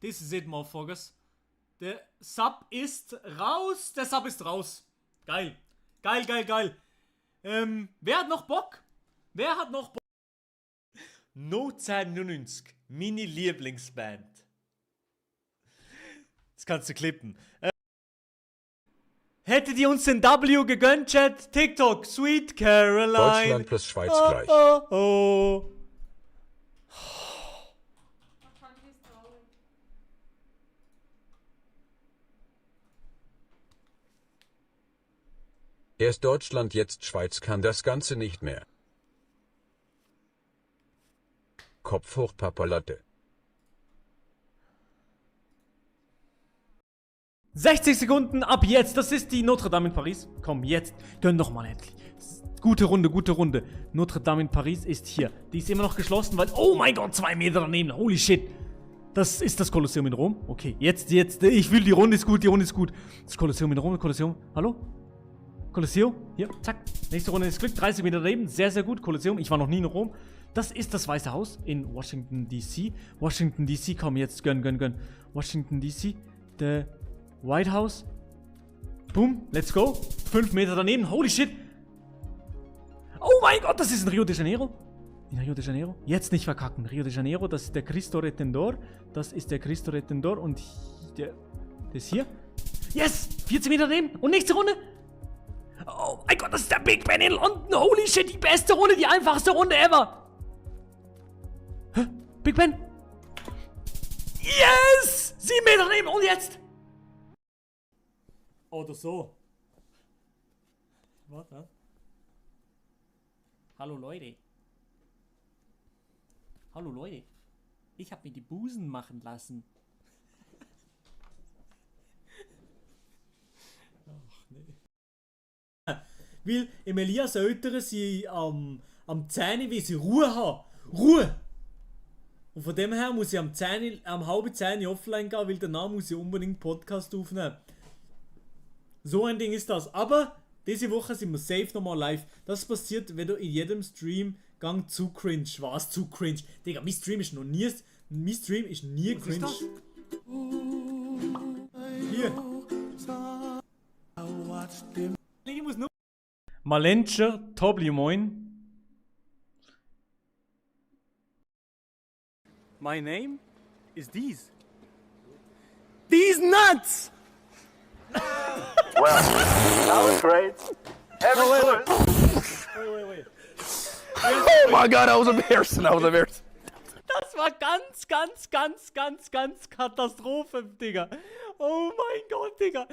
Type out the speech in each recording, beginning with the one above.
This is it, motherfuckers. Der Sub ist raus. Der Sub ist raus. Geil. Geil, geil, geil. Wer hat noch Bock? Wer hat noch Bock? No 1099. Meine Lieblingsband. Das kannst du klippen. Hättet ihr uns den W gegönnt, Chat? TikTok, Sweet Caroline. Deutschland plus Schweiz gleich. Oh, oh. Erst Deutschland, jetzt Schweiz kann das Ganze nicht mehr. Kopf hoch, Papalotte. 60 Sekunden ab jetzt. Das ist die Notre Dame in Paris. Komm, jetzt. Gönn doch mal endlich. Gute Runde, gute Runde. Notre Dame in Paris ist hier. Die ist immer noch geschlossen, weil... Oh mein Gott, 2 Meter daneben. Holy shit. Das ist das Kolosseum in Rom. Okay, jetzt. Ich will, die Runde ist gut, die Runde ist gut. Das Kolosseum in Rom, Kolosseum. Hallo? Kolosseum. Hier, zack. Nächste Runde ist Glück. 30 Meter daneben. Sehr, sehr gut. Kolosseum. Ich war noch nie in Rom. Das ist das Weiße Haus in Washington, D.C. Washington, D.C. Komm, jetzt. Gönn. Washington, D.C. The White House. Boom. Let's go. 5 Meter daneben. Holy shit. Oh mein Gott, das ist in Rio de Janeiro. In Rio de Janeiro. Jetzt nicht verkacken. Rio de Janeiro, das ist der Cristo Redentor. Das ist der Cristo Redentor. Und der ist hier. Yes! 14 Meter daneben. Und nächste Runde. Oh mein Gott, das ist der Big Ben in London. Holy shit, die beste Runde, die einfachste Runde ever. Hä? Big Ben? Yes! 7 Meter daneben. Und jetzt? Oder so. Warte. Hallo Leute. Hallo Leute. Ich habe mir die Busen machen lassen. Ach nee. Weil im Elias Eltern sie am 10 wie sie Ruhe haben. Ruhe! Und von dem her muss ich am 9:30 offline gehen, weil danach muss ich unbedingt Podcast aufnehmen. So ein Ding ist das. Aber diese Woche sind wir safe nochmal live. Das passiert, wenn du in jedem Stream gang zu cringe. Was zu cringe? Digga, mein Stream ist nie cringe. Hier. Ich muss nur... Malenscher, Tobli, moin. My name is these. These nuts! Well, that was great. Wait. Oh my god, that was embarrassing. Das war ganz Katastrophe, Digga. Oh mein Gott, Digga.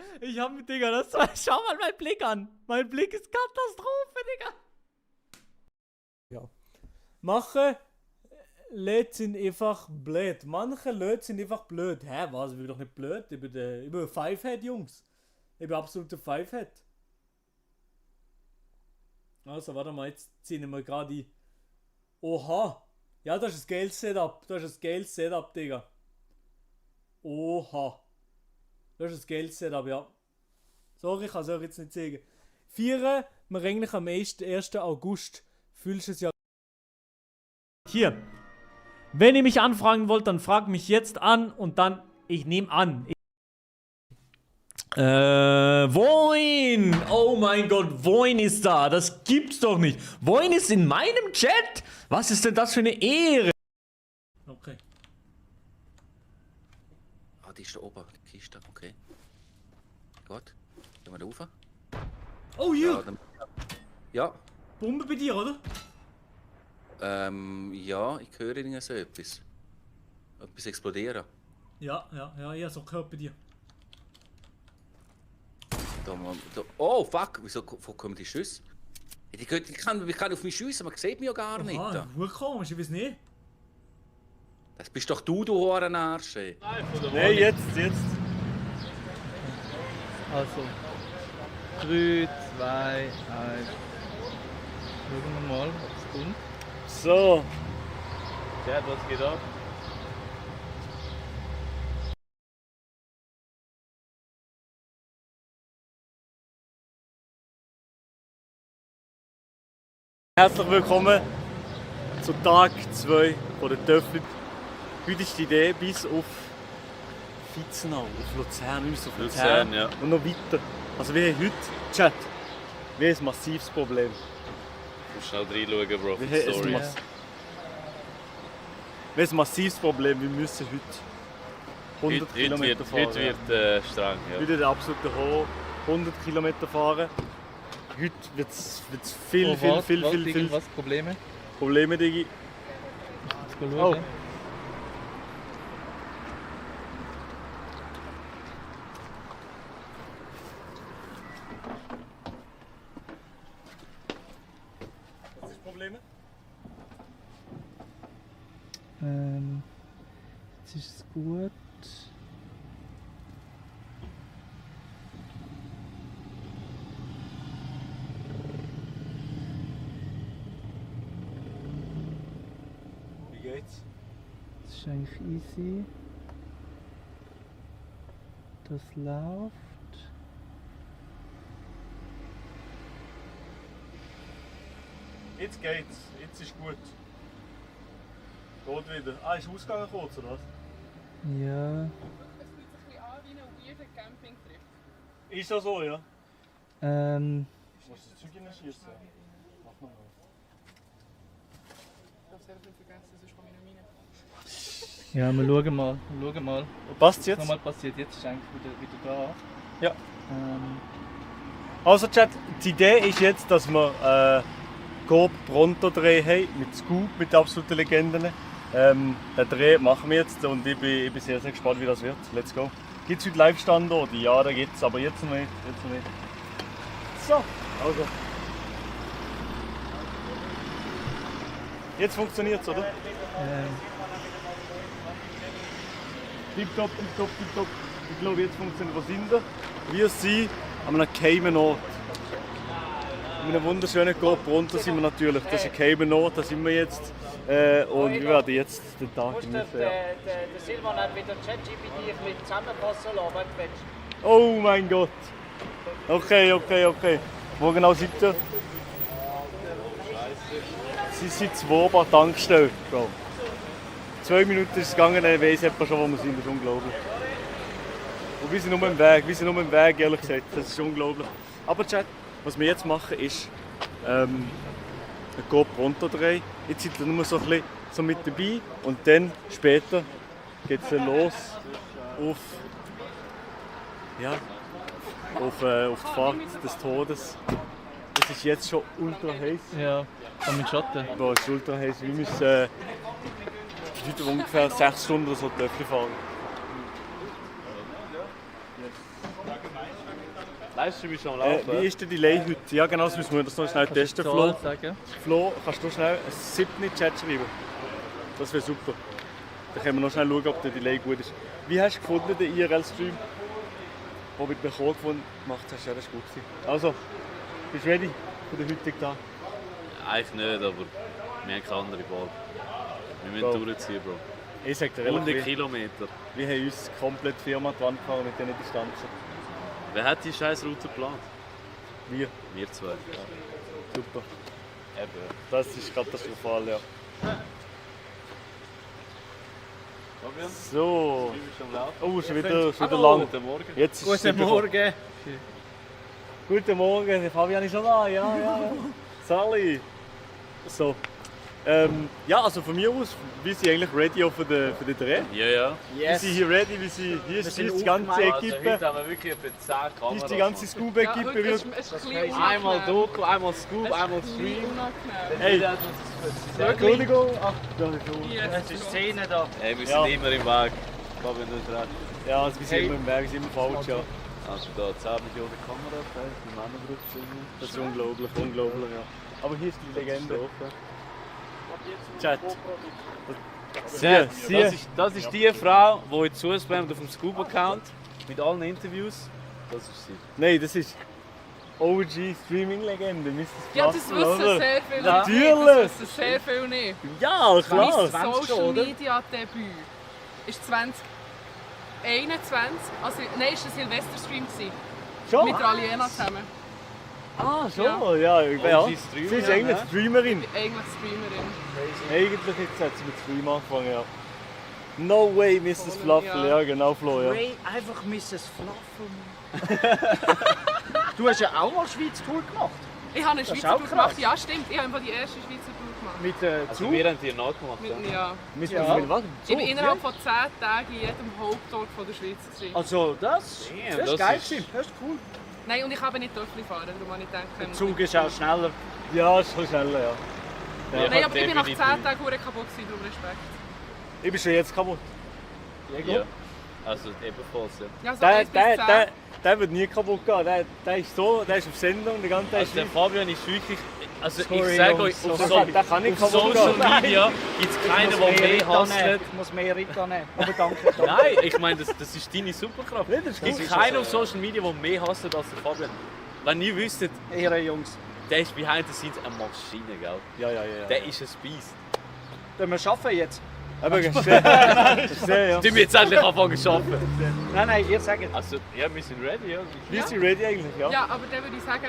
Schau mal meinen Blick an. Mein Blick ist Katastrophe, Digga. Ja. Manche Leute sind einfach blöd. Manche Leute sind einfach blöd. Hä, was? Ich bin doch nicht blöd. Ich bin Fivehead, Jungs. Ich bin absoluter Fivehead. Also, warte mal, jetzt ziehen wir gerade die... Oha! Ja, das ist ein geiles Setup. Digga. Oha! Das ist ein geiles Setup, ja. Sorry, ich kann es euch jetzt nicht sagen. Feiern wir eigentlich am 1. August. Fühlst du es ja... Hier. Wenn ihr mich anfragen wollt, dann fragt mich jetzt an und dann... Ich nehme an. Voin! Oh mein Gott, Voin ist da. Das gibt's doch nicht. Voin ist in meinem Chat. Was ist denn das für eine Ehre? Okay. Ah, die ist da oben, die Kiste, okay. Gut. Gehen wir da rauf? Oh, hier! Ja, ja. Bombe bei dir, oder? Ja, ich höre irgend so etwas. Etwas explodieren. Ja, so gehört bei dir. Oh, fuck, wo kommen die Schüsse? Ich kann auf mich schiessen, man sieht mich ja gar nicht. Ah, komisch, ich weiß nicht. Das bist doch du Hurenarsch. Nee, jetzt. Also. 3, 2, 1. Schauen wir mal, ob es kommt. So. Chat, was geht ab? Herzlich willkommen zu Tag 2 von der Töffel. Heute ist die Idee, bis auf Vizenau, auf Luzern, wir müssen auf Luzern, ja. und noch weiter. Also wir haben heute, Chat, wir haben ein massives Problem. Ich muss schnell reinschauen, Bro, Wir für die haben Story. wir haben ein massives Problem, wir müssen heute 100 Kilometer fahren. Heute wird streng, ja. Wieder der absolute Horror, 100 Kilometer fahren. Heute wird es viel Was Probleme? Probleme, Digi. Jetzt mal Oh. schauen. Was ist das Problem? Jetzt ist es gut. Wie geht's? Das ist eigentlich easy. Das läuft. Jetzt geht's, jetzt ist gut. Geht wieder. Ah, ist ausgegangen kurz, oder was? Ja. Es fühlt sich ein bisschen an wie ein weirder Campingtrip. Ist das so, ja? Musst du das Zeug hineinschießen? Mach mal noch. Ich habe sehr viel vergessen, sonst komme ich nicht rein. Ja, wir schauen mal. Wir schauen mal. Passt Was jetzt? nochmal passiert. Jetzt ist eigentlich wieder da. Ja. Also Chat, die Idee ist jetzt, dass wir Coop Pronto Dreh haben, mit Scoop, mit absoluten Legenden. Den Dreh machen wir jetzt und ich bin sehr, sehr gespannt, wie das wird. Let's go. Gibt es heute Live-Standorte? Ja, da gibt es, aber jetzt noch nicht. Jetzt noch nicht. So, also. Jetzt funktioniert es, oder? Tipptopp, tipptopp, tipptopp. Ich glaube, jetzt funktioniert. Wo sind wir? Wir sind an einem geheimen Ort. An einem wunderschönen Coop Pronto sind wir natürlich. Das ist ein geheimer Ort, da sind wir jetzt. Und wir werden jetzt den Tag genießen. Ja. Der Silvan hat wieder ChatGPT ein bisschen zusammenfassen lassen, was du willst. Oh mein Gott! Okay. Wo genau seid ihr? Sie sind zwei Bar Tankstelle, Bro. 2 Minuten ist es gegangen, dann weiss jemand schon, wo wir sind. Das ist unglaublich. Und wir sind nur im Weg, ehrlich gesagt. Das ist unglaublich. Aber Chat, was wir jetzt machen ist ein Coop Pronto Dreh. Jetzt sind wir nur so ein bisschen so mit dabei und dann später geht es los auf die Fahrt des Todes. Es ist jetzt schon ultra heiß. Ja, und mit Schatten. Boah, es ist ultra heiß. Wir müssen heute ungefähr 6 Stunden oder so Töpfe fahren. Livestream ist schon am Laufen. Wie ist der Delay heute? Ja genau, das müssen wir das noch schnell testen, Flo. Flo, kannst du schnell ein 7 in den Chat schreiben? Das wäre super. Dann können wir noch schnell schauen, ob der Delay gut ist. Wie hast du gefunden, den IRL-Stream? Den du mit mir gefunden gemacht hast? Ja, das war gut. Also, bist du ready für den heutigen Tag? Eigentlich nicht, aber wir haben keine andere Wahl. Wir müssen durchziehen, Bro. Ich sag dir ehrlich, 100 Kilometer. wir haben uns komplett die Firma an die Wand gefahren mit diesen Distanzen. Wer hat die scheiß Route geplant? Wir. Wir zwei. Super. Eben. Das ist katastrophal, ja. So. Oh, schon wieder lang. Guten Morgen. Jetzt ist Guten Morgen. Guten Morgen, der Fabian ist schon da. Ja. Sally. So. Ja, also von mir aus, wir sind eigentlich ready auch für den Dreh. Ja. Wir sind hier ready, hier ist die ganze Also Equipe. heute haben wir wirklich etwa 10 Kameras. Hier ist die ganze Scoop-Equipe. heute ist es ein bisschen Einmal unangenehm. Doku, einmal Scoop, einmal Es ist ein Stream. bisschen unangenehm. Hey, Entschuldigung. Ach, da ist schon. Hier Es ist Szene da. Hey, wir Ja. sind immer im Weg. Fabian, du hast recht. Ja, also wir sind immer im Weg, wir sind immer falsch, ja. Also da 10 Millionen Kameras, die Männer drauf. Das ist unglaublich, ja. Aber hier ist die Legende. Chat. Das ist die Frau, die jetzt zuspammt auf dem Scoop-Account mit allen Interviews. Das ist sie. Nein, das ist OG Streaming-Legende, Mr. Ja, das Flassel, wissen oder? sehr viele Natürlich. nicht. Das wissen sehr viele nicht. Ja, klar. Mein Social Media Debüt ist 2021, also nein, ist ein Silvesterstream gewesen, Schon? mit der Aliena zusammen. Ah, schon? Ja. Ja, ja. OG Sie ist eigentlich ne? Streamerin. Eigentlich Streamerin. Eigentlich jetzt hat sie mit Stream angefangen, ja. No way, Mrs. Fluffel. Ja. Ja, genau, Flo, ja. Ray, einfach Mrs. Fluffel. Du hast ja auch mal Schweiz Tour gemacht. Ich habe eine Das ist Schweizer auch Tour gemacht. krass. Ja, stimmt. Ich habe einfach die erste Schweizer Tour gemacht. Mit Also Zug. wir haben die nachgemacht. Mit, ja. Mit was? Ich war innerhalb von 10 Tagen in jedem Hauptort von der Schweiz. Gewesen. Also das Damn, ist das geil ist- gewesen. Das ist cool. Nein, und ich habe nicht Töffel fahren, darum habe ich gedacht... Der Zug ist auch schneller. Ja, ist schon schneller, ja. Nein, aber ich bin nach 10 definitiv. Tagen verdammt kaputt gewesen, darum Respekt. Ich bin schon jetzt kaputt. Ja. Also ebenfalls, ja. Ja, so Der, 1 bis 10. der wird nie kaputt gehen. Der ist so, der ist auf Sendung, der ganze Tag. Also der Fabian ist wirklich... Also Sorry, ich sage Jungs, euch, auf, der kann nicht auf kaputt Social gehen. Media gibt es keinen, der mehr hasselt. Ich muss mehr Ritter nehmen. Aber danke. Nein, ich meine, das ist deine Superkraft. Ja, das Es gibt ist keinen auf Social Media, der mehr hasselt als der Fabian. Wenn ihr wüsstet, Ehre Jungs. der ist behind the scenes eine Maschine, gell? Ja. Der ist ein Beast. Können wir arbeiten jetzt? Aber sehr, ja. Tun wir jetzt endlich anfangen zu arbeiten. Nein, ihr sagt. Also, ja, wir sind ready, ja. Wie ist die ready eigentlich? Ja. Ja, aber dann würde ich sagen,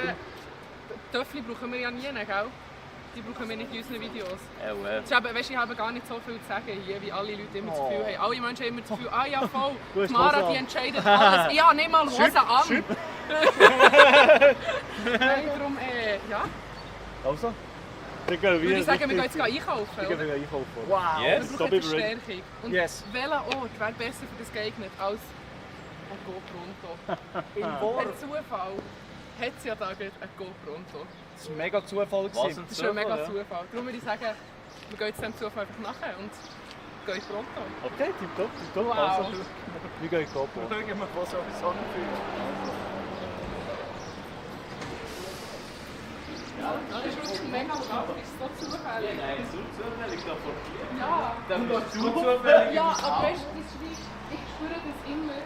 Töffel brauchen wir ja nie, gell? Die brauchen wir nicht in unseren Videos. well. Das ist eben, weißt, ich habe gar nicht so viel zu sagen hier, wie alle Leute immer das Gefühl haben. Alle Menschen haben immer das Gefühl, ah ja voll, Du hast die Mara Hose die an. entscheidet alles. Ich habe nicht mal Hose an. Nein, darum, ja. Also? Dann gehen Würde ich sagen, wir gehen jetzt einkaufen, Dann gehen oder? wir einkaufen. Wow. Yes. Wir So brauchen bleiben wir ready. Verstärkung. Und Yes. welcher Ort wäre besser für das geeignet als ein GoPronto? In Per Wort. Zufall hat es ja da gerade ein GoPronto. Das war mega Zufall. Was gewesen. ein Das ist schon mega ja. Zufall. Darum würde ich sagen, wir gehen jetzt dem Zufall einfach nachher und gehen ins Pronto. Okay, tipptopp. Wow. Also, wir gehen GoPro. Schauen wir, was so Sonne fühlt. Das ist wirklich mega praktisch, so zufällig. Nein, so zufällig da vor dir. Ja, Dann bist du zufällig. ja, aber weißt du, das ist wie, ich spüre das immer,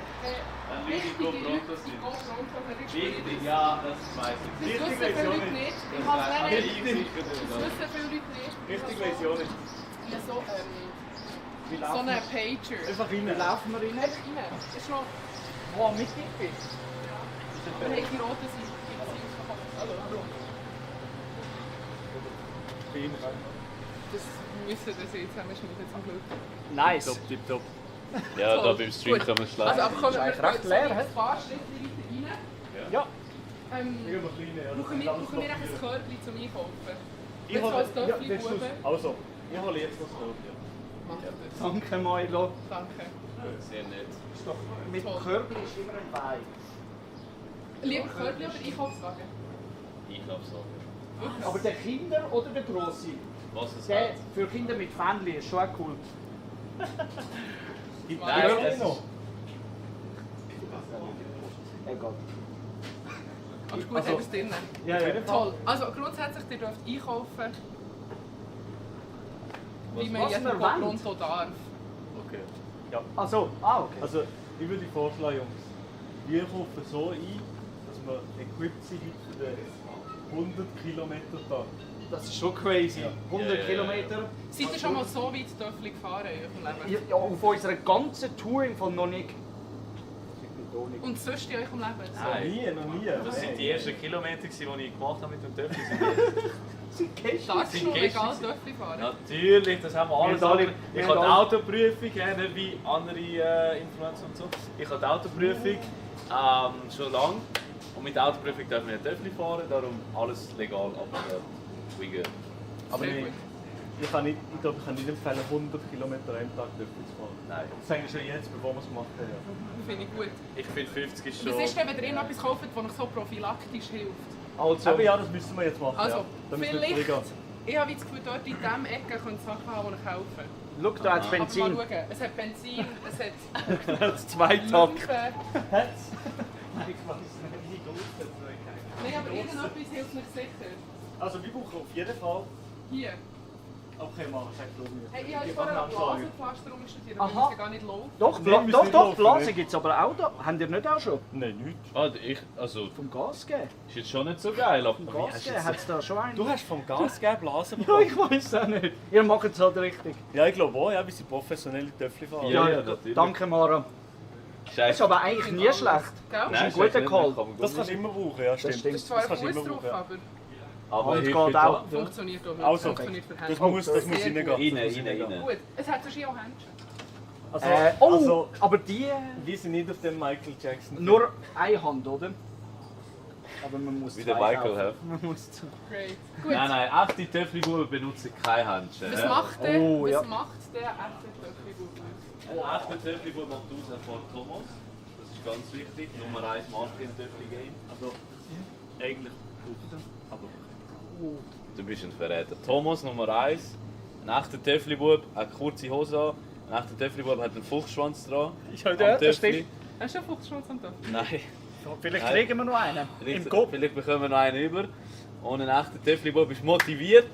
wichtige GoPronto Leute, die sind. GoPronto haben, ich spüre Wichtig, das. ja, das weiß ich. Das wissen viele Leute nicht. Ich habe es nicht. Das wissen viele Leute nicht. Richtig Version ist. Ja, so ein Pager. Einfach rein. Laufen wir rein? Einfach rein. Das ist noch, Wow, mit Dicke. wir haben die rote Seite. Das müssen wir jetzt haben wir schneiden zum Glück. Nice. Tipptopp. Ja, da Toll. beim Stream Gut. können wir schlafen. Also, aber kommen wir eigentlich recht leer, hä? ein paar Schritte weiter rein. Ja. Brauchen wir eigentlich ein Körbchen zum Einkaufen? Ich Nicht so hole als Töffel willst du's? Buben. Also, ich hole jetzt das Körbchen. Mach das. Danke, Milo. Danke. Sehr nett. Mit dem Körbchen ist immer ein Wein. Lieber Körbchen oder Einkaufswagen? Ich glaube so. Aber der Kinder oder der Grosse? Was es Der hat. für Kinder mit Fähnchen ist schon auch cool. Nein, es ist... Egal. Alles gut, Also- haben wir es drin. Ja, ja. Toll. Also grundsätzlich, ihr dürft einkaufen, wie man was jeden man wollt. Pronto darf. Okay. Also, okay. Also, ich würde vorschlagen, Jungs, wir kaufen so ein, dass wir equipped sind für den 100 Kilometer Tag. Das ist schon crazy. 100 Ja. Kilometer. Seid ihr schon mal so weit Töffel gefahren in eurem Leben? Ja, auf unserer ganzen Tour im Fall noch nicht. Und sonst in eurem Leben? Nein. Noch nie. Das sind die ersten Kilometer, die ich gemacht habe mit dem Töffel. Darfst du noch Gäste legal gewesen. Töffel fahren? Natürlich, das haben wir alles. Wir haben alle- Ich wir habe die haben alle- Autoprüfung, nicht wie andere Influencer und so. Ich habe die Autoprüfung schon lange. Und mit der Autoprüfung dürfen wir nicht Töffel fahren, darum alles legal. Aber we good. Aber Sehr ich, gut. ich kann nicht empfehlen, 100 Kilometer am Tag Töpfe zu fahren. Nein. Das sage ich schon jetzt, bevor wir es gemacht haben. Ja. Finde ich gut. Ich finde 50 ist Was schon... ist denn, wenn ihr irgendetwas kauft, das euch so prophylaktisch hilft? Also, Aber ja, das müssen wir jetzt machen. Also, ja. Da müssen wir vielleicht, jetzt reingehen. ich habe das Gefühl, dort in dieser Ecke könnt ihr Sachen haben, die ihr kaufen. schau da hat Aber Benzin. mal schauen, es hat Benzin, es hat Das Zweitag. Lampen. Ich weiß nicht, Nein, aber irgendetwas hilft mir sicher. Also, wir brauchen auf jeden Fall. Hier. Okay, Mann, sag du mir. Hey, ich habe Ich vorher kann ein Absagen. Blasenpflaster rumstudiert, Aha. aber wir müssen gar nicht laufen. Doch, Nein, wir müssen doch, nicht doch, laufen, Blasen ne? gibt es aber auch da. Habt ihr nicht auch schon? Nein, nichts. Also, Vom Gas geben? ist jetzt schon nicht so geil, aber... Vom Gas geben hat es da schon einen. Du hast vom Gas gegeben Blasen Ja, bekommen. ich weiß auch nicht. Ihr macht es halt richtig. Ja, ich glaube auch, ja, wir sind professionelle Töpfefahrer. Ja, natürlich. Danke, Mara. Das ist Scheiße. aber eigentlich nie schlecht. Gell? ist ein guter Call. Das kannst du immer brauchen, ja, stimmt. stimmt. Das ist zwar ein kannst du Fuß immer drauf, brauchen. Ja. aber Aber Und hilft geht mir auch. da. funktioniert auch. Also, Funktioniert für das Hände. muss Sehr reingehen. gut. Das muss Rein, reingehen. Gut, es hat sonst auch Händchen. Also, aber die wir sind nicht auf dem Michael Jackson. nur eine Hand, oder? Aber man muss Wie der zwei Michael, kaufen. hä? Man muss zwei. Great. Gut. Nein, echte Töffli-Buben benutzen keine Handschuhe. Was macht der? Oh, ja. Was macht der echte Töffli-Bub? Ein echter Töffli-Bub macht aus von Thomas. Das ist ganz wichtig. Nummer 1 Marke im Töffli-Game. Also, eigentlich gut. Aber Du bist ein Verräter. Thomas Nummer 1. Ein echter Töffli-Bub hat kurze Hose an. Ein echter Töffli-Bub hat einen Fuchsschwanz dran. Ich habe Am das Töffli. stimmt. Hast du einen Fuchsschwanz am Töffli? Nein. Vielleicht Nein. kriegen wir noch einen. Im Kopf. Vielleicht bekommen wir noch einen über. Und ein echter Töffli-Bub ist motiviert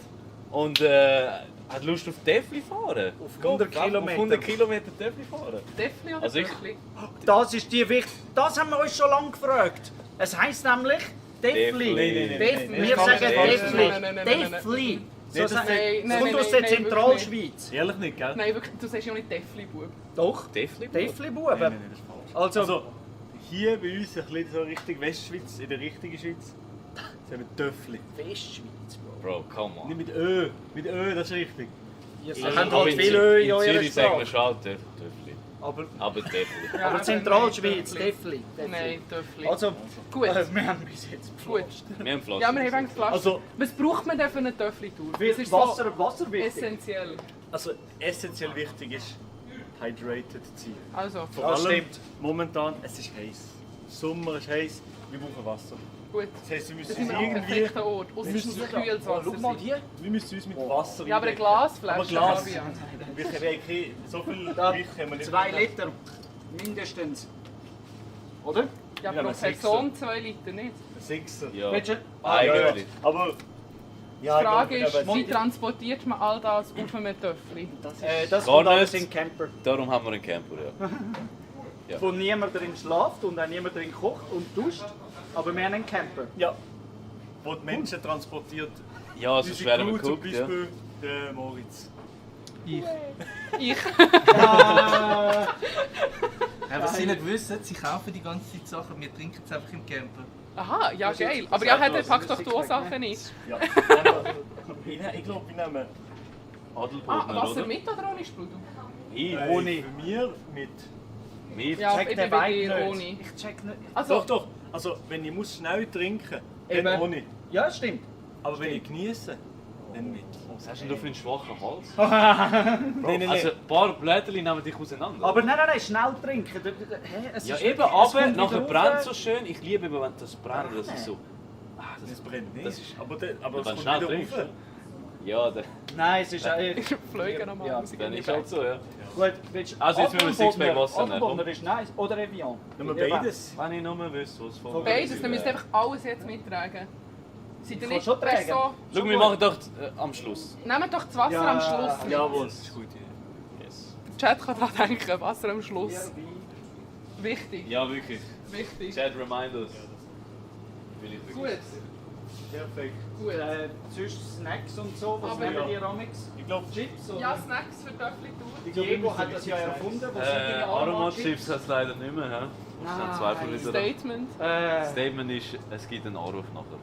und hat Lust auf Töffli fahren. Auf 100 Kilometer. Auf 100 Kilometer Töffli fahren. Töffli oder Also ich- Töffli? Das ist die wichtig. Das haben wir uns schon lange gefragt. Es heisst nämlich Defli. Defli. Wir sagen Defli. Nein, nein, nein, nein, nein. Defli. So das sagen- nein, Es nein, kommt nein, aus der nein, wirklich Zentralschweiz. ehrlich nicht, gell? Nein, wirklich, du sagst ja nicht Töffli-Bub. Doch. Töffli? Defli-Buben. Das ist falsch. Also, Also, hier bei uns ein bisschen so Richtung Westschweiz, in der richtigen Schweiz, sagen wir Töffli. Westschweiz, Bro. Bro, come on. Nicht mit Ö. Mit Ö, das ist richtig. Ihr Also, habt aber halt in viel Zü- Öl in in eurer Zürich sagen wir Sprache. schon Töffli. Aber, Aber Töffli. aber Zentralschweiz, Defli. Nein, Töffli. Also, Gut, wir haben bis jetzt gut. Wir haben Flaschen. Ja, wir haben eigentlich Flaschen. Also- Was braucht man denn für eine Töffli-Tour? Wie Das ist Wasser so wichtig. essentiell. Also, essentiell wichtig ist, hydrated zu sein. Also, Vor Das allem, stimmt. momentan, es ist heiß. Sommer ist heiß, wir brauchen Wasser. gut. Das heisst, wir Das müssen sind uns wir am irgendwie... perfekten Ort. Ausser es muss kühles Oh, schau Wasser mal sein. hier. Wir müssen uns mit Wasser Ja, aber eine eindecken. Glasflasche Aber Glas. habe ich ja. Wir können keine- so viel Da, Gewicht haben wir nicht. 2 Liter. Mindestens. Oder? Ja, Ja, pro ein Sechser. Person 2 Liter nicht. Ein Sechser. Ja. Willst du? Eigentlich. Aber... Die Frage ich glaube, ist, wie transportiert man all das auf einem Töffli? Das Gar kommt alles nicht. in Camper. Darum haben wir einen Camper, ja. Wo niemand drin schläft und auch niemand drin kocht und duscht. Aber wir haben einen Camper. Ja. Wo die Menschen transportiert. Ja, sonst Unsere wären wir Crew zum geguckt, ja. Beispiel, der Moritz. Ich. Ich. Was sie nicht wissen, sie kaufen die ganze Zeit Sachen, wir trinken es einfach im Camper. Aha, ja geil. Aber ja, er packt doch die Ursache nicht. Ja. Ich glaube, wir nehmen Adelboden, Wasser oder? mit oder ohne Sprudel? ohne. Für mir mit. Mit. Ja, Check ich den bin bei Wein dir nicht. ohne. Ich check nicht. Also, Doch, doch. Also, wenn ich muss schnell trinken, Eben. dann ohne. Ja, stimmt. Aber wenn ich genieße, dann mit. Was hast denn du für einen schwachen Hals? Nein, Also, ein paar Blätter nehmen dich auseinander. Aber nein, schnell trinken. Hä? Es ja, ist eben, wirklich- es aber kommt nachher wieder brennt rauf. es so schön. Ich liebe eben, wenn das brennt. Das ist so. Das brennt nicht. Das ist- aber es Wenn du kommt schnell wieder trinkst. rauf. Ja, dann Nein, es ist ich fliege nochmal. Ja, Musik dann in ist die halt so, ja. gut. Willst du Also, jetzt müssen wir Adelbodner? Sixpack Wasser nehmen, Adelbodner ist nice. Oder Evian. Nehmen wir beides. Wenn ich nur wüsste, was von Beides, dann müsst ihr einfach alles jetzt mittragen. Seid ihr kann nicht schon tragen. so... Schau, wir machen doch am Schluss. Nehmt doch das Wasser Ja, am Schluss mit. Jawohl. Das ist gut, ja. Yes. Der Chat kann daran denken, Wasser am Schluss. Wichtig, Ja, wirklich. wichtig. Chat, remind us. Will ich Gut, wirklich. Perfekt. gut. Sonst Snacks und so, was Aber- nehmen die Ramix? Ich glaube, Chips? Oder? Ja, Snacks für Töffli-Tour. Diego hat das ja erfunden. Was sind die Aromachips hat es leider nicht mehr. He? Das sind Zweifel wieder. Statement. Das Statement ist, es gibt einen Anruf nachher.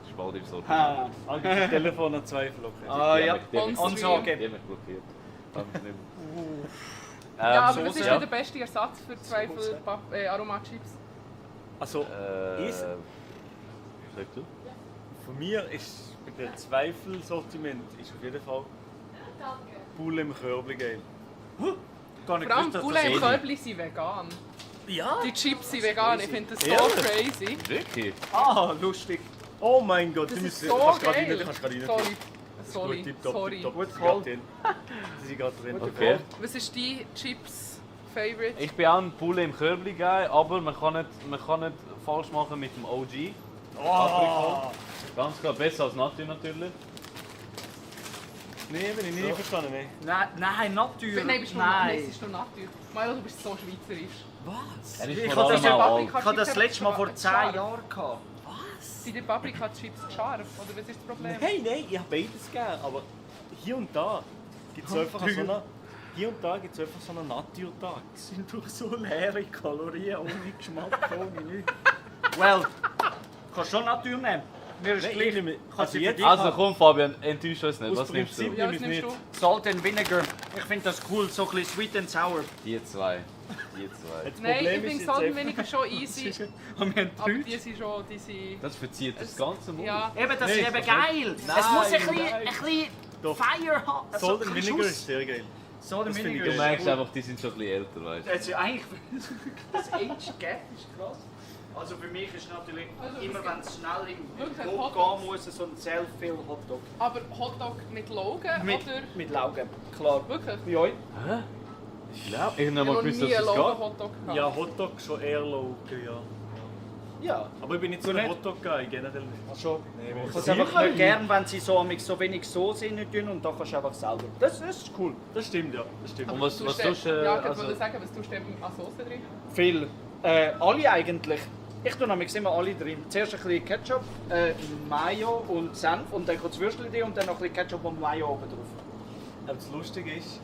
Das ist bald im Sorgen. Ah, das Telefon an Zweifel. Okay. ah ja. Die haben mich Ansage. die haben mich blockiert. Haben mich nicht mehr. Ja, aber was ist ja. denn der beste Ersatz für Zweifel Aromachips? Also, ist, Sag du? von mir ist bei dem Zweifelsortiment ist auf jeden Fall Bulle im Körbli geil. Gar nicht Vor allem gewusst, dass Poulet das im eh- Körbli sind vegan. Ja? Die Chips sind vegan, ich finde das so Ehrlich? crazy. Wirklich? Ah, lustig. Oh mein Gott, Das du ist musst so kannst gerade rein, geil. du kannst gerade rein. Sorry, Gut, sorry, tipptopp, sorry. tipptopp. Gut, Sie voll. gerade drin. Sie sind gerade drin. Okay. Was ist dein Chips-Favorite? Ich bin auch ein Bulle im Körbli geil, aber man kann nicht falsch machen mit dem OG. Oh. Ganz klar, besser als Natur natürlich. Nein, bin ich nicht einverstanden. Nee. Nein, natürlich. Nein, bist du Nein. bist du Natur. Mario, du bist so schweizerisch. Er ist Ich vor habe allem das, auch Paprika- alt. ich habe das letzte Mal vor 10 Scharf. Jahren gehabt. Sind die Paprika-Chips scharf? Oder was ist das Problem? Nein, ich habe beides gern, aber hier und da gibt es einfach so einen... Hier und da gibt es einfach so einen Naturtag. Das sind doch so leere Kalorien, ohne Geschmack, ohne nichts. Well, kannst schon Natur nehmen. Mir ist gleich. Also jetzt... Also komm Fabian, enttäusch uns nicht. Was nimmst du? Ja, was nimmst du? Salt and Vinegar. Ich finde das cool, so ein bisschen sweet and sour. Die zwei. Die zwei. Das Nein, Problem ich finde ist Salt jetzt weniger schon easy. Und wir haben Aber drei. die sind schon, die sind... Das verzieht das ganze Mund. Ja. Eben, das ist Nein, eben geil. Es muss ein bisschen Doch. Fire haben. So Salt and Vinegar ist sehr geil. Salt and Das finde ich Vinegar Du ist merkst cool. einfach, die sind schon ein bisschen älter, weißt du. Das ist eigentlich das Age Gap ist krass. Also für mich ist natürlich Also, immer, es wenn es schnell im Wirklich, Mund Hotdogs. gehen muss, so ein Self-Fill Hotdog. Aber Hotdog mit Laugen oder... Mit Laugen, klar. Wirklich? Bei euch? Ich glaube. Ich habe Ich noch habe mal noch gewusst, nie dass einen es geht. Laugen-Hotdog gehabt. Ja, Hotdog schon eher low, ja. Ja. Aber ich bin nicht so Du ein nicht? Hotdog-Guy, generell nicht. Also, Nee, ich ich habe es einfach nicht gern, wenn sie so wenig Soße rein tun und da kannst du einfach selber. Das ist cool. Das stimmt, ja. Das stimmt. Und was Tust tust du... du? Ja, ich Also, wollte sagen, was tust du denn an Soße drin? Viel. Alle eigentlich. Ich tue nämlich immer alle drin. Zuerst ein bisschen Ketchup, Mayo und Senf und dann kommt das Würstchen drin und dann noch ein bisschen Ketchup und Mayo oben drauf. Aber das Lustige ist,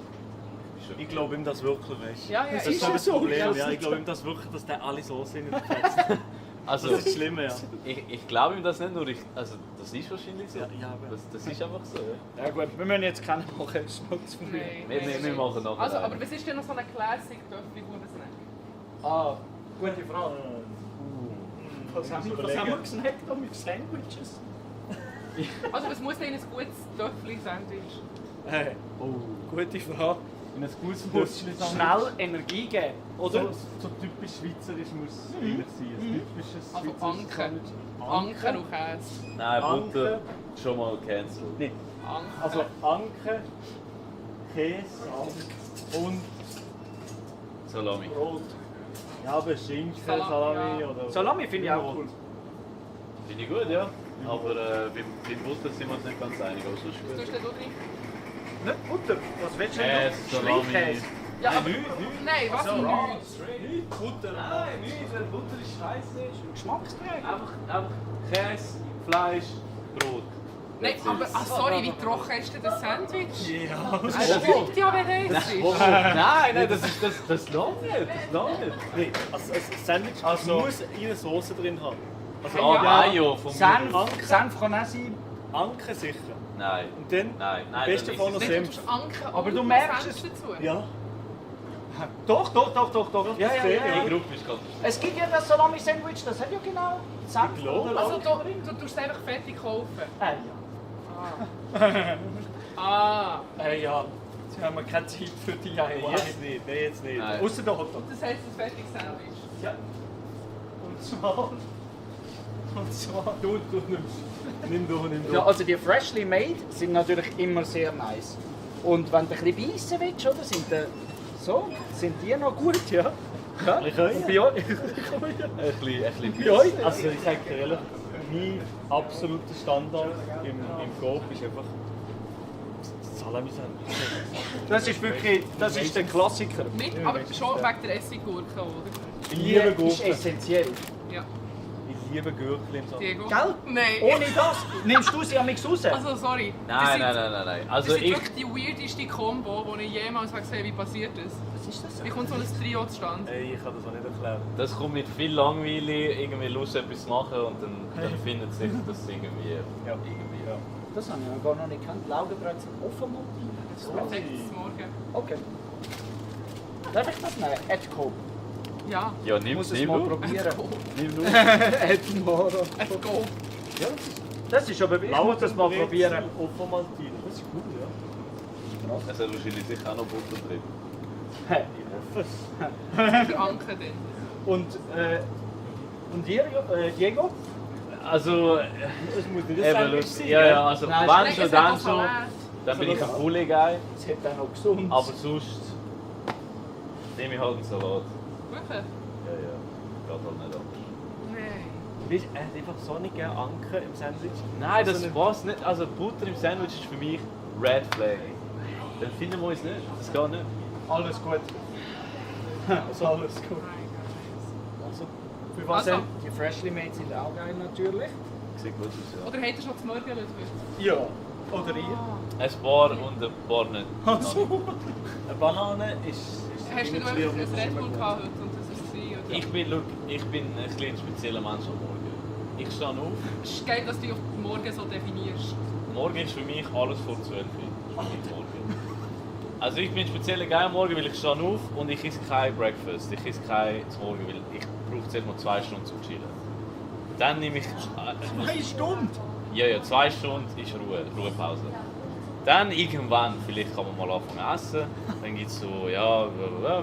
ich glaube ihm das wirklich, weißt du. Ja, ja, Das ist ist so das so. Problem, ja. Ich glaube ihm das wirklich, dass der alle Soße nicht hat. also Das ist schlimm, ja. ich glaube ihm das nicht nur. Also, das ist wahrscheinlich so. Ja, aber- Das ist einfach so. Ja. Ja gut, wir müssen jetzt keine machen, Schmutz von mir. Nein. Wir machen nachher. Also, einen. aber was ist denn noch so ein Classic Töpfli-Snack? Ah, gute Frage. Was haben wir gesnackt mit Sandwiches? Also, was muss denn ein gutes Töpfli-Sandwich? Hey, gute Frage. In ein gutes Muss Würstchen schnell Energie geben, oder? So typisch schweizerisch muss es eigentlich sein. Ein typisches Also schweizerisches Anke. Sandwich. Anke und Käse. Nein, Butter Anke. schon mal cancelled. Nein, Anke. also Anke, Käse und Salami. Brot. Ja, aber Schinken, Salami, Salami ja. oder... Salami finde ich auch cool. Finde ich gut, ja. Aber beim Butter sind wir uns nicht ganz einig. Aber sonst Was tust du denn da drin? Nicht Butter. Was willst du Käse, denn? Salami. Schlimmkäse. Ja, aber... Nein, was So, nicht? Butter. Nein, nicht, weil Butter ist scheiße. Geschmacksträger. Einfach Käse, Fleisch, Brot. Nein, That's aber... it. Ach, sorry, wie trocken ist denn das Sandwich? Ja. Es schmeckt ja, wenn heiß ist. Nein, das ist das langt nicht. Das langt nicht. Nee, also ein Sandwich muss eine Soße drin haben. Also Ja. Mayo vom Senf kann auch sein. Anke sicher. Nein. Und dann Nein, am nein. besten dann Fall noch ist Nein, du Senf. tust Anke Aber und du merkst Senf es. dazu. Ja. Doch. Ja, ja, Die ja. Gruppe ist ganz Es gibt ja das Salami-Sandwich, das hat ja genau Senf. Ich glaube. oder? Also du tust es einfach fertig kaufen. Ja. Ah. Ja. Jetzt haben wir keine Zeit für die Nee, jetzt nicht. Nee, jetzt nicht. Nein. Außer der Hotdog. Das heisst ein fertiges Sandwich. Ja. Und zwar. Du nimmst. Nimm du. Ja, also die freshly made sind natürlich immer sehr nice. Und wenn du ein bisschen beißen willst, oder, sind die noch gut, ja? Ja. Ich auch, ja. Und bei euch? ein bisschen Bei euch? Also ich sage dir ehrlich, mein absoluter Standard im Coop ist einfach Salami-Sandwich. Das ist wirklich, das ist der Klassiker. Mit, aber schon wegen der Essiggurke, oder? Ich liebe ist Gurken. essentiell. Ja. Ich liebe Gurken im Sandwich. Diego? Gell? Nein. Ohne das nimmst du sie am Mix raus. Also, sorry. Nein. Das Also ist ich. wirklich die weirdeste Combo, die ich jemals gesehen habe, wie passiert das. Was ist das? Wie kommt so ein Trio zustande? Ey, ich kann das auch nicht erklären. Das kommt mit viel Langweile, irgendwie Lust etwas zu machen und dann findet sich das irgendwie. Ja. irgendwie. Ja. Das habe ich noch gar nicht gekannt. Laugenbrötchen offen montieren. Das ist perfekt zum Morgen. Okay. Darf ich das nehmen? Edco. Ja. Ja, Ich nimm muss es nimm mal du. probieren. Nimm du. Edmoro. Let's go. Das ist aber, ich muss das mal probieren. Offen maltieren. Das ist gut, ja. Es hat wahrscheinlich sicher auch noch Butter drin. Ich hoffe es. Für Anke dann. Und ihr, Diego? Also, Es muss nicht ein eben, Sandwich sein. ja, also Nein, wenn Nein, schon, es hat dann auch schon. Salat. Dann bin ich ein Poulet-Guy, Es hat auch noch gesund. aber sonst nehme ich halt einen Salat. Wirklich? Ja, geht halt nicht anders. Nein. Weißt du, er hat einfach so nicht gerne Anke im Sandwich. Nein, das Also passt nicht. Also Butter im Sandwich ist für mich Red Flag. Dann finden wir uns nicht. Das geht nicht. Alles gut. Also alles gut. Also, für was Also. sind die Freshly Made sind auch geil natürlich. Sieht gut aus, ja. Oder hat er schon zum Morgen Ludwig? Ja. Oder ihr? Ein paar und ein paar nicht. Eine Banane ist Hast du immer nicht zu ein viel Red Bull gehabt heute und das ist es? Oder? Ich bin ein bisschen ein spezieller Mensch am Morgen. Ich stehe auf. Es ist geil, dass du auf den Morgen so definierst. Morgen ist für mich alles vor 12 Uhr. Morgen. Also ich bin speziell geil am Morgen, weil ich stehe auf und ich esse kein Breakfast. Ich esse kein zum Morgen, weil ich brauche zuerst mal 2 Stunden zum Chillen. Dann nehme ich... 2 Stunden? Ja, 2 Stunden ist Ruhepause. Dann irgendwann, vielleicht kann man mal anfangen zu essen. Dann gibt es so,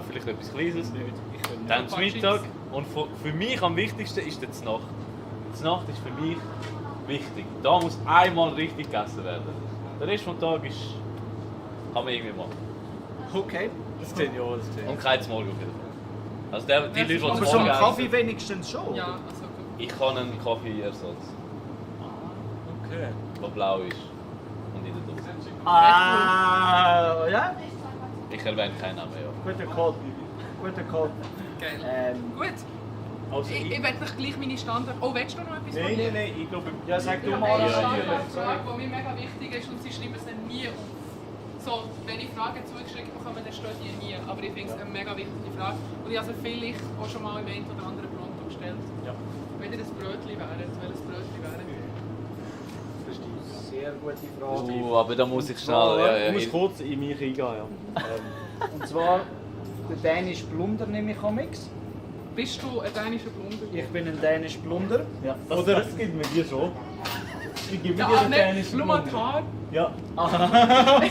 vielleicht etwas Kleines. Dann zum Mittag. Und für mich am wichtigsten ist die Nacht. Die Nacht ist für mich wichtig. Da muss einmal richtig gegessen werden. Der Rest des Tages kann man irgendwie machen. Okay. Das sehe ich auch, das sehe ich. Und kein Smalltalk auf jeden Fall. Also die Leute, die zum Aber so einen Morgen Kaffee essen, wenigstens schon. Ja, also ich kann einen Kaffeeersatz, Okay. der blau ist und in der Dose. Ja? Ich erwähne keinen Namen, ja. Guter Code. Guter Code. geil. Gut. Also Ich werde dich gleich meine Standard... Oh, willst du noch etwas von mir? Nein, ich glaube... Ja, sag du Ich mal. habe eine Ja, Standardfrage, die mir mega wichtig ist und sie schreiben es dann nie auf. So, wenn ich Fragen zugeschickt bekomme, dann steht die nie. Aber ich finde es eine mega wichtige Frage. Und ich habe sie vielleicht auch schon mal im einen oder anderen Pronto gestellt. Ja. Wenn ihr ein Brötchen wäret, welches Brötchen wäre? Das ist eine sehr gute Frage. Aber da muss ich schnell... Ich muss kurz in mich eingehen, ja. Und zwar, der dänische Blunder nehme ich am Mix. Bist du ein dänischer Blunder? Ich bin ein dänischer Blunder. Ja, das gibt mir dir schon. Ich gebe Ja, dir den ne, dänischen schau mal Blunder. die Haare. Ja.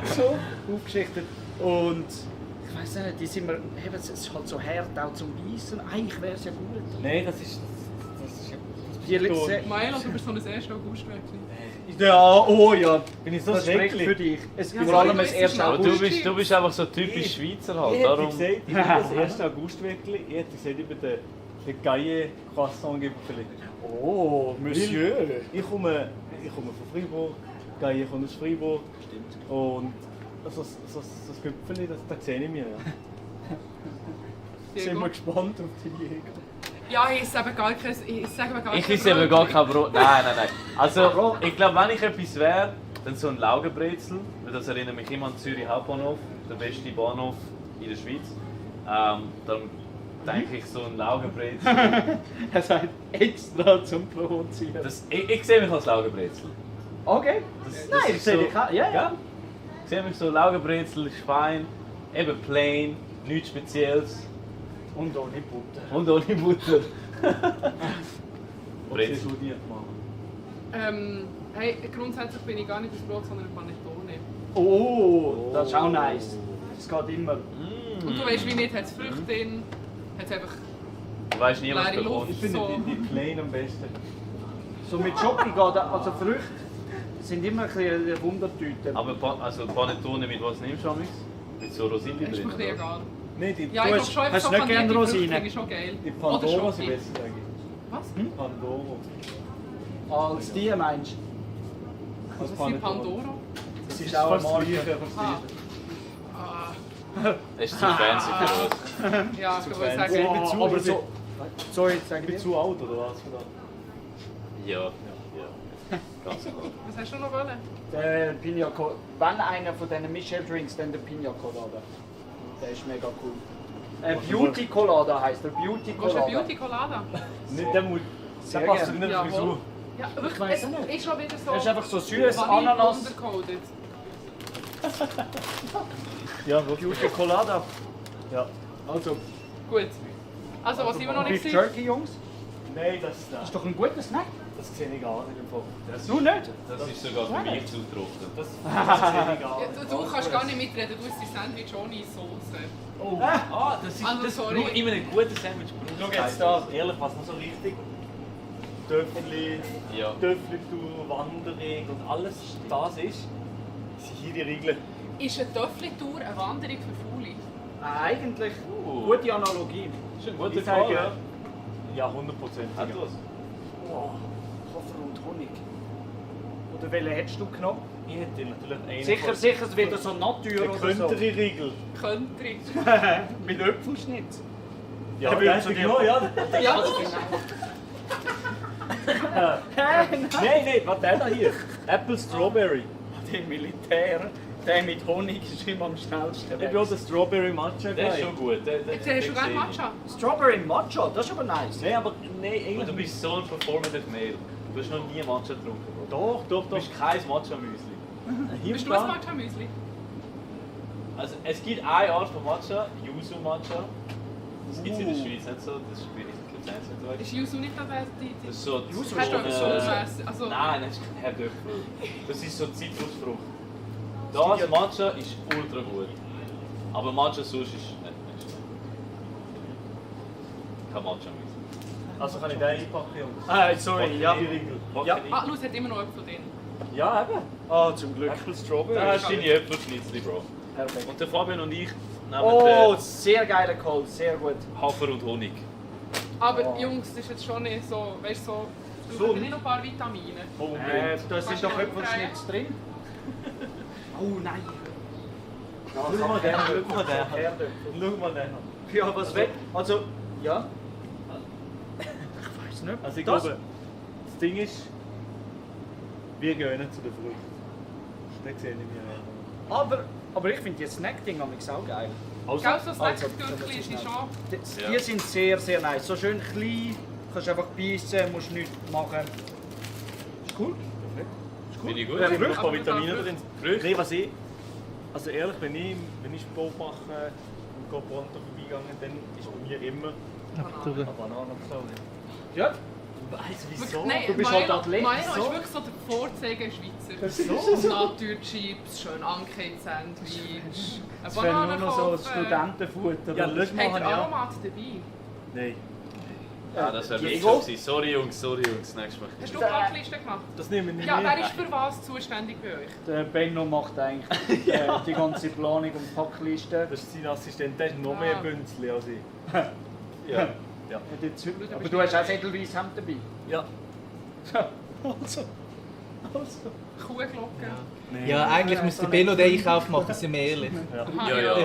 So aufgeschichtet. Und ich weiß nicht, die sind mir, eben, es ist halt so hart auch zum Beißen. Eigentlich wäre es ja gut. Nein, das ist Die so- Maela, du bist so ein 1. August-Wäckchen. Ja, oh ja. Bin ich so Das spricht schrecklich? für dich. Es Ja, vor sorry, allem du das isst 1. schnell. Aber August. du bist einfach so typisch Schweizer halt, Ich hätte darum... gesagt, ich bin das 1. August-Weckli. Ich hätte gesagt, ich bin der geile Croissant-Geber vielleicht. Oh, Monsieur. Ich komme von Freiburg, Gaille kommt aus Freiburg. Stimmt. Und das Gipfeli, das sehe ich mir. Ja. Sind wir gespannt auf die Jäger. Ja, ich sage eben gar kein... Ich sage eben gar Ich kein esse eben gar Brötchen. kein Brot. Nein. Also, ich glaube, wenn ich etwas wäre, dann so ein Laugenbrezel. Weil das erinnert mich immer an Zürich Hauptbahnhof, der beste Bahnhof in der Schweiz. Dann denke ich so ein Laugenbrezel. Er sagt extra zum Provozieren. Ich sehe mich als Laugenbrezel. Okay. Das Nein, ich ist sehe so- dich auch. Ja. Ich sehe mich so, Laugenbrezel ist fein, eben plain, nichts Spezielles Und ohne Butter. und ohne Butter. Was Brezel. siehst du dir machen? Hey, grundsätzlich bin ich gar nicht das Brot, sondern ein Panettone. Oh, das ist auch nice. Das geht immer. Und du weißt, wie nicht, hat es Früchte drin, hat es einfach... Du weißt nie, was du Leere Luft. bekommst. Ich finde So. die Plain am besten. So mit Schoki geht, also Früchte sind immer ein bisschen eine Wundertüte. Aber also Panettone mit was nimmst du amigs? Mit so Rosinen Das ist drin? mir ein bisschen egal. Nein, die, Ja, Du ich glaube hast- schon, hast so nicht kandierte gerne Früchte Rosinen? finde ich schon geil. die Oder Pandora sind Schoki. besser eigentlich. Was? Pandora. Als die meinst du? Als Was ist Pandora? Das ist Das auch fast eine das Gleiche, Marke. verstehst Ah, Das ist zu fancy für uns. ja, ich würde fancy. sagen... bin zu- aber ich so... Sorry, sag Ich bin ich zu alt, oder was? Ja. Ganz klar. Was hast du noch wollen? Der Pina Colada. Wenn einer von diesen Michel Drinks, dann der Pina Colada. Der ist mega cool. Beauty Colada heisst der. Beauty Was ist eine Colada. Beauty Colada? Nicht der Mut. Sehr Der passt gerne. nicht auf die Frisur. Ja, Ich wirklich, weiss es nicht. ist schon wieder so... Das ist einfach so süß, Ananas. Undercoated. Ja, wirklich. Beauty Colada. Ja. Also, Gut. Also, was sind wir noch nicht Beef gesehen? Jerky, Jungs. Nein, das Ist doch ein guter Snack. sehe ich gar nicht im Fall. Du nicht? Das ist sogar für mich zutrocknet. Das sehe ich gar Ja, nicht. du kannst gar nicht mitreden, du isst die Sandwich ohne Soße. Oh. Das ist Also, das sorry. Nur in einem guten Sandwich. Schau jetzt da, ehrlich, was noch so richtig Töffli, Ja. Töffli-Tour, Wanderung und alles das ist, sind hier die Regeln. Ist eine Töffli-Tour eine Wanderung für Faule? Eigentlich gute Analogie. Das ist ein guter Ich sage, Call, ja. ja, 100%. Hat was? Oh, Koffer und Honig. Oder welchen hättest du genommen? Ich hätte natürlich einen Sicher wieder so Natur oder so. könntere Regel. Country. Mit Öpfelschnitt. Ja, Der würde das zu ist dir genau, ja. Ja, Nein, was der da hier? Apple Strawberry. Die Militär. Der mit Honig ist immer am schnellsten. Ich bin auch der Strawberry Matcha Der ist Guy. schon gut. Jetzt hast du gerne Matcha. Strawberry Matcha, das ist aber nice. Nein, aber nein, Und eigentlich du bist so ein performative Mail. Du hast noch nie Matcha getrunken. Bro. Doch, Du bist kein Matcha-Müsli. Hier Bist und du ein da. Matcha-Müsli? Also es gibt eine Art von Matcha, Yuzu Matcha. Das gibt es in der Schweiz nicht so, das ist schwierig zu Lizenz und so weiter. Ist Yuzu nicht das die... Das ist so, Yuzu Hast du ist so so also... Nein, das ist kein Herdöpfel. Das ist so Zitrusfrucht. Das Matcha ist ultra gut. Aber Matcha sonst ist nicht schlecht. Kein Matcha-Müsli. Also kann ich den einpacken, Jungs. Sorry, ja. Ja. Ah, Luz hat immer noch Äpfel drin. Ja, eben. Ah, zum Glück. Apple Strawberry. Da hast du deine Äpfelschnitzel, Bro. Perfekt. Und der Fabian und ich nehmen Oh, sehr geiler Call, sehr gut. Hafer und Honig. Aber Jungs, das ist jetzt schon nicht so... Weißt du, so... Du hast nicht noch ein paar Vitamine. Da sind doch Äpfelschnitz drin. Oh nein. Schau mal den, schau mal den. Herdöpfel. Schau mal den. Ja, was weg? Also, ja. Ich weiß nicht. Also ich Das- glaube, das Ding ist, wir gehen nicht zu der Frucht. Das sehe ich mir an. Aber ich finde die Snack-Dinger auch geil. Also, Gell, so Also, Snack-Gürkli ist schon... Die sind sehr, sehr nice. So schön klein, kannst einfach beißen, musst nichts machen. Ist cool. Finde ich gut. da sind noch ein Aber paar Vitamine das- drin. Früchte? Nein, was ich... Also ehrlich, wenn ich Sport mache und gehe Pronto vorbeigegangen, dann ist bei mir immer eine Banane bestellt. Ja. Weißt du Wirklich, wieso? nein, Du bist halt Maelo- Athlet, Maelo ist so. wirklich so der Vorzeige-Schweizer. Das ist so. Naturchips, schön Ankeit-Sandwich, eine Das wäre Banane nur noch so kaufen. Studentenfutter. Ja, lass Habt mal ihr ja. Aromat dabei? Nein, Ja, das wäre Diego? witzig gewesen. Sorry Jungs, nächstes Mal. Hast du eine Packliste gemacht? das nehmen wir nicht Ja, mehr. wer ist für was zuständig bei euch? Der Benno macht eigentlich die ganze Planung und Packliste. Das ist sein Assistent, der ist noch mehr Bünzli als ich. Ja. Ja. Aber du hast auch Edelweiss Hemd dabei. Ja. Kuhglocke? Ja, eigentlich müsste Benno den Einkauf machen, sind wir ehrlich. Aha, Ja.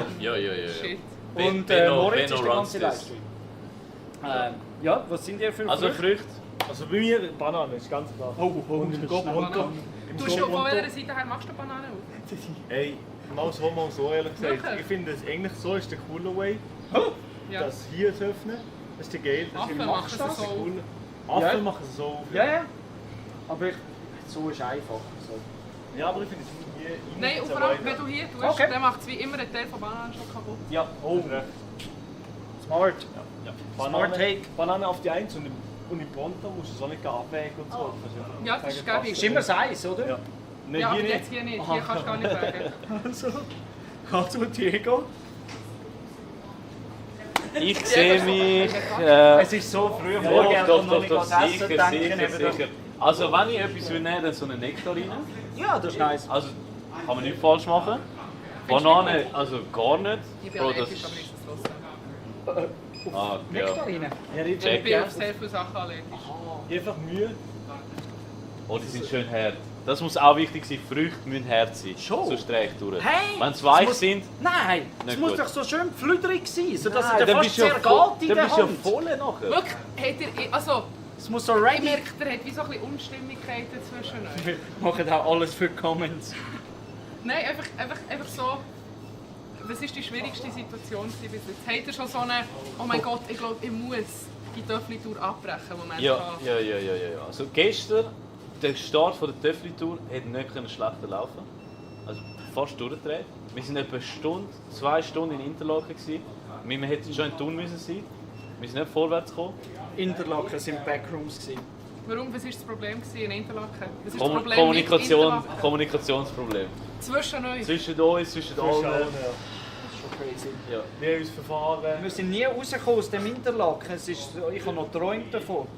Shit. Und Benno- Moritz Benno ist der runs ganze this. Livestream. Ja, was sind ihr für Also Früchte? Früchte. Also bei mir Banane, ist ganz klar. Und im Go-Pronto. Du hast von welcher Seite her machst du Banane auf? Ey, mal so ehrlich gesagt. Wirklich? Ich finde es eigentlich so ist der cooler Way, Ja. das hier zu öffnen. Das ist der geil. Das Affen ist machen es das so auf. cool. Affen Ja. machen es so auf. Ja. Aber so ist einfach. So. Ja, aber ich finde es hier Nein, und vor allem, wenn du hier tust, Okay. dann macht es wie immer einen Teil von Bananen schon kaputt. Ja, oh. Smart. Ja. Smart Take. Banane auf die Eins und im Pronto musst du es auch nicht abwägen und so. Ja, das ist gäbig. Ist immer das Eis, oder? Ja. Nein, Ja, aber hier jetzt nicht. hier nicht. Hier kannst du gar nicht wägen. Also Diego. Ich sehe mich. Es ist so früh morgen, ich kann noch nicht was essen, denken eben das- Also wenn ich etwas will nehmen, dann so eine Nektarine. Ja, das ist nice. Also kann man nicht falsch machen. Banane, also gar nicht. Ich bin Bro, das allergisch, aber ist... ist das los. Ah, ja. Nektarine. Ja, ich Check. Ich bin auf sehr viele Sachen allergisch. einfach Mühe. Oh, die sind schön hart. Das muss auch wichtig sein, Früchte müssen hart sein. Schon? Sonst trägt es durch. Hey, Wenn sie weich es muss- sind, Nein, es Nicht muss gut. doch so schön flüderig sein, sodass nein, es dir dann fast bist du ja zergeht voll, in dann der bist du ja Hand. voll nachher. Wirklich, habt ihr, also, Es muss so ich ready. merke, der hat wie so ein bisschen Unstimmigkeiten zwischen euch. Wir machen auch alles für Comments. Nein, einfach so. Was war die schwierigste Situation bis jetzt? Habt ihr schon so eine, oh mein Gott, ich glaube, ich muss die Töffli-Tour abbrechen, Moment Ja. gehabt? Also gestern, der Start von der Töffli-Tour hätte nicht schlechter laufen. Also fast durchgedreht. Wir waren etwa eine Stunde, 2 Stunden in Interlaken gewesen. Wir hätten schon in Thun müssen sein. Wir sind nicht vorwärts gekommen. Interlaken sind Backrooms gewesen. Warum? Was war das Problem in Interlaken? Was ist das Problem mit Kommunikation, Interlaken? Kommunikationsproblem. Zwischen euch? Zwischen uns, zwischen allen. Das ist schon crazy. Ja. Wir haben uns verfahren. Wir sind nie rausgekommen aus dem Interlaken. Es ist, ich habe noch geträumt davon.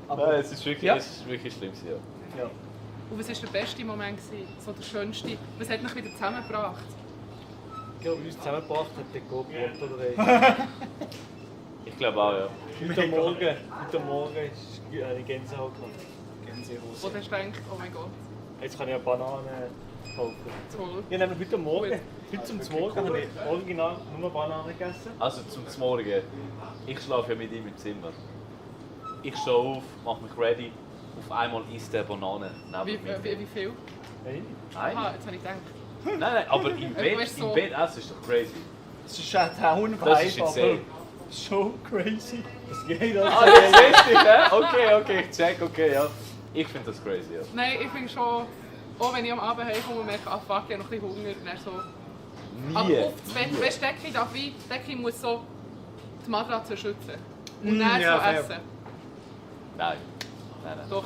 Nein, es ist wirklich, Ja. es ist wirklich schlimm gewesen, ja. Und was war der beste Moment? So der schönste? Was hat mich wieder zusammengebracht? Ich glaube, uns zusammengebracht hat der Go-Pronto oder Ich glaube auch, ja. Heute Morgen ist eine Gänsehaut gehabt. Wo du denkst, oh mein Gott, Jetzt kann ich eine Banane kaufen. toll. Ja, nämlich heute Morgen habe ich original nur Bananen gegessen. Also zum Morgen. Ich schlafe ja mit ihm im Zimmer. Ich stehe auf, mache mich ready, auf einmal isst der Banane neben mir. Wie viel? Eine? Aha, jetzt habe ich gedacht. Nein, aber im Du Bett, bist so- im Bett essen ist doch crazy. Das ist halt auch ein Das ist Vibe, aber insane. so crazy. Das geht das. Ah, das ist richtig, hä? Okay, ich check, okay, ja. Ich finde das crazy, ja. Nein, ich finde schon, auch wenn ich am Abend heimkomme und merke, ah fuck, ich habe noch ein bisschen Hunger, dann so... Aber Nie. auf das Bett, weißt du, die Decke muss so die Matratze schützen. Und dann ja, so fair. essen. Nein. Doch.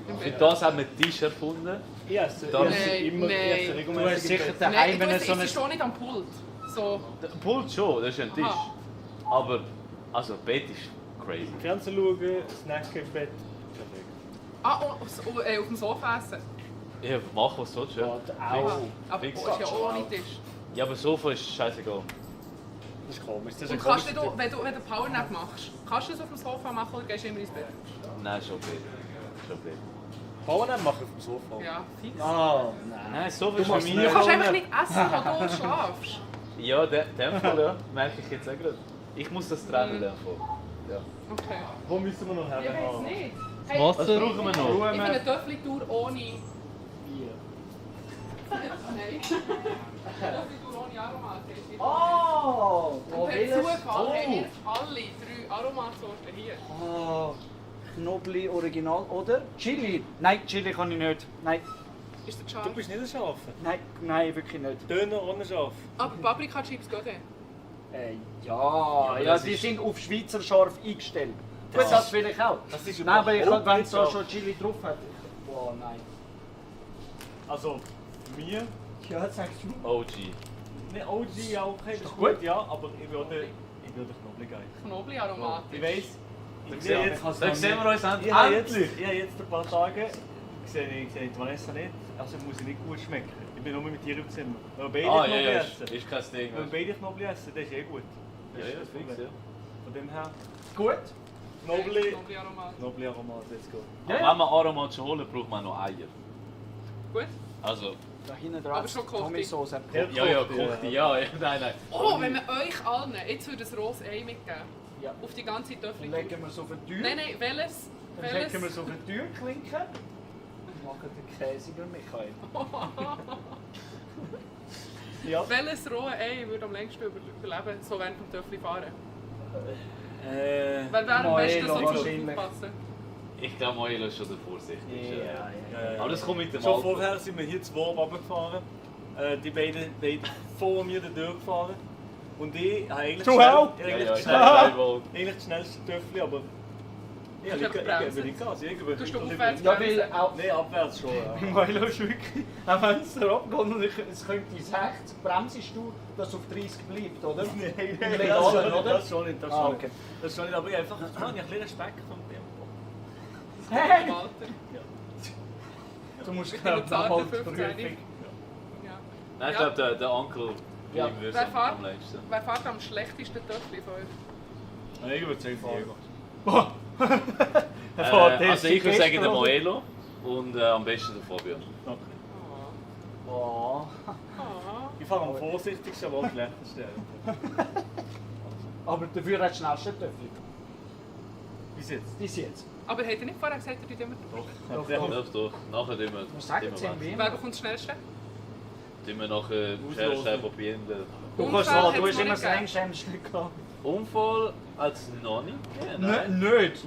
Im Für Bett. das haben wir Tisch erfunden. Ich esse Nein, immer nein. ich esse Du hast regelmäßig sicher im Bett. daheim, Nein, wenn du es so isst eine... schon nicht am Pult. So, Der Pult schon, das ist ein Tisch. Aha. Aber, also, Bett ist crazy. Fernsehen schauen, snacken im Bett. Perfekt. auf dem Sofa essen. Ja, mach was du willst, ja. Aha. Aber Fix. ist ja auch ohne Tisch. Ja, aber Sofa ist scheißegal. Das ist komisch. Das ist Und ein kannst du, komischer wenn du einen Powernap machst, kannst du es auf dem Sofa machen oder gehst du immer ins Bett? Nein, ist okay. Ist okay. Powernap machen auf dem Sofa. Ja, fix. Ah, nein. Nein, Sofa Du ist machst für Du mich... kannst einfach nicht essen, wo du schlafst. Ja, dem Fall, ja. Merke ich jetzt auch gerade. Ich muss das trennen, dem Fall. Ja. Okay. Wo müssen wir noch Ja, her? jetzt nicht. Hey, Was brauchen wir noch? ich finde eine Töffli-Tour ohne... Bier. Nein. Töffli-Tour ohne Aromat. Oh! Und per Zufall haben wir alle 3 Aromatsorten hier. Oh, Knobli Original oder Chili? Nein, Chili kann ich nicht. Nein, Ist der Du scharf? bist nicht ein Schaf. nein, wirklich nicht. Döner ohne Schaf. Aber Paprika-Chips geht Ja, das die ist- sind auf Schweizer scharf eingestellt. Gut, das vielleicht auch. Das ist Nein, aber ich, überhaupt wenn nicht es da scharf. schon Chili drauf hat. Boah, nein. Also, mir? Ja, sagst du. OG. Ne, OG ja okay, das ist gut. gut, ja, aber ich würde Knoblauch geil. Knoblauch-Aromat. Ich weiss, Da ich sehen sehe wir jetzt, uns endlich. ich habe jetzt ein paar Tage, sehe die Vanessa nicht, also muss ich nicht gut schmecken. Ich bin nur mit ihr im Zimmer. Wenn wir beide Ah, ja, Knoblauch ja, essen, ist kein Ding. wenn wir beide Knoblauch essen, das ist eh gut. Ja, ja, fix, ja. Von dem her, Gut. Knoblauch-Aromat. Knoblauch-Aromat, let's go. Ja, Aber wenn wir Aromat schon holen, braucht man noch Eier. Gut. Also, Da hinten Aber dran schon gekocht. Tomato-Sauce. ja, kocht die, ja, nein. Oh, wenn wir euch allen jetzt würde ein rohes Ei mitgeben. Ja. Auf die ganze Dann Töffel. legen wir es auf die Tür. Nein, welches? Dann legen wir es auf die Türklinke. Und machen den Käsiger Michael. Ja. Welches rohe Ei würde am längsten überleben, so während dem Töffel fahren? Weil wer am besten so wahrscheinlich. aufpassen? Ich glaube, Moilo ist schon der vorsichtigste. Ja. Aber das kommt mit dem Schon Alter. vorher sind wir hier 2 runtergefahren. Die beiden vor mir den Tür gefahren. Und ich habe eigentlich Du auch? eigentlich Ja, das ich schnell- habe wohl. eigentlich das schnellste Töffel, aber ich Du hast gebe bremsen. nicht Gas. Ich Du hast gebe aufwärts Ja, weil bremsen. auch Nein, abwärts schon. Ja. Milo ist wirklich, auch wenn es dir abgeht und es könnte 60, bremsest du, dass es auf 30 bleibt, oder? Nein, Im das Legalen, schon nicht, oder? das schon nicht. Das Ah, schon okay. nicht. Das schon nicht, aber ich habe einfach ich habe ein bisschen Respekt vom Tempo. Hey! Im Alter. Du musst bin genau noch zarte nochmal die 15. Prüfung. Ja. Nein, ich Ja. glaube, der Onkel Ja. William Wer fährt? am längsten. Wer fährt am schlechtesten Töffel von euch? Ich würde sagen, Diego. Also ich würde sagen der Moelo und am besten der Fabian. Okay. Oh. Ich fahre am vorsichtigsten, aber am schlechtesten. Aber dafür hat du schnellste Töffel. Bis jetzt. Bis jetzt. Aber hat er nicht vorher gesagt, er tut immer durch? Doch. Nachher tun wir... Was sagen sie wir ihm? Wer bekommt das Schnellste? Tun wir nachher Schere, Papier in den... Du Unfall kannst sagen, hat's du hast noch immer nicht das längste Stück gehabt. Unfall hat es noch nicht gegeben, Nicht.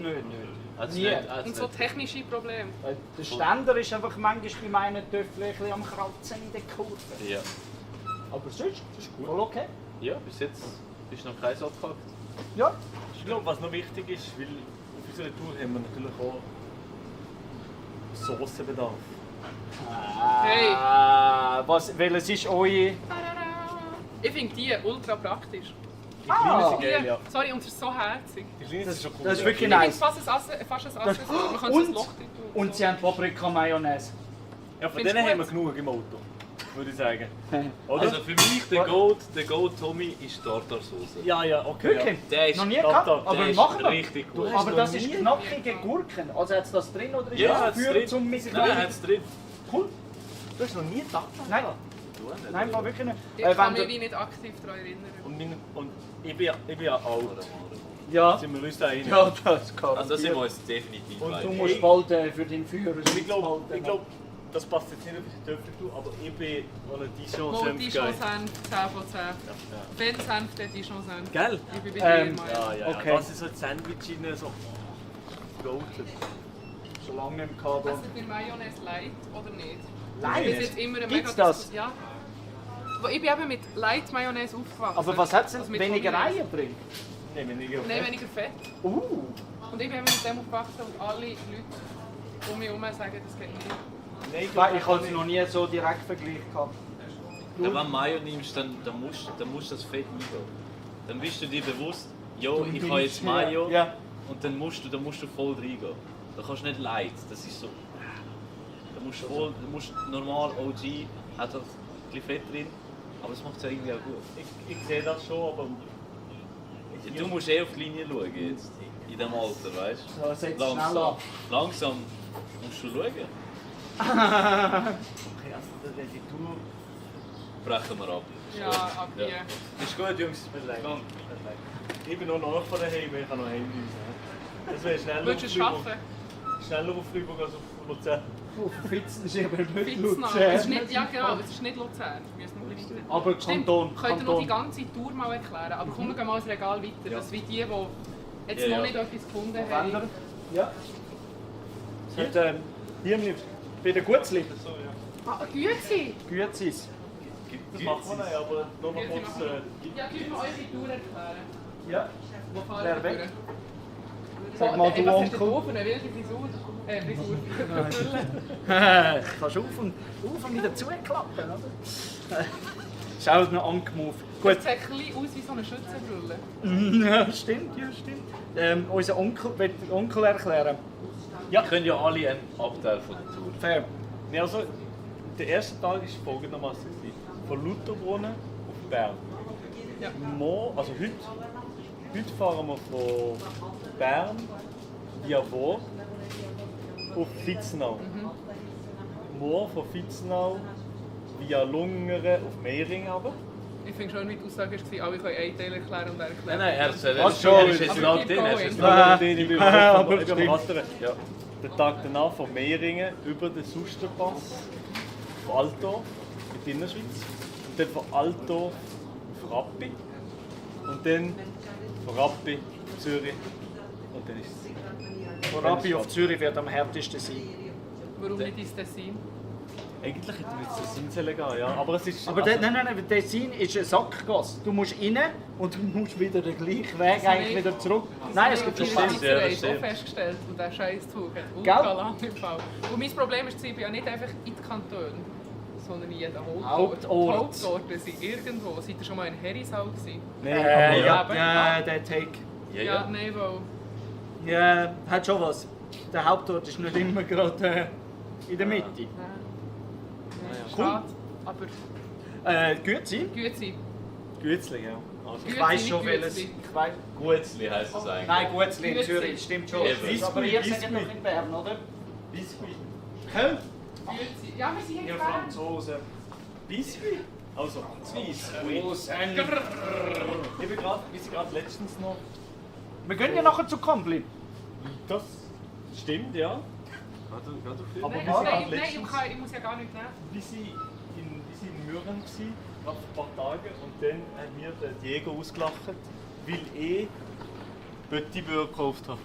Hat's nie. nicht, hat's Und so nicht. technische Probleme. Weil der Ständer ist einfach manchmal bei meinen Töffeln ein bisschen am Kratzen in der Kurve. Ja. Aber sonst, das ist gut. Voll okay. Ja, bis jetzt ist noch keins abgehakt. Ja. Ich glaube, was noch wichtig ist, weil auf unserer Tour haben wir natürlich auch Soßenbedarf. Hey. Welches ist eure... Ich finde die ultra praktisch. Die kleinen sind Die, geil, ja. sorry, und es ist so herzig. Die kleinen sind schon cool. Das ist ja. wirklich Ich finde nice. fast ein Accessoire. Man könnte so ein Loch drin tun. Und sie haben Paprika-Mayonnaise. Ja, von Findest denen du haben wir gut? genug im Auto, würde ich sagen. Oder? Also für mich der Goat Tommy ist Tartarsauce. ja, okay. Wirklich? Der ist... Noch nie Doch, gehabt? doch, Aber Der ist machen wir. richtig gut. Aber noch das nie- ist knackige Gurken. Also hat es das drin oder ist Ja, das hat's für drin. zum Mitnehmen? Nein, hat es drin. Cool. Du hast noch nie gedacht? Nein, Du auch nicht, nein, oder? war wirklich nicht. Ich kann wenn mich der- wie nicht aktiv daran erinnern. Und ich bin ja alt. Ja. Sind wir uns da einig? Ja, das kann. Also da sind wir uns definitiv Und einig. du Du musst bald für den Führer Ich glaube, das passt jetzt nicht auf die Töpfe, aber ich bin an einer Dijon-Senf Dijon-Senf, 10 von 10. Wenn Senf, dann Dijon-Senf. Gell? Ich bin bei dir, Mayo. Ja. Okay. Das ist so ein Sandwich in so golden. Schon lange im Kader. Also bei Mayonnaise Light oder nicht? Light? Das ist jetzt immer eine Gibt's mega das? Ja. Aber ich bin eben mit Light Mayonnaise aufgewachsen. Aber was hat es Also denn? mit Weniger Mayonnaise. Eier drin? Nein, weniger. Nein, weniger Fett. Und ich bin eben mit dem aufgewachsen und alle Leute um mich herum sagen, das geht nicht. Nein, Ich habe es noch nie so direkt verglichen gehabt. Wenn du Mayo nimmst, dann musst du das Fett eingehen. Dann bist du dir bewusst, jo, ich habe jetzt Mayo Ja. und dann musst du voll reingehen. Da kannst du nicht light, das ist so... Da musst du normal OG, hat das ein bisschen Fett drin, aber das macht es ja irgendwie auch gut. Ich sehe das schon, aber... Ja, du musst auf die Linie schauen jetzt, in diesem Alter, weißt du? So, setz schnell an. Langsam musst du schauen. Okay, also die Tour... Brechen wir ab. Ja, ab hier. Ist gut, Jungs, es tut mir leid. Ich bin noch nach von daheim, ich kann noch heim. Das wäre schneller Willst du es schaffen? Schneller auf Freiburg als auf Luzern. Auf Fitzen ist eben nicht Fitznau. Es ist nicht, ja genau, es ist nicht Luzern. Wir müssen noch ein bisschen weiter. Aber Stimmt, Kanton. könnt ihr noch die ganze Tour mal erklären? Aber komm, wir gehen mal das Regal weiter. Das wie die jetzt noch nicht etwas gefunden haben. Ja. Hier, hier bei der Gutzli. Ah, Güezi! Gützis. Das machen wir nicht, aber nur noch kurz... Ja, könnt ihr eure Tour erklären? Ja. Wo fahren Wer wir weg? durch? Sag mal, du Was hast du Onkel. für eine wilde Frisur? Frisur. Kannst auf und wieder zuklappen, oder? Schaut noch angemove. Gut. Das sieht ein bisschen aus wie so eine Schützenbrille. Ja, stimmt, ja, stimmt. Unser Onkel, will der Onkel erklären. Ja. Wir können ja alle einen Abteil von der Tour. Fair. Ja, also, der erste Tag war folgendermaßen. Von Lutherbrunnen auf Bern. Ja. Also heute fahren wir von Bern via Wohr auf Fitznau. Morgen von Fitznau via Lungeren auf Meiringen runter. Ich finde schon, wie die Aussage war, alle können einen Teil erklären und er erklärt. Nein, er ist jetzt Aber laut keep drin. going. Er ist jetzt Ich bin aber am stimmt. Rattern. Ja. Den Tag danach von Meiringen über den Susterpass auf Altdorf in der Innerschweiz. Und dann von Altdorf auf Rappi. Und dann von Rappi auf Zürich. Und dann ist es. Von Rappi auf Zürich wird am härtesten sein. Warum nicht ins Tessin? Eigentlich hätten wir jetzt das Inseln gehen, ja. Aber es ist. Aber also, nein, der Tessin ist eine Sackgasse. Du musst rein und du musst wieder den gleichen Weg eigentlich wieder zurück. Nein, es gibt schon schon Spaß. Ich habe auch festgestellt, und der Scheißzug hat ultra lang im Fall. Und mein Problem ist, ich bin ja nicht einfach in den Kantonen, sondern in jedem Hauptort. Die Hauptorte sind irgendwo. Seid ihr schon mal in Herisau gewesen? Nein, Ja, der Take. Ja, nein, wo? Ja, hat schon was. Der Hauptort ist nicht immer gerade in der Mitte. Schade, aber Gützi? Güezi. Gützli, ja. Also, Ich weiss schon, nicht welches. Gützli. Ich weiss. Gutzli heisst es eigentlich. Nein, Gutzli in Gützi. Zürich, stimmt schon. Eben. Aber ihr seid noch in Bern, oder? Biskuit. Hä? Güezi. Ja, wir sind Ihr jetzt Bern. Franzosen. Biskuit? Also, Biskuit. Wir sind gerade letztens noch. Wir gehen ja nachher zu Kompli. Das stimmt, ja. Aber Nein, wir sind nein, gerade letztens. ich muss ja gar nicht nehmen. Wir sind in Mürren gsi, nach ein paar Tagen, und dann haben wir den Diego ausgelacht, weil ich Böttibür gekauft habe.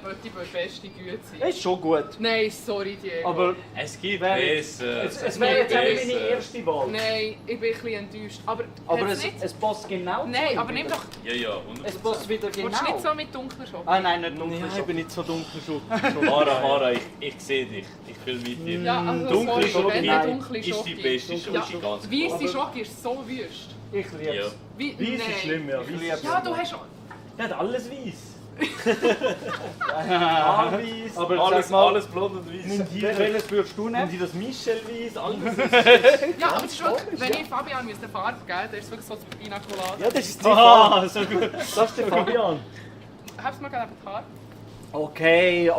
Böttibür, beste Güezi. Ist schon gut. Nein, sorry, Diego. Aber Es gibt Wer- besser. es wäre jetzt auch meine erste Wahl. Nein, ich bin ein bisschen enttäuscht. Aber Aber nicht... es passt genau zu Nein, ihm aber nimm wieder. doch... Ja, ja, 100%. Es passt wieder genau. Willst du nicht so mit dunklen Schokolade? Ah nein, nicht dunkel. Ja, ich bin nicht so dunkel schon. Mara, ich sehe dich. Ich fühle mit dir. Ja, also Dunkle sorry, Schoki wenn nein, dunkle Ist die Schoki. beste Schoki, Ja, ganz klar. weisse Schoki ist so wüst. Ich liebe Ja. es. Wie, Weiss ist schlimm, ja. Ich Weiss liebe ist Ja, du hast... Der hat alles weiß. Haarweiss. Aber Alles, sag mal, alles blond und weiß. welches würdest du Nehmen nehmen? die das Michel weiß, alles. Ja, aber es ist wirklich, wenn ich Fabian eine Farbe geben müsste, dann ist es wirklich so das Pina Colada. Ja, das ist die Farbe. So gut. Das ist der Fabian. Hab's mal gerade die Farbe. Okay.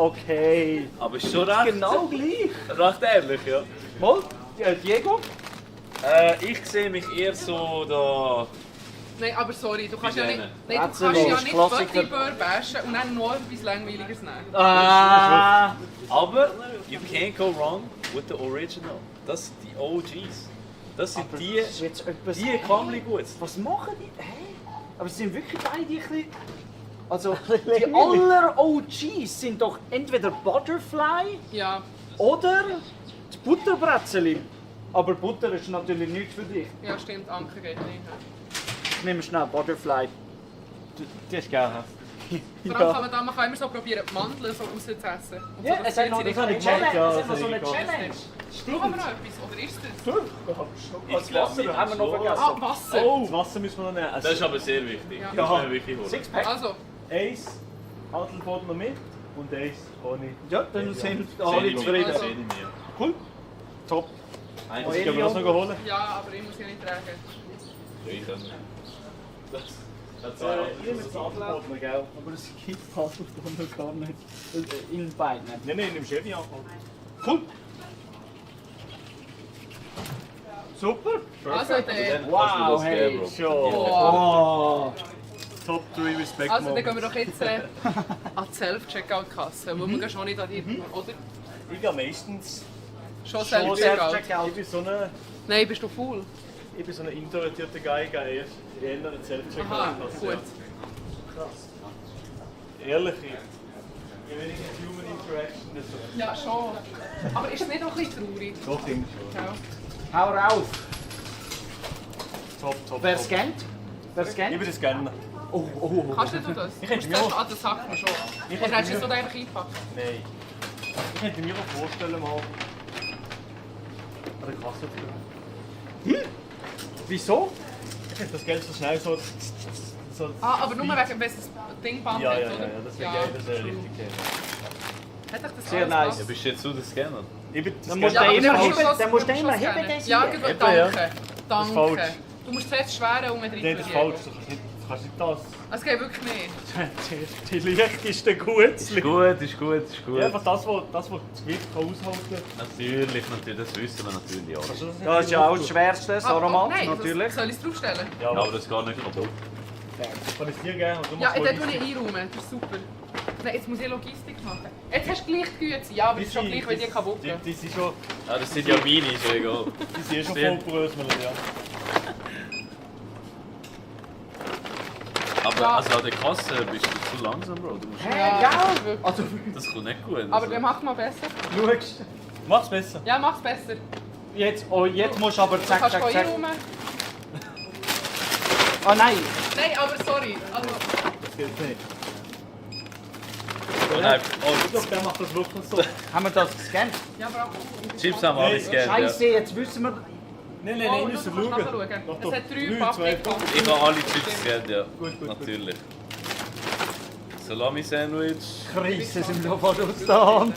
Aber ist schon recht, Genau gleich. recht ehrlich, ja. Mal, Diego? Ich sehe mich eher so da Nein, aber sorry, du kannst ja nicht, Nein, nein, du Rätsel kannst ja ist nicht Klassiker. Buttibör bashen und dann noch etwas Langweiliges nehmen. Ah, Aber you can't go wrong with the original. Das sind die OGs. Das sind die, das ist jetzt etwas... die Kamli gut. Was machen die? Hä? Aber es sind wirklich beide ein bisschen... Also, die aller OGs sind doch entweder Butterfly Ja, oder die Butterbretzeli. Aber Butter ist natürlich nichts für dich. ja stimmt, Anke geht nicht. Ich nehme schnell Butterfly. Die ist geil, Vor allem kann man kann immer so probieren, die Mandeln so rauszuessen. Und Ja, so, es hat noch das so eine nicht Challenge. Ja, Es hat noch so das eine ist Challenge. Brauchen wir noch etwas, oder ist das? Das Wasser haben wir noch vergessen. Ah, Wasser! Oh, das Wasser müssen wir noch nehmen. Also, Das ist aber sehr wichtig. Ja. Das müssen wir wirklich holen. Sixpack. Also, eins Handelboden noch mit und eins ohne. Ja, dann sind Sehe alle ich mir. zufrieden. Sehe ich mir. Cool. Top. Eins Also, ich kann mir das noch holen. ja, aber ich muss ja nicht tragen. ich kann. Das Ich nehme das Handelboden, gell? Aber es gibt Handelboden noch gar nicht. In beiden. Nein, nein, nimm Chevy an. Cool. Super. Also, dann, Wow, hey, Schon. Oh. Top 3 Respect also, dann gehen wir Moments. doch jetzt an die Self-Checkout-Kasse, wo wir gehen schon nicht an die, oder? Ich gehe meistens Schon schon Self-Checkout. Ich bin so ein Nein, bist du faul? introvertierter Guy, ich gehe eher in einen Self-Checkout. Aha, gut. Ehrlich, je weniger Human Interaction, desto Ja, schon. Aber ist es nicht auch ein bisschen traurig? doch Ding. Ja. Hau rauf. Top, top, Wer top. scannt? Wer Ich scannt? würde das gerne. Kannst du das? Ich hätte Du mir musst auch- zuerst das Sack schon. Ich Oder hätte hast du es mir- so einfach einpacken? Nein. Ich könnte mir auch vorstellen, mal an der Kasse zu gehen. Wieso? Ich hätte das Geld so schnell so. Ah, aber nur wegen, wenn es das Ding band Ja, hat, ja, oder? ja, das wäre geil, das wäre richtig geil. Hat euch das Sehr alles nice. gemacht? Bist du jetzt so der Scanner? Ich bin das Dann Geld musst du aber immer du musst heben, schon- dann musst du du immer musst schon heben, scannen. das Ja, hier. genau, Eben, ja. danke. Das ist Danke. falsch. Du musst zuerst schwere und mit Nein, das ist falsch. Du kannst nicht das. Es geht wirklich nicht. Die leichteste Gutzli. Gut, ist gut, ist gut. Ja, einfach das, was das Gewicht kann aushalten kann. Natürlich, das wissen wir natürlich alle. Kannst du nicht Das ist ja auch das Schwerste, Ah, Saruman, nein, natürlich. Soll ich es draufstellen? Ja, Aber das geht nicht kaputt. kann ich es dir geben und du Ja, machst dann tue ich einräumen. Das ist super. Nein, jetzt muss ich Logistik machen. Jetzt hast du gleich Güte. Ja, aber es ist schon gleich, wenn die kaputt gehen. Die sind schon, Ah, das sind ja meine, ist ja egal. die sind eh schon Stimmt. voll Brösmel, ja. Aber Ja. also an der Kasse bist du zu langsam, Bro. Du musst, Ja, wirklich. Also, das kommt nicht gut. Aber dann mach mal besser. schaust. Mach's besser. Ja, mach's besser. Jetzt, oh, jetzt musst du aber Du zack, kannst zack, zack. einräumen. Ah nein, Nein, aber sorry. Also, Das geht nicht. Oh nein, Ich oh, glaube, der macht das wirklich so. haben wir das gescannt? ja, bravo. Chips haben wir alle gescannt, ja. Scheiße, jetzt wissen wir... Nein, Oh, nein, du müssen kannst schauen. nachschauen. Doch, Es doch. hat 3 2, Paprika. Ich habe alle Chips gescannt, ja. Gut, gut, Natürlich. Salami-Sandwich. Krise sind wir fast aus der Hand.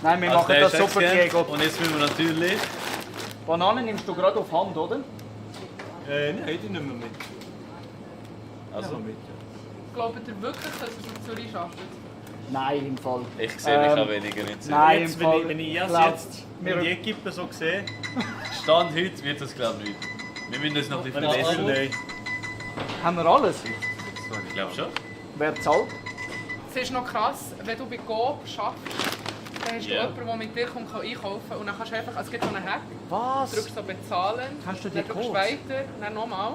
Nein, wir Also machen der das ist auch super, gescannt. Diego. Und jetzt müssen wir natürlich... Bananen nimmst du gerade auf Hand, oder? Nein, die nehmen wir mit. Also, mit. Glaubt ihr wirklich, dass es in Zürich schafft? Nein, im Fall. ich sehe mich Ähm, auch weniger in Zürich. Nein, Jetzt, im Fall. wenn ich erst glaub, jetzt wir- wenn die Equipe so sehe, Stand heute wird das glaube ich nicht. Wir müssen uns noch ein wenn bisschen ich verbessern. nein. Haben wir alles? Ich glaube schon. Wer zahlt? Es ist noch krass, wenn du bei Coop schaffst, dann hast du Ja. jemanden, der mit dir kommt, kann einkaufen und dann kannst du einfach, also es gibt so einen Hack, Was? drückst so bezahlen, Kannst du die dann drückst du Codes? weiter, dann nochmal.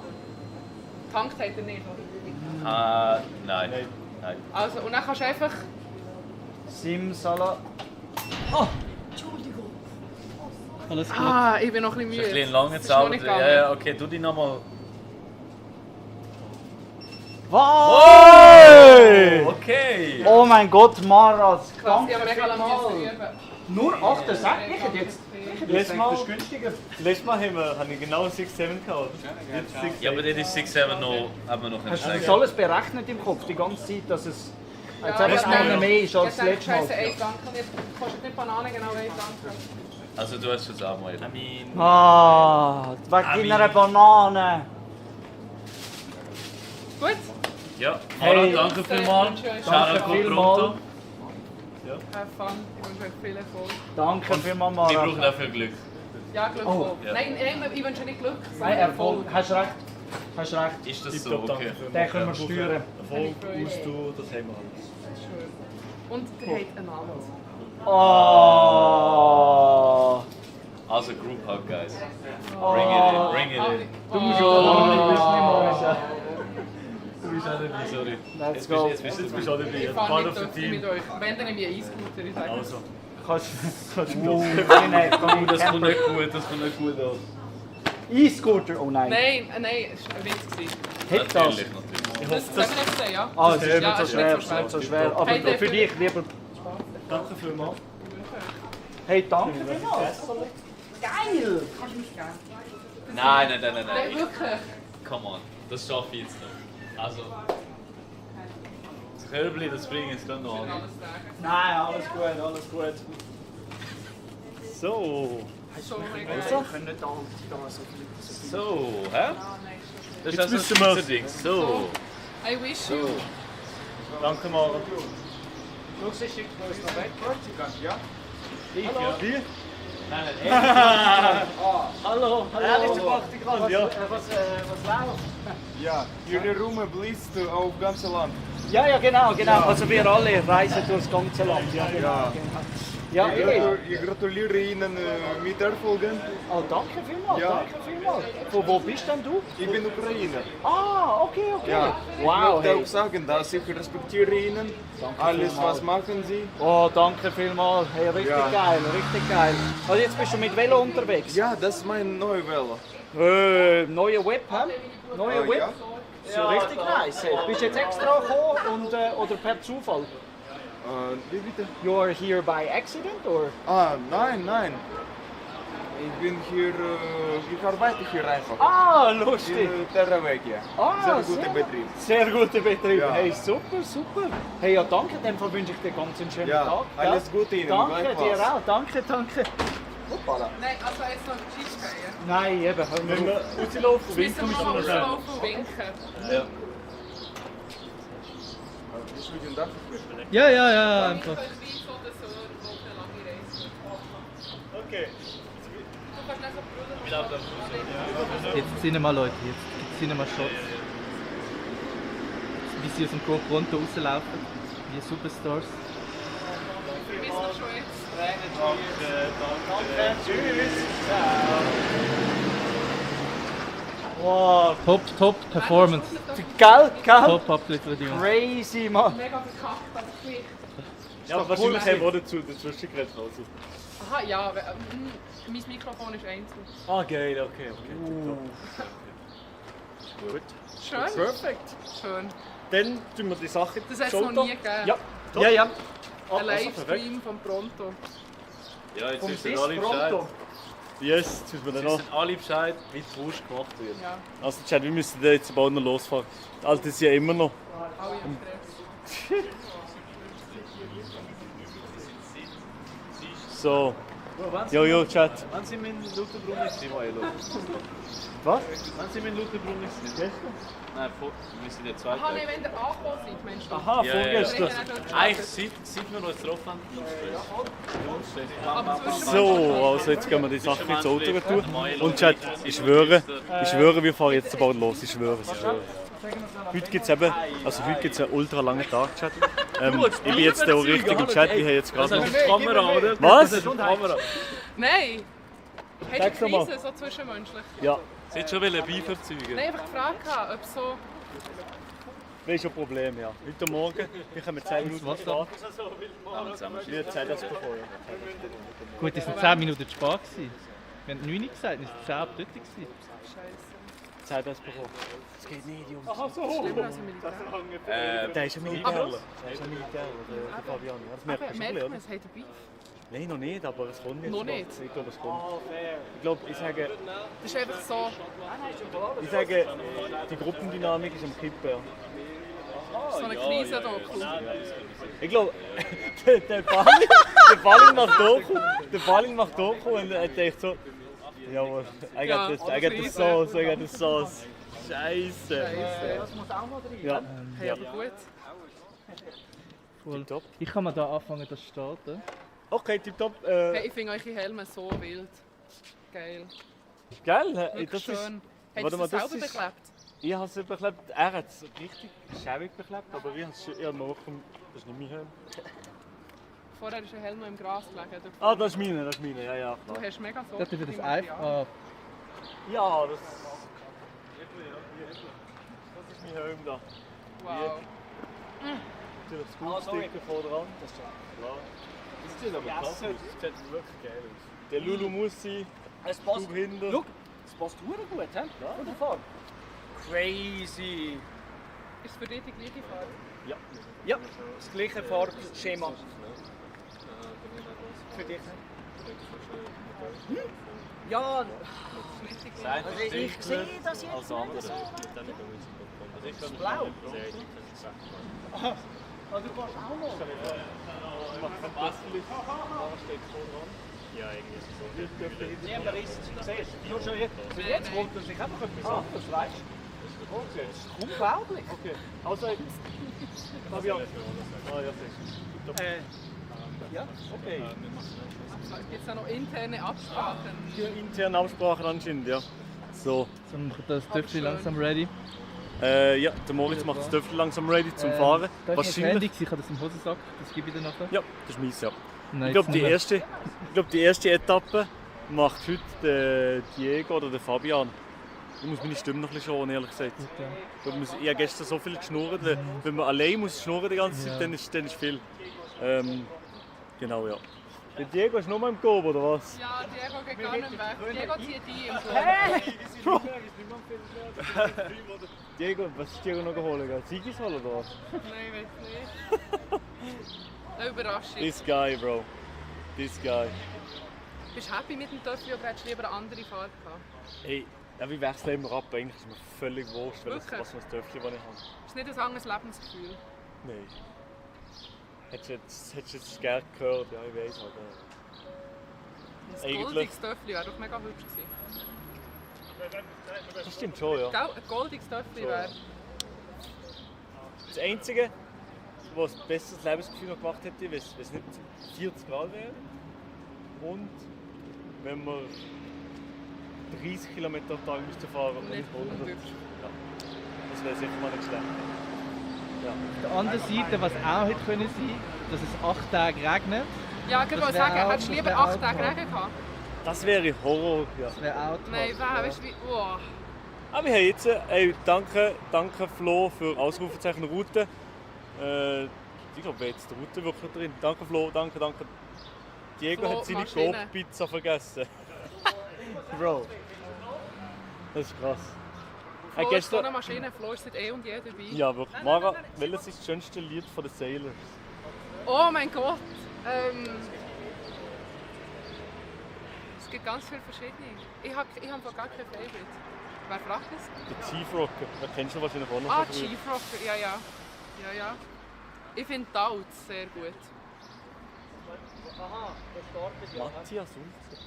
Tankt hat er nicht, oder? Ah, nein. Nein. Also, und dann kannst du einfach, Simsala. Alles gut. ah, ich bin noch ein bisschen Das ist müde. ein bisschen lange Es ist noch Zauber. nicht Ja, gegangen. ja, okay, tu die nochmal. Was? Okay! Oh mein Gott, Maras. Krass, Danke ich habe mega lange vielmals. zu üben. Nur 68? Ich hätte jetzt... Letztes Mal, Das ist günstiger. letztes Mal habe ich genau 6-7 gehabt. Jetzt 6, Ja, aber das ist 6-7 noch, haben wir noch Hast du nicht das alles berechnet im Kopf, die ganze Zeit, dass es... Jetzt Ja, eben ja, einer ja. mehr ist als Ich das letzte denke, Mal. Scheiße, 1 Dank und jetzt kostet nicht Bananen genau 1 Dank. Also du hast es auch mal. Ah, wegen deiner Banane. Gut? Ja, Hey. Mara, danke vielmals. Shoutout Danke kommt vielmals. runter. Have fun. Ich wünsche euch viel Erfolg. Danke vielmals, Wir brauchen Mara. auch viel Glück. Ja, Glück. Oh. Nein, nein, ich wünsche nicht Glück, Nein, sondern Erfolg. Hast recht. Hast recht. Ist das so? Tipptopp, Okay. danke vielmals. Den können wir steuern. Erfolg, Ausdauer, das haben wir alles. Schön. Und der hat einen Namen. Oh! Also Group Hug, guys. Bring it in, bring it in. Du musst schon Du bist auch dabei, sorry. Let's go. Jetzt bist du auch dabei. Ich fahre nicht dürfte mit euch. Wenn, dann nehme ich einen E-Scooter. Ich sage. Also, Kannst du nein, Das kommt nicht gut, das kommt nicht gut an. E-Scooter, oh nein. Nein, nein, es war ein Witz. Hat das? Natürlich, natürlich. Das können wir nicht sehen, ja? Ah, es ist Ja, nicht so es ist schwer, nicht es ist nicht so schwer. Aber Hey, der für dich lieber... danke vielmals. Hey, danke vielmals. Geil! Nein, nein, nein, nein, Nein, nein. wirklich. Come on, das schaffe ich jetzt nicht. Also. Das Körbli, das bringe ich jetzt gerade noch an. Nein, alles gut, alles gut. So. So, mein Wir Gott. können nicht alle da so viel. So, hä? Das ist Jetzt also ein müssen wir- Schweizer Ding. So. I wish you. Danke, Mara. Schau, sie schickt uns noch weg. Ja? Hallo. Wie? Nein, nein, Hallo, hallo. Ehrlicher Praktikant, Ja. was läuft? Ja, jullie roemen bliest auf ganze Land. Ja, ja, genau, genau. Also wir alle reisen durchs ganze Land. Ja, genau. Ja, Ik gratuleer Ihnen mit Erfolgen. Oh, danke vielmals, Ja. danke vielmals. Von wo bist denn du? Ik ben Oekraïner. Ah, okay, okay. Ja, Wow, ich möchte hey. auch sagen, dass ich respektiere Ihnen. Alles, was machen Sie? Oh, danke vielmals. Hey, richtig Ja. geil, richtig geil. Also jetzt bist du mit Velo unterwegs? Ja, das ist mein neuer Velo. Neue Whip, hä? Neue Whip? Ja. Ja, richtig nice. Hey. Bist du jetzt extra gekommen und, oder per Zufall? Wie bitte? You are here by accident, or? Ah, nein. Ich bin hier, ich arbeite hier einfach. Ah, lustig. In Terraweg, ja. Ah, Sehr guter Betrieb. Sehr guter Betrieb. Ja. Hey, super, super. Hey, ja, danke. In dem Fall wünsche ich dir ganz einen schönen Ja, Tag. alles Gute Ihnen. Danke gleichfalls. dir auch. Danke, danke. Hoppala. Nein, also jetzt noch Cheese gehen. Nein, eben. Hör Wenn mal wir auf. rauslaufen, Müssen winken wir wir mal schon schnell. auslaufen und winken. Ja. Schönen Dank. Ja, einfach. Ich könnte wie so oder so eine lange Reise. Okay. Du kannst nicht so Brüder Ich glaube, das muss Jetzt Cinema, Leute, jetzt gibt Cinema-Shots. Wie sie aus dem Toronto rauslaufen. Wie Superstars. Wir wissen noch schon jetzt. Danke. Tschüss. Wow. Top Performance. Gell, gell? Top abliefert. Crazy, Mann. Mega verkackt das Gewicht. Ja, aber wahrscheinlich haben wir auch dazu dazwischen geredet. Also. Aha, ja, mein Mikrofon ist einzeln. Ah, geil, okay. Gut. Schön. Perfekt. Schön. Dann tun wir die Sache. Das hat es noch nie gegeben. Ja. Ja, ja. Ein Also, Livestream vom Pronto. Ja, jetzt Vom wissen Sis alle Bescheid. Pronto. Yes, jetzt müssen wir Jetzt dann noch. wissen alle Bescheid, wie die Wurst gemacht wird. Ja, Also, Chat, wir müssen da jetzt bald noch losfahren. Die Alte ist ja immer noch. alle am Stress. So. Jo, Chat. Wann sind wir in Lutherbrunnen gewesen, Maelo? Was? Wann sind wir in Lutherbrunnen gewesen? Nein, wir sind der zweite. Aha, nein, wenn ihr angekommen seid, meinst du? Aha, Ja, vorgestern. Eigentlich seit wir uns getroffen haben. Aber zwischen So, also jetzt gehen wir die Sache ins Auto tun. Und Chat, ich schwöre, wir fahren jetzt bald los. Ich schwöre. Heute gibt es eben, also heute gibt's einen ultra langen Tag, Chat. Ich bin jetzt auch richtig im Chat, ich habe jetzt gerade noch... Das ist die Kamera, oder? Was? Das ist die Kamera. Nein! Hast Sag's du doch mal. Krise, so zwischenmenschlich? Ja, Sie hat schon Beif erzeugen. Nein, einfach gefragt, ob so... das ist ein Problem, ja. Heute Morgen, wir kommen 10 Minuten Was spät. Zusammen. Wir haben Zeit das bekommen. Gut, es waren 10 Minuten zu spät gewesen. Wir haben 9 gesagt, es waren 10 dort gewesen. Zeit das bekommen. Das geht nicht, Jungs. Schlimmer als ein Militär. Der ist ein Militär. Der ist ein Militär, der Fabian. Ja, das merkt man Aber schon, merkt oder? man, es hat ein Beef. Nein, noch nicht, aber es kommt jetzt. Noch nicht? Ich glaube, es kommt. Ich glaube, ich sage, Das ist einfach so... die Gruppendynamik ist am Kippen. Ja. So eine Krise-Doku. Ich glaube, der Balling macht Doku und er denkt so, jawohl, I got the sauce, I got the sauce. Scheiße. Das muss auch noch rein. Ja. Hey, aber gut. Voll. Tipptopp. Ich kann mal da anfangen, das zu starten. Okay, tipptopp. Hey, ich finde eure Helme so wild. Geil. Geil, Wirklich das ist... schön. Habt ihr Warte mal, das das selber ist- beklebt? Ich habe es beklebt, er hat es richtig schäbig beklebt, aber ich habe es eher machen. Das ist nicht mein Helm. Vorher ist ein Helm noch im Gras gelegen. Ah, das ist meine, ja, ja. Du hast mega so. Das ist das einfach. Ja, das ist mein Helm da. Wow. Natürlich das Scoop-Sticker vorne dran. Das ist klar. Das sieht aber krass aus. Das sieht wirklich geil aus. Der Lulu muss sein. Es passt. Scoop hinten. Schau, es passt verdammt gut, hä? Ja. Von der Farbe. Crazy. Ist es für dich die gleiche Farbe? Ja. Ja, das gleiche Farbschema. Für dich. Hm? Ja, also ich sehe das jetzt nicht so. Das ist blau. Ah, du kannst auch noch. Ja, irgendwie ist es so. Niemand isst. Siehst du? Schon jetzt holt er sich einfach etwas anderes, weißt du? Das ist unglaublich. Okay, also Fabian. Ah, ja, sicher. Ja, okay. Gibt es da noch interne Absprachen? Für interne Absprachen anscheinend, ja. So. So, dann macht das Töpfchen langsam ready. Ja, der Moritz macht das Töpfchen langsam ready zum Fahren. Das war handy, ich habe das im Hosensack, das gebe ich dir nachher. Ja, das ist meins, ja. Nein, Ich glaube, die erste Etappe macht heute der Diego oder der Fabian. Ich muss meine Stimme noch ein bisschen schonen, ehrlich gesagt. Ich habe gestern so viel geschnurrt. Wenn man allein muss schnurren die ganze Zeit, dann ist viel. Genau, ja. Der Diego ist noch mal im Gob, oder was? Ja, Diego geht gar nicht weg. Diego zieht die im Bro! Diego, was ist Diego noch geholt? Ziggis oder was? Nein, weiß nicht. Eine Überraschung. This guy, bro. This guy. Bist du happy mit dem Töpfchen oder hättest du lieber eine andere Farbe gehabt? Hey, ja, wir wechseln immer ab. Eigentlich ist mir völlig wurscht, was Wirklich? für ein Töpfchen ich habe. Ist nicht ein anderes Lebensgefühl? Nein. Hättest du jetzt gerne gehört? Ja, ich weiß halt. Ein goldiges Töpfchen wäre doch mega hübsch gewesen. Das stimmt schon, ja. Gell? Ein goldiges Töpfchen wäre... Das Einzige, was ein besseres Lebensgefühl noch gemacht hätte, wenn es nicht 40 Grad wäre und wenn wir 30 km am Tag müssten fahren und nicht 100. Ja. Das wäre sicher mal nicht schlecht. Ja. Auf der anderen Seite, was auch hätte können sein, dass es 8 Tage regnet. Ja, ich wollte Das sagen, wär auch- hättest du das lieber wär 8 auch Tage toll. Regen gehabt? Das wäre Horror. Ja. Das wäre auch toll. Nein, weißt du wie... Oh. Aber wir haben jetzt, danke Flo für Ausrufezeichen Route. Ich glaube, wer jetzt die Route wirklich drin. Danke Flo, danke. Diego Flo, hat seine Maschine. Coop-Pizza vergessen. Bro. Das ist krass. Flo ist so eine Maschine, Flo ist seit eh und je dabei. Ja, wirklich. Mara, welches ist das schönste Lied von den Sailors? Oh mein Gott! Es gibt ganz viele verschiedene. Ich hab gar kein Favorit. Wer fragt das? Der Chief Rocker. Den kennst du wahrscheinlich auch noch Ah, von früher. Chief Rocker, ja. Ich finde Dautz sehr gut. Aha, das startet ja. Matthias Sulzer.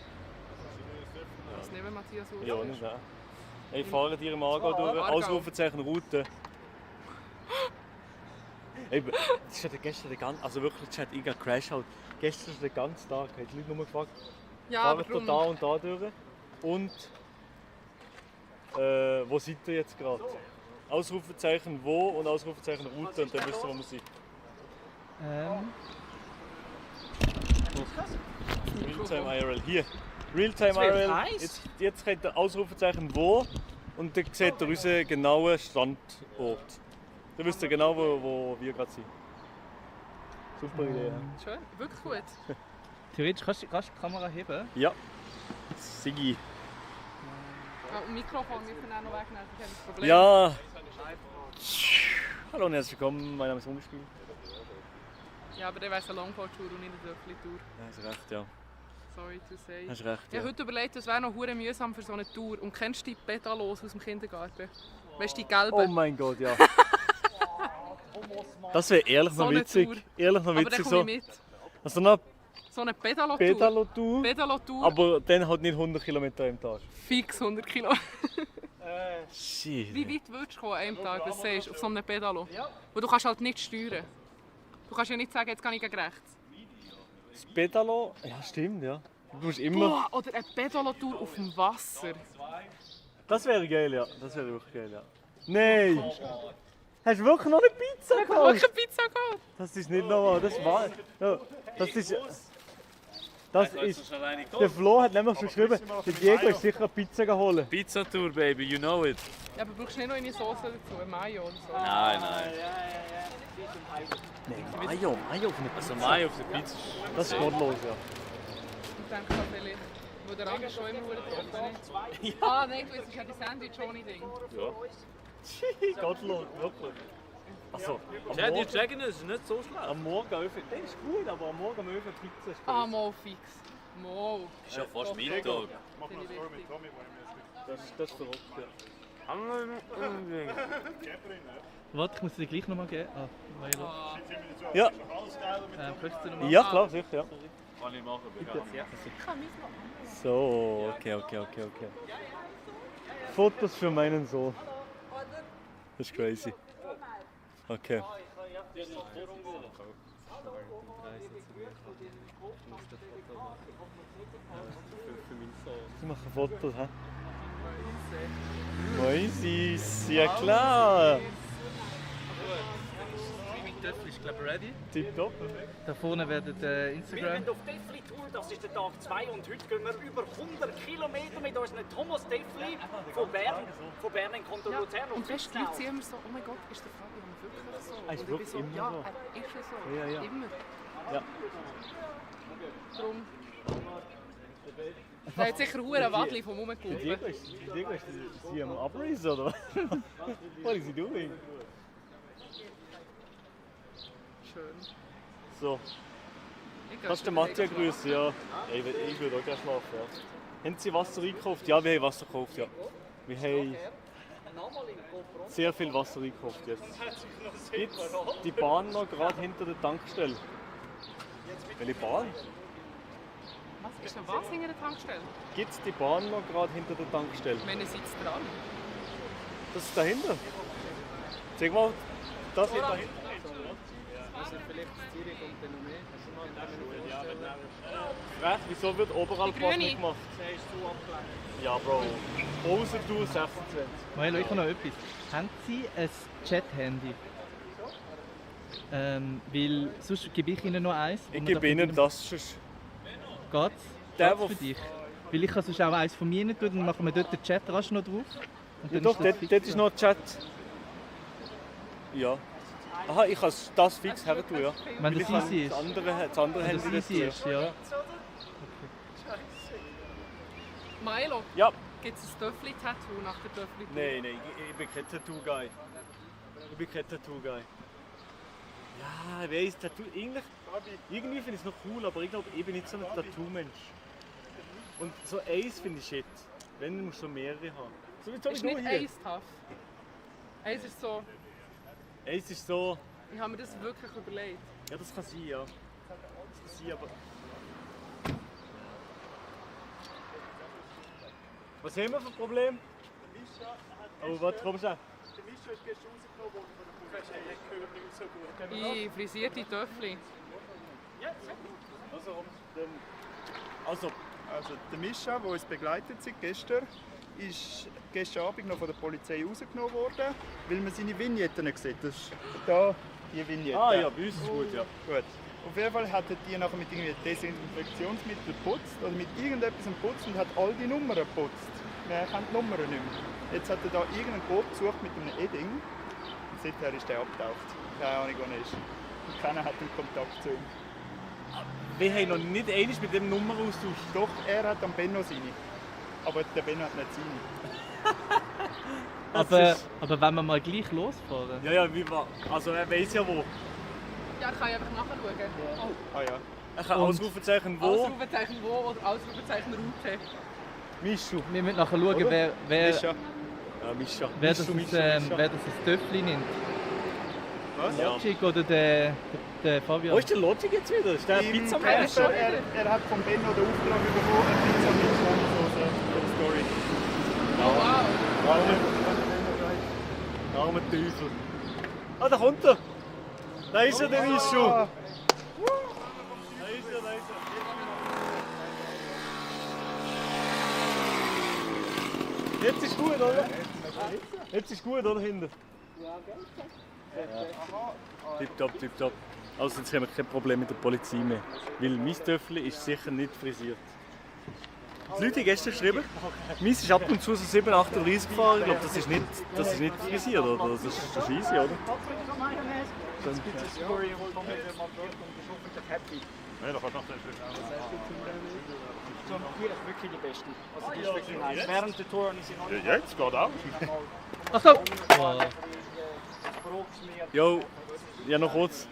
Das ist nicht mehr Matthias Ulrich. Ja, nicht mehr. Ich fahre dir im Aargau durch. Aargau. Ausrufezeichen Route. Eben, das ist ja gestern der ganze, also wirklich, das hat ich Crash halt. Gestern ist der ganze Tag, haben die Leute nur gefragt, Ja, fahren aber da und da durch. Und wo seid ihr jetzt gerade? Ausrufezeichen wo und Ausrufezeichen Route und dann wisst ihr, wo wir sind. Realtime IRL, hier. Realtime Das wird IRL, heiß. jetzt kriegt ihr Ausrufezeichen wo und dann seht ihr unseren genauen Standort. Dann wisst ihr genau, wo wir gerade sind. Super Idee. Schön, wirklich gut. Theoretisch kannst du die Kamera heben. Ja, Sigi. Ja, und Mikrofon müssen wir auch noch wegnehmen, das ist das Problem. Ja. Hallo und herzlich willkommen, mein Name ist Ungespielt. Ja, aber der wäre eine Longboard-Tour und nicht eine Dörfli-Tour. Ja, hast recht, ja. Sorry to say. Hast recht, Ich ja. habe heute überlegt, es wäre noch hure mühsam für so eine Tour. Und kennst du die Pedalos aus dem Kindergarten? Weißt du, die gelben? Oh mein Gott, ja. Das wäre ehrlich So noch eine witzig. Tour. Ehrlich noch Aber witzig dann so. komme ich mit. Also noch So eine Pedalo-Tour. Pedalo-Tour, Pedalo-Tour. aber dann halt nicht 100 Kilometer am Tag. Fix 100 Kilo. Shit. Wie weit würdest du kommen an einem Tag, was siehst, auf so einem Pedalo? Wo du kannst halt nicht steuern. Du kannst ja nicht sagen, jetzt gehe ich gegen rechts. Das Pedalo, ja stimmt, ja. Du musst immer... Boah, oder eine Pedalo-Tour auf dem Wasser. Das wäre geil, ja. Das wäre wirklich geil, ja. Nein! Hast du wirklich noch eine Pizza Ich habe geholt? wirklich eine Pizza geholt. Das ist nicht normal, das war. Ja, das ist. Das ist. Der Flo hat nämlich schon geschrieben, der Diego ist sicher eine Pizza geholt. Pizza Tour, baby, you know it. Ja, aber brauchst du nicht noch eine Soße dazu, eine Mayo oder so? Nein, nein. Mayo auf eine Also Mayo auf der Pizza. Das ist gottlos, ja. Ich denke da vielleicht, wo der andere schon immer wurde getroffen. Ah, nein, du, es ist ja die Sandwich-Ohne-Ding. Gottlos, wirklich. Also, Ja, die checken es, ist nicht so schlecht. am Morgen öffnen. Das ist gut, aber am Morgen öffnen Pizza ist Ah, mal fix. Mal. Ist ja fast Mittag. Das ist verrückt, ja. Warte, ich muss dir gleich nochmal geben. Ah, Milo. Ja, Möchtest du nochmal? ja klar, sicher, ja. Kann ich machen, bitte. So, okay. Fotos für meinen Sohn. Das ist crazy. Okay. Sie machen Fotos, hä? Moisis, ja klar. Töffel ist, glaube ich, ready. Tipptopp. Da vorne werden Instagram. auf Defli Tour, das ist der Tag 2 und heute gehen wir über 100 Kilometer mit unserem Thomas Defli von Bern in Kanton Luzern. Und weißt du, die Leute sind immer so, oh mein Gott, ist der Fabian wirklich so? Er ist Und ich wirklich bin immer ja, so. er ist so. Ja. Immer. Ja. Darum. Da hat sicher hure Wadli vom Rumgekommen. Diego ist sie am Abrace, oder? What is he doing? Schön. So, Ich gehe kannst du schon Mattia wieder grüßen? Ja. Ich würde auch gerne schlafen. Ja. Haben Sie Wasser eingekauft? Ja, wir haben Wasser gekauft. Ja. Wir haben sehr viel Wasser eingekauft jetzt. Gibt die Bahn noch gerade hinter der Tankstelle? Welche Bahn? Was? Ist noch was hinter der Tankstelle? Gibt es die Bahn noch gerade hinter der Tankstelle? Wenn ihr sitzt dran. Das ist dahinter. Sag mal, das hier dahinter. Frech, wieso wird Oberalp Die was Grüne. nicht gemacht? Ja, Bro. Außentour 26. Milo, ich habe noch etwas. Haben Sie ein Chat-Handy? Weil sonst gebe ich Ihnen noch eins. Ich gebe Ihnen das. Geht's? Der, Geht's für dich? Weil ich kann sonst auch eins von mir nicht tun, dann machen wir dort den Chat rasch noch drauf. Und Ja, dann doch, ist das dort ist noch Chat. Ja. Aha, ich kann das fix her tun, ja. Wenn Weil das ich kann easy ist. das andere Wenn Handy das easy ist, ja. Milo, Ja. gibt es ein Töffli-Tattoo nach der Töffli-Tour? Nein, ich bin kein Tattoo-Guy. Ich bin kein Tattoo-Guy. Ja, ich weiss, Tattoo. Irgendwie finde ich es noch cool, aber ich glaube, ich bin nicht so ein Tattoo-Mensch. Und so eins finde ich shit. Wenn, musst du mehrere haben. So wie Ist du nicht hier. eins tough. Eins ist so, Eins ist so. ich habe mir das wirklich überlegt. Ja, das kann sein, ja. Das kann sein, aber. Was haben wir für ein Problem? Aber warte, komm schon. Frisierte Töffli. Also der Mischa, der uns begleitet seit gestern, ist gestern Abend noch von der Polizei rausgenommen worden, weil man seine Vignette nicht sieht. Das ist da die Vignette. Ah ja, bei uns ist es gut, ja. Gut. Auf jeden Fall hat er die nachher mit irgendwie Desinfektionsmittel geputzt oder mit irgendetwas geputzt und hat all die Nummern geputzt. Er kennt die Nummern nicht mehr. Jetzt hat er da irgendeinen Code gesucht mit einem Edding und seither ist der abgetaucht. Keine Ahnung, wo er ist. Und keiner hat den Kontakt zu ihm. Wir haben noch nicht einmal mit dem Nummer austauscht. Doch, er hat am Benno seine. Aber der Benno hat nicht seine. Aber wenn wir mal gleich losfahren? Ja, wie war. Also er weiß ja wo. Ja, kann ich einfach nachschauen. Ah ja. Er kann Und- Ausrufezeichen wo. Ausrufezeichen wo oder Ausrufezeichen Route. Mischu. Wir müssen nachher schauen, Oder? wer Mischa. Ja, Mischa. wer das Mischu. ein Töffli nimmt. Was? Ja. Logic oder der Fabian? Wo ist der Logic jetzt wieder? Ist der Im Pizza Pfeffer, er hat von Benno den Auftrag bekommen, eine Pizza mit Schweinsauce für die Story. Oh wow. Armer Teufel. Ah, da kommt er. Da ist er, der Mischu. Da ist er, da ist er. Jetzt ist gut, oder? Jetzt ist gut, oder hinten? Tipptopp, tipptopp. Also jetzt haben wir kein Problem mit der Polizei mehr. Weil mein Töffel ist sicher nicht frisiert. Die Leute haben gestern geschrieben, meins ist ab und zu so 7,38 gefahren. Ich glaube, das ist nicht frisiert, oder? Das ist easy, oder? Nee, dat gaat nog steeds. So, wirklich die Beste. Also die ist wirklich nice. Während der Tour ist sie noch nicht. Ja, jetzt geht auch. Achso! Oh. Jo, ja noch kurz.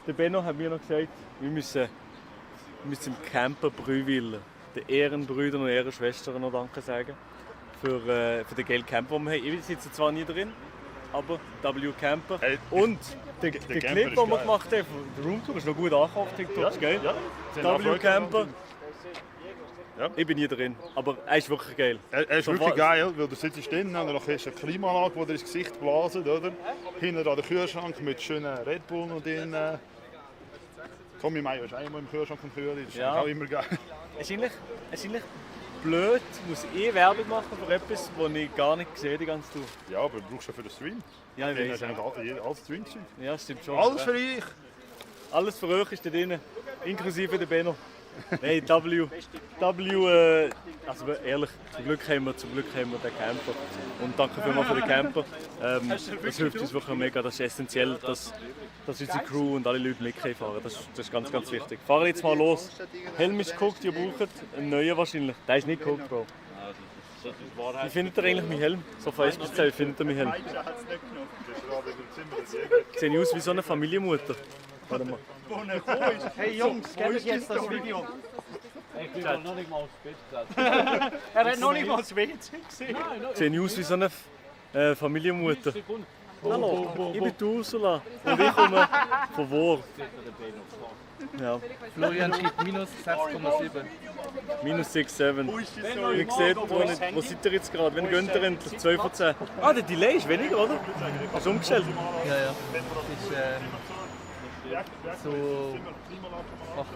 Der Benno hat mir noch gesagt, wir müssen im Camper Brühwil den Ehrenbrüdern und Ehrenschwestern noch Danke sagen. Für den geilen Camper, den wir haben. Ich sitze zwar nie drin, aber W Camper. Und der Clip, den wir gemacht haben, der Roomtour, ist noch gut angekommen auf TikTok, ist geil. Ja, W Camper. Ja. Ich bin nie drin, aber er ist wirklich geil. Er ist wirklich geil, weil du sitzt drin und dann hast du eine Klimaanlage, die dir ins Gesicht blasen, oder? Hinten an der Kühlschrank mit schönen Red Bull und drin. Tommy Mayo ist auch immer im Kühlschrank vom Kühl, das ist auch immer geil. Es ist eigentlich blöd, muss ich Werbung machen für etwas, das ich gar nicht sehe die ganze Zeit. Ja, aber du brauchst ja für den Stream. Ja, ich weiß. Alles Stream gewesen. Ja, stimmt schon. Alles für euch! Alles für euch ist da drin, inklusive der Benno. Hey, also ehrlich, zum Glück haben wir den Camper. Und danke vielmals für den Camper. Das hilft uns wirklich mega, das ist essentiell, dass unsere Crew und alle Leute mitfahren können. Das ist ganz, ganz wichtig. Fahren jetzt mal los. Helm ist geguckt, ihr braucht einen neuen wahrscheinlich. Der ist nicht geguckt, Bro. Wie findet ihr eigentlich meinen Helm? So von 1 bis 10, wie findet ihr meinen Helm? Sehe ich aus wie so eine Familienmutter? Warte mal. Hey Jungs, kennt jetzt das Video? Ich bin noch nicht mal aufs Bett Er hat noch nicht mal das WC gesehen. Sehe ich aus wie so eine Familienmutter? Hallo, ich bin die Ursula und ich komme von wo? Ja. Florian schreibt minus 6,7. Minus 6,7. Wie seht ihr, wo seid ihr jetzt gerade? Wenn gönnt ihr endlich? 12 von 10. Ah, der Delay ist weniger, oder? Hast du umgestellt? Ja, ja. Das ist so 8,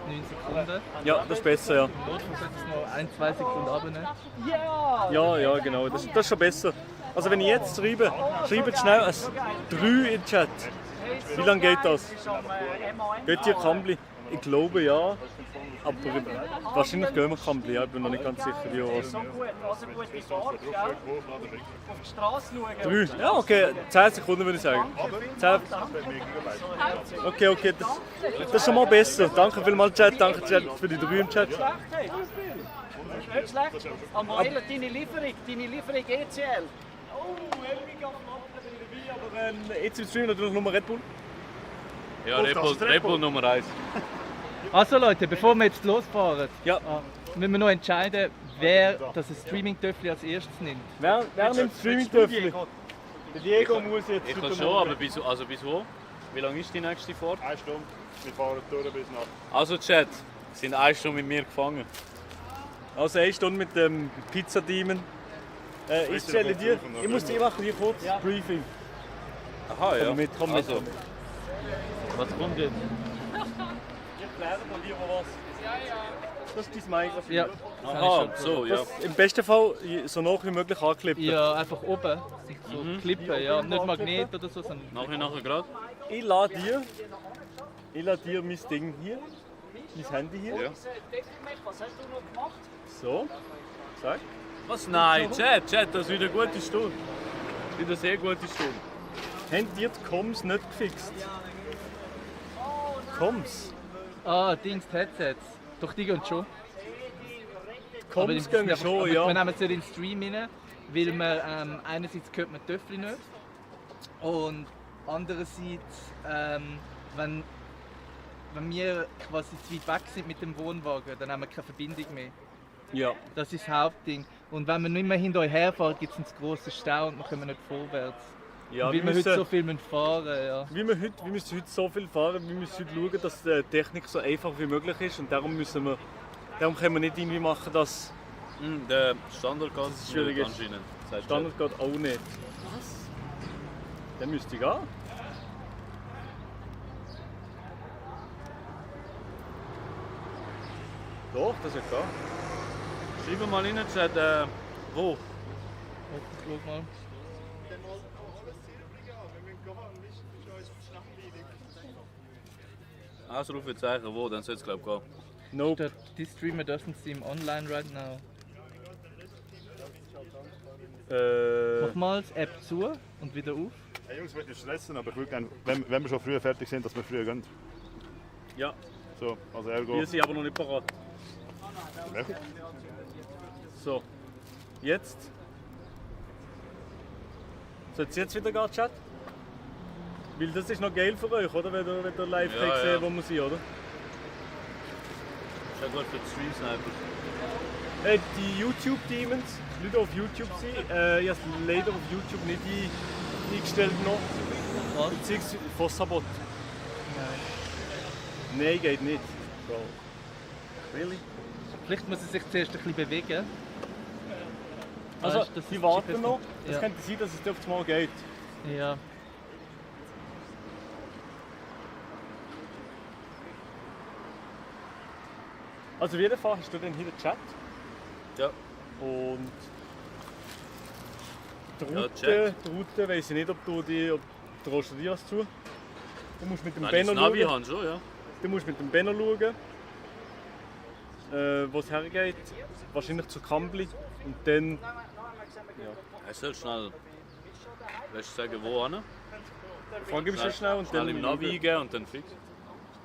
9 Sekunden. Ja, das ist besser, ja. Notfalls sollte es noch 1, 2 Sekunden abnehmen. Ja, genau. Das ist schon besser. Also wenn ich jetzt schreibe, schreibt schnell ein 3 in den Chat. Wie lange geht das? Geht ihr Kambli? Ich glaube ja. Aber wahrscheinlich gehen wir Kambli, ja. Ich bin noch nicht ganz sicher, wie was. So gut, also gute Fahrt, gell? Auf die Straße schauen. 3? Ja, okay. 10 Sekunden würde ich sagen. 10. Okay, das ist schon mal besser. Danke vielmals, Chat. Danke, Chat, für die 3 im Chat. Nicht schlecht. Amaela, deine Lieferung ECL. Oh, Helmig auf dem aber jetzt im Stream natürlich nur Red Bull. Ja, Red Bull Nummer 1. Also Leute, bevor wir jetzt losfahren, müssen wir noch entscheiden, wer das Streaming-Töffel als erstes nimmt. Wer nimmt das Streaming-Töffel? Der Diego muss jetzt. Ich kann schon, aber bis wo? Wie lange ist die nächste Fahrt? 1 Stunde. Wir fahren durch bis nach. Also Chat, sind 1 Stunde mit mir gefangen. Also 1 Stunde mit dem Pizza-Demon. Ich stelle dir, ich muss dir machen hier kurz Briefing. Aha, ja. Komm mit. Also, was kommt jetzt? Ich erkläre dir lieber was. Das ist dein Mikrofon. Ja. Aha, so, ja. Im besten Fall so nah wie möglich anklippen. Ja, einfach oben. So klippen, ja. Nicht Magnet oder so, sondern... Nachher gerade? Ich lade dir mein Ding hier, mein Handy hier. Ja. Was hast du noch gemacht? So, sag. Was? Nein, Chat, das ist wieder eine gute Stunde. Wieder eine sehr gute Stunde. Habt ihr die Comms nicht gefixt? Comms? Ah, Dings, die Headsets. Doch, die gehen schon. Comms gehen schon, ja. Wir nehmen es nicht in den Stream rein, weil man einerseits hört man die Töffel nicht und andererseits, wenn wir quasi zu weit weg sind mit dem Wohnwagen, dann haben wir keine Verbindung mehr. Ja. Das ist das Hauptding. Und wenn wir nicht mehr hinter euch herfahren, gibt es einen grossen Stau und dann können wir nicht vorwärts. Ja, weil wir heute so viel fahren müssen. Ja. Wir müssen heute so viel fahren, wir müssen heute schauen, dass die Technik so einfach wie möglich ist und darum können wir nicht irgendwie machen, dass... Der Standard geht schwierig ist. anscheinend. Standard geht auch nicht. Was? Der müsste gehen. Doch, das wird gehen. Schreiben mal rein, Chat, wo? Schau mal. Ausrufezeichen, wo? Dann soll es, glaube ich, gehen. Nope. This streamer doesn't seem online right now. Mach mal die App zu und wieder auf. Hey Jungs, ich will nicht stressen, aber ich würde gerne, wenn wir schon früher fertig sind, dass wir früher gehen. Ja. So, also ergo. Wir sind aber noch nicht parat. Ja. So. Jetzt. Soll es jetzt wieder gehen, Chat? Weil das ist noch geil für euch, oder? Wenn ihr live Ja, sehen, ja. wo wir sind, oder? Das ist ja gut für die Stream-Snipers. Die YouTube-Demons, die Leute, die auf YouTube sind, ich habe es leider auf YouTube nicht eingestellt noch. Was? Beziehungsweise von Sabot. Nein, geht nicht. Bro. Really? Vielleicht muss er sich zuerst ein bisschen bewegen. Also, Weißt, das die ist warten checken. noch. Es Ja. könnte sein, dass es auf einmal geht. Ja. Also, auf jeden Fall hast du dann hier den Chat. Ja. Und die Ja, Route, Chat. die Route weiss ich nicht, ob du dir was zu. Du musst mit dem Wenn ich Benno das Navi schauen. habe, schon, ja. Du musst mit dem Benno schauen, wo es hergeht. Wahrscheinlich zu Kambli. Und dann. Er soll schnell. Willst du sagen, wo hin? Frage ich schon schnell und Schnell dann. im Navi eingeben und dann fix.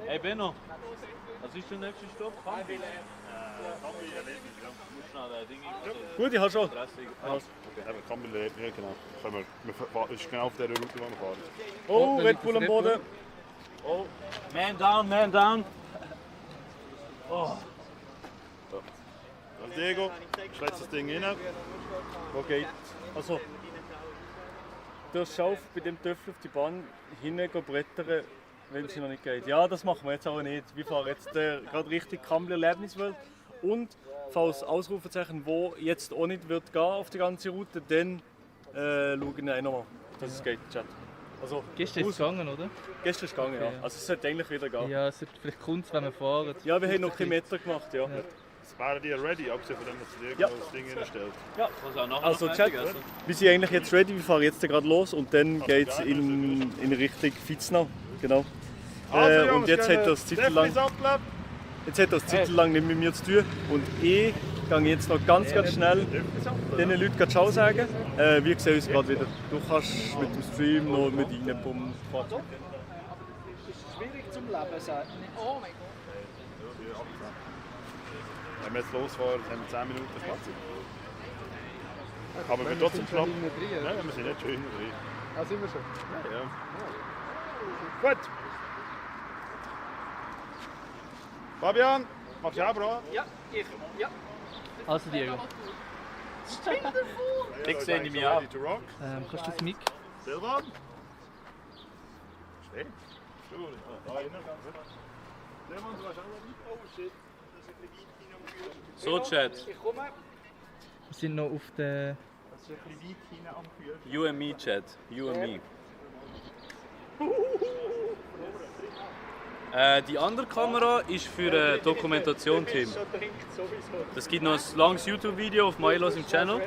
Hey Benno, was ist der nächste Stopp? Kambi. Gut, ich habe schon. Okay. Eben, Kambil, ja genau. Können wir ist genau auf der Route, die wir fahren. Oh, Red Bull am Boden. Oh, man down, man down. Oh. Also Diego, schlägst das Ding rein. Wo geht? Also, du schaust bei dem Töffel auf die Bahn hinten brettern, wenn sie noch nicht geht. Ja, das machen wir jetzt aber nicht. Wir fahren jetzt gerade richtig Kambli Erlebniswelt. Und falls Ausrufezeichen, wo jetzt auch nicht wird gehen auf die ganze Route, dann schauen wir auch nochmal, dass es geht, Chat. Also, Gestern ist es gegangen, oder? Gestern ist es gegangen, Okay, ja. ja. Also es sollte eigentlich wieder gehen. Ja, es sollte vielleicht kommt, wenn wir fahren. Ja, wir haben noch keinen Meter gemacht, ja. Wären die ready, abgesehen von dem, dass Diego Ja. das Ding reinstellt? Ja. Kannst auch nachher Also noch Chat, fertig essen. wir sind eigentlich jetzt ready, wir fahren jetzt gerade los und dann geht es in Richtung Viznau. Genau. Also, Und jetzt hat das Zeit lang, nicht mit mir zu tun. Und ich gehe jetzt noch ganz schnell diesen Leuten gerade Ciao sagen. Wir sehen uns gerade wieder. Du kannst mit dem Stream noch mit reinpumpen. Schwierig zum Leben sein. Oh mein Gott. Wenn wir jetzt losfahren, haben wir 10 Minuten Platz. Aber wir trotzdem schlapp. Ja, wir sind nicht schön hinten drin. Ah, sind wir schon? Ja. Gut. Fabian, machst du auch bra? Ja, ich. Ja. Also Diego, Ich sehe nicht mehr ab. kannst du das Mic? Silvan? Steh. Da rein. Silvan, du hast auch noch. Oh shit. Das ist ein bisschen weit hinten. So, Chat. Ich komme. Wir sind noch auf der... Das ist ein bisschen weit hinten am Kühl. You and me, Chat. You and me. Die andere Kamera ist für ein Dokumentation-Team. Es gibt noch ein langes YouTube-Video auf Milos im Channel.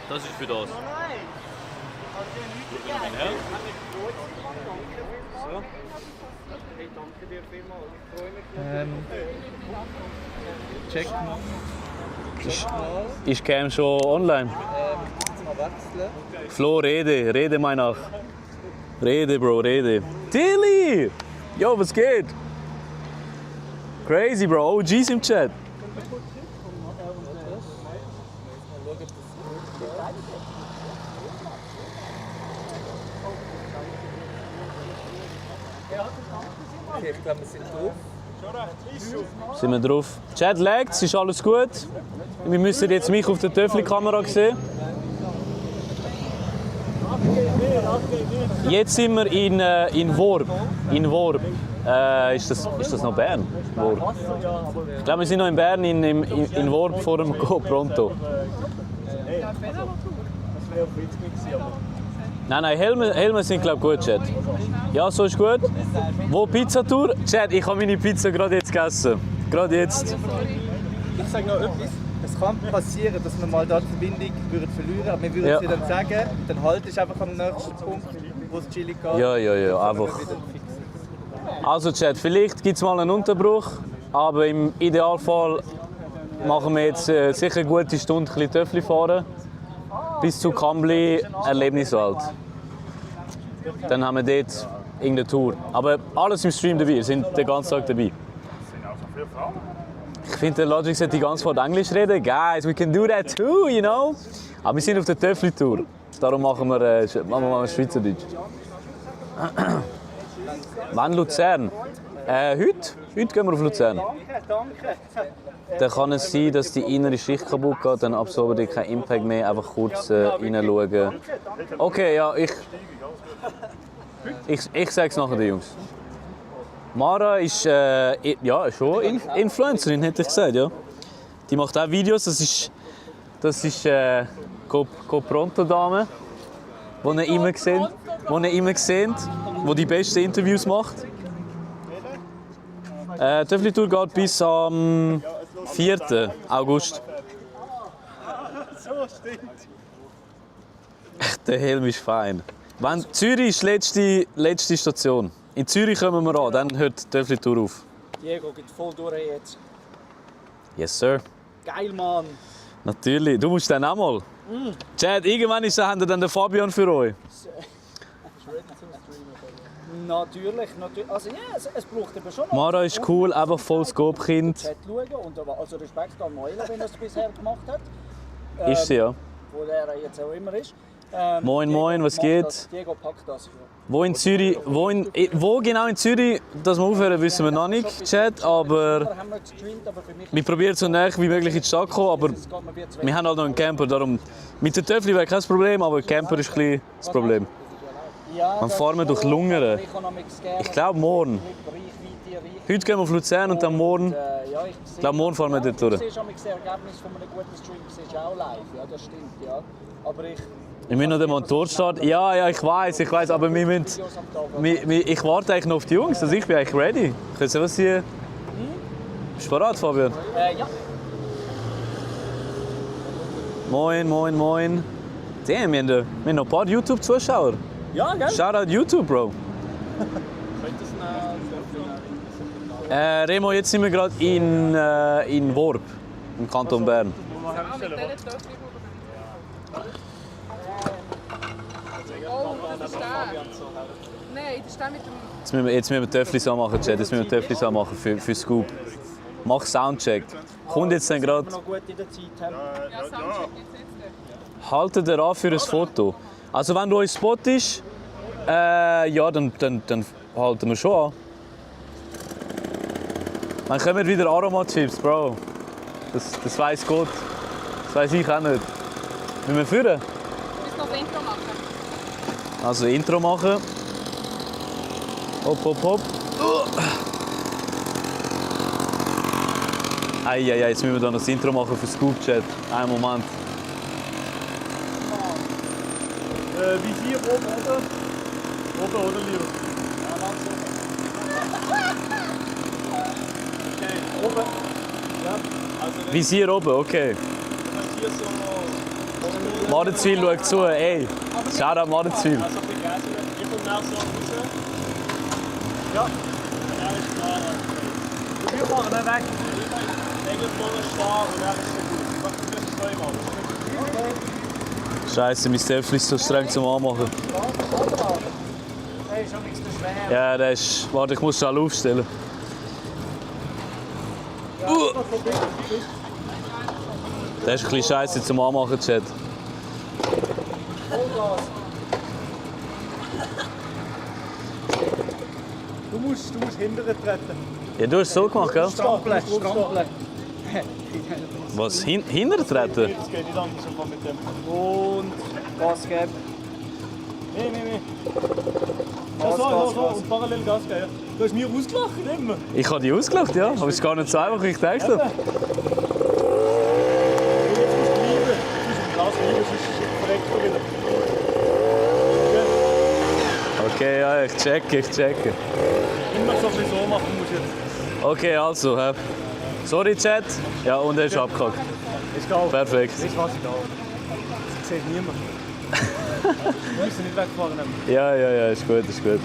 Das ist für das. So. Hey, danke dir vielmals. Ich freue mich. Check mal. Ist Cam schon online? Jetzt mal wechseln. Flo, rede mal nach. Rede, Bro, rede. Tilly! Yo, was geht? Crazy, Bro. OGs im Chat. Okay, ich glaube, wir sind drauf. Sind wir drauf? Chat laggt, ist alles gut. Wir müssen jetzt mich auf der Töffli-Kamera sehen. Jetzt sind wir in Worb. In Worb. Ist das noch Bern? Worb. Ich glaube, wir sind noch in Bern in Worb vor dem Go Pronto. Nein, Helme sind glaube ich gut, Chat. Ja, so ist gut. Wo Pizzatour? Chat, ich habe meine Pizza gerade jetzt gegessen. Gerade jetzt. Ich sage noch etwas. Es es kann passieren, dass wir mal dort die Verbindung verlieren, aber wir würden Ja. es dir dann sagen, dann haltest du einfach am nächsten Punkt, wo es chillig geht. Ja, einfach. Also Chat, vielleicht gibt es mal einen Unterbruch, aber im Idealfall machen wir jetzt sicher eine gute Stunde ein bisschen Töffli fahren. Bis zu Kambli, Erlebniswelt. Dann haben wir dort irgendeine Tour. Aber alles im Stream dabei, wir sind den ganzen Tag dabei. Ich finde, der Logic sollte die ganze Zeit Englisch reden. Guys, we can do that too, you know. Aber wir sind auf der Töffli-Tour. Darum machen wir mal Schweizerdeutsch. Wann Luzern? Heute gehen wir auf Luzern. Dann kann es sein, dass die innere Schicht kaputt geht, dann absorben die keinen Impact mehr. Einfach kurz reinschauen. Okay, ja, ich sage es nachher den Jungs. Mara ist schon Influencerin, hätte ich gesagt, ja. Die macht auch Videos. Das ist Pronto-Dame, die ihr immer seht, die die besten Interviews macht. Die Töffli-Tour geht bis am 4. August. Der Helm ist fein. Zürich ist die letzte Station. In Zürich kommen wir an, dann hört die Töffli-Tour auf. Diego geht voll durch jetzt. Yes, sir. Geil, Mann. Natürlich. Du musst dann auch mal. Chad, irgendwann haben wir dann den Fabian für euch. Natürlich. Also ja, es braucht eben schon noch. Mara ist cool, einfach voll Scope-Kind. Chat schauen und also Respekt an Moila, wenn er es bisher gemacht hat. Ist sie, ja. Wo er jetzt auch immer ist. Moin, was geht? Diego packt das. Wo genau in Zürich, dass wir aufhören, wissen wir noch nicht, Chat, aber wir probieren so nah wie möglich in die Stadt zu kommen, aber wir haben halt noch einen Camper, darum mit der Töffli wäre kein Problem, aber Camper ist ein bisschen das Problem. Dann fahren wir durch Lungern. Ich glaube morgen. Heute gehen wir auf Luzern und dann morgen, ich glaube morgen fahren wir dort durch. Du siehst das Ergebnis von einem guten Stream siehst auch live, ja, das stimmt, ja. Aber Wir müssen noch den Motor starten. Ja, ich weiß, aber wir müssen, ich warte eigentlich noch auf die Jungs, also ich bin eigentlich ready. Können was hier? Bist du bereit, Fabian? Ja. Moin. Damn, wir haben noch ein paar YouTube-Zuschauer. Ja, gell? Shoutout YouTube, Bro. Remo, jetzt sind wir gerade in Worb, im Kanton Bern. Oh, das ist der. Nein, das ist der mit dem... Jetzt müssen wir Töfflis anmachen, Chat. Jetzt müssen wir Töfflis anmachen für Scoop. Mach Soundcheck. Kommt jetzt dann gerade. noch gut in der Zeit haben. Ja, Soundcheck jetzt. Haltet ihr an für ein Foto. Also wenn du euch spottest, ja, dann halten wir schon an. Dann kommen wieder Aromachips, Bro. Das weiss Gott. Das weiss ich auch nicht. Müssen wir führen? Du musst noch das Intro machen. Also Intro machen. Hopp. Eieiei, jetzt müssen wir da noch das Intro machen für Scoop-Chat. Einen Moment. Visier oben, oder? Oben, oder, lieber? Okay, oben. Ja. Also, Visier oben, okay. hier so... Madenzwil schaut zu, ey. Shoutout Madenzwil. Also, ich komme nach so raus. Ja. Ja, ist klar. Wir machen dann weg. Regel voller Star und dann ist es gut. Wir müssen es neu machen. Scheiße, mein Töffli ist so streng zum Anmachen. Hey, schon nichts zu schwer. Ja, der ist... Warte, ich muss schnell aufstellen. Der ist ein bisschen scheiße zum Anmachen, Chat. Du musst hinterher treten. Ja, du hast es so gemacht, gell? Strampeln. Was? Hinterher treten? Das geht nicht anders mit dem. Und Gas geben. Nee. Gas, So. Und parallel Gas geben. Ja. Du hast mich ausgelacht immer. Ich habe die ausgelacht, ja. Aber es ist gar nicht so einfach, wie ich gedacht habe. Jetzt musst du bleiben. Du musst im Glas bleiben, sonst verreckt du wieder. Okay, ja, ich checke. Immer so ein bisschen so machen musst du jetzt. Okay, also, sorry, Chat. Ja, und er ist abgehakt. Ist egal. Perfekt. Ist was egal. Das sieht niemand. Wir müssen nicht wegfahren. Ja, ist gut, ist gut.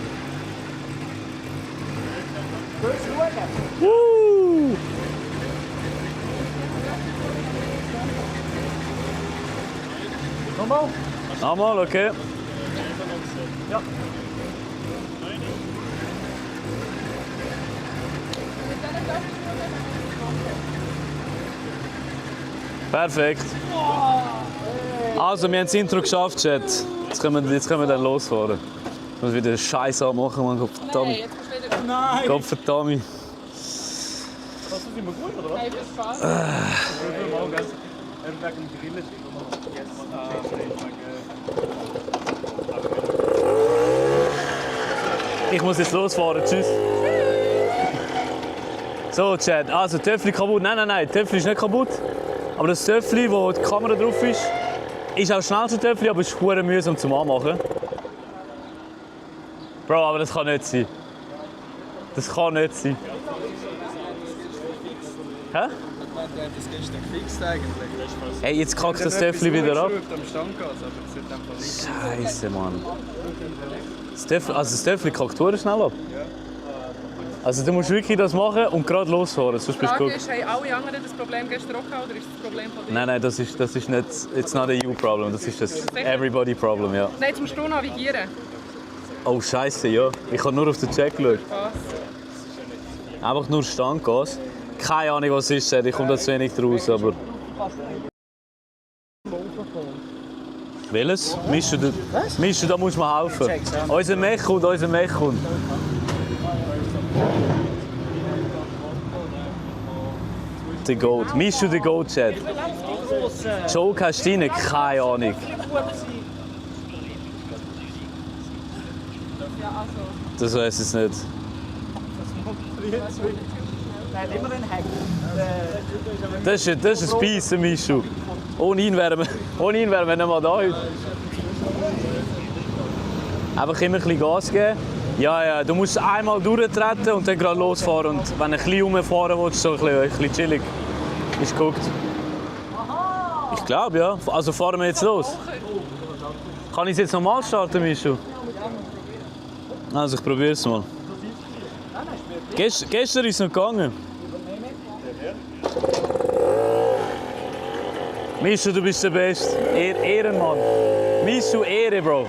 Nochmal? Nochmal, okay. Ja. Perfekt. Also, wir haben das Intro geschafft, Chat. Jetzt können wir dann losfahren. Ich muss wieder Scheiße anmachen, Mann. Gott verdammt. Hey, jetzt musst du wieder... Nein! Gott verdammt. Hast du immer gut, oder was? Hey, viel Spaß. Wegen dem Grillen. Ich muss jetzt losfahren, tschüss. So, Chat, also Töffel kaputt. Nein, Töffel ist nicht kaputt. Aber das Töffel, wo die Kamera drauf ist auch schnell zu Töffel, aber es ist verdammt mühsam zum Anmachen. Bro, aber das kann nicht sein. Das kann nicht sein. Hä? Das gestern gefixt eigentlich. Ey, jetzt kackt das Töffel wieder ab. Scheiße, Mann. Das Töffel kackt verdammt schnell ab. Also du musst wirklich das machen und gerade losfahren, sonst Die bist du Frage gut. ist, haben alle anderen das Problem gestern auch gehabt, oder ist das Problem von dir? Nein, das ist nicht, it's not a you problem, das ist das everybody problem, ja. Nein, jetzt musst du navigieren. Oh Scheiße, ja. Ich habe nur auf den Check geschaut. Was? Einfach nur Standgas. Keine Ahnung, was es ist, ich komme da zu wenig draus, aber... Welches? Mischu, da musst du mir helfen. Unser Mech kommt. The Goat. Mischu, the Goat, Chat. Joke hast du rein? Keine Ahnung. Das weiß ich nicht. Nein, immer ein Hack. Das ist ein Beißen, Mischu. Ohne ihn wären wir nicht mal da heute. Einfach immer ein bisschen Gas geben. Ja, du musst einmal durchtreten und dann gerade losfahren. Und wenn du ein bisschen rumfahren willst, so ein bisschen chillig. Ist geguckt. Ich glaube, ja. Also fahren wir jetzt los. Kann ich es jetzt normal starten, Mischu? Also ich probiere es mal. Gestern ist es noch gegangen. Mischu, du bist der Beste. Ehrenmann. Mischu, Ehre, Bro.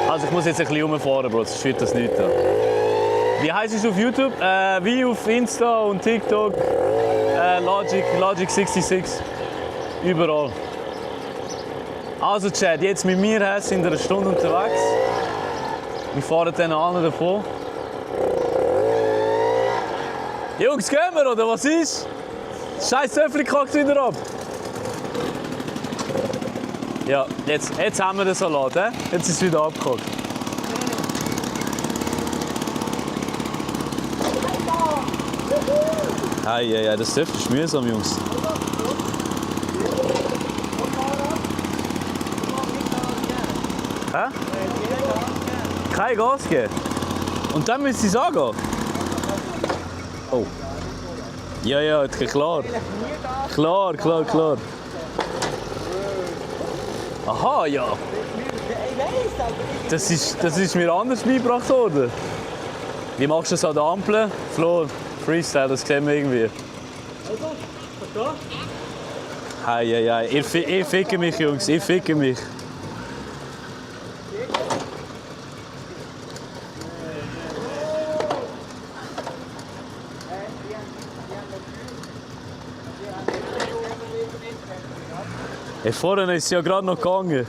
Also ich muss jetzt ein bisschen rumfahren, Bro, sonst wird das nicht da. Wie heisst es auf YouTube? Wie auf Insta und TikTok. Logic66. Überall. Also Chat, jetzt mit mir sind wir eine Stunde unterwegs. Wir fahren dann alle davon. Jungs, gehen wir, oder was ist? Scheiß Töffel kackt wieder ab. Ja, jetzt haben wir den Salat, he? Jetzt ist es wieder abgekackt. Hey, das Töffel ist mühsam, Jungs. Hä? Kein Gas geben? Und dann müsst ihr es angehen? Oh. Ja, klar. Klar. Aha, ja. Das ist mir anders beigebracht worden. Wie machst du das an der Ampel? Flo, Freestyle, das sehen wir irgendwie. Hey, ihr fickt mich, Jungs, ihr fickt mich. Hey, vorne ist es ja gerade noch gegangen.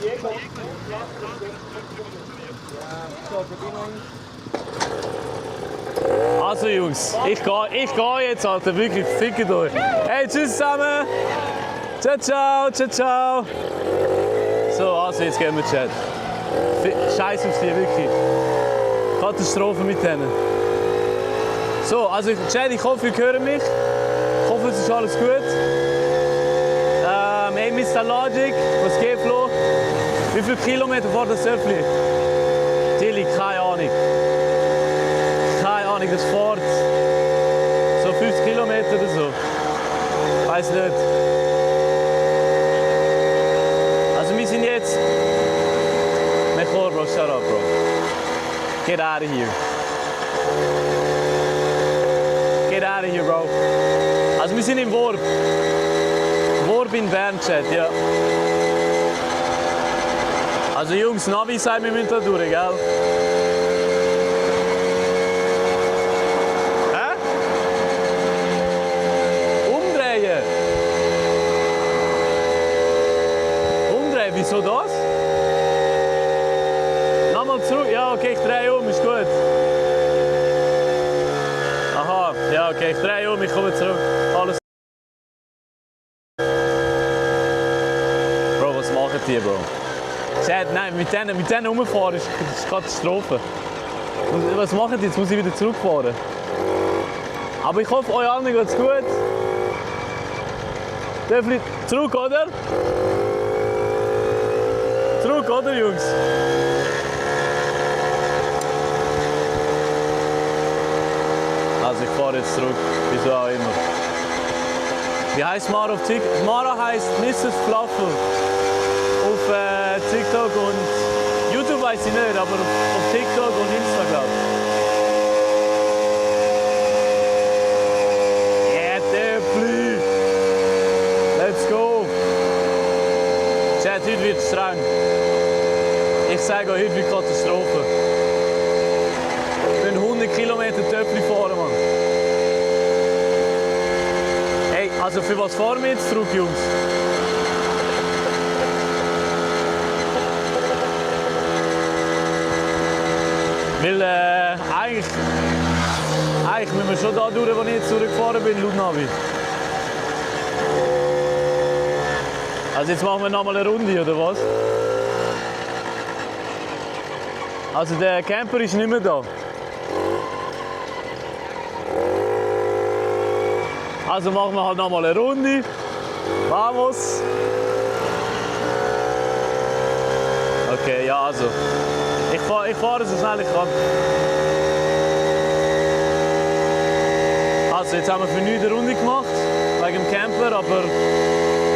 Also Jungs, ich gehe jetzt, Alter, wirklich, fickt euch. Hey, tschüss zusammen. Ciao. So, also jetzt gehen wir, Chat. Scheiß auf die, wirklich. Katastrophe mit denen. So, also Chat, ich hoffe, ihr hört mich. Ich hoffe, es ist alles gut. Hey, Mr. Logic, was geht, Flo? Wie viele Kilometer fährt das Töffli? Tilly, keine Ahnung. Das fährt so 50 Kilometer oder so. Weiß nicht. Also wir sind jetzt... Mejor, bro, shut up, bro. Get out of here. Get out of here, bro. Also wir sind im Worb. Worb in Bern, Chat, ja. Also Jungs, Navi sagt, wir müssen da durch, gell? Hä? Umdrehen. Umdrehen, wieso das? Nochmal zurück. Ja, okay, ich drehe um, ist gut. Aha, ja, okay, ich drehe um, ich komme zurück. Alles. Bro, was machen die, Bro? Chat, nein, mit denen rumfahren ist Katastrophe. Und was machen die? Jetzt muss ich wieder zurückfahren. Aber ich hoffe, euch allen geht's gut. Dürfen wir zurück, oder? Zurück, oder, Jungs? Also ich fahre jetzt zurück, wieso auch immer. Wie heißt Mara auf TikTok? Mara heißt Mrs. Fluffle auf TikTok und YouTube weiß ich nicht, aber auf TikTok und Instagram. Yeah, Döpfli! Let's go! Chat, heute wird streng. Ich sage euch, heute wird Katastrophe. Wir müssen 100 Kilometer Döpfli fahren, Mann. Hey, also für was fahren wir jetzt zurück, Jungs? Weil eigentlich müssen wir schon da durch, wo ich jetzt zurückgefahren bin, laut Navi. Also jetzt machen wir nochmal eine Runde, oder was? Also der Camper ist nicht mehr da. Also machen wir halt nochmal eine Runde. Vamos! Okay, ja also. Ich fahre so schnell ich kann. Also jetzt haben wir für nichts eine Runde gemacht, wegen dem Camper, aber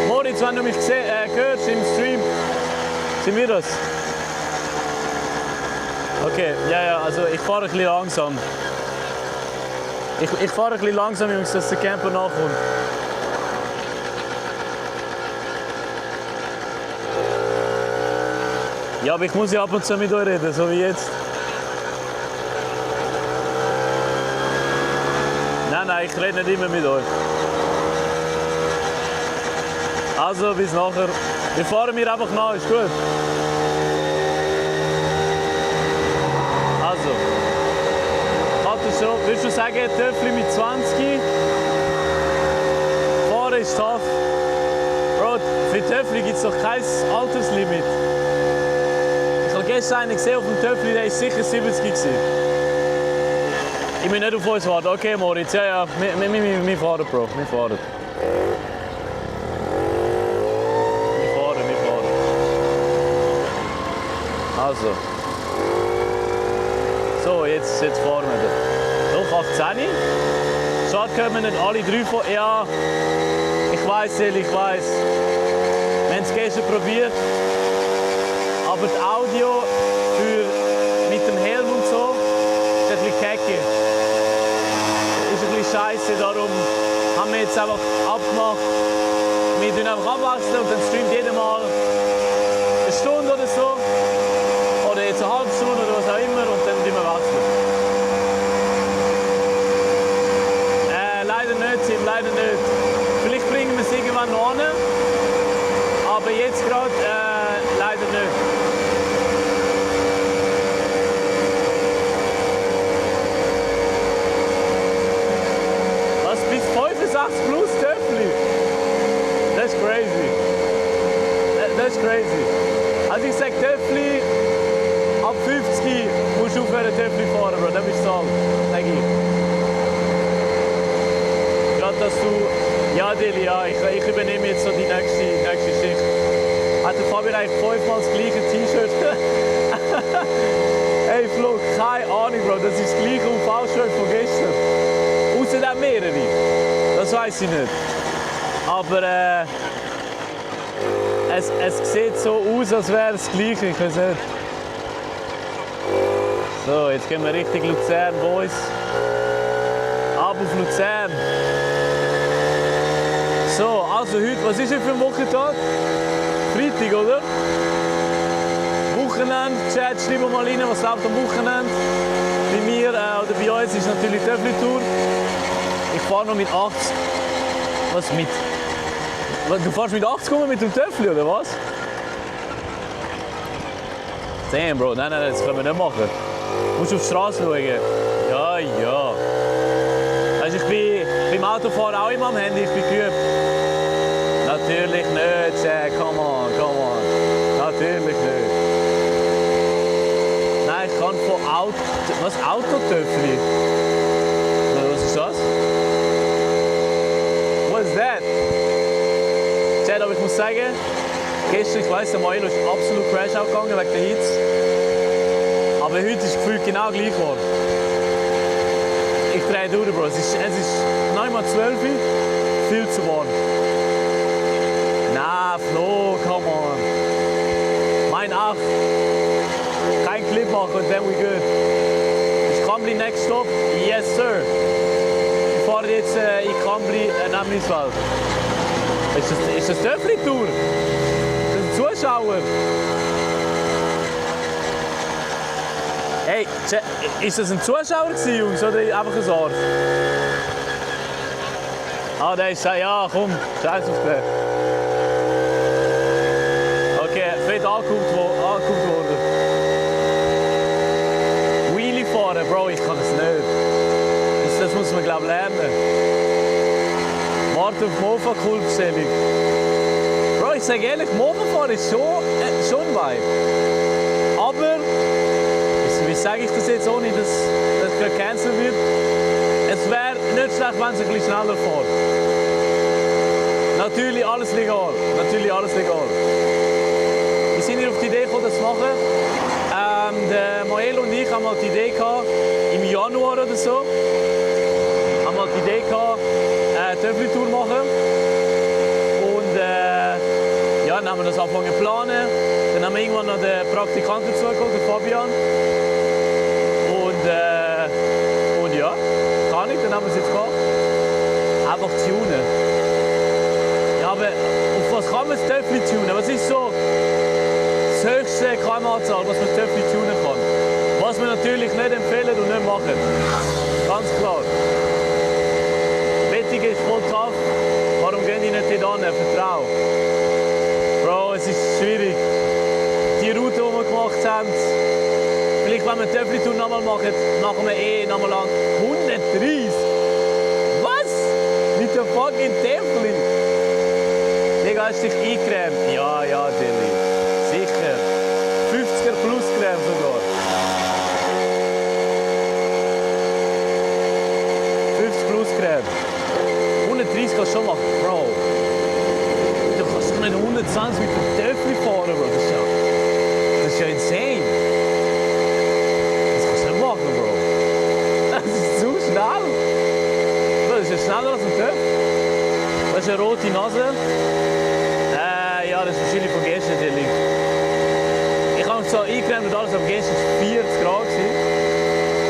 Moritz, wenn du mich hörst im Stream, sind wir das? Okay, ja, also ich fahre ein bisschen langsam. Ich fahre ein bisschen langsam, Jungs, dass der Camper nachkommt. Ja, aber ich muss ja ab und zu mit euch reden, so wie jetzt. Nein, ich rede nicht immer mit euch. Also, bis nachher. Wir fahren mir einfach nach, ist gut. Also. Katastrophe. Würdest du sagen, Töffli mit 20? Fahren ist tough. Bro, für Töffli gibt es doch kein Alterslimit. Ich habe gestern einen gesehen auf dem Töffli, der war sicher 70 gewesen. Ich will nicht auf uns warten. Okay, Moritz, ja, wir fahren, Bro, wir fahren. Also. So, jetzt fahren wir. Noch 18. Schade, können wir nicht alle drei von. Ja, ich weiß, ich weiß. Wir haben es gestern probiert. Aber das Audio mit dem Helm und so ist ein bisschen kacke. Ist ein bisschen scheiße, darum haben wir jetzt einfach abgemacht. Wir tun einfach abwechseln und dann streamt jeder mal eine Stunde oder so. Oder jetzt eine halbe Stunde oder was auch immer und dann tun wir wechseln. Leider nicht, Tim, leider nicht. Vielleicht bringen wir es irgendwann noch hin, aber jetzt gerade leider nicht. Was, bis 65 plus Töffli? Das ist crazy. Das ist crazy. Also ich sag Töffli, ab 50 musst du aufhören Töffli fahren, Bro. Das bist du alt, sag ich. Gerade dass du... Ja, Dili, ja, ich übernehme jetzt so die nächste Schicht. Hat der Fabian eigentlich 5-mal das gleiche T-Shirt? Hey Flo, keine Ahnung, Bro. Das ist das gleiche UV-Shirt von gestern. Außerdem mehrere. Das weiß ich nicht. Aber es sieht so aus, als wäre es das Gleiche. Ich weiß nicht. So, jetzt gehen wir Richtung Luzern, Boys. Ab auf Luzern. So, also heute, was ist heute für ein Wochentag? Freitag, oder? Wochenende, Chat, schreiben mal rein, was läuft am Wochenende. Bei mir oder bei uns ist natürlich die Töffli-Tour. Ich fahre noch mit 80. Was mit? Du fährst mit 80 mit dem Töffli, oder was? Damn, Bro, nein, das können wir nicht machen. Du musst auf die Straße schauen. Ja, ja. Weißt, ich bin beim Autofahren auch immer am Handy, ich bin geübt. Natürlich nicht, Jack, come on. Natürlich nicht. Nein, ich kann von Auto... Was? Autotöffli? Was ist das? What is that? Chad, aber ich muss sagen, gestern, ich weiss, der Maelo ist absolut Crash gegangen wegen der Hits. Aber heute ist das Gefühl genau gleich geworden. Ich drehe durch, Bro. Es ist 9:12 Uhr, viel zu warm. Na, Flo, come on. Mein 8. Kein Clip machen und then we good. Ist Kambli next stop? Yes, sir. Ich fahre jetzt in Kambli nach Mieswald. Ist das Töffli-Tour? Das sind Zuschauer. Hey, ist das ein Zuschauer gewesen, Jungs, oder einfach ein Arsch? Ah, der ist ja, komm, scheiß auf den. Okay, fett angeguckt worden. Wheelie fahren, Bro, ich kann das nicht. Das muss man, glaube ich, lernen. Warte auf Mofa-Kultbestellung. Bro, ich sage ehrlich, Mofa fahren ist schon ein Vibe. Aber, wie sage ich das jetzt, ohne dass das gecancelt wird? Es wäre nicht schlecht, wenn es ein bisschen schneller fährt. Natürlich alles legal. Wir sind hier auf die Idee gekommen, das zu machen. Der Maelo und ich haben halt die Idee gehabt, im Januar oder so, haben halt die Idee gehabt, eine Töffli-Tour machen. Und ja, dann haben wir das angefangen zu planen. Dann haben wir irgendwann noch den Praktikanten dazugeholt, den Fabian. Und ja, kann ich, dann haben wir es jetzt gemacht. Einfach tunen. Ja, aber auf was kann man das Töffli tunen? Was ist so das höchste km/h, was man das Töffli tunen kann? Was wir natürlich nicht empfehlen und nicht machen. Ganz klar. Wettige ist voll tough. Warum gehen die nicht hin? Vertrau. Bro, es ist schwierig. Die Route, die wir gemacht haben, vielleicht wenn wir die Töffli-Tour nochmal machen wir nochmal an 130. Was? Mit der fucking Töffli? Digga, hast du dich eingecremt? Ja, Dilly. Sicher. 50er plus Creme sogar. 50 plus Creme. 130 kannst du schon machen, Bro. Du kannst doch nicht 120 mit dem Töffli fahren, Bro. Das ist ja insane. Das kannst du nicht machen, Bro. Das ist zu schnell. Bro, das ist ja schneller als ein Töffli. Das ist eine rote Nase. Ja, das ist wahrscheinlich von gestern, Dilly. Ich habe mich so eingecremt und alles, aber gestern war es 40 Grad.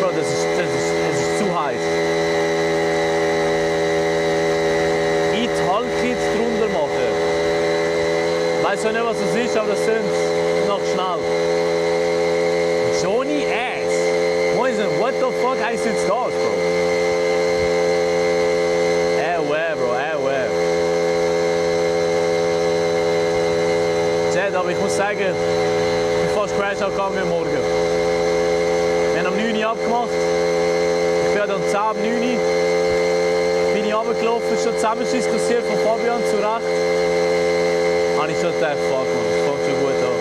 Bro, das ist zu heiß. Halbkit drunter machen. Ich weiß auch nicht, was das ist, aber das sind noch schnell. Johnny Ass. What the fuck heißt jetzt das, Bro? Bro, Chat, aber ich muss sagen, ich bin fast Crash gegangen morgen. Wir haben um 9 Uhr abgemacht. Ich bin dann 10 ab 9 Uhr. Bin ich runtergelaufen, schon zusammendiskussiert von Fabian zu Recht. Habe ich schon gedacht, fuck man, das fängt schon gut an.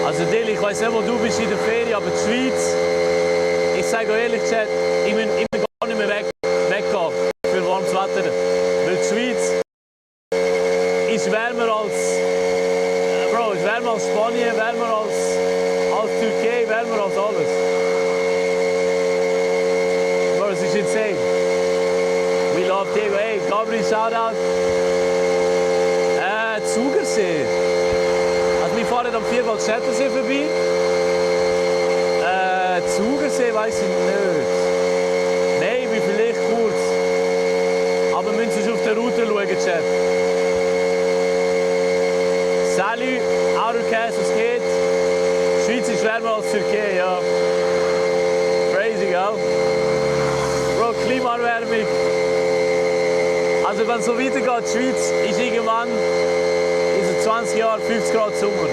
Also Dilly, ich weiss nicht, wo du bist in der Ferien, aber die Schweiz, ich sage euch ehrlich, Chat, ich will gar nicht mehr weggehen für warmes Wetter. Weil die Schweiz ist wärmer als, Bro, ist wärmer als Spanien, wärmer als Türkei, wärmer als alles. Bro, es ist insane. We love Love Diego. Hey, Gabriel, Shoutout. Zugersee. Also wir fahren am Vierwaldstättersee vorbei. Zugersee weiss ich nicht. Maybe, vielleicht kurz. Aber wir müssen auf der Route schauen, Chat. Salut, Aurocast, was geht? Schweiz ist wärmer als Türkei, ja. Crazy, gell? Bro, Klimaerwärmung. Also wenn es so weitergeht, die Schweiz ist irgendwann in so 20 Jahren 50 Grad Sommer.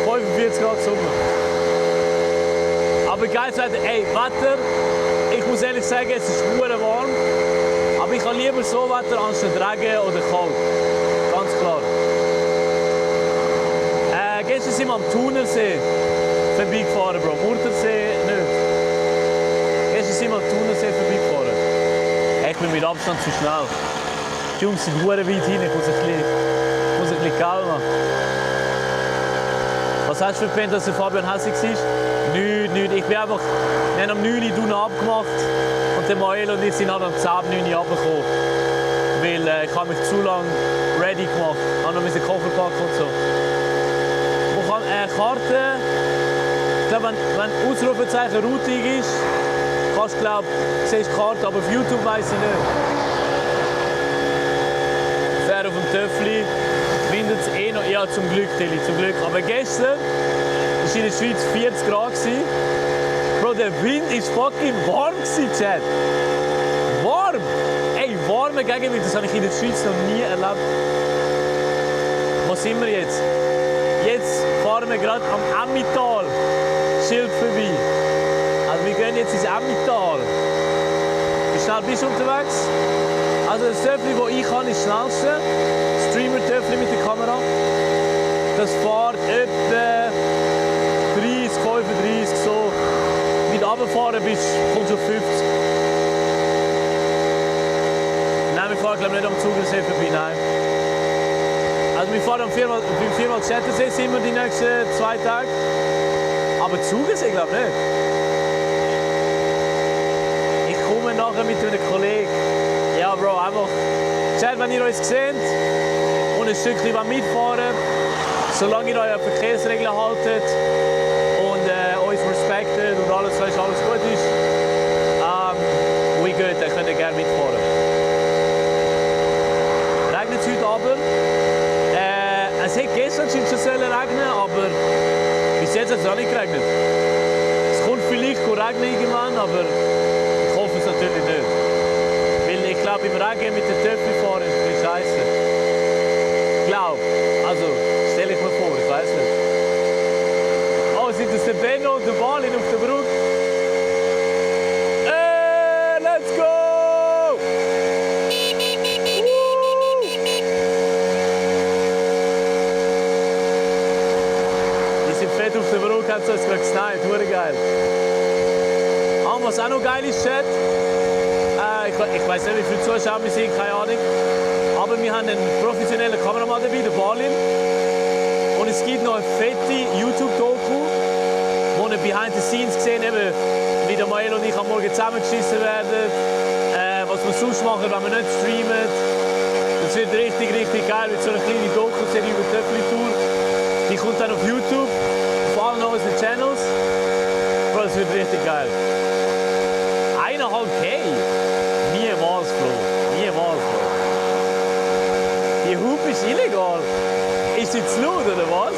45 Grad Sommer. Aber geiles Wetter, ey, Wetter, ich muss ehrlich sagen, es ist verdammt warm. Aber ich habe lieber so Wetter anstatt Regen oder kalt. Ganz klar. Gestern sind wir am Thunersee vorbeigefahren, Bro. Murtersee nicht. Gestern sind wir am Thunersee vorbeigefahren. Ich bin mit Abstand zu schnell. Die Jungs sind verdammt weit hin, ich muss ein bisschen calmen. Was hast du für Pen, dass der Fabian hässlich ist? Nichts. Ich bin einfach, wir haben am 9 Uhr Dune abgemacht und der Mael und ich sind halt am 10 Uhr 9 Uhr runtergekommen. Weil ich habe mich zu lange ready gemacht. Ich habe noch einen Koffer packen und so. Karte, ich glaube, wenn Ausrufezeichen routing ist, kannst du, glaube ich, siehst die Karte, aber auf YouTube weiss ich nicht. Fair auf dem Töffli, windet es eh noch, ja zum Glück, Tilly, zum Glück. Aber gestern war in der Schweiz 40 Grad. Bro, der Wind war fucking warm, Chat. Warm! Ey, warme Gegenwind, das habe ich in der Schweiz noch nie erlebt. Wo sind wir jetzt? Jetzt fahren wir gerade am Emmental Schild vorbei. Also wir gehen jetzt ins Emmental. Wie schnell bist du unterwegs? Also das Töffli, das ich kann, ist das schnellste. Das Streamer-Töffli mit der Kamera. Das fährt etwa 30, 35 so. Mit runterfahren kommst du auf 50. Nein, wir fahren glaube ich nicht am Zugersee vorbei, nein. Also wir fahren am Vierwaldstättersee sind wir die nächsten 2 Tage. Aber Zugersee glaube ich nicht. Ich komme nachher mit einem Kollegen. Ja Bro, einfach. Chat, wenn ihr uns seht und ein Stückchen mitfahren, solange ihr euch an Verkehrsregeln haltet und uns respektet und alles gut ist, we good, dann könnt ihr gerne mitfahren. Regnet es heute aber? Es hätte gestern schon regnen, aber bis jetzt hat es auch nicht geregnet. Es kommt vielleicht regnen irgendwann, aber ich hoffe es natürlich nicht. Weil ich glaube, im Regen mit den Töpfen fahren ist ein bisschen scheiße. Ich glaube. Also, stelle ich mir vor, ich weiß nicht. Oh, sind das der Benno und der Balin auf der Brücke? Let's go! Auf der Brücke hat es uns gerade gesneit, geil. Was auch noch geil ist, Chat, ich weiß nicht, wie viele Zuschauer wir sind, keine Ahnung, aber wir haben einen professionellen Kameramann dabei, der Balin. Und es gibt noch eine fette YouTube-Doku, wo wir behind the scenes sehen, eben, wie der Mael und ich am Morgen zusammengeschissen werden, was wir sonst machen, wenn wir nicht streamen. Das wird richtig, richtig geil, mit so einer kleinen Doku-Serie über die Töffli-Tour. Die kommt dann auf YouTube. Auf allen unseren Channels. Bro, das wird richtig geil. 1,5K? Niemals, Bro. Niemals, Bro. Die Hupe ist illegal. Ist sie zu laut, oder was?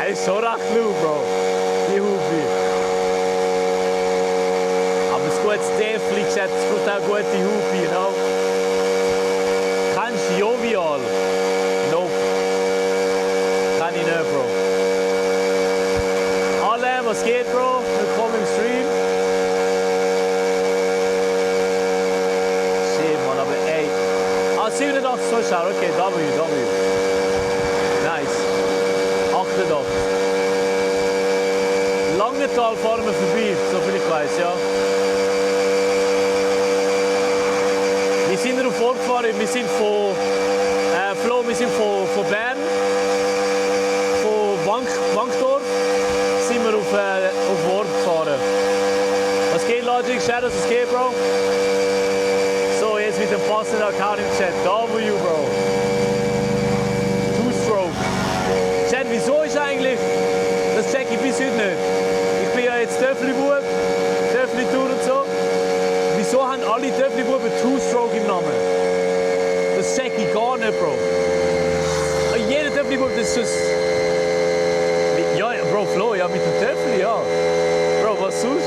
Er ist schon recht laut, Bro. Die Hupe. Aber das gutes Töffli-Chat, es braucht auch gute Hupe, you know? Kennst du Jovial? Nope. Kann ich nicht, Bro. Alle, was geht, Bro? Willkommen im Stream. Shit, Mann, aber ey. 87 Zuschauer, okay, W. Nice. 88. Langenthal fahren wir vorbei, soviel ich weiß, ja. Wir sind darauf vorgefahren, wir sind von Flo, wir sind von Bern, von Wankdorf, sind wir auf Worb gefahren. Was geht, Logic? Shadows, was geht, Bro? So, jetzt mit dem passenden Account im Chat. W, Bro. Two-Stroke. Chat, wieso ist eigentlich... Das check ich bis heute nicht. Ich bin ja jetzt Töffli-Bub, Töffli-Tour und so. Wieso haben alle Töffli-Buben Two-Stroke im Namen? Das check ich gar nicht, Bro. Jeder Töffli-Bub, das ist just... Ja, Bro, Flo, ja, mit dem Töffli, ja. Bro, was sonst?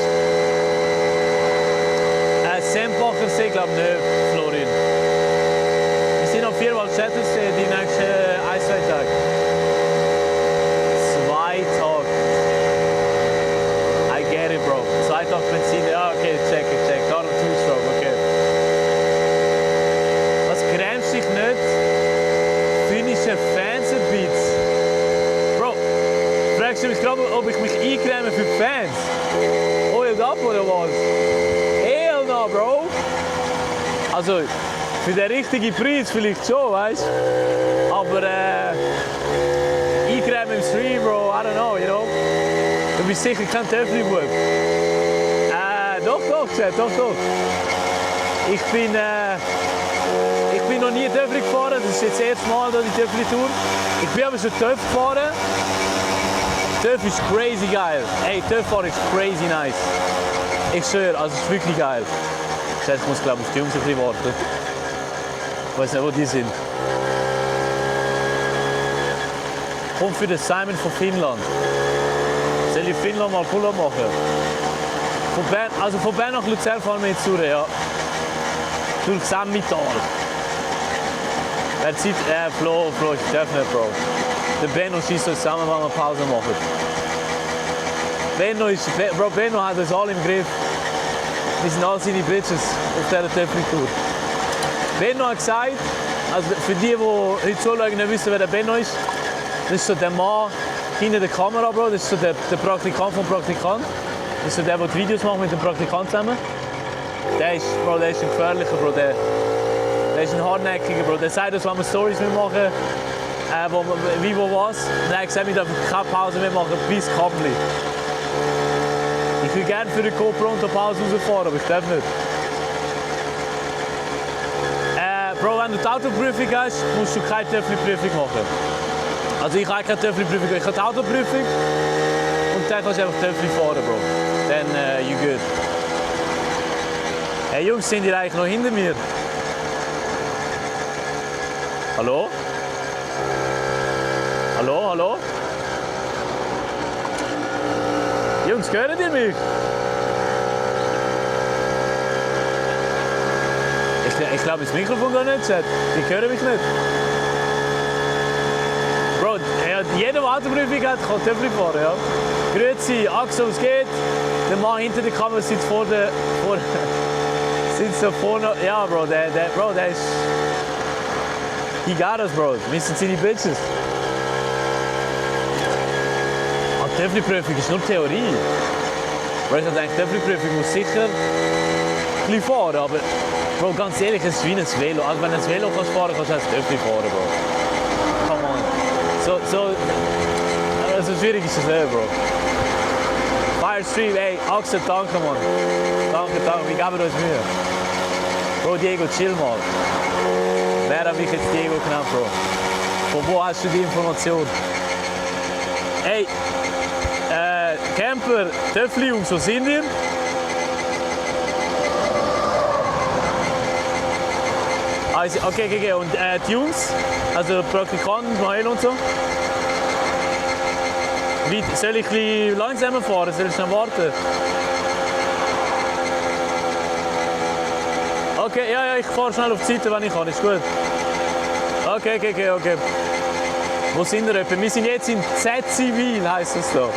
Sempacher See, glaube ich nicht, Florin. Wir sind auf 4 Mal Chattersee die nächsten 1-2 Tage. 2 Tage. I get it, Bro. 2 Tage Benzin. Ja, okay, check. Darum Two-Stroke, okay. Was grenzt dich nicht? Finnische Fancy-Beats. Bro, fragst du mich gerade, ob ich mich eingräme für die Fans? Oiled up oder was? Bro. Also, für den richtigen Preis vielleicht schon, weißt du? Aber eingrämen im Stream, Bro, I don't know, you know? Du bist sicher kein Töffli-Bub. Doch, Chat, doch. Ich bin noch nie Töffli gefahren, das ist jetzt das erste Mal hier die Töffli-Tour. Ich bin aber schon Töff gefahren. Töff ist crazy geil. Hey, Töff fahren ist crazy nice. Ich schwöre, also es ist wirklich geil. Ich muss, glaube ich, auf die Jungs ein bisschen warten. Ich weiß nicht, wo die sind. Kommt für den Simon von Finnland. Soll ich Finnland mal Pull-up machen? Von Bern nach Luzern fahren wir jetzt durch, ja. Durch Semmital. Wer zieht? Flo, ich darf nicht, Bro. Der Benno schießt uns zusammen, wenn wir Pause machen. Benno hat uns alle im Griff. Wir sind alle seine Bitches auf dieser Töffli-Tour. Benno hat gesagt, also für die heute zuschauen, nicht wissen, wer der Benno ist, das ist so der Mann hinter der Kamera, Bro. Das ist so der Praktikant vom Praktikant. Das ist so der die Videos macht mit dem Praktikant zusammen. Der ist ein gefährlicher, Bro. Der ist ein hartnäckiger, Bro. Der sagt uns, wenn wir Storys machen, wie, wo, was. Und er hat gesagt, wir dürfen keine Pause mehr machen, bis Kabli. Ich will gerne für die GoPro und die Pause rausfahren, aber ich darf nicht. Bro, wenn du die Autoprüfung hast, musst du keine Töffli-Prüfung machen. Also ich habe keine Töffli-Prüfung, ich habe die Autoprüfung und dann kannst du einfach Töffli fahren, Bro. Dann you good. Hey Jungs, sind die eigentlich noch hinter mir? Hallo? Hallo? Jungs, hören ihr mich? Ich glaube, das Mikrofon gar nicht, Chat. Die hören mich nicht. Bro, jeder, der Autoprüfung hat, kann Töffli fahren, ja. Grüezi, Axel, was geht? Der Mann hinter der Kamera sitzt sitzt so vorne. Ja, Bro, der ist... He got us, Bro. Wir sind seine Bitches. Die Töffli-Prüfung ist nur Theorie. Bro, ich denke, die Töffli-Prüfung muss sicher ein bisschen fahren, aber Bro, ganz ehrlich, es ist wie ein Velo. Also wenn du ein Velo kannst fahren, kannst du auch ein Töffli fahren, Bro. Come on. So schwierig ist es nicht, Bro. Firestream, ey, Axel, danke, Mann. Danke, wir geben uns Mühe. Bro, Diego, chill mal. Wer hat mich jetzt Diego genannt, Bro? Von wo hast du die Information? Ey, Camper, Töffli, Jungs, wo sind ihr? Also, okay. Und die Jungs, also Praktikanten, Mael und so? Soll ich ein bisschen langsamer fahren? Soll ich schnell warten? Okay, ja, ich fahre schnell auf die Seite, wenn ich kann. Ist gut. Okay. Wo sind wir etwa? Wir sind jetzt in Z-Zivil, heisst es da.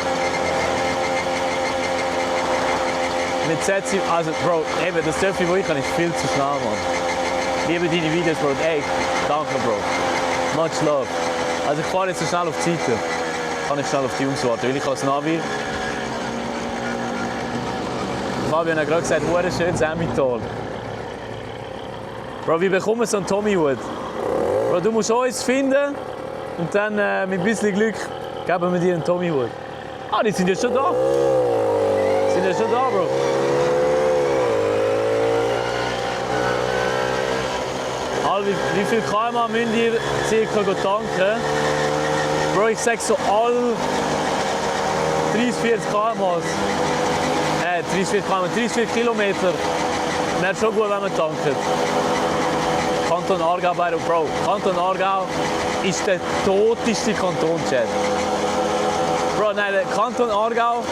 Mit Z-Zivil, also Bro, eben, das Töffli, wo ich kann, ist viel zu schnell, Mann. Liebe deine Videos, Bro. Ey, danke, Bro. Much love. Also ich fahre jetzt so schnell auf die Seite. Kann ich schnell auf die Jungs warten, weil ich als Navi... Fabian hat gerade gesagt, ein schönes Emmental. Bro, wie bekommen wir so einen Tommy-Hut? Bro, du musst uns finden und dann mit ein bisschen Glück geben wir dir einen Tommy-Hut. Ah, die sind ja schon da. Bro. mal, wie viel km müsst ihr circa tanken? Bro, ich sag so all 30-40 km. 30-40 Kilometer. Wäre schon gut, wenn man tankt. Kanton Aargau, Bro. Kanton Aargau ist der toteste Kanton, Chat. Bro, nein, der Kanton Aargau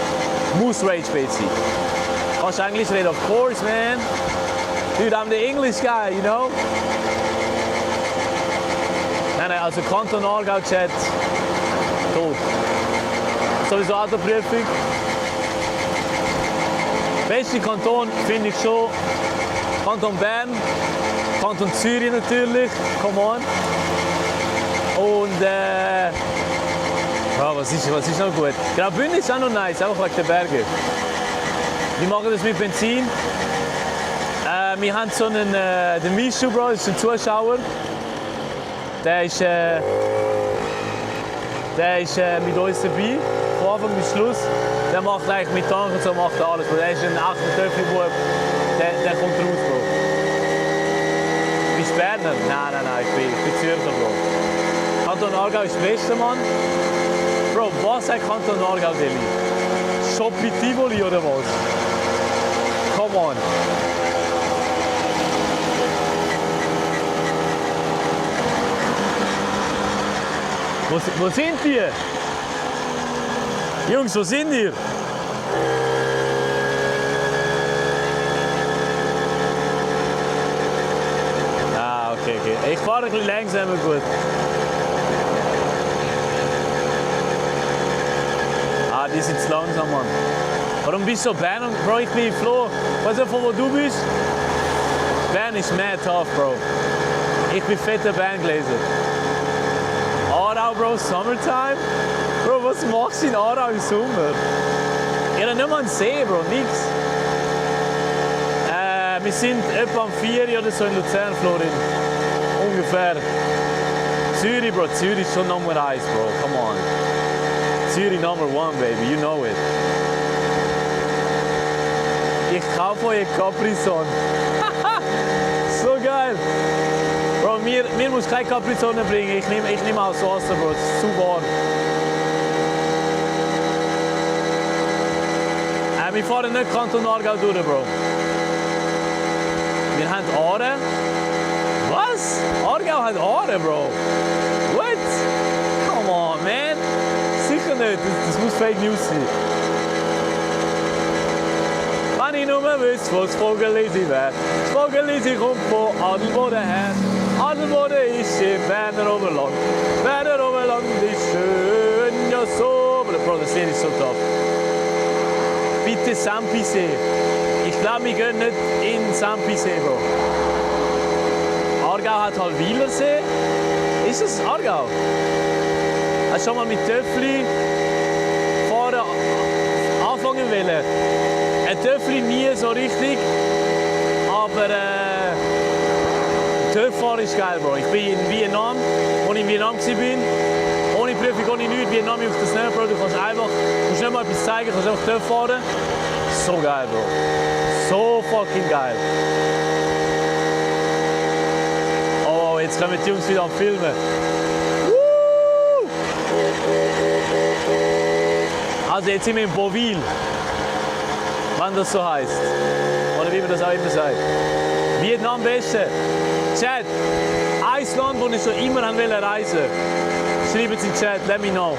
muss Rage-Bait sein. Kannst du Englisch reden? Of course, man. Dude, I'm the English guy, you know? Nein, also Kanton Aargau, Chat. Tot. Sowieso Autoprüfung. Beste Kanton finde ich schon Kanton Bern, Kanton Zürich natürlich, come on. Und ja, was ist noch gut? Genau, Bündnis ist auch noch nice, einfach wegen der Berge. Wir machen das mit Benzin. Wir haben so einen, den Mischu, Bro, das ist ein Zuschauer. Der ist mit uns dabei, von Anfang bis Schluss. Der macht eigentlich mit Tank und so, macht er alles. Der ist ein echter Töpfli-Bub, der kommt raus, Bro. Bist du Berner? Nein, ich bin Zürcher, Bro. Kanton Aargau ist der beste, Mann. Bro, was sagt Kanton Aargau, Deli? Shoppi Tivoli oder was? Come on. Wo sind die? Jungs, wo sind ihr? Ah, okay. Ich fahre ein bisschen langsamer, gut. Ah, die sind zu langsam, Mann. Warum bist du so Bern? Bro, ich bin Flo. Weißt du, von wo du bist? Bern ist mad tough, Bro. Ich bin fetter Berngläser. Aarau, Bro, Summertime? Bro, was machst du in Aarau im Sommer? Ich habe nicht mal einen See, Bro, nix. Wir sind etwa am 4 oder so in Luzern, Florin. Ungefähr. Zürich, Bro, Zürich ist schon Nummer 1, Bro, come on. Zürich Number 1, baby, you know it. Ich kaufe euch Capri-Sonne. So geil. Bro, mir muss keine Capri-Sonne bringen. Ich nehm aus Wasser, Bro. Es ist zu warm. Wir fahren nicht Kanton Aargau durch, Bro. Wir haben Aare. Was? Aargau hat Aare, Bro. What? Come on, man. Sicher nicht. Das muss Fake News sein. Wenn ich nur wüsste, wo das Vogelisi wäre. Das Vogelisi kommt von Adelboden her. Adelboden ist im Berner Oberland. Berner Oberland ist schön, ja so. Bro, das Lied ist so top. Bitte Sampisee. Ich glaube, wir gehen nicht in Sampisee, Bro. Aargau hat halt Wielersee. Ist das Aargau? Hast du schon mal mit Töffli fahren anfangen wollen? Ein Töffli nie so richtig, aber Töfffahren ist geil, Bro. Ich bin in Vietnam, als ich in Vietnam war. Ohne Prüfung, ohne nichts. Vietnam juckt das nicht, Bro. Du kannst musst nicht mal etwas zeigen, kannst einfach Töff fahren. So geil, Bro. So fucking geil. Oh, jetzt kommen die Jungs wieder am Filmen. Also jetzt sind wir in Beauville, wenn das so heißt. Oder wie man das auch immer sagt. Vietnam beste. Chat, ein Land, wo ich schon immer reisen wollte. Schreibt es in den Chat, let me know.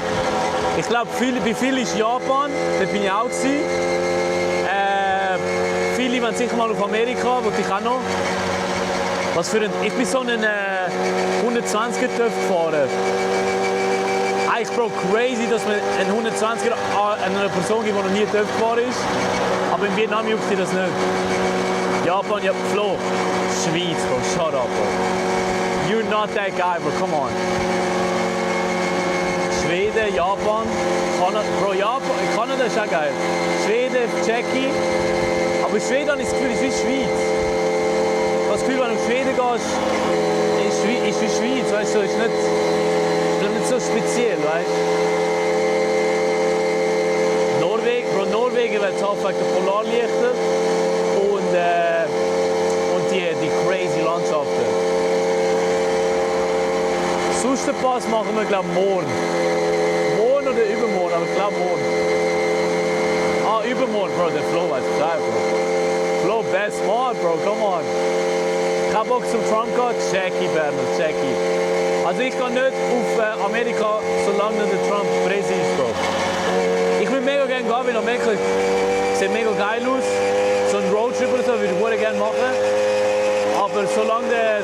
Ich glaube, bei vielen ist Japan, dort bin ich auch gewesen. Viele wollen sicher mal auf Amerika, wo ich auch noch. Ich bin so einen 120er Töff gefahren. Eigentlich, Bro, crazy, dass man einen 120er einer Person gibt, die noch nie Töff gefahren ist. Aber in Vietnam juckt die das nicht. Japan, ja, Flo. Schweiz, Bro, shut up, Bro. You're not that guy, bro, come on. Schweden, Japan, Kanada, Bro, Kanada ist auch geil. Schweden, Tschechien. Aber in Schweden habe ich das Gefühl, es ist wie Schweiz. Ich habe das Gefühl, wenn du in Schweden gehst, ist wie Schweiz, weißt du, ist nicht so speziell, weißt du. Norwegen wäre tough wegen der Polarlichter und die crazy Landschaften. Sustenpass machen wir, glaube ich, morgen. Morgen oder übermorgen, aber ich glaube morgen. Ah, übermorgen, Bro, der Flo weiß Bescheid, Bro. Flo, best man, Bro, come on. Kein Bock zum Trump gehen? Jackie, Bernhard, Jackie. Also ich gehe nicht auf Amerika, solange der Trump Präsident ist, Bro. Ich würde mega gerne gehen, weil Amerika sieht mega geil aus. So ein Roadtrip oder so würde ich gerne machen. Aber solange der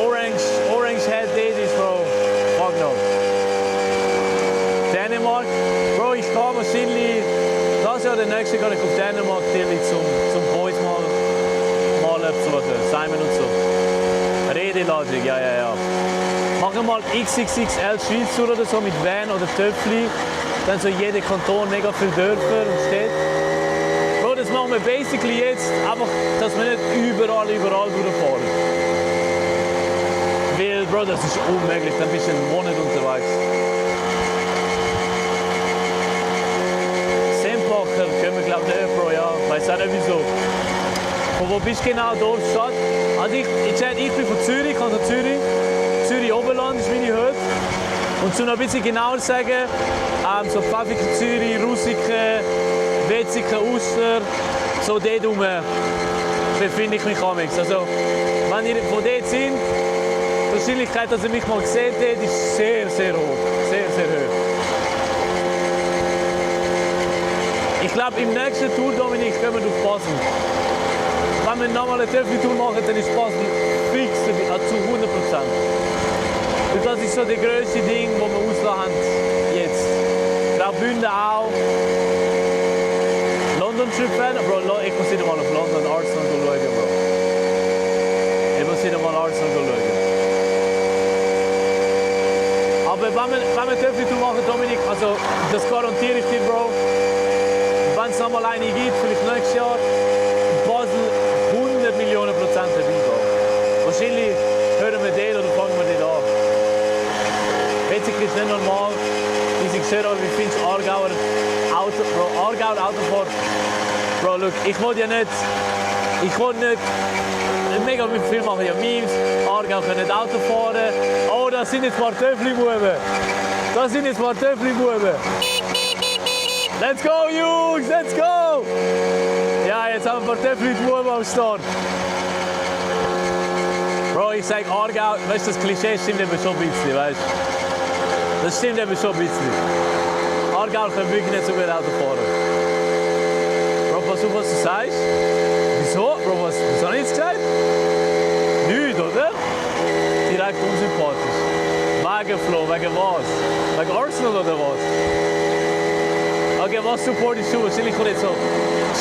Orange Head dort ist, Bro, fuck no. Dänemark, Bro, ich kann wahrscheinlich das Jahr oder nächste Jahr auf Dänemark zum Boys mal besuchen, Simon und so. Redeladung, ja. Machen mal XXXL Schweiz oder so mit Van oder Töpfli. Dann so jeder Kanton, mega viele Dörfer und Städte. Bro, das machen wir basically jetzt, einfach, dass wir nicht überall durchfahren. Weil, Bro, das ist unmöglich, dann bist du einen Monat unterwegs. Sempacher können wir, glaube ich, nicht, Bro, ja. Weiß auch nicht wieso. Von wo bist du genau, Dorfstadt? Also ich bin von Zürich, also Zürich Oberland ist meine Hut. Und zu noch ein bisschen genauer sagen, so Pfäffiken, Zürich, Rusiken, Wetzigen, Uster, so dort rum befinde ich mich amigs. Also, wenn ihr von dort seid, die Wahrscheinlichkeit, dass ihr mich mal seht, ist sehr, sehr hoch. Sehr, sehr hoch. Ich glaube, im nächsten Tour, Dominik, können wir durch Basel. Wenn wir nochmal eine Töpfli-Tour machen, dann ist Basel fix zu 100%. Und das ist so das grösste Ding, das wir auslassen jetzt. Graubünden auch. London-Trip-Fan, Bro, ich muss wieder mal auf London Arsenal schauen, Bro. Ich muss wieder mal Arsenal schauen. Aber wenn wir Töpfli-Tour machen, Dominik, also das garantiere ich dir, Bro. Wenn es nochmal eine gibt, vielleicht nächstes Jahr, Basel 100 Millionen % dabei, Bro. Wahrscheinlich hören wir den oder fangen wir den an. Wetzig ist nicht normal, wie ich gehört habe, wie findest du Aargauer Autofahrt? Bro, look, ich wollte nicht mega viel machen, ja Memes, Aargau können nicht Auto fahren. Oh, das sind jetzt ein paar Töpfli-Buben. Let's go, Jungs, let's go! Ja, jetzt haben wir ein paar Töpfli-Buben am Start. Bro, ich sag Aargau, weißt du, das Klischee stimmt eben schon ein bisschen, weißt du? Das stimmt eben schon ein bisschen. Aargau kann wirklich nicht so gut Auto fahren. Bro, pass auf, was du sagst. Wieso? Bro, was habe ich jetzt gesagt? Nicht, oder? Direkt unsympathisch. Wegen Flo, wegen was? Wegen Arsenal oder was? Okay, was supportest du? Wahrscheinlich kommt jetzt so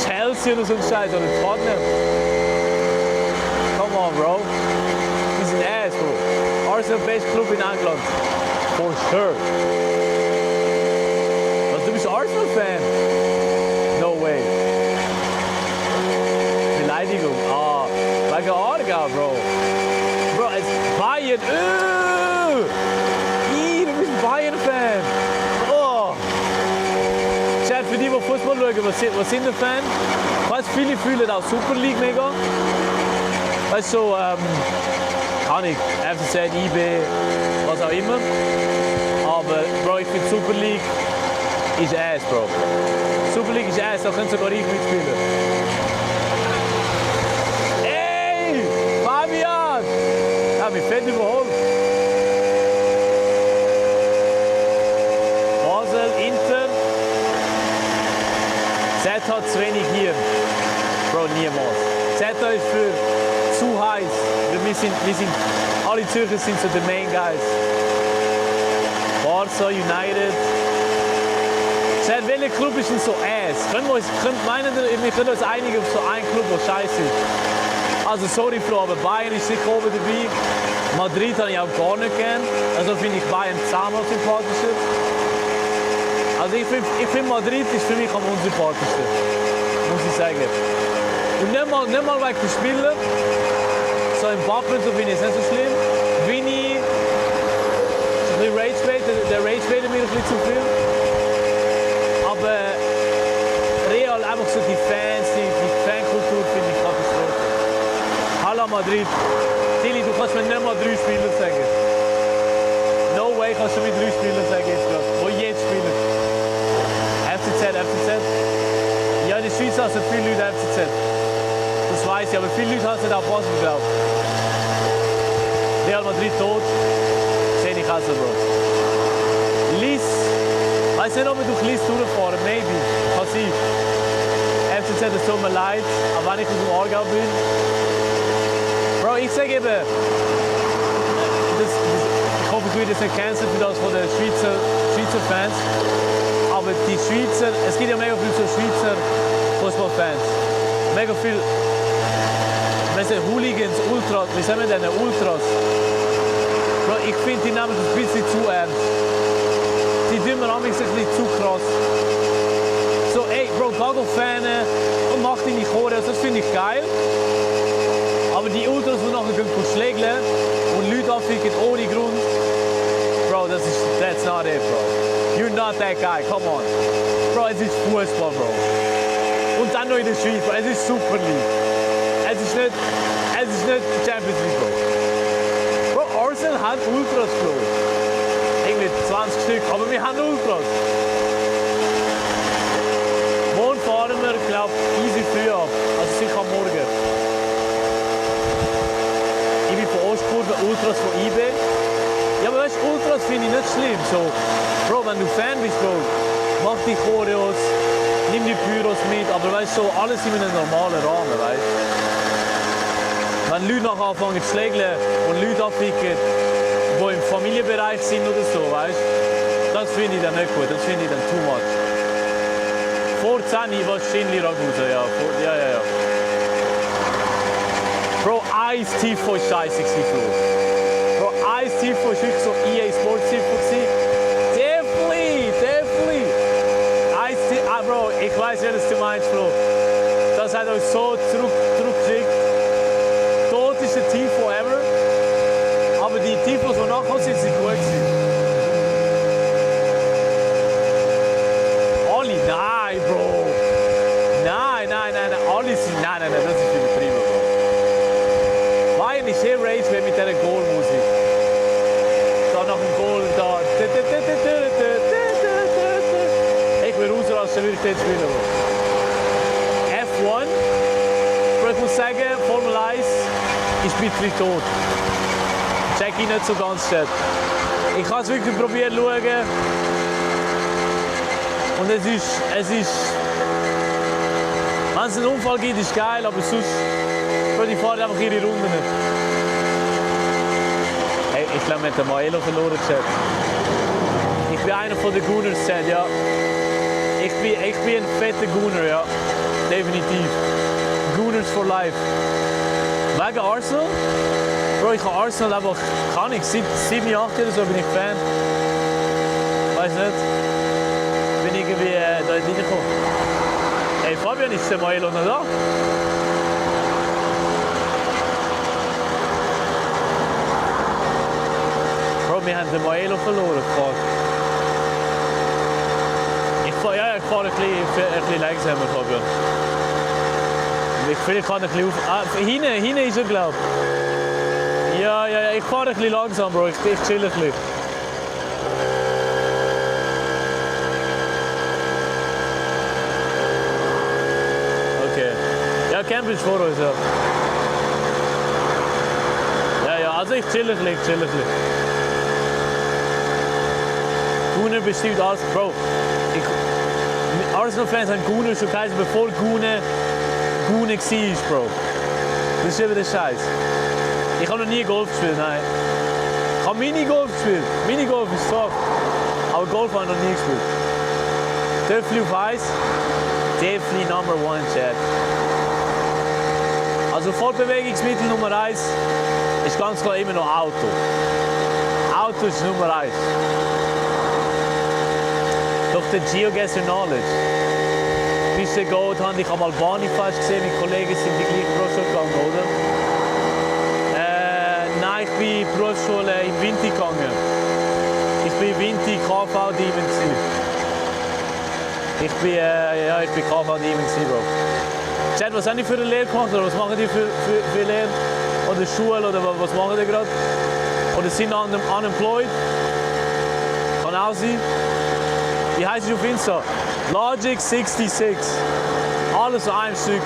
Chelsea oder so ein Scheiß oder Tottenham. Come on, Bro. Die sind ass, Bro. Arsenal best Club in England. For sure. Was, du bist Arsenal-Fan? No way. Beleidigung. Ah, wegen Aargau, Bro. Bro, it's Bayern. Du bist ein Bayern-Fan. Oh. Chat, für die Fußball schauen, was sind der Fan? Weißt, viele fühlen auch Super League mega. Weißt du, so, kann ich, FCZ, IB, was auch immer. Aber, Bro, ich finde Super League ist ass, Bro. Super League ist ass, da können sogar ich mitspielen. Ey! Fabian! Ich hab mich fett überholt. Basel, Inter. Z hat zu wenig hier. Bro, niemals. Z ist für zu heiß. Alle Zürcher sind so the main guys. Barca, United. Z, welcher Club ist denn so ass? Wir können uns einigen auf so einen Club, der scheiße ist. Also sorry Flo, aber Bayern ist sicher oben dabei. Madrid habe ich auch gar nicht gern. Also finde ich Bayern zehnmal sympathischer. Also ich find Madrid ist für mich am unsympathischsten. Muss ich sagen. Und nicht mal wegen den Spielern. So im Mbappé so finde ich es nicht so schlimm. Vini, ein bisschen Rage-Bait, der Rage-Bait mir ein bisschen zu viel. Aber Real, einfach so die Fans, die Fankultur finde ich Katastrophe. Hala Madrid. Tilly, du kannst mir nicht mal 3 Spieler sagen. ich kann schon mit 3 Spielern sagen jetzt gerade. Wo jetzt spielen. FCZ. Ja, in der Schweiz hassen viele Leute FCZ. Das weiß ich, aber viele Leute hassen auch Basel, glaube ich. Real Madrid tot. Sehe ich auch so, Bro. Lies. Weiß nicht, ob wir durch Lies durchfahren. Maybe. Kann sein. FCZ, es tut mir leid, aber wenn ich aus dem Aargau bin. Bro, ich sage eben. Ich hoffe, ich werde jetzt nicht cancelled für das von den Schweizer Fans. Aber die Schweizer, es gibt ja mega viele so Schweizer Fußballfans. Mega viel. Hooligans, Ultras, wie sagen wir denn? Ultras. Bro, ich finde, die nehmen das ein bisschen zu ernst. Die tun mir ein bisschen zu krass. So, ey, Bro, geh auf Fans und mach deine Chore, das finde ich geil. Aber die Ultras, die nachher schlägeln und Leute abficken ohne Grund, Bro, that's not it, bro. You're not that guy, come on. Bro, es ist Fußball, Bro. Und dann noch in der Schweiz, Bro. Es ist Super League. Es ist nicht Champions League, Bro. Bro, Arsenal hat Ultras, Bro. Irgendwie 20 Stück, aber wir haben Ultras. Morgen fahren wir, glaube ich, easy früh ab. Also sicher am Morgen. Ich bin von Ostkurve, Ultras von IB. Ja, aber weißt du, Ultras finde ich nicht schlimm. So, Bro, wenn du Fan bist, Bro, mach die Choreos, nimm die Pyros mit, aber weißt du, so, alles in einem normalen Rahmen, weißt du. Wenn Leute nachher anfangen zu schlägeln und Leute abficken, die im Familienbereich sind oder so, weißt du, das finde ich dann nicht gut, das finde ich dann too much. Vor 10 war es Schindli Ragusa, ja. Ja. Bro, Eis-Tifo ist scheiße gewesen. Bro, Eis-Tifo war wirklich so EA Sports-Tifo. Definitely. Eis-Tifo, Bro, ich weiß, was du meinst, Bro. Das hat uns so zurückgeschickt. Tot ist der Tifo ever. Aber die Tifos, die nachkommen, sind gut gewesen. Alle, nein, Bro. Nein. Alle sind, nein, das ist übertrieben, Bro. Bayern ist sehr Rage mit dieser Goal-Musik. Da nach dem Goal, da. Ich will ausrasten, würde ich jetzt spielen, Bro. F1. Bro, ich muss sagen, Formel 1 ist ein bisschen tot. Check ich nicht so ganz, Chat. Ich habe es wirklich probiert zu schauen. Und es ist wenn es einen Unfall gibt, ist geil, aber sonst die fahren einfach ihre Runden nicht. Hey, ich glaube, wir haben den Maelo verloren, Chat. Ich bin einer von den Gunners, Chat, ja. Ich bin ein fetter Gunner, ja. Definitiv. Gunners for life. Wegen Arsenal? Bro, ich habe Arsenal einfach, kann ich, seit 7, 8 oder so bin ich Fan. Weiß nicht. Bin irgendwie da reingekommen. Hey Fabian, ist der Maelo noch da? Bro, wir haben den Maelo verloren. Fuck. Ich fahre ein bisschen langsamer, Fabian. Vielleicht kann ich ein bisschen auf... hinten ist er, glaube ich. Ja, ich fahre ein bisschen langsam, Bro. Ich chill ein bisschen. Okay. Ja, Camp ist vor uns, ja. Ja, also ich chill ein bisschen, Gunner bestimmt alles. Bro, Arsenal-Fans haben Gunner schon geheißen, bevor Gunner war, Bro. Das ist eben der Scheiß. Ich habe noch nie Golf gespielt, nein. Ich habe Minigolf gespielt. Minigolf ist tough. Aber Golf habe ich noch nie gespielt. Töffel auf Eis. Definitely number 1, Chat. Also Fortbewegungsmittel Nummer 1 ist ganz klar immer noch Auto. Auto ist Nummer 1. Doch der Geoguessr Knowledge. Bis der Gold habe ich am Albani-Fest gesehen, meine Kollegen sind die gleiche Berufsschule gegangen, oder? Nein, ich bin in die Berufsschule in Vinti gegangen. Ich bin Vinti KV-Demon. Ich bin KV-Demon, Bro. Chat, was haben die für eine Lehre gemacht? Oder was machen die für Lehre? Oder Schule? Oder was machen die gerade? Oder sind unemployed? auch sein. Wie heisst du auf Insta? Logic66. Alles an einem Stück.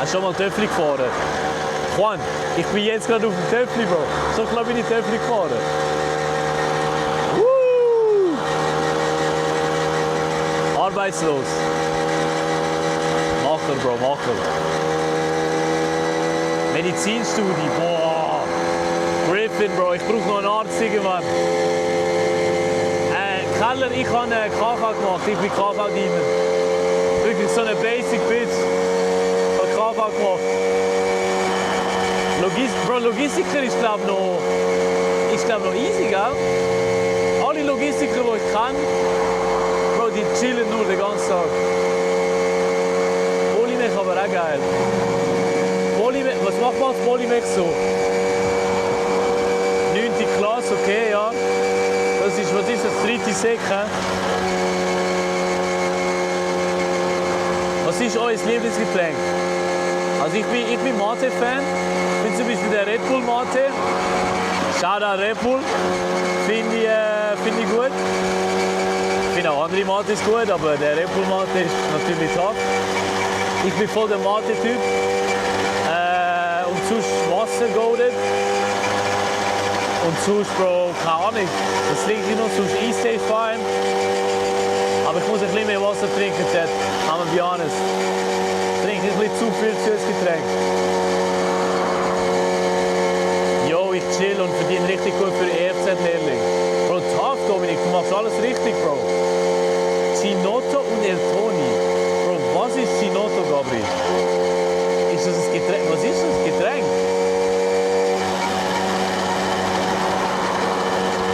Hast du schon mal Töffli gefahren? Juan, ich bin jetzt gerade auf dem Töffli, Bro. So klar bin ich Töffli gefahren. Arbeitslos. Macher, Bro, Macher. Medizinstudie, boah. Griffin, Bro, ich brauche noch einen Arzt irgendwann. Keller, ich habe KV gemacht, ich bin KV-Diener. Wirklich so eine Basic Bitch. Ich habe KV gemacht. Logistiker ist glaube noch easy, gell? Alle Logistiker, die ich kenne, Bro, die chillen nur den ganzen Tag. Polymech aber auch geil. Was macht man als Polymech so? 9. Klasse, okay, ja. Was ist das? 3. Sek, he? Was ist euer Lieblingsgetränk? Also ich bin Mate-Fan. Ich bin zum Beispiel der Red Bull Mate. Shoutout Red Bull. Finde ich gut. Ich finde auch andere Mates gut, aber der Red Bull Mate ist natürlich top. Ich bin voll der Mate-Typ. Und sonst Wasser golden. Und sonst, Bro, keine Ahnung. Das trinke ich noch, sonst Eistee ist fein. Aber ich muss ein bisschen mehr Wasser trinken, Chat. I'm be honest. Ich trinke ein bisschen zu viel süßes Getränk. Yo, ich chill und verdiene richtig gut für EFZ-Lehrling. Bro, tough, Dominik, du machst alles richtig, Bro. Chinotto und El Toni. Bro, was ist Chinotto, Gabri? Ist das ein Getränk? Was ist das Getränk?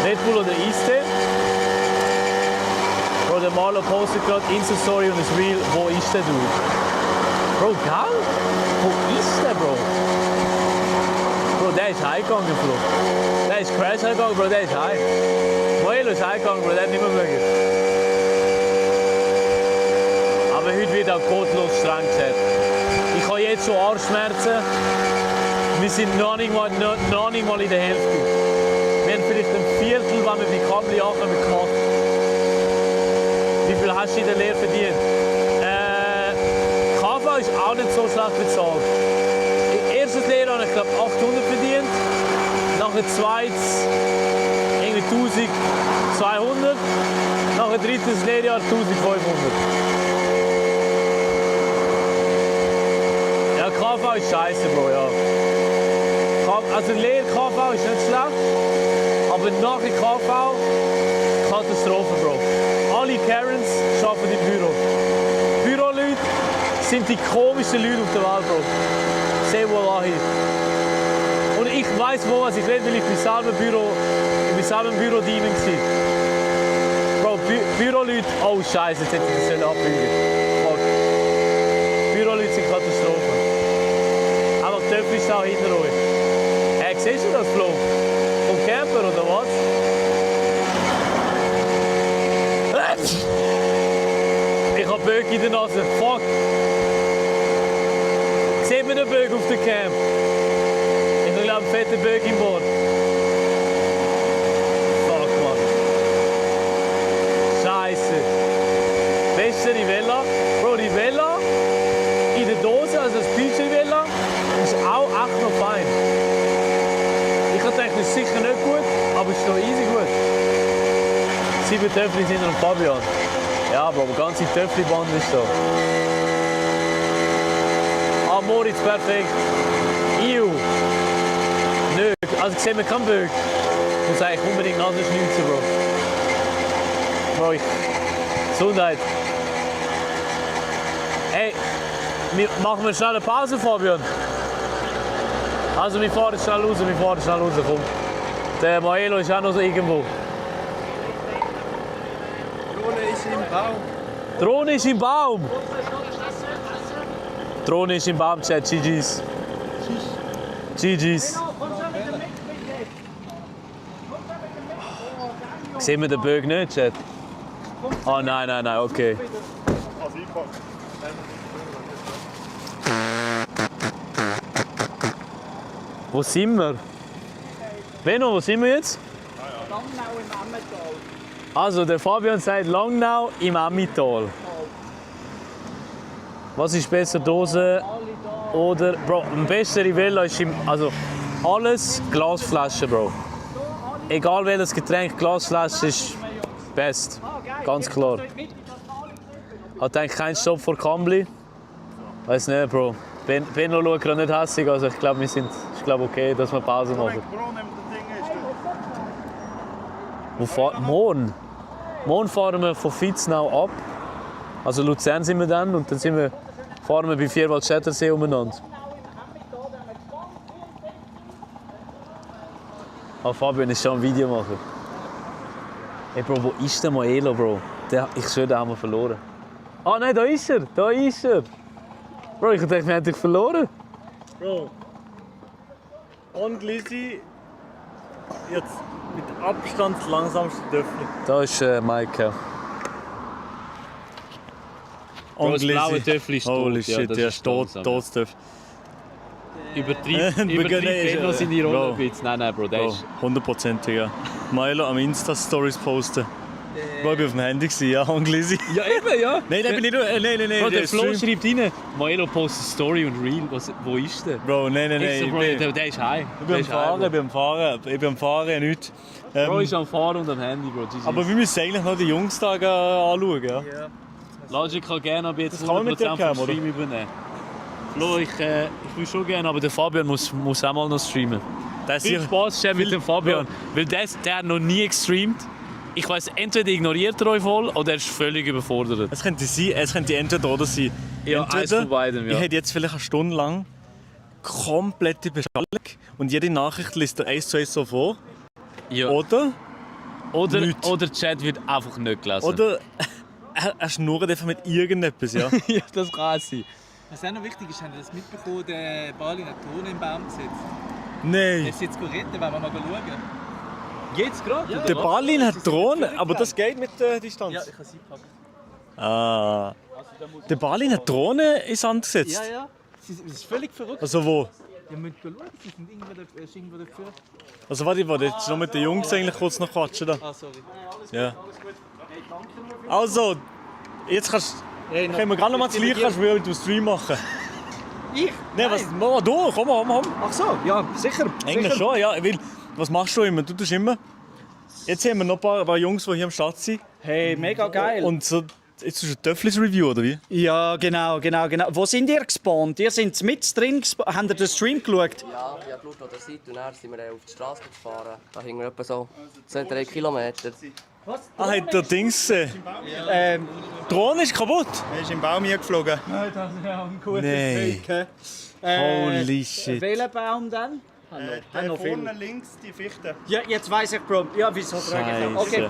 Red Bull oder Eistee? Bro, der Marlo postet gerade Insta-Story und ist real. Wo ist der Dude? Bro, geil? Wo ist der, Bro? Bro, der ist heimgegangen, Bro. Der ist crash heimgegangen, Bro, der ist heim. Moelo ist heimgegangen, Bro, der hat nicht mehr mögen. Aber heute wird auch gottlos streng, Chat. Ich habe jetzt schon Arschschmerzen. Wir sind noch nicht mal in der Hälfte. Wir haben vielleicht ein Viertel, wenn wir die Kabel ankommen, gemacht. Wie viel hast du in der Lehre verdient? KV ist auch nicht so schlecht bezahlt. Erstes Lehrjahr habe ich glaube 800 verdient. Nachher zweites irgendwie 1200. Nachher drittes Lehrjahr 1500. Ja, KV ist scheiße, Bro, ja. Also Lehr-KV ist nicht schlecht, aber nach der KV Katastrophe, Bro. Alle Karens arbeiten im Büro. Büroleute sind die komischsten Leute auf der Welt, Bro. Say wallahi. Und ich weiß, was ich rede, weil ich bin selber im Büro-Diener gewesen. Bro, Büroleute, oh Scheiße, jetzt hätte ich das nicht abbiegen. Fuck. Büroleute sind Katastrophe. Einfach Töpfe ist da hinter euch. Hey, siehst du das, Flo? Vom Camper oder was? Ich hab Böck in der Nase. Fuck. Sieht man den Böck auf der Camp? Ich glaube, einen fetten Böck im Bord. Fuck, Mann. Scheiße. Beste Rivella. Bro, Rivella in der Dose, also das Peach Rivella, ist auch echt noch fein. Ich dachte, das ist sicher nicht gut, aber es ist noch easy gut. 7 Töpfchen sind noch Fabian. Ja, aber die ganze Töpfchenband ist da. Ah, Moritz, perfekt. Iu. Nö, also sehen wir keinen Böck. Ich muss eigentlich unbedingt Nase schnitzen, Bro. Bro, Gesundheit. Hey, machen wir schnell eine Pause, Fabian? Also wir fahren schnell raus, komm. Der Maelo ist auch noch so irgendwo. Drohne ist im Baum. Drohne ist im Baum. Drohne ist im Baum, Chat. GG's. GG's. Sehen wir den Böck nicht, Chat? Oh nein, okay. Wo sind wir? Benno, wo sind wir jetzt? Langnau im Emmental. Also, der Fabian sagt Langnau im Emmental. Was ist besser, Dose oder... Bro, am besten Rivella ist also alles Glasflasche, Bro. Egal welches Getränk, Glasflasche ist best. Ganz klar. Hat eigentlich keinen Stopp vor Kambli. Weiß nicht, Bro. Benno schaut gerade nicht hässlich, also ich glaube, ist okay, dass wir Pause machen. Morgen? Morgen fahren wir von Vitznau ab. Also Luzern sind wir dann und dann fahren wir bei Vierwaldstättersee umeinander. Ah, Fabian ist schon am Video machen. Hey Bro, wo ist der Maelo, Bro? Ich schwöre, den haben wir verloren. Ah nein, da ist er! Da ist er! Bro, ich dachte, wir hätten dich verloren. Bro. Und Lizzie, jetzt mit Abstand das langsamste Töffel. Da ist Mike. Und das blaue Töffel ist tot. Holy shit, das der ist ist tot, totes Töffel. Übertreibt Benno seine Rolle ein bisschen. Nein, Bro, der ist... 100%, ja. Milo am Insta-Stories posten. Bro, ich war auf dem Handy, ja, und Lizzie. Ja, eben, ja. Nein, nein, bin ich nur... Nein. Bro, der Flo schreibt rein, Maelo postet Story und Reel. Wo ist der? Bro, nein. So, Bro, der ist high. Ich bin am Fahren, nichts. Bro ist am Fahren und am Handy, Bro. Jesus. Aber wir müssen eigentlich noch die Jungstage anschauen, ja? Logic kann gerne aber jetzt 100% vom Stream übernehmen. Flo, ich will schon gerne, aber der Fabian muss auch mal noch streamen. Viel Spaß mit dem Fabian, weil der hat noch nie gestreamt. Ich weiss, entweder ignoriert er euch voll oder er ist völlig überfordert. Es könnte entweder oder sein. Ja, eins von beidem, ja. Ich hätte jetzt vielleicht eine Stunde lang komplette Beschallung und jede Nachricht liest er 1 zu 1 so vor. Ja. Oder der Chat wird einfach nicht gelesen. Oder er schnurrt einfach mit irgendetwas, ja. Ja, das kann sein. Was auch noch wichtig ist, haben Sie das mitbekommen, der Balin hat Drohne im Baum gesetzt. Nein. Er ist jetzt retten, wenn wir mal schauen. Jetzt gerade? Ja. Der Balin hat Drohne, aber das geht mit der Distanz. Ja, ich kann sie packen. Ah. Der Balin hat Drohne ins Sand gesetzt? Ja. Das ist völlig verrückt. Also wo? Ja, müsst schauen, sie sind irgendwo dafür. Also warte, jetzt noch mit den Jungs eigentlich kurz noch quatschen da. Ah, sorry. Ja. Also, jetzt können wir gerade noch mal zu Licht mit dem Stream machen. Ich? Nein, was? Du, komm. Ach so, ja, sicher. Eigentlich schon, ja. Weil, was machst du immer? Du tust immer. Jetzt haben wir noch ein paar Jungs, die hier am Start sind. Hey, mega geil. Und so, jetzt ist ein Töfflis-Review, oder wie? Ja, genau. Wo sind ihr gespawnt? Ihr seid mit drin gespawnt. Habt ihr den Stream geschaut? Ja, ich habe geschaut, wo ihr seid und dann sind wir auf die Straße gefahren. Da hingen wir etwa so 2-3 Kilometer. Ah, hat der Dings gesehen? Die Drohne ist kaputt? Er ist im Baum hier geflogen. Nein, das ist ja ein guter Nein. Trick. Holy shit. Welcher Baum dann? Der vorne links, die Fichte. Ja, jetzt weiss ich, Bro. Ja, wieso frage ich? Okay,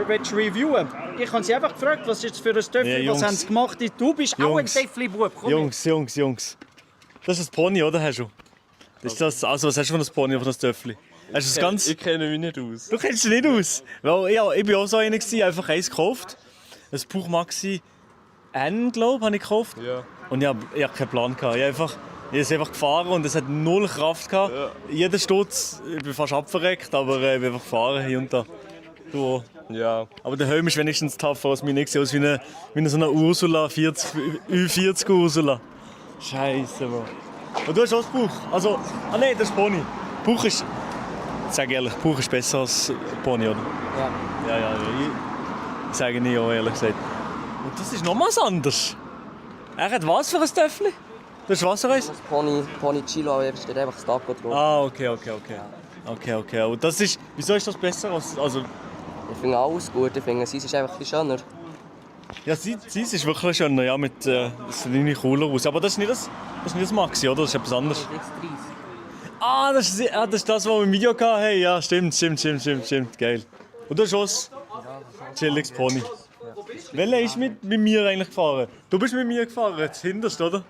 willst du reviewen? Ich habe sie einfach gefragt, was ist das für ein Töffel, Ja, was haben sie gemacht? Du bist auch ein Töffli-Bub. Jungs. Das ist das Pony, oder? Hast du? Das ist das, also, was hast du von das Pony oder von das Töffli? Hast du das ganz... Ich kenne mich nicht aus. Du kennst dich nicht aus? Weil, ja, ich war auch so einer, einfach eins gekauft. Ein Puch Maxi N, glaube ich, habe ich gekauft. Ja. Und ich habe keinen Plan gehabt. Ich habe es einfach gefahren und es hat null Kraft gehabt. Ja. Jeder Sturz, ich bin fast abverreckt, aber ich bin einfach gefahren hier und da. Du auch. Ja. Aber der Helm ist wenigstens tougher als mir. Ich sehe aus wie eine so eine Ursula, Ü40 Ursula. Scheiße, Bro. Und du hast auch das Buch. Also, nein, das ist Pony. Buch ist, sag ehrlich, Buch ist besser als Pony, oder? Ja. Ich sage nicht ja, ehrlich gesagt. Und das ist nochmals anders. Er hat was für ein Töffel? Das ist Wassereis? Das Pony Chilo, aber steht einfach das Taco drauf. Ah, okay. Und das ist, wieso ist das besser als... Also, ich finde alles gut, ich finde, sie ist einfach ein bisschen schöner. Ja, sie ist wirklich schöner, ja, mit das sieht cooler aus. Aber das ist nicht das Maxi, oder? Das ist etwas anderes. Ah, das ist das, was wir im Video hatten. Hey, ja, stimmt. Geil. Und du hast ein chilliges Pony. Welcher ist mit mir eigentlich gefahren? Du bist mit mir gefahren, jetzt hinterst, oder?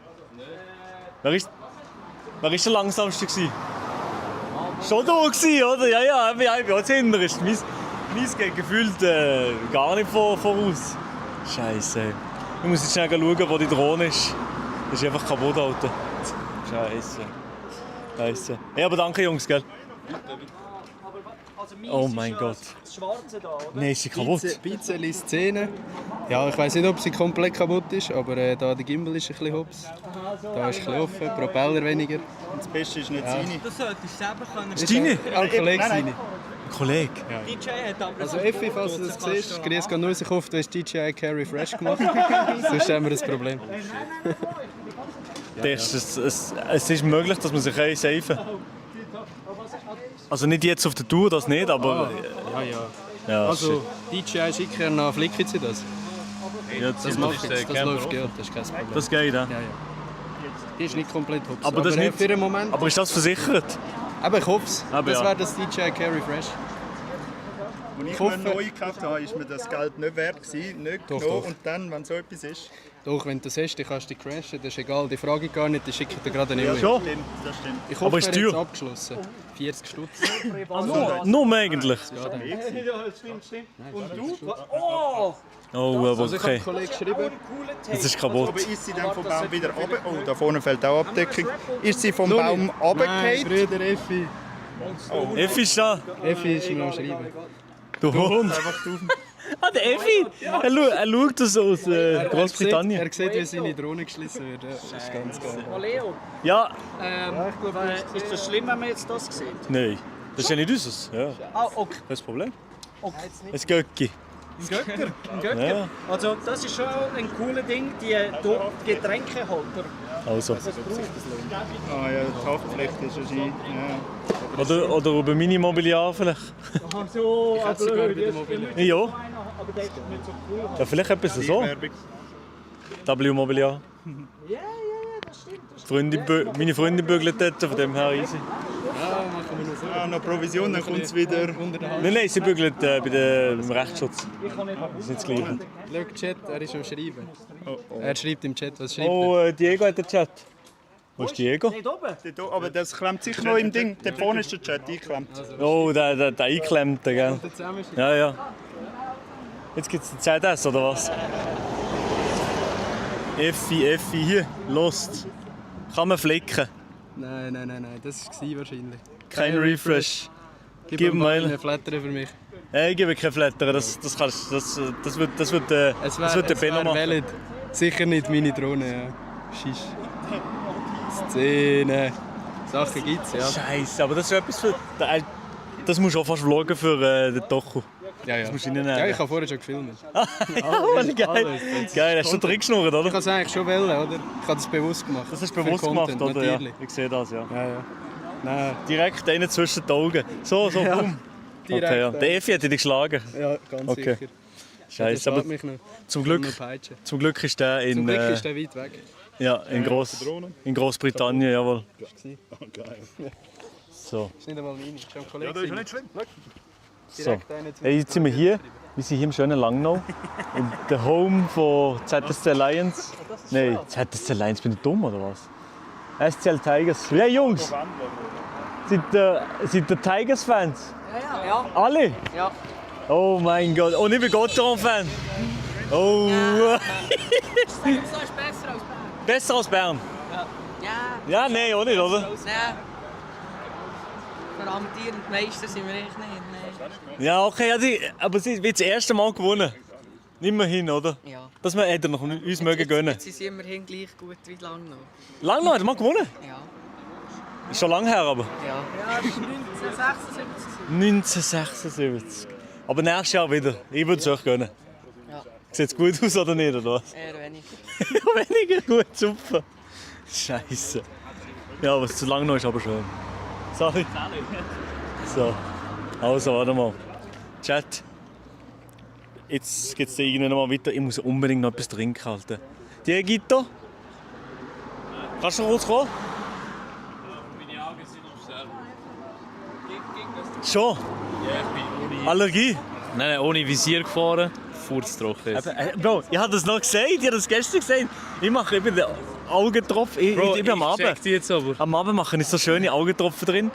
Wer ist der langsamste gewesen? Schon du gewesen, oder? Ja, ich bin auch zu hinterst. Meins geht gefühlt gar nicht voraus. Scheiße. Ich muss jetzt schnell schauen, wo die Drohne ist. Das ist einfach kaputt, Alter. Scheiße. Ja, aber danke, Jungs, gell? Also Oh mein Gott. Das Schwarze da, oder? Nein, ist sie kaputt? Bizeli Szene. Ja, ich weiß nicht, ob sie komplett kaputt ist, aber da der Gimbal ist ein bisschen hops. Da ist ein bisschen offen, Propeller weniger. Und das Beste ist nicht seine. Du solltest selber können. Ist deine? Ja, ein Kollege Nein, nein. seine. Ein Kollege? Ja. DJ hat aber Also so Effi, falls du das siehst, grüß Gott nur, ich hoffe, du hast DJI Carry Fresh gemacht. Sonst haben wir ein Problem. Es ist möglich, dass man sich safen kann. Also nicht jetzt auf der Tour, das nicht, aber... Ja, Also DJI schicken nach Flicken sie das. Ja, Das macht jetzt, das läuft ja, das ist kein Problem. Das geht, ja. Die ist nicht komplett hops. Aber das ist nicht... für den Moment. Aber ist das versichert? Aber ich hoffe es. Aber Das ja. wäre das DJI Carry Fresh. Als ich hoffe- mir neu gekauft habe, ist mir das Geld nicht wert gewesen, nicht Doch, genommen. doch. Und dann, wenn so etwas ist... Doch, wenn du das hast, dann kannst du dich crashen, das ist egal. Die frage ich gar nicht, die schicke ich dir gerade eine Ja, E-Mail. schon. Stimmt, das stimmt. Ich hoffe, Aber ist er hat es teuer? abgeschlossen. 40 Stutz. Nur eigentlich? Ja, dann. Ja, stimmt. Und du? Oh! Oh, aber Also ich habe okay. einen Kollegen geschrieben. Es ist kaputt. Aber ist sie dann vom Baum wieder runter? Oh, da vorne fällt auch Abdeckung. Ist sie vom Noch Baum nicht. runtergefallen? Nein, Brüder Effi. Effi ist da. Effi ist mir am Schreiben. Du Hund. Ah, der Effi! Er schaut das aus Großbritannien. Er sieht, wie seine Drohne geschlossen wird. Ja, das ist ganz geil. Oh, Leo, Ja, ist das schlimm, wenn man jetzt das sieht? nein. Das ist ja nicht unseres. Ja, Ah, okay. kein Problem. Okay. Ein Göcki. Ein Götter? Ja. Also das ist schon ein cooles Ding, die Getränkehalter. Also. Ah ja, die Haftpflicht ist ja schon. Ja. Oder über Mini-Mobiliar vielleicht. Ach so, Ich hätte sogar wieder Mobiliar. Ja. aber der ist nicht so cool. Ja, vielleicht etwas so. Werbung. W-Mobiliar. Ja, das stimmt. Meine Freundin bügelt dort, von dem her easy. Ja, machen wir noch so. Ah, noch Provision, dann kommt es wieder. Nein, sie bügelt beim Rechtsschutz. Ich kann nicht Das ist nicht das Gleiche. Schau, Chat, er ist am Schreiben. Oh, oh. Er schreibt im Chat, was schreibt er? Oh, Diego hat den Chat. Wo ist Diego? Nicht oben. Dort, aber das klemmt sich noch im Ding. Dort vorne ist der Chat eingeklemmt. Oh, der eingeklemmte, gell? Ja, ja. Jetzt gibt es den ZS, oder was? Effi, hier, Lost. Kann man flicken. Nein, das war wahrscheinlich. Kein Refresh. Gib Gib ihm mal mal einen. einen Flatter für mich. Ich gebe kein Flattern, das wird der Benno machen. Valid. Sicher nicht meine Drohne, ja. Schisch. Szene. Sachen gibt's, ja. Scheiße, aber das ist etwas für... Das musst du auch fast vloggen für den Doku. Ja, ja. Das musst du reinnehmen. Ja, ich habe vorher schon gefilmt. Alles geil. Geil, hast du den Trick geschnurrt, oder? Ich habe es eigentlich schon wollen, oder? Ich habe das bewusst gemacht. Das hast Für du bewusst Content, gemacht, oder? Ja, natürlich. ich sehe das, ja. Ja, ja. Nein, Direkt einen zwischen den Augen. So, Ja, boom. direkt, Okay, ja. ja. Der Effi hat dich geschlagen. ja, ganz Okay. sicher. Scheiße, Der aber schlägt mich noch. zum Noch Glück, peitschen. zum Glück ist der in, Zum Glück ist der weit weg. ja, in Großbritannien, jawohl. Geil. So. Ist nicht einmal meine, ist schon ein Kollege. Ja, das ist ja nicht schlimm. So. Direkt einen Hey, jetzt sind wir hier. Wir sind hier im schönen Langnau. In der Home von ZSC Lions. Nein, ZSC Lions, bin ich dumm oder was? SCL Tigers. Ja, Jungs! Seid ihr Tigers-Fans? Ja. Alle? Ja. Oh mein Gott. Und ich bin Gotteron-Fan. Oh. So ist besser als Bern. Besser als Bern? Ja. Ja, nein, auch nicht, oder? Nein. Für amtierend Meister sind wir echt nicht. Nein. Ja, okay, aber sie wird das erste Mal gewonnen. Immerhin, oder? Ja. Das hätte er noch uns mögen gönnen. Jetzt sind sie immerhin gleich gut wie Langnau. Langnau hat er mal gewonnen? Ja. Ist schon lange her, aber. Ja. Ja, das war 1976. 1976. Aber nächstes Jahr wieder. Ich würde es euch gönnen. Ja. Sieht es gut aus oder nicht, oder was? Eher weniger. Weniger gut, super. Scheiße. Ja, aber zu lang noch ist aber schön. Sorry. So. Also, warte mal. Chat. Jetzt geht es irgendwann mal weiter. Ich muss unbedingt noch etwas trinken halten. Diego? Kannst du kurz kommen? Meine Augen sind auf Sterben. Schon? Ja, ich bin ohne... Allergie? Nein, ohne Visier gefahren. Furztrocken jetzt. Bro, ich habe das noch gesagt. Ich habe das gestern gesagt. Ich bin den Augentropfen. Ich bin am Abend. Jetzt aber. Am Abend machen ist so schöne Augentropfen drin.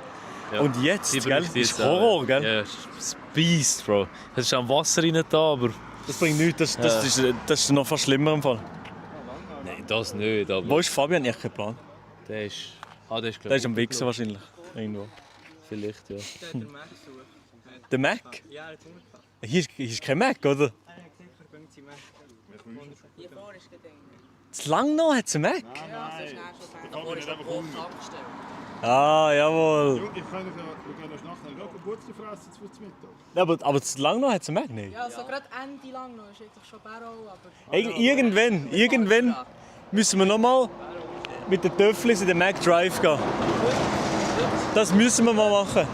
Ja. Und jetzt, Die gell? bräuchte ich Ist jetzt Horror, auch. gell? Ja, das Beast, Bro. Es ist auch Wasser rein da, aber... Das bringt nichts. Das ist noch fast schlimmer im Fall. Nein, das nicht, aber... Wo ist Fabian? Ich habe keinen Plan. Der ist... Ah, der ist, Der ist am Wichsen wahrscheinlich. Irgendwo. Vielleicht, ja. Der Mac? Ja, jetzt umgefahren. Hier ist kein Mac, oder? Hier vorne ist gedingt. Zu Langnau hat es einen Mac? Ja, so schnell schon. Da kann ich einfach um. Ah, jawohl. Wir können noch nachher gerade Geburtstag fressen zum Mittag. Ja, aber zu Langnau hat es einen Mac nicht. Ja, so gerade Ende lang noch ist eigentlich schon Barrow, aber... Irgendwann müssen wir nochmal mit den Töfflis in den Mac Drive gehen. Das müssen wir mal machen.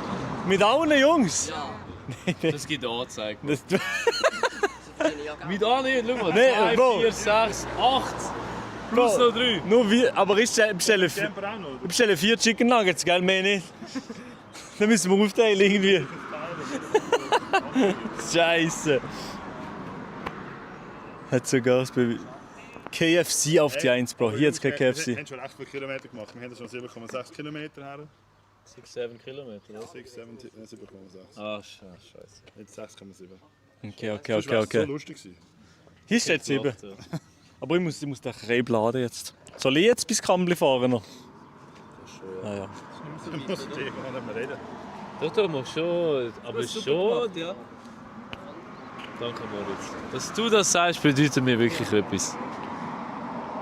Mit allen Jungs. Ja. Das gibt Anzeigen. Das Mit nicht, schau mal. Nee, 2, Bro. 4, 6, 8. Plus noch 3. Nur wir, aber ich bestelle 4 Chicken Nuggets, gell? Mehr nicht. Dann müssen wir aufteilen irgendwie. Scheiße. Hat sogar das KFC auf die 1, Bro. Hier jetzt kein KFC. Wir haben schon echt viele Kilometer gemacht. Wir haben schon 7,6 Kilometer her. 6, 7 Kilometer, oder? 6, 7, 7,6. Ah, scheiße. Jetzt 6,7. Okay. Das war so lustig. Hier steht 7. Aber ich muss den Kreib laden jetzt. Soll ich jetzt bis Kambli fahren noch? Ja. Ja. Ich muss mit dir nicht mehr reden. Doch, mach schon. Aber Hast du schon. gemacht, ja. Danke, Moritz. Dass du das sagst, bedeutet mir wirklich etwas.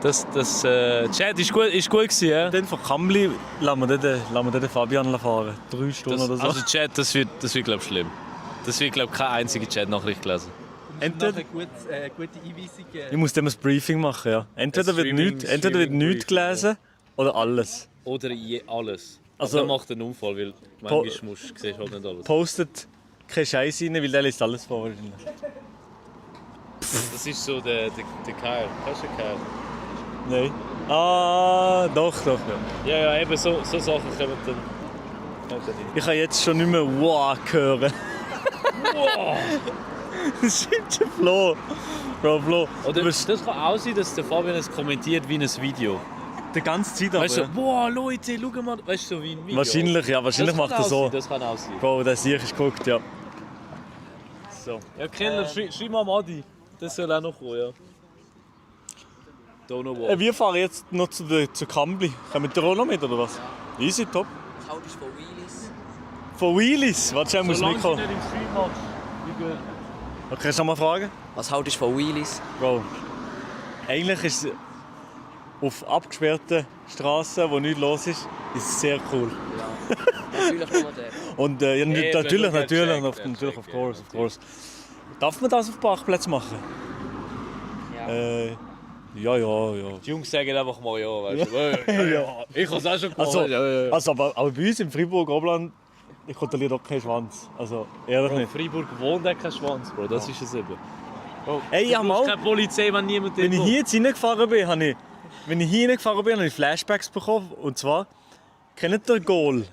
Chat ist gut gewesen, ja? Dann von Kambli lassen wir den Fabian fahren. 3 Stunden oder so. Also Chat, das wird glaube ich schlimm. Das wird glaube ich keine einzige Chat-Nachricht gelesen. Entweder gute Einweisung. Ich muss dem ein Briefing machen, ja. Entweder wird nichts gelesen oder alles. Oder alles. Also- Also dann macht einen Unfall, weil manchmal siehst du halt nicht alles. Postet keinen Scheiß rein, weil der liest alles vor. wahrscheinlich. Das ist so der Keil. Kennst du den Keil? Nein. Ah, doch. Ja, eben so Sachen kommen dann. Ich kann jetzt schon nicht mehr «Wow» hören. Wow! Das stimmt schon, Flo. Bro, Flo. Oder das kann auch sein, dass der Fabian es kommentiert wie ein Video. Die ganze Zeit aber. Weißt du, wow, Leute, schau mal. Weißt du, so wie ein Video. Wahrscheinlich macht er so. Das kann auch sein. Bro, der Sieg ist geguckt, ja. So. Ja, Keller, schreib mal Adi. Das soll auch noch kommen, ja. Don't know what. Wir fahren jetzt noch zu Kambli. Kommen wir auch noch mit, oder was? Easy, top. Was haltest du von Wheelies? Von Wheelies? Warte, ich muss mitkommen. nicht im Stream machst, wie gut. Okay, kannst du noch mal fragen? Was haltest du von Wheelies? Bro, eigentlich ist es auf abgesperrten Straßen, wo nichts los ist es sehr cool. Ja, natürlich nur der. Und ja, natürlich, of course. Darf man das auf Parkplätzen machen? Ja. Ja. Die Jungs sagen einfach mal ja, weißt du. Ja. Ich habe es auch schon gemacht. Also, aber bei uns im Fribourg-Oberland, ich kontrolliere doch keinen Schwanz. Also, ehrlich Bro, nicht. Freiburg wohnt auch kein Schwanz, Bro. Das ist es eben. Bro, Ey, ich du hab brauchst mal- keine Polizei, wenn niemand Wenn ich dort hier jetzt reingefahren bin, habe ich Flashbacks bekommen. Und zwar, kennt ihr Goal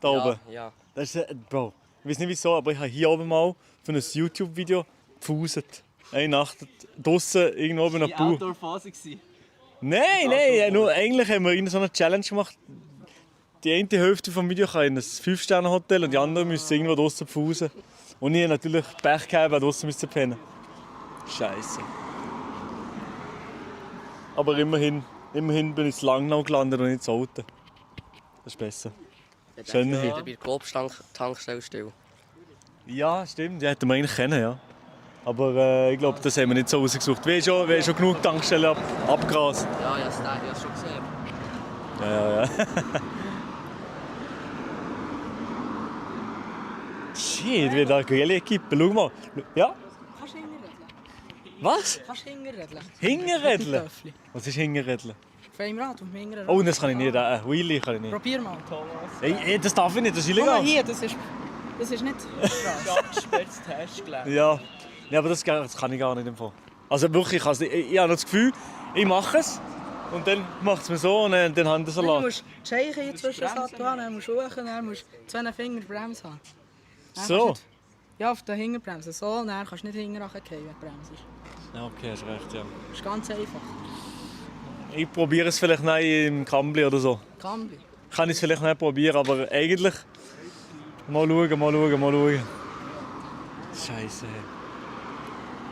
da oben? Ja. Das ist, Bro, ich weiß nicht wieso, aber ich habe hier oben mal für ein YouTube-Video gefuset. Eine Nacht draußen irgendwo oben am Die Bau. Outdoor-Phase gewesen. Nein, nur eigentlich haben wir so eine Challenge gemacht. Die eine Hälfte des Videos kann in ein 5-Sterne-Hotel und die andere müssen irgendwo draußen pfusen. Und ich habe natürlich Pech gehabt, weil draußen müssen pennen. Scheiße. Aber immerhin bin ich zu Langnau gelandet und nicht zu Alten. Das ist besser. Schöner Bei hier. der Grobstank-Tankstelle still. Ja, stimmt, die hätten wir eigentlich kennen, ja. Aber ich glaube, das haben wir nicht so rausgesucht. Wir haben schon genug Tankstellen abgegrast. Ja, ich habe es schon gesehen. Ja. Shit, wie da Grille kippen. Schau mal. Ja? Kannst du hingerrädeln? Was? Kannst du hingerrädeln? Hingerrädeln? Töffli. Was ist Hingerrädeln? Auf einem Rad, auf dem hinteren Oh, Rad. das kann ich nicht. Wheelie kann ich nicht. Probier mal. Ey, das darf ich nicht, das ist Guck mal illegal. hier, das ist nicht Abgesperrtes Testgelände. Ja, aber das kann ich gar nicht im Fall. Also wirklich, ich habe das Gefühl, ich mache es und dann macht es mir so und dann haben Du Salat. musst die Scheiche zwischen den Sattel haben, dann musst du hoch, dann musst du 2 Finger Bremse haben. Dann So? kannst du nicht- Ja, auf der Hinterbremse. So, und dann kannst du nicht hinten runterfallen, wenn du bremst. Ja, okay, hast recht, ja. Das ist ganz einfach. Ich probiere es vielleicht nicht im Kambli oder so. Kambli. Kann ich es vielleicht nicht probieren, aber eigentlich mal schauen. Scheiße.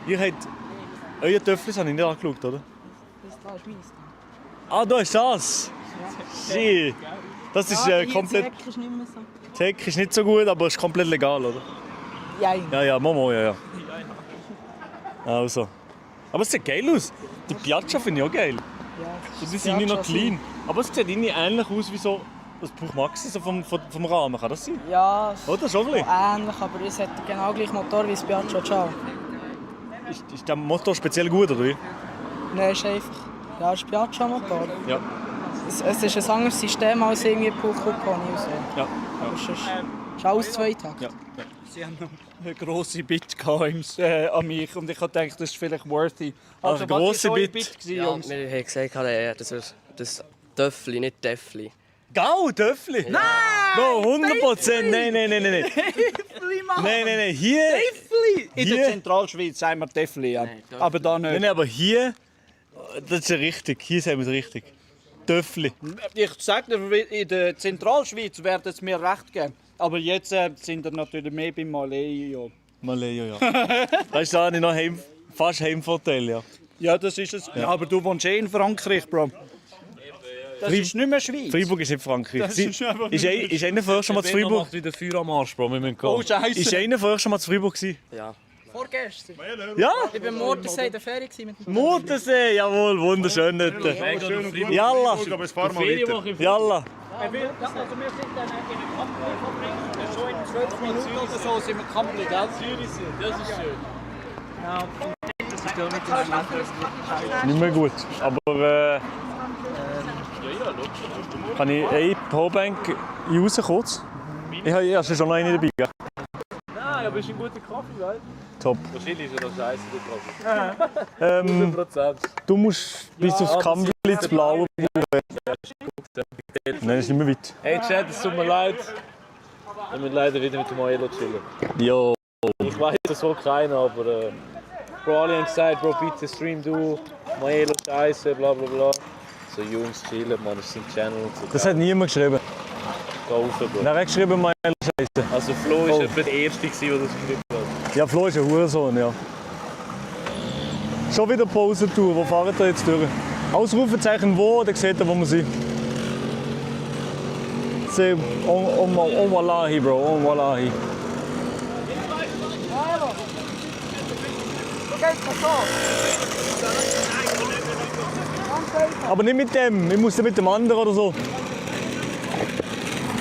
Ihr habt... Euer Töfflis habe ich nicht angeschaut, oder? Das da ist meins. Ah, da ist das! Shit. Das ist Ja, komplett... Die Ecke ist nicht mehr so. Die Hecke ist nicht so gut, aber es ist komplett legal, oder? Jein. Ja, Momo, ja. Also. Aber es sieht geil aus. Die Piazza finde ich auch geil. Ja, So, die sind irgendwie noch clean. Aber es sieht irgendwie ähnlich aus wie so das Buch Maxi so vom Rahmen. Kann das sein? Ja, Oder? Schon ein bisschen. ähnlich, aber es hat genau gleich Motor wie das Piaggio Ciao. Ist der Motor speziell gut, oder wie? Nein, ist einfach. Ja, es ist Piaggio-Motor. Ja. Es ist ein anderes System als irgendwie Puch-Kuponi und so. Ja. Aber es ist alles Zweitakt. Ja. Sie haben noch eine grosse Bit an mich und ich habe gedacht, das ist vielleicht worthy. Also, was grosse ist eure Bit? Ja, Jungs? wir haben gesagt, das ist das Töffli, nicht Däffli. Gau, Töffli? Nein! Bro, 100%! Nein. Däffli, Mann! Nein, hier... Däffli! In hier- der Zentralschweiz sagen wir Däffli, ja. Aber da nicht. Nein, aber hier... Das ist ja richtig. Hier sagen wir es richtig. Töffli. Ich sage dir, in der Zentralschweiz werden es mir recht geben. Aber jetzt sind wir natürlich mehr beim Maleo. Maleo, ja. Das ist auch noch fast Heimvorteil, ja. Ja, das ist es. Ja, aber du wohnst eh in Frankreich, Bro. Das ist nicht mehr Schweiz. Freiburg ist nicht Frankreich. Das ist einfach Ist einer von euch schon mal zu Freiburg? macht wieder Feuer am Arsch, Bro. Wir müssen gehen. Oh, Scheiße. Ist einer von euch schon mal zu Freiburg gewesen? Ja. Vorgestern. Ja? Ich war im Mortensee in der Ferie mit dem Muttersee, jawohl, wunderschön dort. Jalla. Jalla. Also wir sind dann in der Kampfley-Fabrik. Schon in 12 Minuten oder so sind wir Kampfley, gell? Das ist schön. Ja, und das ist ja mit dem Schlechter. Nicht mehr gut. Aber kann ich eine Powerbank raus kurz? Ich habe schon noch eine dabei. Gell? Nein, aber es ist ein guter Kaffee, weißt Top. du? Wahrscheinlich ist er noch scheiße, der Kaffee. 100%. Du musst bis aufs Kampfli das Blaue brauchen. Nein, das ist nicht mehr weit. Hey Chat, es tut mir leid. Wir müssen leider wieder mit dem Maelo chillen. Jo. Ich weiß, das will keiner, aber Bro, alle haben gesagt, Bro, bitte stream du, Maelo scheiße, bla bla bla. So Jungs chillen, man, das ist sein Channel und so. Das hat niemand geschrieben. Geh rauf, Bro. Wer hat geschrieben, meine Scheiße? Also Flo war etwa der Erste, der das geschrieben hat. Ja, Flo ist ein Hurensohn, ja. Schon wieder Pausentour, wo fahren wir jetzt durch? Ausrufezeichen wo, dann seht ihr, wo wir sind. Oh wallahi, Bro, oh wallahi. Aber nicht mit dem, ich muss mit dem anderen oder so.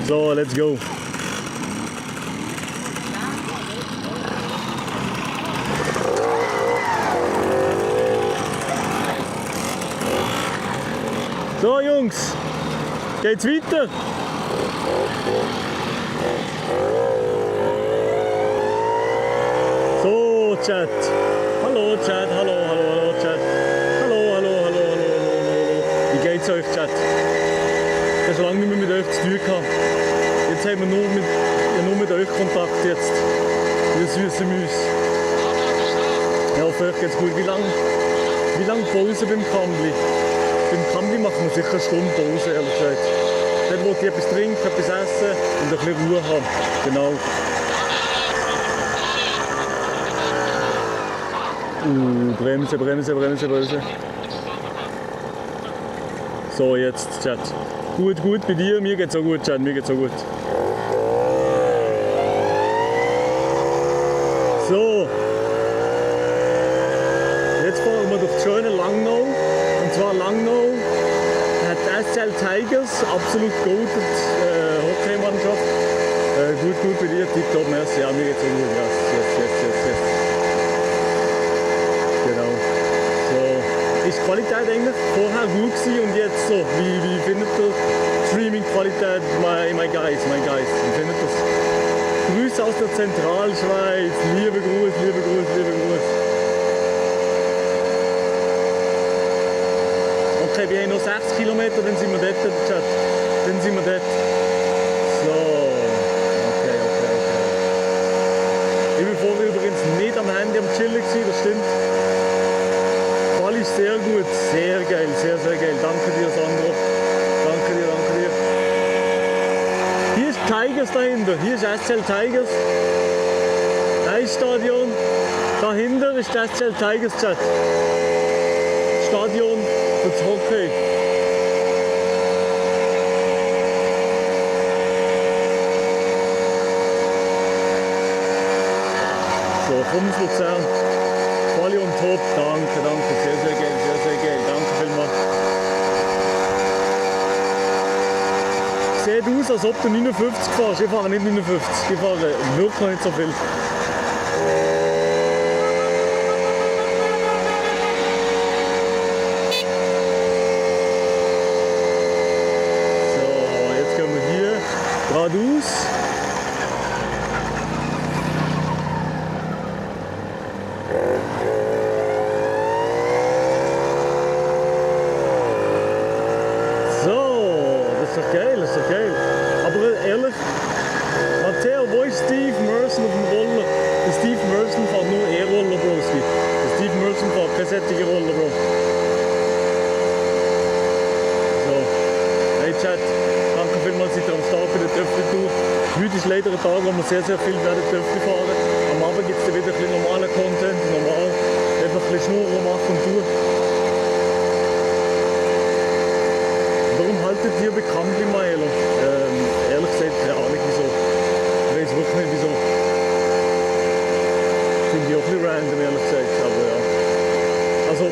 So, let's go. So Jungs, geht's weiter? So Chat. Hallo Chat, hallo Chat. Hallo. Wie geht's euch Chat? Ich habe schon lange nicht mehr mit euch zu tun gehabt. Jetzt haben wir nur mit euch Kontakt jetzt. Ihr süße Müs. Ich hoffe, euch geht's gut. Wie lang Pause beim Kampfli? Beim Kampfli machen wir sicher eine Stunde Pause, ehrlich gesagt. Dort wo ich etwas trinken, etwas essen und ein bisschen Ruhe haben. Genau. Bremse. So, jetzt, Chat. Gut, bei dir. Mir geht's auch gut, Chat. Mir geht's auch gut. So. Jetzt fahren wir durch die schöne Langnau. Und zwar Langnau hat SCL Tigers, absolut goated Hockeymannschaft. Gut bei dir, tipptopp, merci. Ja, mir geht's auch gut. Yes. Genau. So. Ist die Qualität eigentlich vorher gut gewesen und jetzt so? Wie findet ihr Streaming-Qualität, my guys? Wie findet ihr das? Grüße aus der Zentralschweiz. Liebe Gruß. Okay, wir haben noch 6 Kilometer, dann sind wir dort, Chat. Dann sind wir dort. So. Okay. Ich bin vorher übrigens nicht am Handy am Chillen gewesen, das stimmt. Quali ist sehr gut, sehr geil. Danke dir, Sandro. Danke dir. Hier ist Tigers dahinter, hier ist SCL Tigers. Eisstadion. Dahinter ist SCL Tigers, Chat. Stadion für das Hockey. So, komm aus Luzern. Quali und top. Danke, danke. Sehr, sehr geil, sehr, sehr geil. Danke vielmals. Sieht aus, als ob du 59 fährst. Ich fahre nicht 59. Ich fahre wirklich nicht so viel. So, jetzt gehen wir hier geradeaus. Das ist doch geil. Aber ehrlich, Matteo, wo ist Steve Merson auf dem Roller? Der Steve Merson fährt nur E-Roller, Broski. Der Steve Merson fährt keine solche Roller, Bro. So. Hey Chat, danke vielmals, seid ihr am Start bei der Töffel-Tour. Heute ist leider ein Tag, wo wir sehr, sehr viel werden Töffel fahren. Am Abend gibt es dann wieder ein bisschen normalen Content, normal. Einfach ein bisschen Schnurren machen und tun. Warum haltet ihr bekannt wie Maelo? Ehrlich gesagt, keine Ahnung wieso. Ich weiß wirklich nicht wieso. Finde ich auch ein bisschen random, ehrlich gesagt. Aber ja. Also.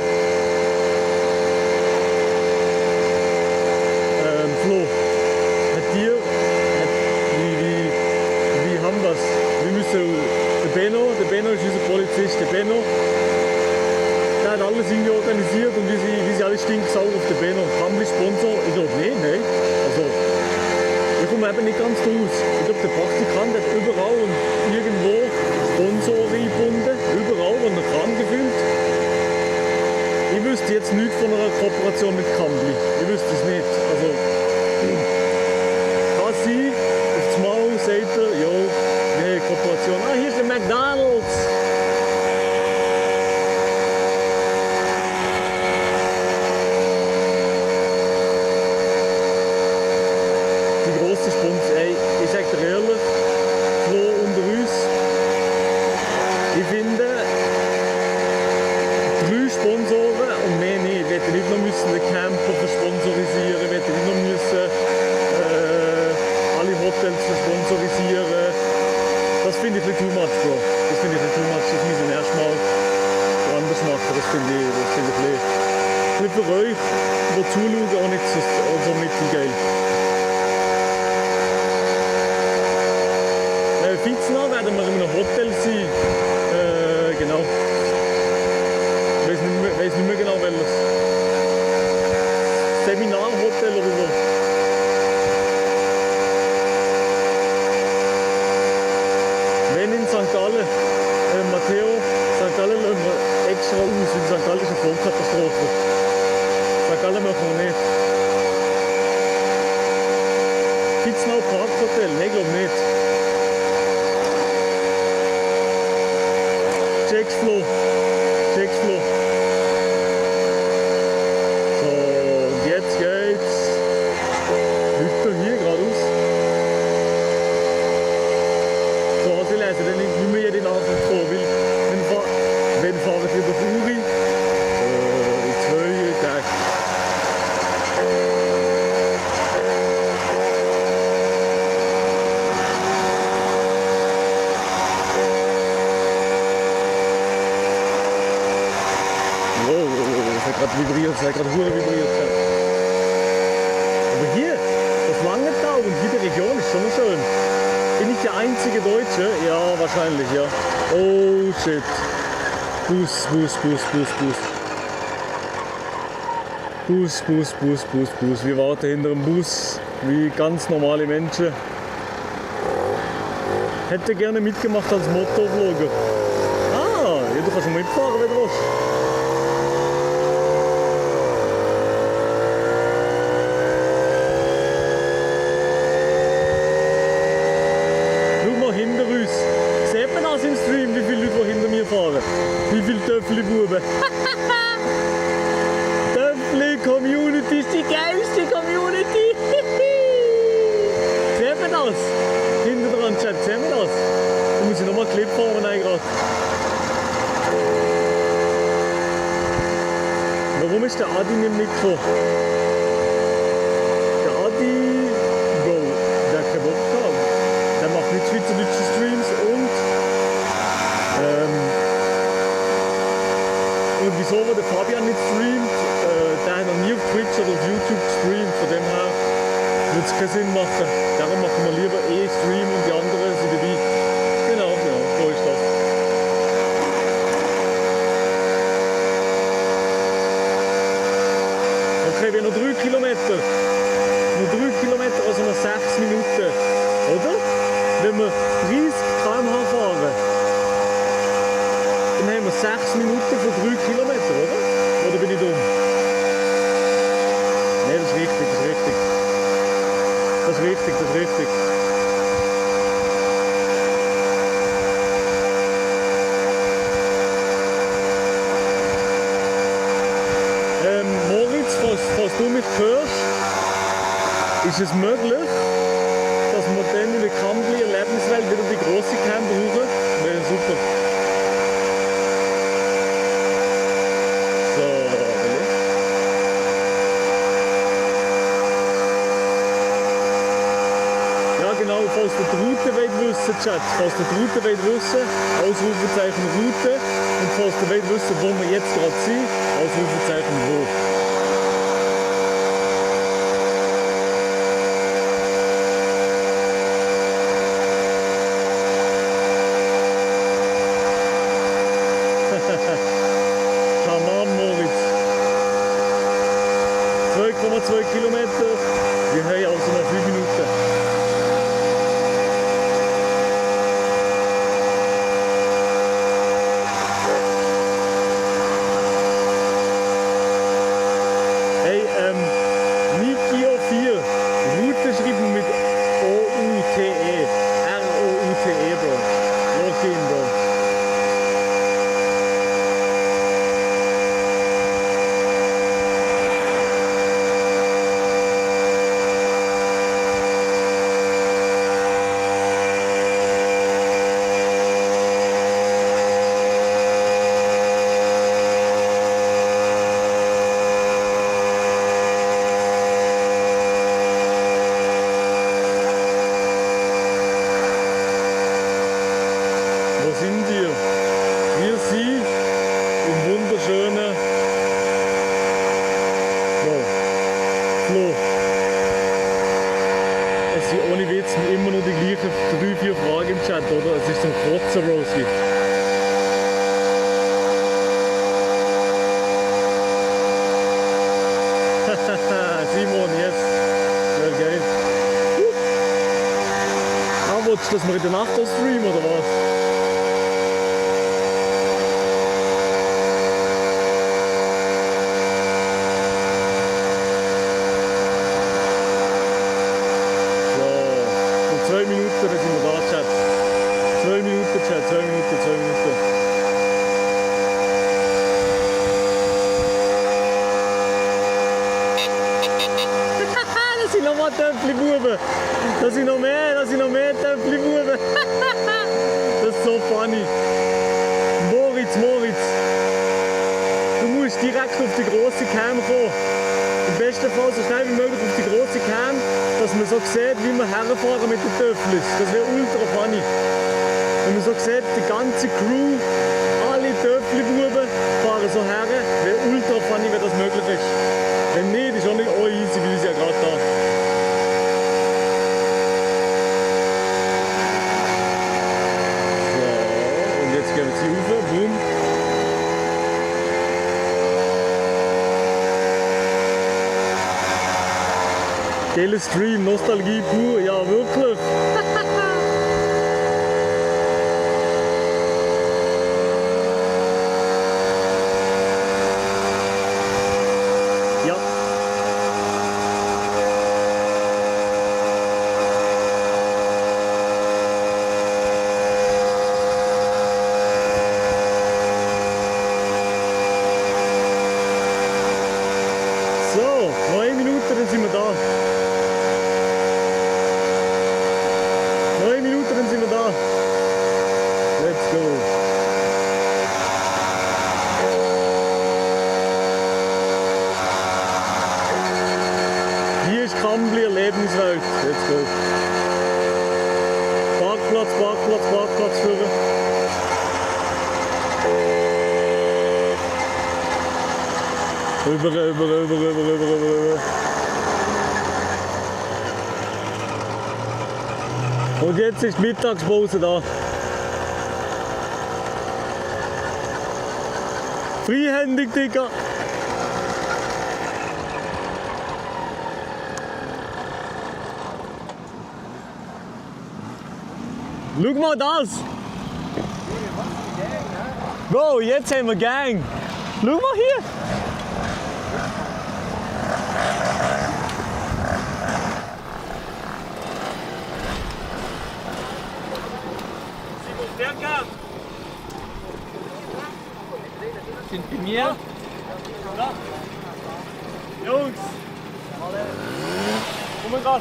Flo, wie haben wir es? Wir müssen. Der Benno ist unser Polizist. Der Benno, der hat alles irgendwie organisiert und wie sie alle stinksauer auf den Benno. Sponsor? Ich glaube nicht, nein. Also, ich komme eben nicht ganz raus. Ich glaube, der Praktikant hat überall und irgendwo Sponsoren eingebunden. Überall, wo er kann gefühlt. Ich wüsste jetzt nichts von einer Kooperation mit Kambli. Ich wüsste es nicht. Also, kann sein, auf das Mal sagt er, jo, wir haben eine Kooperation. Ah, hier ist der McDonald's. Ey, ich sag dir ehrlich, Flo unter uns, ich finde 3 Sponsoren und mehr nicht. Wir hätten nicht noch müssen den Camper versponsorisieren, wir hätten nicht noch müssen alle Hotels versponsorisieren. Das finde ich ein bisschen too much, Bro. Das finde ich ein bisschen too much. Das müssen wir erstmal anders machen. Das finde ich ein bisschen für euch, die zuschauen, auch nicht so mittelgeil. Vizenau werden wir in einem Hotel sein. Genau. Ich weiß nicht mehr genau welches. Seminarhotel oder so. Wenn in St. Gallen, Matteo, St. Gallen lassen wir extra aus, weil St. Gallen ist eine Vollkatastrophe. St. Gallen machen wir nicht. Vizenau Parkhotel? Nein, glaube nicht. Check's Flo. So, und jetzt geht's weiter hier geradeaus. So, also lesen, dann nicht mehr jede Nachricht vor, weil wenn fahren wir wieder auf Uri, in 2 Tagen. Vibriert, es hat gerade Hure vibriert. Aber hier, das Langenthal und hier die Region ist schon schön. Bin ich der einzige Deutsche? Ja, wahrscheinlich, ja. Oh shit. Bus. Wir warten hinter dem Bus, wie ganz normale Menschen. Hätte gerne mitgemacht als Motovlogger. Ah, ja, du kannst schon mitfahren, wenn du willst. Im Stream, wie viele Leute, die hinter mir fahren. Wie viele Töffli-Buben. Töffli-Community ist die geilste Community. Sehen wir das? Hinter dran, Chat, sehen wir das? Da muss ich nochmal einen Clip fahren, gerade. Warum ist der Adi nicht mitgekommen? Der Adi, Bro, der hat keinen Bock gehabt. Der macht nicht schweizerdeutsche Streams und Und wieso der Fabian nicht streamt, der hat noch nie auf Twitch oder auf YouTube gestreamt, von dem her würde es keinen Sinn machen. Darum machen wir lieber Stream und die anderen sind dabei. Genau, ja, so ist das. Okay, wir haben noch 3 Kilometer. Noch 3 Kilometer, also noch 6 Minuten. Oder? Wenn wir 30 km/h fahren, dann haben wir 6 Minuten für 3 Kilometer, oder? Oder bin ich dumm? Nein, das ist richtig, das ist richtig. Das ist richtig, das ist richtig. Moritz, falls du mich hörst, ist es möglich, dass wir dann in der Kambli-Erlebniswelt wieder die grosse Cam brauchen? Wäre super. So, ja genau, falls ihr die Route wollt wissen, Chat, falls ihr die Route wollt wissen, Ausrufezeichen Route, und falls ihr wollt wissen, wo wir jetzt gerade sind, Ausrufezeichen wo. Tamam, Moritz. 2,2 Kilometer. Wir haben also noch 5 Minuten. Hey, Nikio4. Route schreiben mit O-U-T-E. R-O-U-T-E, Bro. Login, Bro. Wo sind wir? Wir sind im wunderschönen Flo. Es sind ohne Witz immer noch die gleichen 3-4 Fragen im Chat, oder? Es ist zum Kotzen, Rosi. Simon, yes. Sehr geil. Willst du, dass wir in der Nacht auch streamen, oder was? So, noch 2 Minuten, dann sind wir da, Chat. 2 Minuten, Chat, 2 Minuten, 2 Minuten. Das sind nochmal Töpfli-Buben. Das sind noch mehr Töpfli-Buben. Das ist so funny. Moritz. Du musst direkt auf die grosse Cam kommen. Im besten Fall so schnell wie möglich auf die grosse Cam, dass man so sieht, wie wir herfahren mit den Töpflis. Das wäre ultra funny. Wenn man so sieht, die ganze Crew, alle Töpfli-Buben fahren so her, wäre ultra funny, wenn das möglich ist. Wenn nicht, ist auch nicht easy, wie es ja gerade da. So, und jetzt gehen wir hier rauf, boom. Geiler Stream, Nostalgie pur, ja wirklich. Ja. So, noch 1 Minute, dann sind wir da. 9 Minuten, dann sind wir da. Let's go. Hier ist Kambli, Erlebniswelt. Let's go. Parkplatz führen. Rüber. Und jetzt ist die Mittagspause da. Freihändig, Digga. Schau mal das! Bro, jetzt haben wir Gang! Schau mal hier! Sind bei mir. Jungs!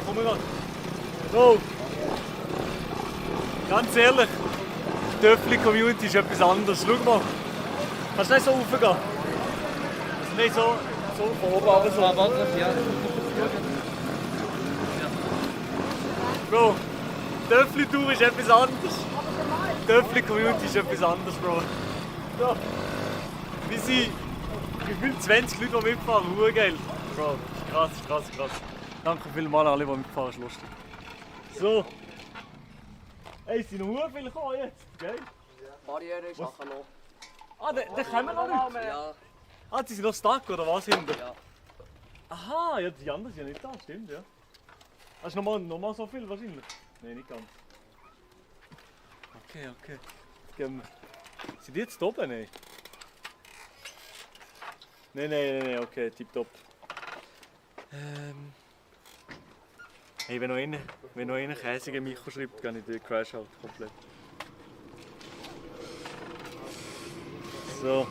Komm grad. So! Ganz ehrlich, die Töffli-Community ist etwas anderes. Schau mal! Kannst du nicht so raufgehen? Also nicht so von oben runter. So. Ja. Bro, die Töffli-Tour ist etwas anderes. Die Töffli-Community ist etwas anderes, Bro. So. Wir sind gefühlt 20 Leute, die mitfahren. Urgeil. Bro, krass. Danke vielmals an alle, die mitfahren. Ist lustig. So. Hey, es sind noch viele gekommen jetzt, gell? Die Barriere ist nachher noch. Ah, da kommen wir noch nicht? Ja. Ah, die sind noch stuck, oder was hinten? Ja. Aha, ja, die anderen sind ja nicht da, stimmt, ja. Hast du noch mal so viel wahrscheinlich? Nein, nicht ganz. Okay. Jetzt gehen wir. Sind die jetzt oben? Nein. Nein, okay, tipptopp. Hey, wenn noch einer käsige Micho schreibt, kann ich den Crash out komplett. So.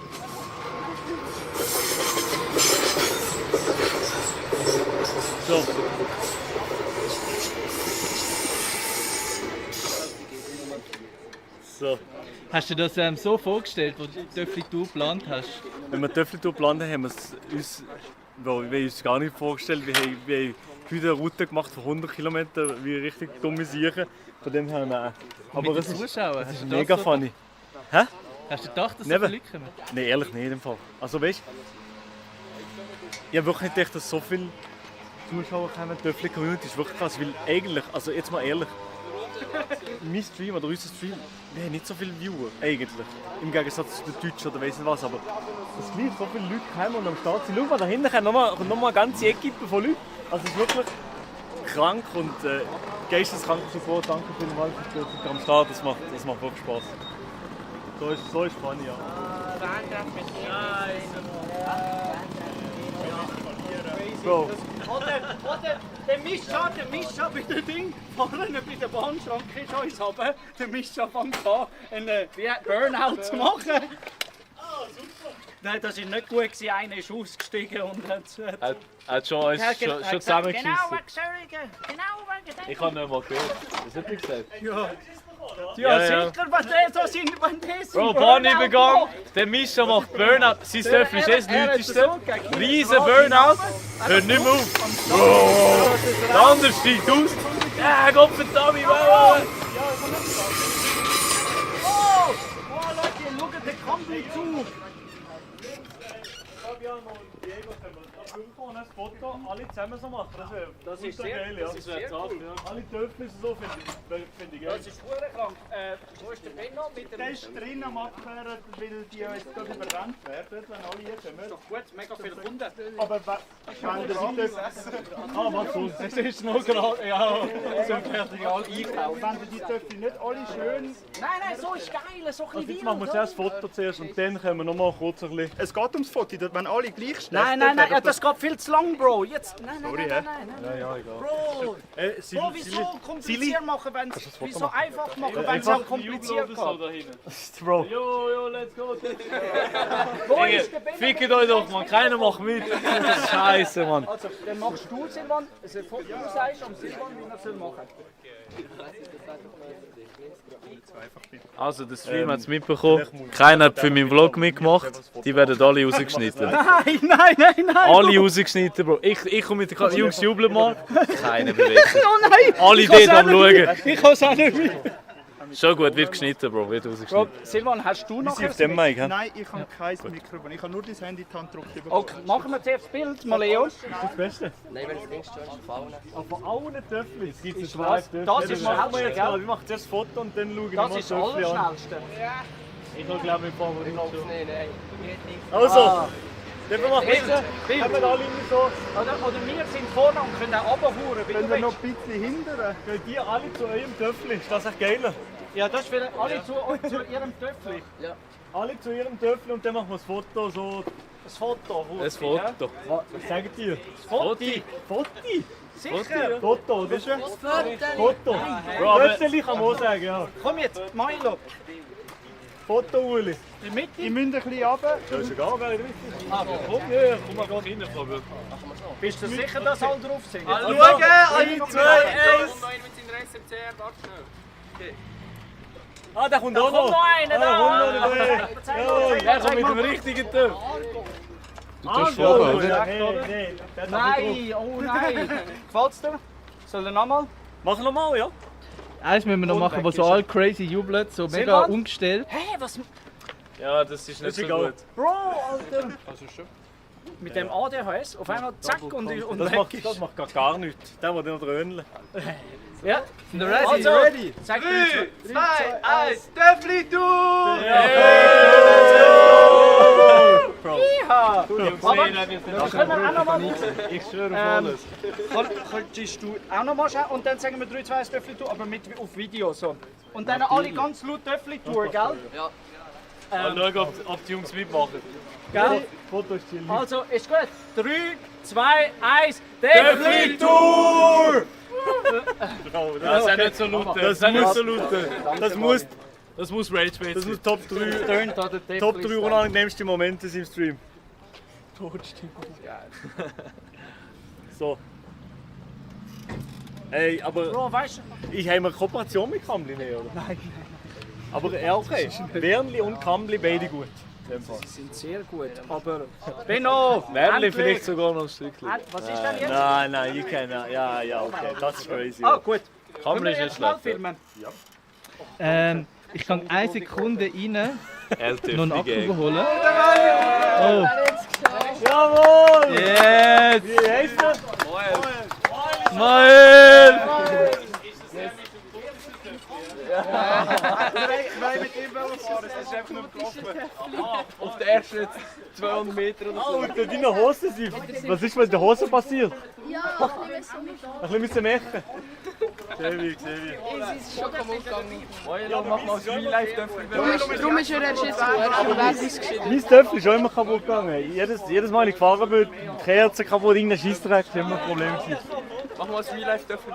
So. Hast du das so vorgestellt, wo du die Töffli-Tour geplant hast? Wenn wir die Töffli-Tour geplant haben, haben wir es uns, wir haben uns gar nicht vorgestellt. Wir haben eine Route gemacht von 100 Kilometern, wie richtig dumme Sachen. Von dem her nein. Aber es ist mega funny. Hä? Hast du gedacht, dass so viele Leute kommen? Nein, ehrlich nicht im Fall. Also weißt du, ich habe wirklich nicht gedacht, dass so viele Zuschauer kommen. Die Töffli-Community ist wirklich krass, weil eigentlich, also jetzt mal ehrlich, mein Stream oder unser Stream, wir haben nicht so viele Viewer, eigentlich. Im Gegensatz zu den Deutschen oder weiss nicht was, aber es gleich so viele Leute kommen und am Start sind. Schau mal, da hinten kommt noch mal eine ganze Equipe von Leuten. Also es ist wirklich krank und geisteskrank Support. Danke vielmals für am Start, das macht wirklich Spaß. So ist funny, ja. Bro. Oder der Mischa bei dem Ding vorne bei der Bahnschranke ist uns haben. Der Mischa fängt an, einen Burnout zu machen. Ah, super. Nein, das war nicht gut. Einer ist ausgestiegen und hat schon zusammengeschissen. Genau wegen dem. Ich habe nicht mal gehört. Das hat nicht gesagt. Ja, sicher, wenn der so sind, wenn der so. Bro, Bahnübergang, der Mischa macht Burnout. Sein Töffel ist das Nötigste. Riesen Burnout. Hört nicht mehr auf. Der andere steigt aus. Ja, Gott verdammt, wow. Oh, Leute, schaut den Kampfzug. Ein Foto, alle zusammen so machen. Das ist sehr geil, ja. Das ist sehr cool. Alle Töpfe so finde ich geil. Das ist verdammt krank. Wo ist der Benno mit dem... Der ist drin am Abklären, weil die jetzt gerade überrannt werden, wenn alle hier kommen. Ist doch gut, mega viele Kunden. Aber wenn der Was sonst? Das ist noch gerade, ja. Zum Material einkaufen. Wenn die Töpfe nicht alle schön... Nein, so ist geil, so ein bisschen Jetzt machen wir zuerst das Foto zuerst und dann können wir noch mal kurz ein bisschen... Es geht ums Foto, wenn alle gleich stehen. Nein, das geht viel zu lang, Bro. Jetzt... Nein. Ja, egal. Bro, Bro, wieso kompliziert machen, wenn es... Wieso einfach machen, wenn es auch kompliziert geht? Bro. Jo, let's go. Wo ist der Benno? Fickt euch doch, man. Keiner macht mit. Scheiße, Mann. Also, dann machst du, Silvan, du sagst am Silvan, wie er soll machen. Also, der Stream hat es mitbekommen. Keiner hat für meinen Vlog mitgemacht. Die werden alle rausgeschnitten. Nein! Alle rausgeschnitten, Bro. Ich komme mit den Jungs jubeln mal. Keiner bewegt sich. Oh nein! Alle dort am Schauen. Ich kann es auch nicht mit. Schon gut, wird geschnitten, Bro, wird ausgeschnitten. Bro, Silvan, hast du noch auf dem Mic, hä? Nein, ich habe kein Mikrofon. Ich habe nur dein Handy in die Hand gedrückt. Okay, machen wir zuerst das Bild, Maleo. Das ist das Beste. Nein, wenn es links stehst, von allen. Von allen Töpfeln. Es gibt Ist zwei was? Töpfel. Das ist machen wir schnellste, jetzt gell? mal. Wir machen zuerst das Foto und dann schauen wir Das mal ist das Allerschnellste. Ich glaube, ich fahre nicht schon. Nein. Also, Ah. dann machen wir jetzt. Bild. Haben wir alle irgendwie so. Oder wir sind vorne und können auch runterhauen. Wenn wir noch ein bisschen hindern. Gehen die alle zu eurem Töpfel? Ist das echt geiler? Ja, das für alle zu ihrem Töpfchen. Ja. Alle zu ihrem Töpfel und dann machen wir das Foto so. Das Foto. Das Foto. Was sagt ihr? Das Foto. Foto? Sicher. Foto, oder? Das Foto. Foto. Plötzlich kann man auch sagen, ja. Komm jetzt, Milo. Foto, Uli. In die Mitte. Ich müsst ein bisschen runter. Ja, ist egal, wer nicht richtig. Ah, komm. Ja, komm mal gerade rein, Frau Böck. Bist du sicher, dass alle drauf sind? Also, Schauen, 3, 2, 1. Mit seinem SMCR, warte schnell. Ah, da kommt auch noch. Kommt noch einer Da kommt noch da. einer. Ja, Er kommt mit dem richtigen Töpfel. tust vorher, oder? Nein, oh nein. Gefällt's dir? Soll er nochmal? Mach nochmal, ja. Eins müssen wir noch machen, wo so all crazy jubeln, so mega Silvan? umgestellt. Hey, was? Ja, das ist nicht so gut. Bro, Alter. Mit dem ADHS auf einmal zack und Das weg ist. macht gar nichts. Der will noch dröhnen. Ja, Sind wir ready? also, Ready? zeig 3, 2, 1. Töpfli du! Ja! Aber das können wir auch noch mal. Ich schwöre auf alles. Könntest du auch noch mal schauen und dann sagen wir 3, 2, 1 Töffli Tour, aber mit auf Video so. Und dann alle ganz laut Töffli Tour, gell? Ja. Mal schauen, ob die Jungs mitmachen. Gell? Foto ist chillig. Also, ist gut. 3, 2, 1, Töffli Tour! Das ist nicht so laut. Das muss so laut. Das muss Rage Bait Das sein. muss Top 3. Top 3 unangenehmste Momente im Stream. So. Ey, aber Bro, weißt du? ich habe eine Kooperation mit Kambli mehr, oder? Nein. Aber okay, Wernli und Kambli beide gut. Sie sind sehr gut, aber... Benno! Wärli endlich! vielleicht sogar noch ein Stückchen. Was ist denn jetzt? Nein, ich kenne. Ja, okay, das ist crazy. Ah, gut. Kambli Können wir ist jetzt nicht schnell schlecht. filmen? Ich kann 1 Sekunde rein, noch einen Töffli Akku Gang. holen. Oh. Jawohl! Yes! Wie heißt er? Moin! Nein, mit ihm fahren, das ist einfach nur gelaufen. Auf den ersten 200 Meter oder so. Alter, deine Hosen sind. Was ist mit den Hosen passiert? Ja, ein bisschen mit. Ein bisschen müssen machen. Sehr wie. Es ist schon kaputt gegangen. Ja, mach mal das Real-Life-Töffel. Darum ist er erst jetzt gut. Mein Töpfel ist auch immer kaputt gegangen. Jedes Mal, wenn ich gefahren bin, die Kerze kaputt, irgendein Scheissdreck, das war immer ein Problem. Mach mal das Real-Life-Töffel.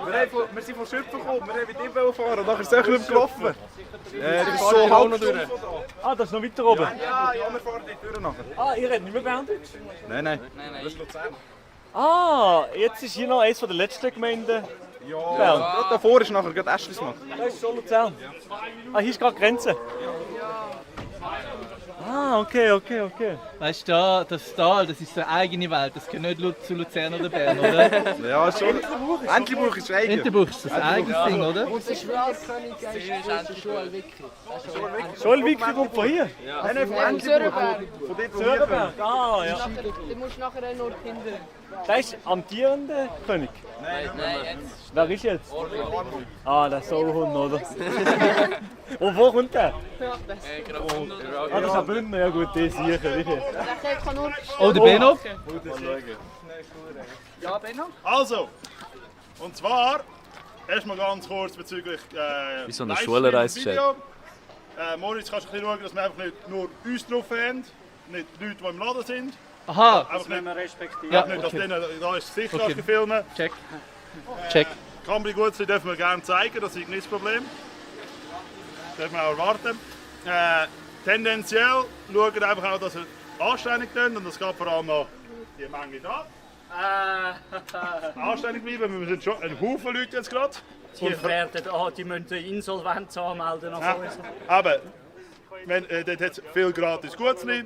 Wir sind von Schüpfen gekommen, wir haben mit ihm fahren und nachher ist es echt nicht gelaufen. Das ist so halb durch. Ah, das ist noch weiter oben. Ja, wir fahren die Tür nachher. Ah, ihr redet nicht mehr Berndeutsch? Nein. Das ist Luzern. Ah, jetzt ist hier noch eines der letzten Gemeinden. Ja, Bern. gerade davor ist nachher gerade Eschlismatt. Das ist schon Luzern. Ah, hier ist gerade Grenze. Ah, okay. Weißt du, das Tal, das ist so eine eigene Welt, das gehört nicht zu Luzern oder Bern, oder? Ja, schon. Entlebuch ist eigen. Entlebuch ist das ein eigenes Ding, oder? Und der Schwarzkönig ist schon wirklich. Schulwickel kommt von hier? Nein, von Entlebuch. Sörenberg. Von dort, wo wir Sörenberg, ah ja. Du musst nachher nur Kinder. Das ist amtierender König. Nein, jetzt. Wer ist jetzt? Ah, der Sauhund, oder? Und wo kommt der? Ah, das ist ein Bündner, ja gut, der sicher. Der kann nur. Oh, der Benno? Ja, Benno? Also, und zwar, erstmal ganz kurz bezüglich Wie so eine Livestream Schulreise, und Video. Moritz, kannst du ein bisschen schauen, dass wir einfach nicht nur uns drauf haben, nicht Leute, die im Laden sind. Aha! Einfach nicht, respektieren. Ja, nicht dass okay. denen, da ist sicher Okay. filmen. Check. Kambli gut sein dürfen wir gerne zeigen, das ist nicht das Problem. Das dürfen wir auch erwarten. Tendenziell schauen einfach auch, dass wir anständig sind und das geht vor allem noch die Menge da. Anständig bleiben, wir sind schon ein Haufen Leute jetzt gerade. Die müssen die Insolvenz anmelden. Ja, aber dort hat es viel gratis Gutzli.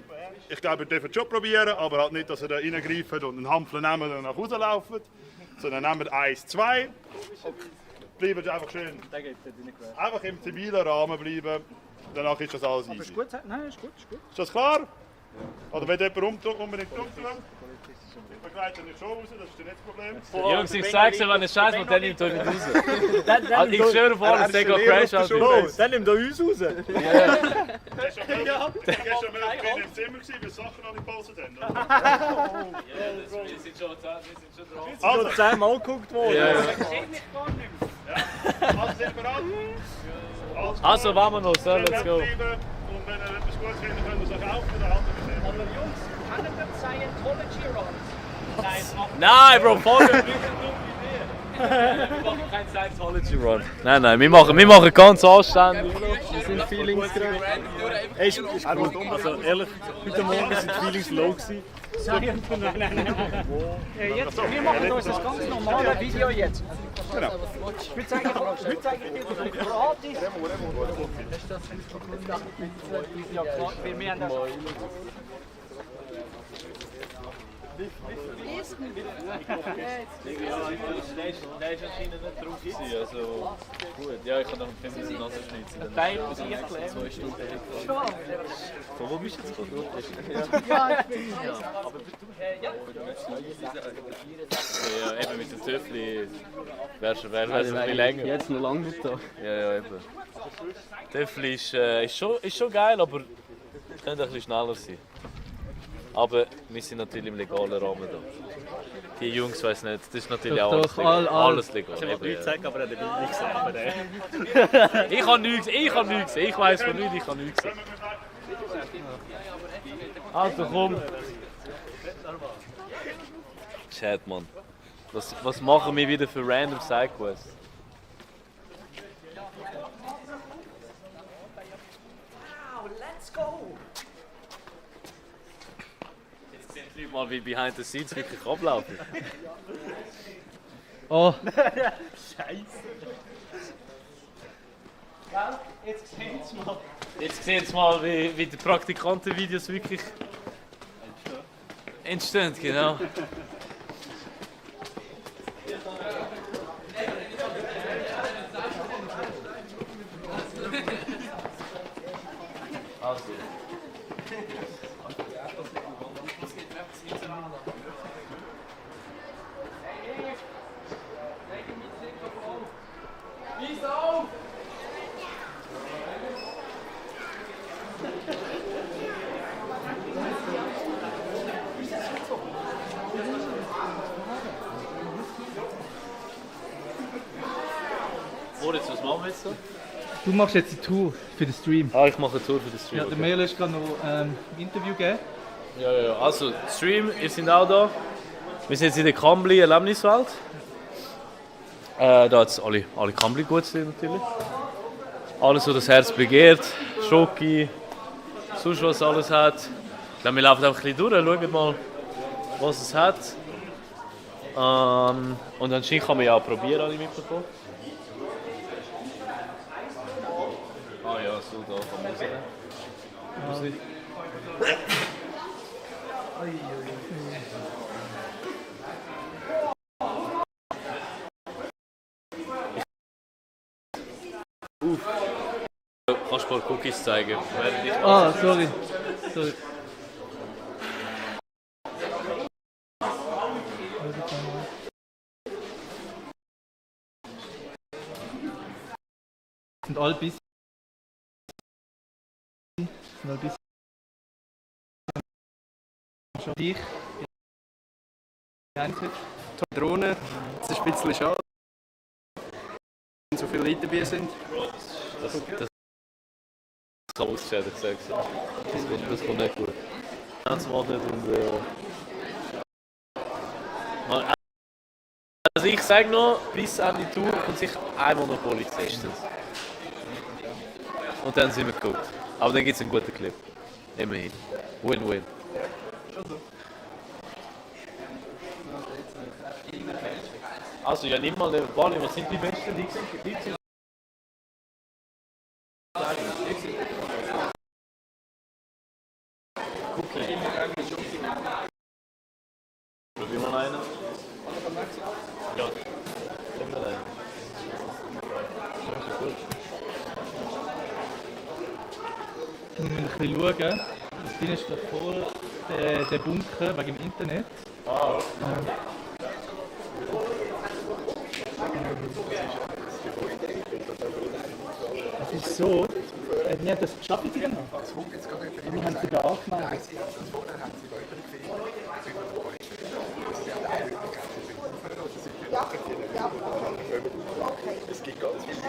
Ich glaube, ihr dürft es schon probieren, aber halt nicht, dass ihr da reingreift und einen Hampfel nehmen und nach Hause laufen. Sondern nehmt 1, 2. bleiben Sie einfach schön. Einfach im zivilen Rahmen bleiben, danach ist das alles Aber ist easy. gut, nein, ist gut, ist gut. Ist das klar? Oder wenn jemand unbedingt umtun? Ich begleite nicht schon raus, das ist nicht das Problem. Jungs, ich sag's dir, wenn es scheiß wird, dann nimmt euch nicht raus. Also ich schwöre vor, dass der Crash hat. Dann nimmt er uns raus. Du warst schon mehr im Zimmer, bis Sachen noch nicht gepostet haben. Wir sind schon dran. Also 10-mal geguckt worden. Ja. Also sind wir bereit? Also, wollen wir noch, so, let's go. Und wenn ihr etwas Gutes findet, könnt ihr es auch kaufen. Aber Jungs, kennen wir Scientology Runs? Nein, Bro, voll. Wir machen keinen Scientology Run. Nein, wir machen ganz anständig. Wir sind Feelings gerade. Ey, ist gut. Also ehrlich, heute Morgen sind die Feelings low gewesen. Nein. Jetzt, wir machen uns das ganz normale Video jetzt. Genau. Wir zeigen dir gratis. Ja, klar, wir haben das. Der ist anscheinend nicht drauf gewesen, also gut. Ja, ich kann noch 5 Minuten Nase schnitzen. Der Teil muss ich erklären. 2 Stunden. Von wo bist du jetzt gekommen? Ja, ich bin Ja, eben mit dem Töffli wäre es ein bisschen länger. Jetzt noch lange da. Ja, eben. Töffli ist schon geil, aber könnte ein bisschen schneller sein. Aber wir sind natürlich im legalen Rahmen da. Die Jungs weiß nicht, das ist natürlich auch alles legal. Ich habe nichts gesagt, aber er hat nichts gesagt. Ich habe nichts gesehen. Ich weiß von nichts, ich habe nichts gesehen. Also komm. Chat, Mann. Was machen wir wieder für random Sidequests? Let's go! Jetzt sehen die Leute mal, wie behind the scenes wirklich ablaufen. Oh. Scheiße. Ja, jetzt sehen Sie mal. Jetzt sehen Sie mal, wie die Praktikantenvideos wirklich entstehen, genau. Also. Lies auf! Moritz, was machen wir jetzt so? Du machst jetzt die Tour für den Stream. Ah, ich mache eine Tour für den Stream. Ja, der Mail ist gerade noch ein Interview gegeben. Ja. Also, Stream, ihr seid auch da. Wir sind jetzt in der Kambli Erlebniswelt. Da jetzt alle Kambli gut sind natürlich. Alles, was das Herz begehrt. Schoki, sonst was alles hat. Ich glaube, wir laufen einfach ein bisschen durch, schauen mal, was es hat. Und anscheinend kann man ja auch probieren, habe ich mitbekommen. Ah ja, so da kann man sehen. Kannst du ein paar Cookies zeigen? Ah, sorry. Sind alle bis. Schon dich. Drohne, es ist ein bisschen schade, wenn so viele Leute dabei sind. Das kann ausgeschädigt sein. Das kommt nicht gut. Das macht nicht und also ich sage noch, bis an die Tour kommt sich ein Monopoly testen. Und dann sind wir gut. Aber dann gibt es einen guten Clip. Immerhin. Win-win. Also ja, nimm mal eine Ball, was sind die besten? Die sind Cookie. Probier mal einen. Ja, nimm mal einen. Wir müssen ein bisschen schauen. Das Ding ist gerade vor der Bunker wegen dem Internet. Es ist so, wir haben das geschafft gemacht. Wir haben sie da angemeldet. Es gibt ganz viele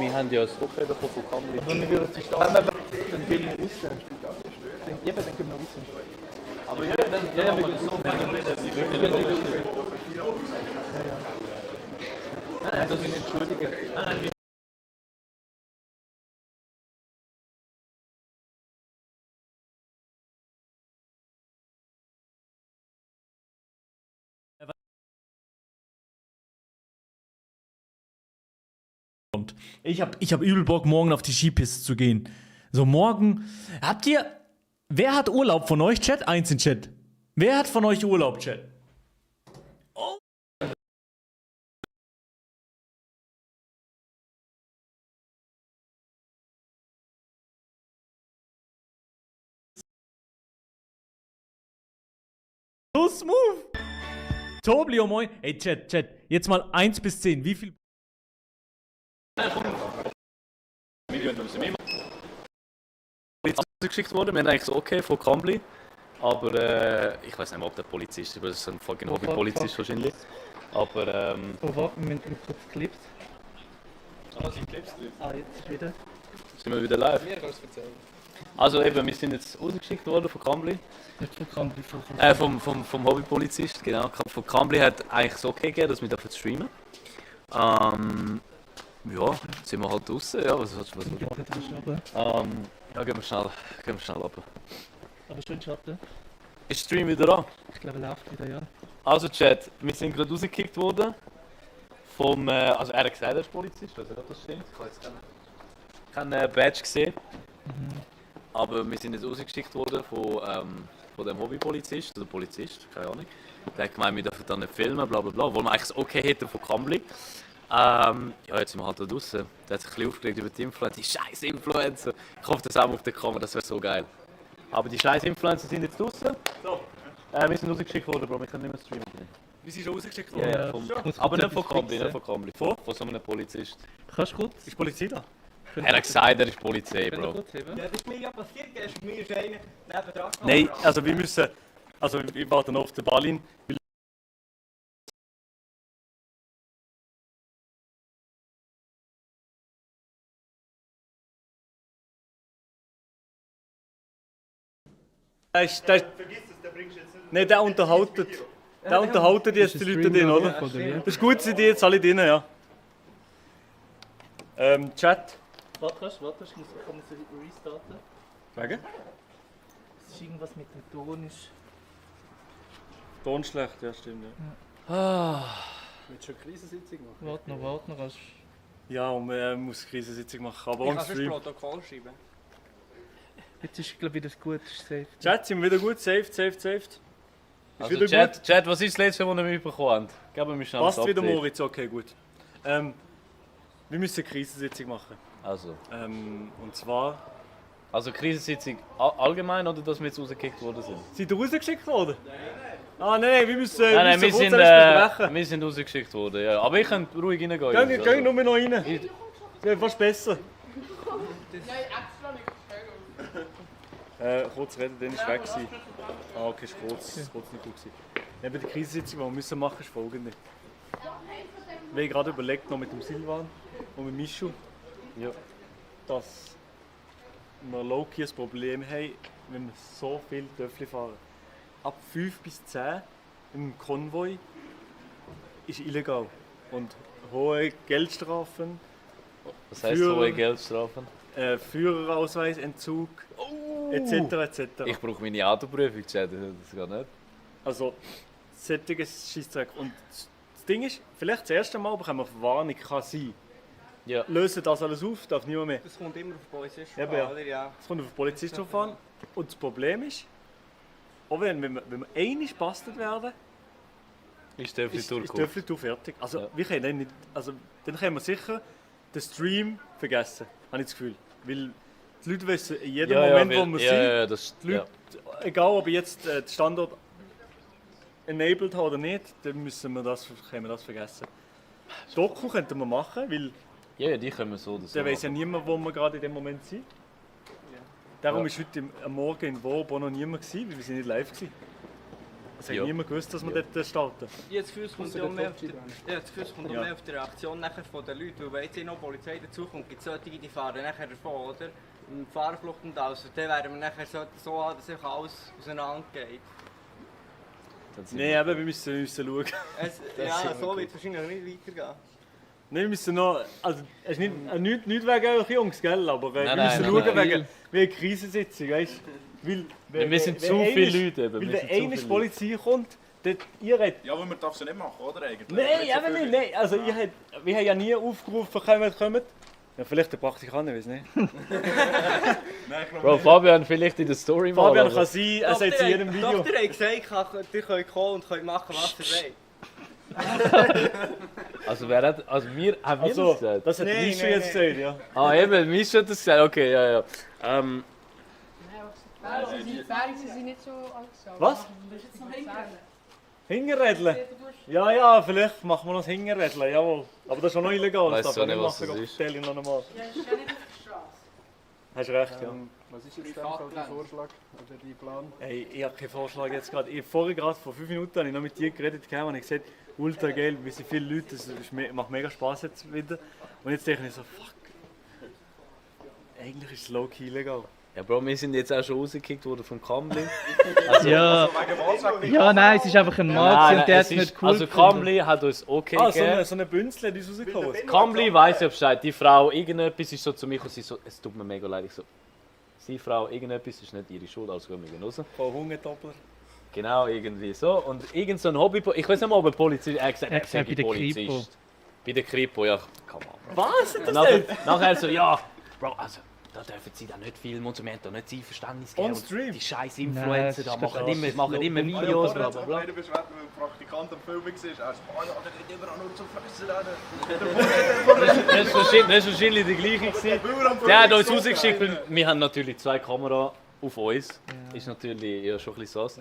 wir haben ja das Okay bekommen von Kamli. Wenn wir würden sich dann gehen wir raus. Dann gehen wir raus. Aber ja, wir gehen so, Nein, das sind entschuldigen. Nein, Ich hab übel Bock, morgen auf die Skipiste zu gehen. So, morgen. Wer hat Urlaub von euch, Chat? Eins in Chat. Wer hat von euch Urlaub, Chat? Oh. So smooth. Toblio, moin. Ey, Chat. Jetzt mal 1 bis 10. Wie viel? Geschickt worden. Wir haben eigentlich so okay von Kambli. Aber ich weiß nicht mehr, ob der Polizist ist, aber das ist ein fucking Hobby-Polizist wahrscheinlich. Aber Oh, warte, wir müssen kurz Clips. sind Clips drin? Jetzt wieder. Sind wir wieder live? Mir kannst du erzählen. Also eben, wir sind jetzt rausgeschickt worden von Kambli. Nicht von Kambli, vom Hobbypolizist, genau. Von Kambli hat eigentlich so okay gegeben, dass wir dürfen streamen. Ja, jetzt sind wir halt draußen, ja, was ja, gehen wir schnell runter. Aber schön Schatten. Ist Stream wieder an? Ich glaube, er läuft wieder, ja. Also Chat, wir sind gerade rausgekickt worden vom, also er hat gesagt, er ist Polizist, weiß nicht, ob das stimmt. Ich habe jetzt keinen Badge gesehen. Aber wir sind jetzt rausgeschickt worden von dem Hobbypolizist, oder Polizist, keine Ahnung. Der hat gemeint, wir dürfen dann nicht filmen, bla bla bla, obwohl wir eigentlich das okay hätten von Kambli. Ja, jetzt sind wir halt da draußen. Der hat sich ein bisschen aufgeregt über die Influencer, die scheiß Influencer. Ich hoffe, das auch auf der Kamera, das wäre so geil. Aber die scheiß Influencer sind jetzt draußen. So. Wir sind rausgeschickt worden, Bro, wir können nicht mehr streamen. Wir sind schon rausgeschickt worden? Ja, aber nicht von Kambli, nicht von Kambli. Von so einem Polizist. Kannst du kurz? Ist Polizei da? Er hat gesagt, er ist Polizei, Bro. Ja, das ist mir ja passiert, gestern mir ist einer nebendran. Nein, also wir müssen. Also wir warten noch auf den Ballin. Vergiss es, der bringst du jetzt nicht. Nein, der unterhaltet. Der unterhaltet jetzt die Leute drin, oder? Das ist gut, sind die jetzt alle drin, ja. Chat. Warte, ich muss restarten. Wegen? Es ist irgendwas mit dem Ton. Ton schlecht, ja, stimmt, ja. Willst du eine Krisensitzung machen? Warte noch. Ja, und man muss eine Krisensitzung machen, aber Ich on kann ein Stream. Protokoll schreiben. Jetzt ist, glaube ich, das gut, ist safe. Chat, sind wir wieder gut? Saved. Ist Also wieder Chat, was ist das letzte, was wir mitbekommen haben? Geben wir schnell Passt das wieder, Update. Moritz, okay, gut. Wir müssen eine Krisensitzung machen. Also. Und zwar... Also Krisensitzung allgemein oder dass wir jetzt rausgekickt worden sind? Sind ihr rausgeschickt worden? Nein, wir müssen, Nein, wir kurz sind, etwas besprechen. wir sind rausgeschickt worden, ja. Aber ich könnte ruhig reingehen. Geh nur noch rein. Das wäre fast besser. Kurz reden, dann ist weg gewesen. Okay, ist kurz nicht gut gewesen. Eben die Krisensitzung, die wir müssen machen, ist folgende. Wir haben gerade überlegt, noch mit dem Silvan und mit Michu, dass wir low-key ein Problem haben, wenn wir so viel Töffel fahren. Ab 5 bis 10 im Konvoi ist illegal. Und hohe Geldstrafen. Was heisst hohe Geldstrafen? Führerausweisentzug, etc. Ich brauche meine Autoprüfung, Chat, das geht nicht. Also, solches Scheissdreck. Und das Ding ist, vielleicht das erste Mal bekommen wir Verwarnung, kann sein. Ja. Lösen das alles auf, darf niemand mehr. Das kommt immer auf die Polizisten Eben, an, ja. oder? Ja. Es kommt auf den Polizist drauf an. Und das Problem ist, auch wenn wir einmal gebastelt werden, Ist Töffli ist Töffli Tour fertig. Also, wir können dann nicht, also dann können wir sicher den Stream vergessen, habe ich das Gefühl. Weil die Leute wissen in jedem Moment, wo wir sind, die Leute, egal ob ich jetzt den Standort enabled habe oder nicht, dann können wir das vergessen. Doku könnten wir machen, weil ja, die können wir so oder so. dann weiss ja niemand, wo wir gerade in dem Moment sind. Darum war heute am Morgen in Wob noch niemand gewesen, weil wir sind nicht live waren. Es hat niemand gewusst, dass wir dort starten. Jetzt kommt ja mehr auf die Reaktion nachher von den Leuten, weil wenn jetzt noch Polizei dazukommt, gibt es solche, die fahren nachher davon, oder? In Fahrerflucht und alles. Und dann werden wir nachher so haben, dass alles auseinandergeht. Nein, aber wir müssen schauen. So wird es wahrscheinlich nicht weitergehen. Nein, wir müssen noch, also es ist nicht wegen euch Jungs, gell? Aber wir müssen nein, schauen wegen einer Krisensitzung, weißt du? Wir sind zu viele Leute eben. Weil wenn eine Polizei kommt, dann ihr habt... Ja, aber man darf es ja nicht machen, oder eigentlich? Nein, eben nicht, nein. Also wir haben ja nie aufgerufen, kommt. Ja, vielleicht der Praktikant, ich weiß nicht. Bro, Fabian vielleicht in der Story mal. Fabian kann sein, er sagt in jedem Video. Doch, ihr habt gesagt, ihr könnt kommen und könnt machen, was ihr wollt. Also wer hat, haben wir das gesagt? Das hat Mischa jetzt gesagt, ja. Ah eben, Mischa hat das gesagt, okay, ja. Sie sind nicht so angesagt. Was? Hingerrädeln? Ja, vielleicht machen wir noch das Hingerrädeln, jawohl. Aber das ist auch noch illegal, das darf man nicht machen, Cocktail noch einmal. Ja, ist ja nicht auf der Straße. Hast recht, ja. Was ist jetzt der Vorschlag oder dein Plan? Hey, ich habe keinen Vorschlag jetzt gerade. Vorher gerade vor 5 Minuten habe ich noch mit dir geredet und ich gesagt, ultra geil, wir sind viele Leute, das macht mega Spaß jetzt wieder. Und jetzt denke ich so, fuck. Eigentlich ist es low-key illegal. Ja, Bro, wir sind jetzt auch schon rausgekickt worden vom Kambli. Nein, es ist einfach ein Markt und der ist nicht cool. Also Kambli hat uns okay gegeben. So eine Bünzle, die ist rausgekommen. Kambli weiss ja Bescheid. Die Frau, irgendetwas ist so zu mir und sie so, es tut mir mega leid. Ich so, die Frau, irgendetwas ist nicht ihre Schuld, also gehen wir raus. Von Hungerdoppler. Genau, irgendwie so. Und irgend so ein Hobby, ich weiß nicht mal, ob ein Polizist, er gesagt, bei der Kripo. Bei der Kripo, ja, come on. Was? Nachher so, ja, Bro, also, da dürfen sie da nicht filmen und so, wir haben da nicht Einverständnis gegeben. On Stream? Die scheiß Influencer da machen immer Videos, bla bla bla. Einer beschwert, wenn ein Praktikant am Filmen war, er sagt, oh ja, der geht überall nur zum Fressen. Das war wahrscheinlich der gleiche gewesen. Der hat uns rausgeschickt, weil wir haben natürlich 2 Kameras auf uns. Ist natürlich ja, schon ein bisschen sass.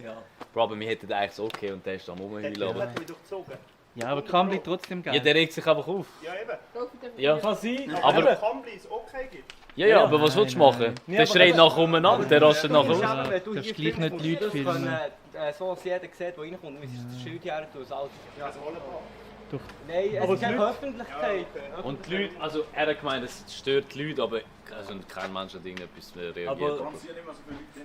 Bro, aber wir hätten eigentlich so okay und der ist am Rumheulen. Ja, aber Kambli trotzdem geil. Ja, der regt sich einfach auf. Ja, eben. Ja. Kann sein. Aber Kambli ist okay gibt. ja, aber was willst du machen? Der schreit nachher umeinander, der rastet nachher aus. Du darfst gleich nicht die Leute filmen. So dass jeder sieht, der reinkommt, müsst ihr das Schild her tun. Doch. Nein, es ist keine Öffentlichkeit. Und die Leute, also er hat gemeint, es stört die Leute, aber also kein Mensch hat irgendetwas reagiert.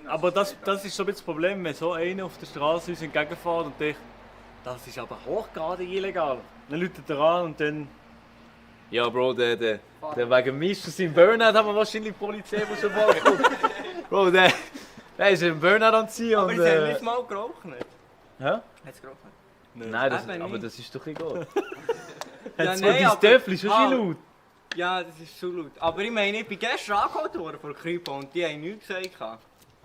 Aber das ist so ein bisschen das Problem, wenn so einer auf der Straße uns entgegenfährt und denkt, das ist aber hochgradig illegal. Dann läutet er an und dann... Ja, Bro, der wegen Mischa sein Burnout haben wir wahrscheinlich die Polizei schon vorgekommen. Bro, der ist im Burnout am Ziehen. Aber sie haben nicht mal geraucht, nicht? Hä? Hat es geraucht? Nein, aber das ist doch egal. Ja, dein Töffel ist schon schön laut. Ja, das ist so laut. Aber ich meine, ich bin gestern angeholt worden von der Kripo und die haben nichts gesagt.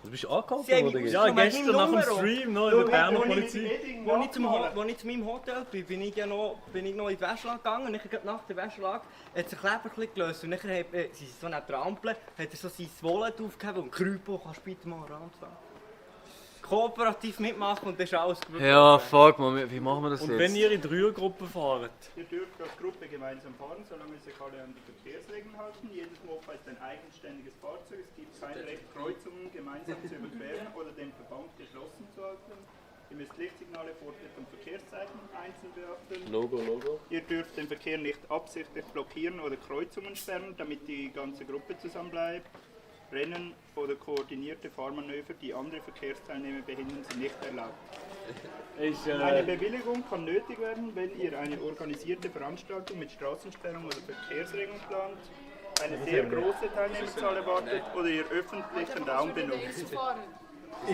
Du bist angehalten worden? Ja, gestern nach dem Stream noch in der Berner Polizei. Als ich zu meinem Hotel bin ich noch in die Wäschlage gegangen. Und nach der Wäschlage hat sich der Kleber gelöst. Und dann sind sie so neben der Ampel, hat er so sein Wallet aufgegeben und Kripo, kannst du bitte mal an Rand fahren. Kooperativ mitmachen und das ist alles gut. Ja, fuck man, wie machen wir das und jetzt? Und wenn ihr in Dreiergruppen fahrt? Ihr dürft als Gruppe gemeinsam fahren, solange ihr sich alle an die Verkehrsregeln halten. Jedes Moped ist ein eigenständiges Fahrzeug. Es gibt kein Recht, Kreuzungen gemeinsam zu überqueren oder den Verband geschlossen zu halten. Ihr müsst Lichtsignale, Vortritt und Verkehrszeichen einzeln beachten. Logo. Ihr dürft den Verkehr nicht absichtlich blockieren oder Kreuzungen sperren, damit die ganze Gruppe zusammen bleibt. Rennen oder koordinierte Fahrmanöver, die andere Verkehrsteilnehmer behindern, sind nicht erlaubt. Eine Bewilligung kann nötig werden, wenn ihr eine organisierte Veranstaltung mit Straßensperrung oder Verkehrsregeln plant, eine sehr große Teilnehmerzahl erwartet oder ihr öffentlichen Raum benutzt. Das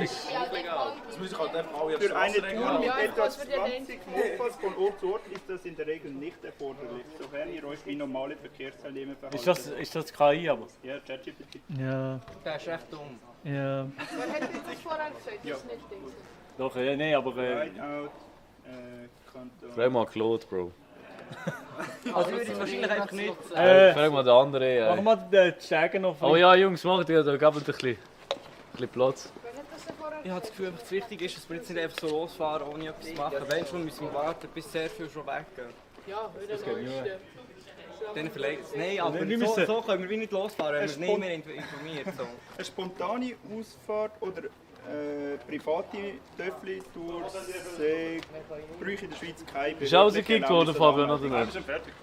muss ich halt einfach auch Für eine Tour mit etwa 20 Mopeds von Ort zu Ort ist das in der Regel nicht erforderlich, sofern ihr euch wie normale Verkehrsteilnehmer verhaltet. Ist das KI aber? Ja, ChatGPT. Ja. Der ist echt dumm. Ja. Wer hätte das vorher gesagt? Das ist nicht Ding. Doch, ja, nein, aber... Frag mal Claude, Bro. Also ich würde wahrscheinlich einfach nicht... Frag mal den anderen. Machen wir den Jäger noch. Oh ja, Jungs, macht ihr da, gebt ein bisschen Platz. Ich habe das Gefühl, dass es wichtig ist, dass wir jetzt nicht einfach so losfahren, ohne etwas zu machen. Wenn schon, müssen wir warten, bis sehr viel schon weggehen. Ja, Das geht nicht. Dann vielleicht. Nein, Also aber wir so, müssen- so können wir wie nicht losfahren, wenn wir nicht mehr informiert. So. Eine spontane Ausfahrt oder private Töffli durch Brüche in der Schweiz keine Bist du rausgekickt worden, Fabian, oder Nein, wir nicht? sind fertig.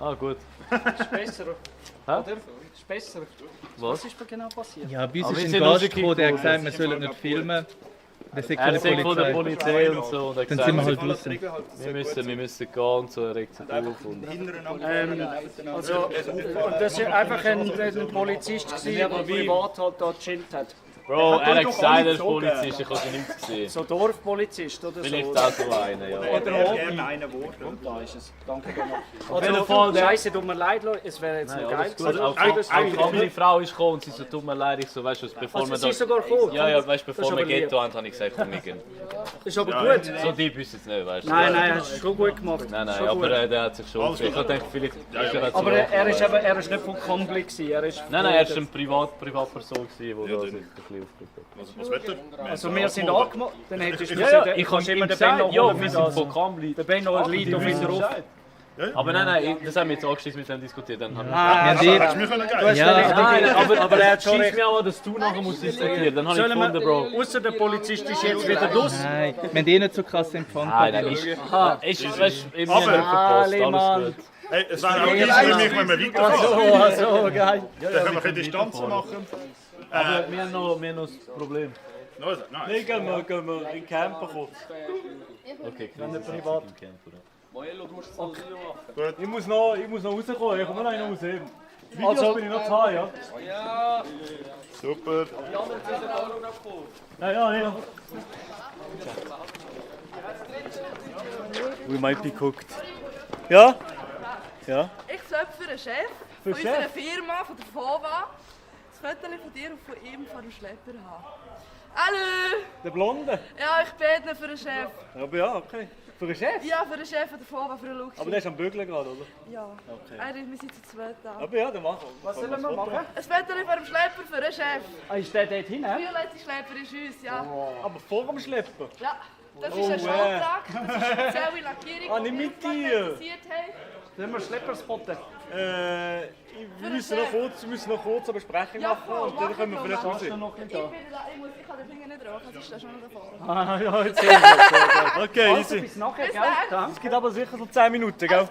Ah, gut. Ist besser. Hä? Oder? Ist besser. Was? ist genau passiert? Ja, bei uns Aber wir ist sind ein Gast rausgekickt gekommen, der hat worden. gesagt, wir sollen nicht filmen. Der sagt Er sagt von der Polizei und so. Und er Dann gesagt, sind wir halt draußen. wir müssen gehen und so, er regt sich auf. Und Also, und das war einfach ein Polizist, der privat halt da gechillt hat. Bro, er hat gesagt, er ist Polizist, ich habe ihn nicht gesehen. So Dorfpolizist oder so. Vielleicht auch so einer, ja. Oder Hobby. einer geworden. Und da ist es. Danke Auf jeden Fall, der- Scheiße, tut mir leid, Leute. Es wäre jetzt Nein, noch geil alles gut. Auch gewesen. eine andere Frau ist gekommen und sie so, tut mir leid, ich so, weißt du, bevor Also wir sie ist sogar gekommen? Ja, weißt du, Das bevor ist wir aber lieb. Ghetto haben, habe ich gesagt, komm, wir gehen. Ist aber gut. So deep ist es nicht, weißt du. Nein, hast du schon gut gemacht. Nein, Schon aber gut. der hat sich schon... Ich dachte, vielleicht... Aber er ist nicht vom Kombli gewesen. Er ist Nein, er war eine Privatperson, die da sich ein bisschen aufgeregt hat. Was wird er? Also wir sind angemacht, dann hättest du Ja, ich kann immer den gesagt, Benno ja, holen wir für sind das. von Kambli. Der Benno liegt auf wieder auf. Aber nein, das haben wir jetzt angeschlossen mit dem diskutiert. Dann haben aber er hat schon schießt recht. mir auch, dass du nachher musst diskutieren. Dann habe ich Sollen gefunden, Bro. wir, ausser der Polizist ist jetzt wieder los. Nein, wir haben eh nicht so krass empfangen. Nein, nein, ist... Ist, weißt du, eben Aber- nicht verpasst, alles Mann. gut. Hey, es wäre auch jetzt für mich, wenn wir weiterfahren. Also, geil. Dann können wir keine Distanz machen. Aber wir haben noch das Problem. Nein. Nein, gehen wir in den Camper kurz. Okay, Wenn nicht Chris, privat. im Camp, oder? Gut. Ich muss noch rauskommen, ich komme noch einen raus. Eben. Videos Also- bin ich noch zu haben, ja? Ja. Super. Die anderen sind auch noch gekommen. Ja. We might be cooked. Ja? Ja? Ich sollte für einen Chef Für von Chef? unserer Firma, von der FOVA, das Foto von dir und von ihm vor dem Schlepper haben. Hallo! Der Blonde? Ja, ich bete für einen Chef. Aber ja, okay. Für einen Chef? Ja, für den Chef von der FOVA, für den Luxus. Aber der ist am Bügeln gerade, oder? Ja. Okay. Wir sind zu zweit da. Aber ja, dann machen wir. Was sollen wir machen? Ein Foto vor dem Schlepper für den Chef. Ah, ist der dort hin? Der violette Schlepper ist uns, ja. Aber vor dem Schlepper? Ja, das Oh, ist ein Schalltrag, das ist eine spezielle Lackierung, Ah, die nicht wir mit aufgemacht dir. haben. Sollen wir Schlepper spotten? Wir müssen noch kurz eine Besprechung Ja, machen voll, und dann können wir machen vielleicht wir. raus. Noch nicht Ich bin da, ich kann den Finger nicht rauchen, das ist da schon noch davor. Ah, ja, jetzt sehr gut. Okay, Also easy. bis nachher, Bis gell? dann. Da. Es geht aber sicher so 10 Minuten, gell?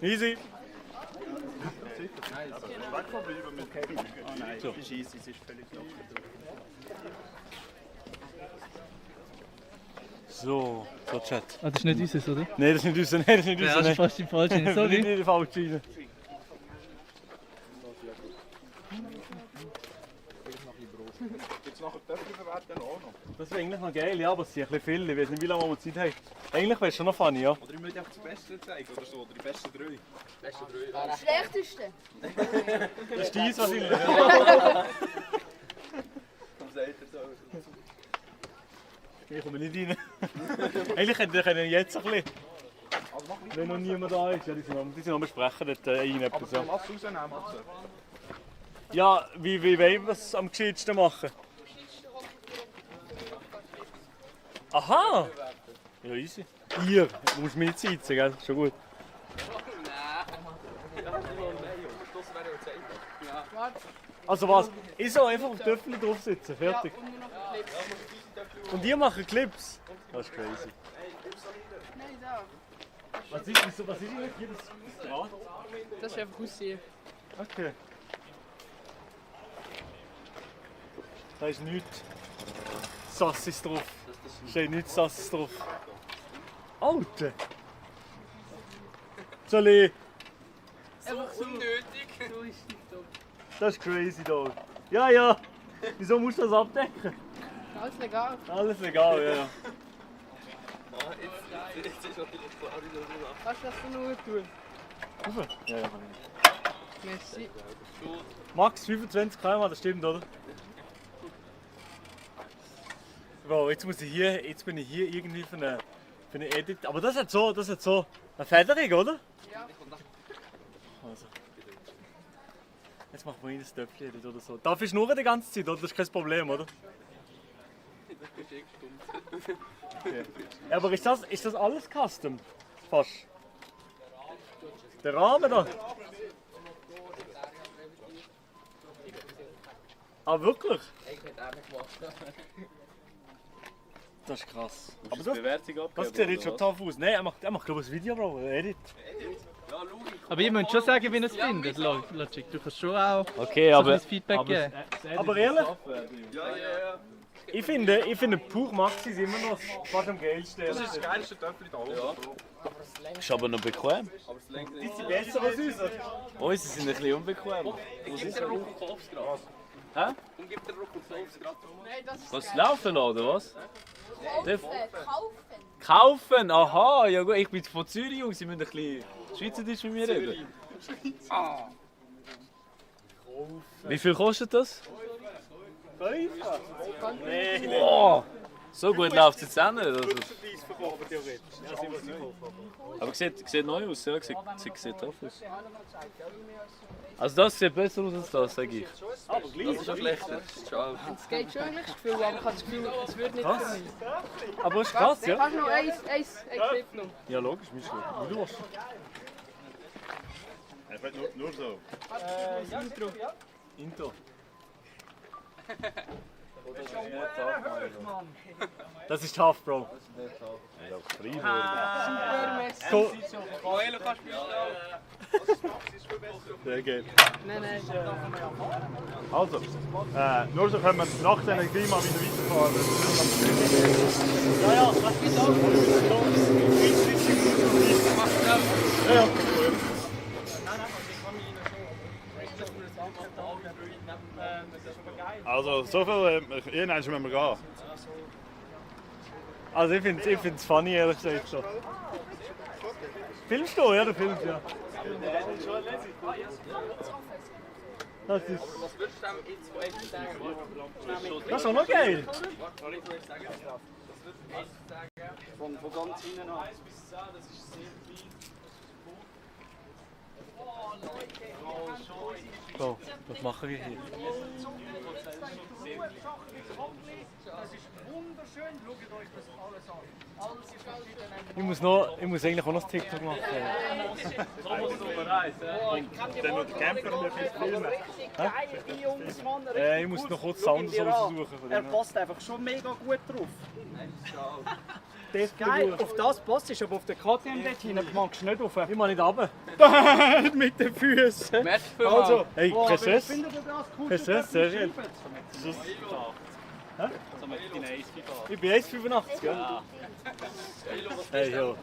Easy. Nein, das ist easy, es ist völlig locker. So, Chat. Ah, das ist nicht unseres, oder? Nein, das ist nicht unser. Nein, das ist nicht Ja, unser. das ist fast die falsche Schiene, sorry. Nicht die falsche Schiene. Jetzt nachher Töpfe verwerten auch noch. Das wäre eigentlich noch geil, ja, aber es sind ein bisschen viele. Ich weiß nicht, wie lange wir Zeit haben. Eigentlich wäre es schon noch funny, ja. Oder ich möchte einfach das Beste zeigen oder so, oder die besten drei. Das Schlechteste. Das ist dies wahrscheinlich. Ich komme nicht rein. Eigentlich könnten wir jetzt ein bisschen. Wenn noch niemand da ist, ja, die sind noch besprechen, dort etwas. Ja. Lass rausnehmen, Matze. Ja, wie wollen wir es am gescheitsten machen? Aha! Ja, easy. Hier, du musst mich nicht sitzen, gell? Schon gut. Also was? Ich soll einfach auf Töpfchen drauf sitzen, fertig. Und die machen Clips. Das ist crazy. Nein, da. Was ist eigentlich hier das Draht? Das ist einfach aussehen. Okay. Da ist nichts Sassis drauf. Da steht nichts Sassis drauf. Alter! Soll ich? Einfach so unnötig. So ist es doch. Das ist crazy, Dog. Ja, ja. Wieso musst du das abdecken? Alles legal. Alles egal, ja, ja. Kannst du das so nur tun? Rauf? Ja, ja. Merci. Max 25 km/h, das stimmt, oder? Wow, jetzt bin ich hier irgendwie für einen Für eine Edit. Aber das hat so eine Federung, oder? Ja. Also. Jetzt machen wir rein das Töpfchen Edit oder so. Darf ich schnurren die ganze Zeit, oder? Das ist kein Problem, oder? Okay. Ja, aber ist das alles Custom? Fast. Der Rahmen da? Ah, wirklich? Das ist krass. Aber das Bewertung abgeben, das sieht jetzt schon oder tough aus. Nein, er macht glaube ich ein Video, Bro. Edit. Aber ihr müsst schon sagen, wie ihr es findet, Logic. Du kannst schon auch Okay, so aber, ein Feedback geben. aber ehrlich, ich finde Puch Maxi ist immer noch fast am geilsten. Das ist das geilste Töpfchen da oben. Ist aber noch bequem. Die sind besser als uns. Unsere sind ein bisschen unbequem. Gib dir einen Ruck auf aufs Gras. Hä? Und gib dir einen Ruck aufs Gras. Nein, das ist Kannst du laufen lassen, oder was? kaufen. Kaufen? Aha, ja gut, ich bin von Zürich, Jungs, sie müssen ein bisschen Schweizerdeutsch mit mir reden. Ah. Wie viel kostet das? 5? Nein, Boah! So gut läuft es jetzt auch nicht. Also. Aber sieht neu aus, ja, sieht tough aus. Also das sieht besser aus als das, sage ich. Aber gleich. Das ist schon schlechter. Es geht schon eigentlich das Gefühl, aber ich habe das Gefühl, es wird nicht Was? sein. Aber es ist krass, ja? Kannst du noch ein Clip noch? Ja, logisch, wie du willst. Nur so. Intro. Intro. Das ist tough, Bro. Ja, so. Coelho kannst du Sehr gut. Nein. Also, nur so können wir nach diesem Klima wieder weiterfahren. Ja, das ist auch Ja. Also, so viel, irgendwann müssen wir gehen. Also ich finde es funny, ehrlich gesagt. So. Filmst du? Ja, du filmst, ja. Das ist... Was würdest du jetzt von echt sagen? Das ist auch noch geil. Von ganz hinten an 1 bis 10, das ist sehr klein. So, was machen wir hier? Das ist wunderschön, schaut euch das alles an. Alles ist verschieden. Ich muss eigentlich auch noch das TikTok machen. Thomas Nummer 1, Dann noch der Camper und etwas filmen. Ich muss noch kurz Sound so raussuchen. Er passt einfach schon mega gut drauf. Geil, auf das passt es, aber auf der KTM dort hinten magst du nicht rauf. Ich mag nicht runter. Mit den Füßen. Merci Also, hey, kein Stress. Findet ihr das cool? Kein Stress, sehr schön. Hä? Ich bin 1,85, gell? Hey, jo.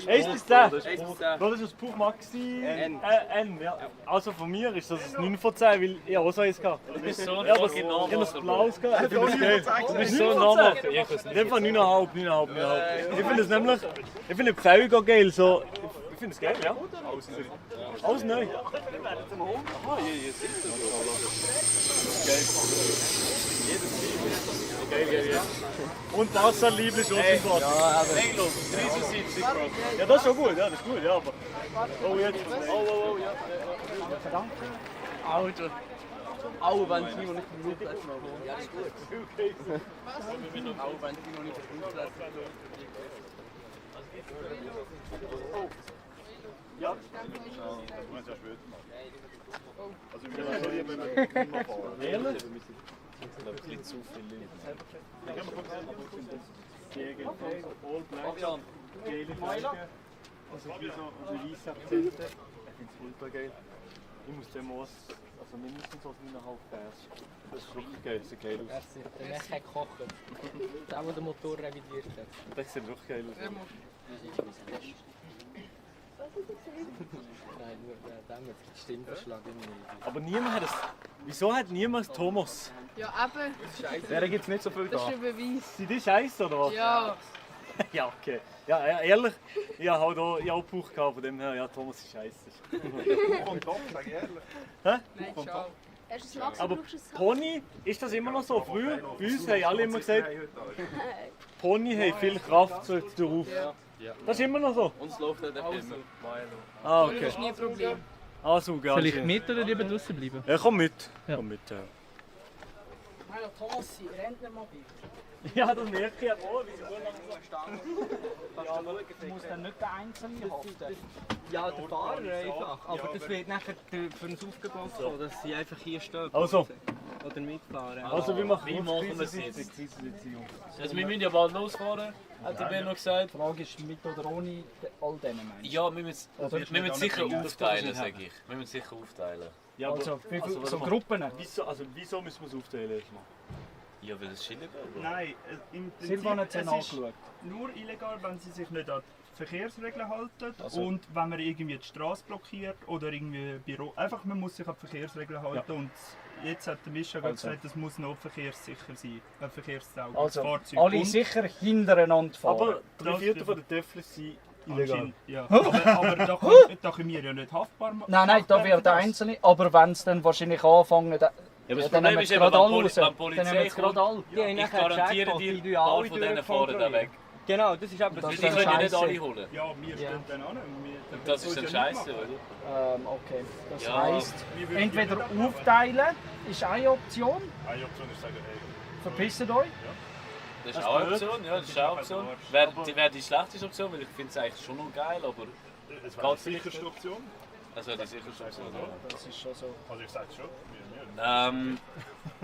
1 bis 10? Das ist das Puch Maxi N. Ja. Also von mir ist das ein 9 von 10, weil ich auch so eins hatte. Du bist so ein Ja, aber Original. ich habe das Blaues gehabt. Ich finde das geil. Du bist so ein Normal. In dem Fall 9,5. Ich finde es nämlich, ich finde die Pfeile auch geil. So, ich finde es geil, ja. Alles neu. Geil. Und Wasserliebling ist auch gut. Ja, aber... Englo, 73 Bro. Ja, das ist schon gut, ja, das ist gut, ja, aber... Oh, jetzt... Oh, ja. Verdammt. Auto. Auch wenn Timo nicht den Flugplatz machen. Ja, das ist gut. Okay. Auch wenn Timo nicht den Flugplatz Ja. Das muss ja später machen. Also wir müssen so lieber mit dem Klima fahren. Ehrlich? Ich glaube, ein bisschen zu viel. Gegen All Black, geile Felgen, also wie so weiße Akzente. Ich finde es ultra geil. Ich muss den Moos, also mindestens so 9,5 Pers. Das ist wirklich geil, das sieht geil aus. Der Mech kochen. Der, der den Motor revidiert hat. Das sieht wirklich geil aus. Nein, nur der mit Stimmverschlag. Aber niemand hat es. Wieso hat niemand Thomas? Ja, eben. Der gibt es nicht so viel Das da. ist ein Beweis. Sind die scheiße oder was? Ja. Ja, okay. Ja, ehrlich, ich habe halt auch Bauch gehabt, von dem her, ja, Thomas ist scheiße. Und doch, sag ich ehrlich. Hä? Nein, schau. Erstens Lachs, Aber brauchst du es Pony, ist das immer noch so? Früher, bei uns haben alle immer gesagt, Pony haben viel Kraft so darauf. Das ist immer noch so? Uns läuft nicht immer. Ah, okay. Das ist nie ein Problem. Ah, so, geil. Soll ich mit oder lieber draußen bleiben? Ja, komm mit. Komm mit, ja. Hallo Thomas, Rentnermobil. Ja, das merke ich auch, wie sie Du musst dann nicht der Einzelne haften. Ja, der Fahrer einfach. Aber das wird nachher für uns aufgebaut, so, dass sie einfach hier stehen. Also. Oder mitfahren. Also, wie machen wir es jetzt? Also, wir müssen ja bald losfahren, hat der Benno gesagt. Die Frage ist, mit oder ohne all denen Menschen? Ja, wir müssen sicher aufteilen, sage ich. Wir müssen sicher aufteilen. Ja, also, wie viel, was so machen- Gruppen? Wieso müssen wir es aufteilen erstmal? Ja, weil es ist illegal. Nein, im Silvan hat Prinzip, es es ist angeschaut. nur illegal, wenn sie sich nicht an die Verkehrsregeln halten Also- und wenn man irgendwie die Straße blockiert oder irgendwie Büro. Einfach, man muss sich an die Verkehrsregeln halten und jetzt hat der Mischa gerade Also. gesagt, es muss noch verkehrssicher sein, verkehrstaugliches Also, Fahrzeug. alle Und- sicher hintereinander fahren. Aber 3/4 von den Töffels sind illegal. Ja, aber da können wir ja nicht haftbar machen. Nein, da wird der Einzelne. Aber wenn es dann wahrscheinlich anfangen, dann Ja, aber das dann Problem nehmen ist wir eben, gerade alle wenn raus. die Dann Polizei nehmen wir jetzt gerade alle. kommt, ich garantiere dir, ein paar von denen fahren dann weg. Genau, das ist aber Die können ja nicht alle holen. Ja, wir stehen dann an. Und das ist dann scheiße, oder? Okay, das Ja, heisst, wir würden entweder gerne- aufteilen ist eine Option. Eine Option ist sagen, hey, Verpisst euch. Das ist auch eine Option, ja, das ist auch eine Option. Wäre die schlechteste Option, weil ich finde es eigentlich schon noch geil, aber... es wäre die sicherste Option. Das wäre die sicherste Option, ja. Das ist schon so. Also ich sage schon.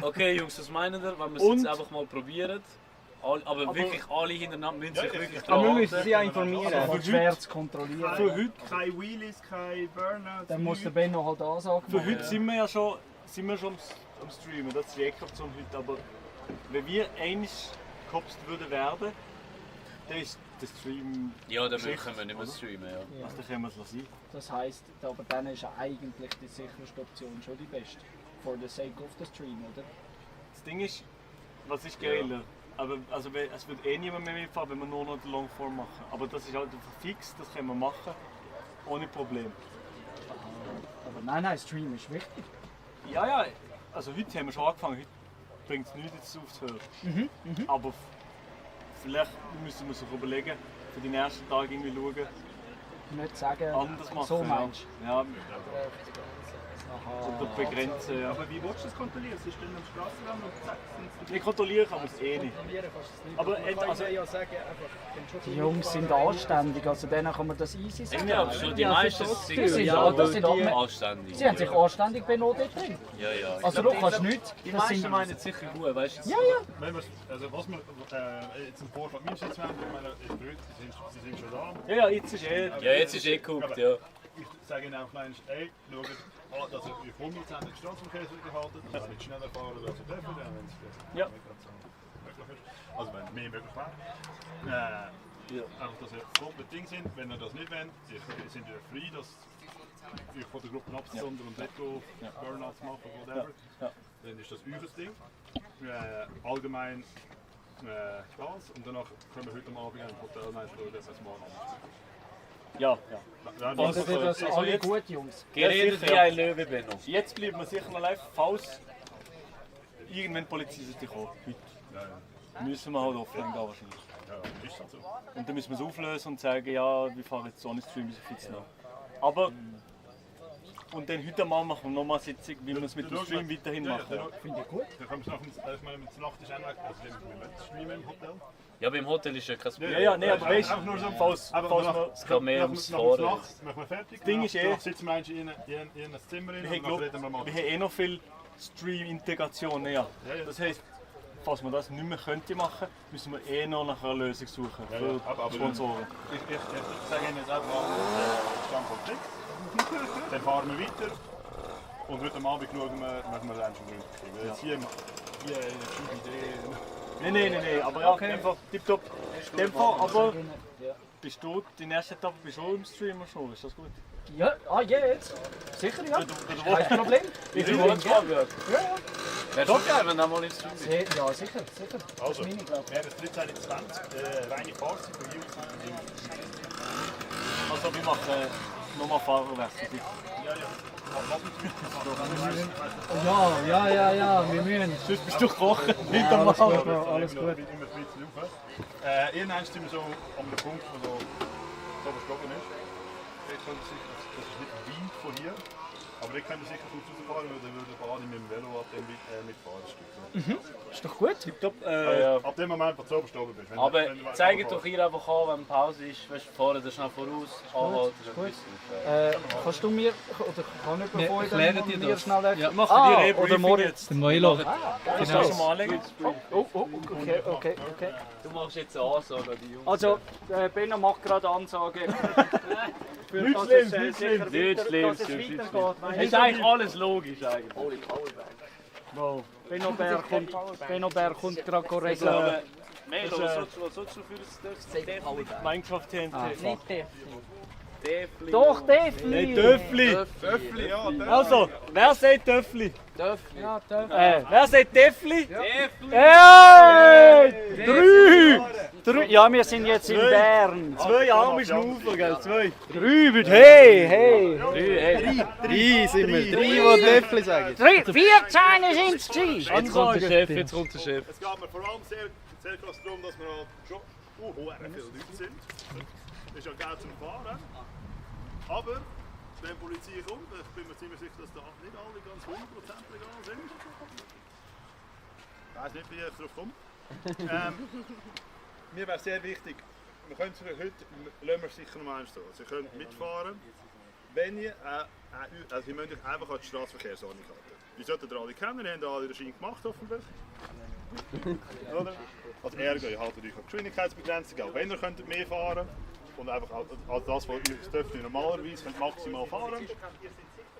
Okay Jungs, was meinen ihr, wenn wir es Und- jetzt einfach mal probieren? Aber wirklich alle hintereinander müssen sich wirklich Aber wir dran müssen halten. sie ja informieren. Aber Das ist schwer zu kontrollieren. Für heute, Keine Wheelies, keine Burnouts. Dann muss der Benno halt Ansage für machen. heute sind wir ja schon am Streamen, das ist die Eckoption heute. Aber wenn wir einmal gehopst würden werden, dann ist der Stream. Ja, dann Geschichte, können wir nicht mehr oder? streamen, ja. Also dann können wir es lassen. Das heisst, aber dann ist eigentlich die sicherste Option schon die beste. For the sake of the stream, oder? Das Ding ist, was ist geiler? Aber also, es wird eh niemand mehr mitfahren, wenn wir nur noch den Longform machen. Aber das ist halt einfach fix, das können wir machen, ohne Problem. Aber nein, Stream ist wichtig. Ja, also heute haben wir schon angefangen, heute bringt es nichts jetzt aufzuhören. Aber vielleicht müssen wir sich überlegen, für die nächsten Tage irgendwie schauen, Nicht sagen, anders machen. so meinst du? Ja, oder begrenzen. Ja. Aber wie willst du das kontrollieren? Sie stehen am Strassenrand und zack, sind sie... Ich kontrolliere kann man es eh nicht. Aber also, Die Jungs sind anständig, also denen kann man das easy sagen. Ja, schon die meisten sind anständig. Sie haben sich anständig benotet drin. Ja. Also du kannst nicht... Die das meisten sind- meinen es sicher gut, weißt du? Ja. Wenn wir's- also was wir jetzt im Vorfall mir jetzt haben, ich meine, ist blöd, sie sind schon da. Ja, jetzt ist eh. Ja, jetzt ist eh geguckt, ja. Ich sage Ihnen auch nein, ey, schaut, also wir kommen jetzt an den Straßenverkehrsregeln gehalten, dass sie nicht schneller fahren als sie dürfen, wenn es Ja. nicht gerade so möglich ist. Also wenn mehr möglich wäre. Einfach, dass ihr komplett Ding sind, wenn ihr das nicht wollt, sind ihr frei, dass ihr von der Gruppe abzusondern und Retro Burnouts machen, whatever. Dann ist das euer Ding. Allgemein Spaß und danach können wir heute Abend ein Hotel schauen, das ist morgen. Ja. Findet ihr das alle gut, Jungs? Geredet wie ein Löwe, Benno. Jetzt bleiben wir sicher noch live, falls irgendwann die Polizei sich kommt. Heute. Müssen wir halt offline gehen wahrscheinlich. Ja, ist halt so. Und dann müssen wir es auflösen und sagen, ja, wir fahren jetzt ohne Stream bis auf jetzt noch. Aber und dann heute Abend machen wir nochmal eine Sitzung, wie wir es mit dem Stream weiterhin machen. Finde ich gut. Dann kommen wir nach ich meine, mit der Nacht ist auch weg, also wir müssen streamen im Hotel. Ja, beim Hotel ist ja kein Problem. Ja, nee, aber weißt Einfach nur so, du, falls wir... Es geht mehr ums Nach Fahren. Nacht machen wir fertig. Das Ding ist eh- Danach sitzen wir eigentlich in ein Zimmer rein Wir und dann reden wir haben, mal. wir haben eh noch viel Stream-Integration. Ja. Das heisst, falls wir das nicht mehr könnte machen, müssen wir eh noch nach einer Lösung suchen für aber Sponsoren. Ich sage Ihnen jetzt einfach Standpunkt X. Dann fahren wir weiter. Und heute Abend schauen wir, machen wir dann schon gründlich. Jetzt hier eine schöne Idee. Nein, aber ja, einfach tipptopp. In dem Fall, aber bist du die nächste Etappe bist du im Streamer schon, ist das gut? Ja, jetzt. Sicher, ja. Kein Kein Problem. Wie viel Uhr Ja. wird? Wäre schon geil, wenn du mal ins Stream bist. Ja, sicher. Das Also, ist meine, glaube wir haben das 13.20 reine Fahrzeit für Jungs. Also wir machen Nochmal Fahrer wechseln. Ja, wir müssen. Sonst bist du kochen. Ja, alles gut, Bro, alles gut. Irgendwann sind wir so an dem Punkt, wo so überstocken ist. Dort können Sie sicher, das ist nicht weit von hier, aber dort können Sie sicher gut rausfahren, weil dann würde Bahn mit dem Velo ab dem mitfahren. Ist doch gut. Tipptopp. Ab dem Moment, wo du oben bist. Aber zeigt doch hier einfach an, wenn Pause ist, weißt du, fahren schnell voraus, anhalten, dann bist du. Kannst du mir, oder kann jemand Wir von euch erklären dir mir das. schnell Ja, erklären? machen wir dir Oder morgen. jetzt. Der Milo. Kannst Genau. du das schon mal anlegen? Oh, okay. Du machst jetzt eine Ansage an die Jungs. Also, Benno macht gerade Ansage. Nicht schlimm. Dass es weitergeht. Es ist eigentlich alles logisch. Eigentlich. Wow. Benno Bär kommt gerade regeln. Melo, was sollst du für das Minecraft TNT. Nicht Defli. Defli. Doch, Defli. Nein, Töffli. Töffli, ja. Töffli. Also, wer sagt Töffli? Töffli. Ja, Töffli. Wer sagt Defli? Defli. Drei. Ja, wir sind jetzt in Bern. 2 arme Schnaufer, gell? 2. 3 mit hey. 3 sind wir. 3, die Töffli sagen. 14 sind es gewesen. Jetzt kommt der Chef, jetzt kommt der Chef. Es geht mir vor allem sehr krass darum, dass wir halt schon viele Leute sind. Das ist ja Geld zum Fahren. Aber wenn die Polizei kommt, ich bin mir ziemlich sicher, dass da nicht alle ganz 100% legal sind. Ich weiß nicht, wie ich darauf komme. Mir wäre sehr wichtig, wir können heute lassen wir sicher noch eins tun. Sie können mitfahren, wenn ihr, also ihr müsst euch einfach an die Straßenverkehrsordnung halten. Die sollten ihr alle kennen, ihr habt alle den Schein gemacht hoffentlich. Oder? Also Ergo, ihr haltet euch an die Geschwindigkeitsbegrenzung, auch wenn ihr könntet mehr fahren und einfach als das, was ihr dürft normalerweise könnt maximal fahren.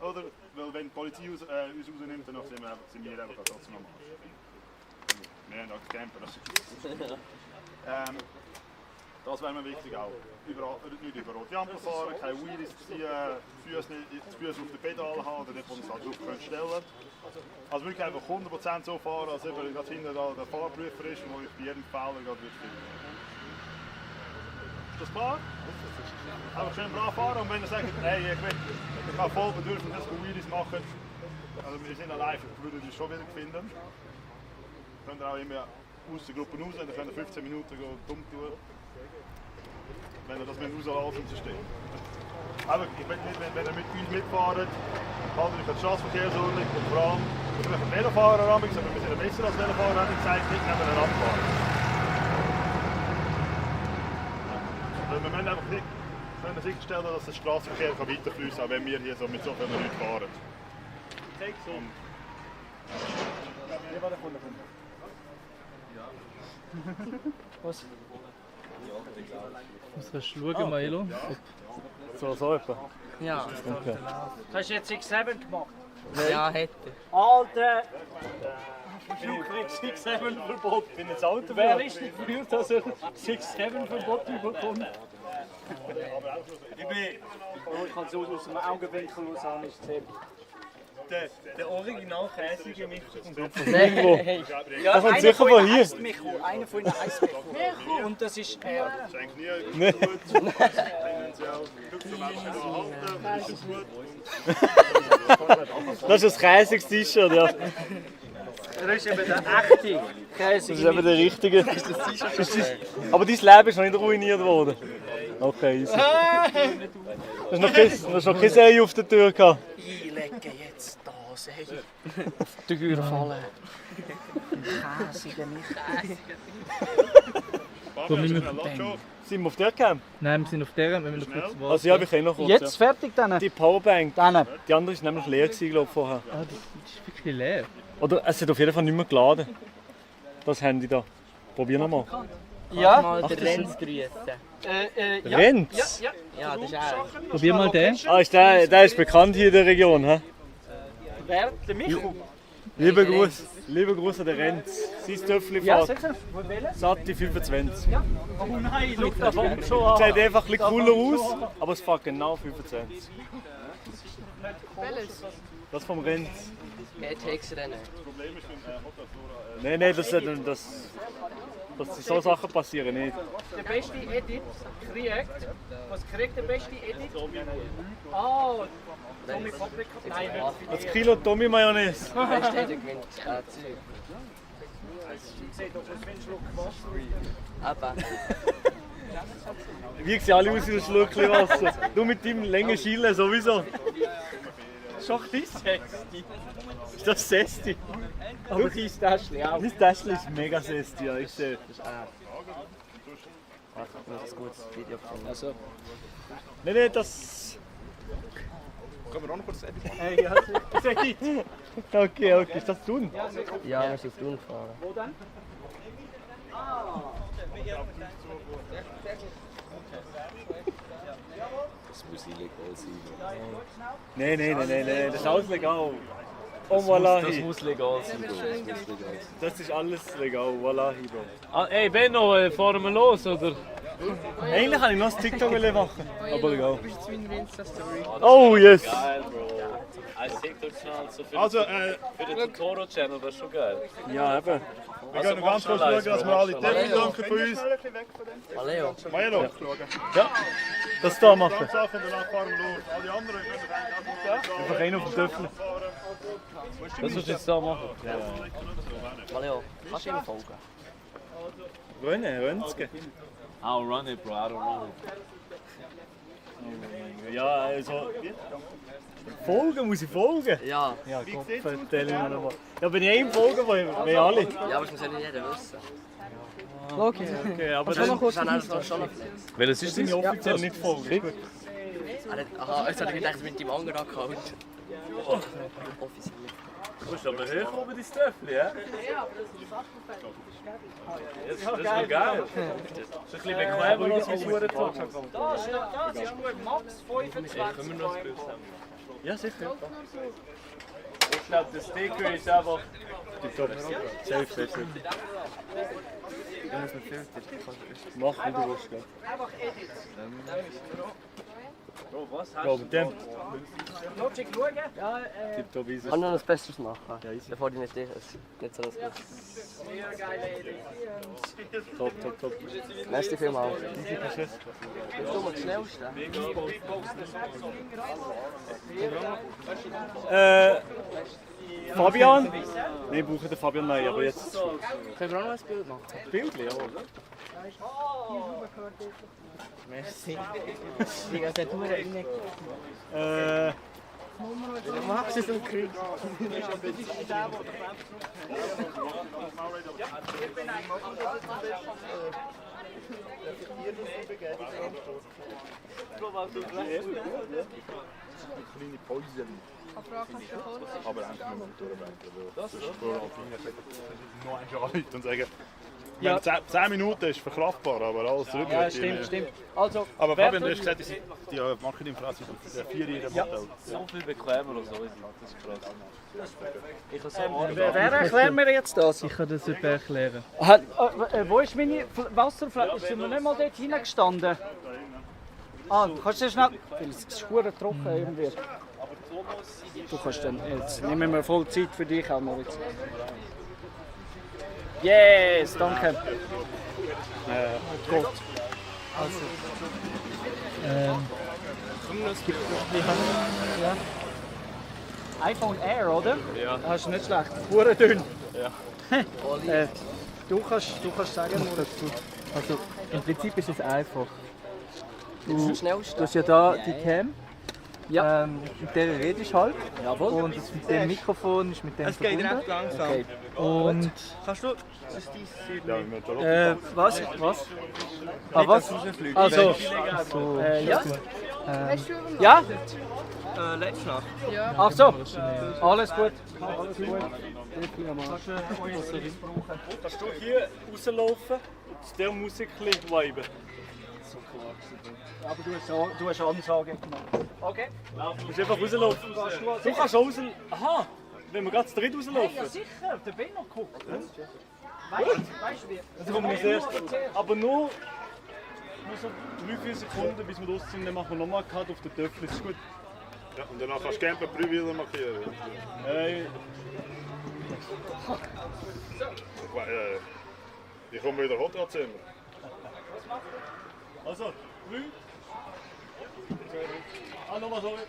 Oder? Weil wenn die Polizei uns rausnimmt, dann sind wir einfach trotzdem am Arsch. Wir haben auch Camper, das ist das wäre mir wichtig auch. Nicht über rote Ampel fahren, keine Wheelies ziehen, die Füße auf den Pedalen haben oder dort, wo man es halt drauf stellen können. Also wirklich einfach 100% so fahren, als ob gerade hinten da der Fahrprüfer ist, wo ich bei jedem Fehler gerade finden. Ist das klar? Einfach schön brav fahren und wenn ihr sagt, hey, ich habe voll Bedürfnis, dass wir Wheelies machen, also wir sind allein, würden wir schon wieder finden. Könnt ihr auch immer aus der Gruppe raus, dann könnt ihr 15 Minuten dumm tun. Wenn ihr das mit rauslaufen versteht. Aber ich will nicht, wenn ihr mit uns mitfahrt, haltet euch an die Straßenverkehrsordnung und vor allem, wir sind ein Velofahrer, aber wir sind besser als Velofahrer, habe ich gesagt, nicht neben einem Radfahrer. Wir müssen einfach nicht sicherstellen, dass der Straßenverkehr weiterfließen kann, auch wenn wir hier so mit so vielen Leuten fahren. Was? Was kannst du schauen, Milo? So etwa? Ja. Okay. Hast du jetzt 6-7 gemacht? Ja, hätte. Alter! Verschluck 6-7 Verbot. Ich bin jetzt Auto. Wer ist nicht dafür, dass er 6-7 Verbot bekommt? Ich kann so aus dem Augenwinkel aus an nicht sehen. Der original käsige Micho kommt Hey. Ja, kommt sicher von hier. Einer von ihnen heisst Micho. Und das ist er. Nee. Das ist das käsiges T-Shirt, ja. Das ist eben der echte Käse. Das ist eben der richtige. Aber dein Leben ist noch nicht ruiniert worden. Okay, easy. Du hast noch kein Ei auf der Tür gehabt. Ich lege jetzt das Ei auf die Tür fallen. Käsige nicht. Sind wir auf der Camp? Nein, wir sind auf der, wir müssen noch kurz warten. Also ja, wir können noch kurz. Jetzt fertig dann? Die Powerbank. Die andere ist nämlich leer gewesen, glaube ich, vorher. Ah, die ist wirklich leer. Oder es hat auf jeden Fall nicht mehr geladen. Das Handy da. Probier nochmal. Ja. Mal den Renz grüßen. Ja. Renz? Ja, das ist er. Probier mal den. Ah, ist der ist bekannt hier in der Region, hä? Wer? Der Micho? Lieber Gruß an den Renz. Sein Töffli Ja, fährt. sicher. Wo wählen? Satti 25. Ja. Oh nein, schau das schon an. Sieht einfach ein bisschen cooler aus, aber es fährt genau 25. Welches? Das vom Renz. Takes-Rennen. Nein, dass so Sachen passieren nicht. Der beste Edit kriegt. Was kriegt der beste Edit? Ah, Tommy Paprika. Nein, Das Kilo Tommy Mayonnaise. Der beste Edit gewinnt Zeug. Ich sehe doch aus wie ein Schluck Wasser. Eben. Wie sehen alle aus wie ein Schluckchen Wasser? Du mit deinem langen Schillen sowieso. Schon ein bisschen sexy. Ist das Sesti? Aber dein Täschchen auch. Mein Täschchen ist mega Sesti, ja, ich sehe. Das ist ein gutes Video gefunden. Also. Nein, das... Können wir auch noch kurz Edit machen? Hey, ja, das ist Edit. Okay, ist das tun? Ja, wir sind auf Thun gefahren. Wo dann? Das muss illegal sein. Nein, das ist alles legal. Das Wallahi. muss legal sein, Bro. Das ist alles legal, Wallahi, Bro. Ah, ey, Benno, fahren wir los, oder? Eigentlich wollte ich noch das TikTok machen, aber egal. Du bist jetzt meine Insta-Story. Oh, yes! Geil, Bro. Als TikTok-Channel, so für, Also, für den Totoro-Channel, das ist schon geil. Ja, eben. Wir gehen noch ganz kurz schauen, dass wir alle Titel danken für uns. Maleo. Maleo. Ja, das da machen. Ganz Sachen, danach fahren wir los. Alle anderen können Einfach einen auf den Töffel. Das musst du jetzt da machen. Maleo, kannst du ihm folgen? Röntgen. I'll run it, bro, I don't run it. Ja, also... Folgen, muss ich folgen? Ja. Ja, Gott, vertell mir noch mal. Ja, wenn ich einem folgen will, wir alle. Ja, aber das muss ja nicht jeder wissen. Okay, aber Dann dann... noch schon noch Flex. Welches ist Das das? sind offiziell nicht folgen. Aha, jetzt hatte ich gedacht, mit dem anderen Account. Offiziell nicht. Du musst aber hoch oben dein Töffel, ja? Das ist noch geil. Das ist ein bisschen bequemer als mein Hurentalk. Das ist gut, Max 25 €. Ja, sicher. Ich glaube, der Sticker ist einfach... Tipptopp. Safe. Da muss man filtern. Mach, wie du willst, gell? Einfach Edit. Bro, was hast Ja, mit dem. Logic schauen. Ja, Tipptopp, easy. Kann noch etwas Besseres machen, bevor die nicht so das gut. sehr geile Edit. Top. Merci vielmals. Easy, Tschüss. Bist du mal das Schnellste? Fabian? Nein, ich brauche den Fabian nein, aber jetzt... Können wir auch noch ein Bild machen? Bild, ja. Merci. Digga, der tut mir rein. Du machst es so krieg. kleine Päuschen. Aber eigentlich müssen wir durchbrechen. Das ist noch ein Leute und sagen, Ja. 10 Minuten ist verkraftbar, aber alles drüber. Ja, stimmt. Also, aber Fabian, du hast gesagt, die Marketingfrage ist der 4-jährige Modell. so viel bequemer als uns. Das ist krass. Ich habe so Wer erklärt mir jetzt das? Ich kann das super erklären. Wo ist meine Wasserflasche? Sind wir nicht mal dort hineingestanden? Ah, kannst du schnell... Es ist verdammt trocken irgendwie. Du kannst dann... Jetzt nehmen wir voll Zeit für dich auch, Moritz. Yes, danke. Gut. Also, es gibt Ja. iPhone Air, oder? Ja. Das ist nicht schlecht. Hure dünn. Ja. Du kannst sagen, Moritz. Also, im Prinzip ist es einfach. Das ist Du das Schnellste. hast ja da die Cam. Ja. Mit der redest halt. Jawohl. Und das mit dem Mikrofon ist mit dem Es geht verbunden. recht langsam. Okay. Und Kannst du... Das ist dein was? Ah, was? Also, ja? Ja? letzte Nacht. Ja. Ach so. Alles gut. Kannst du hier rauslaufen und zu der Musik viben? Aber du hast Ansage gemacht. Okay. Du musst einfach rauslaufen. Du kannst raus... Aha! Wenn wir gerade zu dritt rauslaufen. Ja, sicher. Der Benno guckt. Weißt du wie? Also kommen wir als erstes. Aber nur so 3-4 Sekunden, bis wir draußen sind, dann machen wir nochmal einen Cut auf den Töpfel. Das ist gut. Ja, und danach kannst du Camper Brühwiller markieren. Ich komme wieder Hotelzimmer. Also, 3. Ah, nochmal sorry.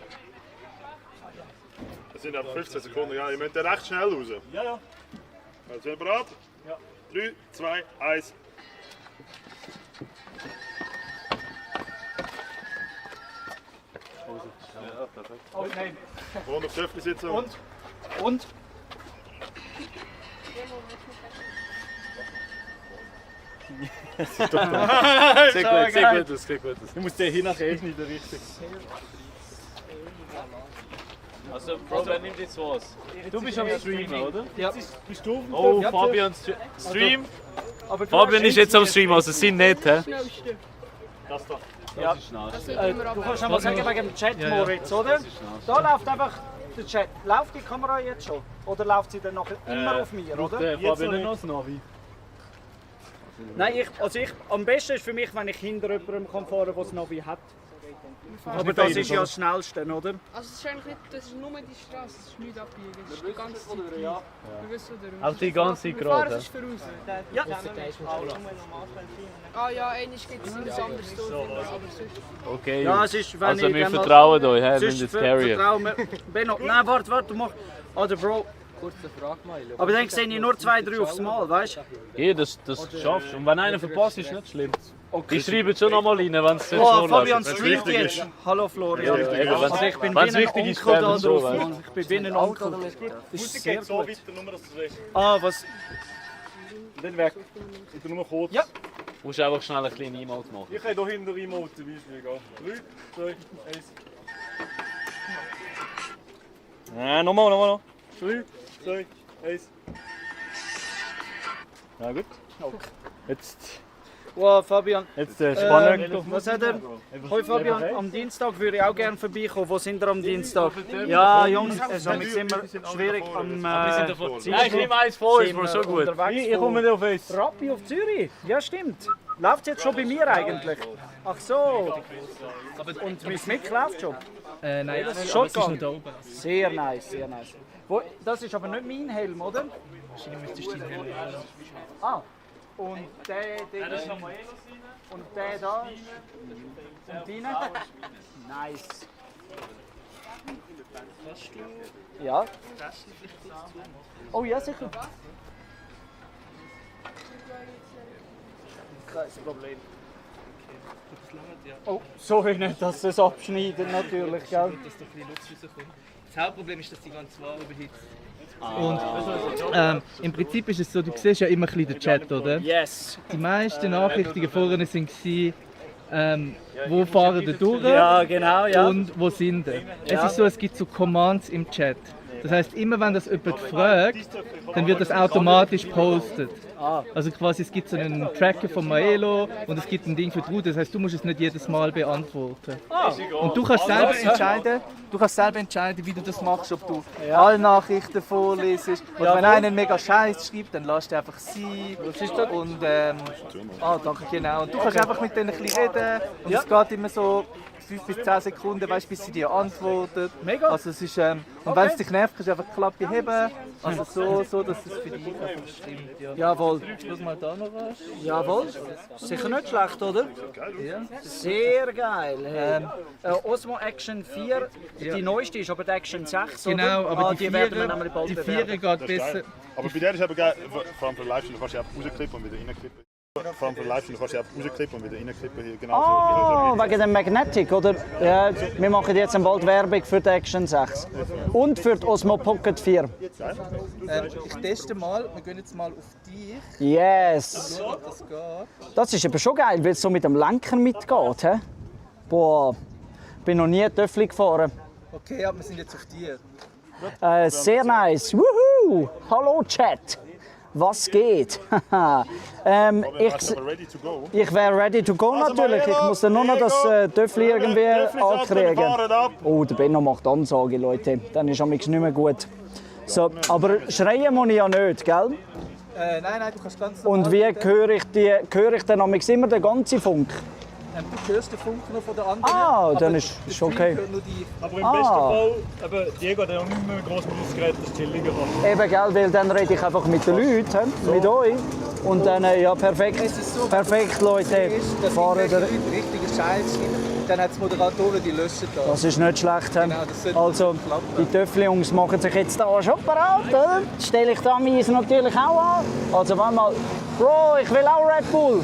Das sind aber 15 Sekunden, ja, ihr müsst ja recht schnell raus. Ja, ja. Also, sind wir bereit? Ja. 3, 2, 1. Ja, perfekt. Aufnehmen. Und auf Töpfchen sitzen. Und? Sehr gut, das geht gut. Ich muss den hier nachher schneiden, richtig. Also, Bro, wer nimmt jetzt was? Du bist am Streamen, oder? Ja. Bist du? Oh, Fabian Stream. Fabian ist jetzt am Stream, also sind nicht, hä? Das da. Ja. ist schnell. Du kannst einmal sagen wegen dem Chat, Moritz, oder? Da läuft einfach der Chat. Läuft die Kamera jetzt schon? Oder läuft sie dann nachher immer auf mir, oder? Fabian noch das Navi? Nein, am besten ist für mich, wenn ich hinter jemandem fahren kann, der das Navi hat. Aber das ist ja das Schnellste, oder? Also es ist eigentlich nicht, das ist nur die Straße, es ist nicht abbiegen. Das ist die ganze Zeit gleich. Wir wissen, wo der Auch die ganze Zeit Wir fahren gerade? es voraus. Ja. Ah ja, eigentlich gibt es etwas anderes durch. Aber sonst... Okay, Ja, es ist, wenn also ich wir dann mal- vertrauen euch, hä? Wir Sonst müssen das carryen. vertrauen wir- Benno, nein, warte, du machst... Oder Bro... Kurze Frage mal. Aber dann sehe ich nur 2, 3 aufs Mal, weißt du? Ja, das schaffst du. Und wenn einer verpasst, ist nicht schlimm. Ich schreibe schon nochmal rein, wenn es Oh, so Fabian läuft. streamt jetzt. Hallo Florian. Ja, eben, Also ich bin wenn's wie ein wichtig ist, Onkel da fällt so, drauf, weißt du. Mann. Ich bin wie ein Onkel. Das ist sehr so gut. weiter, nur dass du es weißt. Ah, was? Dann weg. Ich nur kurz. Ja. Du musst einfach schnell ein kleines E-Mail machen. Ich kann hier hinter Remote zum Beispiel gehen. 3, 2, 1. Ja, nochmal. 3, 2, 1. Ja gut. Jetzt. Wow, Fabian. Jetzt spannend. Was hat er? Hoi Fabian, am Dienstag würde ich auch gerne vorbeikommen. Wo sind wir am Dienstag? Ja, Jungs, es ist immer schwierig am Nein, ich nehme eins vor, ist mir so gut. Ich komme nicht auf eins. Rappi auf Zürich? Ja, stimmt. Läuft jetzt schon bei mir eigentlich? Ach so. Und mein Mick läuft schon? Nein, das ist aber schon es ist noch gegangen. da oben. Sehr nice, sehr nice. Das ist aber nicht mein Helm, oder? Wahrscheinlich müsstest du den Helm haben. Ah, und der und der da und deine? Nice. Ja? Oh ja, sicher. Kein Problem. Oh, sorry nicht, dass sie es abschneiden natürlich, gell? Dass da ein bisschen Luft rauskommt. Das Hauptproblem ist, dass die ganze Ware überhitzt. Und im Prinzip ist es so, du siehst ja immer ein bisschen den Chat, oder? Yes. Die meisten Nachrichten vorne waren, wo fahren die durch? Ja, genau, ja. Und wo sind die? Ja. Es ist so, es gibt so Commands im Chat. Das heißt, immer wenn das jemand fragt, dann wird das automatisch postet. Also quasi, es gibt so einen Tracker von Maelo und es gibt ein Ding für die Route. Das heißt, du musst es nicht jedes Mal beantworten. Und du kannst selber entscheiden, wie du das machst, ob du alle Nachrichten vorliest. Oder wenn einer mega Scheiß schreibt, dann lässt du einfach sie. Und danke, genau. Und du kannst einfach mit denen ein bisschen reden. Und es geht immer so 5 bis 10 Sekunden, weißt, bis sie dir antwortet. Mega. Also es ist, und wenn es dich nervt, kannst du einfach die Klappe heben. Also so, dass es für dich einfach stimmt. Ja. Jawohl. Schau mal da noch was. Jawohl. Sicher nicht schlecht, oder? Ja. Sehr geil. Hey. Osmo Action 4, die neueste ist aber die Action 6, oder? Genau, aber die werden wir Vierer- nämlich bald die bewerben. Vierer geht besser. Aber bei der ist eben geil, vor allem für Livestream, kannst du einfach rausklippen und wieder reinklippen. Vor allem für Livestream kannst du einfach rausklippen und wieder reinklippen. Hier, genau Oh, wegen dem Magnetic, oder? Ja, wir machen jetzt bald Werbung für die Action 6. Und für die Osmo Pocket 4. Ich teste mal, wir gehen jetzt mal auf dich. Yes! Schauen, ob das geht. Das ist aber schon geil, weil es so mit dem Lenker mitgeht. He? Boah, ich bin noch nie Töffel gefahren. Okay, ja, wir sind jetzt auf dir. Sehr nice. Wuhu! Hallo Chat. Was geht? Ich wäre ready to go natürlich. Ich muss dann nur noch das Töffel irgendwie ankriegen. Oh, der Benno macht Ansage, Leute. Dann ist es nicht mehr gut. So, aber schreien muss ich ja nicht, gell? Nein, du kannst ganz Und wie höre ich dann immer den ganzen Funk? Du hörst den Funken noch von der anderen. Ah, dann aber ist der okay. Stream hört nur dich. Aber im besten Fall, eben, Diego hat ja noch nicht mehr groß mit uns geredet, das chilliger kann. Eben, gell, weil dann rede ich einfach mit den Leuten, mit euch. Und dann, ja, perfekt. Perfekt, Leute. Fahren Leute richtiger Scheiß. Dann hat es Moderatoren, die löschen das. Das ist nicht schlecht. Genau, das sollte Also, die Töffli-Jungs machen sich jetzt da schon bereit. Oder? Stelle ich da meins natürlich auch an. Also, warte mal. Bro, ich will auch Red Bull.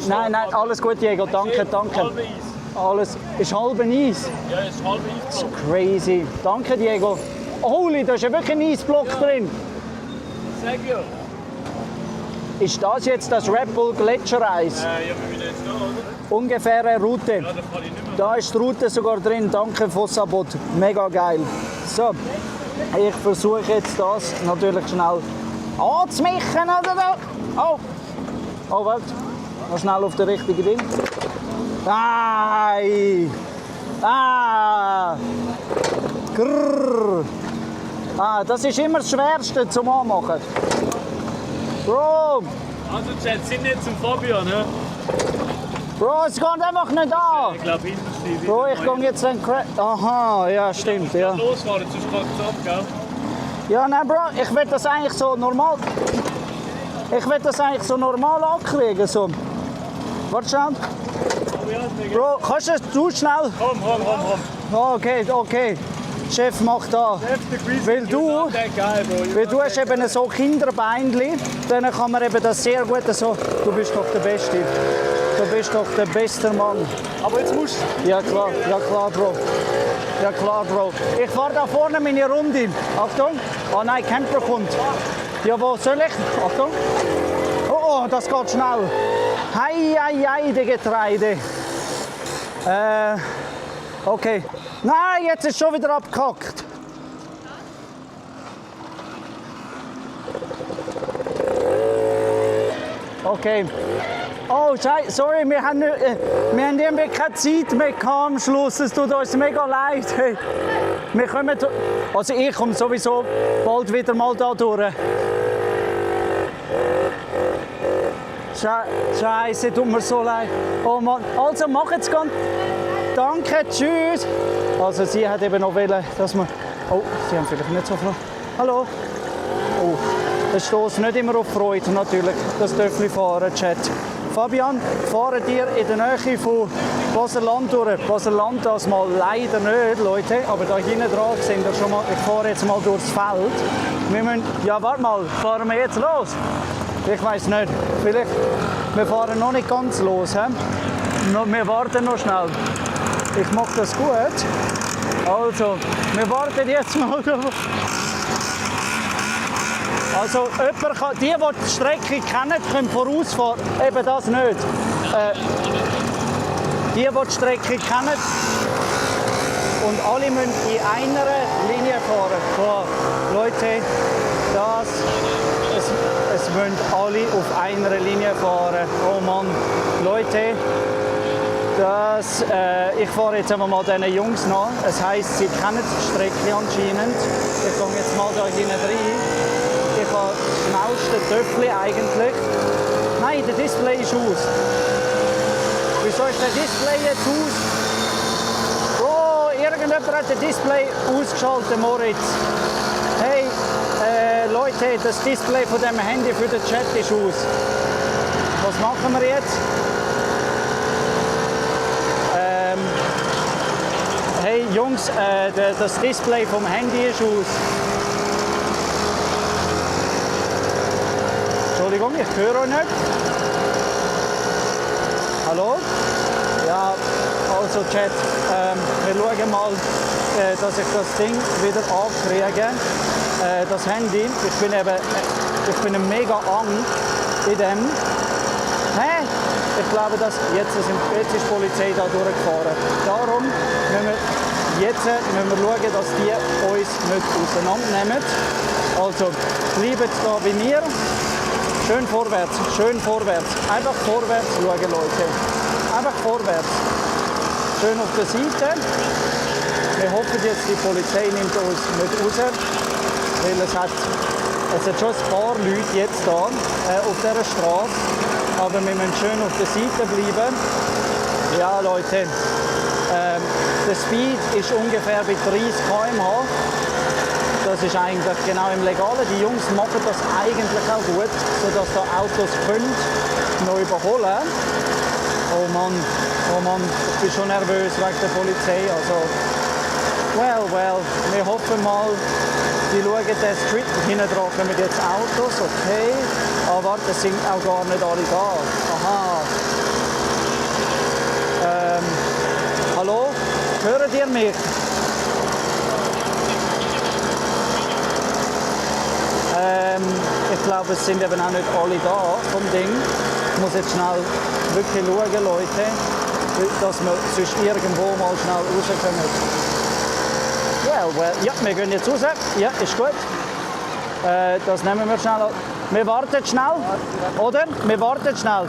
Nein, nein, alles gut, Diego. Danke, danke. Alles ist halb Eis. Ja, es ist halb Eis. Crazy. Danke, Diego. Holy, da ist ja wirklich ein Eisblock drin. Sag ja. Ist das jetzt das Red Bull Gletschereis? Ja, wir sind jetzt da, oder? Ungefähre Route. Ja, da kann ich nicht mehr. Da ist die Route sogar drin. Danke, Fossabot. Mega geil. So, ich versuche jetzt das natürlich schnell anzumischen. Oder? Oh, oh, warte. Mal schnell auf den richtigen Ding. Nein! Ah! Grrr. Ah, das ist immer das Schwerste zum Anmachen. Bro! Also, Chat, sind nicht zum Fabian, ne? Bro, es geht einfach nicht an! Ich glaube, hinten Bro, ich gehe jetzt dann aha, ja, stimmt, ja. Losfahren, sonst geht es ab, gell? Ja, nein, Bro, ich will das eigentlich so normal. Ich will das eigentlich so normal ankriegen, so. Warte schnell. Bro, kannst du schnell? Komm. Oh, okay, okay. Chef macht da. Weil du hast eben so Kinderbeinli, dann kann man eben das sehr gut so. Du bist doch der Beste. Du bist doch der beste Mann. Aber jetzt musst du. Ja klar, Bro. Ja klar, Bro. Ich fahre da vorne meine Runde. Achtung. Oh nein, Camper kommt. Ja, wo soll ich? Achtung. Oh, das geht schnell. Hei, die Getreide. Okay. Nein, jetzt ist schon wieder abgehackt. Okay. Oh, sorry, wir haben irgendwie keine Zeit mehr am Schluss. Es tut uns mega leid. Hey. Wir kommen, also ich komme sowieso bald wieder mal da durch. Scheiße, tut mir so leid. Oh Mann. Also macht's ganz. Danke, tschüss. Also sie hat eben noch wollen, dass wir... Oh, sie haben vielleicht nicht so viel... Hallo? Oh, das stößt nicht immer auf Freude, natürlich, das Töffli fahren, Chat. Fabian, fahren dir in der Nähe von Baselland durch? Baselland das mal leider nicht, Leute, aber da hinten dran sehen wir schon mal, ich fahre jetzt mal durchs Feld. Wir müssen... Ja, warte mal, fahren wir jetzt los? Ich weiß nicht, vielleicht... Wir fahren noch nicht ganz los, he? Wir warten noch schnell. Ich mache das gut. Also, wir warten jetzt mal. Also, jemand kann, die die Strecke kennen, können vorausfahren. Eben das nicht. Die die Strecke kennen. Und alle müssen in einer Linie fahren. Klar, Leute, es müssen alle auf einer Linie fahren. Oh Mann, Leute. Ich fahre jetzt einmal mal diesen Jungs nach. Es heisst, sie kennen die Strecke anscheinend. Ich gehe jetzt mal da hinten rein. Ich habe das schnellste Töffli eigentlich. Nein, der Display ist aus. Wieso ist der Display jetzt aus? Oh, irgendjemand hat das Display ausgeschaltet, Moritz. Hey, Leute, das Display von dem Handy für den Chat ist aus. Was machen wir jetzt? Hey Jungs, das Display vom Handy ist aus. Entschuldigung, ich höre euch nicht. Hallo? Ja, also Chat, wir schauen mal, dass ich das Ding wieder ankriege. Das Handy, ich bin mega Angst in dem. Hä? Ich glaube, dass jetzt ist die Polizei da durchgefahren. Darum müssen wir jetzt schauen, dass die uns nicht auseinandernehmen. Also bleibt da bei mir. Schön vorwärts, schön vorwärts. Einfach vorwärts schauen, Leute. Einfach vorwärts. Schön auf der Seite. Wir hoffen jetzt, die Polizei nimmt uns nicht raus, weil es hat schon ein paar Leute jetzt da auf dieser Straße. aber wir müssen schön auf der Seite bleiben. Ja, Leute, der Speed ist ungefähr bei 30 km/h. Das ist eigentlich genau im Legalen. Die Jungs machen das eigentlich auch gut, sodass da Autos können noch überholen. Oh Mann, ich bin schon nervös wegen der Polizei. Also, well, wir hoffen mal, die schauen den Street. Hinten dran kommen jetzt Autos, okay. Aber warte, es sind auch gar nicht alle da. Aha. Hallo? Hören ihr mich? Ich glaube, es sind eben auch nicht alle da vom Ding. Ich muss jetzt schnell wirklich schauen, Leute, dass wir sonst irgendwo mal schnell rauskommen. Well, ja, wir gehen jetzt raus. Ja, ist gut. Das nehmen wir schnell. Wir warten schnell, oder? Wir warten schnell.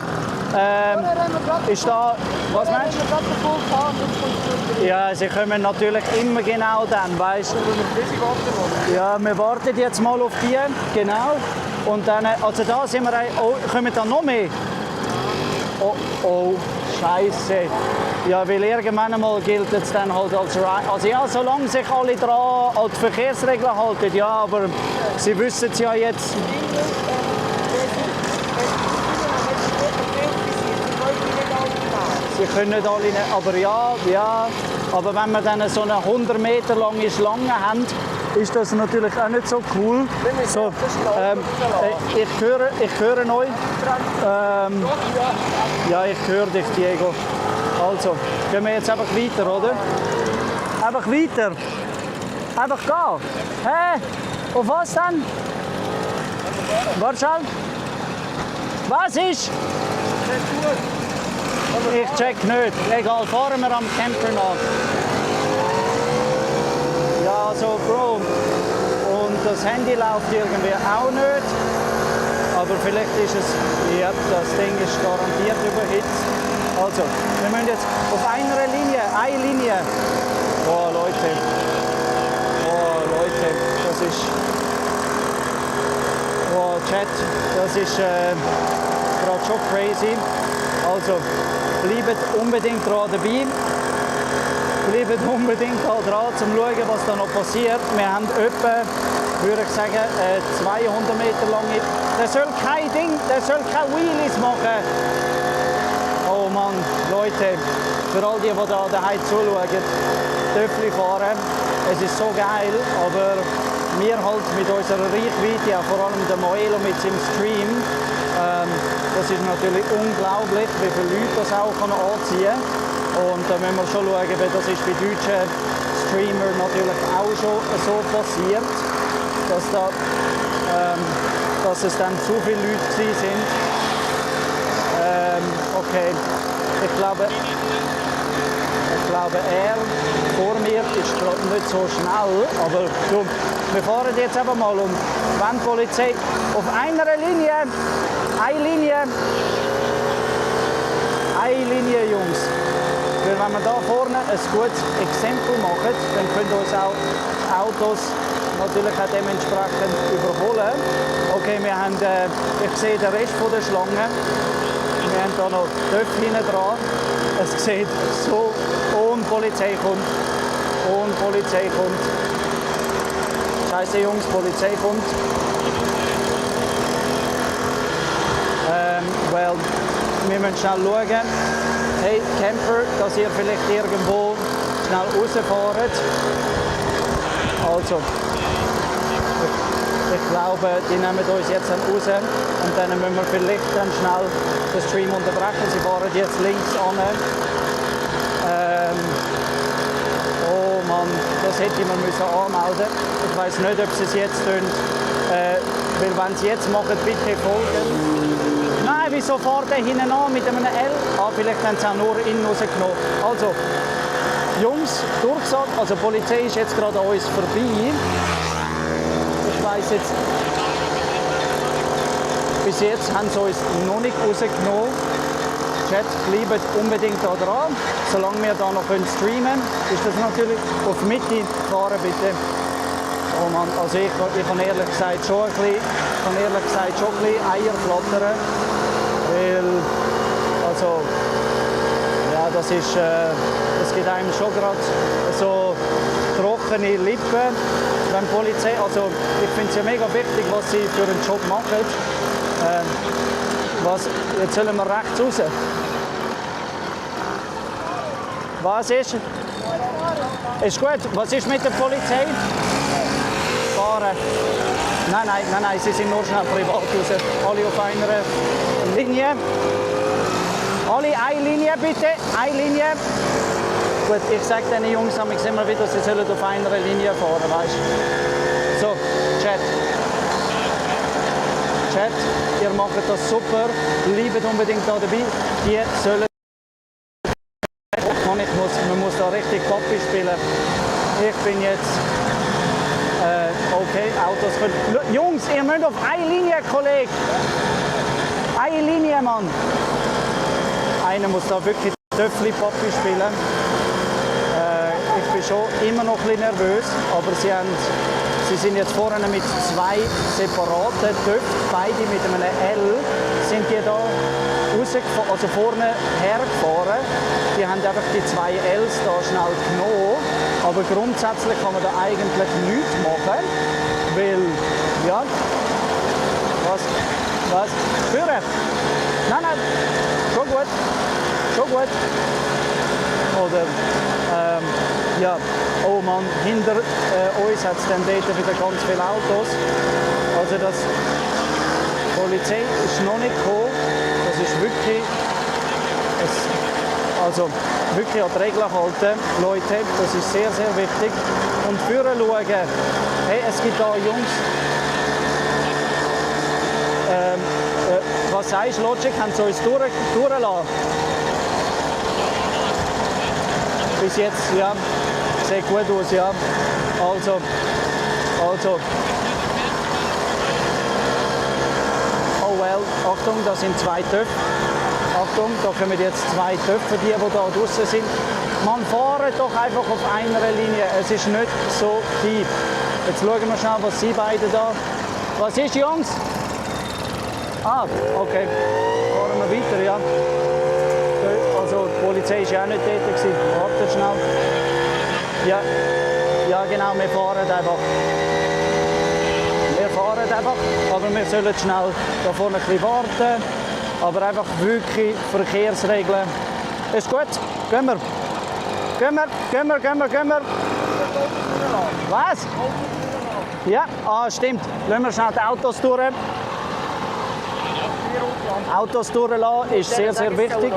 Ist da, was meinst du? Ja, sie kommen natürlich immer genau dann, weißt du? Ja, wir warten jetzt mal auf die, genau. Und dann, also da sind wir, oh, kommen dann noch mehr? Oh, Scheiße. Ja, weil irgendwann einmal gilt es dann halt als also ja, solange sich alle dran an die Verkehrsregeln halten, ja, aber sie wissen es ja jetzt. Sie können nicht alle, aber ja, aber wenn wir dann so eine 100 Meter lange Schlange haben, ist das natürlich auch nicht so cool. So, ich höre euch. Ja, ich höre dich, Diego. Also, gehen wir jetzt einfach weiter, oder? Einfach weiter. Einfach gehen. Hä? Auf was dann? Warte schon. Was ist? Ich check nicht. Egal, fahren wir am Camper nach. Ja, so Bro. Und das Handy läuft irgendwie auch nicht. Aber vielleicht ist es... Ja, das Ding ist garantiert überhitzt. Also, wir müssen jetzt auf einer Linie, eine Linie. Oh, Leute. Das ist... Oh, Chat, das ist gerade schon crazy. Also, bleibt unbedingt dran dabei. Bleibt unbedingt dran, um zu schauen, was da noch passiert. Wir haben etwa, würde ich sagen, 200 Meter lange... Der soll kein Wheelies machen. Oh Mann, Leute, für all die da daheim zuschauen, Töffli fahren, es ist so geil, aber wir halt mit unserer Reichweite, auch vor allem der Moelo mit seinem Stream, das ist natürlich unglaublich, wie viele Leute das auch anziehen kann. Und da müssen wir schon schauen, weil das ist bei deutschen Streamern natürlich auch schon so passiert, dass es dann zu viele Leute sind. Okay, ich glaube, er vor mir ist gerade nicht so schnell, aber du, wir fahren jetzt einfach mal und wenn die Polizei auf einer Linie, eine Linie, Jungs. Weil wenn wir da vorne ein gutes Exempel machen, dann können uns auch Autos natürlich auch dementsprechend überholen. Okay, wir haben, ich sehe den Rest von der Schlange. Wir haben hier noch Töpfe hinten dran. Es sieht so, und Polizei kommt. Scheiße Jungs, Polizei kommt. Well, wir müssen schnell schauen. Hey Camper, dass ihr vielleicht irgendwo schnell rausfahrt. Also, ich glaube, die nehmen uns jetzt dann raus und dann müssen wir vielleicht dann schnell den Stream unterbrechen. Sie fahren jetzt links an. Oh Mann, das hätte man müssen anmelden. Ich weiß nicht, ob sie es jetzt tun. Weil wenn sie jetzt machen, bitte folgen. Nein, wieso fährt er hinten an mit einem L? Vielleicht haben sie auch nur innen rausgenommen. Also, Jungs, durchgesagt, also die Polizei ist jetzt gerade an uns vorbei. Ich weiss jetzt, bis jetzt haben sie uns noch nicht rausgenommen. Chat, bleibt unbedingt da dran. Solange wir da noch streamen können, ist das natürlich auf die Mitte fahren, bitte. Oh Mann, also ich kann ehrlich gesagt schon ein bisschen Eier flattern. Weil, also, ja, das gibt einem schon gerade so trockene Lippen, wenn die Polizei, also ich finde es ja mega wichtig, was sie für einen Job machen. Jetzt sollen wir rechts raus. Was ist? Ist gut. Was ist mit der Polizei? Fahren. Nein, sie sind nur schnell privat raus. Alle auf einer Linie. Alle eine Linie bitte, eine Linie. Gut, ich sage den Jungs immer wieder, sie sollen auf einer Linie fahren, weißt du. So, Chat, ihr macht das super, bleibt unbedingt da dabei. Die sollen... Man muss da richtig Papi spielen. Ich bin jetzt... okay, Autos können... Jungs, ihr müsst auf eine Linie, Kollege. Eine Linie, Mann. Einer muss da wirklich Töffli-Papi spielen. Ich bin schon immer noch ein bisschen nervös, aber sie sind jetzt vorne mit zwei separaten Töpfen, beide mit einem L, sind die da rausgefahren, also vorne hergefahren. Die haben einfach die zwei Ls da schnell genommen, aber grundsätzlich kann man da eigentlich nichts machen, weil, ja, was? Führen? Nein, schon gut. Oder, ja, oh Mann, hinter uns hat es dann dort wieder ganz viele Autos. Also die Polizei ist noch nicht gekommen. Das ist wirklich, also wirklich an die Regeln halten, Leute, das ist sehr, sehr wichtig. Und führen schauen, hey, es gibt da Jungs, was sagst du, Logic, haben sie uns durchlassen? Bis jetzt, ja, sieht gut aus, ja. Also. Oh well, Achtung, da sind zwei Töpfe. Achtung, da kommen jetzt zwei Töpfe, die da draußen sind. Man fahrt doch einfach auf einer Linie, es ist nicht so tief. Jetzt schauen wir schnell, was Sie beide da... Was ist, Jungs? Ah, okay. Fahren wir weiter, ja. Also die Polizei war ja auch nicht dort. Wartet schnell. Ja, genau, wir fahren einfach. Aber wir sollen schnell da vorne ein bisschen warten. Aber einfach wirklich Verkehrsregeln. Ist gut? Gehen wir. Was? Ja, stimmt. Lassen wir schnell die Autos durch. Autos durchlassen ist sehr, sehr wichtig.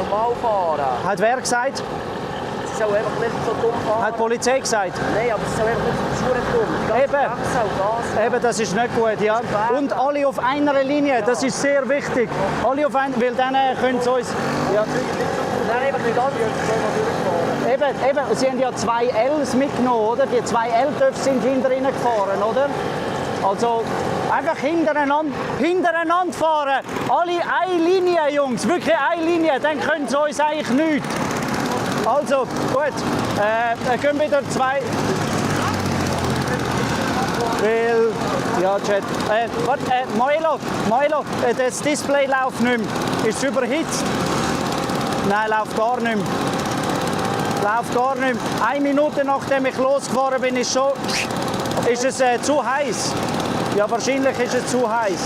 Hat wer gesagt? Sie sollen einfach nicht so dumm fahren. Hat die Polizei gesagt? Nein, aber sie sollen einfach nicht so dumm. Eben, das ist nicht gut, ja. Und alle auf einer Linie, das ist sehr wichtig. Alle auf einer, weil dann können sie uns... Ja. Nein, einfach nicht alle. Eben, sie haben ja zwei Ls mitgenommen, oder? Die zwei L-Töpfe sind hinter ihnen gefahren, oder? Also einfach hintereinander fahren. Alle eine Linie, Jungs, wirklich eine Linie, dann können sie uns eigentlich nichts. Also, gut, dann können wieder zwei... Weil, ja, Chat. Moilo, das Display läuft nicht mehr. Ist es überhitzt? Nein, läuft gar nicht mehr. 1 Minute nachdem ich losgefahren bin, ist es zu heiß. Ja, wahrscheinlich ist es zu heiß.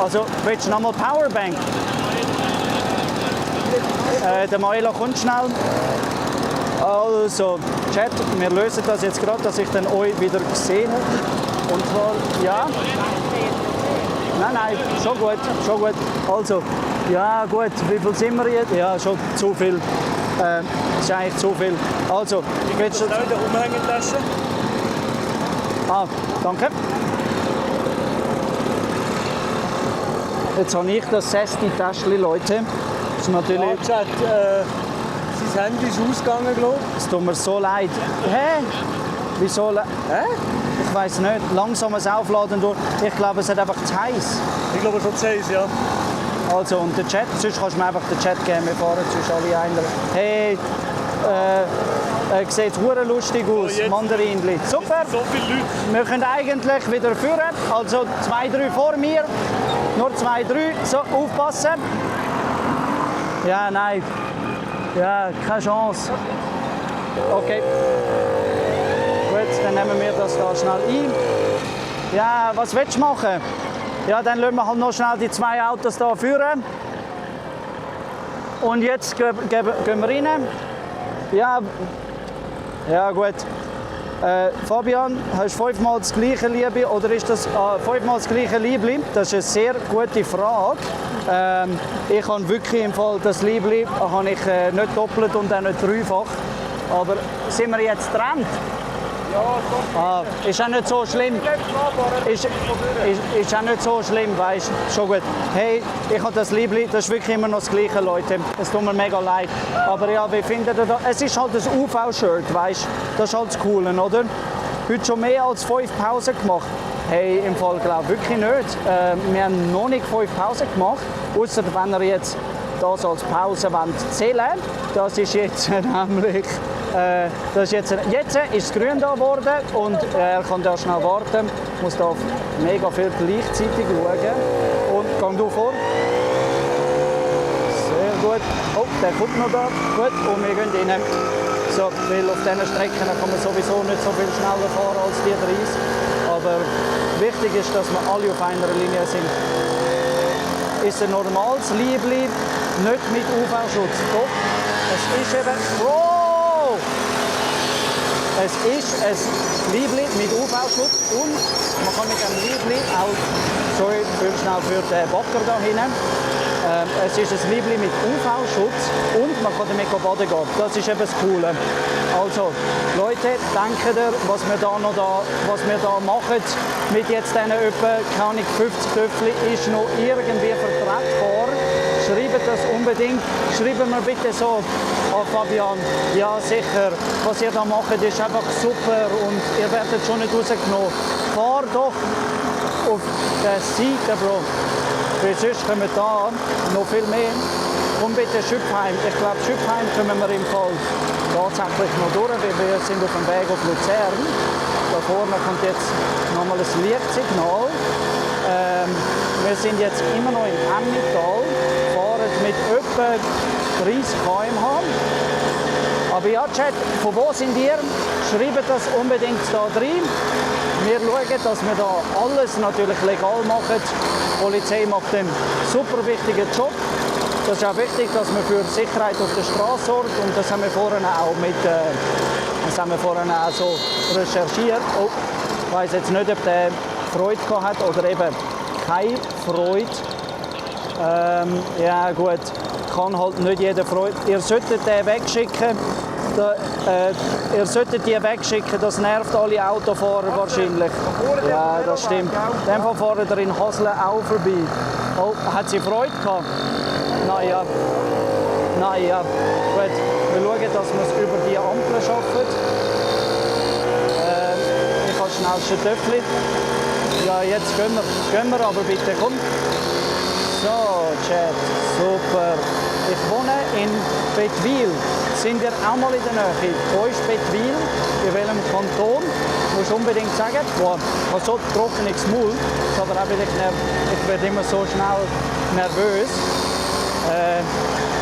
Also, willst du nochmal Powerbank? Der Moilo kommt schnell. Also, Chat, wir lösen das jetzt gerade, dass ich dann euch wieder sehe. Und zwar, ja. Nein, schon gut. Also, ja gut, wie viel sind wir jetzt? Ja, schon zu viel. Ist eigentlich zu viel. Also, willst du... Schnell in der Umhängetasche. Ah, danke. Jetzt habe ich das Sesti-Täschchen, Leute. Das ist natürlich... Ja, Chat, sein Handy ist ausgegangen, glaube ich. Es tut mir so leid. Hä? Wieso? Hä? Ich weiß nicht. Langsames Aufladen durch. Ich glaube, es hat einfach zu heiß. Ich glaube schon zu heiß, ja. Also, und der Chat, sonst kannst du mir einfach den Chat geben, wir fahren sonst alle einer. Hey, Sieht hure lustig aus, Mandarinli. Super. So viele Leute. Wir können eigentlich wieder führen. Also 2, 3 vor mir. Nur 2, 3. So, aufpassen. Ja, nein. Ja, keine Chance. Okay. Gut, dann nehmen wir das da schnell ein. Ja, was willst du machen? Ja, dann lassen wir halt noch schnell die 2 Autos hier führen. Und jetzt gehen wir rein. Ja gut. Fabian, hast du 5-mal das gleiche Liebe oder ist das 5-mal das gleiche Liebli? Das ist eine sehr gute Frage. Ich habe wirklich im Fall das Liebli habe ich nicht doppelt und auch nicht dreifach. Aber sind wir jetzt getrennt? Ja, ist auch nicht so schlimm. Ist auch nicht so schlimm, weißt du. Schon gut. Hey, ich habe das Liebli, das ist wirklich immer noch das Gleiche, Leute. Es tut mir mega leid. Aber ja, wie findet ihr das? Es ist halt ein UV-Shirt, weißt du. Das ist halt das Coole, oder? Heute schon mehr als 5 Pausen gemacht. Hey, im Fall glaube ich wirklich nicht. Wir haben noch nicht 5 Pausen gemacht. Ausser wenn ihr jetzt das als Pause zählen wollt. Das ist jetzt nämlich. Jetzt ist es grün da geworden und er kann da schnell warten. Ich muss da mega viel gleichzeitig schauen. Und gang du vor. Sehr gut. Oh, der kommt noch da. Gut, und wir gehen rein. So, weil auf diesen Strecken kann man sowieso nicht so viel schneller fahren als die 30. Aber wichtig ist, dass wir alle auf einer Linie sind. Ist ein normales Liebli, nicht mit UV-Schutz. Doch, es ist eben... Oh! Es ist ein Liebli mit UV-Schutz und man kann mit dem Liebli auch, sorry, schnell für den Backer da hinten, es ist ein Liebli mit UV-Schutz und man kann damit baden gehen. Das ist eben das Coole. Also, Leute, denkt ihr, was wir da machen mit jetzt diesen etwa, keine Ahnung, 50 Töpfchen, ist noch irgendwie vertretbar? Schreibt das unbedingt. Schreiben wir bitte so an Fabian. Ja, sicher. Was ihr da macht, ist einfach super und ihr werdet schon nicht rausgenommen. Fahr doch auf der Seite, Bro. Weil sonst kommen da noch viel mehr. Komm bitte Schüpfheim. Ich glaube, Schüpfheim kommen wir im Fall tatsächlich noch durch, weil wir sind auf dem Weg auf Luzern. Da vorne kommt jetzt nochmal ein Lichtsignal. Wir sind jetzt immer noch im Emmental. Mit etwa 30 km/h. Aber ja, Chat, von wo sind ihr? Schreibt das unbedingt da rein. Wir schauen, dass wir da alles natürlich legal machen. Die Polizei macht einen super wichtigen Job. Das ist auch wichtig, dass man für Sicherheit auf der Straße sorgt. Und das haben wir vorhin auch so recherchiert. Oh, ich weiss jetzt nicht, ob der Freude gehabt hat oder eben keine Freude. Ja gut, kann halt nicht jeder Freude. Ihr solltet den wegschicken. Ihr solltet die wegschicken, das nervt alle Autofahrer wahrscheinlich. Ja, das stimmt. In dem Fall fahren wir in Hasle auch vorbei. Oh, hat sie Freude gehabt? Naja. Gut, wir schauen, dass wir es über die Ampel schaffen. Ich habe schnell ein Töpfchen. Ja, jetzt gehen wir aber bitte, komm. So, Chat, super. Ich wohne in Bettwil. Sind ihr auch mal in der Nähe? Wo ist Bettwil? In welchem Kanton? Muss unbedingt sagen. Boah, ich habe so trockenes Maul. Aber auch ich werde immer so schnell nervös.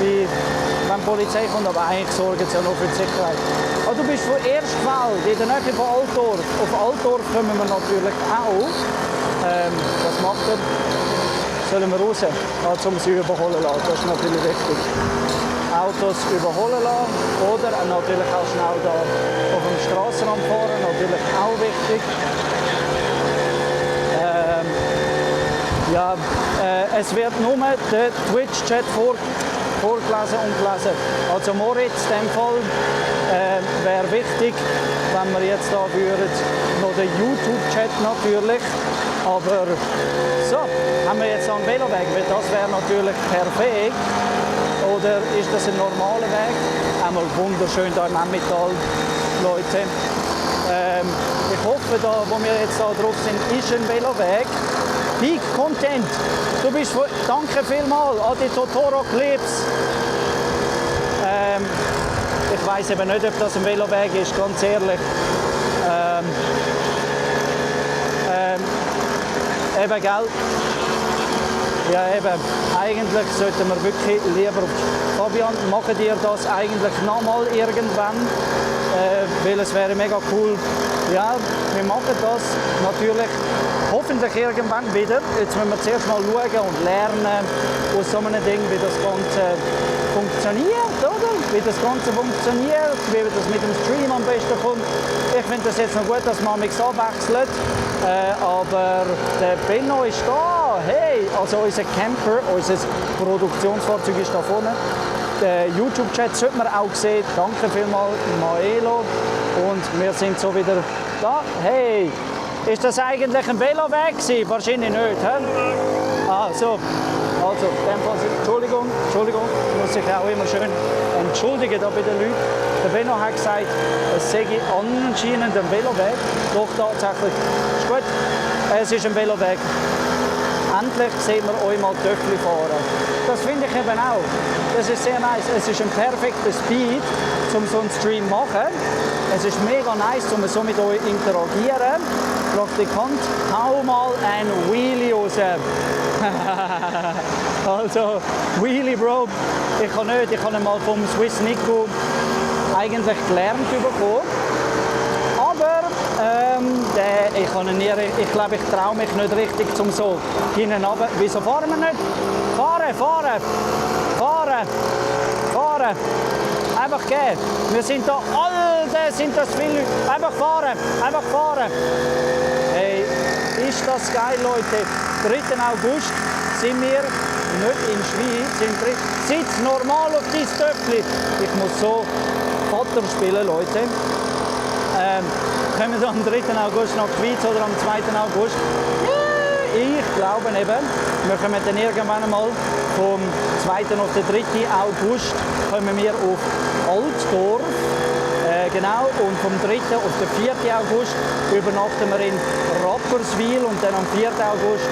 Wenn die Polizei kommt, aber eigentlich sorgen sie ja noch für die Sicherheit. Oh, du bist von Erstfeld, in der Nähe von Altdorf. Auf Altdorf kommen wir natürlich auch. Was macht er? Sollen wir raus, um sie überholen lassen. Das ist natürlich wichtig. Autos überholen lassen oder natürlich auch schnell da auf dem Strassenrand fahren, natürlich auch wichtig. Es wird nur der Twitch-Chat vorgelesen und gelesen. Also Moritz, in dem Fall wäre wichtig, wenn wir jetzt da würden, noch den YouTube-Chat natürlich. Aber so, haben wir jetzt einen Veloweg, weil das wäre natürlich perfekt. Oder ist das ein normaler Weg? Einmal wunderschön hier im Emmental, Leute. Ich hoffe, da, wo wir jetzt da drauf sind, ist ein Veloweg. Peak Content, du bist danke vielmals an die Totoro Clips. Ich weiss eben nicht, ob das ein Veloweg ist, ganz ehrlich. Eben, gell? Ja, eben. Eigentlich sollten wir wirklich lieber auf Fabian, machen dir das eigentlich nochmal irgendwann? Weil es wäre mega cool. Ja, wir machen das natürlich hoffentlich irgendwann wieder. Jetzt müssen wir zuerst mal schauen und lernen aus so einem Ding, wie das Ganze funktioniert, oder? Wie das Ganze funktioniert, wie das mit dem Stream am besten kommt. Ich finde das jetzt noch gut, dass man mich abwechselt. Aber der Benno ist da. Hey, also unser Camper, unser Produktionsfahrzeug ist da vorne. Den YouTube-Chat sollte man auch sehen. Danke vielmals, Maelo. Und wir sind so wieder da. Hey, ist das eigentlich ein Veloweg gewesen? Wahrscheinlich nicht. He? Ah, so. Also, Entschuldigung, muss ich auch immer schön entschuldigen da bei den Leuten. Der Benno hat gesagt, es sei anscheinend ein Veloweg. Doch, tatsächlich. Ist gut, es ist ein Veloweg. Endlich sehen wir euch mal Töffel fahren. Das finde ich eben auch. Das ist sehr nice. Es ist ein perfekter Speed, um so einen Stream zu machen. Es ist mega nice, um so mit euch zu interagieren. Praktikant, hau mal ein Wheelie raus. Also, Wheelie, Bro. Ich kann nicht. Ich habe ihn mal vom Swiss Nico eigentlich gelernt bekommen. Aber ich glaube, ich traue mich nicht richtig zum so hinten runter. Wieso fahren wir nicht? Fahren! Einfach gehen. Wir sind da, Alter, sind das viele Leute. Einfach fahren! Hey, ist das geil, Leute. 3. August sind wir nicht in Schweiz. Sitz normal auf dein Töffli. Ich muss so Vater spielen, Leute. Kommen wir am 3. August nach Schweiz oder am 2. August? Ich glaube eben, wir kommen dann irgendwann einmal vom 2. auf den 3. August kommen wir auf Altdorf. Genau, und vom 3. auf den 4. August übernachten wir in Rapperswil und dann am 4. August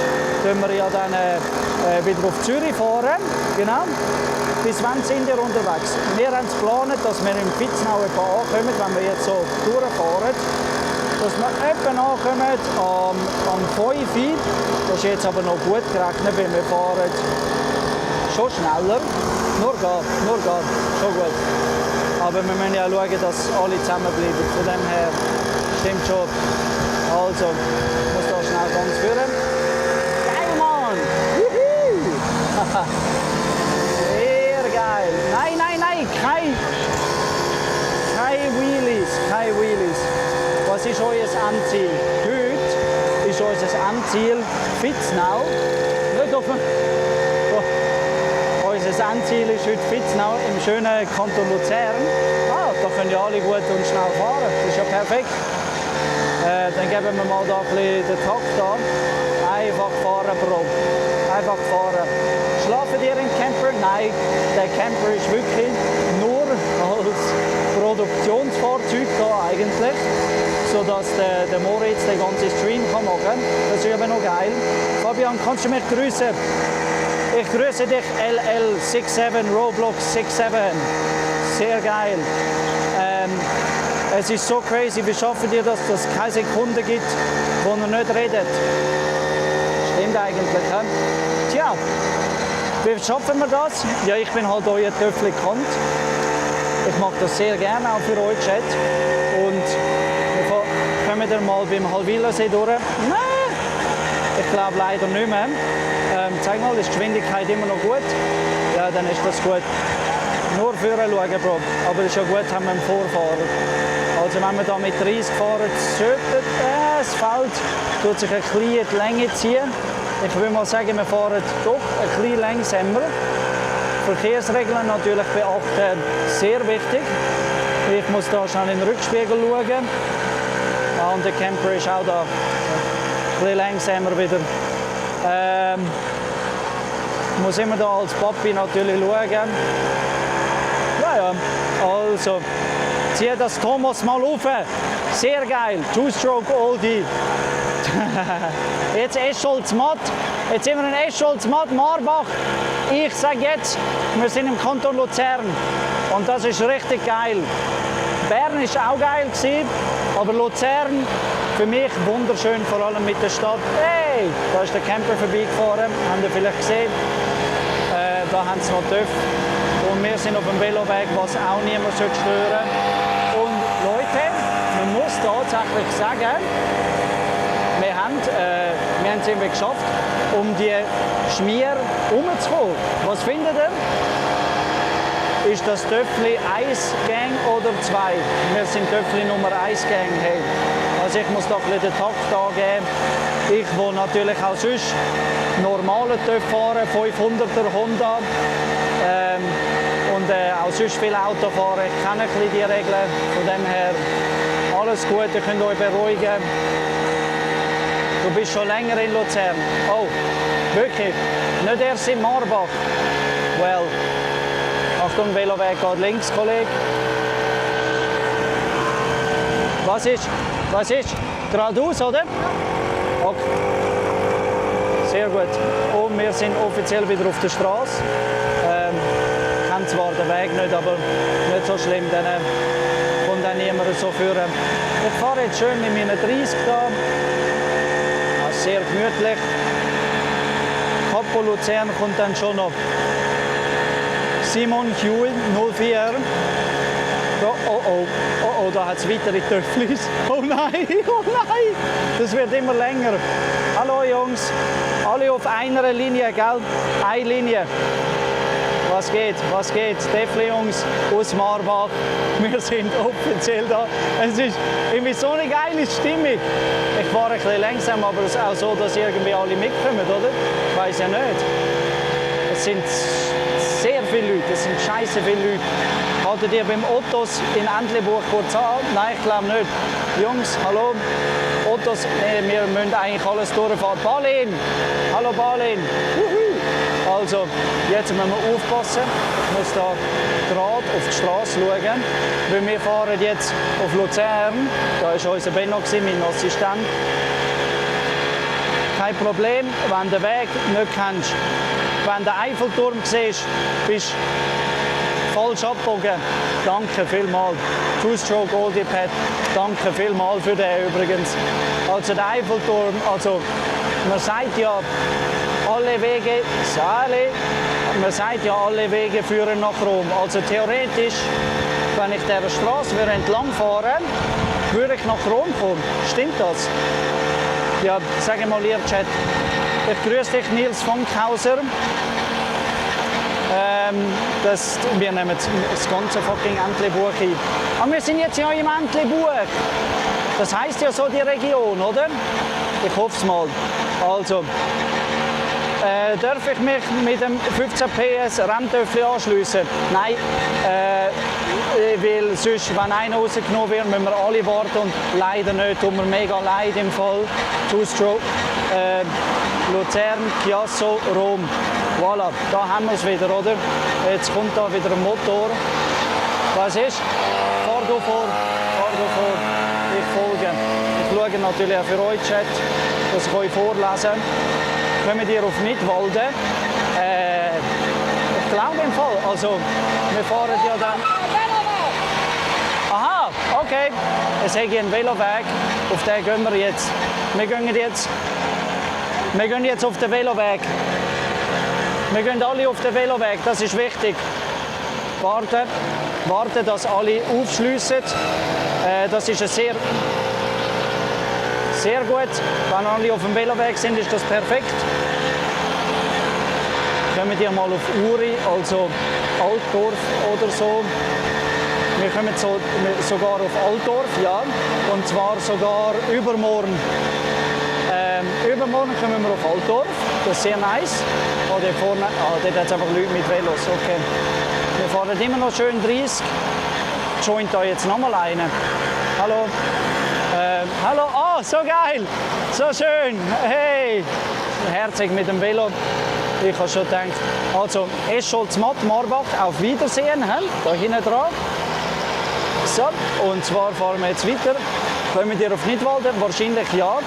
können wir ja dann wieder auf Zürich fahren. Genau. Bis wann sind wir unterwegs? Wir haben es geplant, dass wir in Vitznau ankommen, wenn wir jetzt so durchfahren. Dass wir etwa ankommen am 5. Das ist jetzt aber noch gut gerechnet, weil wir fahren schon schneller. Nur geht, schon gut. Aber wir müssen ja schauen, dass alle zusammenbleiben. Von dem her stimmt schon. Also, ich muss da schnell ganz führen. Geil, Mann! Juhu! Sehr geil. Nein, keine Wheelies. Was ist euer Endziel? Heute ist unser Endziel Vitznau. Nicht auf Unser Endziel ist heute Vitznau im schönen Kanton Luzern. Da können ja alle gut und schnell fahren. Das ist ja perfekt. Dann geben wir mal da ein bisschen den Takt an. Einfach fahren, Bro. Einfach fahren. Schlafen ihr im Camper? Nein, der Camper ist wirklich nur als Produktionsfahrzeug da eigentlich, sodass der Moritz den ganzen Stream machen kann. Das ist eben noch geil. Fabian, kannst du mich grüßen? Ich grüße dich, LL67, Roblox 67. Sehr geil. Es ist so crazy, wie schaffen ihr das, dass es keine Sekunde gibt, wo ihr nicht redet? Stimmt eigentlich, he? Tja, wie schaffen wir das? Ja, ich bin halt euer Töffli-Kant. Ich mache das sehr gerne, auch für euch, Chat. Und wir kommen dann mal beim Halwilersee durch. Nein, ich glaube leider nicht mehr. Zeig mal, ist die Geschwindigkeit immer noch gut? Ja, dann ist das gut. Nur vorher schauen, Bro. Aber ist ja gut, haben wir einen Vorfahrer. Also wenn wir da mit 30 fahren, sollte das Feld tut sich ein bisschen die Länge ziehen. Ich würde mal sagen, wir fahren doch ein bisschen langsamer. Verkehrsregeln natürlich beachten, sehr wichtig. Ich muss da schnell in den Rückspiegel schauen. Und der Camper ist auch da. Ein bisschen langsamer wieder. Ich muss immer da als Papi natürlich schauen. Ja, also, zieh das Thomas mal auf. Sehr geil. Two-Stroke Oldie. Jetzt Escholz-Matt. Jetzt sind wir in Escholz-Matt, Marbach. Ich sage jetzt, wir sind im Kanton Luzern. Und das ist richtig geil. Bern war auch geil, aber Luzern für mich wunderschön, vor allem mit der Stadt. Hey, da ist der Camper vorbeigefahren, habt ihr vielleicht gesehen. Da haben sie noch TÜV. Und wir sind auf dem Veloweg, was auch niemand stören sollte. Und Leute, man muss tatsächlich sagen, wir haben es irgendwie geschafft, um die Schmier herumzukommen. Was findet ihr? Ist das Töffli 1 Gang oder 2? Wir sind Töffli Nummer 1 Gang. Hey. Also ich muss da ein bisschen den Takt angeben. Ich will natürlich auch sonst normale Töff fahren, 500er Honda. Und auch sonst viel Auto fahren. Ich kenne ein bisschen die Regeln. Von dem her alles gut, ihr könnt euch beruhigen. Du bist schon länger in Luzern. Oh, wirklich? Nicht erst in Marbach? Well. Achtung, Veloweg geht links, Kollege. Was ist? Geradeaus, oder? Okay. Sehr gut. Und wir sind offiziell wieder auf der Straße. Ich kenne zwar den Weg nicht, aber nicht so schlimm. Dann kommt auch niemand so führen. Ich fahre jetzt schön mit meinen 30 da. Sehr gemütlich. Capo Luzern kommt dann schon noch. Simon Huel 04. Oh, da hat es weitere Töfflis. Oh nein, das wird immer länger. Hallo Jungs, alle auf einer Linie, gell? Eine Linie. Was geht? Töffli Jungs aus Marbach. Wir sind offiziell da. Es ist irgendwie so eine geile Stimmung. Ich fahre ein bisschen langsam, aber es ist auch so, dass irgendwie alle mitkommen, oder? Ich weiß ja nicht. Es sind sehr viele Leute, es sind scheiße viele Leute. Haltet ihr beim Ottos in Entlebuch kurz an? Nein, ich glaube nicht. Jungs, hallo. Ottos, nee, wir müssen eigentlich alles durchfahren. Balin! Hallo Balin! Also, jetzt müssen wir aufpassen. Ich muss da gerade auf die Straße schauen. Weil wir fahren jetzt auf Luzern. Da war unser Benno, mein Assistent. Kein Problem, wenn du den Weg nicht kennst. Wenn du den Eiffelturm siehst, bist du falsch abgebogen. Danke vielmals. Two-Stroke Oldie Pad. Danke vielmals für den übrigens. Also der Eiffelturm, also man sagt ja, alle Wege, man sagt ja, alle Wege führen nach Rom. Also theoretisch, wenn ich dieser Straße entlang fahren würde ich nach Rom kommen. Stimmt das? Ja, sag mal, ihr Chat. Ich grüße dich, Nils Funkhauser. Wir nehmen das ganze fucking Entlebuch ein. Aber wir sind jetzt ja im Entlebuch. Das heisst ja so die Region, oder? Ich hoffe es mal. Also, darf ich mich mit dem 15 PS Renntöffli anschliessen? Nein, weil sonst, wenn einer rausgenommen wird, müssen wir alle warten und leider nicht, tut mir mega leid im Fall. Two-Stroke, Luzern, Chiasso, Rom. Voilà, da haben wir es wieder, oder? Jetzt kommt da wieder ein Motor. Was ist? Fahr du vor, ich folge. Ich schaue natürlich auch für euch, Chat, dass ich euch vorlesen kann. Kommen ihr auf Nidwalden? Ich glaube im Fall. Also, wir fahren ja dann... Aha, okay. Es ist ein Veloweg. Auf den gehen wir jetzt. Wir gehen jetzt auf den Veloweg. Wir gehen alle auf den Veloweg, das ist wichtig. Warten, dass alle aufschliessen. Das ist sehr gut. Wenn alle auf dem Veloweg sind, ist das perfekt. Kommen wir mal auf Uri, also Altdorf oder so. Wir kommen sogar auf Altdorf, ja. Und zwar sogar übermorgen. Übermorgen kommen wir auf Altdorf. Das ist sehr nice. Oh, dort vorne, dort hat es einfach Leute mit Velos. Okay. Wir fahren immer noch schön 30. Joint da jetzt nochmal einen. Hallo. Hallo. Oh, so geil. So schön. Hey. Herzig mit dem Velo. Ich habe schon gedacht. Also, Escholz-Matt, Marbach, auf Wiedersehen. Da hinten dran. So, und zwar fahren wir jetzt weiter. Kommen wir auf Nidwalden? Wahrscheinlich ja.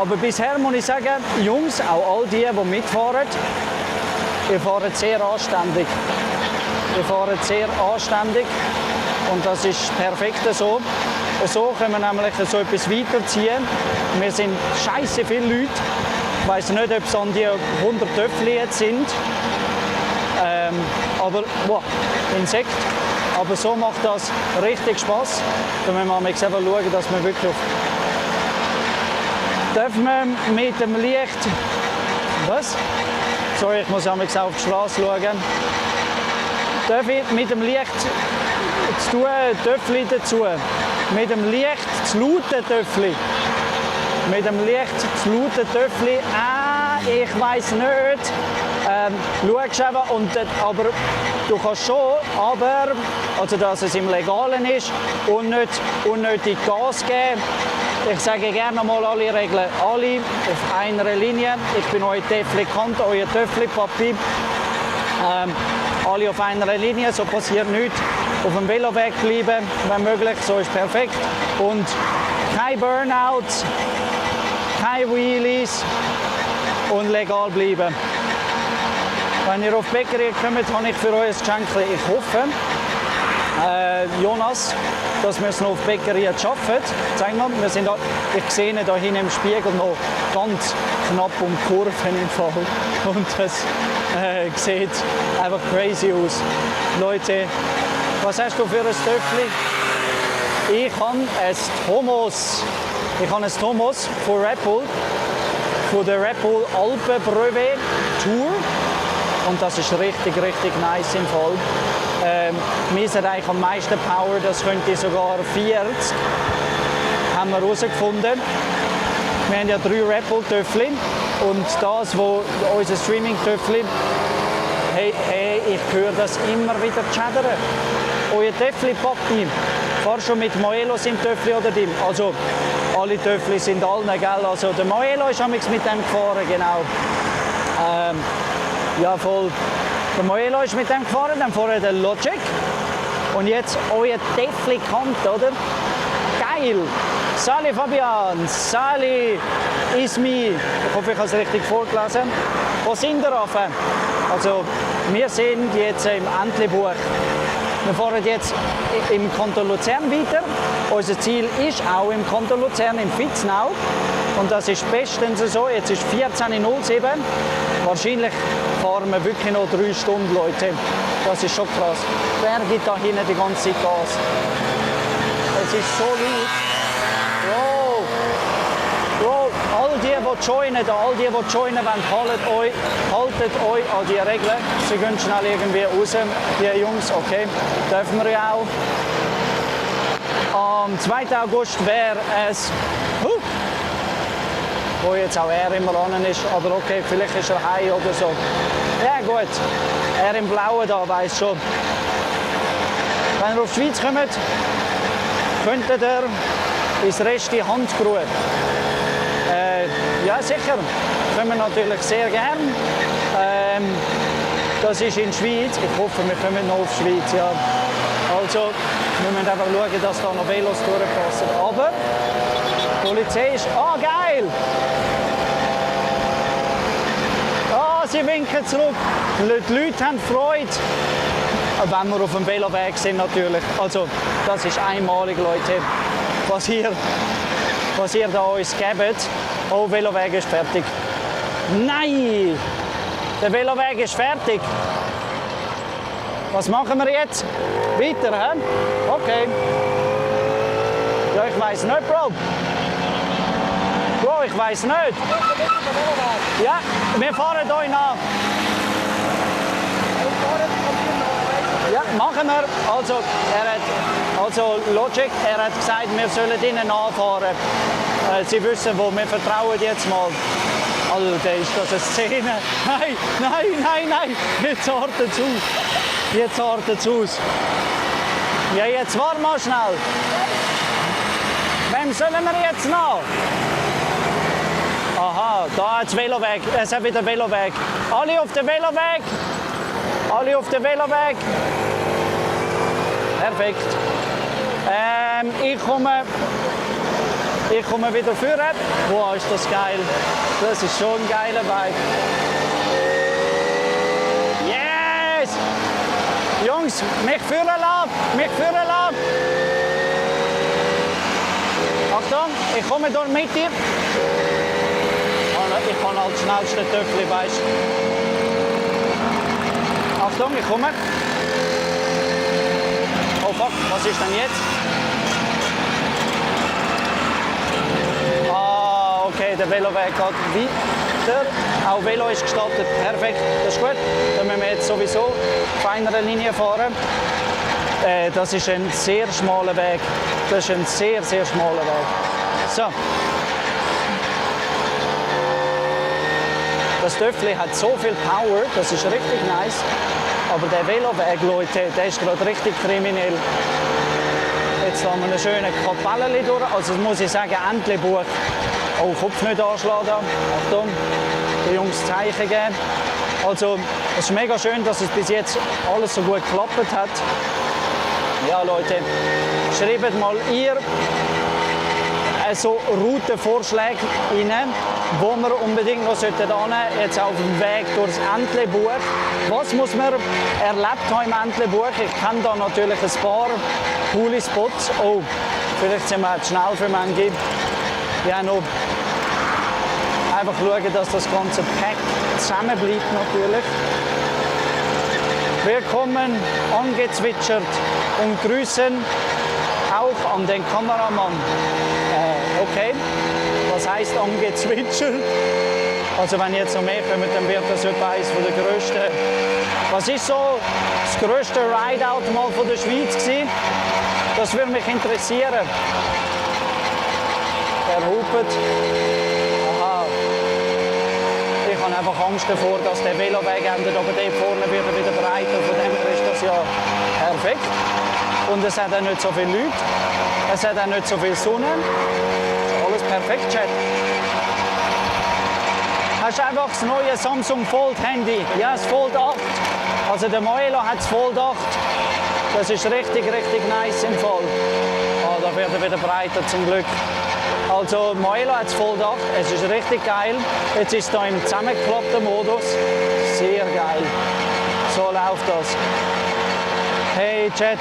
Aber bisher muss ich sagen, Jungs, auch all die mitfahren, ihr fahrt sehr anständig. Ihr fahrt sehr anständig und das ist perfekt so. So können wir nämlich so etwas weiterziehen. Wir sind scheiße viele Leute. Ich weiss nicht, ob es an die 100 Töpfchen jetzt sind. Aber wow, Insekt. Aber so macht das richtig Spaß. Da müssen wir mal schauen, dass wir wirklich auf. Dürfen wir mit dem Licht. Was? Sorry, ich muss auch auf die Straße schauen. Darf ich mit dem Licht zu tun, Töpfchen dazu? Mit dem Licht zu lauten Töpfchen? Mit dem Licht zu lauten Töpfchen? Ich weiss nicht. Schaust eben, aber du kannst schon, aber also dass es im Legalen ist und nicht unnötig Gas geben. Ich sage gerne nochmal alle Regeln. Alle auf einer Linie. Ich bin euer Töpfchen-Kant, euer Töpfchen-Papi. Alle auf einer Linie, so passiert nichts. Auf dem Veloweg bleiben, wenn möglich, so ist perfekt. Und kein Burnout, keine Wheelies und legal bleiben. Wenn ihr auf die Bäckerei kommt, habe ich für euch ein Geschenk. Ich hoffe, Jonas, dass wir es noch auf die Bäckerei schaffen. Zeig mal, wir sind da, ich sehe ihn da hinten im Spiegel noch ganz knapp um die Kurven im Fall. Und das sieht einfach crazy aus. Leute, was hast du für ein Töpfchen? Ich habe ein Thomas. Ich habe ein Thomas von Red Bull, von der Red Bull Alpen Brevet Tour. Und das ist richtig nice im Fall. Wir sind eigentlich am meisten Power, das könnte sogar 40. Haben wir herausgefunden. Wir haben ja 3 Red Bull Töpfchen. Und das, wo unser Streaming-Töpfchen, hey, ich höre das immer wieder chattern. Euer Töpfchen-Papi, fahr schon mit Moelos im Töpfchen oder dem? Also, alle Töpfchen sind allen, gell? Also, der Moelo ist mit dem gefahren, genau. Ja, voll. Der Moelo ist mit dem gefahren, dann vorher der Logic. Und jetzt euer Töpfchen-Kant, oder? Geil! Sali Fabian, Sali Ismi. Ich hoffe, ich habe es richtig vorgelesen. Wo sind wir, Affe? Also, wir sind jetzt im Entlebuch. Wir fahren jetzt im Kanton Luzern weiter. Unser Ziel ist auch im Kanton Luzern, im Vitznau. Und das ist bestens so. Jetzt ist 14:07. Wahrscheinlich fahren wir wirklich noch 3 Stunden, Leute. Das ist schon krass. Wer gibt da hinten die ganze Zeit Gas? Es ist so laut. Bro, all die joinen wollen, haltet euch an die Regeln. Sie gehen schnell irgendwie raus, die Jungs, okay, dürfen wir ja auch. Am 2. August wäre es, wo jetzt auch er immer ran ist, aber okay, vielleicht ist er heim oder so. Ja gut, er im Blauen da, weiss schon. Wenn ihr auf die Schweiz kommt, könntet ihr ins Rest die Handgrube. Ja, sicher. Können wir natürlich sehr gern. Das ist in der Schweiz. Ich hoffe, wir kommen noch auf die Schweiz. Ja. Also, wir müssen einfach schauen, dass da noch Velos durchpassen. Aber die Polizei ist... geil! Sie winken zurück. Die Leute haben Freude. Wenn wir auf dem Veloweg sind natürlich. Also, das ist einmalig, Leute. Was ihr da uns gebt. Oh, Veloweg ist fertig. Nein! Der Veloweg ist fertig. Was machen wir jetzt? Weiter, hä? Okay. Ja, ich weiss nicht, Bro. Bro, ich weiss nicht. Ja, wir fahren euch nach. Ja, machen wir. Also Logic, er hat gesagt, wir sollen ihnen nachfahren. Sie wissen wo, wir vertrauen jetzt mal. Alter, ist das eine Szene? Nein, jetzt artet es aus. Ja, jetzt warte mal schnell. Wem sollen wir jetzt nach? Aha, da hat es Veloweg. Es hat wieder Veloweg. Alle auf den Veloweg. Perfekt. Ich komme wieder führen. Wow, ist das geil. Das ist schon ein geiler Bike. Yes! Jungs, mich führen lassen! Mich führen lassen! Achtung, ich komme dort mit dir. Ich kann als schnellste Töffel, weißt du. Achtung, ich komme. Oh fuck, was ist denn jetzt? Ah, okay, der Veloweg geht weiter. Auch Velo ist gestattet. Perfekt, das ist gut. Dann müssen wir jetzt sowieso auf einer Linie fahren. Das ist ein sehr schmaler Weg. Das ist ein sehr, sehr schmaler Weg. So. Das Töffli hat so viel Power, das ist richtig nice. Aber der Veloweg, Leute, der ist gerade richtig kriminell. Jetzt haben wir eine schöne Kapelle durch. Also muss ich sagen, Entlebuch. Oh, Kopf nicht anschlagen. Achtung, die Jungs Zeichen geben. Also, es ist mega schön, dass es bis jetzt alles so gut geklappt hat. Ja, Leute, schreibt mal ihr so Routenvorschläge rein, wo wir unbedingt noch annehmen sollten, jetzt auf dem Weg durchs Entlebuch. Was muss man erlebt haben im Entlebuch? Ich kenne da natürlich ein paar coole Spots. Oh, vielleicht sind wir zu schnell für manche. Ja, noch einfach schauen, dass das ganze Pack zusammenbleibt natürlich. Wir kommen angezwitschert und grüßen auch an den Kameramann. Okay, was heisst angezwitschert? Also wenn jetzt noch mehr kommen, dann wird das etwa eines der grössten. Was ist so das grösste Rideout mal von der Schweiz gewesen? Das würde mich interessieren. Der hupet. Aha. Ich habe einfach Angst davor, dass der Veloweg endet, aber dort vorne wird er wieder breiter. Von dem her ist das ja perfekt. Und es hat auch nicht so viele Leute. Es hat auch nicht so viel Sonne. Alles perfekt, Chat. Hast du einfach das neue Samsung Fold Handy? Ja, das Fold 8. Also der Moelo hat das Fold 8. Das ist richtig, richtig nice im Fall. Oh, da wird er wieder breiter zum Glück. Also Moelo hat das Fold 8. Es ist richtig geil. Jetzt ist es hier im zusammengeklappten Modus. Sehr geil. So läuft das. Hey Chat,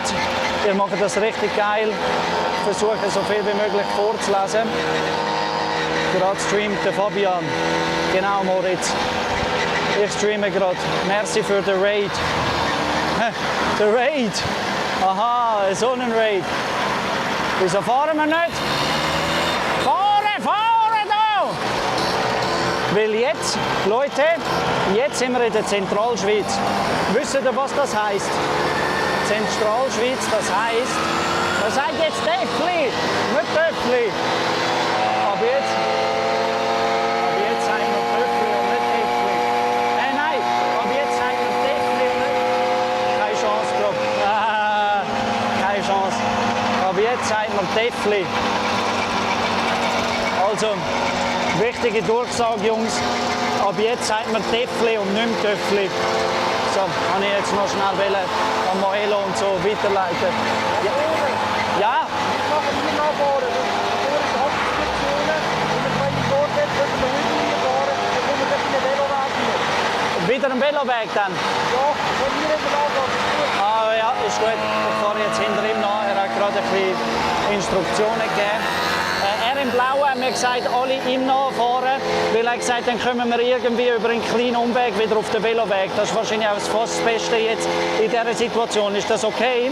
ihr macht das richtig geil. Ich versuche so viel wie möglich vorzulesen. Gerade streamt der Fabian. Genau, Moritz. Ich streame gerade. Merci für den Raid. Der Raid? Aha, so ein Raid. Wieso fahren wir nicht? Fahren da! Weil jetzt, Leute, jetzt sind wir in der Zentralschweiz. Wisst ihr, was das heisst? Zentralschweiz, das heisst, man sagt jetzt Töffli, nicht Töffli. Aber jetzt sagen wir Töffli und nicht Töffli. Nein, aber jetzt sagen wir Töffli und nicht. Keine Chance, glaube ich. Keine Chance. Aber jetzt sagen wir Töffli. Also, wichtige Durchsage, Jungs. Ab jetzt sagen wir Töffli und nicht mehr Töffli. So, kann ich jetzt noch schnell an Moelo und so weiterleiten. Ja? Ja? Ich mache die nachfahren. Wieder ein Veloweg dann? Ja, wenn wir in der Nachfahrt. Ah ja, ist gut. Ich fahre jetzt hinter ihm nach. Er hat gerade ein bisschen Instruktionen gegeben. Er im Blauen hat mir gesagt, alle ihm nachfahren, weil er gesagt hat, dann kommen wir irgendwie über einen kleinen Umweg wieder auf den Veloweg. Das ist wahrscheinlich auch fast das Beste jetzt in dieser Situation. Ist das okay?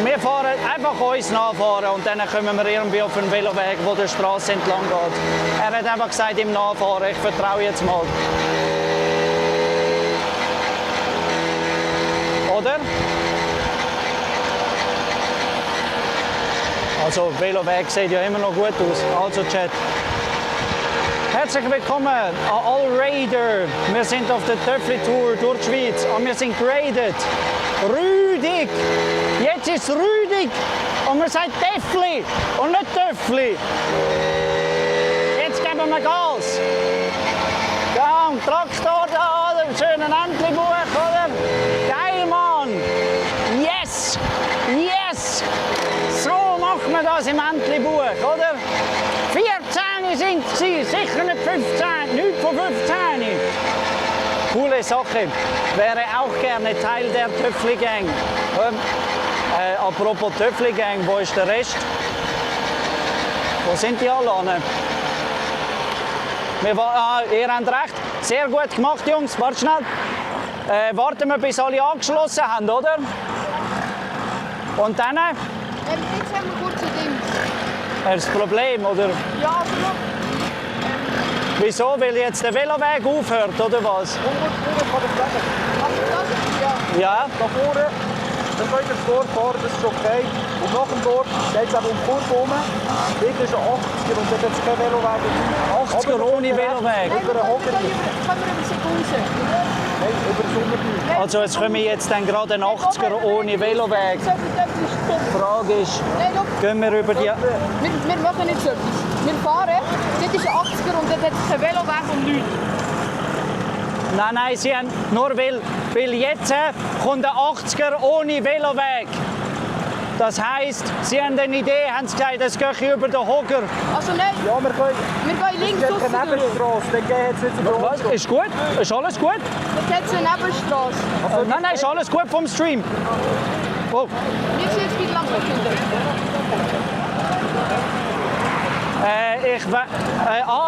Wir fahren einfach uns nachfahren und dann kommen wir irgendwie auf einen Veloweg, der der Straße entlang geht. Er hat einfach gesagt, ihm nachfahren. Ich vertraue jetzt mal. Oder? Also, Veloweg sieht ja immer noch gut aus. Also, Chat. Herzlich willkommen an alle Raider. Wir sind auf der Töffli-Tour durch die Schweiz und wir sind graded. Rüdig! Jetzt ist es rüdig! Und wir sagen Töffli und nicht Töffli. Jetzt geben wir Gas. Gang, Traktor da, oder? Schönen Entlebuch, oder? Geil, Mann! Yes! Yes! So macht man das im Entlebuch, oder? 14 sind sie, sicher nicht 15, nicht von 15. coole Sache. Wäre auch gerne Teil der Töffli-Gang. Apropos Töffli-Gang, wo ist der Rest? Wo sind die alle? Ihr habt recht. Sehr gut gemacht, Jungs. Warte schnell. Warten wir, bis alle angeschlossen haben, oder? Und dann? Jetzt haben wir kurze Dings. Das Problem, oder? Ja, aber Wieso? Weil jetzt der Veloweg aufhört, oder was? Ja. Da vorne, dann könnt ihr das Dorf fahren, das ist okay. Und nach dem Dorf geht es auch um Kurve rum. Dort ist ein 80er und dort hat es keinen Veloweg. 80er ohne Veloweg? Können wir über Sekunde? Nein, über den Sommerbühne. Also es kommen jetzt dann gerade ein 80er ohne Veloweg. Die Frage ist, gehen wir über die... Wir machen nicht so etwas. Wir fahren, dort ist ein 80er und dort hat es keinen Veloweg und nichts. Nein, sie haben nur weil jetzt kommt ein 80er ohne Veloweg. Das heisst, sie haben eine Idee, haben sie gesagt, es geht über den Hocker. Also nein, ja, wir gehen links raus. Nebenstrasse, dann geht es nicht so Was? Ist gut? Ist alles gut? Dann geht es eine Nebenstrasse. Nein, ist alles gut vom Stream. Oh. Wir sind jetzt bei Lampe.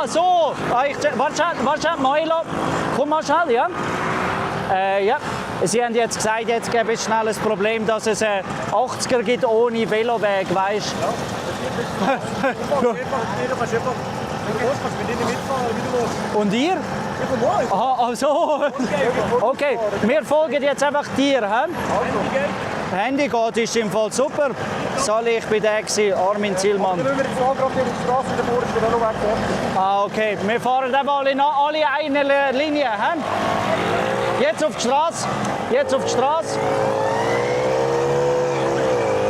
So. Warte, Milo. Komm mal schnell, ja? Ja. Sie haben jetzt gesagt, jetzt gäbe es schnell ein Problem, dass es 80er gibt ohne Veloweg, weißt du? Und ihr? Aha, also. Okay, wir folgen jetzt einfach dir. Handy geht, ist im Fall super. Sali, ich bin der gewesen, Armin Zielmann. Ah, okay. Wir fahren einfach alle eine Linie. Jetzt auf die Straße. Jetzt auf die Straße.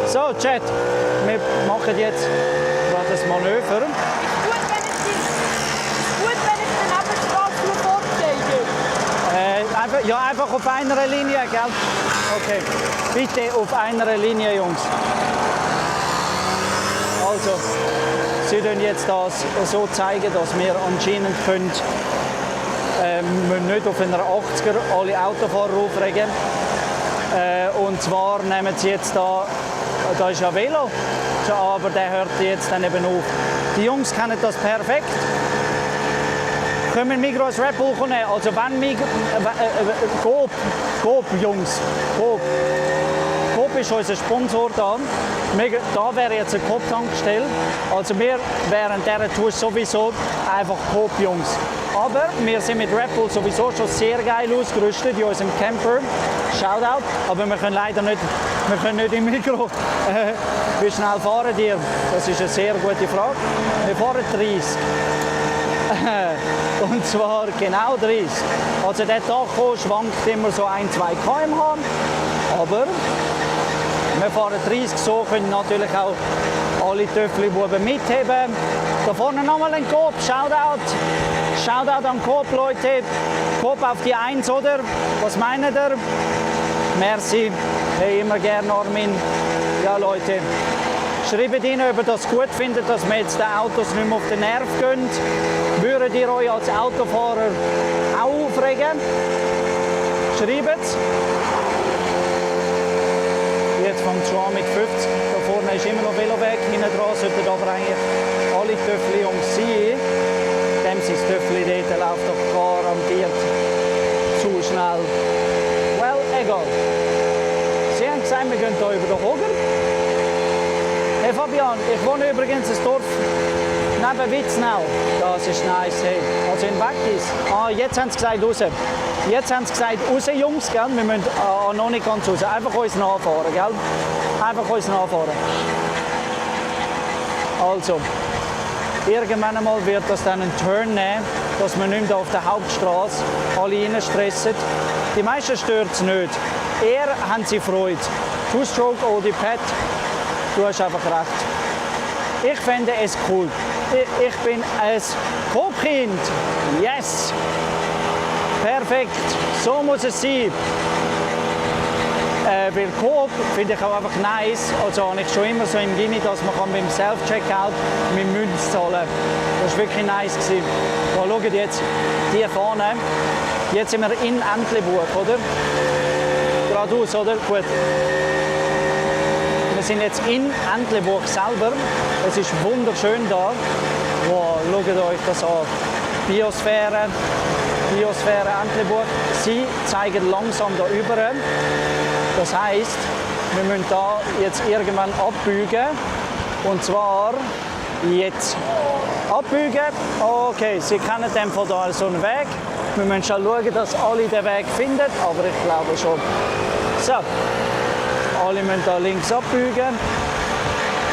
So, Chat. Wir machen jetzt gerade das Manöver. Einfach auf einer Linie, gell? Okay. Bitte auf einer Linie, Jungs. Also, sie können jetzt das so zeigen, dass wir anscheinend können, müssen nicht auf einer 80er alle Autofahrer aufregen. Und zwar nehmen sie jetzt da ist ja Velo, aber der hört jetzt dann eben auf. Die Jungs kennen das perfekt. Können wir Migros Red Bull nehmen? Also wenn Coop, Jungs, Coop ist unser Sponsor da. Da wäre jetzt eine Coop-Tankstelle. Also wir wären dieser Tour sowieso einfach Coop, Jungs. Aber wir sind mit Red Bull sowieso schon sehr geil ausgerüstet in unserem Camper. Shoutout. Aber wir können leider nicht, im Mikro. Wie schnell fahren ihr? Das ist eine sehr gute Frage. Wir fahren 30. Und zwar genau 30. Also der Tacho schwankt immer so 1-2 km/h. Aber wir fahren 30, so können natürlich auch alle Töffli-Buben mitheben. Da vorne nochmal ein Coop, Shoutout. Shoutout an Coop, Leute. Coop auf die 1, oder? Was meint ihr? Merci. Hey, immer gerne, Armin. Ja, Leute. Schreibt ihnen, ob ihr das gut findet, dass wir jetzt den Autos nicht mehr auf den Nerv gehen. Würdet ihr euch als Autofahrer auch aufregen? Schreibt's. Jetzt fängt es schon an mit 50. Da vorne ist immer noch Veloweg. Hinten dran sollten aber eigentlich alle Töffli-Jungs sein. Dem sein Töffli dort läuft doch garantiert zu schnell. Well, egal. Sie haben gesagt, wir gehen hier über den Hoger. Hey Fabian, ich wohne übrigens ein Dorf neben Witznau. Das ist nice, hey. Also in Weggis. Jetzt haben sie gesagt raus. Jetzt haben sie gesagt raus, Jungs, gell? Wir müssen noch nicht ganz raus. Einfach uns nachfahren, gell? Einfach uns nachfahren. Also, irgendwann einmal wird das dann einen Turn nehmen, dass wir nicht mehr auf der Hauptstraße alle reinstressen. Die meisten stört es nicht. Eher haben sie Freude. Two-Stroke, Oldie Pet. Du hast einfach recht. Ich fände es cool. Ich bin ein Coop-Kind. Yes! Perfekt. So muss es sein. Weil Coop finde ich auch einfach nice. Also habe ich schon immer so im Gimmi, dass man beim Self-Checkout mit Münzen zahlen kann. Das war wirklich nice. Oh, schaut jetzt, die vorne. Jetzt sind wir in Entlebuch, oder? Geradeaus, oder? Gut. Wir sind jetzt in Entlebuch selber. Es ist wunderschön da. Wow, schaut euch das an. Biosphäre Entlebuch. Sie zeigen langsam da über. Das heisst, wir müssen da jetzt irgendwann abbiegen. Und zwar jetzt. Abbiegen. Okay, Sie kennen den von da so einen Weg. Wir müssen schon schauen, dass alle den Weg finden, aber ich glaube schon. So, alle müssen da links abbiegen.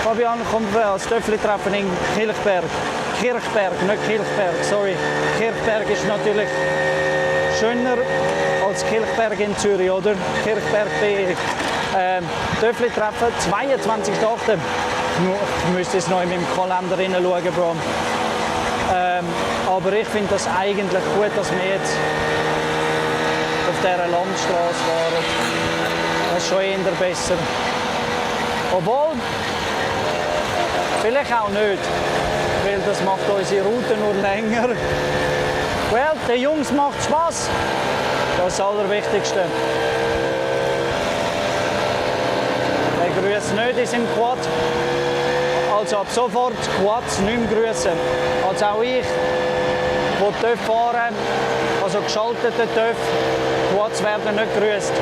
Fabian, kommt als Töffli-Treffen in Kirchberg. Kirchberg, nicht Kirchberg, sorry. Kirchberg ist natürlich schöner als Kirchberg in Zürich, oder? Kirchberg Töffli-Treffen, 22.8. Ich müsste es noch in meinem Kalender hineinschauen, Bro. Aber ich finde das eigentlich gut, dass wir jetzt auf dieser Landstraße fahren. Das ist schon eher besser. Obwohl, vielleicht auch nicht, weil das macht unsere Route nur länger. Well, den Jungs macht Spaß. Das ist das Allerwichtigste. Der grüßt nicht in seinem Quad. Also ab sofort Quads nicht mehr grüßen. Also auch ich, der TÜV fahren, also geschaltete TÜV, Quads werden nicht grüßt.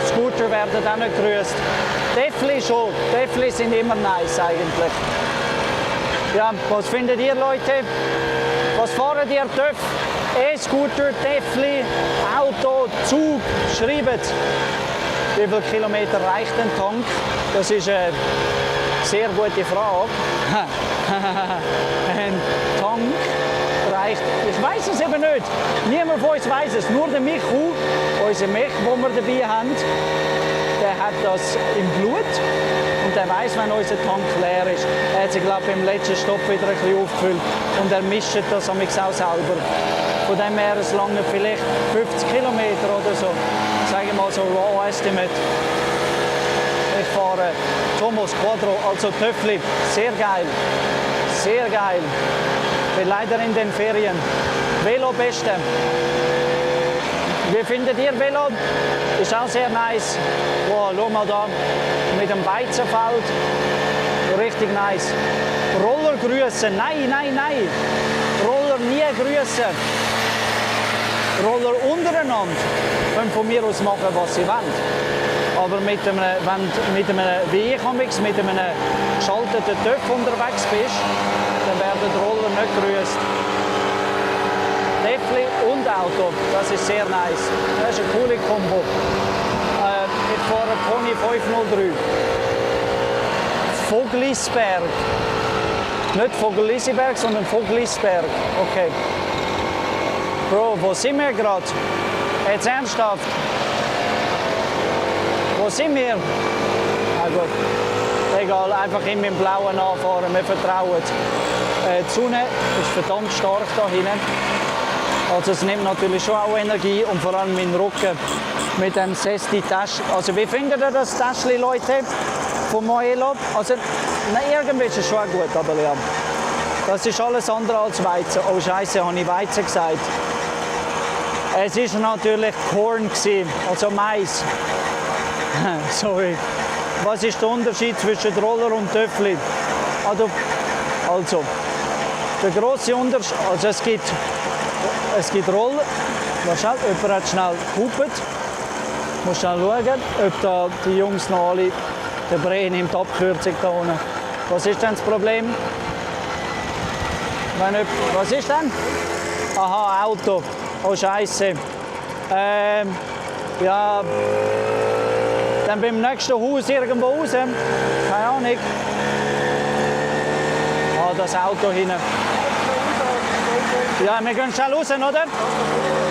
Scooter werden auch nicht grüßt. Deftli schon. Deftli sind immer nice eigentlich. Ja, was findet ihr, Leute? Was fahren ihr TÜV? E-Scooter, Deftli, Auto, Zug? Schreibt. Wie viele Kilometer reicht ein Tank? Das ist eine sehr gute Frage. Ein Tank reicht, ich weiß es eben nicht. Niemand von uns weiß es. Nur der Michu, unser Mech, den wir dabei haben, der hat das im Blut und der weiß, wenn unser Tank leer ist. Er hat sich, glaube ich, im letzten Stopp wieder ein bisschen aufgefüllt und er mischt das auch selber. Von dem her, es lange vielleicht 50 Kilometer oder so. Sagen wir mal so raw estimate. Ich fahre Thomas Quadro, also Töffli. Sehr geil. Sehr geil. Bin leider in den Ferien. Velo Beste. Wie findet ihr Velo? Ist auch sehr nice. Wow, schau mal da. Mit dem Weizenfeld. Richtig nice. Roller grüßen. Nein, nein, nein. Roller nie grüßen. Roller untereinander können von mir aus machen, was sie wollen. Aber wenn du mit einem, wie ich mit einem geschalteten TÜV unterwegs bist, dann werden die Roller nicht grüßt. Deftli und Auto, das ist sehr nice. Das ist eine coole Kombo. Ich fahre Pony 503. Voglisberg. Nicht Vogelisiberg, sondern Voglisberg. Okay. Bro, wo sind wir gerade? Jetzt ernsthaft. Wo sind wir? Ah, gut. Egal, einfach immer im Blauen anfahren, wir vertrauen. Die Sonne ist verdammt stark da hinten. Also es nimmt natürlich schon auch Energie und vor allem meinen Rücken mit dem Sesti-Täschchen. Also wie findet ihr das Täschchen, Leute, von Moelo? Also irgendwie ist es schon gut, aber ja. Das ist alles andere als Weizen. Oh Scheiße, habe ich Weizen gesagt? Es war natürlich Korn, also Mais. Sorry. Was ist der Unterschied zwischen Roller und Töffli? Also, der grosse Unterschied, also es gibt Roller. Wahrscheinlich, jemand hat schnell gehupert. Ich muss schnell schauen, ob da die Jungs noch alle, der Bre nimmt Abkürzung da unten. Was ist denn das Problem? Was ist denn? Aha, Auto. Oh Scheiße. Ja. Dann beim nächsten Haus irgendwo raus. Keine Ahnung. Ah, das Auto hinten. Ja, wir gehen schnell raus, oder?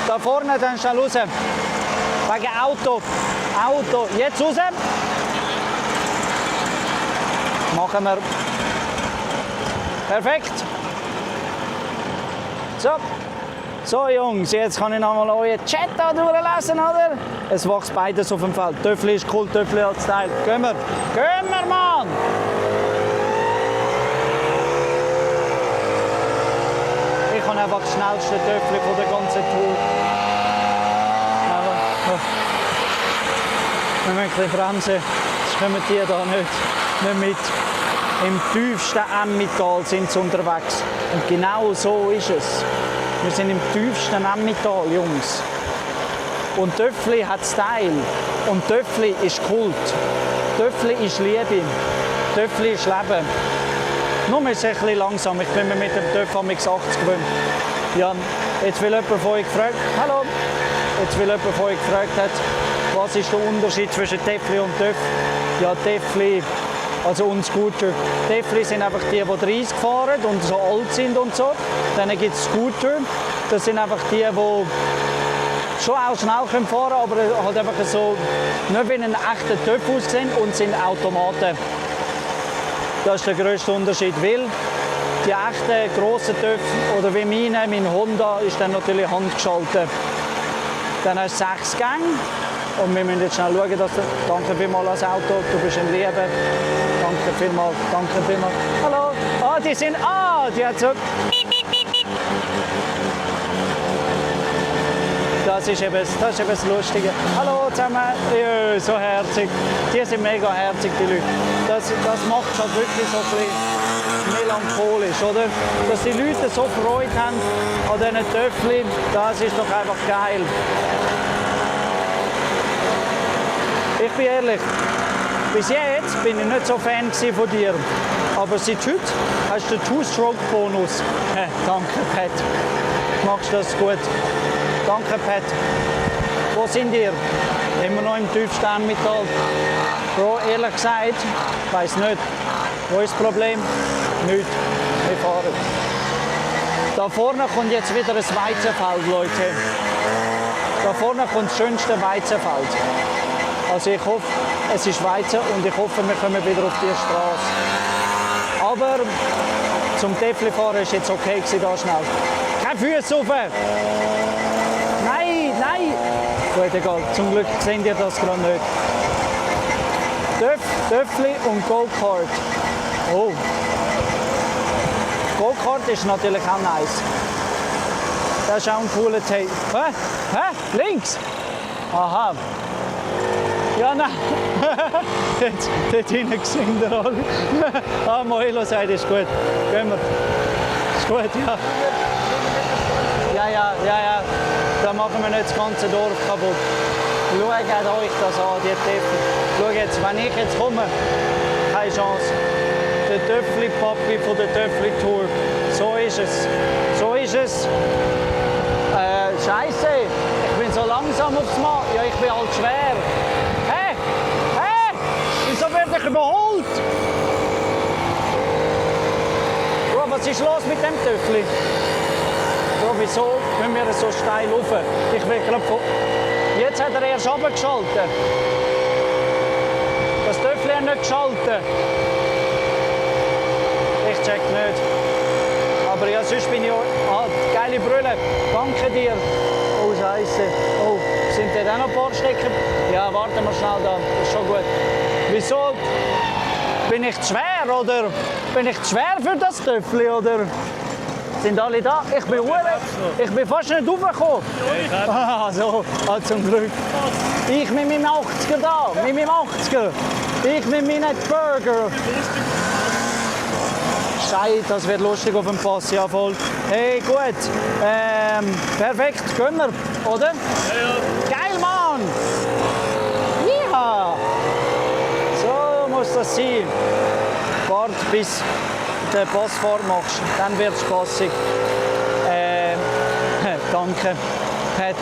Da vorne dann schnell raus. Wegen Auto. Auto. Jetzt raus. Machen wir. Perfekt. So Jungs, jetzt kann ich noch mal euren Chat da durchlesen, oder? Es wächst beides auf dem Feld. Töffli ist cool, Töffli als Teil. Gehen wir! Gehen wir, Mann! Ich habe einfach das schnellste Töffli von der ganzen Tour. Wir müssen ein bisschen bremsen, sonst kommen die da nicht mit. Im tiefsten Emmental sind sie unterwegs. Und genau so ist es. Wir sind im tiefsten Emmental, Jungs. Und Töffli hat Style. Und Töffli ist Kult. Töffli ist Liebe. Töffli ist Leben. Nur ist es ein bisschen langsam. Ich bin mir mit dem Töff am 80 gewöhnt. Ja, jetzt will jemand von euch gefragt, hallo, jetzt will jemand von euch gefragt hat, was ist der Unterschied zwischen Töffli und Töff? Ja, Töffli, also und Scooter. Töffli sind einfach die 30 fahren und so alt sind und so. Dann gibt es Scooter, das sind einfach die schon auch schnell fahren können, aber halt einfach so nicht wie ein echter Töff aussehen und sind Automaten. Das ist der grösste Unterschied, weil die echten grossen Töpfe, oder wie meine, mein Honda, ist dann natürlich handgeschaltet. Dann hast du 6 Gänge und wir müssen jetzt schnell schauen, dass du... Danke vielmals als Auto, du bist ein Liebe. Danke vielmals, danke vielmals. Hallo! Ah, die sind... Ah, die hat so... Das ist eben das Lustige. Hallo zusammen, ja, so herzig. Die sind mega herzig, die Leute. Das macht es halt wirklich so ein bisschen melancholisch, oder? Dass die Leute so Freude haben an diesen Töpfchen, das ist doch einfach geil. Ich bin ehrlich, bis jetzt bin ich nicht so Fan von dir. Aber seit heute hast du den Two-Stroke-Bonus. Danke, Pat. Machst das gut. Danke, Pat. Wo sind ihr? Immer noch im tiefsten Emmental. Bro, ehrlich gesagt, ich weiss nicht. Wo ist das Problem? Nicht. Wir fahren. Da vorne kommt jetzt wieder ein Weizenfeld, Leute. Da vorne kommt das schönste Weizenfeld. Also ich hoffe, es ist Weizen und ich hoffe, wir kommen wieder auf die Straße. Aber zum Töffli fahren war jetzt okay da schnell. Keine Füße rauf! Nein, nein! Gut, egal. Zum Glück seht ihr das gerade nicht. Töffli und Go-Kart. Oh. Go-Kart ist natürlich auch nice. Das ist auch ein cooler Teil. Hä? Hä? Links? Aha. Ja, nein. Dort hinten sehen wir alle. Ah, Moilo sagt, ist gut. Gehen wir. Ist gut, ja. Ja. Da machen wir nicht das ganze Dorf kaputt. Schaut euch das an, die Töffel. Schaut jetzt, wenn ich jetzt komme, keine Chance. Der Töffli-Papi von der Töffli-Tour. So ist es. So ist es. Scheiße, ich bin so langsam aufs Mal. Ja, ich bin halt schwer. Hä? Wieso werde ich überholt? Bro, was ist los mit dem Töffli? Bro, wieso können wir so steil rauf? Ich will gerade von... Jetzt hat er erst runtergeschaltet. Das Töffli hat nicht geschaltet. Ich check nicht. Aber ja, sonst bin ich auch... Ah, geile Brille. Danke dir. Oh, Scheiße. Oh, sind da auch noch ein paar Stecker? Ja, warten wir schnell da. Das ist schon gut. Wieso? Bin ich zu schwer, oder? Bin ich zu schwer für das Töffli, oder? Sind alle da? Ich bin fast nicht raufgekommen. Ah, so. Ah, zum Glück. Ich mit meinem 80er da. Mit meinem 80er. Ich mit meinem Burger. Scheiße, das wird lustig auf dem Pass, ja voll. Hey, gut. Perfekt, gehen wir, oder? Ja. Geil, Mann! Ja! So muss das sein. Wart, bis du den Passfahrt machst, dann wird es spassig. Danke, Pat.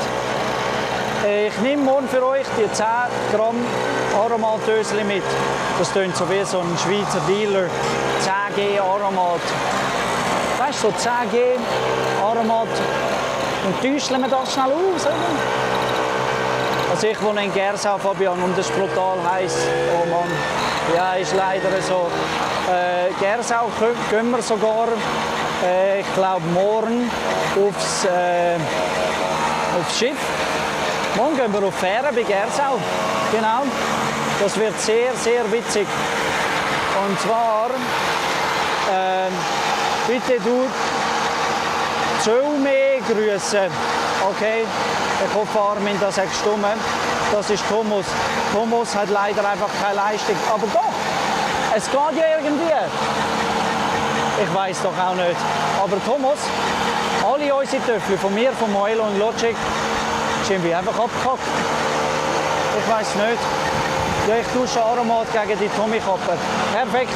Ich nehme morgen für euch die 10 Gramm Aromat-Dösli mit. Das klingt so wie so ein Schweizer Dealer. 10G Aromat. Weißt du, so 10G Aromat. Und täuscheln wir das schnell aus, oder? Also ich wohne in Gersau, Fabian, und das ist brutal heiß. Oh Mann. Ja, ist leider so. Gersau gehen wir sogar, ich glaube morgen, aufs Schiff. Morgen gehen wir auf Fähre bei Gersau. Genau. Das wird sehr, sehr witzig. Und zwar, bitte du Zöme grüßen. Okay, ich hoffe, Armin, das hat gestimmt. Das ist Thomas. Thomas hat leider einfach keine Leistung. Aber doch, es geht ja irgendwie. Ich weiß doch auch nicht. Aber Thomas, alle unsere Töffel, von mir, von Moelo und Logic, sind irgendwie einfach abgehackt. Ich weiß nicht. Ja, ich tausche Aromat gegen die Tommy-Kappe. Perfekt.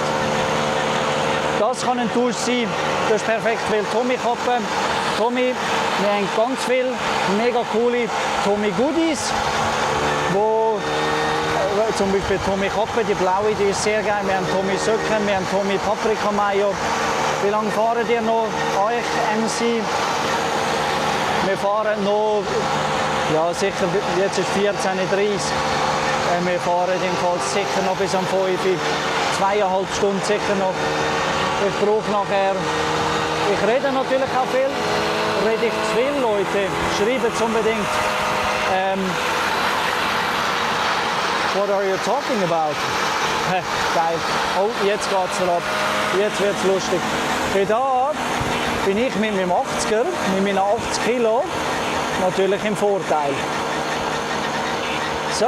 Das kann ein Tausch sein. Das ist perfekt, weil Tommy-Kappe, Tommy, wir haben ganz viele mega coole Tommy-Goodies, wo zum Beispiel Tommy Kappe, die blaue, die ist sehr geil. Wir haben Tommy Söcken, wir haben Tommy Paprika Mayo. Wie lange fahren ihr noch euch, MC? Wir fahren noch, ja sicher, jetzt ist 14:30 Uhr. Wir fahren jedenfalls sicher noch bis um 5 Uhr, 2,5 Stunden sicher noch. Ich brauche nachher, ich rede natürlich auch viel, rede ich zu viel, Leute, schreibt es unbedingt. What are you talking about? Geil. Oh, jetzt geht's ab. Jetzt wird's lustig. Da bin ich mit meinem 80er, mit meinen 80 Kilo, natürlich im Vorteil. So.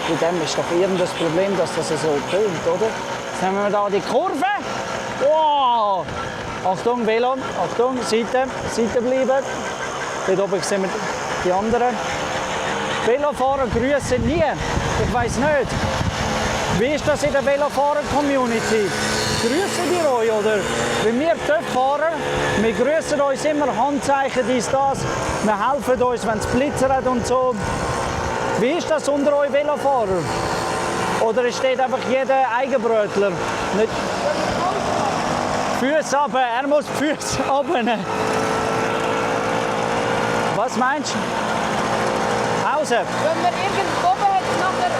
Bei dem ist doch irgendein Problem, dass das so tönt, oder? Jetzt nehmen wir da die Kurve. Wow! Achtung, Velo. Achtung, Seite bleiben. Dort oben sehen wir die anderen. Velofahrer grüßen nie. Ich weiß nicht. Wie ist das in der Velofahrer-Community? Grüßen die euch, oder? Wenn wir Töpffahrer, wir grüßen uns immer, Handzeichen, dies, das. Wir helfen uns, wenn es blitzert und so. Wie ist das unter euch Velofahrer? Oder steht einfach jeder Eigenbrötler? Nicht Füße runter, er muss die Füße runter. Was meinst du? Pause? Wenn man irgendwo oben hat, nachher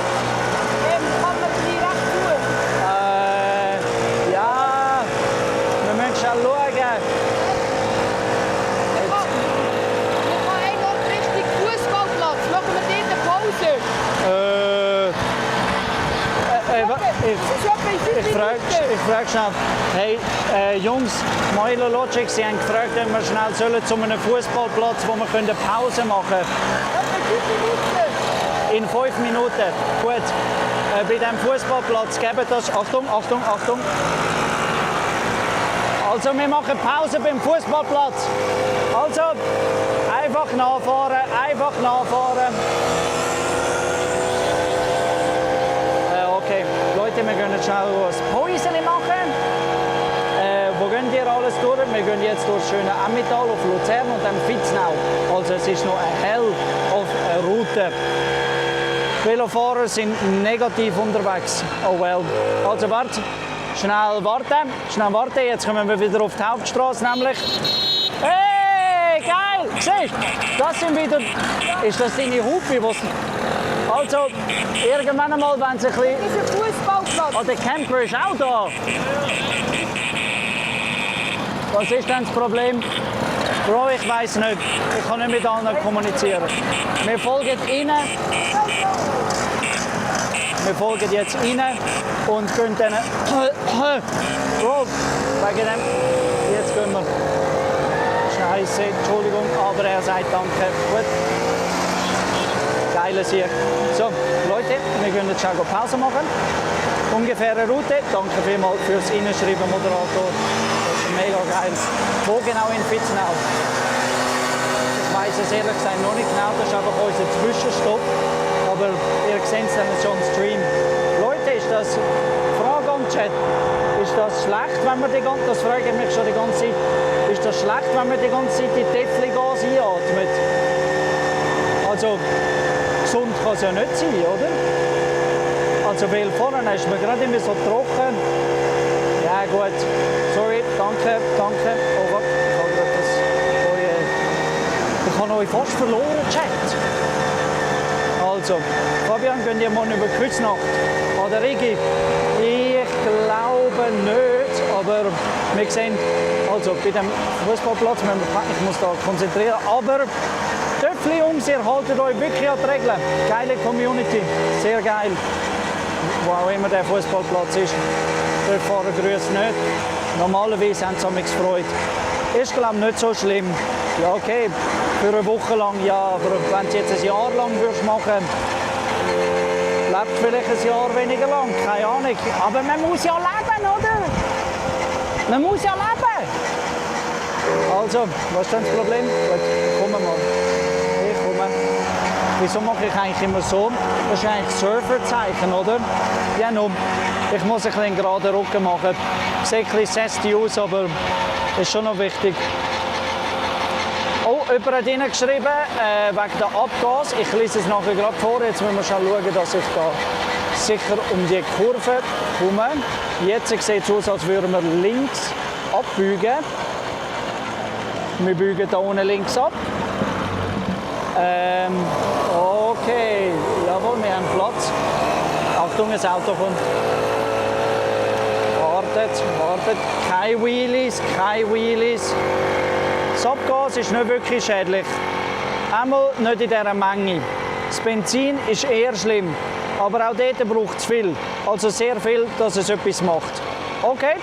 kann man direkt tun. Ja, wir müssen schon schauen. Wir fahren einmal Richtung Fußballplatz. Machen wir dort eine Pause? Ich frage schnell. Hey, Jungs, Moilo Logic, Sie haben gefragt, ob wir schnell sollen zu einem Fußballplatz, wo wir eine Pause machen können. In 5 Minuten. Gut. Bei diesem Fußballplatz geben das. Achtung, Achtung, Achtung. Also, wir machen Pause beim Fußballplatz. Also, einfach nachfahren, einfach nachfahren. Okay, Leute, wir gehen jetzt schnell ein Päuschen machen. Wo gehen ihr alles durch? Wir gehen jetzt durch das schöne Emmental auf Luzern und dann Vitznau. Also es ist noch eine hell auf eine Route. Velofahrer sind negativ unterwegs. Oh well. Also warte, schnell warten. Jetzt kommen wir wieder auf die Hauptstraße nämlich. Hey, geil! Siehst du? Das sind wieder... Ist das deine Hupe? Also, irgendwann einmal, wenn sie ein bisschen... Das ist ein Fußballplatz. Oh, der Camper ist auch da. Was ist denn das Problem? Bro, ich weiß nicht. Ich kann nicht mit anderen kommunizieren. Wir folgen ihnen. Wir folgen jetzt ihnen und gehen dann... Bro, wegen dem... Jetzt gehen wir... Scheiße, Entschuldigung, aber er sagt danke. Gut. Geiler Sieg. So, Leute, wir gehen jetzt schon Pause machen. Ungefähre Route. Danke vielmals fürs Reinschreiben, Moderator. Das ist mega geil. Wo genau in Vitznau? Ich weiss es ehrlich gesagt noch nicht genau. Das ist einfach unser Zwischenstopp. Aber ihr seht es dann schon im Stream. Leute, ist das... Frage am Chat. Ist das schlecht, wenn man die ganze... Das frage ich mich schon die ganze Zeit. Ist das schlecht, wenn man die ganze Zeit die Tefli-Gas einatmet? Also... Gesund kann es ja nicht sein, oder? Also, weil vorne ist man gerade immer so trocken. Ja, gut. Sorry, danke. Oh, warte, ich habe euch fast verloren, Chat. Also, Fabian, gehen ihr mal über Küznacht? Oder Rigi? Ich glaube nicht, aber wir sehen, also bei dem Fußballplatz, ich muss da konzentrieren, aber Töpfli Jungs, ihr haltet euch wirklich an die Regeln. Geile Community, sehr geil. Wo auch immer der Fußballplatz ist. Töpffahrer grüßen nicht. Normalerweise haben sie mich gefreut. Ist glaube ich nicht so schlimm. Ja okay, Für eine Woche lang, ja, aber wenn du es jetzt ein Jahr lang würdest machen, lebt vielleicht ein Jahr weniger lang, keine Ahnung. Aber man muss ja leben, oder? Man muss ja leben. Also, was ist denn das Problem? Gut, komm mal. Ich komme. Wieso mache ich eigentlich immer so? Das ist eigentlich Surferzeichen, oder? Ja, nun, ich muss ein bisschen geraden Rücken machen. Sieht ein bisschen sassy aus, aber ist schon noch wichtig. Oh, jemand hat hineingeschrieben, wegen der Abgas. Ich lese es nachher gerade vor. Jetzt müssen wir schon schauen, dass ich da sicher um die Kurve komme. Jetzt sieht es aus, als würden wir links abbiegen. Wir biegen hier unten links ab. Okay, jawohl, wir haben Platz. Achtung, das Auto kommt. Wartet. Keine Wheelies. Das Abgas ist nicht wirklich schädlich. Einmal nicht in dieser Menge. Das Benzin ist eher schlimm. Aber auch dort braucht es viel. Also sehr viel, dass es etwas macht. Okay,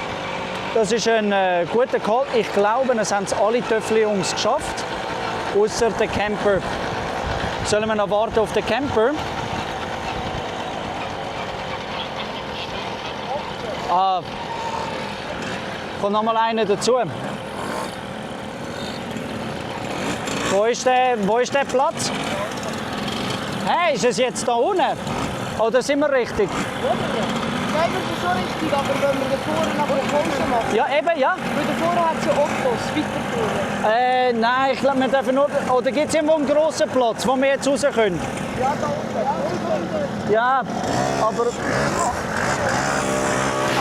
das ist ein guter Call. Ich glaube, es haben alle Töffli-Jungs geschafft. Außer der Camper. Sollen wir noch warten auf den Camper? Kommt noch mal einer dazu. Wo ist der Platz? Hey, ist es jetzt da unten? Oder sind wir richtig? Nein, das ist schon richtig, aber wenn wir da vorne noch eine Pause machen. Ja, eben, ja. Weil da vorne hat es ja Autos, weiter vorne. Nein, ich glaube, wir dürfen nur... Oder gibt es irgendwo einen grossen Platz, wo wir jetzt raus können? Ja, da unten. Ja, aber...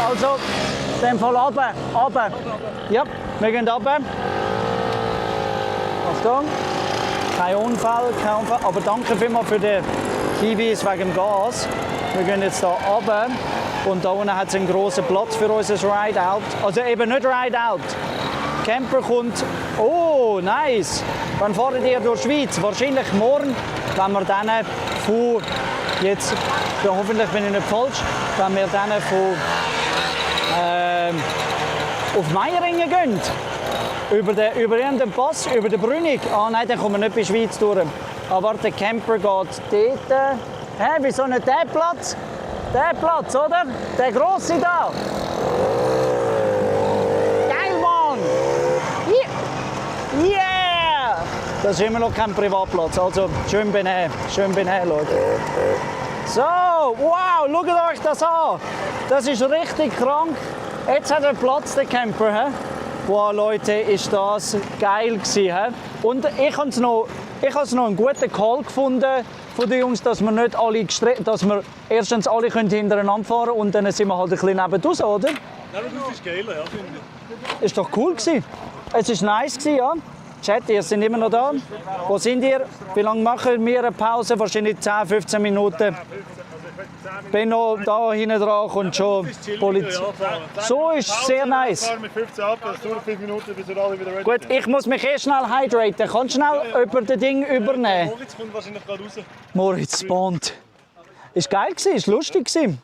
Also, in dem Fall runter. Ja, wir gehen runter. Achtung. Kein Unfall. Aber danke vielmals für den Hinweis wegen dem Gas. Wir gehen jetzt hier runter. Und da unten hat es einen grossen Platz für unser Ride-Out. Also eben nicht Ride-Out. Camper kommt... Oh, nice. Wann fahren ihr durch die Schweiz? Wahrscheinlich morgen, wenn wir dann von... Jetzt, ja, hoffentlich bin ich nicht falsch. Wenn wir dann von... auf Meiringen gehen. Über den Pass, über den Brünig. Ah nein, dann kommen wir nicht bei der Schweiz durch. Aber der Camper geht dort. Hä, wieso nicht der Platz? Der Platz, oder? Der grosse da. Geil, Mann! Yeah! Das ist immer noch kein Privatplatz. Also schön benehmen, Leute. So, wow, schaut euch das an. Das ist richtig krank. Jetzt hat er Platz, der Camper. He? Wow, Leute, ist das geil gewesen. He? Und ich habe noch einen guten Call gefunden von den Jungs, dass wir nicht alle dass wir erstens alle hintereinander fahren können und dann sind wir halt ein bisschen nebenaus, oder? Ja, das ist geiler, ja, finde ich. Ist doch cool gewesen. Es ist nice gewesen, ja. Chat, ihr seid immer noch da. Wo sind ihr? Wie lange machen wir eine Pause? Wahrscheinlich 10, 15 Minuten. Benno, da hinten dran kommt schon Polizei. So ist es sehr nice. Wir fahren mit 15 ab, das dauert 5 Minuten, bis wir alle wieder ready Gut, ich muss mich schnell hydraten. Kannst du schnell über das Ding übernehmen? Moritz kommt wahrscheinlich gerade raus. Moritz Bond. Ist geil gewesen, ist lustig gewesen.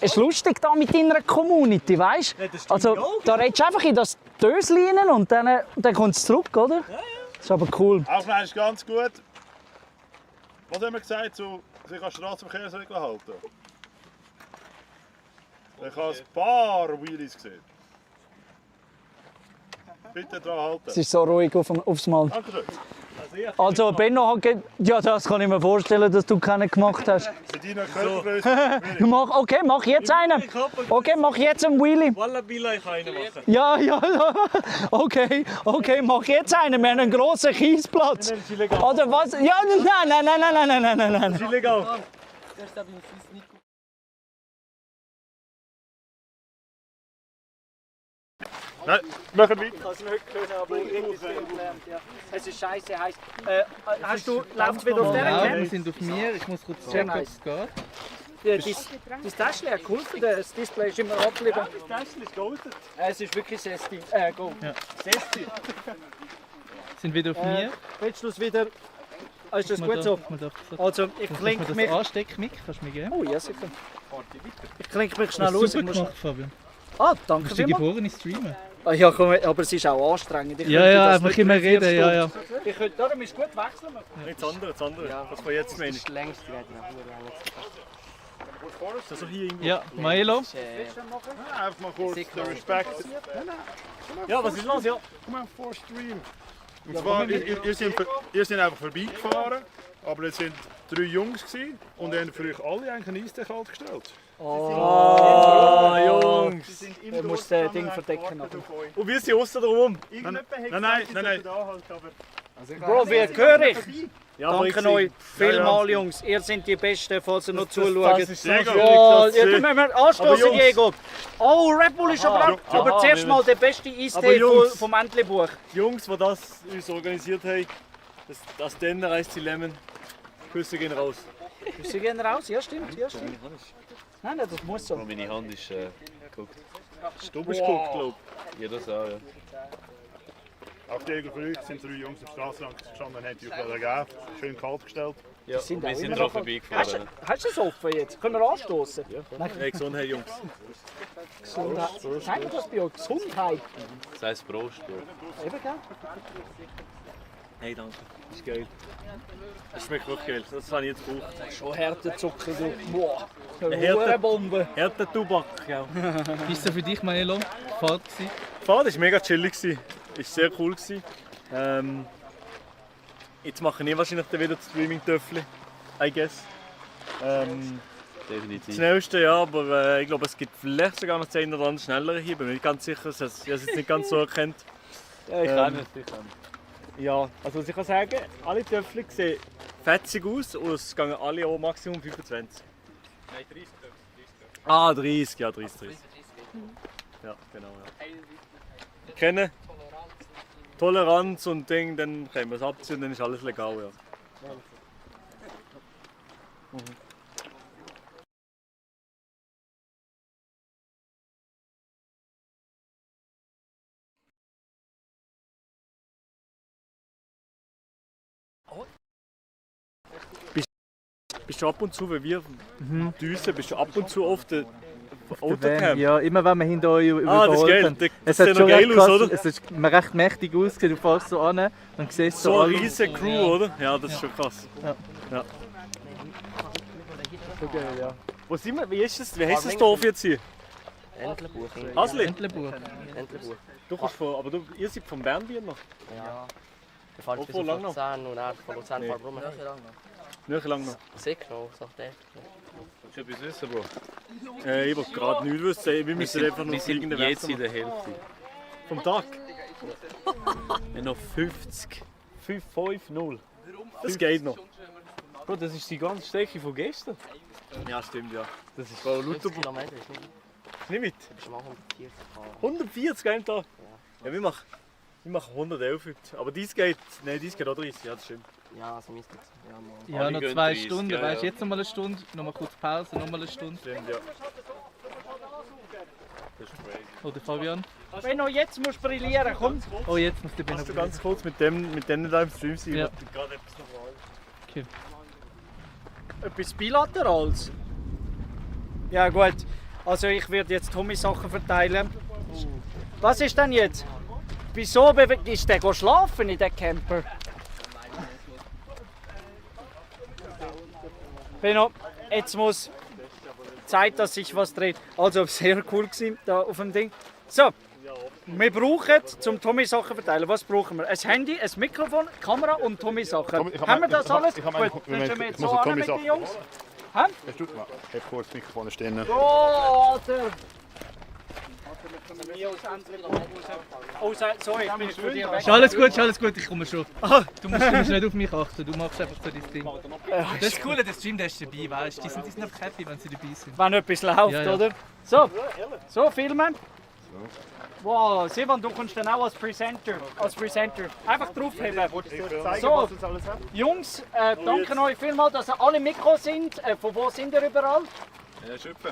Ist lustig da mit deiner Community, weißt du? Also, da redest du einfach in das Döschen rein und dann kommt es zurück, oder? Ja, ja. Das ist aber cool. Aufnehmen ist ganz gut. Was haben wir gesagt, sich an Straßenverkehrsregeln halten? Ich habe ein paar Wheelies gesehen. Bitte dran halten. Es ist so ruhig aufs Mal. Dankeschön. Also Benno hat ja, das kann ich mir vorstellen, dass du keinen gemacht hast. Okay, mach jetzt einen. Okay, mach jetzt einen Wheelie. Wallabilla, ich kann einen machen. Ja. Okay, mach jetzt einen. Wir haben einen grossen Kiesplatz. Oder was? Ja, nein. Das ist illegal. Nein, machen wir. Ich kann es nicht können, aber irgendwie gelernt, ja. Es ist scheiße heiß. Läuft wieder auf dieser Camp? Wir sind auf mir, ich muss kurz checken, ob es geht. Das Täschchen hat geholfen, das Display ist immer abgeblieben. Das Täschchen ist golden. Es ist wirklich Sesti. Go. Ja. Sesti. Sind wieder auf mir. Willst du es wieder... Ist das gut so? Also, ich klinke mich... Das Ansteckmic, kannst du mir geben? Oh ja, sicher. Ich klinke mich schnell aus. aus. Super gemacht, Fabian. Ah, danke vielmals. Du bist der geborene Streamer. Ja, komm, aber es ist auch anstrengend. Ja, einfach immer reden, ja. Ich könnte, darum ist gut wechseln. Nicht das andere. Was wir jetzt meinen. Das ist längst die Rede. Also hier irgendwo. Ja, Maelo. Einfach mal kurz den Respekt. Ja, was ist los? Ja. Komm mal vor Stream. Und zwar, ihr seid einfach vorbeigefahren, aber es sind 3 Jungs gewesen, und haben für euch alle eigentlich einen Eistee kalt gestellt. Oh, Jungs! Du musst das Ding verdecken. Und wir sind außen drum. Nein. Bro, wie höre ich? Ja, aber Danke ich euch sehe- vielmals, Jungs. Ihr seid die Besten, falls ihr noch zuschaut. Das ist so Ja, schwierig, das ja, zu dann müssen wir anstoßen, Aber Jungs- Diego. Oh, Red Bull ist aber ab. Aber Aha, zuerst wir- mal der beste Aber Eistee Jungs- vom Entlebuch. Die Jungs, die das uns organisiert haben, das Denner Eis Lemon, Küsse gehen raus. Sie gehen raus, ja stimmt. Nein, das muss so. Meine Hand ist geguckt. Du bist geguckt, glaub ich. Ja, das auch, ja. Auf die Regel für euch sind 3 Jungs am Straßenrand gestanden und haben die auf gegeben. Schön kalt gestellt. Ja, sind wir auch sind immer drauf noch- vorbeigefahren. Hast du es offen jetzt? Können wir anstoßen? Ja. Hey, Gesundheit, Jungs. Gesundheit. Sagen wir das bei euch? Gesundheit. Das heisst Prost, Bro. Eben, gell? Hey, danke. Das ist geil. Das schmeckt wirklich geil. Das habe ich jetzt gebraucht. Schon Härtezucker, du. Boah. Eine Eine Bombe. Härter Tubak, ja. Wie ist es für dich, Maelo? Fahrt gewesen? Die Fahrt war mega chillig. Ist sehr cool. Jetzt mache ich wahrscheinlich dann wieder das Streaming-Töffel. I guess. Definitiv. Das schnellste, ja, aber ich glaube, es gibt vielleicht sogar noch 10 oder andere schnellere hier. Bin mir nicht ganz sicher. Ich habe es jetzt nicht ganz so erkannt. Ja, ich kann nicht. Ja, also was ich kann sagen, alle Töffel sehen fetzig aus und es gehen alle auch Maximum 25. Nein, 30. Ah, 30, ja, 30. Ja, genau. Ja. Wir kennen Toleranz und Ding, dann können wir es abziehen und dann ist alles legal. Ja. Bist du ab und zu, wenn wir düsen, bist du ab und zu auf der Autocamp? Ja, immer wenn wir hinter euch Ah, das ist geil. überholen. Das Es sieht hat noch schon geil recht aus, krass, oder? es ist mir recht mächtig ausgesehen. Du fährst so an und siehst So eine alle- riesige Crew, oder? Ja, das ist schon krass. Ja. So geil, ja. Wo sind wir? Wie ist das? Wie heisst das Dorf jetzt hier? Entlebuch. Hasli? Entlebuch. Du kommst von, aber ihr seid von Bern noch? Ja. Wir fahren Wo bis von auf lang noch? Luzern und dann von Luzern fahren wir rum. Nicht lang noch. Signal, sagt er. Willst du etwas wissen, Bro? Ich will gerade nichts wissen. Wir müssen einfach noch wir sind irgendeinen jetzt Wert in der Hälfte. vom Tag. Ja, noch 50. 5-5-0. Das geht noch. Bro, das ist die ganze Strecke von gestern. Ja, stimmt, ja. Das ist Bro, 50 Kilometer ist nicht. Nicht mit? Du bist mal 140 gefahren. 140 einen Tag? Ja, wir machen 111 heute. Aber dies geht, nein, dies geht auch 30, ja, das stimmt. Ja, also müsste es. Ja, mal. Ja, Alle noch gehen 2 30, Stunden. ja, Weißt du, ja. jetzt noch mal eine Stunde, noch mal kurz Pause, noch mal eine Stunde. Stimmt, ja. Oder Fabian? Benno, jetzt musst du brillieren, komm. Oh, jetzt muss der Benno Kannst du ganz kurz mit denen da im Stream sein? Ja. Ich wollte gerade etwas noch fragen. Okay. Etwas Bilaterales? Ja gut, also ich werde jetzt Tommy Sachen verteilen. Was ist denn jetzt? Wieso ist der schlafen in der Camper? Benno, jetzt muss Zeit, dass sich was dreht. Also sehr cool gewesen, da auf dem Ding. So, wir brauchen zum Tommy Sachen verteilen. Was brauchen wir? Ein Handy, ein Mikrofon, Kamera und Tommy Sachen. Haben wir das alles? Gut, dann sind wir jetzt so an mit den Jungs. Hä? Ich habe kurz das Mikrofon stehen. Oh, Alter! Oh, sorry, ich bin für dich weg. Ist alles gut, ich komme schon. Du musst nicht auf mich achten, du machst einfach so dein Ding. Das ist cool, der Stream, der ist dabei, weißt du? Die sind einfach happy, wenn sie dabei sind. Wenn etwas läuft, Ja, ja. oder? So, filmen. Wow, Sivan, du kommst dann auch als Presenter. Einfach draufheben. So, Jungs, danke euch vielmals, dass ihr alle Mikros sind. Von wo sind ihr überall? Ja, Schöpfen.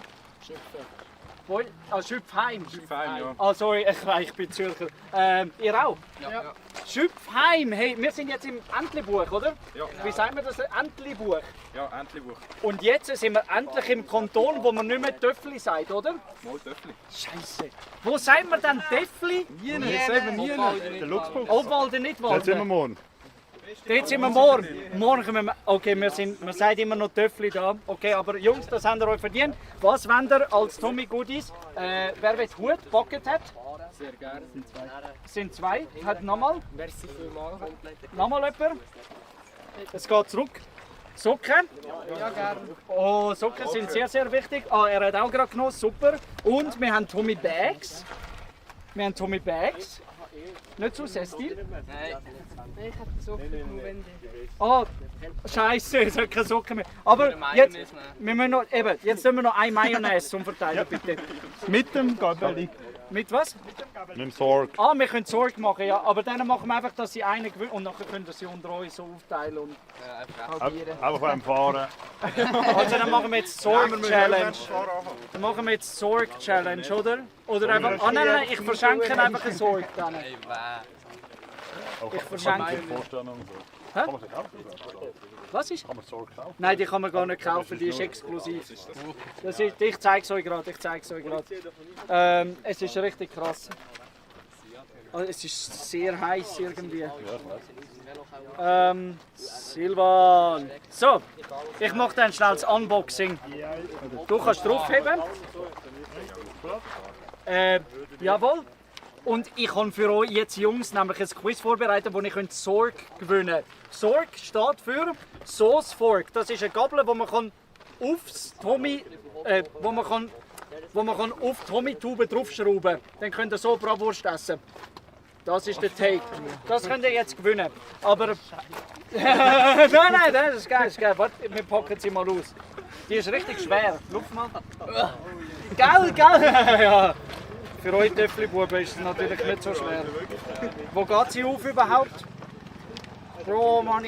Wo? Ah, Schöpfheim. Schöpfheim, ja. Ah, sorry, ich bin Zürcher. Ihr auch? Ja. Schüpfheim, hey, wir sind jetzt im Entlebuch, oder? Ja. Wie sagen wir das? Entlebuch. Ja, Entlebuch. Und jetzt sind wir endlich im Kanton, wo man nicht mehr Töffli sagt, oder? Mal Töffli. Scheiße. Wo sagen wir denn Töffli? Der Luchsbuch. Obwalden, nicht Jetzt sind wir Walden. morgen. Dort sind wir morgen. Morgen kommen wir. Okay, wir sagen immer noch Töffli da. Okay, aber Jungs, das habt ihr euch verdient. Was wollt ihr als Tommy Goodies? Wer will Hut, Bucket hat? Sehr gerne. Sind zwei. Hat nochmal. Merci vielmals. Nochmal jemand. Es geht zurück. Socken? Ja, gerne. Oh, Socken sind sehr, sehr wichtig. Ah, er hat auch gerade genommen, super. Und wir haben Tommy Bags. Nicht zu sehr Stil? Nein. Ich habe Socken genommen, wenn Oh, Scheiße, es hat keine Socken mehr. Aber jetzt, wir müssen noch, eben, jetzt müssen wir noch ein Mayonnaise zum Verteilen, bitte. Mit dem Gabeli. Mit was? Mit dem Sorg. Ah, wir können Sorg machen, ja. Aber dann machen wir einfach, dass sie einen gewinnt und nachher können wir sie unter uns so aufteilen und halbieren. Einfach beim Fahren. Also dann machen wir jetzt Sorg Challenge. Dann machen wir jetzt Sorg Challenge, oder? Oder einfach, ah nein, ich verschenke einfach einen Sorg dann. Ich verschenke. Hä? Was ist? Kann man Sorg kaufen? Nein, die kann man gar nicht kaufen, die ist exklusiv. Das ist, ich zeige es euch gerade, es ist richtig krass. Es ist sehr heiß irgendwie. Silvan. So, ich mache dann schnell das Unboxing. Du kannst draufheben. Jawohl. Und ich habe für euch jetzt Jungs nämlich ein Quiz vorbereitet, wo ich Sorg gewinnen könnt. Sorg steht für Sauce Fork. Das ist eine Gabel, wo man aufs Tommy, wo man auf Tommy Tube draufschrauben kann. Dann könnt ihr so Bratwurst essen. Das ist der Take. Das könnt ihr jetzt gewinnen. Aber nein, das ist geil, Warte, wir packen sie mal aus. Die ist richtig schwer. Schau mal. Geil. Ja. Für euch Töffli-Buben ist es natürlich nicht so schwer. Wo geht sie auf überhaupt? Bro, Mann,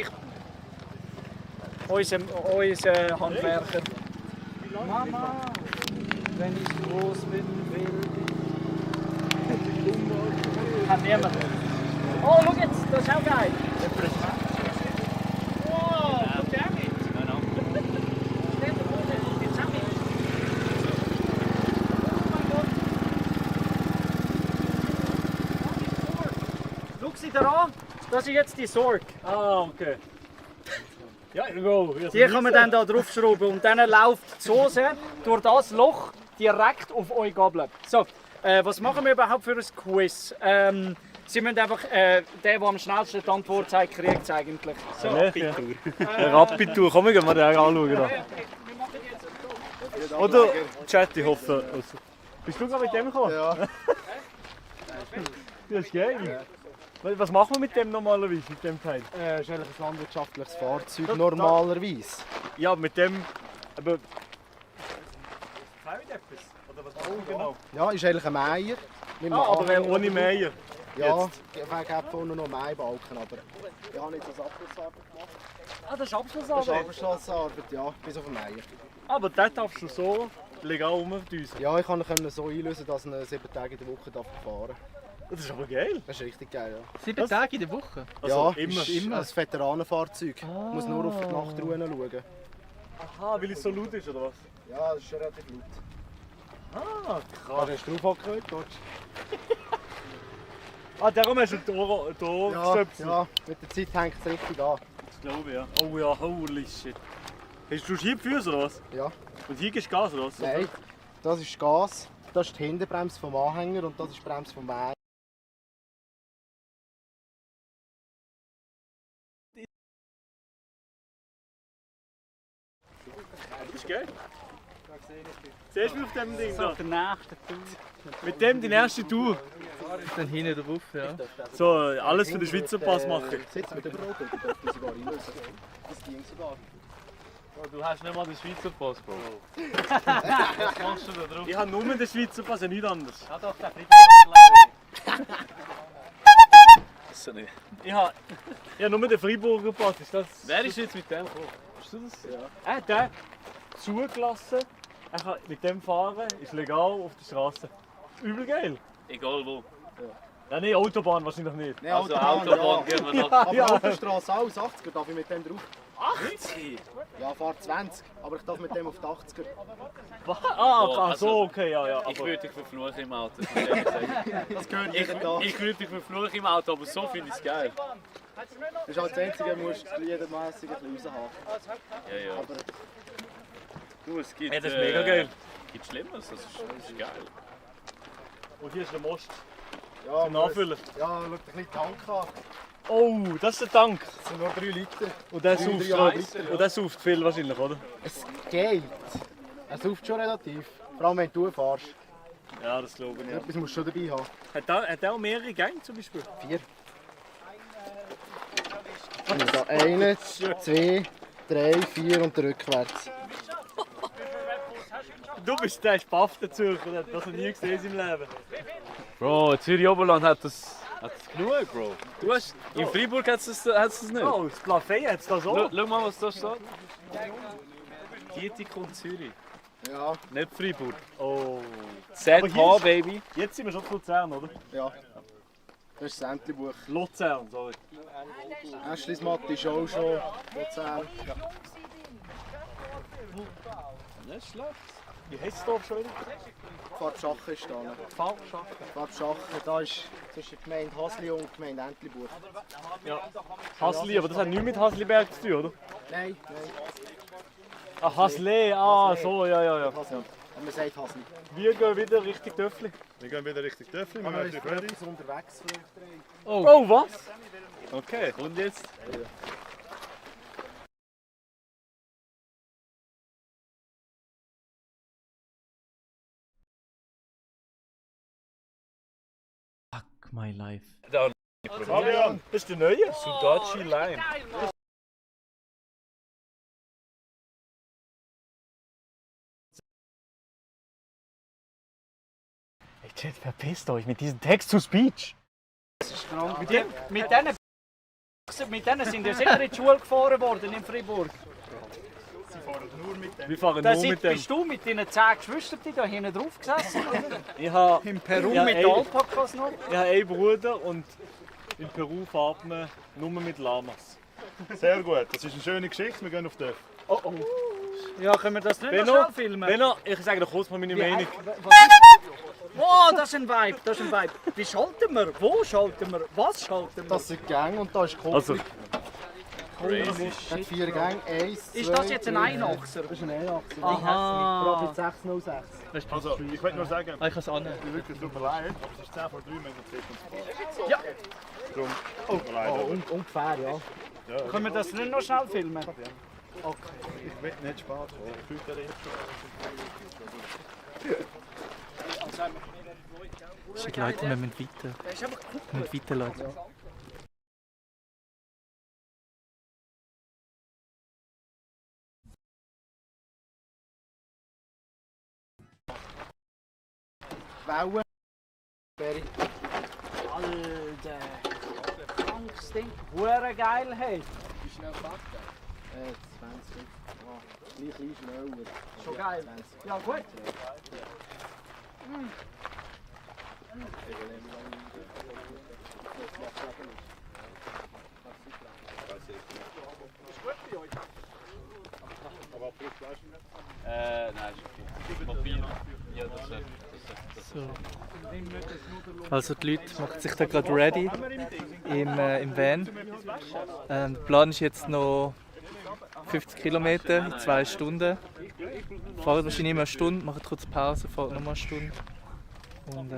unser Handwerker. Mama, wenn ich groß bin, will ich. Kann niemand. Oh, schau jetzt, das ist auch geil. Wow, kommt der mit? Schau sie da an, das ist jetzt die Sorg. Ah, okay. Ja, go. Die kann man dann da draufschrauben und dann läuft die Soße durch das Loch direkt auf eure Gabel. So, was machen wir überhaupt für ein Quiz? Sie müssen einfach, der am schnellsten die Antwort sagt, kriegt es eigentlich. So. Rapitur, komm, wir gehen mal den anschauen. Da. Oder Chat, ich hoffe. Also. Bist du gerade mit dem gekommen? Ja. Das ist geil. Was machen wir mit dem normalerweise, mit dem Teil? Das ist eigentlich ein landwirtschaftliches Fahrzeug, normalerweise. Ja, mit dem... Aber... Fällt etwas? Oder was machen wir genau? Ja, ist eigentlich ein Meier. Aber ohne Meier? Ja, ich habe vorne noch Maibalken, aber ich habe nicht das Abschlussarbeit gemacht. Ah, das ist Abschlussarbeit? Das ist Abschlussarbeit, ja, bis auf den Meier. Aber das darfst du so legal rumdüsen? Ja, ich konnte so einlösen, dass ich 7 Tage in der Woche fahren darf. Das ist aber geil. Das ist richtig geil, ja. 7 Tage in der Woche? Also ja, immer. Ein Veteranenfahrzeug. Ich muss nur auf die Nachtruhe schauen. Aha, weil es so laut ist, oder was? Ja, das ist schon relativ laut. Ah, krass. Kannst du draufhocken heute? Ah, darum hast du die Ohrstöpsel? Ja, mit der Zeit hängt es richtig an. Das glaube ich, ja. Oh ja, holy shit. Hast du Schiebfüße oder was? Ja. Und hier gehst du Gas oder was? Nein, das ist Gas, das ist die Hinterbremse vom Anhänger und das ist die Bremse vom Wagen. Das ist geil. Siehst du auf dem Ding da? Der nächste Tour. Mit dem die erste Tour. Dann hinten drauf, ja. So, alles für den Schweizer Pass machen. Sitz mit dem Brot, da dürfen wir sogar reinlösen. Das ging sogar. Oh, du hast nicht mal den Schweizer Pass, Bro. Was machst du da drauf? Ich habe nur den Schweizer Pass, ja nichts anderes. Ja doch, der Das ist nicht. Ich habe nur den Freiburger Pass. Ist das... Wer ist jetzt mit dem gekommen? Bist du das? Ja. Der zugelassen. Er kann mit dem fahren, ist legal auf der Straße. Übel geil. Egal wo. Ja. Ja, nee, Autobahn wahrscheinlich nicht. Nein, Also Autobahn, gehen wir ja. noch. Aber Autostrasse alles 80er, darf ich mit dem drauf? 80? Ja, fahrt 20, aber ich darf mit dem auf die 80er. Ah, so, okay, ja. Ich würde dich verfluchen im Auto. Das muss ich ehrlich sagen. Das gehört jeden Tag. Ich würde dich verfluchen im Auto, aber so finde ich es geil. Das ist halt das Einzige, du musst jedermässig ein bisschen raushaben. Ja. Aber Du, es gibt... Ja, das ist mega geil. Gibt Schlimmeres, das ist geil. Und hier ist der Most. ja, Zum Nachfüllen. Ja, schau dir ein bisschen die Tank an. Oh, das ist der Tank. Das sind nur 3 Liter. Und der 3, sauft 3,5 Liter. Liter. Und der sauft viel wahrscheinlich, oder? Es geht. Er sauft schon relativ. Vor allem wenn du fährst. Ja, das glaube ich. Ja. Etwas musst du schon dabei haben. Hat der auch mehrere Gänge zum Beispiel? 4. Also 1, 2, 3, 4 und rückwärts. Du bist der Spaff dazu, der hat das noch nie gesehen in seinem Leben. Bro, Zürich Oberland hat das genug, Bro. Du hast, in Freiburg hat es das nicht. Oh, das Plafé hat es da so. Schau mal, was da steht. Dietik und Zürich. Ja. Nicht Freiburg. Oh. ZH, Baby. Jetzt sind wir schon zu Luzern, oder? Ja. Das ist das Entlebuch. Luzern, sorry. Äschlismatt ist auch schon Luzern. Nicht schlecht. Wie heisst es da schon wieder? Farbschachen ist da. Farbschachen? Farbschachen, da ist zwischen der Gemeinde Hasli und der Gemeinde Entlebuch. Ja. Hasli, aber das hat nichts mit Hasliberg zu tun, oder? Nein. Ah, Hasle, so, ja. Und man sagt Hasli. Wir gehen wieder Richtung Töffli. Wir gehen wieder Richtung Töffli, wir Aber machen ist ready. etwas unterwegs vielleicht. Oh, was? Okay, und jetzt? Fuck my life. Fabian, das ist der neue? Sudachi Line. Hey, Chat, verpisst euch mit diesem Text-to-Speech. Mit denen sind ja sicher in die Schule gefahren worden in Freiburg. Sie fahren nur mit dem. Wir fahren Da nur mit dem. bist du mit deinen 10 Geschwistern da hinten drauf gesessen? Ich habe In Peru mit Alpakas noch? Ich habe einen Bruder und in Peru fährt man nur mit Lamas. Sehr gut, das ist eine schöne Geschichte, wir gehen auf Töff. Oh. Ja, können wir das nicht noch Benno, schnell filmen? Benno, ich sage dir kurz mal meine Meinung. Oh, das ist ein Vibe, das ist ein Vibe. Wie schalten wir? Wo schalten wir? Was schalten wir? Das sind Gänge und da ist Kopf. Also, Das hat 4 Gänge, 1, 2, Ist das jetzt ein 3, Einachser? Das ist ein Einachser. Aha. Mit 606. Also, ich will nur sagen, Ich kann es annehmen. ich bin wirklich super leid, aber es ist 10 vor 3, wir haben Zeit uns zu fahren. Ja. Darum, tut mir leid. aber- Ungefähr, ja. Ja, Können wir das nicht noch schnell filmen? okay. Ich will nicht spät fahren, ich fühle den jetzt Schick Leute, wir müssen weiter. Wir müssen weiter, Leute. Wellen. Berry. Alter. Krankes Ding. Hure geil, hey. Wie schnell fährt der? 20. Oh, ein bisschen schneller. Schon geil. 20. Ja, gut. Nein, ist okay. Mobil. Ja, So. Also die Leute machen sich da gerade ready im Van. Der Plan ist jetzt noch 50 Kilometer in 2 Stunden. Fahren wahrscheinlich immer eine Stunde, machen kurz Pause, fahren nochmal eine Stunde. Und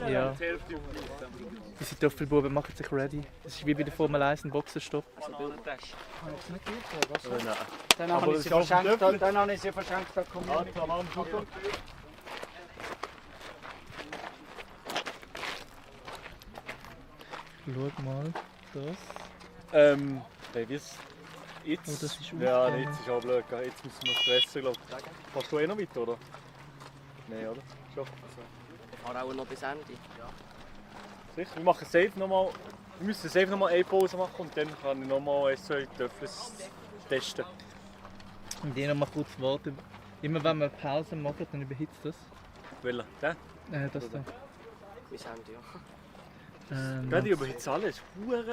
ja, diese Töffelbuben machen sich ready. Das ist wie bei der Formel 1 ein Boxenstopp. Dann habe ich sie verschenkt, dann habe ich sie verschenkt, da kommt Schau mal, das. Hey, wie ist jetzt? Oh, das ist ja, aufgegangen. jetzt ist auch blöd. Jetzt müssen wir stressen, glaube ich. Kannst du eh noch weiter, oder? Nein, oder? Schon. Ich fahre auch noch bis Ende. Sicher, wir machen safe nochmal. Wir müssen safe nochmal eine Pause machen und dann kann ich nochmal ein, 2 Töffel testen. Und die noch mal kurz warten. Immer wenn wir Pause machen, dann überhitzt das. Welcher? Der? Das da. Bis Ende, ja. Gerade überhitzt alles.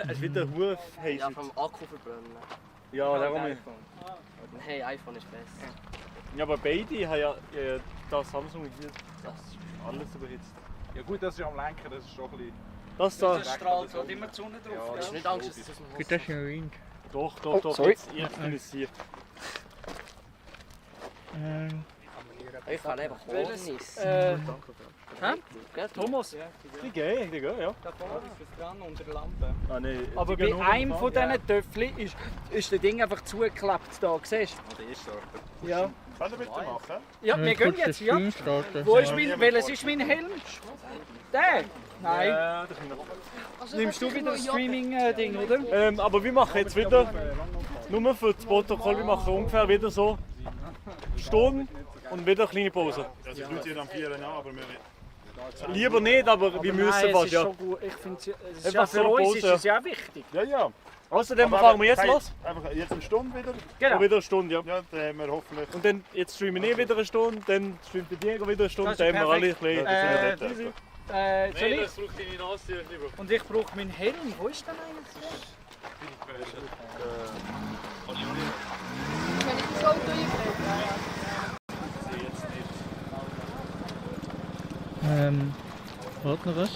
Es ist wieder hure heiß. Ja, vom Akku verbrennen. Ja, darum. Nein, iPhone ist besser. Ja, aber beide haben ja das Samsung hier. Das ist alles überhitzt. Ja gut, das ist am Lenken, das ist schon ein bisschen... Das da. Das strahlt halt immer die Sonne drauf. Ja, hast du nicht Angst, dass es aus dem Haus Gut, das ist ein Ring. Doch, Oh, doch. sorry. Jetzt bin ich hier. Ich kann einfach Hornis. Thomas? Die gehen, ja. Da vorne ist es dran unter der Lampe. Ah, nee, Aber bei einem von diesen Töpfchen ist das Ding einfach zugeklebt da, siehst du? Der ist starten. Ja. Kann er bitte machen? Ja, wir gehen jetzt, ja. Wo ist welches ist mein Helm? Der? Nein. Ja, das ist Nimmst du wieder das Streaming-Ding, oder? Aber wir machen jetzt wieder, nur für das Protokoll, wir machen ungefähr wieder so Stunden und wieder eine kleine Pause. Also ich würde am 4 an, aber wir... Lieber nicht, aber wir müssen was, ja. Schon gut. Ich finde, es ist Einfach ja für so uns Pause, ist es ja wichtig. Ja. Außerdem Aber fahren wir jetzt hey, los. Einfach jetzt eine Stunde wieder. Genau. Und wieder eine Stunde, ja. Ja, dann haben wir hoffentlich... Und dann, jetzt streamen wir wieder eine Stunde, dann streamt der Diego wieder eine Stunde, Das dann ist haben wir alle ein perfekt. bisschen... Soll ich? das braucht deine Nase lieber. Und ich brauche meinen Helm. Wo ist der eigentlich? Wenn ich das Auto einbringe. Warte noch was?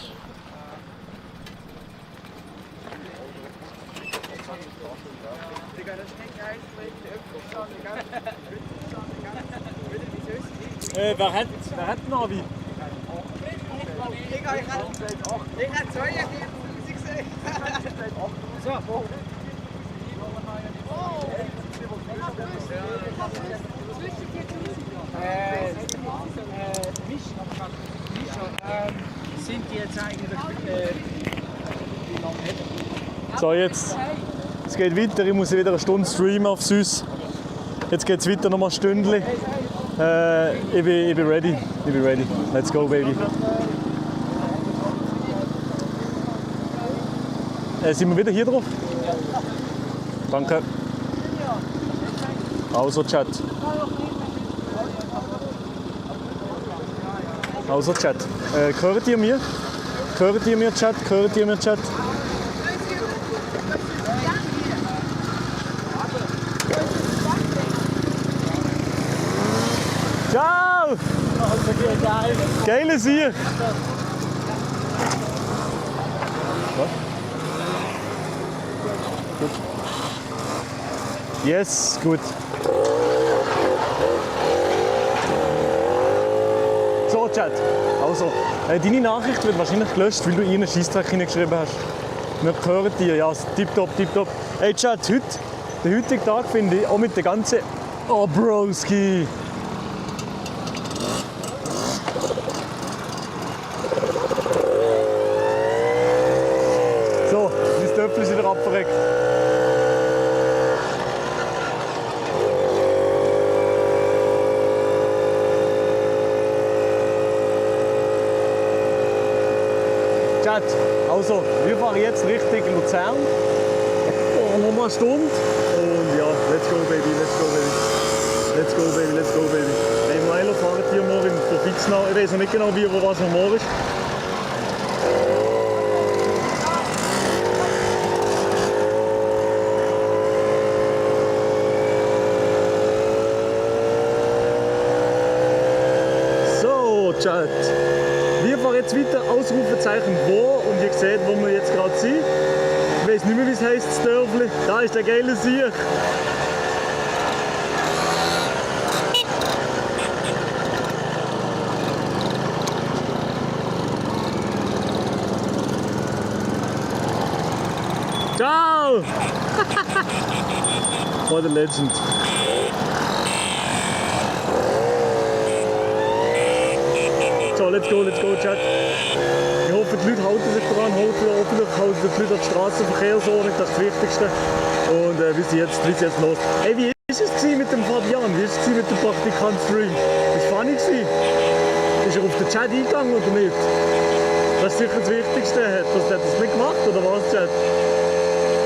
Wer hat Navi? Ich habe 42 gesehen. So. Sind die jetzt eigentlich wie lange hätten? So, jetzt. Es geht weiter. Ich muss wieder eine Stunde streamen auf Süß. Jetzt geht es weiter, nochmal ein Stündchen. Ich bin ready. Let's go, baby. Sind wir wieder hier drauf? Danke. Also, Chat. Also, Chat. Hört ihr mir? Hört ihr mir, Chat? Hört ihr mir, Chat? Ciao! Geiles hier! Gut. Yes, gut. So, Chat. Also, deine Nachricht wird wahrscheinlich gelöscht, weil du einen Scheissdreck hineingeschrieben hast. Wir hören dir, ja, tipptopp, tipptopp. Hey, Chat, den heutigen Tag finde ich auch mit der ganzen... Oh, Broski! So, mein Töpfchen ist wieder abverreckt. Chat, also, wir fahren jetzt Richtung Luzern. Nochmal eine Stunde. Und ja, let's go baby, let's go baby. Let's go baby, let's go baby. Hey Milo, fahren hier morgen von Fixnau. Ich weiß noch nicht genau, wie oder was noch morgen ist. So, Chat. Wir fahren jetzt weiter, Ausrufezeichen wo, und ihr seht, wo wir jetzt gerade sind. Ich weiß nicht mehr, wie es heisst, das Dörfli. Da ist der geile Sieg. Ciao! What a legend. So, let's go, Chat. Ich hoffe, die Leute halten sich daran, hoffentlich halten die Leute an die Straßenverkehrsordnung, das ist das Wichtigste. Und wie ist jetzt los? Hey, wie ist es mit dem Fabian? Wie ist es mit dem Praktikant-Stream? Ist es funny gewesen? Ist er auf den Chat eingegangen oder nicht? Das ist sicher das Wichtigste. Hat das mitgemacht oder was, Chat?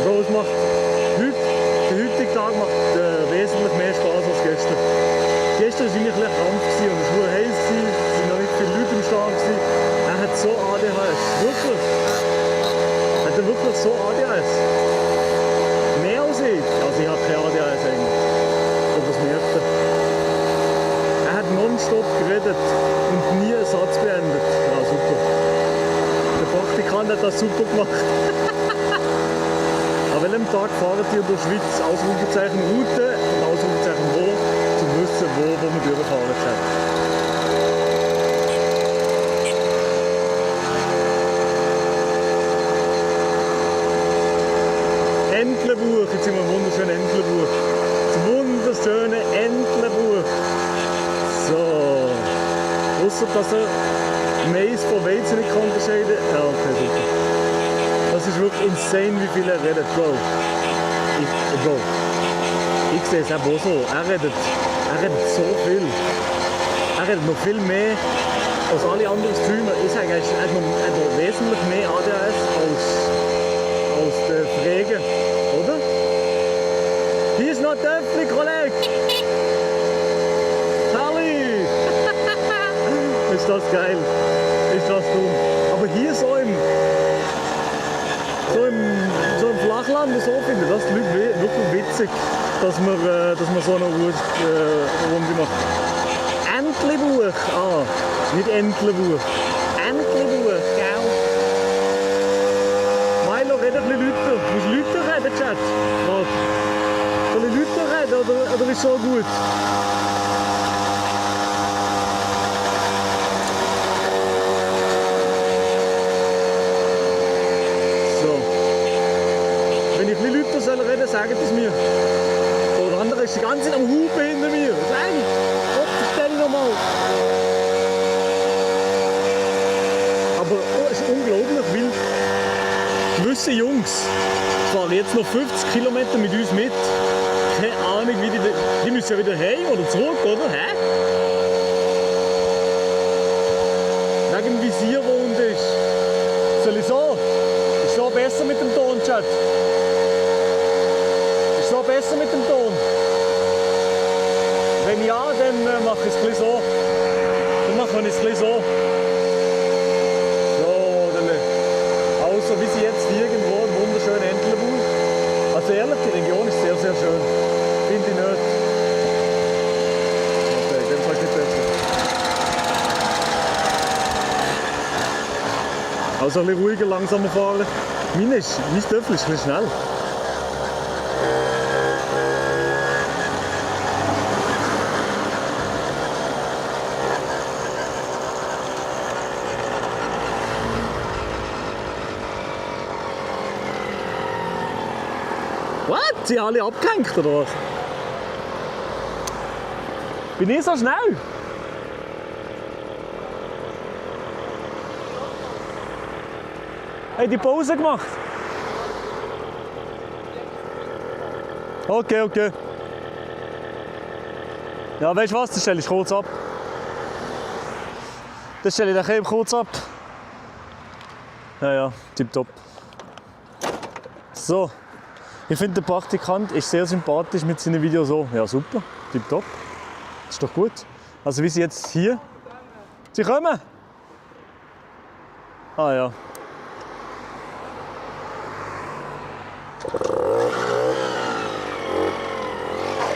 Bro, es macht der heutige Tag macht wesentlich mehr Spaß als gestern. Gestern war eigentlich ein Kampf und es war heiß, es waren noch nicht viele Leute im Start. Er hat so ADHS, wirklich. so ADHS. Mehr als ich. Also ich habe keine ADHS eigentlich. Aber das merkt er. Er hat nonstop geredet und nie einen Satz beendet. Ja, super. Der Praktikant hat das super gemacht. An welchem Tag fahren ihr durch die Schweiz? Ausrufezeichen Route und Ausrufezeichen wo, zum wissen, wo wir durchfahren können. Entlebuch, jetzt sind wir im wunderschönen Entlebuch. Das wunderschöne Entlebuch. So. Ausser dass er Mais von Weizen nicht kann unterscheiden. Ja, okay, super. Das ist wirklich insane, wie viel er redet, Bro. Ich sehe es auch so. Er redet so viel. Er redet noch viel mehr als alle anderen Streamer. Ich sage, er hat noch wesentlich mehr ADHS als der Frege, oder? Hier ist noch Töpfli, Kollege! Sally! Ist das geil? Ist das dumm? Aber hier so im Flachland so finde das die Leute wirklich witzig, dass man so eine Runde macht. Entlebuch! Ah, nicht Entlebuch. Entlebuch, gell? Milo, red ein bisschen lauter. Du musst lauter reden, Chat. Warte. Soll ich lauter reden oder ist so gut? Wenn ich ein bisschen lauter soll reden, sagt es mir. So, der andere ist die ganze Zeit am Hupen hinter mir. Nein, Gott, stell nochmal. Aber es ist unglaublich, weil gewisse Jungs fahren jetzt noch 50 Kilometer mit uns mit. Keine Ahnung, wie die müssen ja wieder heim oder zurück, oder? Hä? Wegen dem Visier, wo unten ist. Soll ich so? Ist so besser mit dem Ton, Chat? Ist so besser mit dem Ton? Wenn ja, dann mache ich es ein bisschen so. Dann machen wir es ein bisschen so. So, dann. Also, wie sie jetzt irgendwo im wunderschönen Entlebuch. Also ehrlich, die Region ist sehr, sehr schön. Finde ich nicht. Okay, dann kann ich nicht besser. Also ein bisschen ruhiger, langsamer fahren. Mein Töffel ist ein bisschen schnell. Was? Sie haben alle abgehängt oder was? Bin ich so schnell? Hey, die Pause gemacht? Okay, okay. Ja, weißt du was? Das stelle ich kurz ab. Das stelle ich eben kurz ab. Ja, ja, tipptopp. So. Ich finde, der Praktikant ist sehr sympathisch mit seinen Videos so. Ja, super. Tipptopp. Das ist doch gut. Also, wie sie jetzt hier. Sie kommen! Ah ja.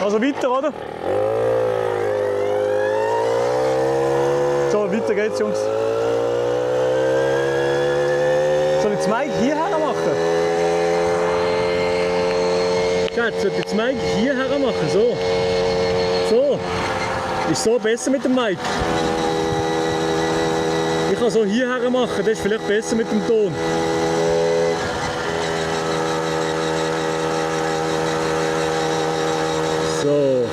Also weiter, oder? So, weiter geht's, Jungs. Soll ich das Mic hierher machen? Schatz, soll ich das Mic hierher machen? So. So. Ist so besser mit dem Mic? Ich kann so hierher machen, das ist vielleicht besser mit dem Ton. So.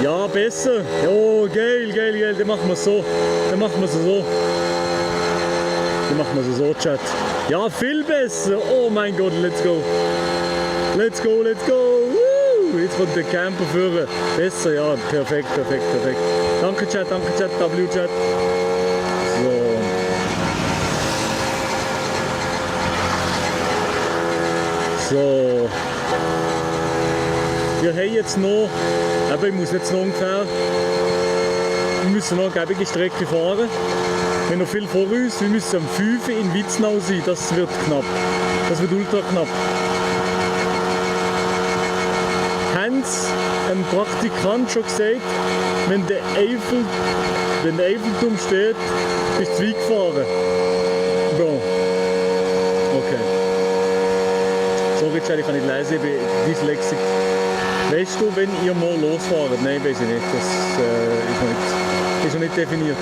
Ja, besser. Oh, geil, geil, geil. Dann machen wir es so. Dann machen wir es so. Dann machen wir es so, Chat. Ja, viel besser. Oh mein Gott, let's go. Let's go, let's go. Woo. Jetzt kommt der Camper führen. Besser, ja. Perfekt, perfekt, perfekt. Danke, Chat, W-Chat. So. So. Wir haben jetzt noch, aber ich muss jetzt noch ungefähr, wir müssen noch eine gäbige Strecke fahren. Wir haben noch viel vor uns, wir müssen am 5 in Witznau sein, das wird knapp. Das wird ultra knapp. Haben Sie einem Praktikant schon gesagt, wenn der Eiffelturm steht, ist zu weit gefahren? Bro. Okay. Sorry, Chad, ich kann nicht lesen, ich bin dyslexisch. Weißt du, wenn ihr mal losfahrt? Nein, weiß ich nicht. Das ist noch nicht definiert.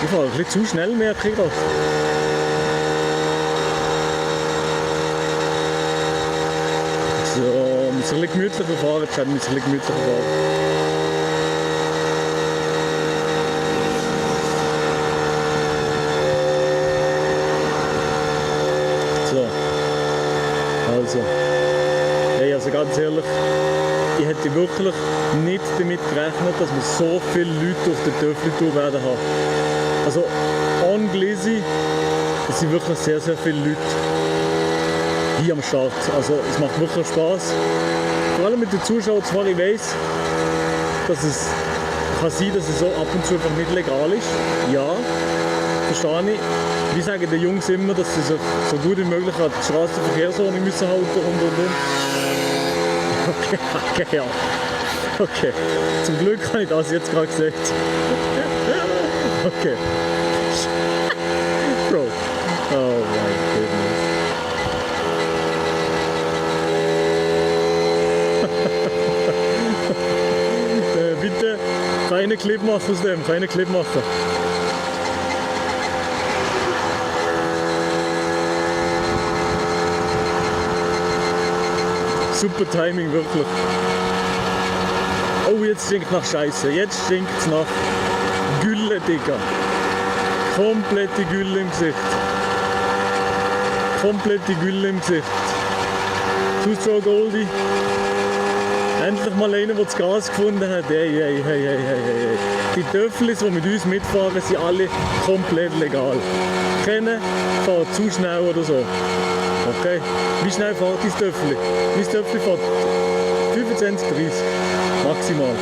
Ich fahre ein bisschen zu schnell, merke ich das. So, wir müssen ein bisschen gemütlicher fahren, Chad, wir müssen ein bisschen gemütlicher fahren. So, also. Hey, also ganz ehrlich, ich hätte wirklich nicht damit gerechnet, dass wir so viele Leute auf der Töffli-Tour werden haben. Also, angelesen, es sind wirklich sehr, sehr viele Leute hier am Start. Also, es macht wirklich Spaß. Vor allem mit den Zuschauern zwar, ich weiss, dass es kann sein, dass es so ab und zu einfach nicht legal ist. Ja, verstehe ich. Wir sagen den Jungs immer, dass sie sich so gut wie möglich an die Straßenverkehrsordnung müssen halten und. Okay, ja. Okay. Zum Glück habe ich das jetzt gerade gesagt. Okay. Bro. Oh my goodness. Bitte keine Clip machen aus dem, keine Clip machen. Super Timing, wirklich. Oh, jetzt stinkt nach Scheiße. Jetzt stinkt es nach Gülle, Digga. Komplette Gülle im Gesicht. Komplette Gülle im Gesicht. Zuschau Goldie. Endlich mal einer, der das Gas gefunden hat. Hey. Die Töfflis, die mit uns mitfahren, sind alle komplett legal. Keiner fährt zu schnell oder so. Okay, wie schnell fährt dein Töffli? Mein Töffli fährt 25, 30 maximal.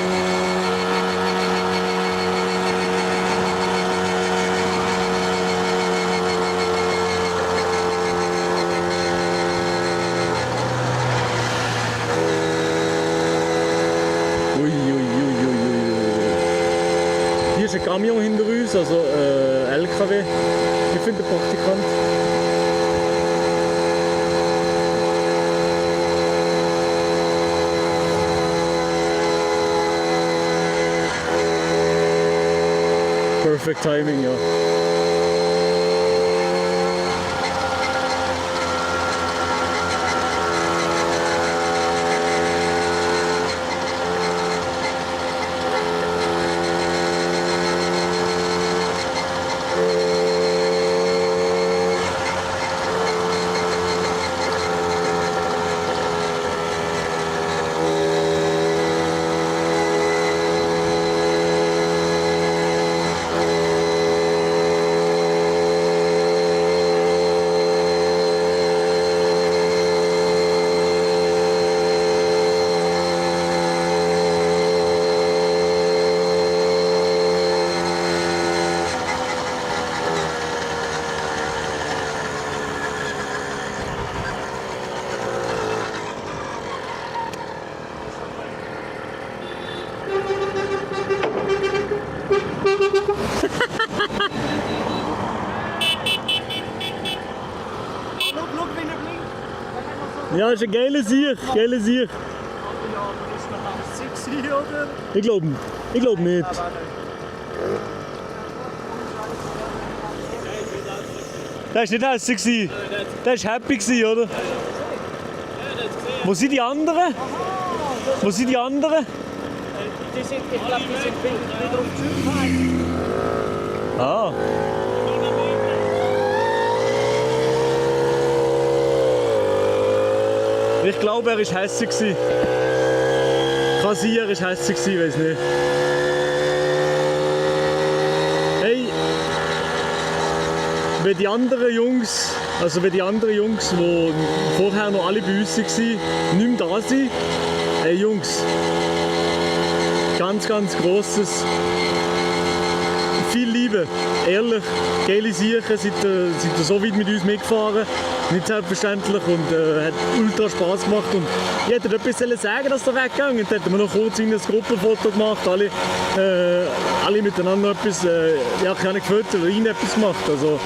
Hier ist ein Camion hinter uns, also LKW. Ich finde den Praktikant. Perfect timing, ja. Ja, ist ein geiler Sieg, geiler Sieg. Ich glaube nicht. Das war nicht hässlich. Das war happy, oder? Wo sind die anderen? Wo sind die anderen? Ich glaube, die sind wieder auf die Schule. Ah. Ich glaube, er war hässlich. Kann sein, er war hässlich, weiß nicht. Hey, wenn die anderen Jungs, die vorher noch alle bei uns waren, nicht mehr da sind, hey Jungs, ganz, ganz grosses, viel Liebe Leute, ehrlich, geile Sachen, seid ihr so weit mit uns mitgefahren. Nicht selbstverständlich und hat ultra Spass gemacht. Und ich hätte etwas sagen, dass ihr weggegangen. Dann hätten wir noch kurz ein Gruppenfoto gemacht, alle miteinander etwas, ja, keine Gefühlt oder ihnen etwas gemacht. Also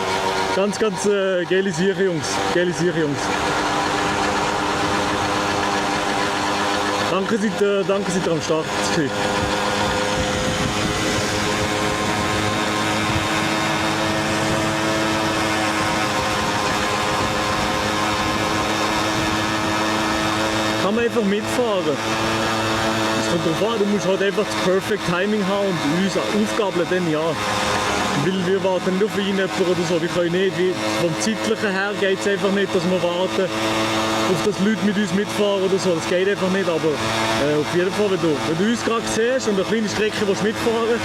ganz geile Sache, Jungs. Geile Sache, Jungs. Danke, seid ihr am Start gewesen. Kann man einfach mitfahren. Es kommt darauf an, du musst halt einfach das Perfect Timing haben und uns aufgabeln, dann ja. Weil wir warten nicht auf jemanden oder so, wir können nicht, vom Zeitlichen her geht es einfach nicht, dass wir warten, auf dass Leute mit uns mitfahren oder so, das geht einfach nicht, aber auf jeden Fall, wenn du uns gerade siehst und eine kleine Strecke willst mitfahren,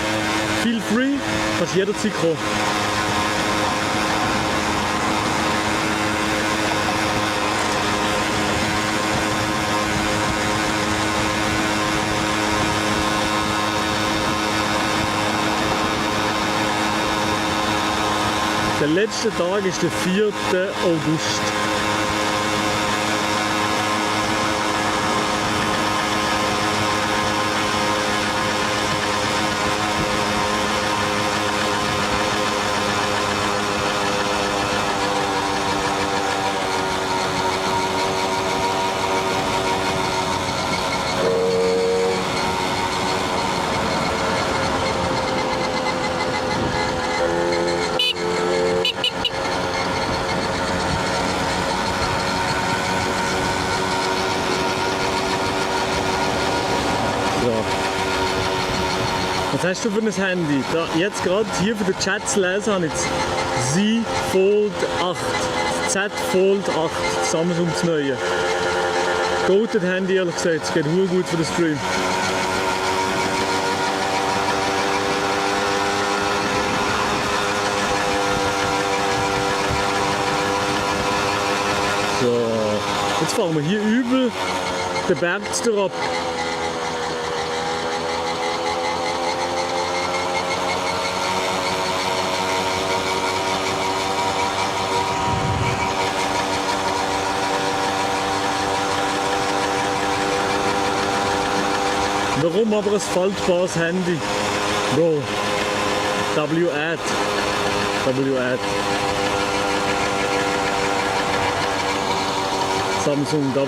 feel free, kannst du jederzeit kommen. Der letzte Tag ist der 4. August. Was hast du für ein Handy? Da, jetzt gerade hier für den Chat zu lesen habe ich jetzt Z Fold 8. Z Fold 8, Samsung das neue. Goated Handy, ehrlich gesagt, es geht gut für den Stream. So, jetzt fahren wir hier übel den Berg ab. Warum aber ein faltbares Handy? Bro, W-Ad. Samsung W.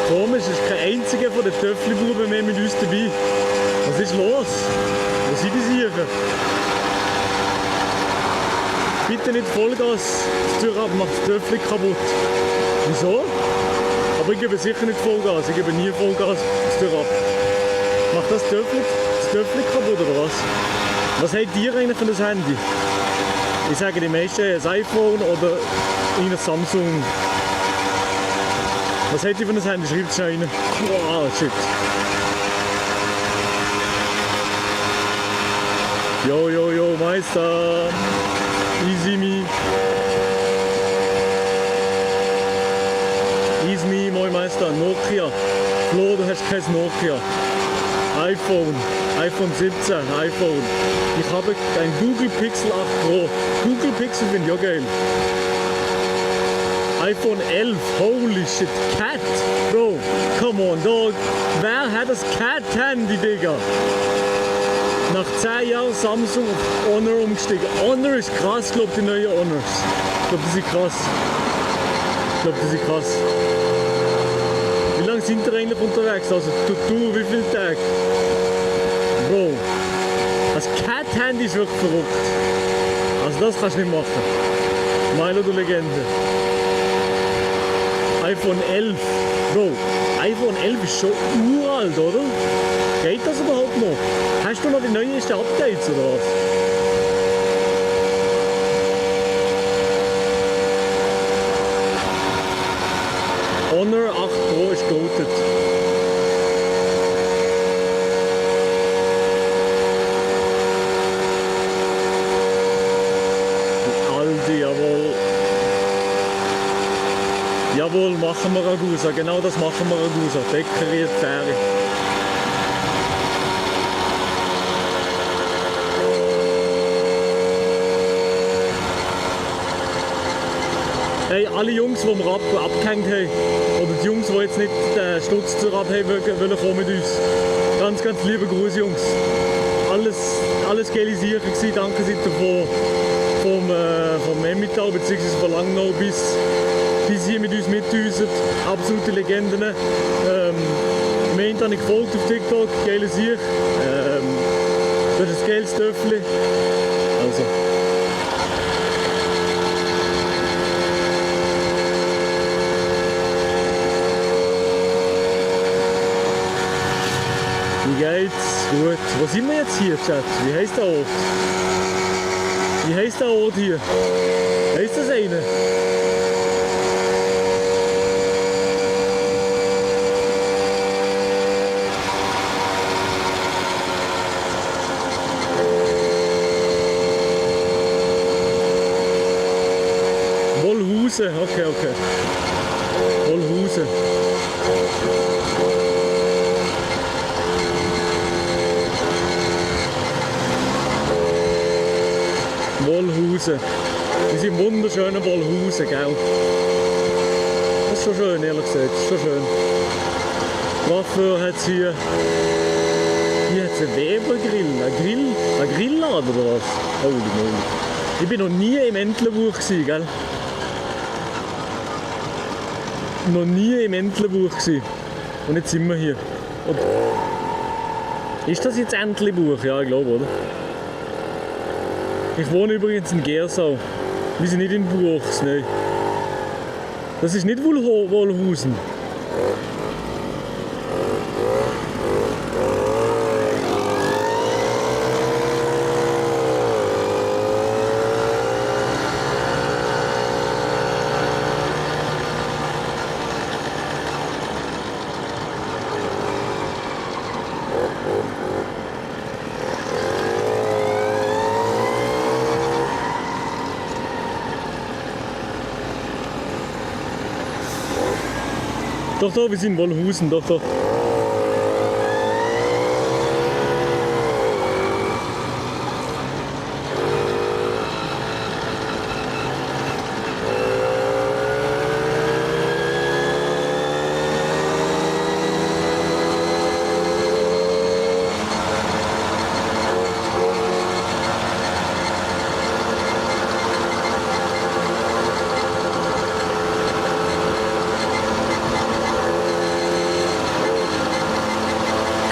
Komisch, es ist kein einziger von den Töffli-Buben mehr mit uns dabei. Was ist los? Wo sind die Siechen? Bitte nicht Vollgas, das Tür ab, macht das Töffli kaputt. Wieso? Aber ich gebe sicher nicht Vollgas, ich gebe nie Vollgas, das Tür ab. Macht das Töffli kaputt oder was? Was habt ihr eigentlich für das Handy? Ich sage die meisten ein iPhone oder ein Samsung. Was habt ihr für ein Handy? Schreibt es rein. Wow, shit. Yo, Meister. Easy me. Easy me, moin Meister. Nokia. Flo, du hast kein Nokia. iPhone 17, iPhone. Ich habe ein Google Pixel 8 Pro. Google Pixel finde ich auch geil. iPhone 11, holy shit, Cat, Bro, come on, dog. Wer hat das Cat-Handy, Digga? Nach 10 Jahren Samsung auf Honor umgestiegen. Honor ist krass, glaub die neuen Honors. Ich glaube, die sind krass. Wie lange sind ihr eigentlich unterwegs? Also du wie viele Tage? Bro, das Cat-Handy ist wirklich verrückt. Also das kannst du nicht machen. Milo, du Legende. iPhone 11. Bro, iPhone 11 ist schon uralt, oder? Geht das überhaupt noch? Hast du noch die neuesten Updates oder was? Honor 8 Pro ist geroutet. Aldi, jawohl. Jawohl, machen wir Ragusa. Genau das machen wir Ragusa. Dekoriert Fähre. Hey, alle Jungs, die wir abgehängt haben, oder die Jungs, die jetzt nicht den Stutz zur Rad haben wollen kommen mit uns. Ganz, ganz liebe Grüße, Jungs. Alles geile Sache gewesen. Danke seid ihr vom Emmental bzw. von Langnau bis hier mit uns mitdüsen. Absolute Legenden. Mir habe ich gefolgt auf TikTok. Geile Sache. Das ist ein geiles Töffel. Also. Wie geht's? Gut. Wo sind wir jetzt hier, Chat? Wie heisst der Ort? Wie heisst der Ort hier? Heisst das eine? Wollhusen, okay. Wollhusen. Wollhusen. Wir sind wunderschöne Wollhusen, gell? Das ist schon schön, ehrlich gesagt. Das ist schon schön. Dafür hat es hier hat's einen Webergrill. Ein Grillladen oder was? Holy moly. Ich bin noch nie im Entlebuch gewesen, gell? Noch nie im Entlebuch gewesen. Und jetzt sind wir hier. Und ist das jetzt Entlebuch? Ja, ich glaube, oder? Ich wohne übrigens in Gersau. Wir sind nicht in Buchs, nein. Das ist nicht Wollhusen. Doch, wir sind in Wollhusen, doch.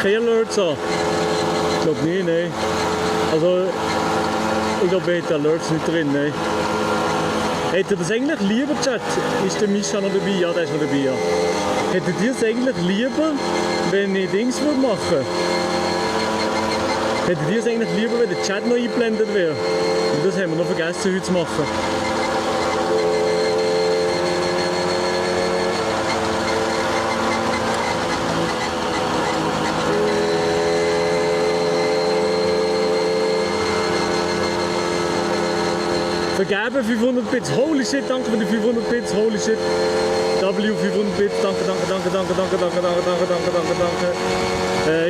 Keine Alerts an? Ich glaube nicht, nein. Also, ich glaube, wir hätten Alerts nicht drin, nein. Hättet ihr das eigentlich lieber, Chat? Ist der Mischa noch dabei? Ja, der ist noch dabei, ja. Hättet ihr es eigentlich lieber, wenn ich Dings machen würde? Hättet ihr es eigentlich lieber, wenn der Chat noch eingeblendet wäre? Und das haben wir noch vergessen heute zu machen. Vergeben 500 Bits, holy shit, danke für die 500 Bits, holy shit. W 500 Bits, danke.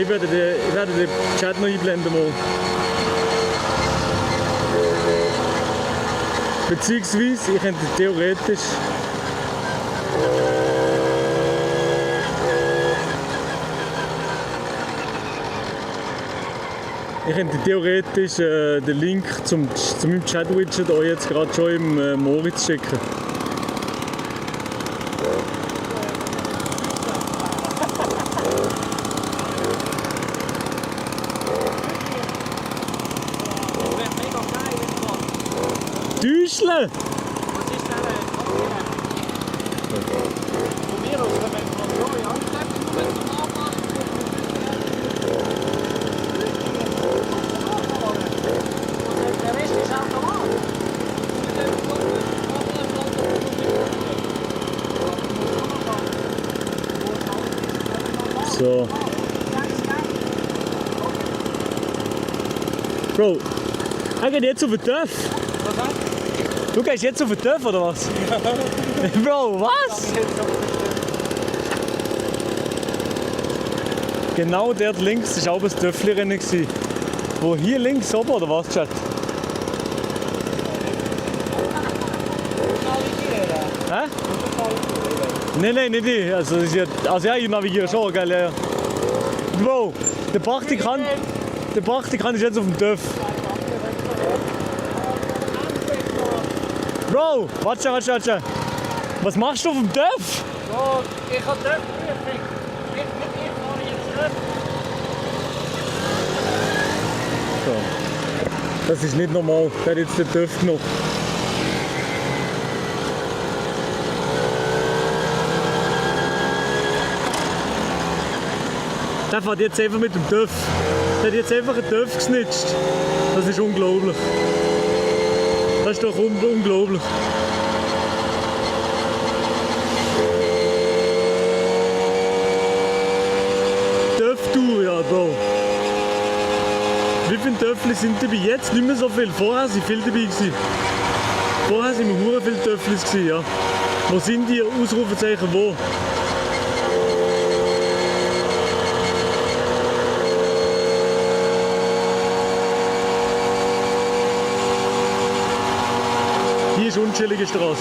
Ich werde den Chat noch einblenden mal. Beziehungsweise, ich könnte theoretisch... Ich könnte theoretisch den Link zu meinem Chat-Widget euch jetzt gerade schon im Moritz schicken. Düschle! Bro, er geht jetzt auf den Töff. Du gehst jetzt auf den Töff, oder was? Bro, was? Genau dort links war auch ein Töffli-Rennen. Wo hier links oben, oder was, Chat? Hä? Nein, nicht ich. Also ja, ich navigiere schon, gell? Ja. Bro, der Praktikant ist jetzt auf dem Töff. Bro, warte. Was machst du auf dem Töff? Bro, ich habe Töpfprüfung. Ich fahre jetzt Töpf. So. Das ist nicht normal. Der hat jetzt den Töff genommen. Der fährt jetzt einfach mit dem Töff. Der hat jetzt einfach einen Töff gesnitcht. Das ist unglaublich. Das ist doch unglaublich. Töff-Tour, ja, Bro. Wie viele Töffli sind dabei? Jetzt nicht mehr so viel. Vorher waren viele dabei. Vorher waren wir hure viele Töfflis, ja. Wo sind die Ausrufezeichen wo? Hier ist unchillige Straße.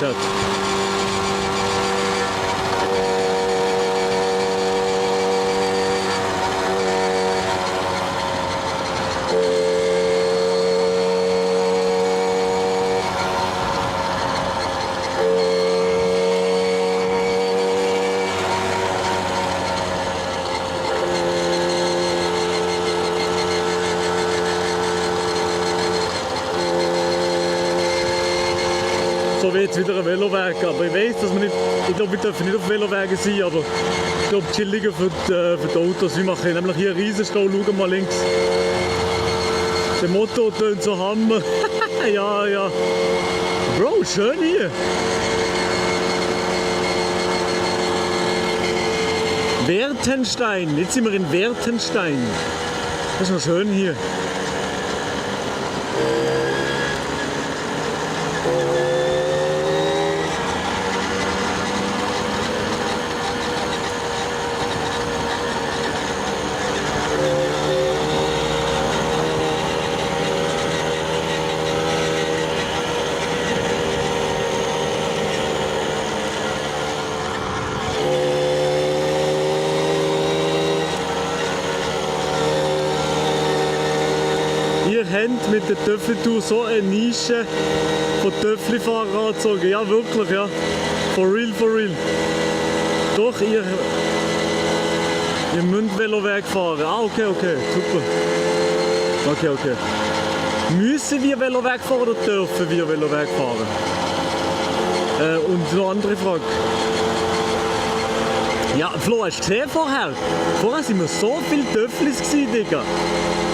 Chat. So wie jetzt wieder ein Veloweg, aber ich weiß, dass wir nicht, ich glaube, wir dürfen nicht auf Velowegen sein, aber ich glaube, chilliger für die Autos. Wir machen nämlich hier einen Riesenstau, schauen mal links. Der Motto tönt so Hammer. ja. Bro, schön hier. Wertenstein, jetzt sind wir in Wertenstein. Das ist noch schön hier. Mit der Töffli-Tour so eine Nische von Töffli-Fahrern angezogen. Ja, wirklich, ja. For real. Doch, ihr müsst Veloweg fahren. Ah, okay, super. Okay. Müssen wir Veloweg fahren oder dürfen wir Veloweg fahren? Und noch eine andere Frage. Ja, Flo, hast du gesehen vorher? Vorher waren wir so viele Töfflis gewesen, Digga.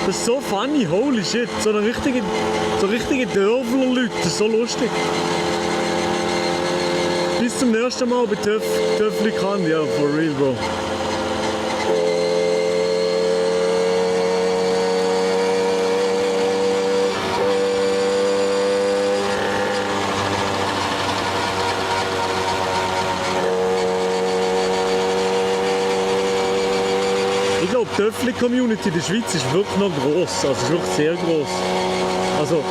Das ist so funny, holy shit. So richtige Dörfler-Leute, das ist so lustig. Bis zum nächsten Mal bei Töffli kann, ja, for real, Bro. Ich glaube, die Töffli-Community in der Schweiz ist wirklich noch gross, also ist wirklich sehr gross. Also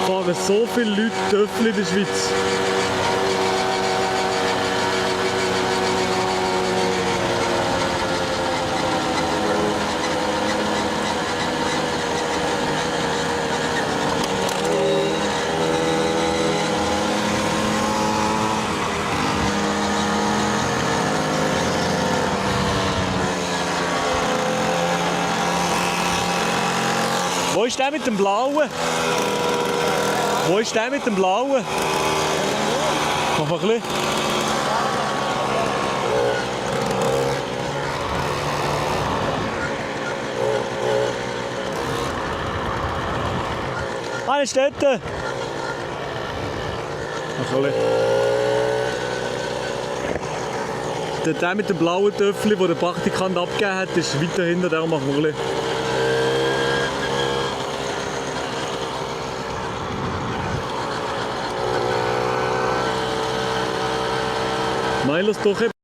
fahren so viele Leute Töffli in der Schweiz. ist der mit dem Blauen? Wo ist der mit dem Blauen? Mach mal ein bisschen. Ah, ist dort. Mach ein bisschen. Der mit dem blauen Töffel, den der Praktikant abgegeben hat, ist weiter hinter, darum machen wir ein bisschen. Lass doch eben.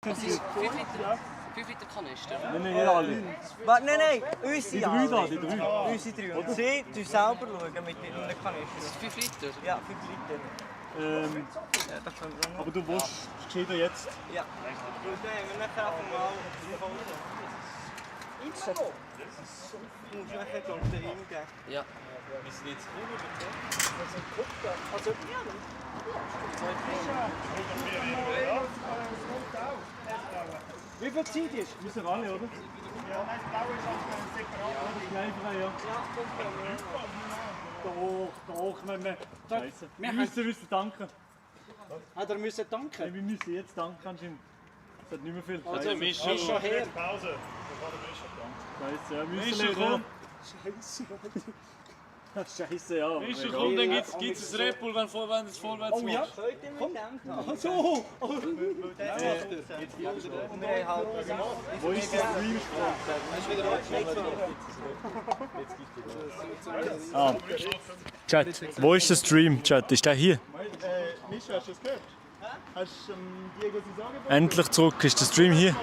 Das ist 5 Liter Kanister. Nein, nicht alle. Nein, unsere Die drei da, die drei. Unsere 3. Und sie tun selber schauen mit einem Kanister. Das ist 5 Liter? Ja, 5 Liter. Aber du willst gescheiter jetzt? Ja. Und dann haben wir nachher einfach mal Jetzt? Du musst nachher den hingeben. Ja. Wir sind jetzt Also, ja. Wie viel Zeit ist? Wir sind alle, oder? Ja, nein, das Blaue ist auch separat. Das Gleiche, ja. Doch, Scheiße. Wir müssen danken. Oder müssen danken? Ja, wir müssen jetzt danken anscheinend. Es hat nicht mehr viel. Also, Mischa her. Pause. Scheiße, ja, Mischa, müssen komm. Scheiße, ja. Mischa, komm, dann gibt's es Red Bull, wenn du es vorwärts Oh ja, machst. komm. So. Wo ist der Stream? Ah. Chat, wo ist der Stream? Chat, ist der hier? Mischa, hast du es gehört? Hast du Diego sein Angebot? Endlich zurück, ist der Stream hier?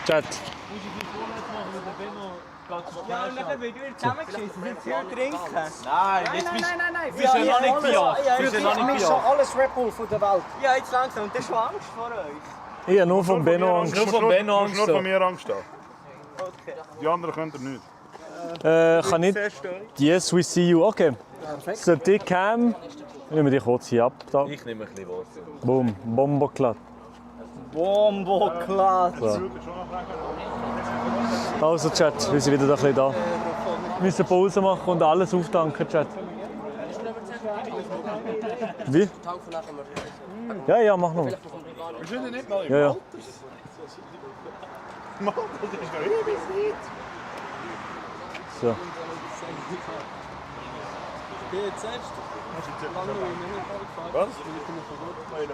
Chat. Ja, und dann wird wieder zusammengeschissen. Sind sie hier trinken? Nein, Nein. wir sind noch nicht bejagt. Wir sind noch nicht bejagt. Alles Red Bull von der Welt. Ja, jetzt langsam. Und das ist schon Angst vor euch. Ich habe nur von Benno Angst. Nur von mir Angst haben. Okay. Die anderen können ihr nicht. Kann nicht. Yes, we see you. Okay. So, die Cam. Nehmen wir die kurz hier ab. Da. Ich nehme ein bisschen Wasser. Boom, Bomboklatt. Bomboklatt. So. Also Chat, wir sind wieder ein bisschen da. Wir müssen Pause machen und alles auftanken, Chat. Wie? Ja, mach noch. Wir sind ja nicht mal im Ja. Alter. Mann, das ist noch ewig nicht. So. Was?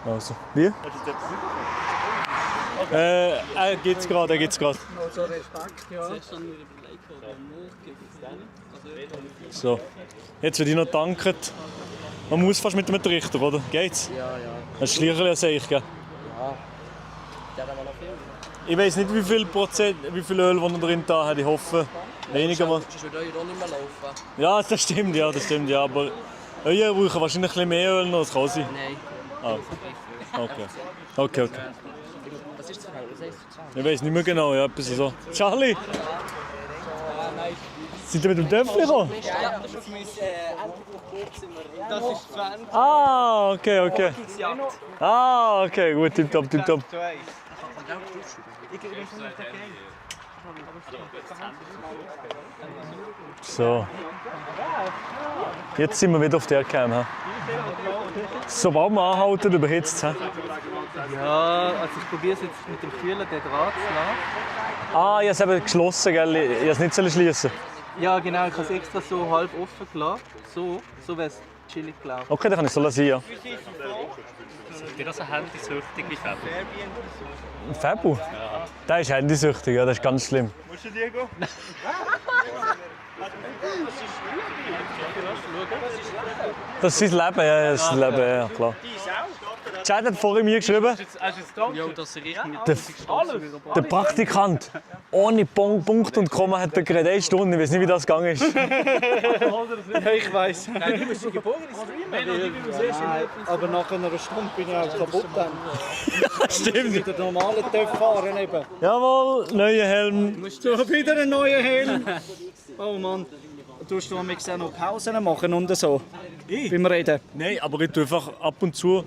Also. Wie? Er geht's gerade, Also Respekt, ja. So. Jetzt wird ich noch danken. Man muss fast mit dem Trichter, oder? Geht's? Ja. Das ist schlicher als ich, gell? Ja. Der hat noch viel. Ich weiß nicht, wie viel Prozent, wie viel Öl er drin da hat. Ich hoffe, weniger mal. Das würde euer auch nicht mehr laufen. Ja, das stimmt, ja. Aber ihr braucht wahrscheinlich ein bisschen mehr Öl noch, das kann sein. Nein. Ah. Okay. Was ist das für ein? Was heißt das? Ich weiß nicht mehr genau, ja, etwas so. Charlie! Sind ihr mit dem Töpfchen gekommen? Ja, das ist mein Das ist 20. Ah, okay. Ah, okay, gut, tipptopp. So. Jetzt sind wir wieder auf der Cam. He? Sobald wir anhalten, überhitzt es. Ja, also ich probiere es jetzt mit dem Kühler den Draht zu lassen. Ah, ich habe es eben geschlossen, gell? Ich habe es nicht schließen. Ja genau, ich habe es extra so halb offen gelassen. So wäre es chillig gelaufen. Okay, dann kann ich es so lassen, ja. Sind ihr das ein handysüchtig wie Fabio? Fabu? Ja. Der ist handysüchtig, ja, das ist ganz schlimm. Musst du Diego? Das ist sein Leben, ja, das ist sein Leben, ja, klar. Chad hat vorhin mir geschrieben, Ja, dass ich der Praktikant ohne Punkt und Komma hat er gerade 1 Stunde. Ich weiß nicht, wie das gegangen ist. Ja, ich weiß. Nein, du bist ein geborener Streamer. Aber nach einer Stunde bin ich auch kaputt dann. Ja, stimmt. Mit der normalen TÜV fahren eben. Jawohl, neuer Helm. So, wieder einen neuen Helm. Oh Mann. Tust du auch noch Pausen machen und so? Beim Reden? Nein, aber ich tue einfach ab und zu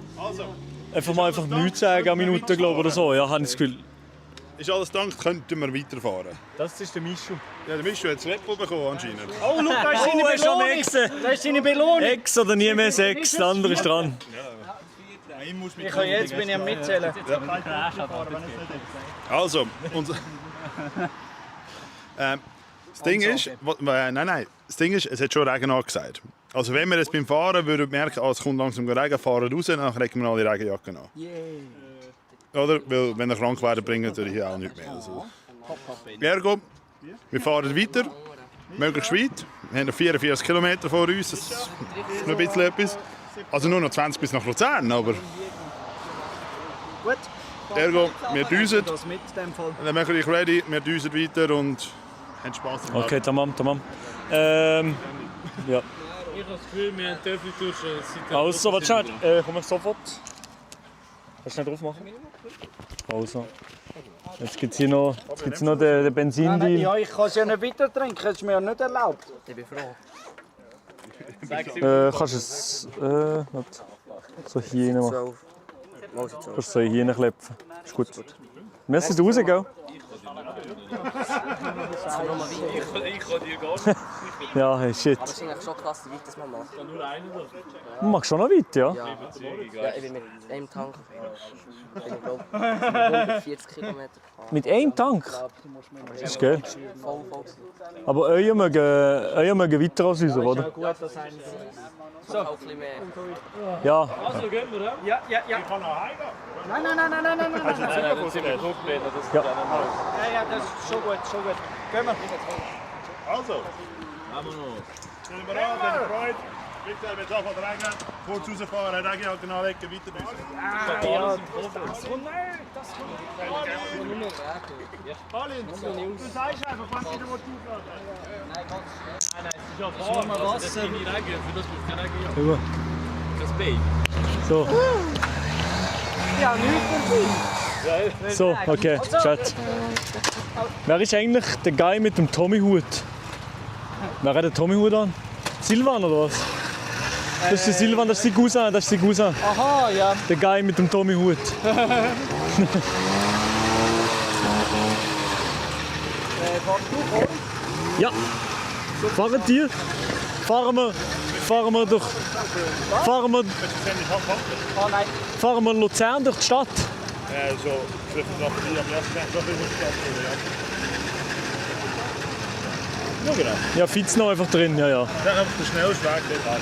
einfach nichts sagen, eine Minute glaube oder so. Ja, habe ich das Gefühl. Ist alles dank, könnten wir weiterfahren. Das ist der Mischu. Ja, der Mischu hat das Red Bull bekommen anscheinend. Oh, schau, da ist seine er ist schon Belohnung. Exe. Da ist seine Belohnung. Ex oder nie mehr 6, der andere ist dran. Ich kann jetzt bin ich am Mitzählen. Also, unser... das Ding ist... Das Ding ist, es hat schon Regen angesagt. Also wenn wir jetzt beim Fahren würden merken, es kommt langsam Regen, fahren raus, dann legen wir alle Regenjacken an. Oder? Weil, wenn ihr krank werden, bringen wir hier auch nichts mehr. Also. Ergo, wir fahren weiter, möglichst weit. Wir haben noch 44 Kilometer vor uns, das ist noch ein bisschen etwas. Also nur noch 20 bis nach Luzern, aber Gut. ergo, wir düsen. Das mit dem Fall. Dann machen wir dich ready, wir düsen weiter und haben Spaß. Okay, tamam. Ja. Ich habe das Gefühl, wir haben Töpfeltour schon seit der Also, warte schnell. Komm sofort. Kannst du schnell drauf machen? Also. Jetzt gibt es hier noch den Benzin. Ja, ich kann es ja nicht weiter trinken, das ist mir ja nicht erlaubt. Ich bin froh. Kannst du es so hier rein machen? Kannst du so hier reinklepfen. Ist gut. Merci, du raus, gell? Ich kann dir gar nicht. Ja, hey, shit. Aber es ist eigentlich schon krass, wie weit das man macht. Nur einer da. Du machst schon noch weit, ja? Ja, ich bin mit einem Tank. Ich glaube 140 Kilometer gefahren. Mit einem Tank? Das ist geil. Voll. Aber euer mögen weiter als unser, oder? So. Auch ein bisschen mehr. Ja. Also, gehen wir, Ja. Ich kann noch heimgehen. Nein. Hast du jetzt Ja. das ist Ja, das ist schon gut. Gehen wir. Also. Haben wir noch. Stellen wir an, dann Freude. Bitte, wenn es anfängt zu regnen, kurz rausfahren, Regen halt genau weg, weiter düsen. Das kommt nicht. Colin, du sagst einfach, was du dir aufladen. Nein, es ist ja Das warm. muss man Das Wasser. ist keine Regen, für das braucht kein Regen. Gut. Das Baby. So. Ja, nichts im So, okay, Chat. Wer ist eigentlich der Guy mit dem Tommy-Hut? Wer hat den Tommy-Hut an? Silvan oder was? Das ist der Silvan, das ist sein Cousin. Aha, ja. Der Guy mit dem Tommy-Hut. Ja. Fahren wir? Fahren wir Luzern durch die Stadt? So, vielleicht noch die am ersten Tag so viel Stadt. Ja, genau. Ja, Fitz noch einfach drin, ja. Dann einfach der schnellste Weg dort an.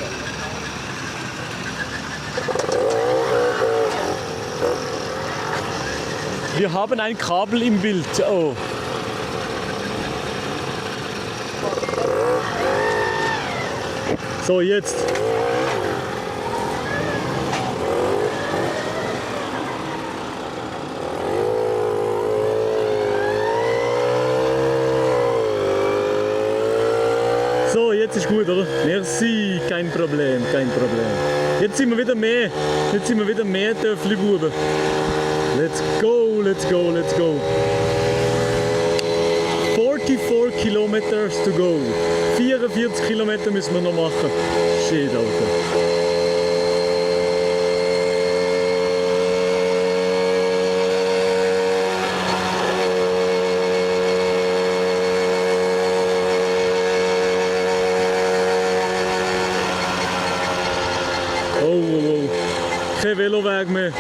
Wir haben ein Kabel im Bild. Oh. So, jetzt. So, jetzt ist gut, oder? Merci, kein Problem. Jetzt sind wir wieder mehr Töffli-Buben. Let's go. 44 kilometers to go. 44 Kilometer müssen wir noch machen. Shit, Alter. Oh. Kein Veloweg mehr.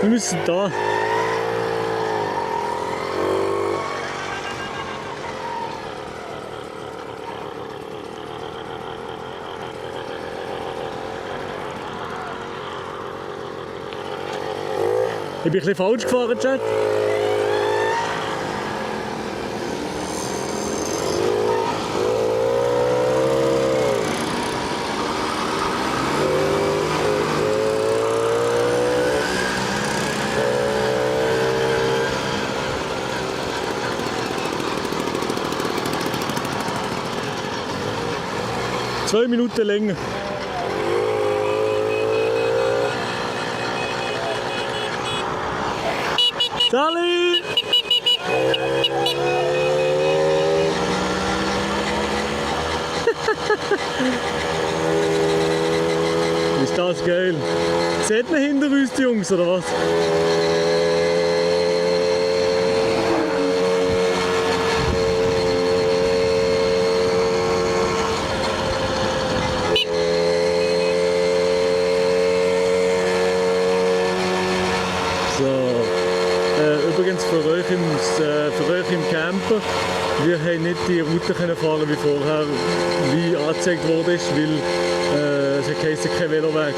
Wir müssen da. Ich bin ein bisschen falsch gefahren, Chat. Zwei Minuten länger. Sally! Ist das geil? Seht ihr hinter uns die Jungs, oder was? Übrigens für euch im Camper, Wir haben nicht die Route können fahren wie vorher, wie angezeigt wurde, weil es heisst kein Veloweg.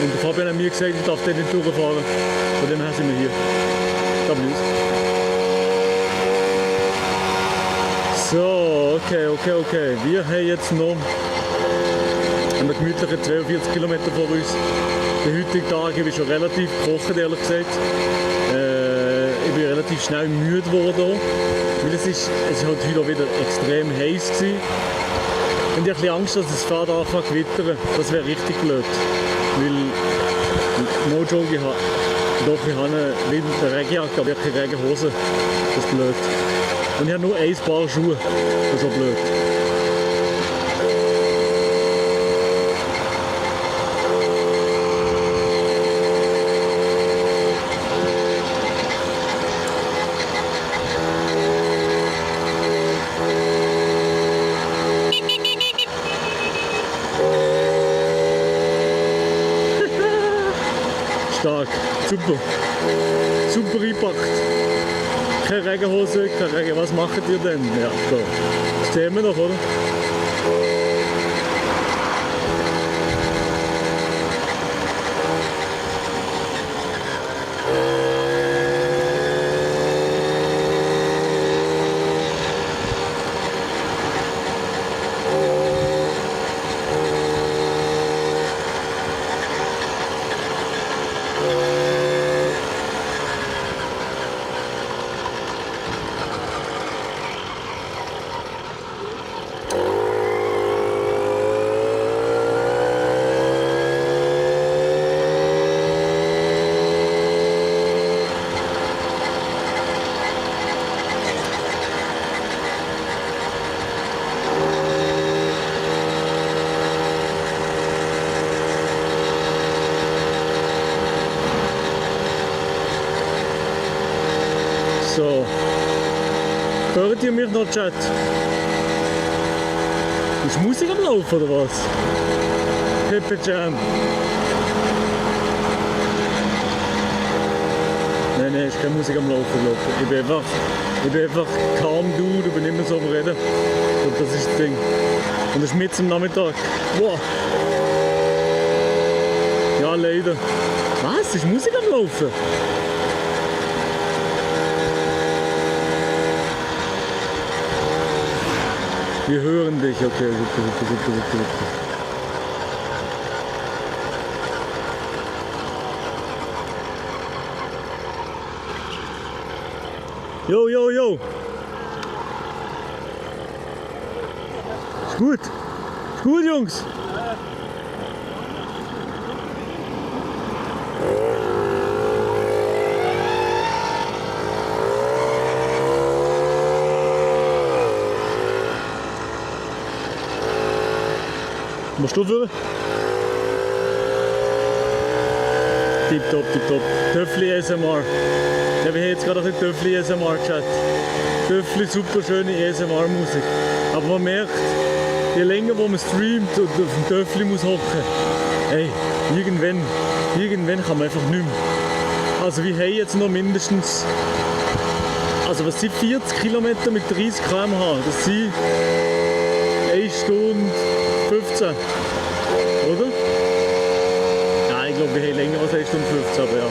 Und der Fabian hat mir gesagt, ich darf dort nicht durchfahren. Von dem her sind wir hier. W's. So, okay. Wir haben jetzt noch einen gemütlichen 42 Kilometer vor uns. Der heutige Tag ist schon relativ gekocht, ehrlich gesagt. Ich bin relativ schnell müde geworden. Weil es ist halt heute auch wieder extrem heiß gewesen. Und ich habe ein bisschen Angst, dass es fährt anfängt zu gewittern. Das wäre richtig blöd. Weil, no joke, ich habe eine Regenjacke, aber ich habe keine Regenhose. Das ist blöd. Und ich habe nur ein Paar Schuhe. Das ist auch blöd. Stark, super. Super eingepackt. Keine Regenhose, keine Regen. Was macht ihr denn? Ja, da. Stehen wir noch, oder? So. Hört ihr mich noch, Chat? Ist Musik am Laufen oder was? Pepe Jam. Nein, ist keine Musik am Laufen, glaube ich. Ich bin einfach calm dude, ich bin immer so am Reden. Und das ist das Ding. Und das ist mitten am Nachmittag. Wow. Ja, leider. Was? Ist Musik am Laufen? Wir hören dich, okay, super. Jo. Ist gut, Jungs. Musst du führen? Tipptopp. Töffli ASMR. Ja, wir haben jetzt gerade ein bisschen Töffli ASMR geschaut. Töffli, super schöne ASMR-Musik. Aber man merkt, je länger wo man streamt und auf dem Töffli muss hocken, hey, irgendwann kann man einfach nicht mehr. Also wir haben jetzt noch mindestens, also was sind 40 Kilometer mit 30 km/h? Das sind 1 Stunde 15, oder? Ja, ich glaube, wir haben länger als 1 Stunde 15, aber ja.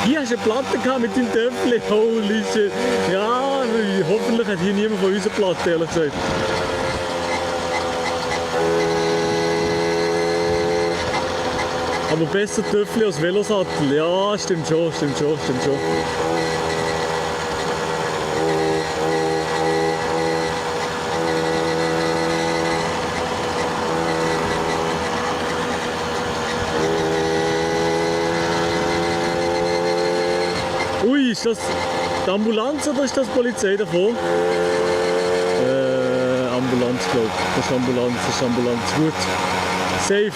Hier hast du eine Platte gehabt mit deinem Töffel. Holy shit. Ja, hoffentlich hat hier niemand von uns eine Platte, ehrlich gesagt. Aber besser Töffli als Velosattel. Ja, stimmt schon. Ui, ist das die Ambulanz oder ist das die Polizei davor? Ambulanz, glaube ich. Das ist Ambulanz. Gut. Safe.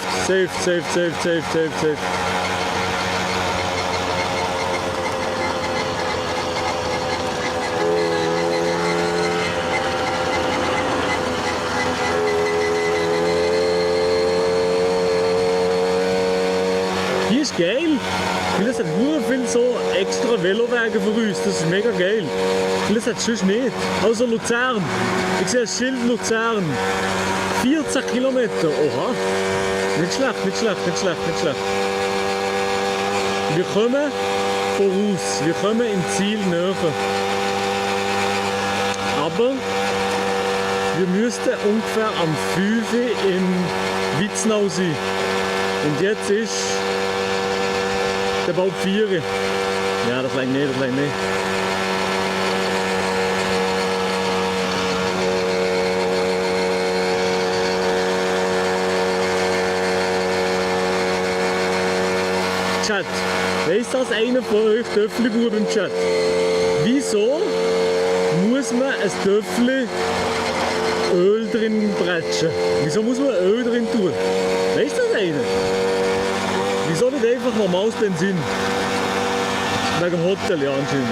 ist geil. Weil es hat nur viel so extra Velowege für uns. Das ist mega geil. Weil es hat es sonst nicht. Also Luzern. Ich sehe das Schild Luzern. 14 Kilometer. Oha. Nicht schlecht, nicht schlecht, nicht schlecht, nicht schlecht. Wir kommen voraus. Wir kommen im Ziel näher. Aber wir müssten ungefähr am 5 Uhr in Witznau sein. Und jetzt ist der bald 4 Uhr. Ja, das reicht nicht, das reicht nicht. Chat, weiss das einer von euch Töffli-Buben im Chat? Wieso muss man ein Töffli Öl drin bretschen? Wieso muss man Öl drin tun? Weiss das einer? Wieso nicht einfach normales Benzin? Wegen dem Hotel, ja anscheinend.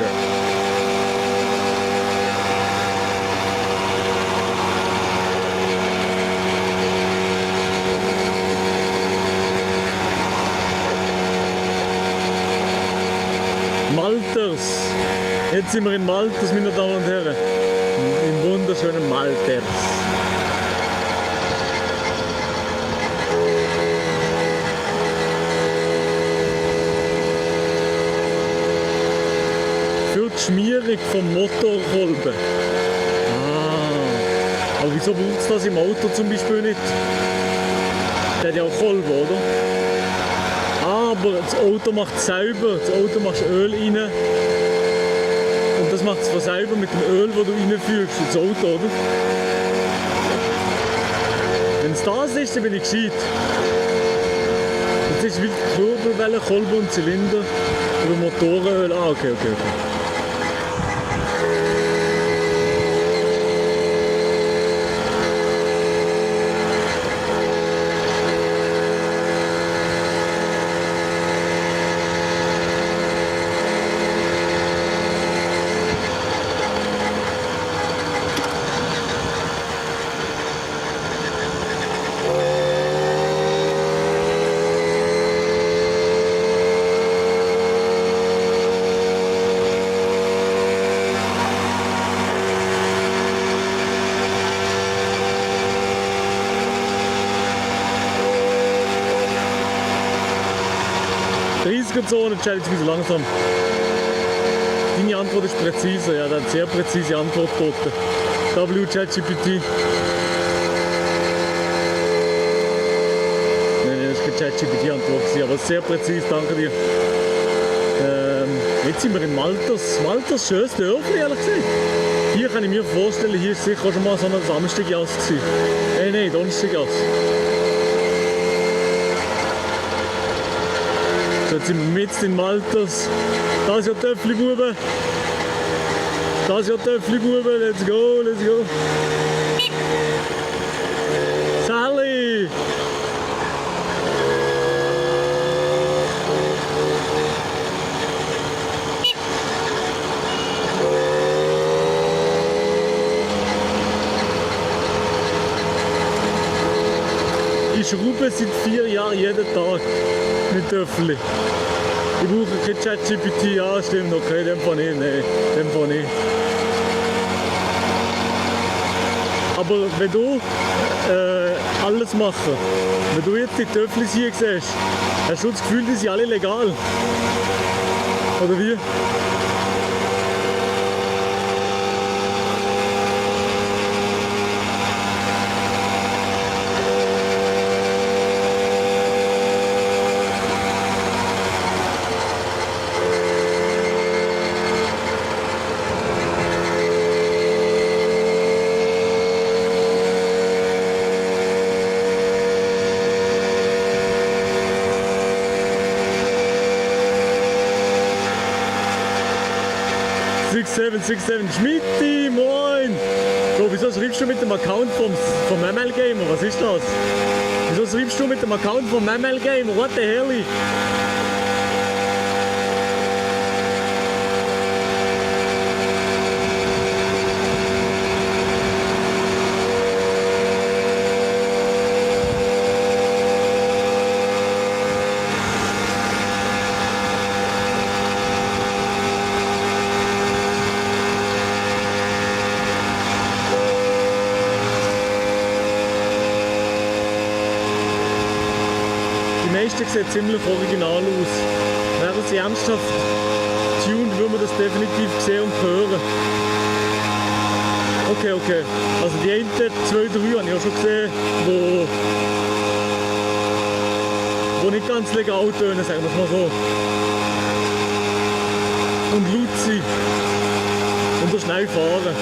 Malters. Jetzt sind wir in Malters, meine Damen und Herren. Im wunderschönen Malters. Für die Schmierung vom Motorkolben. Ah. Aber wieso braucht es das im Auto zum Beispiel nicht? Der hat ja auch Kolben, oder? Aber das Auto macht es selber. Das Auto macht Öl rein. Und das macht es von selber mit dem Öl, das du reinfügst ins Auto, oder? Wenn es das ist, dann bin ich gescheit. Das ist wie die Kurbelwelle, Kolben und Zylinder über Motorenöl. Ah, okay. Zone, Chat, jetzt ein bisschen langsam. Deine Antwort ist präzise, ja, der hat sehr präzise Antwort geboten. WChatGPT. Nein, das ist keine ChatGPT-Antwort, aber sehr präzise, danke dir. Jetzt sind wir in Malters. Malters, schönes Dörfli, ehrlich gesagt. Hier kann ich mir vorstellen, hier ist sicher auch schon mal so ein Samstagjass gewesen. Nein, Donnerstagjass. Jetzt sind wir mitten in Malters. Das ist ja Töffli-Bube. Das ist ja Töffli-Bube. Let's go, let's go. Sally! Ich schraube seit 4 Jahren jeden Tag mit Töffli. Ich brauche kein ChatGPT, ja stimmt, okay, dem von nicht, nein, dem von nicht. Aber wenn du alles machst, wenn du jetzt die Töffli hier siehst, hast du das Gefühl, die sind alle legal? Oder wie? Schmitti, moin! So, wieso schreibst du mit dem Account vom ML Gamer? Was ist das? Wieso schreibst du mit dem Account vom ML Gamer? What the hell? Feature sieht ziemlich original aus. Wäre sie ernsthaft tuned, würde man das definitiv sehen und hören. Okay, okay. Also die einen 2, 3 habe ich auch schon gesehen, wo nicht ganz legal tönen, sagen wir es mal so. Und laut sind. Und so schnell fahren.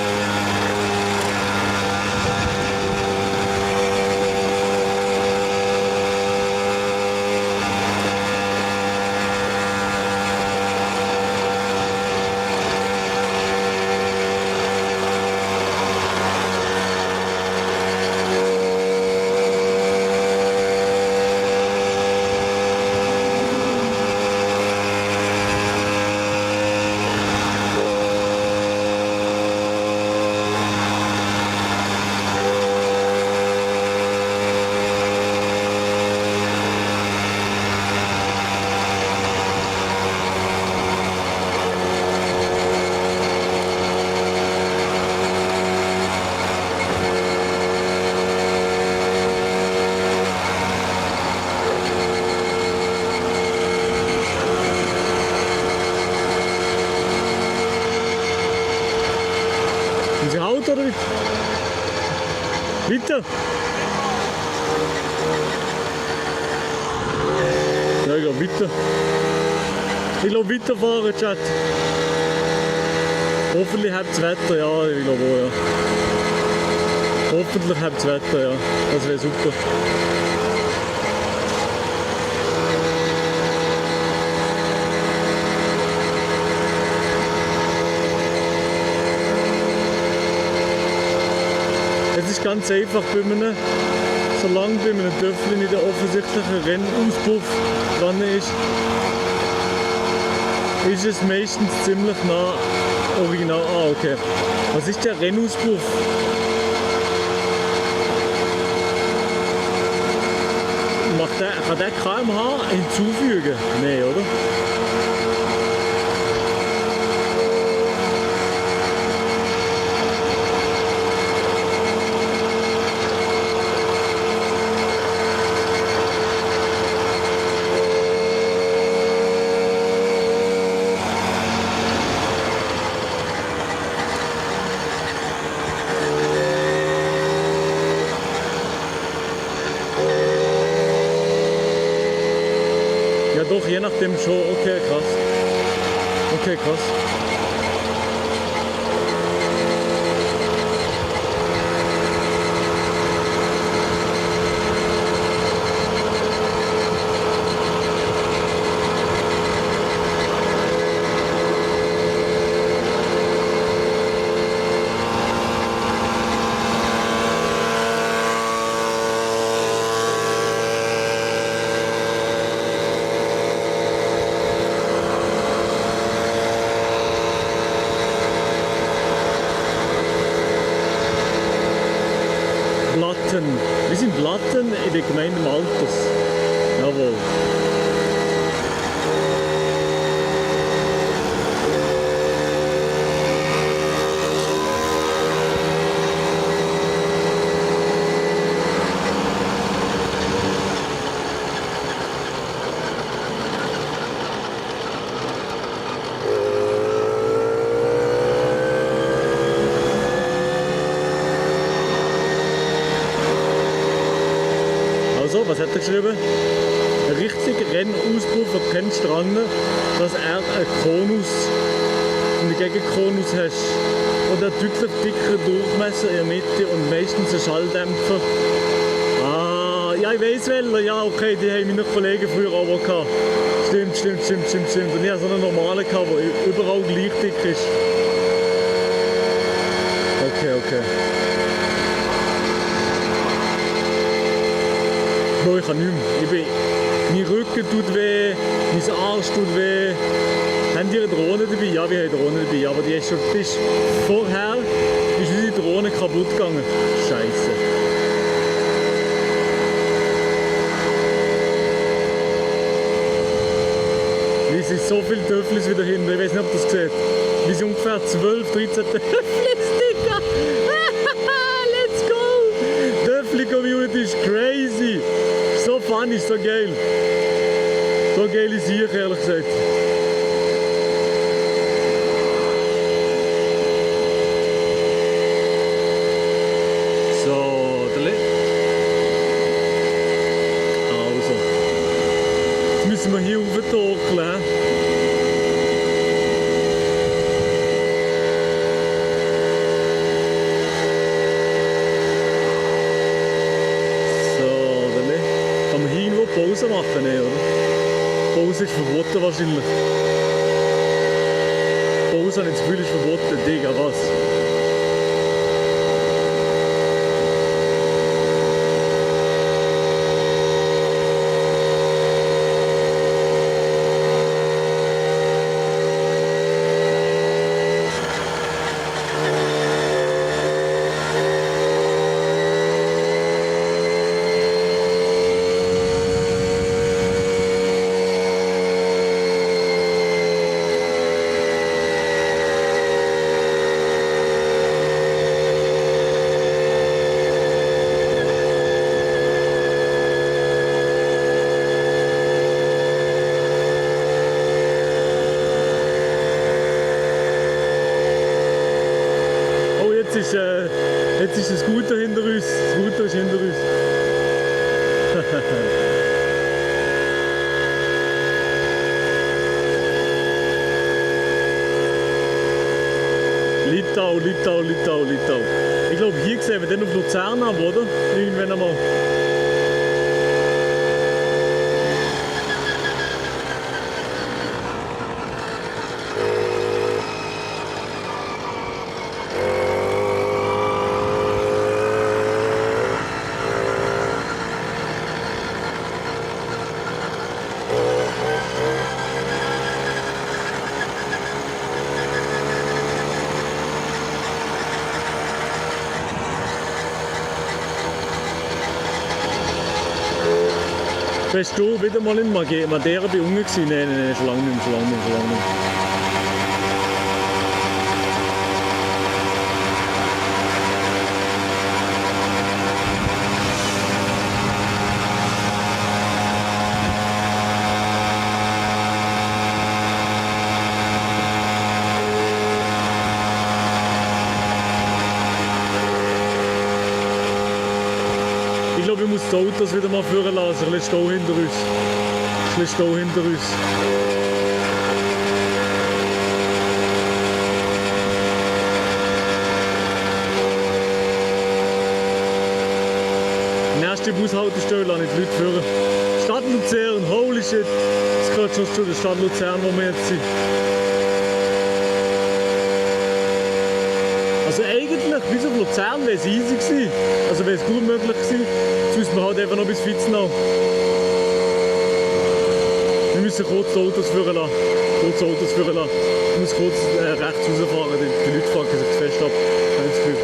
Oder nicht? Weiter? Ja, ich glaube weiter. Ich glaube weiterfahren, Chat. Hoffentlich habt das Wetter, ja, ich glaube auch, ja. Hoffentlich habt das Wetter, ja. Das wäre super. Es ist ganz einfach solange bei einem Töffel nicht der offensichtliche Rennauspuff dran ist es meistens ziemlich nah original. Ah, okay. Was ist der Rennauspuff? Kann der kmh hinzufügen? Nein, oder? Doch, je nachdem schon. Okay, krass. Okay, krass. Wir sind Blatten in der Gemeinde Maltes. Jawohl. Was hat er geschrieben? Ein richtiger Rennauspuff erkennst du daran, dass er einen Gegenkonus hat und einen deutlich dickeren Durchmesser in der Mitte und meistens einen Schalldämpfer. Ah, ja, ich weiss welcher. Ja, okay, die haben meine Kollegen früher auch gehabt. Stimmt. Und ich hatte so einen normalen, der überall gleich dick ist. Okay. Bro, ich kann nicht mehr. Mein Rücken tut weh, mein Arsch tut weh. Haben die eine Drohne dabei? Ja, wir haben eine Drohne dabei. Aber die ist vorher ist unsere Drohne kaputt gegangen. Scheiße. Es sind so viele Töfflis wieder hinten. Ich weiß nicht, ob das seht. Wir sind ungefähr 12, 13 Töfflis, Digga. Let's go! Töffli-Community ist crazy. So funny, so geil. So geile Sicht, ehrlich gesagt. So, also. Jetzt müssen wir hier rauftorkeln. Pause machen, ne, oder? Pause ist verboten wahrscheinlich. Pause, habe ich das Gefühl, ist verboten. Digga, was? Jetzt ist das Scooter hinter uns. Das Scooter ist hinter uns. Litau. Ich glaube, hier sehen wir den auf Luzern ab, oder? Irgendwann einmal. Bist du wieder mal in Madeira bei Unge gewesen? Nein, schon lange nicht mehr. Ich glaube, ich muss die Autos wieder mal führen lassen. Ein bisschen Stau hinter uns. Die nächste Bushaltestelle lasse ich die Leute führen. Stadt Luzern, holy shit. Das gehört schon zu der Stadt Luzern, wo wir jetzt sind. Also eigentlich, bis auf Luzern wäre es easy gewesen. Also wäre es gut möglich gewesen. Jetzt müssen wir halt einfach noch bis Fitzenau. Wir müssen kurz die Autos führen lassen. Ich muss kurz rechts rausfahren, die Leute fucken sich fest ab. Ich habe das Gefühl.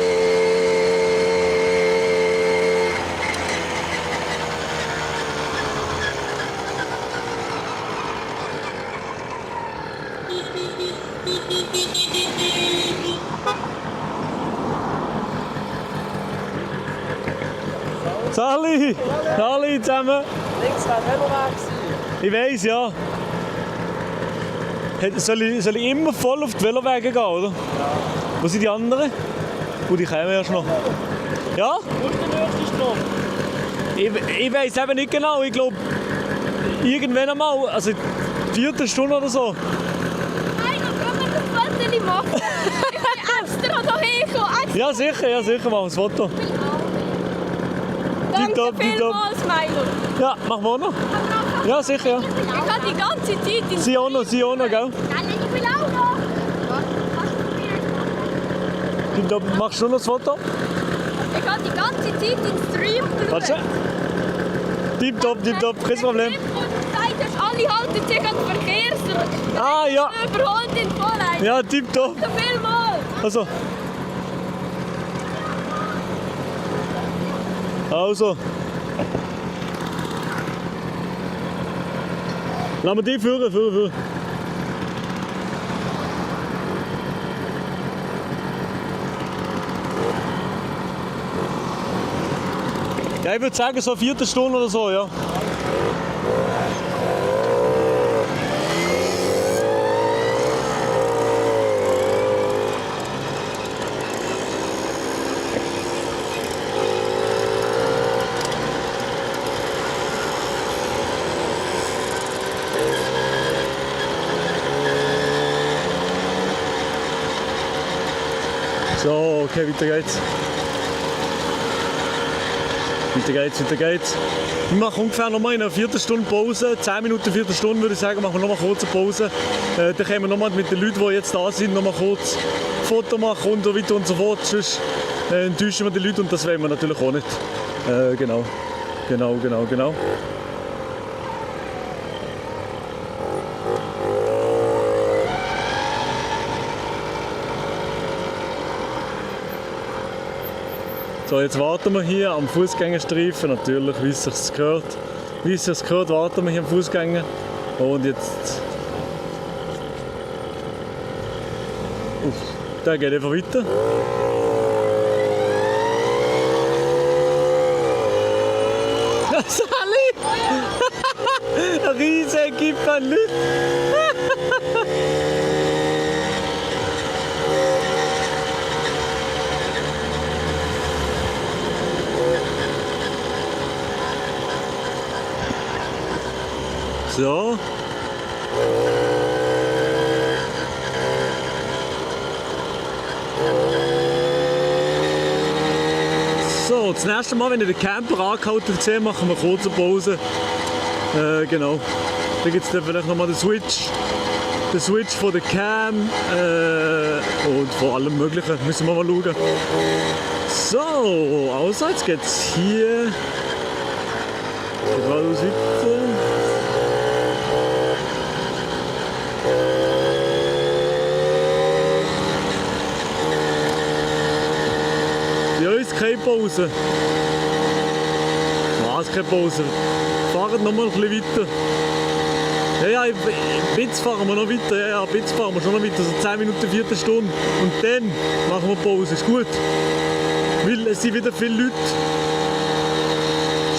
Sali zusammen. Links wäre Veloweg. Ich weiss, ja. Soll ich immer voll auf die Velowege gehen, oder? Ja. Wo sind die anderen? Die kommen erst noch. Ja? Wo ist der nächste Strom? Ich weiss eben nicht genau. Ich glaube, irgendwann einmal, also die 4. Stunde oder so. Nein, dann können wir das Foto machen. Ich bin extra hierher gekommen. Ja, sicher, machen wir das Foto. Danke vielmals, Milo. Ja, machen wir auch noch. Ja, sicher, ja. Ich habe die ganze Zeit in Sie auch noch, gell? Nein, ich will auch noch. Machst du noch das Foto? Ich habe die ganze Zeit in Stream drin. Warte. Tipptopp, kein Problem. Alle halten sich an den Verkehrsregeln. Ah, ja. Überholt den Vorreiter. Ja, tipptopp. Danke vielmals. Also. Lass mal die führen. Ja, ich würde sagen, so eine 4. Stunde oder so, ja. So, okay, weiter geht's. Weiter geht's. Wir machen ungefähr noch mal eine Viertelstunde Pause. 10 Minuten, Viertelstunde würde ich sagen, machen wir noch mal kurze Pause. Dann können wir noch mal mit den Leuten, die jetzt da sind, noch mal kurz ein Foto machen und so weiter und so fort. Sonst enttäuschen wir die Leute und das wollen wir natürlich auch nicht. Genau. So, jetzt warten wir hier am Fußgängerstreifen, natürlich, wie es sich gehört. Wie es sich gehört, warten wir hier am Fußgänger. Und jetzt... Der geht einfach weiter. Sally! Ein riesen Gippe an Leuten! So. So, das nächste Mal, wenn ihr den Camper angehalten seht, machen wir kurze Pause. Genau. Da gibt es dann vielleicht nochmal den Switch. Den Switch von der Cam und von allem Möglichen. Müssen wir mal schauen. So, also jetzt geht es hier geradeaus weiter. Ja, ist keine Pause. Was, keine Pause? Fahren noch mal ein bisschen weiter. Ja, ein bisschen fahren wir noch weiter. Ja, ein bisschen fahren wir schon noch weiter. So 10 Minuten, Viertelstunde. Und dann machen wir Pause. Ist gut. Weil es sind wieder viele Leute.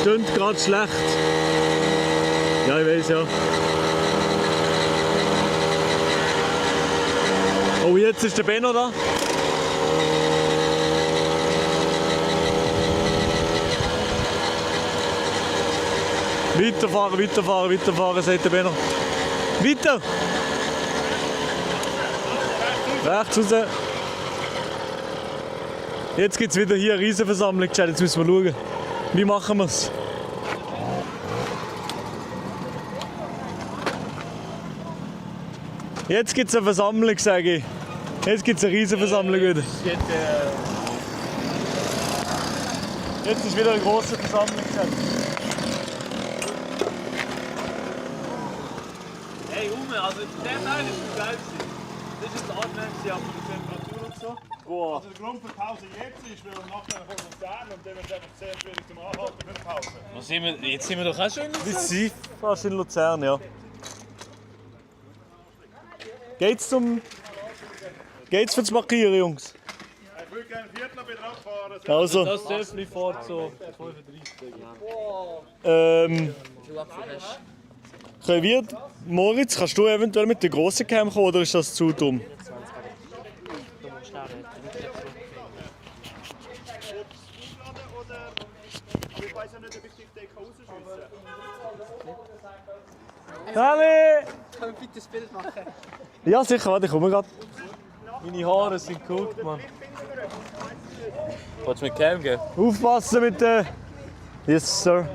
Stehen gerade schlecht. Ja, ich weiß ja. Oh, jetzt ist der Benno da. Weiterfahren, sagt der Benno. Weiter! Rechts raus. Jetzt gibt es wieder hier eine Riesenversammlung. Jetzt müssen wir schauen. Wie machen wir es? Jetzt gibt es eine Versammlung, sage ich. Jetzt gibt es eine Riesenversammlung wieder. Jetzt ist wieder eine große Versammlung. Hey, Ume, also der Teil ist geil. Das ist das Anmerkung von der Temperatur und so. Wow. Also der Grund für Pause jetzt ist, weil wir nachher kommen Luzern und dann wird es einfach sehr schwierig zum Anhalten für die Pause. Jetzt sind wir doch auch schon in Luzern. Wir sind fast in Luzern, ja. Geht's für das Markieren, Jungs? Ich würde gerne Viertel wieder abfahren. Also. Das Dörfli fährt so 35. Können wir, Moritz, kannst du eventuell mit der grossen Cam kommen oder ist das zu dumm? Ich weiß ja nicht, ob ich dich rausschieße. Sally! Können wir bitte das Bild machen? Ja, sicher, warte, ich komme gerade. Meine Haare sind gut, Mann. Willst du mit Cam gehen? Aufpassen mit der... Yes, Sir.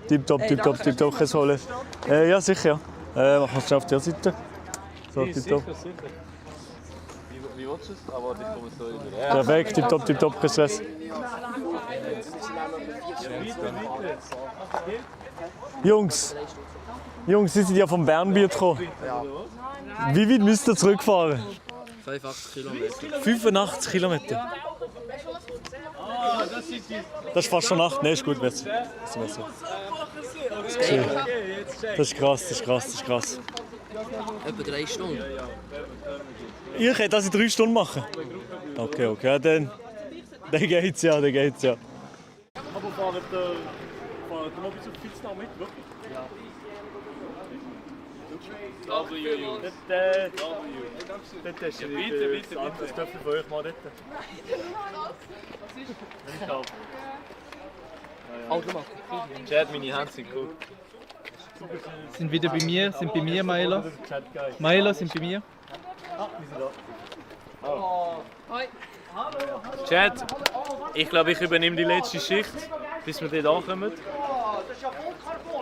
Tipptopp, kannst du holen. Ja, sicher, ja. Machen wir es schon auf der Seite. So, tipptopp. Sicher. Wie willst du es? Aber ich komme so wieder. Perfekt, tipptopp, kein Stress. Jungs, Sie sind ja vom Bernbiet gekommen. Ja. Wie weit müsst ihr zurückfahren? 85 Kilometer. 85 Kilometer. Das ist fast schon Nacht. Nein, ist gut, besser. Das ist krass. Etwa 3 Stunden. Ich hätte das in 3 Stunden machen. Okay, ja, dann geht's ja. Aber fahren wir noch bis auf Pfiznau mit, wirklich? Ja. W. Dort ist Bitte. das Töpfchen von euch mal dort. Chat, meine Hände sind gut. Sind bei mir, Milo. Milo sind bei mir. Ah, wir sind da. Hoi. Chat, ich glaube, ich übernehme die letzte Schicht, bis wir dort ankommen.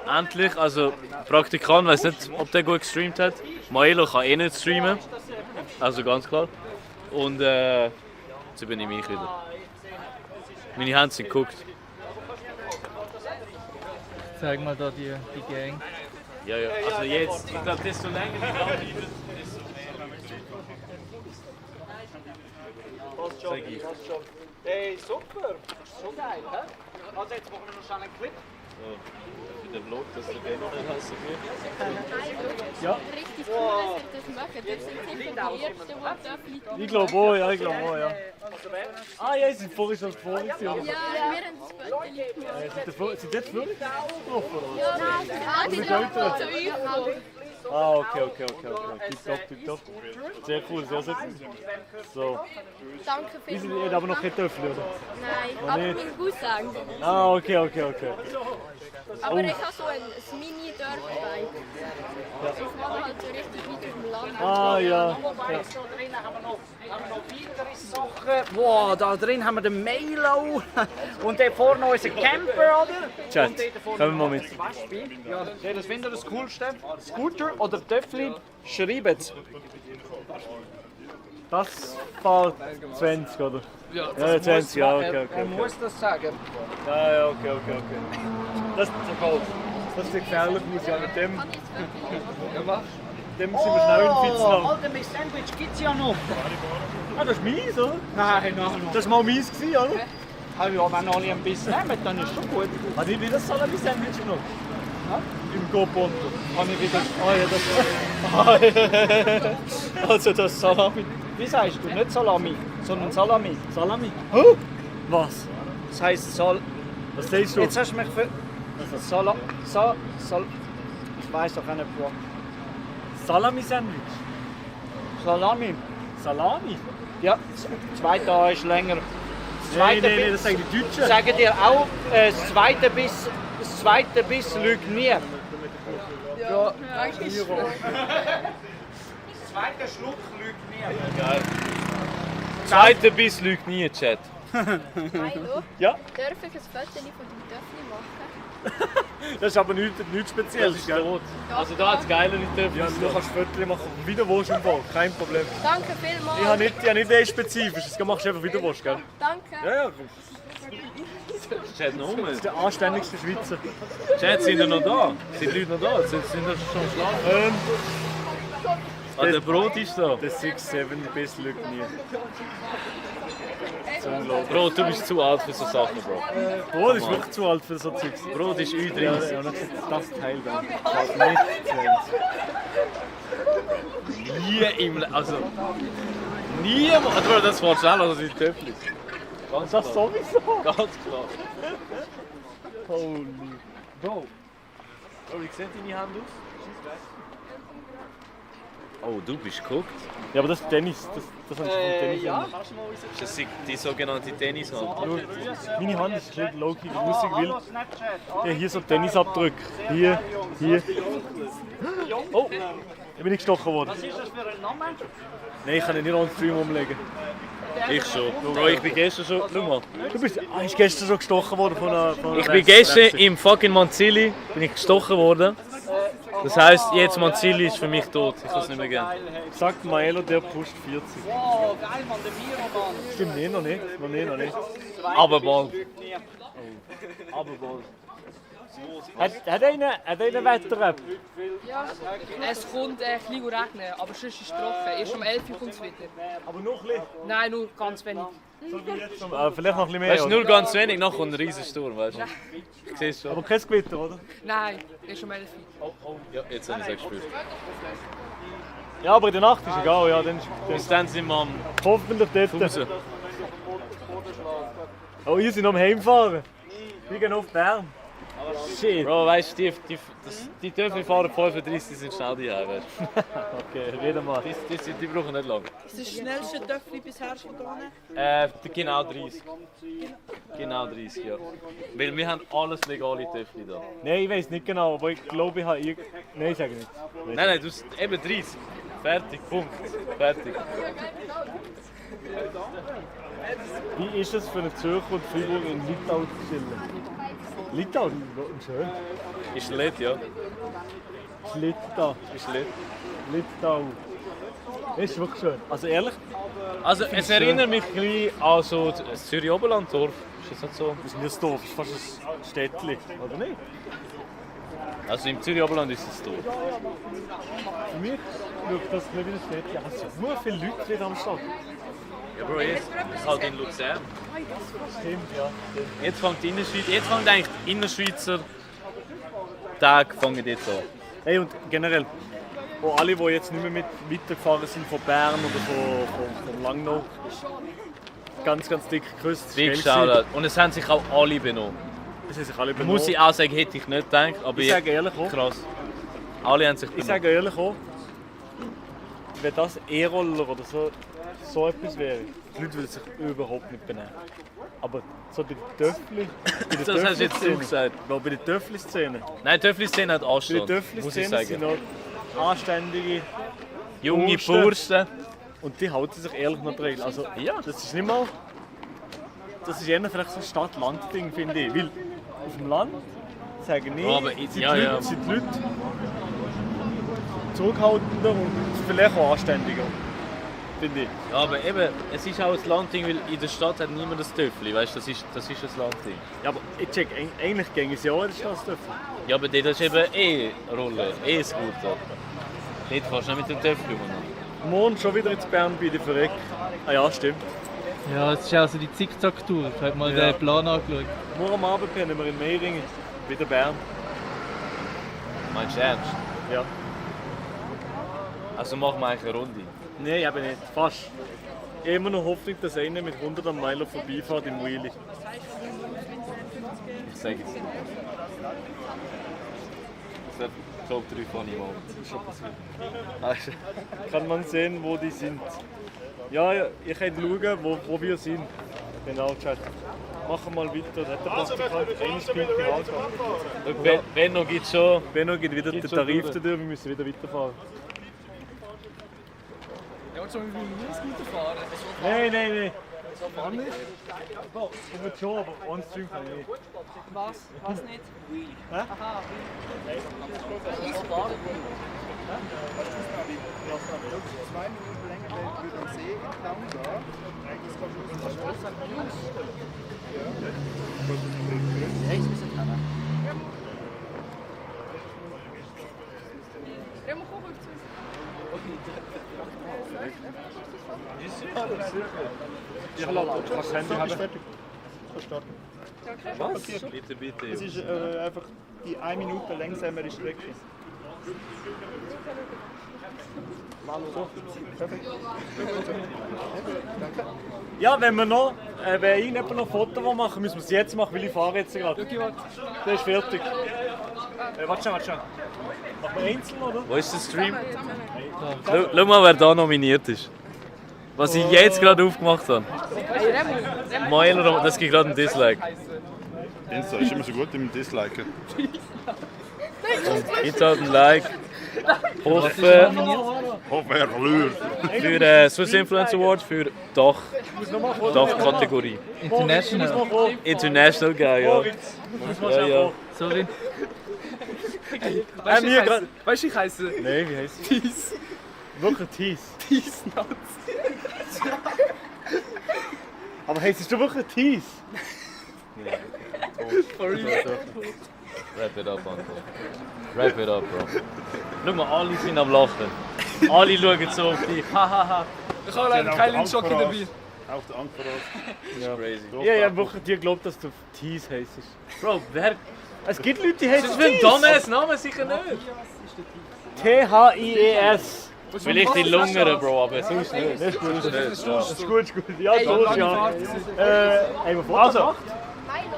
Endlich, also Praktikant, weiß nicht, ob der gut gestreamt hat. Maelo kann eh nicht streamen, also ganz klar. Und jetzt übernehme ich wieder. Meine Hände sind geguckt. Zeig mal da die Gang. Ja, ja, also jetzt, ich glaube, desto länger wir anbleiben, desto Passt schon. Hey, super. So geil, hä? Also jetzt machen wir noch schnell einen Clip. So, für den Vlog, dass der Game nicht hassen wird. Ja. Richtig cool, dass ihr das macht. Das sind sicher die Ersten, die da Ich glaube auch, ja, ich glaube auch, ja. Ah ja, sie sind vorhin schon vorhin. Ja, wir haben das Foto Sind jetzt wirklich getroffen, oder? Ja, nein, die sind zu euch. Ah, okay. Tipptopp. Sehr cool, sehr gut. So. Danke Ihr vielmals. habt aber noch kein Töffel, oder? Nein, Noch aber nicht? ich will gut sagen. Ah, okay. Aber Oh. ich habe so ein Mini-Dörfbike. Ich fahre halt so richtig weit auf dem Land. Ah, ja. Da drin haben wir noch weitere Sachen. Wow, da drin haben wir den Milo. Und dort vorne unseren Camper, oder? Chat, Und dort vorne kommen wir mal mit. das Wespe. Ja, das findet ihr das Coolste. Scooter oder Töffli, schreibt es. Das fährt 20, oder? Ja, Ja, 20, ja, okay. Er muss das sagen. Ja, okay. Das ist sieht gefährlich aus, ja, mit dem. Dem sind wir schnell in Fitznam. Alter, mein Sandwich gibt es ja noch. Ah, das ist meins, oder? Nein. Das war mal meins, oder? Ah ja, wenn alle ein bisschen nehmen, dann ist schon gut. Hat ich wieder Salami-Sandwich noch? Ja? Im Go-Ponto. Habe ich wieder... Ah ja, das... Also das Salami. Wie sagst du? Nicht Salami, sondern Salami. Salami? Huh? Was? Das heisst Was sagst du? Jetzt hast du mich für... Ich weiss doch auch nicht, wo. Salami-Sandwich? Salami. Salami? Ja, das zweite A ist länger. Nein, das sagen die Deutschen. Sagen dir auch, das zweite Biss lügt nie. Ja, danke schön. Das zweite Schluck lügt nie. Geil. Zweiter Biss lügt nie, Chat. Milo, Ja? darf ich ein Foto von dem Töffel machen? Das ist aber nichts Spezielles, gell? Also da hat es geile Töffel. Ja, du kannst Fotos machen, wie du willst im Fall, kein Problem. Danke vielmals. Ich habe nicht ein spezifisches, du machst einfach wie du willst, gell? Danke. Ja. Chat noch rum. Das ist der anständigste Schweizer. Chat, sind noch da? Sind die Leute noch da? Sind das schon schlafen? Ah, der Brot ist da. Der 6-7 Biss lügt nie. Bro, du bist zu alt für so Sachen, Bro. Brot ist wirklich zu alt für so Zeugs. Brot ist Ja, Ü30. ja, das Teil da. Fast nicht 20. Nie also... Niemand... Bro, das fährt schneller als die Töffel. Ganz Das klar. sowieso. Ganz klar. Holy. Bro. Wie sehen deine Hände aus? Oh, du bist geguckt. Ja, aber das ist Tennis. Das haben sie vom Tennis. Ja. Das ist die sogenannte Tennishand. Meine Hand ist ein bisschen low-key grusig, weil ja, hier so Tennisabdrücke. Hier. Oh, da bin ich gestochen worden. Was ist das für ein Name? Nein, ich kann ihn nicht on Stream umlegen. Ich schon. Bro, ich bin gestern schon... Schau mal. Du bist gestern schon gestochen worden von einer Ich bin gestern im fucking Manzilli gestochen worden. Das heisst, jetzt Manzilli ist für mich tot. Ich kann es nicht mehr geben. Sagt Maelo, der pusht 40. Wow, geil, Mann, der Miro, Mann. Stimmt, noch nicht. Aber bald. Aber bald. Hat einer Wetter-App? Ja, es kommt ein bisschen regnen, aber sonst ist es trocken. Erst um 11 Uhr kommt es wieder. Aber noch ein bisschen? Nein, nur ganz wenig. Vielleicht noch ein bisschen mehr. Weißt du, nur ganz wenig, nachher kommt ein riesen Sturm, weißt du? Siehst du schon? Aber kein Gewitter, oder? Nein, erst um 11 Uhr. Ja, jetzt habe ich es gespürt. Ja, aber in der Nacht ist egal, ja. Bis dann sind wir am... Hoffentlich dort. Raus. Oh, ihr seid am Heimfahren. Wir gehen auf Bern. Shit. Bro, weißt du, die Töffel fahren 35, sind schnell die heim, weißt du? Okay, reden wir. Die brauchen nicht lange. Das ist das schnellste Töffel bisher von hier? Genau 30. Genau 30, ja. Weil wir haben alles legale Töffel da. Nein, ich weiß nicht genau, aber ich glaube, ich habe Nein, sage nicht. Nein, du hast eben 30. Fertig, Punkt. Fertig. Wie ist es für einen Zürcher und Freiburg in Litauen zu chillen? Litauen? Schön. Ist lit, ja. Litauen. Ist lit. Litauen. Ist wirklich schön. Also ehrlich? Also ich find's es erinnert mich ein bisschen an so das Zürich-Oberland-Dorf. Ist das nicht so? Das ist nicht das Dorf, das ist fast ein Städtchen, oder nicht? Also im Zürich-Oberland ist es Dorf. Für mich schaut das nicht wie ein Städtchen. Es sind nur viele Leute wieder am Start. Ja, Bro, jetzt ist halt in Luzern. Stimmt, ja. Jetzt fängt die Innerschweiz, jetzt fängt eigentlich die Innerschweizer Tag fangen jetzt an. Hey, und generell, auch alle, die jetzt nicht mehr mit weitergefahren sind von Bern oder von Langnau, ganz, ganz dick geküsst. Big Shoutout. Und es haben sich auch alle benommen. Es haben sich alle benommen. Muss ich auch sagen, hätte ich nicht gedacht. Aber ich sage ehrlich auch. Krass. Alle haben sich benommen. Ich sage ehrlich auch, wenn das E-Roller oder so etwas wäre, die Leute würden sich überhaupt nicht benehmen. Aber so bei den Töffli... Das hast du jetzt du gesagt. Bei der Töffli-Szene. Nein, die Töffli-Szene hat Anstand. Bei der Töffli-Szene sind noch anständige, junge Burschen. Und die halten sich ehrlich noch dran. Also, ja. Das ist nicht mal... Das ist eher vielleicht so ein Stadt-Land-Ding, finde ich. Weil auf dem Land sagen nicht, aber sind die Leute zurückhaltender und vielleicht auch anständiger. Finde ich. Ja, aber eben, es ist auch ein Landding, weil in der Stadt hat niemand das Töffli, weißt du, das ist ein Landding. Ja, aber ich check, eigentlich gehen es ja auch in der Stadt das Töffli. Ja, aber dort ist eben E-Roller, E-Scooter. Dort fährst du nicht mit dem Töffli rum. Morgen schon wieder ins Bern bei der Verreck. Ah ja, stimmt. Ja, es ist also die Zickzack-Tour. Ich habe mal den Plan angeschaut. Morgen am Abend pennen wir in Meiringen, wieder Bern. Meinst du ernst? Ja. Also machen wir eigentlich eine Runde? Nein, eben nicht. Fast. Immer noch Hoffnung, dass einer mit 100 am Meiler vorbeifährt im Wheelie. Ich sage es. Das hat Top 3 funny Moments. Das ist schon passiert. Kann man sehen, wo die sind. Ja, ihr könnt schauen, wo wir sind. Genau, Chat. Machen wir mal weiter. Da hat der Praktikant eines Pinken angefangen. Benno gibt schon. Benno gibt wieder den Tarif dadurch, wir müssen wieder weiterfahren. Ja, und schon wie wir Scooter fahren. Nein. Fahren nicht? Ich würde schon, aber on-stream kann ich nicht. Was nicht? Hä? Aha. Ich fahren. 2 Minuten länger würde am See entlang gehen. Das kann schon unser Schloss an News. Rechts bis jetzt haben. Ja, maar kom even Ich lasse das Handy haben. Verstanden. Was? Bitte. Es ist einfach die 1 Minute langsamere Strecke. So. Perfekt. Ja, wenn wir noch, wenn irgendjemand noch ein Foto machen, müssen wir es jetzt machen, weil ich fahre jetzt gerade. Der ist fertig. Warte schon. Machen wir einzeln, oder? Wo ist der Stream? Schau mal, wer da nominiert ist. Was ich jetzt gerade aufgemacht habe. Meiler, das gibt gerade einen Dislike. Insta ist immer so gut im Disliken. Jetzt hat ein Like. Hoffe er verliert. Für den Swiss Influencer Award für Dach-Kategorie. International. International, geil, ja. Ja. Sorry. Weißt du, ich heiße. Nein, wie heisst es? Thies. Wirklich Thies? Thies Nuts. Aber heisst du wirklich Thies? For real. Wrap it up, Anton. Wrap it up, Bro. Schau mal, alle sind am Lachen. Alle schauen so auf dich. Hahaha. Ich habe leider keinen Lindschocke dabei. Auch der Angst voraus. Ja, crazy. Ja, ich habe wirklich dir geglaubt, dass du Thies heisst. Bro, wer... Es gibt Leute, die heißen Das ist ein dummes Name, sicher nicht. T-H-I-E-S. Vielleicht die Lungeren, Bro, aber sonst nicht. Das ist gut. Das ist Das ist gut. Ja, Hey, so lange ja. Fahrt. Haben wir Fotos gemacht? Milo,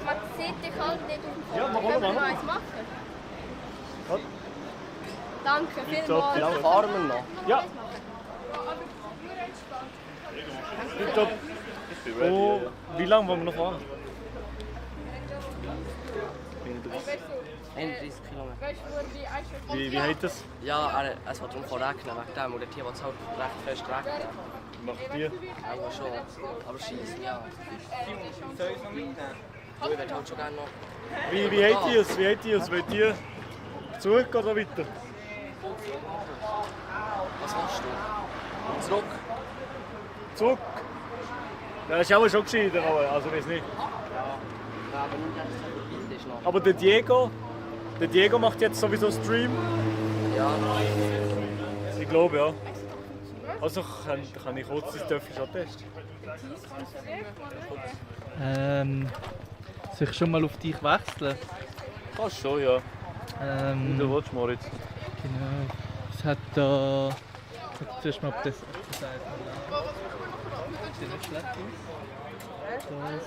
man sieht dich halt nicht auf dem Ja, Foto. mach Können wir mal. noch eins machen? Danke, Wie vielmals. lange fahren wir noch? Ja. Tipptopp. Oh, wie lange wollen wir noch fahren? 31 Kilometer. Wie heißt das? Ja, es wird darum regnen, wegen dem. Und der Tier wird es halt recht fest regnen. Macht ihr? Aber schon. Aber schießen, ja. Soll ich noch mitnehmen? Ja, ich würde halt schon gerne noch. Wie habt ihr es? Wie habt ihr es? Wollt ihr zurück oder weiter? Was machst du? Zurück. Zurück? Ja, das ist auch schon gescheiter, also weiß nicht. Ja, aber nur das ist noch. Aber der Diego macht jetzt sowieso Stream. Ja. Ich glaube, ja. Also kann ich kurz das Töpfchen schon testen. Soll ich schon mal auf dich wechseln? Kannst schon, ja. Wie du willst, Moritz. Genau. Es hat da... Zuerst mal, ob das sieht nicht schlecht aus.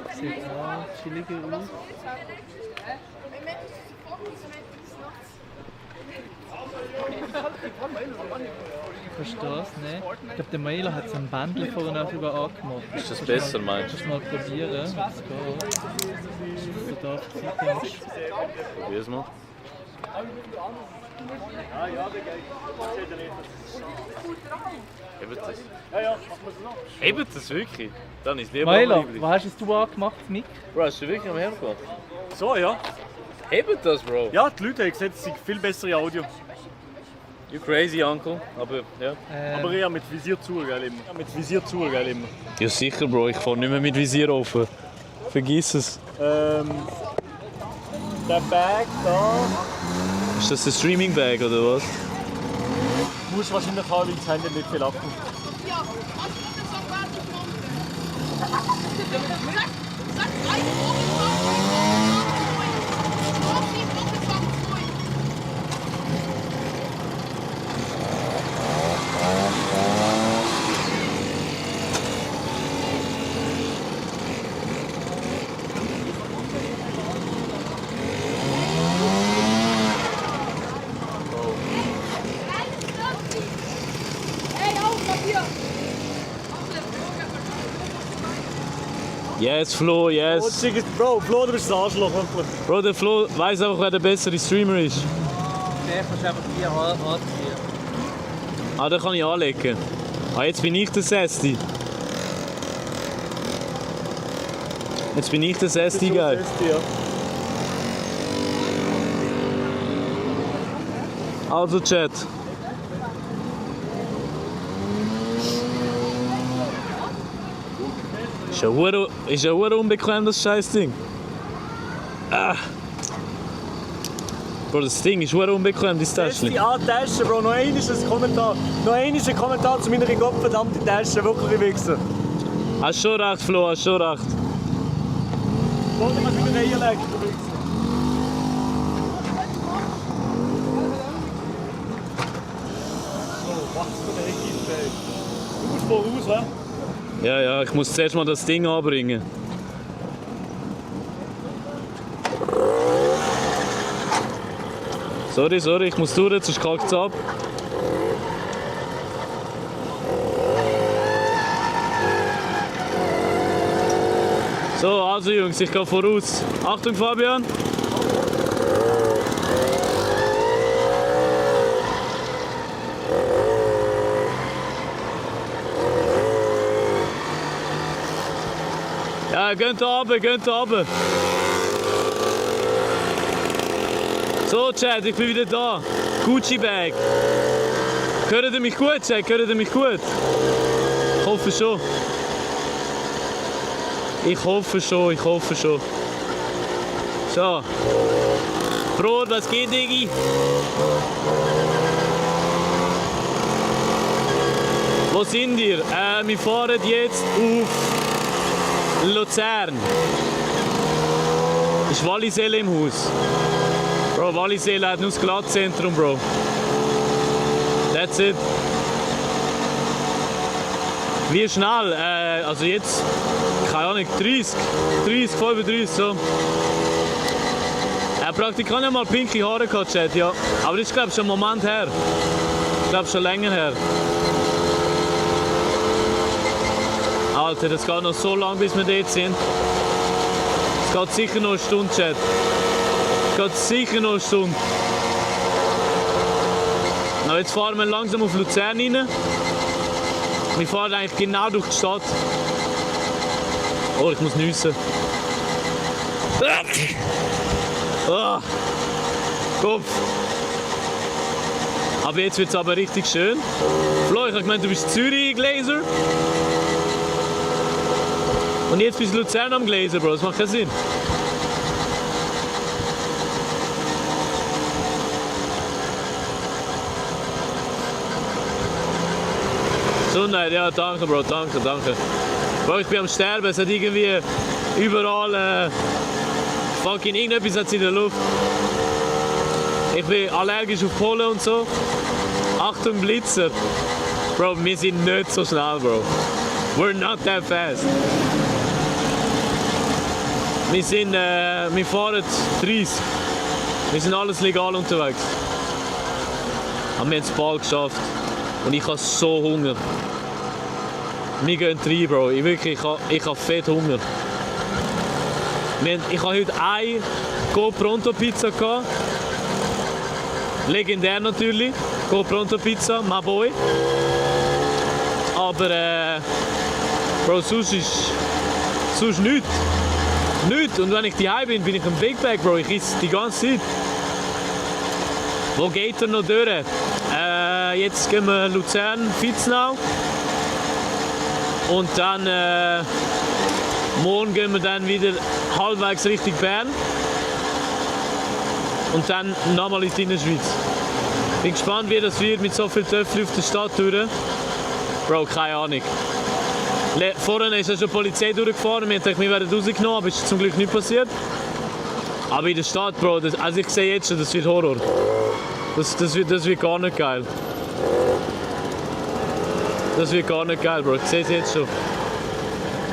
Das sieht auch chilliger aus. Verstehst du das? Ne? Ich glaube, der Mailer hat so ein Bändchen vorne auch über angemacht. Ist das besser, meinst du? Kannst du mal probieren, ob es geht. So da auf die Seite musst. Probier's mal. Eben das. Eben das wirklich? Dann ist lieber Mailer, am was hast du angemacht, Mick? Bro, hast du wirklich am Hirn gemacht? So, ja. Eben das, Bro? Ja, die Leute haben gesagt, es sei viel bessere Audio. You crazy, Uncle. Aber ja. Aber eher mit Visier zu, gell, immer. Ja, mit Visier zu, gell, immer. Ja sicher, Bro, ich fahre nicht mehr mit Visier offen. Vergiss es. Der Bag da. Ist das ein Streaming-Bag oder was? Du musst wahrscheinlich haben, weil das Handy nicht viel abkommt. Yes, Flo, yes. Bro, Flo, du bist ein Arschloch. Bro, der Flo weiss einfach, wer der bessere Streamer ist. Der kannst du einfach hier anziehen. Ah, den kann ich anlegen. Ah, jetzt bin ich der Sesti. Jetzt bin ich der Sesti, geil. Also, Chat. Ist ja hure unbequem, das Scheißding. Ah. Bro, das Ding ist hure unbequem, das Täschchen. Die Tasche, Bro. Noch einmal ein Kommentar. Noch einmal ein Kommentar zu meiner gottverdammten Tasche. Wirklich wichsen. Hast schon recht, Flo, hast schon recht. Bro, du kannst wieder reinlegen, du Wichser. So, was für eine Eckigkeit. Du musst voraus, hä? Ja, ich muss zuerst mal das Ding anbringen. Sorry, ich muss durch, sonst kackt es ab. So, also Jungs, ich gehe voraus. Achtung, Fabian! Ja, geht runter. So, Chat, ich bin wieder da. Gucci Bag. Hört ihr mich gut, Chat? Hört ihr mich gut? Ich hoffe schon. Ich hoffe schon. So. Brot, was geht, Diggi? Wo sind wir? Wir fahren jetzt auf Luzern. Ist Walliselle im Haus? Bro, Walliselle hat nur das Glattzentrum, Bro. That's it. Wie schnell? Also jetzt, keine Ahnung, 30, 35 so. Praktikant hat mal pinke Haare gehabt, Chat, ja. Aber das ist, glaube ich, schon einen Moment her. Ich glaube, schon länger her. Alter, das geht noch so lange, bis wir dort sind. Es geht sicher noch eine Stunde, Chat. Es geht sicher noch eine Stunde. Na, jetzt fahren wir langsam auf Luzern rein. Wir fahren eigentlich genau durch die Stadt. Oh, ich muss nüssen. Ah, Kopf. Aber jetzt wird es aber richtig schön. Flo, ich habe gemeint, du bist Zürich-Glaser. Und jetzt bist du Luzern am Glaser, Bro. Das macht keinen Sinn. Gesundheit, ja, danke, Bro, danke. Bro, ich bin am Sterben. Es hat irgendwie überall fucking irgendetwas hat's in der Luft. Ich bin allergisch auf Pollen und so. Achtung, Blitzer. Bro, wir sind nicht so schnell, Bro. We're not that fast. Wir fahren 30. Wir sind alles legal unterwegs. Aber wir haben es bald geschafft. Und ich habe so Hunger. Wir gehen rein, Bro. Ich habe fett Hunger. Ich habe heute eine Go Pronto Pizza gehabt. Legendär natürlich. Go Pronto Pizza, my boy. Aber Bro, sonst nichts. Nichts. Und wenn ich daheim bin ich ein Big Bag, Bro. Ich esse die ganze Zeit. Wo geht er noch durch? Jetzt gehen wir Luzern, Vitznau. Und dann morgen gehen wir dann wieder halbwegs Richtung Bern. Und dann nochmal in die Innerschweiz. Bin gespannt, wie das wird mit so viel Töpfen auf der Stadttür. Bro, keine Ahnung. Vorhin ist ja schon die Polizei durchgefahren. Wir dachten, wir werden rausgenommen, aber es ist zum Glück nicht passiert. Aber in der Stadt, Bro, also ich sehe jetzt schon, das wird Horror. Das wird gar nicht geil. Das wird gar nicht geil, Bro. Ich sehe es jetzt schon.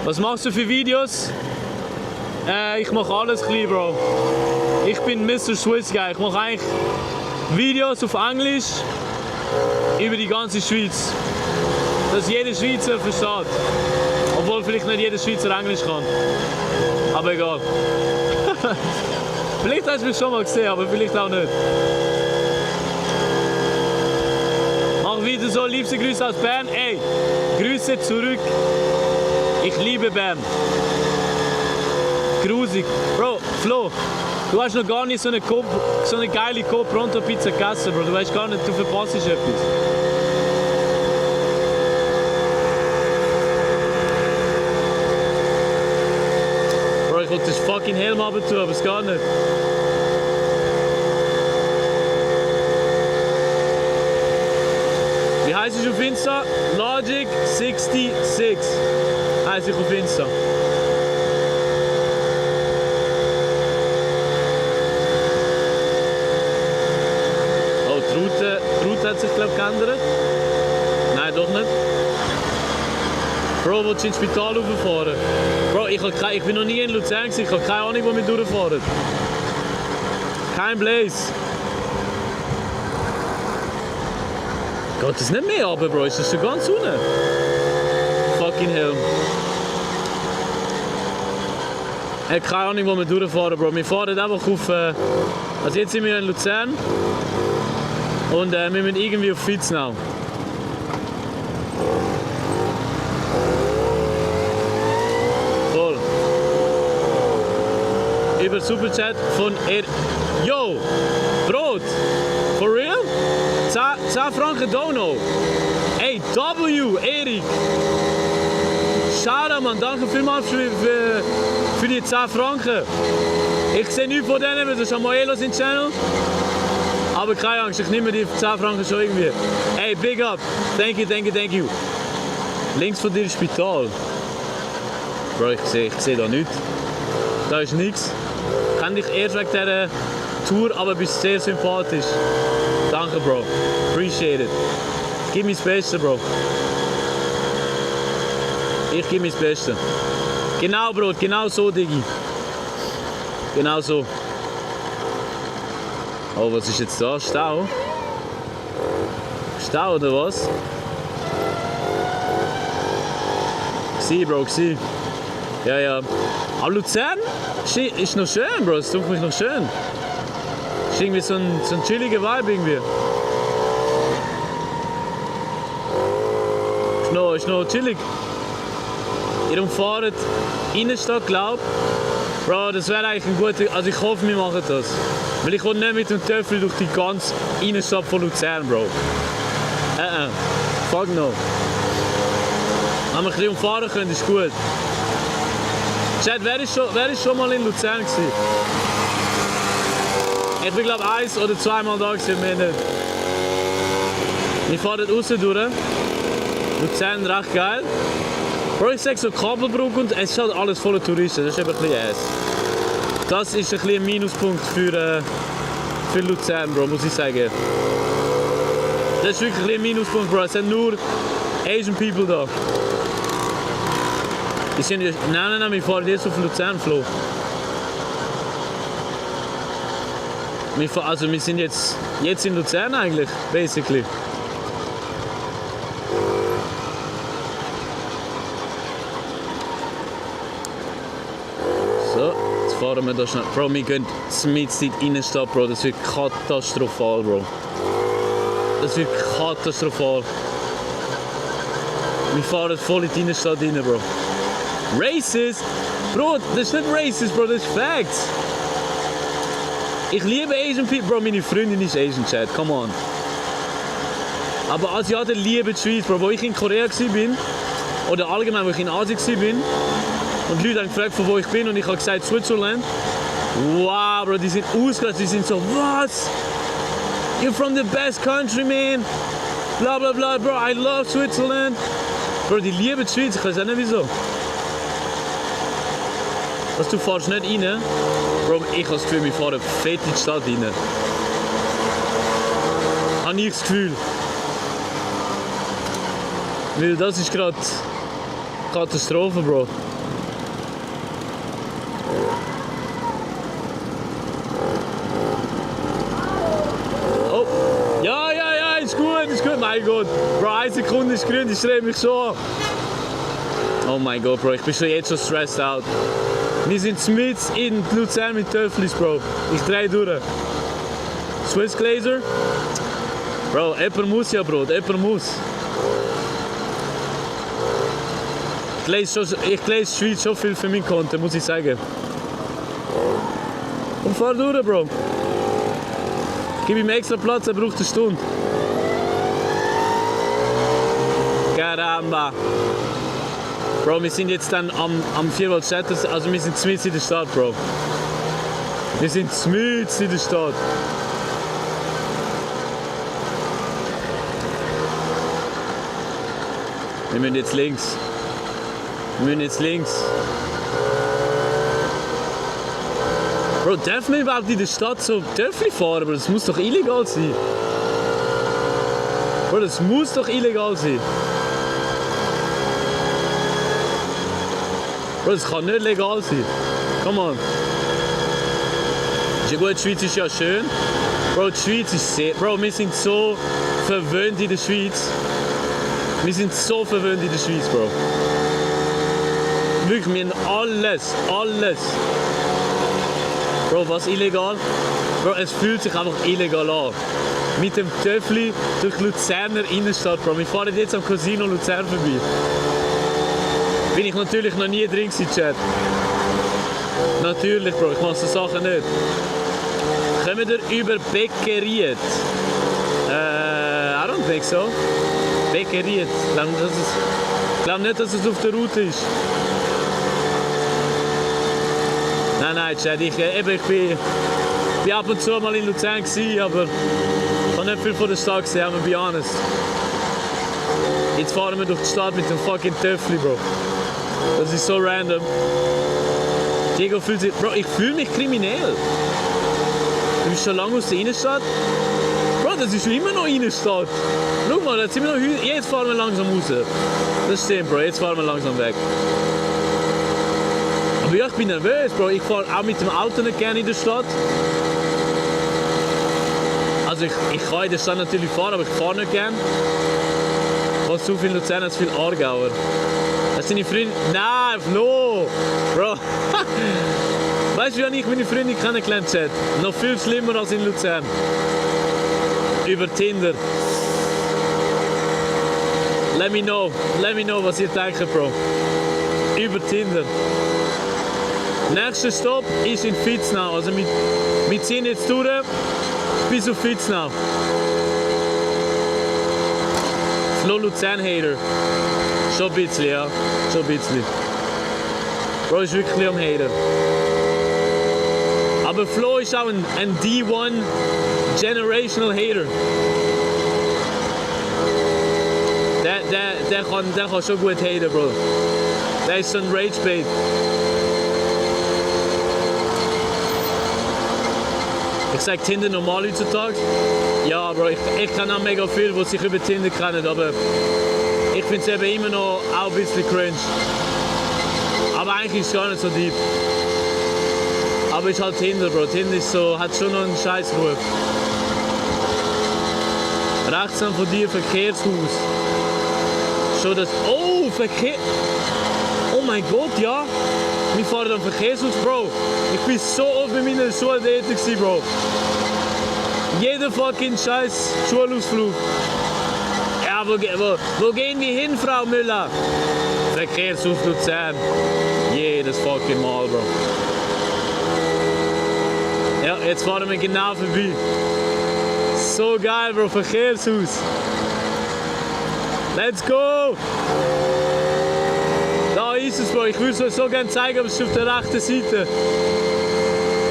Was machst du für Videos? Ich mache alles klein, Bro. Ich bin Mr. Swiss Guy. Ich mache eigentlich Videos auf Englisch über die ganze Schweiz. Dass jeder Schweizer versteht. Obwohl vielleicht nicht jeder Schweizer Englisch kann. Aber egal. Vielleicht hast du mich schon mal gesehen, aber vielleicht auch nicht. Mach wieder so liebste Grüße aus Bern. Ey, Grüße zurück. Ich liebe Bern. Grusig. Bro, Flo, du hast noch gar nicht so eine geile Go Pronto Pizza gegessen, Bro. Du weißt gar nicht, du verpasst etwas. Bro, ich wollte das fucking Helm runter tun, aber es geht nicht. Wie heisst ich auf Insta? Logic66 heisst ich auf Insta. Oh, die Route hat sich, glaube ich, geändert. Nein, doch nicht. Bro, willst du ins Spital rauffahren? Bro, ich bin noch nie in Luzern, ich habe keine Ahnung, wo wir durchfahren. Kein Blaze. Geht das nicht mehr runter, Bro? Ist das schon ganz unten? Fucking hell. Ich habe keine Ahnung, wo wir durchfahren, Bro. Wir fahren einfach auf... Also jetzt sind wir in Luzern. Und wir müssen irgendwie auf Vitznau. Voll. Über Superchat von Yo! Brot! For real? 10 Franken Dono. Ey, W, Erik. Schade, Mann. Danke vielmals für die 10 Franken. Ich sehe nichts von denen, weil das ist Amoelos im Channel. Aber keine Angst, ich nehme die 10 Franken schon irgendwie. Ey, big up. Thank you. Links von dir ist Spital. Bro, ich sehe da nichts. Da ist nichts. Ich kenne dich erst wegen dieser Tour, aber bist sehr sympathisch. Danke, Bro. Appreciate it. Ich gebe mir das Beste, Bro. Ich gebe mir das Beste. Genau, Bro. Genau so, Diggi. Genau so. Oh, was ist jetzt da? Stau? Stau oder was? Gsi, Bro, gsi. Ja. Aber Luzern ist noch schön, Bro. Es tut mich noch schön. Ist irgendwie so ein chilliger Vibe irgendwie. Ist noch chillig. Ihr umfahrt Innenstadt, glaub. Bro, das wäre eigentlich ein guter... Also ich hoffe, wir machen das. Weil ich will nicht mit dem Töffel durch die ganze Innenstadt von Luzern, Bro. Fuck no. Wenn wir ein bisschen umfahren können, ist gut. Chat, wer ist schon mal in Luzern gewesen? Ich bin glaube 1 oder 2 Mal da gewesen, mehr nicht. Wir fahren dort raus durch. Luzern recht geil. Bro, ich sag so Kabelbrücke und es ist halt alles voller Touristen, das ist eben ein bisschen ass. Das ist ein bisschen ein Minuspunkt für Luzern, Bro, muss ich sagen. Das ist wirklich ein bisschen ein Minuspunkt, Bro, es sind nur Asian People da. Die sind, nein, wir fahren jetzt auf Luzern, Flo. Wir sind jetzt in Luzern eigentlich, basically. So, jetzt fahren wir da schnell. Bro, wir gehen mitten in die Innenstadt, Bro. Das wird katastrophal, Bro. Das wird katastrophal. Wir fahren voll in die Innenstadt rein, Bro. Racist? Bro, das ist nicht racist, Bro, das ist Facts. Ich liebe Asian People, Bro, meine Freundin ist Asian, Chat, come on. Aber Asiaten lieben die Schweiz, Bro. Wo ich in Korea war, oder allgemein, wo ich in Asien war, und die Leute haben gefragt, von wo ich bin, und ich habe gesagt, Switzerland. Wow, Bro, die sind ausgerastet, die sind so, was? You're from the best country, man. Bla bla bla, Bro, I love Switzerland. Bro, die lieben die Schweiz, ich weiß auch nicht wieso. Also, du fährst nicht rein. Bro, ich habe das Gefühl, wir fahren fett in die Stadt rein. Habe ich das Gefühl. Weil das ist gerade Katastrophe, Bro. Oh, ja, ist gut, mein Gott. Bro, 1 Sekunde ist grün, ich schreibe mich schon an. Oh mein Gott, Bro, ich bin schon jetzt stressed out. Wir sind mit in Luzern mit Töfflis, Bro. Ich drehe durch. Swiss Glazer? Bro, jemand muss ja, Bro. Jemand muss. Ich lese Schweiz schon viel für meinen Content, muss ich sagen. Und fahr durch, Bro. Gib ihm extra Platz, er braucht eine Stunde. Caramba. Bro, wir sind jetzt dann am Vierwaldstätter, also wir sind mitten in der Stadt, Bro. Wir sind mitten in der Stadt. Wir müssen jetzt links. Bro, dürfen wir überhaupt in der Stadt so Töffli fahren? Bro, das muss doch illegal sein. Bro, das muss doch illegal sein. Bro, das kann nicht legal sein. Come on. Ist ja gut, die Schweiz ist ja schön. Bro, die Schweiz ist sehr... Bro, wir sind so verwöhnt in der Schweiz. Wir sind so verwöhnt in der Schweiz, Bro. Wirklich, wir haben alles. Bro, was illegal? Bro, es fühlt sich einfach illegal an. Mit dem Töffli durch Luzerner Innenstadt, Bro. Wir fahren jetzt am Casino Luzern vorbei. Bin ich natürlich noch nie drin gewesen, Chat. Natürlich, Bro, ich mache so Sachen nicht. Kommen wir über Beckeriet? I don't think so. Beckeriet. Ich glaube nicht, dass es auf der Route ist. Nein, Chat, ich bin ab und zu mal in Luzern gewesen, aber ich habe nicht viel von der Stadt gesehen, aber be honest. Jetzt fahren wir durch die Stadt mit dem fucking Töffli, Bro. Das ist so random. Diego fühlt sich... Bro, ich fühle mich kriminell. Du bist schon lange aus der Innenstadt. Bro, das ist immer noch Innenstadt. Schau mal, jetzt sind wir noch... Jetzt fahren wir langsam raus. Das stimmt, Bro, jetzt fahren wir langsam weg. Aber ja, ich bin nervös, Bro. Ich fahre auch mit dem Auto nicht gerne in der Stadt. Also ich kann in der Stadt natürlich fahren, aber ich fahre nicht gerne. Was zu viel Luzern, als viel Aargauer. Das sind die Freunde. Nein, Flo! Bro! Weißt du, wie habe ich meine Freundin kennengelernt, Chat? Noch viel schlimmer als in Luzern. Über Tinder. Let me know, was ihr denkt, Bro. Über Tinder. Nächster Stopp ist in Vitznau. Also wir ziehen jetzt durch bis auf Vitznau. Flo Luzern-Hater. Schon ein bisschen, ja. Schon ein bisschen. Bro ist wirklich am Hater. Aber Flo ist auch ein D1 Generational Hater. Der kann schon gut haten, Bro. Der ist so ein Rage-Bait. Ich sag Tinder normal heutzutage. Ja, Bro, ich kenne auch mega viele, die sich über Tinder kennen, aber ich finde es eben immer noch auch ein bisschen cringe. Aber eigentlich ist es gar nicht so deep. Aber ist halt Tinder, Bro. Tinder ist so, hat schon noch einen Scheißruf. Rechts von dir Verkehrshaus. Schon das. Oh, Verkehr. Oh mein Gott, ja. Wir fahren am Verkehrshaus, Bro. Ich bin so oft mit meiner Schule dort, Bro. Jeder fucking Scheiß Schulausflug. Ja, wo gehen wir hin, Frau Müller? Verkehrshaus Luzern. Jedes fucking Mal, Bro. Ja, jetzt fahren wir genau vorbei. So geil, Bro, Verkehrshaus. Let's go! Da ist es, Bro. Ich würde es so gerne zeigen, aber es ist auf der rechten Seite.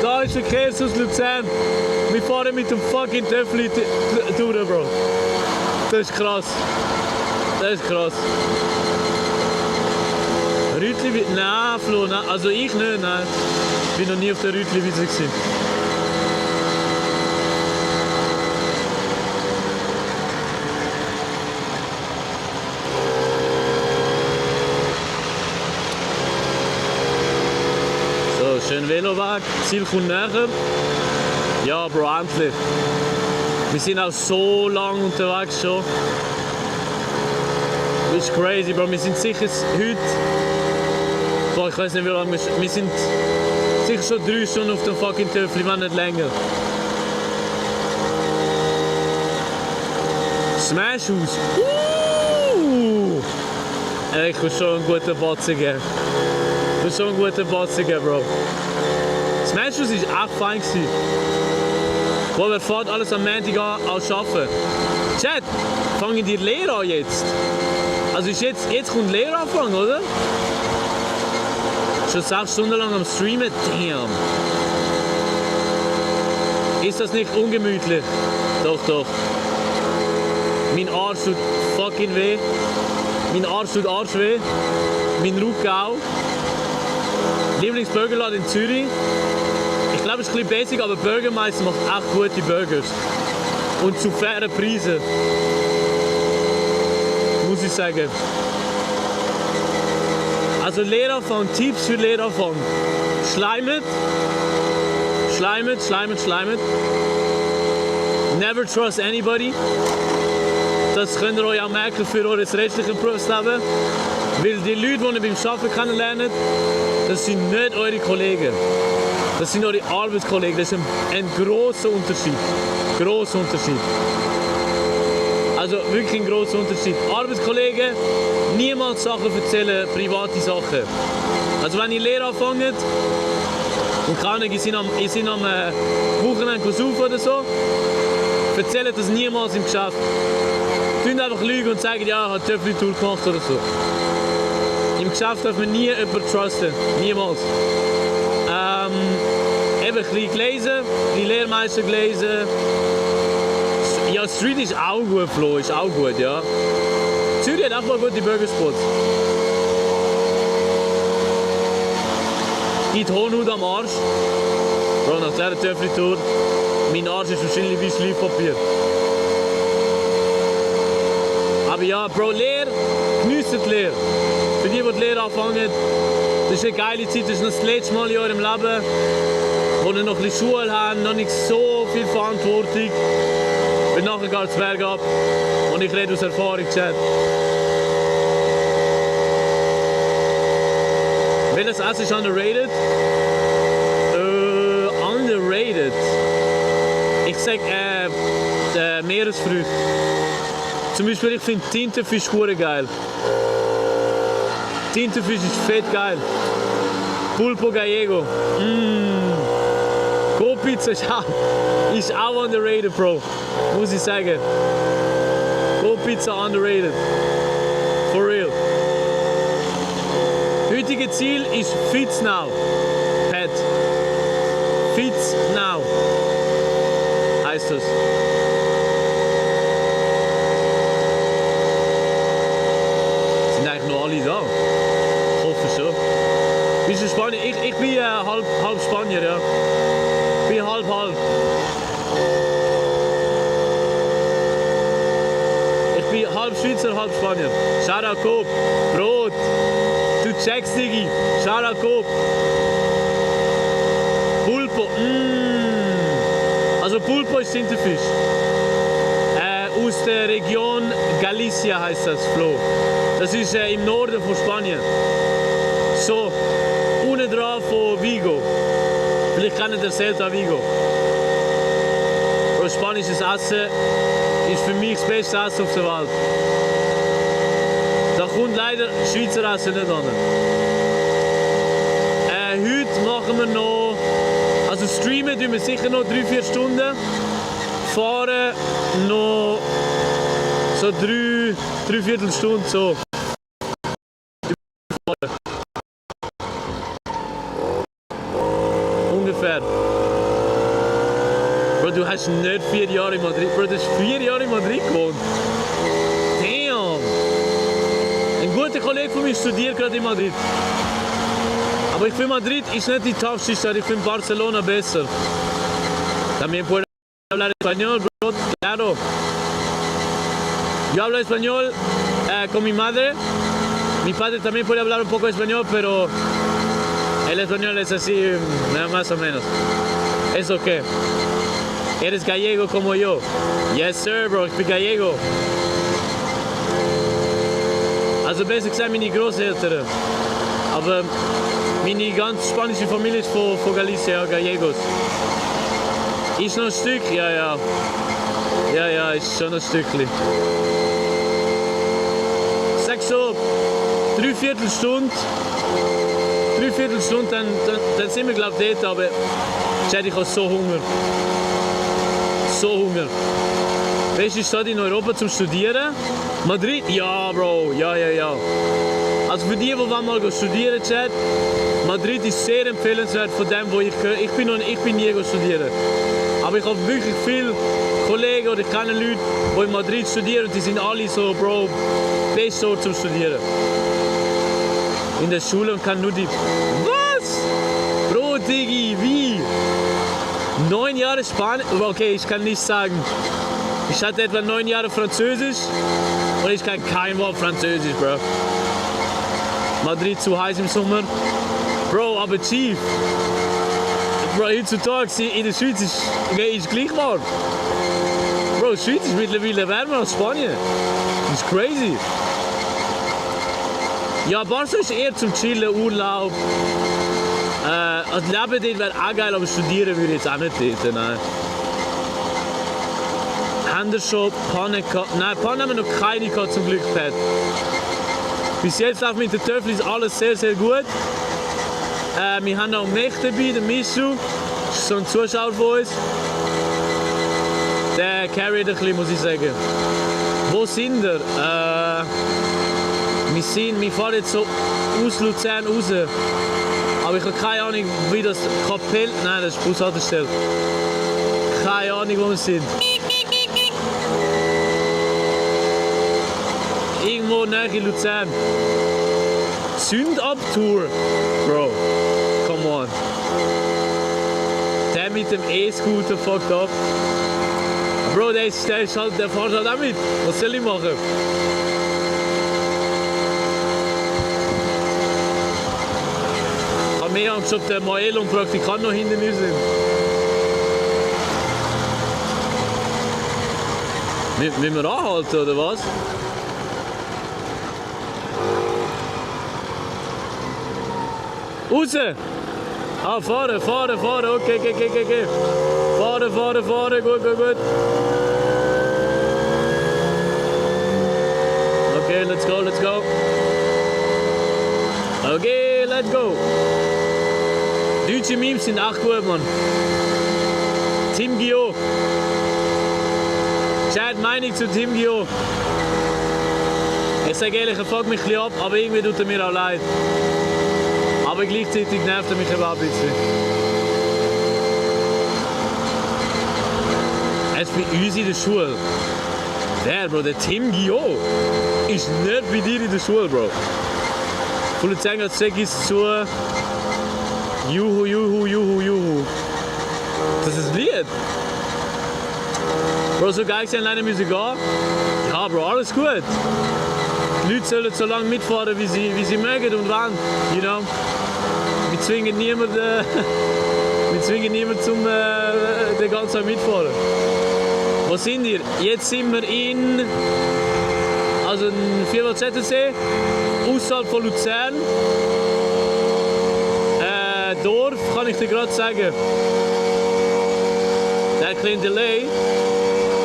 Da ist Verkehrshaus Luzern. Wir fahren mit dem fucking Töffli durch, Bro. Das ist krass. Das ist krass. Rütli, nein, Flo, nein. Also ich nicht, nein. Ich bin noch nie auf der Rütli-Wiese gewesen. Schön Veloweg, Ziel kommt näher. Ja, Bro, endlich. Wir sind auch so lange unterwegs schon. Das ist crazy, Bro. Wir sind sicher heute. Boah, ich weiß nicht wie lange. Wir sind sicher schon 3 Stunden auf dem fucking Töffli, wenn nicht länger. Smash House. Ich kann schon einen guten Batzen geben. Du bist schon ein guter Batzen, Bro. Smash House war echt fein. Wo wir fährt alles am Montag an arbeiten. Chat, fangen die Lehre an jetzt? Also ist jetzt kommt Lehre anfangen, oder? Schon 6 Stunden lang am Streamen? Damn. Ist das nicht ungemütlich? Doch, doch. Mein Arsch tut fucking weh. Mein Arsch tut weh. Mein Rücken auch. Lieblingsburgerladen in Zürich. Ich glaube, es ist ein bisschen basic, aber Burgermeister macht echt gute Burgers. Und zu fairen Preisen. Muss ich sagen. Also Lehranfang, Tipps für Lehranfang. Schleimet. Never trust anybody. Das könnt ihr euch auch merken für euer restliches Berufsleben. Weil die Leute, die ihr beim Arbeiten kennenlernt, das sind nicht eure Kollegen. Das sind eure Arbeitskollegen. Das ist ein grosser Unterschied. Grosser Unterschied. Also wirklich ein grosser Unterschied. Arbeitskollegen, niemals Sachen erzählen, private Sachen. Also wenn ihr Lehre anfangt und keine Ahnung, ihr seid am Wochenende saufen oder so, erzählt das niemals im Geschäft. Tun einfach lügen und sagen, ja, ich habe Töffli-Tour gemacht oder so. Im Geschäft darf man nie jemanden trusten. Niemals. Eben ein bisschen gelesen, ein bisschen Lehrmeister gelesen. Ja, Street ist auch gut, Flo, ist auch gut, ja. Zürich hat auch mal gute Burgerspots. Gibt Hohnhaut am Arsch. Bro, nach dieser Töffli-Tour, mein Arsch ist wahrscheinlich wie Schleifpapier. Aber ja, Bro, Lehre, genießt die Lehre. Für die Lehre anfangen, das ist eine geile Zeit, das ist noch das letzte Mal in eurem Leben, wo ihr noch ein bisschen Schule habt, noch nicht so viel Verantwortung. Und nachher geht es bergab. Und ich rede aus Erfahrung, Chat. Welches Essen ist underrated? sage Meeresfrüchte. Zum Beispiel, ich finde Tintenfisch hure geil. Tintenfisch ist fett geil. Pulpo Gallego. Go-Pizza ist auch underrated, Bro. Muss ich sagen. Go-Pizza underrated. For real. Heutige Ziel ist Fitznau. Pat. Fitznau. Heißt das. Sind eigentlich noch alle da? Ich hoffe schon. Bist du Spanier? Ich bin halb Spanier, ja. Ich bin halb. Ich bin halb Schweizer, halb Spanier. Shoutout Coop. Brot. Du checkst, Digi. Shoutout Coop. Pulpo. Also Pulpo ist Tintenfisch. Aus der Region Galicia heißt das, Flo. Das ist im Norden von Spanien. So, unten dran von Vigo. Vielleicht kennt ihr Celta Vigo. Bro, spanisches Essen ist für mich das beste Essen auf der Welt. Da kommt leider Schweizer Essen nicht an. Heute machen wir noch, also streamen tun wir sicher noch 3-4 Stunden. Fahren noch so 3/4 Stunde so. Ungefähr. Bro, du hast nicht 4 Jahre in Madrid. Bro, du hast 4 Jahre in Madrid gewohnt. Damn. Ein guter Kollege von mir studiert gerade in Madrid. Aber ich finde Madrid ist nicht die toughste Stadt, ich finde Barcelona besser. También puedo hablar español, bro, claro. Yo hablo español con mi madre. Mi padre también puede hablar un poco español, pero el español es así, más o menos. Es okay. Eres gallego como yo. Yes, sir, bro, ich bin gallego. Also besser gesagt meine Großeltern. Aber meine ganze spanische Familie ist von Galicia, Gallegos. Ist noch ein Stück, ja. Ja, ist schon ein Stückchen. Ich sag so, 3/4 Stunde. 3/4 Stunde, dann sind wir glaube ich dort, aber ich habe so Hunger. So Hunger. Beste Stadt in Europa zum Studieren? Madrid? Ja, Bro, ja. Also für die mal studieren, Chat, Madrid ist sehr empfehlenswert von dem, wo ich gehöre. Ich bin nie studieren. Aber ich habe wirklich viele Kollegen oder ich kenne Leute, die in Madrid studieren und die sind alle so, Bro, beste Ort zum Studieren. In der Schule und kann nur die... Was? Bro, Digi, wie? 9 Jahre Spanisch? Okay, ich kann nicht sagen. Ich hatte etwa 9 Jahre Französisch und ich kann kein Wort Französisch, Bro. Madrid zu heiß im Sommer. Bro, aber Chief. Bro, heutzutage in der Schweiz ist gleich warm. Bro, die Schweiz ist mittlerweile wärmer als Spanien. Das ist crazy. Ja, Barca ist eher zum Chillen, Urlaub. Also Leben dort wäre auch geil, aber studieren würde ich jetzt auch nicht dort, nein. Haben wir schon Pannen gehabt? Nein, Pannen haben wir noch keine gehabt, zum Glück, Pat. Bis jetzt läuft mit der Töffel ist alles sehr, sehr gut. Wir haben auch Mech dabei, den Mischu. Das ist so ein Zuschauer von uns. Der carried ein bisschen, muss ich sagen. Wo sind wir? Wir fahren jetzt so aus Luzern raus. Aber ich habe keine Ahnung, wie das Kapell... Nein, das ist die Bushaltestelle. Keine Ahnung, wo wir sind. Irgendwo nahe in Luzern. Sündab-Tour. Bro, come on. Der mit dem E-Scooter fuckt ab. Bro, der fährt halt auch mit. Was soll ich machen? Ich habe mehr Angst, ob der Mael und Praktikant noch hinter mir sind. Müssen wir anhalten, oder was? Raus! Ah, fahren, okay. Fahren. Fahren. Gut. Okay, let's go. Okay, let's go. Deutsche Memes sind echt gut, Mann. Tim Gio. Chat, Meinung zu Tim Gio. Ich sage ehrlich, er fuckt mich ein bisschen ab, aber irgendwie tut er mir auch leid. Aber gleichzeitig nervt er mich überhaupt ein bisschen. Er ist bei uns in der Schule. Der, Bro, der Tim Gio ist nicht bei dir in der Schule, Bro. Volle Zänger, sag es zu. Juhu. Das ist ein Lied. Bro, so geil sein, leider müssen gehen. Ja, Bro, alles gut. Die Leute sollen so lange mitfahren, wie sie mögen und wollen. You know? Wir zwingen niemanden zum den ganzen Tag mitfahren. Wo sind wir? Jetzt sind wir in Vierwald ZSC, außerhalb von Luzern. Dorf, kann ich dir gerade sagen. Der kleine Delay.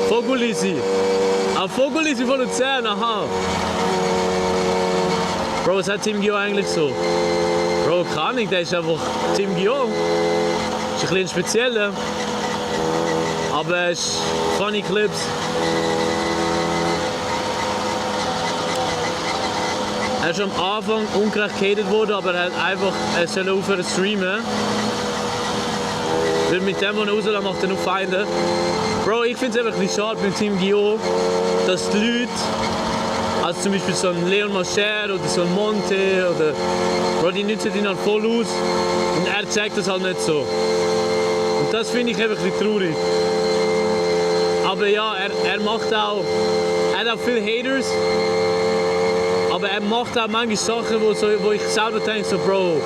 Vogelisi. Vogelisi von Luzern, aha. Bro, was hat Tim Gio eigentlich so? Bro, keine Ahnung, der ist einfach Tim Gio. Ist ein bisschen spezieller. Aber es ist funny Clips. Er ist am Anfang ungerecht gehatet worden, aber er hat einfach aufhören zu streamen. Weil mit dem, was er rauslassen, macht er noch Feinde. Bro, ich finde es einfach ein bisschen schade beim Team Gio, dass die Leute, also zum Beispiel so ein Leon Mascher oder so ein Monte, oder Bro, die nutzen ihn halt voll aus und er zeigt das halt nicht so. Und das finde ich einfach ein bisschen traurig. Aber ja, er macht auch, er hat auch viele Haters. Aber er macht auch manche Sachen, wo ich selber denke, so, Bro,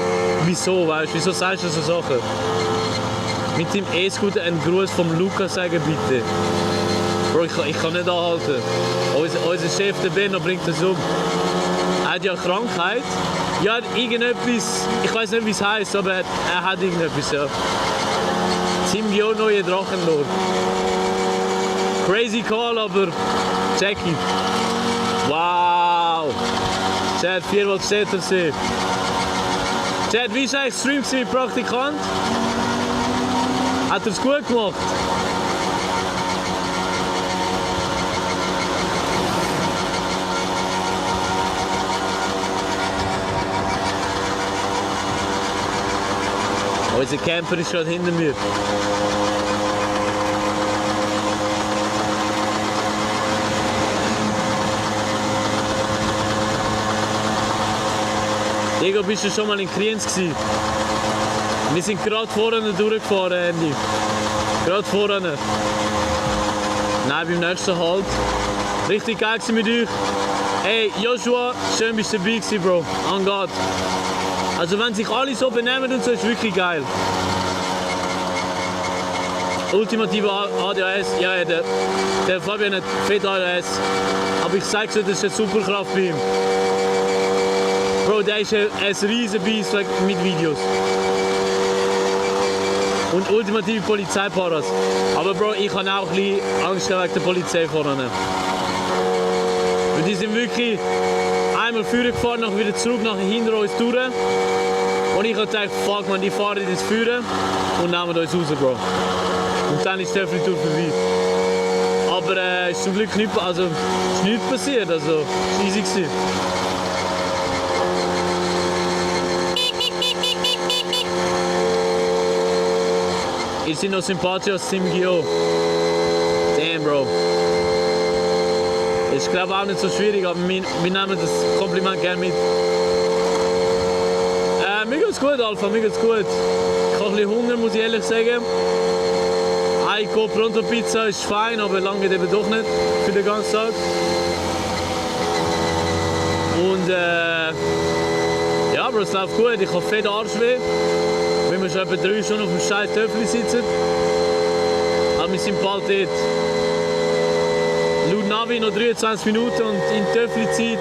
wieso, weißt du, wieso sagst du so Sachen? Mit dem E-Scooter einen Gruß vom Lukas sagen, bitte. Bro, ich kann nicht anhalten. Unser Chef, der Benno, bringt das um. Er hat ja eine Krankheit. Ja, irgendetwas, ich weiß nicht, wie es heisst, aber er hat irgendetwas, ja. Tim Gio, neue Drachenlord. Crazy Call, aber Jackie. Wow! Chat, Vierwald ZSC. Chat, wie ist eigentlich Stream mit Praktikant? Hat er es gut gemacht? Unser Camper ist gerade hinter mir. Diego, bist du schon mal in Kriens gewesen? Wir sind gerade vorne durchgefahren, Andy. Gerade vorne. Nein, beim nächsten Halt. Richtig geil mit euch. Hey, Joshua, schön bist du dabei gewesen, Bro. On God. Also wenn sich alle so benehmen und so, ist wirklich geil. Ultimative ADHS, ja, der Fabian hat fett ADHS. Aber ich sage dir, das ist eine Superkraft bei ihm. Bro, der ist ein riesen Biest mit Videos. Und ultimative Polizeiparas. Aber Bro, ich habe auch ein bisschen Angst wegen der Polizei vorne. Und die sind wirklich einmal vorne gefahren, nachher wieder zurück, nachher hinter uns durch. Und ich habe gedacht, fuck man, die fahren ins Führen und nehmen uns raus, Bro. Und dann ist die Tour vorbei. Aber es ist zum Glück nichts passiert, also es war easy gewesen. Ich bin noch sympathischer als Tim Gio. Damn, Bro. Ich glaube auch nicht so schwierig, aber wir nehmen das Kompliment gerne mit. Mir geht's gut, Alpha, mir geht's gut. Ich habe ein bisschen Hunger, muss ich ehrlich sagen. Eine Pronto Pizza ist fein, aber lange geht eben doch nicht für den ganzen Tag. Und ja, aber es läuft gut. Ich habe fett Arschweh. Wenn wir schon etwa 3 Stunden auf dem scheiß Töffel sitzen. Aber wir sind bald dort. Laut Navi noch 23 Minuten und in Töffel-Zeit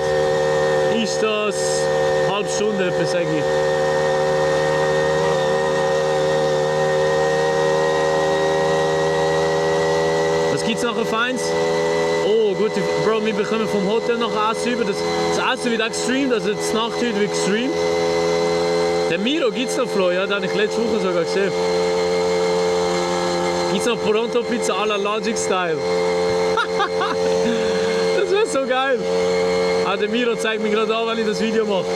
ist das eine halbe Stunde, etwa, sage ich. Gibt's nachher Feins? Oh, gut, Bro, wir bekommen vom Hotel noch Essen über. Das Essen wird auch gestreamt, also das Nachtüt wird gestreamt. Der Miro gibt's noch, Flo, ja, den habe ich letzte Woche sogar gesehen. Gibt's noch Pronto-Pizza à la Logic-Style. Das wäre so geil. Ah, der Miro zeigt mir gerade an, wenn ich das Video mache.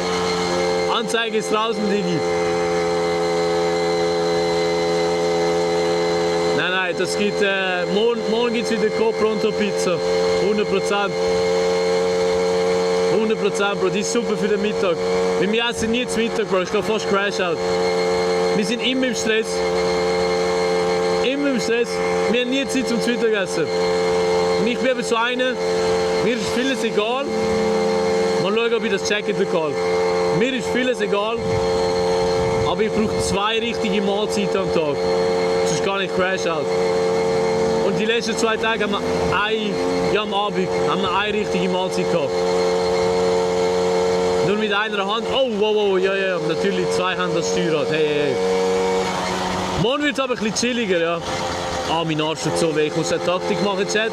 Anzeige ist draußen, Digi. Nein, das gibt, morgen gibt es wieder Co-Pronto-Pizza. 100%. 100%, Bro, die ist super für den Mittag. Weil wir essen nie zum Mittag, Bro, ich gehe fast crash out. Wir sind immer im Stress. Immer im Stress. Wir haben nie Zeit zum Mittagessen. Und ich bin eben so einer, mir ist vieles egal. Mal schauen, ob ich das Jacket bekomme. Mir ist vieles egal. Aber ich brauche 2 richtige Mahlzeiten am Tag. Sonst gar nicht crash out. Und die letzten 2 Tage haben wir am Abend haben wir eine richtige Mahlzeit gehabt. Nur mit einer Hand. Oh, wow, ja, natürlich 2 Hände das Steuerrad. Hey. Morgen wird es aber ein bisschen chilliger, ja. Ah, mein Arsch tut so weh. Ich muss eine Taktik machen, Chat.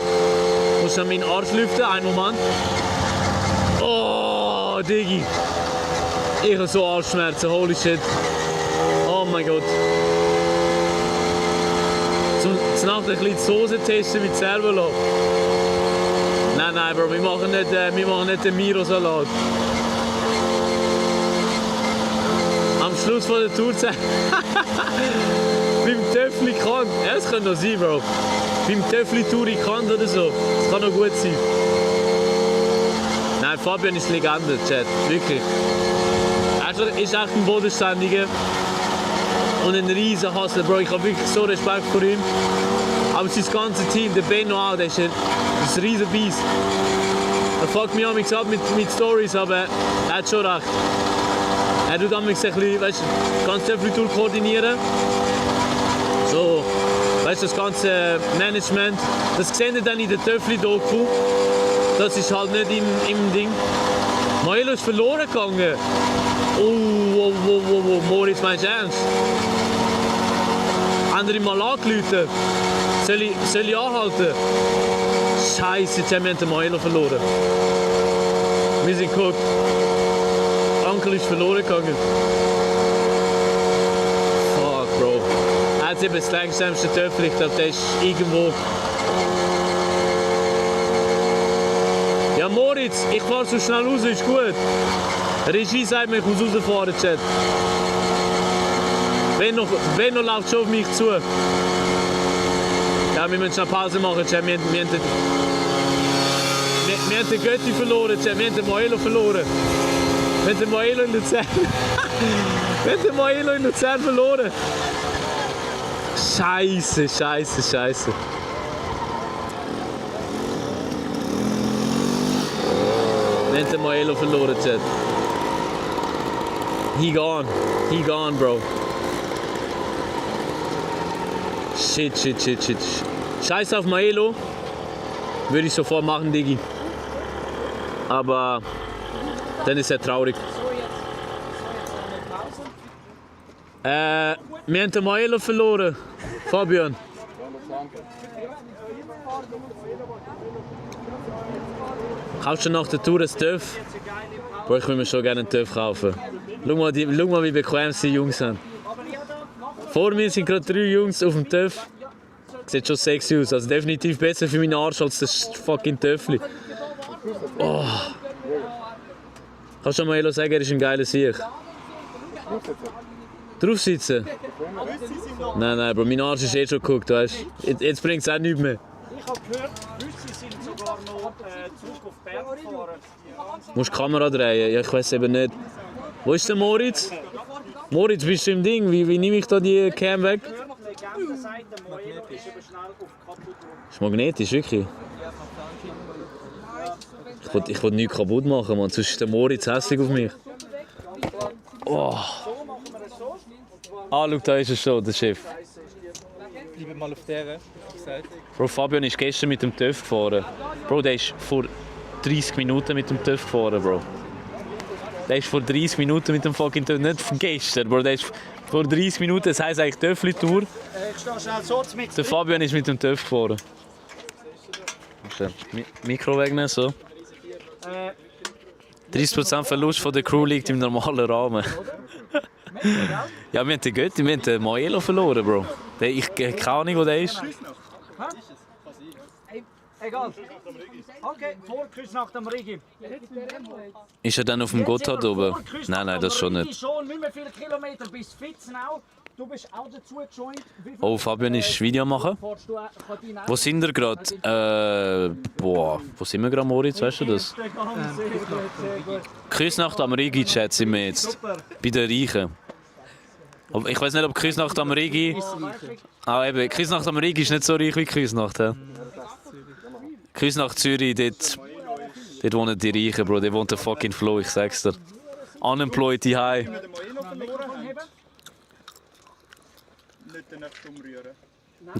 Ich muss an meinen Arsch lüften. Einen Moment. Oh, Diggi. Ich habe so Arschschmerzen. Holy shit. Oh mein Gott. Zum Nacht ein bisschen die Soße testen mit Servola. Nein, Bro. Wir machen nicht den Miro-Salat. Am Schluss von der Tour beim Töffli kann. Ja, das könnte noch sein, Bro. Beim Töffli Tour in Kant oder so. Das kann noch gut sein. Nein, Fabian ist Legende, Chat. Wirklich. Er ist echt ein Bodenständiger. Und ein riesen Hustler, Bro. Ich habe wirklich so Respekt vor ihm. Aber sein ganzes Team, der Benno auch, der ist ein riesen Biest. Er fuckt mich manchmal ab mit Stories, aber er hat schon recht. Er tut manchmal ein bisschen, weißt du, ganz Töffli-Tour koordinieren. So, weißt du, das ganze Management. Das seht ihr dann in der Töffli-Doku. Das ist halt nicht im Ding. Maelo ist verloren gegangen. Oh, Moritz, meinst du ernst? Andere mal angerufen. Soll ich anhalten? Scheiße, jetzt haben wir den Maelo verloren. Wir sind geguckt. Onkel ist verloren gegangen. Fuck, Bro. Er hat eben das langsamste Töffel. Ich glaube, der ist irgendwo. Ja, Moritz, ich fahre so schnell raus, ist gut. Regie sagt mir, ich muss rausfahren, Chat. Benno läuft schon auf mich zu. Ja, wir müssen schnell Pause machen, Chat. Wir haben den Götti verloren, Chat. Wir haben den Maelo verloren. Wir haben den Maelo in Luzern. Wir haben den Maelo in Luzern verloren. Scheiße. Wir haben den Maelo verloren, Chat. He gone, Bro. Shit. Scheiß auf Maelo. Würde ich sofort machen, Diggi. Aber dann ist er traurig. Wir haben den Maelo verloren. Fabian. Kaufst du nach der Tour ein TÜV? Bro, ich will mir schon gerne einen TÜV kaufen. Schau mal, wie bequem die Jungs sind. Vor mir sind gerade 3 Jungs auf dem TÜV. Sieht schon sexy aus. Also definitiv besser für meinen Arsch als das fucking Töffli. Oh. Kannst du mal sagen, er ist ein geiler Sieg? Draufsitzen? Nein, Bro, mein Arsch ist eh schon geguckt, weißt du? Jetzt bringt es auch nichts mehr. Ich habe gehört, gewisse sind sogar noch zurück auf Berg gefahren. Du musst die Kamera drehen, ja, ich weiß eben nicht. Wo ist der Moritz? Moritz, bist du im Ding? Wie nehme ich da die Cam weg? Ist magnetisch, wirklich? Ich will nichts kaputt machen, man. Sonst ist der Moritz hässlich auf mich. Oh. Ah, schau, da ist er schon, der Chef. Bleiben mal auf der, Bro, Fabian ist gestern mit dem TÜV gefahren. Bro, der ist vor 30 Minuten mit dem TÜV gefahren, Bro. Der ist vor 30 Minuten mit dem fucking TÜV, nicht von gestern, Bro. Der ist vor 30 Minuten, das heisst eigentlich Töffli-Tour. Ich stehe schnell so mit. Der Fabian ist mit dem TÜV gefahren. Dankeschön. Mikro wegnehmen, so. 30% Verlust von der Crew liegt im normalen Rahmen. Ja, wir haben den Götti, wir haben den Moelo verloren, Bro. Ich habe keine Ahnung, wo der ist. Egal. Okay, Vorküss nach dem Rigi. Ist er dann auf dem Gotthard oben? Nein, das schon nicht. Schon nicht mehr viele Kilometer bis Fitzenau. Du bist auch dazu gejoint. Oh, Fabian ist Video machen. Wo sind wir gerade? Wo sind wir gerade, Moritz? Weißt du das? Küsnacht am Rigi-Chat sind wir jetzt. Bei den Reichen. Ich weiß nicht, ob Küsnacht am Rigi. Eben, Küsnacht am Rigi ist nicht so reich wie Küsnacht. He? Küsnacht Zürich, dort wohnen die Reichen, Bro. Dort wohnt der fucking Flo, ich sag's dir. Unemployed die High.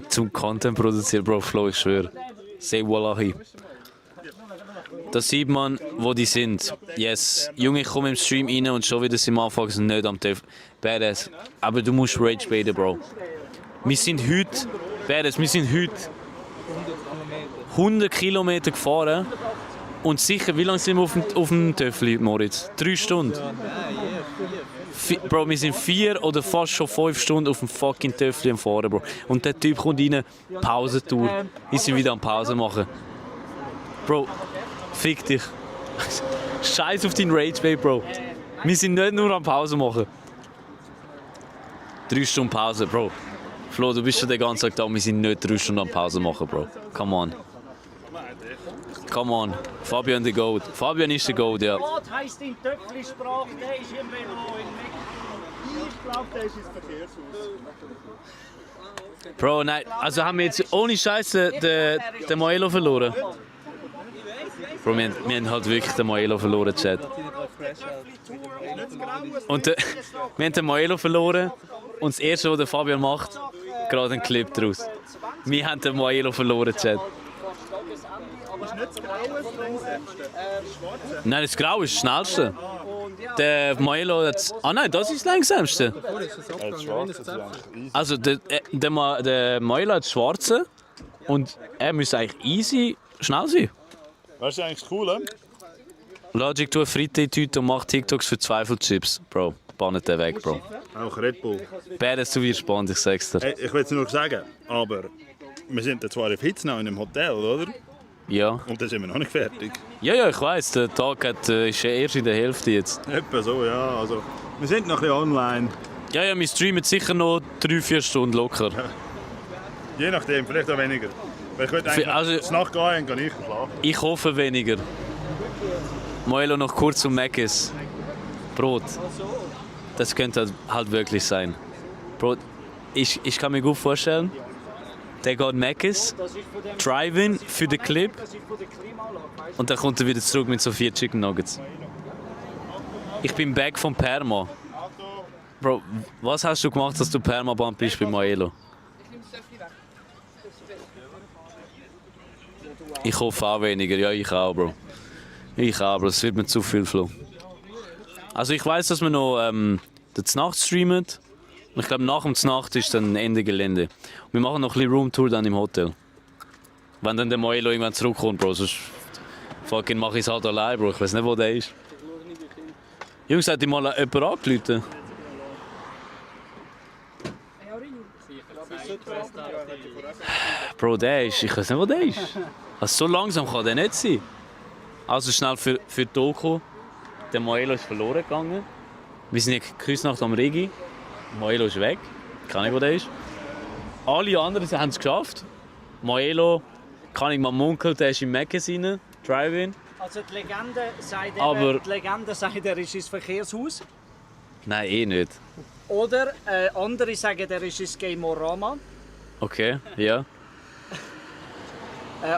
Zum Content produzieren, Bro, Flo, ich schwöre. Say Wallahi. Da sieht man, wo die sind. Yes. Junge, ich komme im Stream rein und schon wieder sind am Anfang nicht am Töpf. Badass. Aber du musst Rage baiten, Bro. Wir sind heute, Badass, 100 Kilometer gefahren. Und sicher, wie lange sind wir auf dem Töffli, Moritz? 3 Stunden? Bro, wir sind 4 oder fast schon 5 Stunden auf dem fucking Töffli am Fahren, Bro. Und der Typ kommt rein, Pausentour. Wir sind wieder am Pause machen. Bro, fick dich. Scheiß auf deinen Rage-Bait, Bro. Wir sind nicht nur am Pause machen. 3 Stunden Pause, Bro. Flo, du bist schon den ganzen Tag da, wir sind nicht 3 Stunden am Pause machen, Bro. Come on. Come on. Fabian the Goat. Fabian ist der Goat, ja. Gott heisst in Töpfli-Sprache, der ist im Velo. Ich glaube, der ist ins Verkehrshaus. Bro, nein. Also haben wir jetzt ohne Scheiße den Moelo verloren? Bro, wir haben halt wirklich den Moelo verloren, Chat. Und wir haben den Moelo verloren und das erste, was der Fabian macht, gerade ein Clip daraus. Wir haben den Moelo verloren, Chat. Ist nicht das Graue das langsamste? Nein, das Graue ist das schnellste. Der Moelo hat... Ah nein, das ist das langsamste. Also der Moelo hat das Schwarze und er müsste eigentlich easy schnell sein. Weißt du eigentlich cool, Logic tut Fritte in die Tüte und macht TikToks für Zweifelchips. Bro, bannet den weg, Bro. Auch Red Bull. Badass, du wirst spannend, ich sag's dir. Hey, ich will es nur sagen, aber wir sind zwar in Fitzenau in einem Hotel, oder? Ja. Und dann sind wir noch nicht fertig. Ja, ich weiss, der Tag ist ja erst in der Hälfte jetzt. Etwa so, ja. Also, wir sind noch ein bisschen online. Ja, wir streamen sicher noch 3-4 Stunden locker. Ja. Je nachdem, vielleicht auch weniger. Weil ich will eigentlich Nacht gehen und nicht schlafen. Ich hoffe weniger. Moelo noch kurz zum Mc's. Brot. Das könnte halt wirklich sein. Brot, ich kann mir gut vorstellen, der geht Mc's, Drive-In für den Clip und dann kommt er wieder zurück mit so 4 Chicken Nuggets. Ich bin back vom Perma. Bro, was hast du gemacht, dass du Permaband bist bei Moelo? Ich hoffe auch weniger, ja ich auch, Bro. Ich auch, Bro, es wird mir zu viel, Flo. Also ich weiss, dass wir noch den Znacht streamen. Und ich glaube, nach dem Znacht ist dann Ende Gelände. Und wir machen noch ein bisschen Roomtour dann im Hotel. Wenn dann der Moelo irgendwann zurückkommt, Bro, sonst fucking mache ich es halt allein, Bro. Ich weiß nicht, wo der ist. Jungs, hat die mal jemand angerufen? Bro, der ist... Ich weiß nicht, wo der ist. Also, so langsam kann der nicht sein. Also schnell für die Doku. Der Moelo ist verloren gegangen. Wir sind in Küsnacht am Rigi. Moelo ist weg. Keine Ahnung, wo der ist. Alle anderen haben es geschafft. Moelo, kann ich mal munkeln, der ist im Magazine, Drive-In. Also die Legende sagt, er ist ins Verkehrshaus. Nein, eh nicht. Oder andere sagen, er ist ins Game-O-Rama. Okay, ja.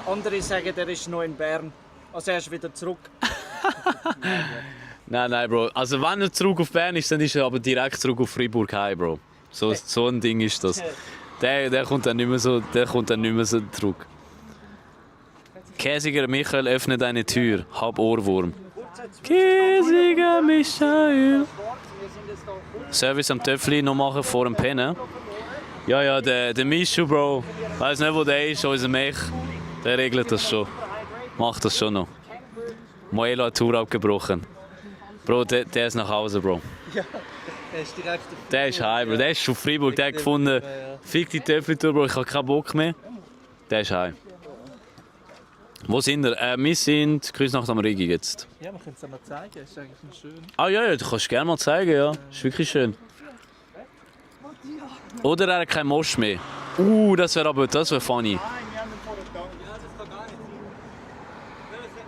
Andere sagen, er ist noch in Bern. Also er ist wieder zurück. Nein, Bro. Also wenn er zurück auf Bern ist, dann ist er aber direkt zurück auf Freiburg heim, Bro. So ein Ding ist das. Der kommt dann nicht mehr so zurück. Käsiger Michael, öffne deine Tür. Hab Ohrwurm. Käsiger Michael. Service am Töffli noch machen vor dem Pennen. Ja, der Mischu, Bro. Weiß nicht, wo der ist, unser Mech. Der regelt das schon. Mach das schon noch. Moelo hat die Tour abgebrochen. Bro, der ist nach Hause, Bro. Ja, der ist direkt auf Der ist heim, Bro. Der ist schon Freiburg. Der hat gefunden, fick die Töpfli-Tour, Bro, ich habe keinen Bock mehr. Der ist heim. Wo sind wir? Wir sind Kreuznacht am Rigi jetzt. Ja, wir können es mal zeigen, ist eigentlich ein schön. Ah ja, du kannst gerne mal zeigen, ja. Ist wirklich schön. Oder er hat keinen Mosch mehr. Das wäre funny.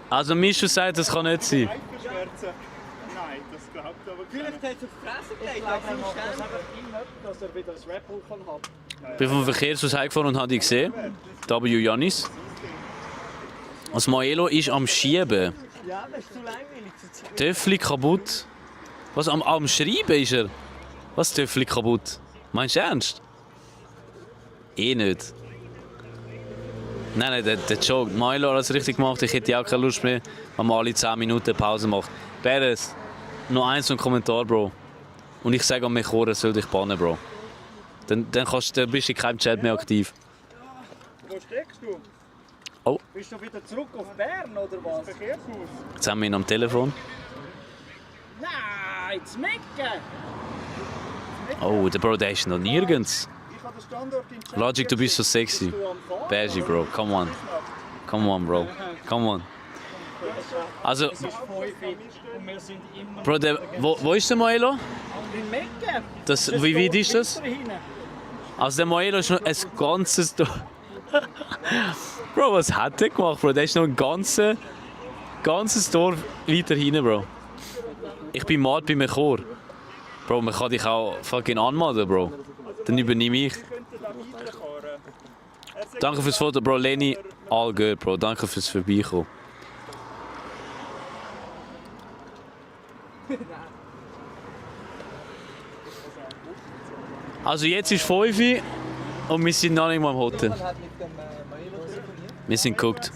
Also Mischu sagt, das kann nicht sein. Nein, das glaubt aber Vielleicht hat er auf die Fresse gelegt, aber er macht das einfach immer, dass er wieder das Red Bull kann haben. Ich bin vom Verkehrshaus heimgefahren und habe die gesehen. W. Janis. Das Moelo ist am Schieben. Ja, das ist zu langweilig zu ziehen. Töffli kaputt. Was, am Schreiben ist er? Was, Töffli kaputt? Meinst du ernst? Eh nicht. Nein, der Joke. Moelo hat es richtig gemacht. Ich hätte auch keine Lust mehr, wenn man alle 10 Minuten Pause macht. Beres, noch eins und Kommentar, Bro. Und ich sage an mich, er soll dich bannen, Bro. Dann bist du in keinem Chat mehr aktiv. Wo steckst du? Oh. Bist du wieder zurück auf Bern oder was? Verkehrshaus. Jetzt haben wir ihn am Telefon. Nein, zu Mecken! Oh, der Bro, der ist noch nirgends. Ich habe den Standort in Chat. Logic, du bist so sexy. Beige, Bro. Come on. Come on, Bro. Come on. Also, Es ist 5 und wir sind immer Bro, wo ist der Moelo? in Mecken. Wie weit ist das? Also der Moelo ist noch ein ganzes Dorf. Bro, was hat der gemacht, Bro? Der ist noch ein ganzes Dorf weiter hinten, Bro. Ich bin mal bei einem Chor. Bro, man kann dich auch fucking anmelden, Bro. Dann übernehme ich. Danke fürs Foto, Bro. Leni, all good, Bro. Danke fürs Vorbeikommen. Also jetzt ist 5 Uhr und wir sind noch nicht mal im Hotel. Wir sind geguckt.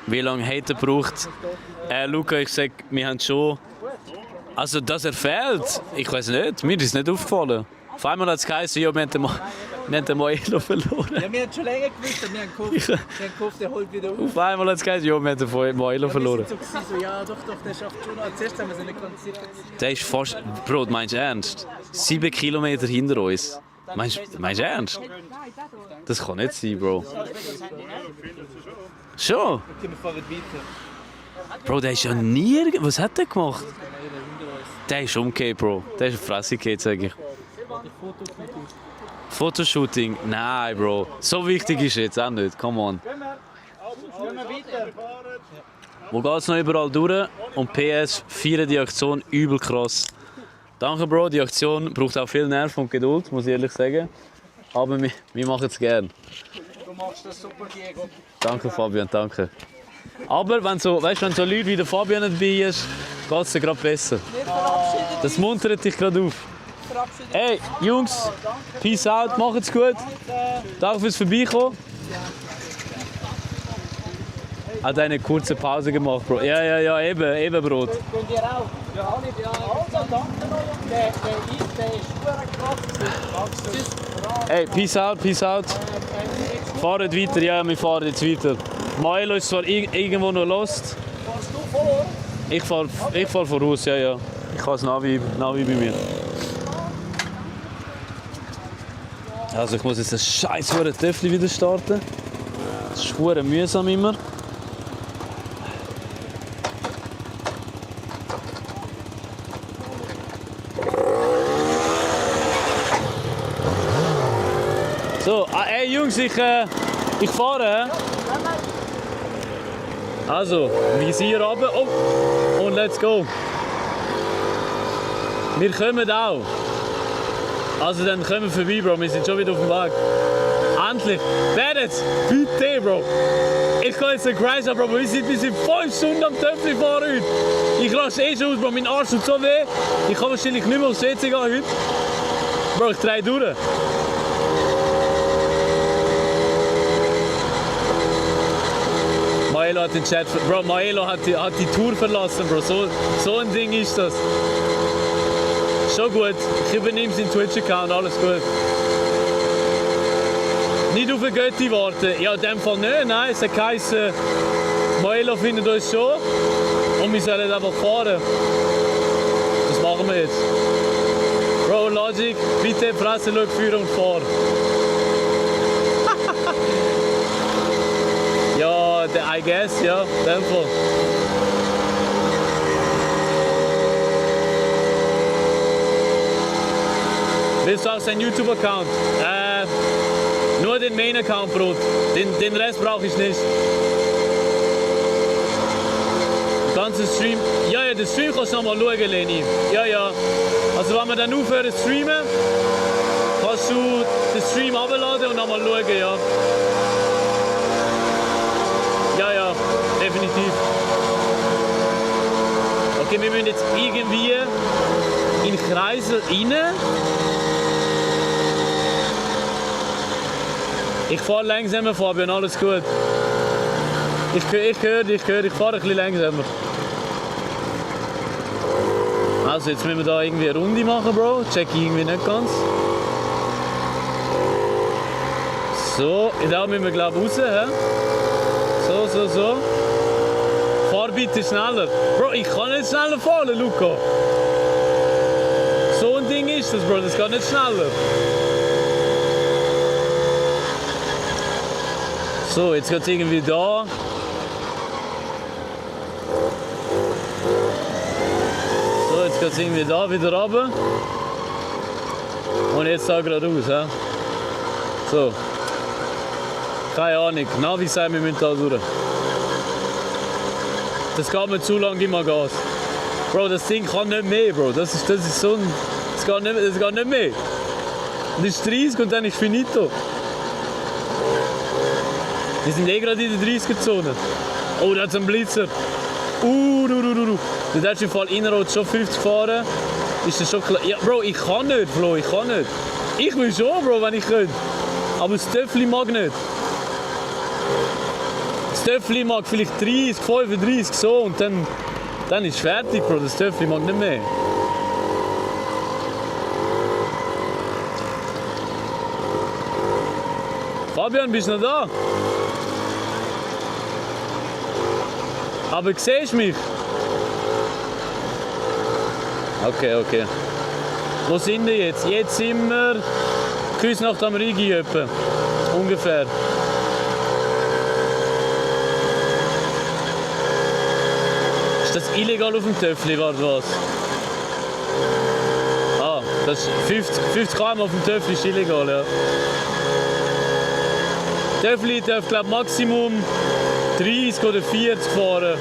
Wie lange hat er gebraucht? Luca, ich sag, wir haben schon... Also, dass er fehlt, ich weiß nicht, mir ist es nicht aufgefallen. Auf einmal hat es geheißen, ja, wir haben den Moelo verloren. Ja, wir haben schon länger gewusst, wir haben gehofft, der holt wieder auf. Auf einmal hat es geheißen, ja, wir haben den Moelo verloren. Wir sind so, ja, doch, der schafft schon noch. Zuerst haben wir es nicht konziert. Der ist fast... Bro, meinst du ernst? 7 Kilometer hinter uns. Meinst du ernst? Das kann nicht sein, Bro. Schon? Okay, wir fahren weiter. Bro, der ist ja nirgends... Was hat der gemacht? Der ist umgekehrt, Bro. Der ist auf die Fresse gekehrt, sag ich. Fotoshooting? Nein, Bro. So wichtig ist jetzt auch nicht. Come on. Wo geht's noch überall durch? Und PS feiern die Aktion übel krass. Danke, Bro. Die Aktion braucht auch viel Nerv und Geduld, muss ich ehrlich sagen. Aber wir machen es gern. Du machst das super, Diego. Danke, Fabian, danke. Aber wenn so Leute wie der Fabian dabei ist, geht es dir gerade besser. Das muntert dich gerade auf. Hey, Jungs, peace out, macht's gut. Danke fürs Vorbeikommen. Hat eine kurze Pause gemacht, Bro. Ja, eben, Brot. Könnt ihr auch? Ja, alle. Also, danke noch. Der ist krass. Hey, peace out. Fahrt weiter, ja, wir fahren jetzt weiter. Moelo ist zwar irgendwo noch lost. Fährst du vor? Ich fahr voraus, ja. Ich habe das Navi bei mir. Also ich muss jetzt das scheiß Töffli wieder starten. Das ist verdammt mühsam immer. So, hey Jungs, ich fahre. Also, Visier runter. Oh, und let's go. Wir kommen auch. Also dann kommen wir vorbei, Bro. Wir sind schon wieder auf dem Weg. Endlich. Beres, bitte, Bro. Ich kann jetzt den Kreis haben, Bro. Wir sind 5 Stunden am Töpfli fahren heute. Ich lasse schon aus, Bro. Mein Arsch tut so weh. Ich kann wahrscheinlich nicht mehr aufs WC gehen heute. Bro, ich drehe durch. Moelo hat den Chat... Bro, Moelo hat die Tour verlassen, Bro. So ein Ding ist das. Schon gut. Ich übernehme seinen Twitch-Account, alles gut. Nicht auf den Götti warten. Ja, in dem Fall nicht. Nein, es hat geheißen, Moelo findet uns schon. Und wir sollen einfach fahren. Das machen wir jetzt. Bro, Logic, bitte Presse, schau, führen und fahren. Ja, I guess, ja, in dem Fall. Willst du auch seinen YouTube-Account? Nur den Main-Account, Bro. Den Rest brauche ich nicht. Ganzen Stream. Ja, den Stream kannst du noch mal schauen, Leni. Ja. Also wenn wir dann aufhören zu streamen, kannst du den Stream abladen und noch mal schauen, ja. Ja, definitiv. Okay, wir müssen jetzt irgendwie in den Kreisel rein. Ich fahre langsamer, Fabian, alles gut. Ich höre dich, ich fahre ein bisschen langsamer. Also jetzt müssen wir da irgendwie eine Runde machen, Bro. Check ich irgendwie nicht ganz. So, da müssen wir glaube ich raus. He? So. Fahr bitte schneller. Bro, ich kann nicht schneller fahren, Luca. So ein Ding ist das, Bro, das geht nicht schneller. So, jetzt geht es irgendwie da. So, jetzt geht es irgendwie da wieder runter. Und jetzt da gerade raus. He? So. Keine Ahnung. Navi sagt, wir müssen da durch. Das geht mir zu lange immer Gas. Bro, das Ding kann nicht mehr, Bro. Das ist so ein... Das geht nicht mehr. Und das ist 30 und dann ist finito. Wir sind eh gerade in der 30er-Zone. Oh, da hat es einen Blitzer. Du darfst im Fall innerhalb schon 50 fahren. Ist das schon klar? Ja, Bro, ich kann nicht, Flo, ich kann nicht. Ich will schon, Bro, wenn ich könnte. Aber das Töffli mag nicht. Das Töffli mag vielleicht 30, 35, so und dann ist es fertig, Bro. Das Töffli mag nicht mehr. Fabian, bist du noch da? Aber siehst du mich? Okay. Wo sind wir jetzt? Jetzt sind wir Küsnacht am Rigi etwa. Ungefähr. Ist das illegal auf dem Töffli, warte was? Ah, das ist 50 km auf dem Töffli ist illegal, ja. Töffli darf glaube Maximum 30 oder 40 fahren.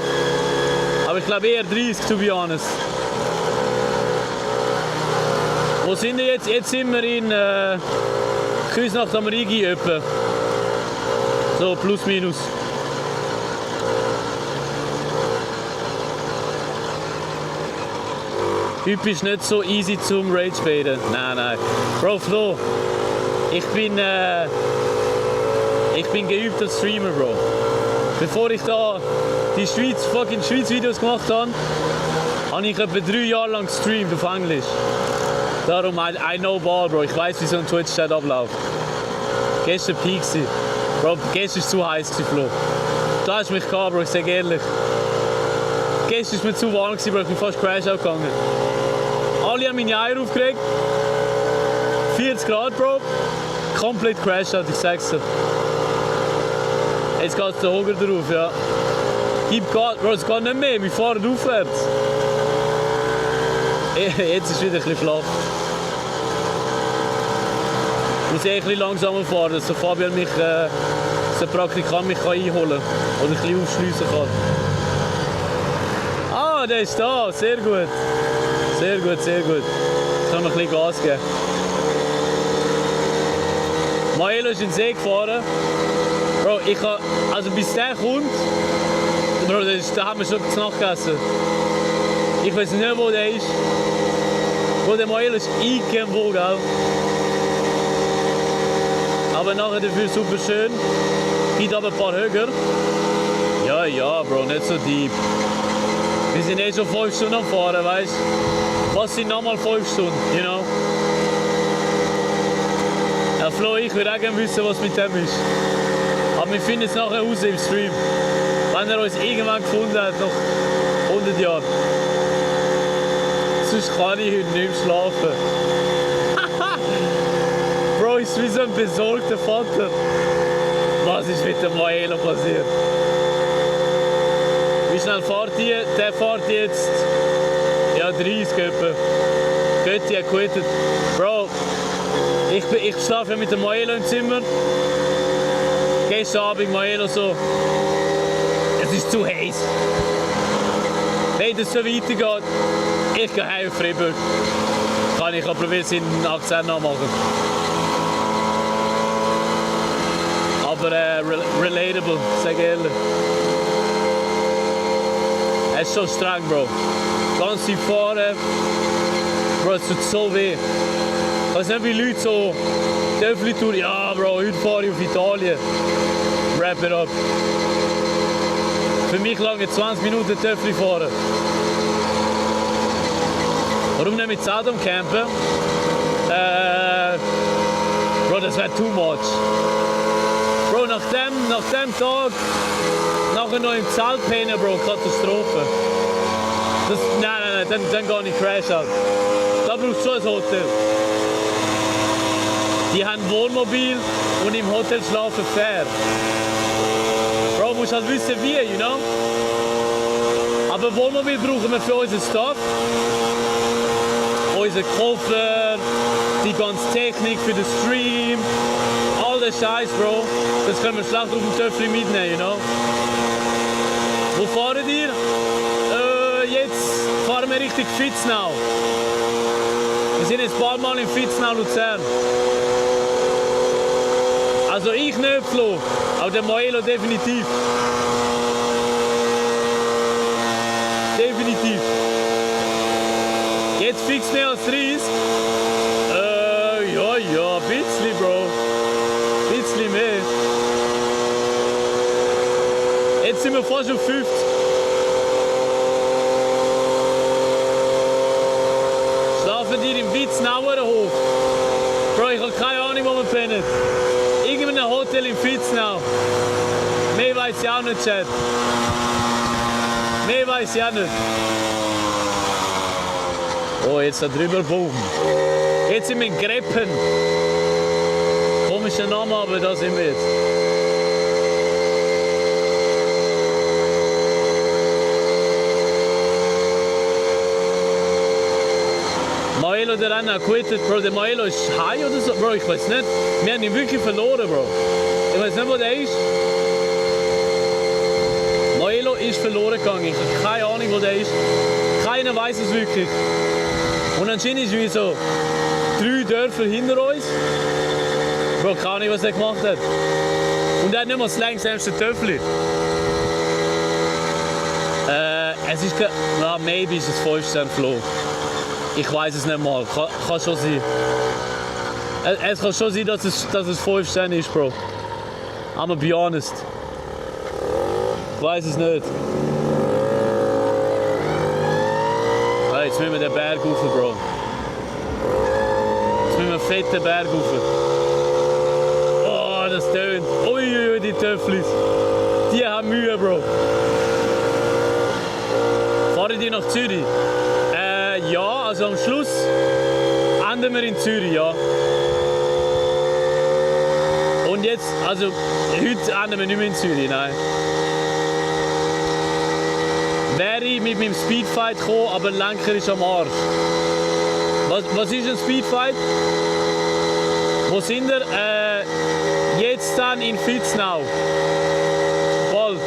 Aber ich glaube eher 30, to be honest. Wo sind wir jetzt? Jetzt sind wir in Küsnacht am Rigi etwa. So, plus minus. Typisch nicht so easy zum Rage-Baiten. Nein. Bro, Flo, ich bin geübter Streamer, Bro. Bevor ich da die Schweiz-Videos gemacht habe, habe ich etwa 3 Jahre lang gestreamt auf Englisch. Darum, I know ball, Bro. Ich weiß, wie so ein Twitch-Chat abläuft. Gestern Peak. Bro, gestern war es zu heiß, Flo. Da hast du mich gehabt, Bro, ich sage ehrlich. Gestern war mir zu warm, Bro. Ich bin fast Crash-Out gegangen. Alle haben meine Eier aufgeregt. 40 Grad, Bro. Komplett Crash-Out, ich sag's dir. Jetzt geht der Hoger drauf, ja. Gib Gas, Bro, es geht nicht mehr, wir fahren aufwärts. Jetzt ist es wieder ein bisschen flach. Ich muss ein bisschen langsamer fahren, dass Fabian mich, der Praktikant mich einholen kann oder ein bisschen aufschliessen kann. Ah, der ist da, sehr gut. Sehr gut. Jetzt können wir ein bisschen Gas geben. Maelo ist in den See gefahren. Bro, also bis der kommt, Bro, da haben wir schon zu Nacht gegessen. Ich weiß nicht, wo der ist. Bro, der Maelo ist irgendwo, gell? Aber nachher dafür super schön. Gibt aber ein paar höher. Ja, Bro, nicht so deep. Wir sind eh schon 5 Stunden am Fahren, weißt du? Was sind nochmal 5 Stunden, you know? Ja, Flo, ich würde auch gerne wissen, was mit dem ist. Aber wir finden es nachher raus im Stream. Wenn er uns irgendwann gefunden hat, nach 100 Jahren. Sonst kann ich heute nicht mehr schlafen. Bro, ist wie so ein besorgter Vater. Was ist mit dem Maelo passiert? Wie schnell fährt die? Der fährt jetzt ja 30 etwa. Götti hat quittet. Bro, ich schlafe mit dem Maelo im Zimmer. Gestern Abend Maelo so. Es ist zu heiß. Wenn das so weitergeht, ich gehe heim auf Freiburg. Kann ich aber wieder seinen Akzent nachmachen. Aber relatable, sag ehrlich. Es ist schon streng, Bro. Ganz Zeit fahren, Bro, es tut so weh. Ich weiß nicht, wie Leute so Töffli-Tour, ja, Bro, heute fahre ich auf Italien. Wrap it up. Für mich lange 20 Minuten Töffli fahren. Warum nicht mit Zelt am Campen? Bro, das wäre too much. Bro, nach dem Tag nachher noch im Zelt pennen, Bro, Katastrophe. Nein, dann gehe ich crash out. Da brauchst du schon ein Hotel. Die haben Wohnmobil und im Hotel schlafen fair. Bro, musst halt wissen wie, you know? Aber Wohnmobil brauchen wir für unseren Stuff. Unseren Koffer, die ganze Technik für den Stream, all der Scheiß, Bro. Das können wir schlecht auf dem Töffli mitnehmen, you know? Wo fahrt ihr? Jetzt fahren wir Richtung Fitznau. Wir sind jetzt ein paar Mal in Fitznau, Luzern. Also ich nicht, Flo, aber der Maelo definitiv. Definitiv. Jetzt fix mehr als 30. Ja, ein bisschen, Bro. Ein bisschen mehr. Jetzt sind wir fast auf 50. Schlafen die im Fitznauer Hof? Bro, ich habe keine Ahnung, wo wir pennen. Irgendein Hotel in Fitznau. Mehr weiß ich auch nicht, Chat. Mehr weiß ich auch nicht. Oh, jetzt da drüber boom. Jetzt sind wir in Greppen. Komischer Name, aber da sind wir jetzt. Maelo, der Renner quittet, Bro. Der Maelo ist high oder so? Bro, ich weiß nicht. Wir haben ihn wirklich verloren, Bro. Ich weiß nicht, wo der ist. Maelo ist verloren gegangen. Ich habe keine Ahnung, wo der ist. Keiner weiß es wirklich. Und anscheinend ist wie so 3 Dörfer hinter uns. Bro, keine Ahnung, was er gemacht hat. Und er hat nicht mal das langsamste Töffli. Es ist maybe ist es 5 Sterne Flo. Ich weiß es nicht mal. Kann schon sein. Es kann schon sein, dass es 5 Sterne ist, Bro. Aber be honest. Ich weiß es nicht. Hey, jetzt müssen wir den Berg rauf, Bro. Jetzt müssen wir einen fetten Berg rauf. Oh, das tönt. Uiuiui, die Töfflis. Die haben Mühe, Bro. Fahren die nach Zürich? Ja, also am Schluss enden wir in Zürich, ja. Und jetzt, also heute enden wir nicht mehr in Zürich, nein. Wäre ich mit meinem Speedfight gekommen, aber der Lenker ist am Arsch. Was ist ein Speedfight? Wo sind wir? Jetzt dann in Fitznau. Bald.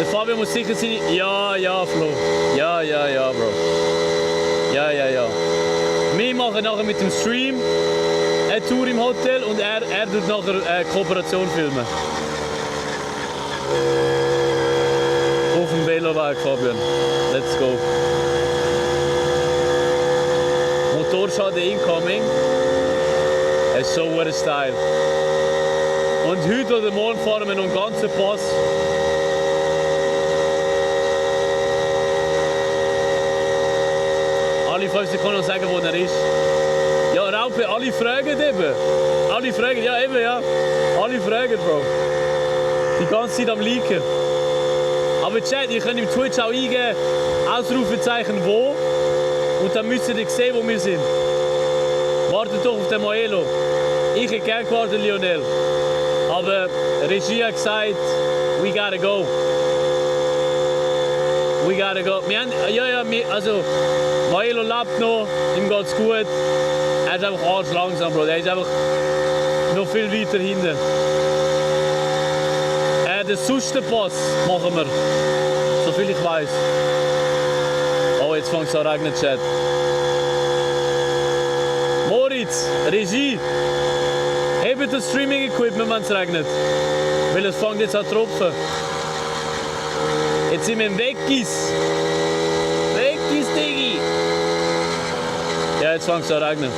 Der Fabio muss sicher sein. Ja, Flo. Ja, Bro. Ja. Wir machen nachher mit dem Stream eine Tour im Hotel und er tut nachher eine Kooperation filmen. Auf dem Veloweg, Fabian. Let's go. Motorschaden incoming. Es ist so ein Style. Und heute oder morgen fahren wir noch einen ganzen Pass. Alle 5 Sekunden sagen, wo er ist. Ja, VP, alle fragen eben. Alle fragen, ja eben, ja. Alle fragen, Bro. Die ganze Zeit am Leaken. Aber Chat, ihr könnt im Twitch auch eingeben, Ausrufezeichen wo. Und dann müsst ihr sehen, wo wir sind. Wartet doch auf den Moelo. Ich hätte gerne gewartet, Lionel. Aber Regie hat gesagt, we gotta go. We gotta go. Wir haben, also Moelo lebt noch, ihm geht's gut. Er ist einfach arsch langsam, Bro. Er ist einfach noch viel weiter hinten. Den Sustenpass machen wir, soviel ich weiß. Oh, jetzt fängt es an regnen, Chat. Moritz, Regie, hebt das Streaming-Equipment, wenn es regnet. Weil es fängt jetzt an zu tropfen. Jetzt sind wir im Weggis. Weggis, Diggi. Ja, jetzt fängt es an zu regnen.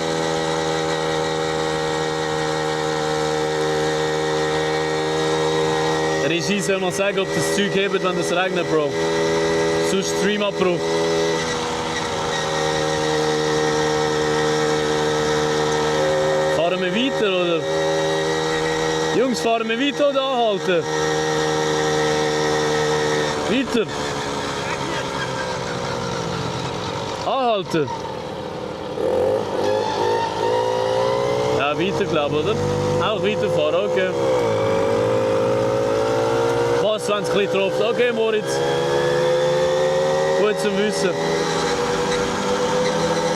Regie soll mal sagen, ob das Zeug hebt, wenn es regnet, Bro. Sonst Streamabbruch. Fahren wir weiter, oder? Jungs, fahren wir weiter oder anhalten? Weiter. Anhalten. Ja, weiter, glaube ich, oder? Auch weiterfahren, okay. Was, wenn es ein bisschen tropft? Okay, Moritz. Gut zu wissen.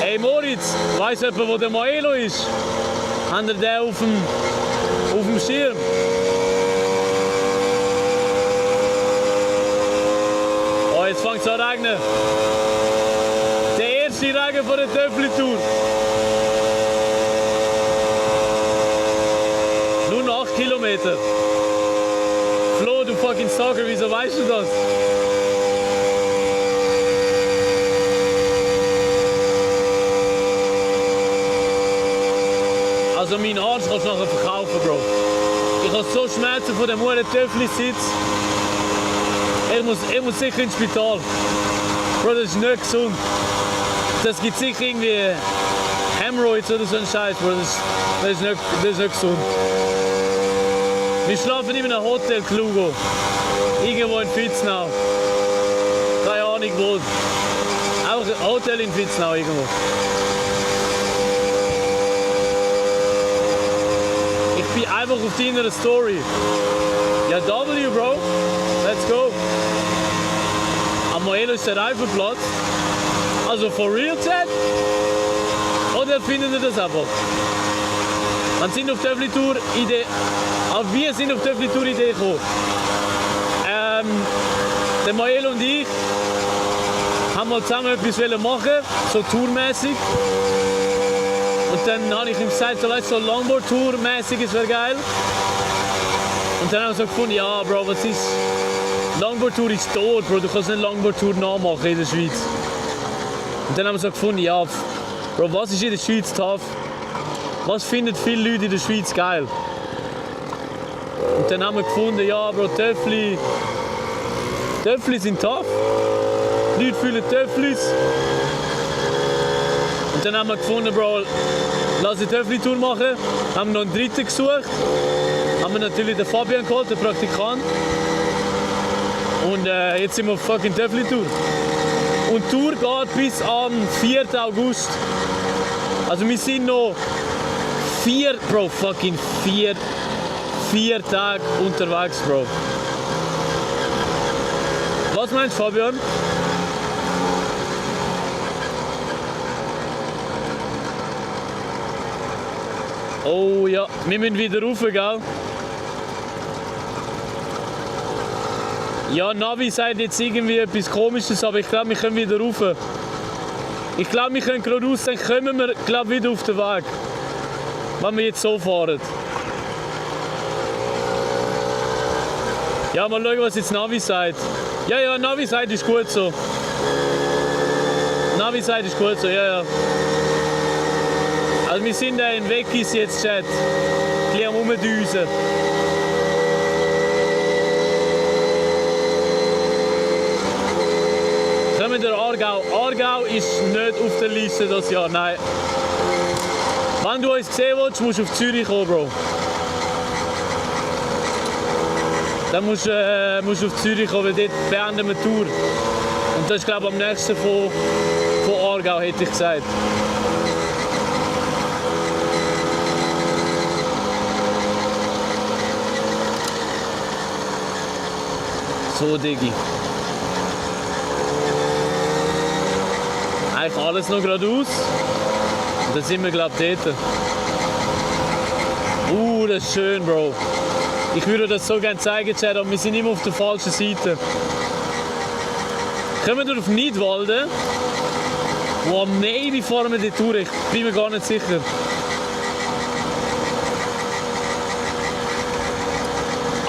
Hey Moritz, weiss jemand, wo der Moelo ist? Habt ihr den auf dem Schirm? Oh, jetzt fängt es an zu regnen. Der erste Regen von der Töffli-Tour. Nur noch 8 Kilometer. Flo, du fucking Stalker, wieso weißt du das? Also mein Arsch kannst du nachher verkaufen, Bro. Ich habe so Schmerzen von dem hohen Töffli-Sitz. Ich muss sicher ins Spital. Bro, das ist nicht gesund. Das gibt sicher irgendwie Hemorrhoids oder so ein Scheiß, Bro. Das ist nicht gesund. Wir schlafen in einem Hotel, Klugo. Irgendwo in Vitznau. Keine Ahnung wo. Auch ein Hotel in Vitznau irgendwo. Ich bin einfach auf deiner Story. Ja, W, Bro. Let's go. Am Moelo ist der Reifenplatz. Also for real, Chat? Oder findet ihr das einfach? Wir sind auf Töffli-Tour Idee. Auch wir sind auf Töffli-Tour Idee gekommen. Der Moelo und ich haben mal zusammen etwas machen, so tourmäßig. Und dann habe ich ihm gesagt, so Longboard-Tour-mäßig, es wäre geil. Und dann haben wir so gefunden, ja Bro, was ist... Longboard-Tour ist tot, Bro, du kannst nicht Longboard-Tour nachmachen in der Schweiz. Und dann haben wir so gefunden, ja Bro, was ist in der Schweiz tough? Was finden viele Leute in der Schweiz geil? Und dann haben wir gefunden, ja Bro, Töffli sind tough. Die Leute fühlen Töfflis. Und dann haben wir gefunden, Bro, lass eine Töffli-Tour machen. Haben noch einen dritten gesucht. Haben wir natürlich den Fabian geholt, den Praktikant. Und jetzt sind wir auf fucking Töffli-Tour. Und die Tour geht bis am 4. August. Also wir sind noch 4 Tage unterwegs, Bro. Was meinst du, Fabian? Oh ja, wir müssen wieder rauf, gell? Ja, Navi sagt jetzt irgendwie etwas Komisches, aber ich glaube, wir können wieder rauf. Ich glaube, wir können gerade raus, dann kommen wir glaub, wieder auf den Weg. Wenn wir jetzt so fahren. Ja, mal schauen, was jetzt Navi sagt. Ja, Navi sagt, ist gut so. Navi sagt, ist gut so, ja. Also wir sind in Weggis jetzt, Chat. Ein bisschen am Rumdüsen. Kommen wir Aargau. Aargau ist nicht auf der Liste das Jahr, nein. Wenn du uns sehen willst, musst du auf Zürich kommen, Bro. Dann musst du auf Zürich kommen, weil dort beenden wir die Tour. Und das ist, glaube ich, am nächsten von Aargau, hätte ich gesagt. So, Diggi. Eigentlich alles noch geradeaus. Und dann sind wir, glaube ich, dort. Das ist schön, Bro. Ich würde das so gerne zeigen, Chad, aber wir sind immer auf der falschen Seite. Kommen wir auf Nidwalden, wo am Maybe fahren wir die Tour, ich bin mir gar nicht sicher.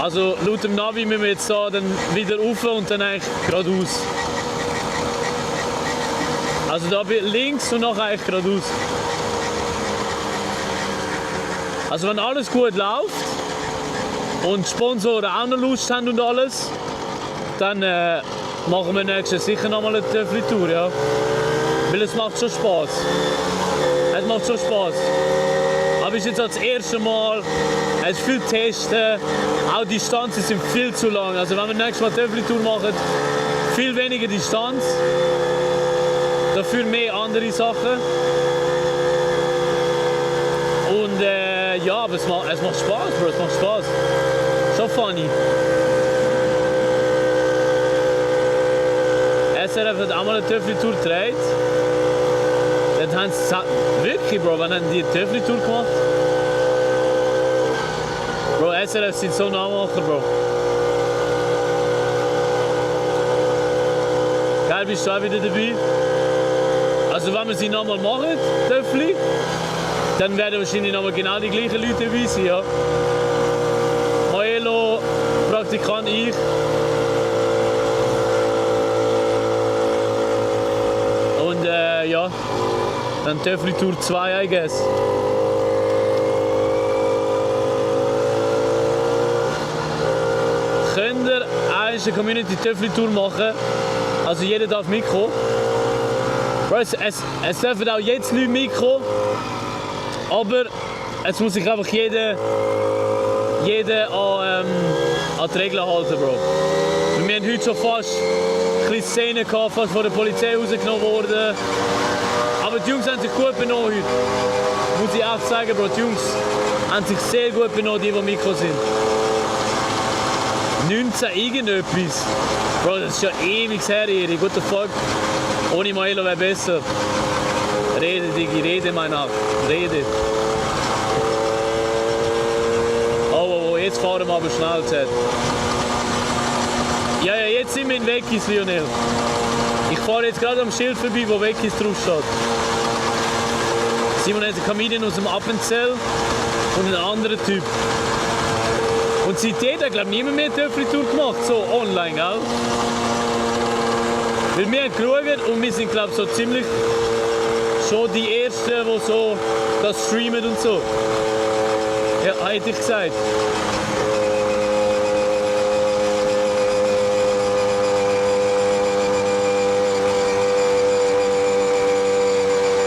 Also laut dem Navi müssen wir jetzt da dann wieder rauf und dann eigentlich geradeaus. Also da links und nachher eigentlich geradeaus. Also wenn alles gut läuft und die Sponsoren auch noch Lust haben und alles, dann machen wir nächstes sicher nochmal eine Töffli-Tour, ja. Weil es macht schon Spaß. Es macht schon Spaß. Aber es ist jetzt das erste Mal, es ist viel testen, auch die Distanzen sind viel zu lang. Also wenn wir nächstes Mal Töffli-Tour machen, viel weniger Distanz, dafür mehr andere Sachen. Und ja, aber es macht Spaß, Bro, es macht Spaß. Schon funny. SRF hat auch mal eine Töffli-Tour gedreht. Dann haben sie wirklich, Bro, wann haben die eine Töffli-Tour gemacht? Bro, SRF sind so Nachmacher, Bro. Geil, bist du auch wieder dabei? Also wenn wir sie nochmal machen, Töffli, dann werden wahrscheinlich nochmal genau die gleichen Leute dabei sein, ja. Moelo, Praktikant, ich. Und ja, dann Töffli Tour 2, I guess. Könnt ihr eine Community Töffli Tour machen? Also jeder darf mitkommen. Es dürfen auch jetzt Leute mitkommen. Aber es muss sich einfach jeder an die Regeln halten, Bro. Wir haben heute schon fast ein bisschen Szenen gehabt, fast von der Polizei rausgenommen worden. Aber die Jungs haben sich gut benommen heute. Muss ich auch sagen, Bro, die Jungs haben sich sehr gut benommen, die mitgekommen sind. 19 irgendetwas. Bro, das ist ja ewig her, Erik. What the fuck? Ohne Moelo wäre besser. Rede, Digi, rede, mein Ab. Rede. Oh, jetzt fahren wir aber schnell, Chat. Ja, jetzt sind wir in Weggis, Lionel. Ich fahre jetzt gerade am Schild vorbei, wo Weggis drauf steht. Simon hat einen Comedian aus dem Appenzell und einen anderen Typ. Und seitdem hat, glaube ich, niemand mehr Töffli-Tour gemacht, so online, gell? Weil wir haben geschaut und wir sind, glaube ich, so ziemlich schon die Ersten, die so das streamen und so. Ja, hätte ich gesagt.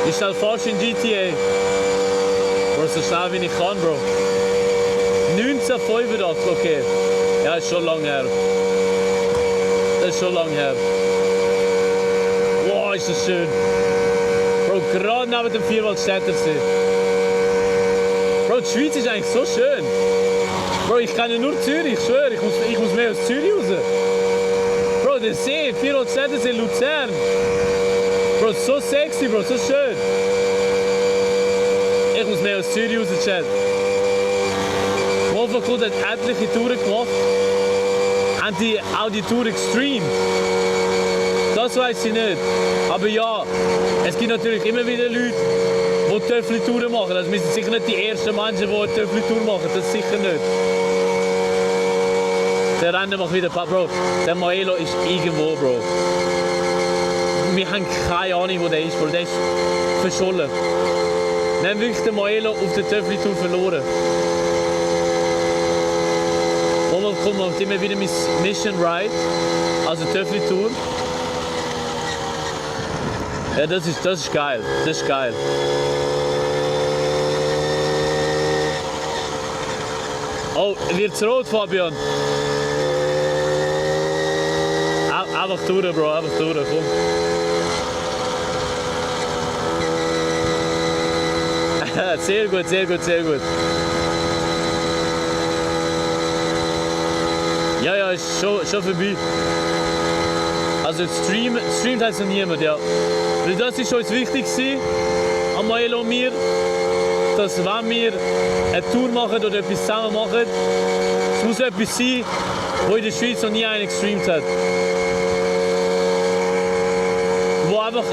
Ich stelle fast in GTA. Bro, so schnell wie ich kann, Bro. 1985, okay. Ja, ist schon lange her. Das ist schon lange her. Wow, ist das schön. Bro, gerade neben dem Vierwaldstättersee. Bro, die Schweiz ist eigentlich so schön. Bro, ich kenne nur Zürich, ich schwöre, ich muss mehr aus Zürich raus. Bro, der See, Vierwaldstättersee, Luzern. Bro, so sexy, Bro, so schön. Ich muss mehr aus Zürich raus, Chat. Wolfenkult hat etliche Touren gemacht. Haben die auch die Tour gestreamt? Das weiß ich nicht. Aber ja, es gibt natürlich immer wieder Leute, die Töffli-Touren machen. Also wir sind sicher nicht die ersten Menschen, die eine Töffli-Tour machen. Das sicher nicht. Der Renner macht wieder Bro, der Moelo ist irgendwo, Bro. Wir haben keine Ahnung, wo der ist, Bro. Der ist verschollen. Wir haben wirklich den Moelo auf der Töffli-Tour verloren. Kommt man immer wieder mit Mission Ride, also Töffli-Tour. Ja, das ist geil. Das ist geil. Oh, wird's rot, Fabian? Einfach durch, Bro, einfach durch, komm. Sehr gut, sehr gut, sehr gut. Ja, ist schon vorbei. Also streamt heißt noch niemand, ja. Weil das ist uns wichtig gewesen, an Maelo und mir, dass wenn wir eine Tour machen oder etwas zusammen machen, es muss etwas sein, wo in der Schweiz noch nie einer gestreamt hat. Wo einfach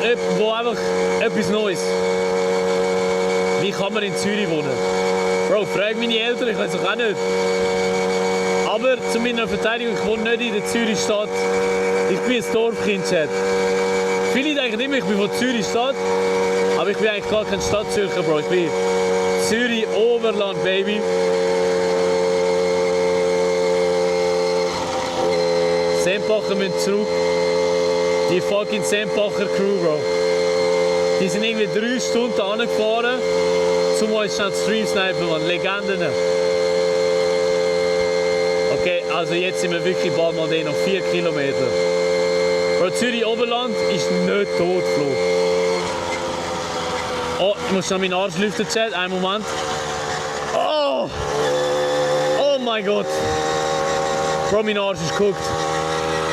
etwas Neues. Wie kann man in Zürich wohnen? Bro, frag meine Eltern, ich weiß es auch nicht. Aber zu meiner Verteidigung, ich wohne nicht in der Zürich-Stadt. Ich bin ein Dorfkind, Chat. Viele denken immer, ich bin von Zürich-Stadt. Aber ich bin eigentlich gar kein Stadtzürcher, Bro. Ich bin Zürich-Oberland, Baby. Sempacher müssen zurück. Die fucking Sempacher Crew, Bro. Die sind irgendwie 3 Stunden angefahren, um uns schnell Stream snipen, man. Legenden. Okay, also jetzt sind wir wirklich bald mal noch 4 Kilometer. Bro, Zürich-Oberland ist nicht tot, Flo. Oh, ich muss schnell meinen Arsch lüften, Chat. Einen Moment. Oh! Oh mein Gott! Bro, mein Arsch ist geguckt.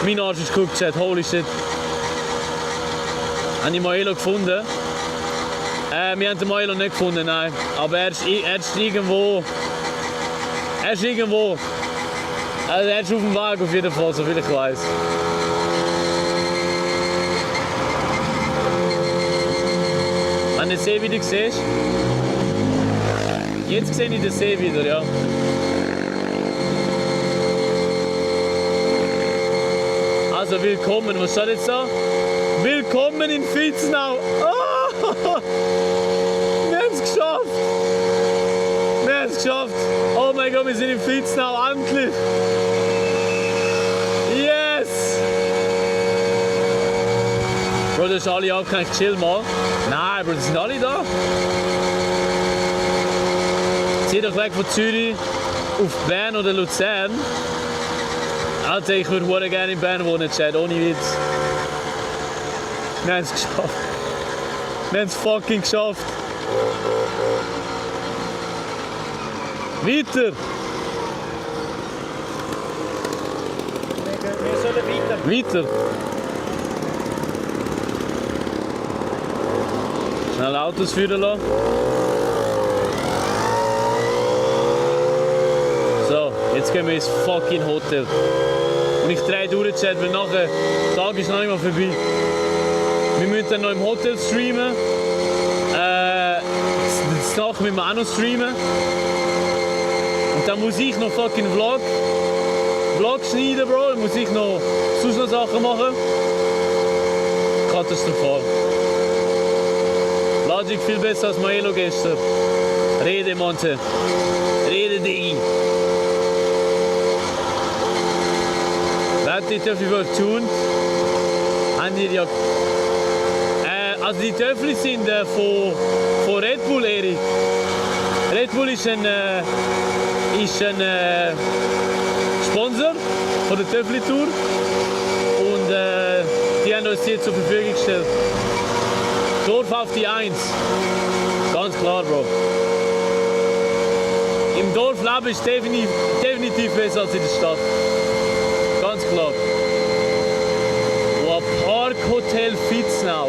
Mein Arsch ist geguckt, Chat. Holy shit. Habe ich Maelo gefunden? Wir haben den Maelo nicht gefunden, nein. Aber er ist irgendwo. Er ist irgendwo. Also er ist auf dem Weg auf jeden Fall, soviel ich weiß. Wenn du den See wieder siehst. Jetzt sehe ich den See wieder, ja. Also willkommen, was steht jetzt da? Willkommen in Vitznau! Oh, wir haben es geschafft! Wir haben es geschafft! Oh mein Gott, wir sind in Vitznau, endlich! Yes! Bro, das ist alle abgehängt, chill mal. Nein, Bro, das sind alle da. Zieh doch weg von Zürich auf Bern oder Luzern. Alter, ich würde gerne in Bern wohnen, Chat, ohne Witz. Wir haben es geschafft. Wir haben es fucking geschafft. Weiter! Wir sollen weiter. Weiter! Schnell Autos führen lassen. So, jetzt gehen wir ins fucking Hotel. Und ich drehe durch, Chat, weil nachher der Tag ist noch nicht mal vorbei. Wir müssen dann noch im Hotel streamen. Das Nacht müssen wir auch noch streamen. Und dann muss ich noch fucking Vlog schneiden, Bro. Dann muss ich noch sonst noch Sachen machen. Katastrophal. Logic viel besser als Maelo gestern. Rede, Monte. Rede, Digi. Die Töffel wird tun. Haben die ja. Also die Töffel sind von Red Bull, Erik. Red Bull ist ein Sponsor von der Töffli-Tour. Und die haben uns hier zur Verfügung gestellt. Dorf auf die 1. Ganz klar, Bro. Im Dorf leben ist definitiv besser als in der Stadt. Ganz klar. Wow, Parkhotel Vitznau.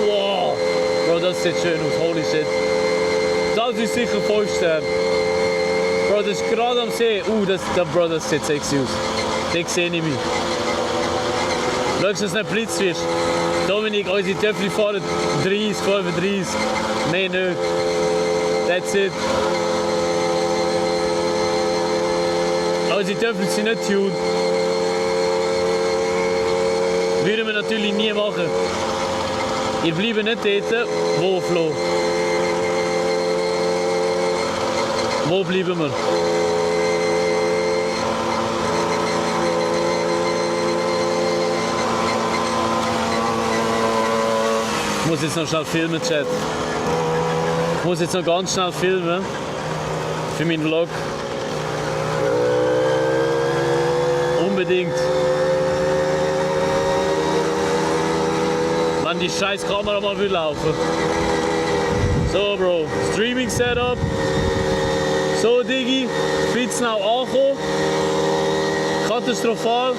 Wow. Bro, das sieht schön aus. Holy shit. Das ist sicher 5 Sterne. Bro, das ist gerade am See. Bro, das sieht sexy aus. Den sehe ich mich. Schau, dass es nicht blitz wird. Dominik, unsere Töpfchen fahren 30, 35. Mehr nicht. That's it. Unsere Töpfchen sind nicht tuned. Würden wir natürlich nie machen. Ihr bleibt nicht dort. Wo, Flo? Wo bleiben wir? Ich muss jetzt noch schnell filmen, Chat. Ich muss jetzt noch ganz schnell filmen. Für meinen Vlog. Unbedingt. Wenn die scheiß Kamera mal will laufen. So, Bro. Streaming Setup. So, Digi. Spitznau angekommen. Katastrophal.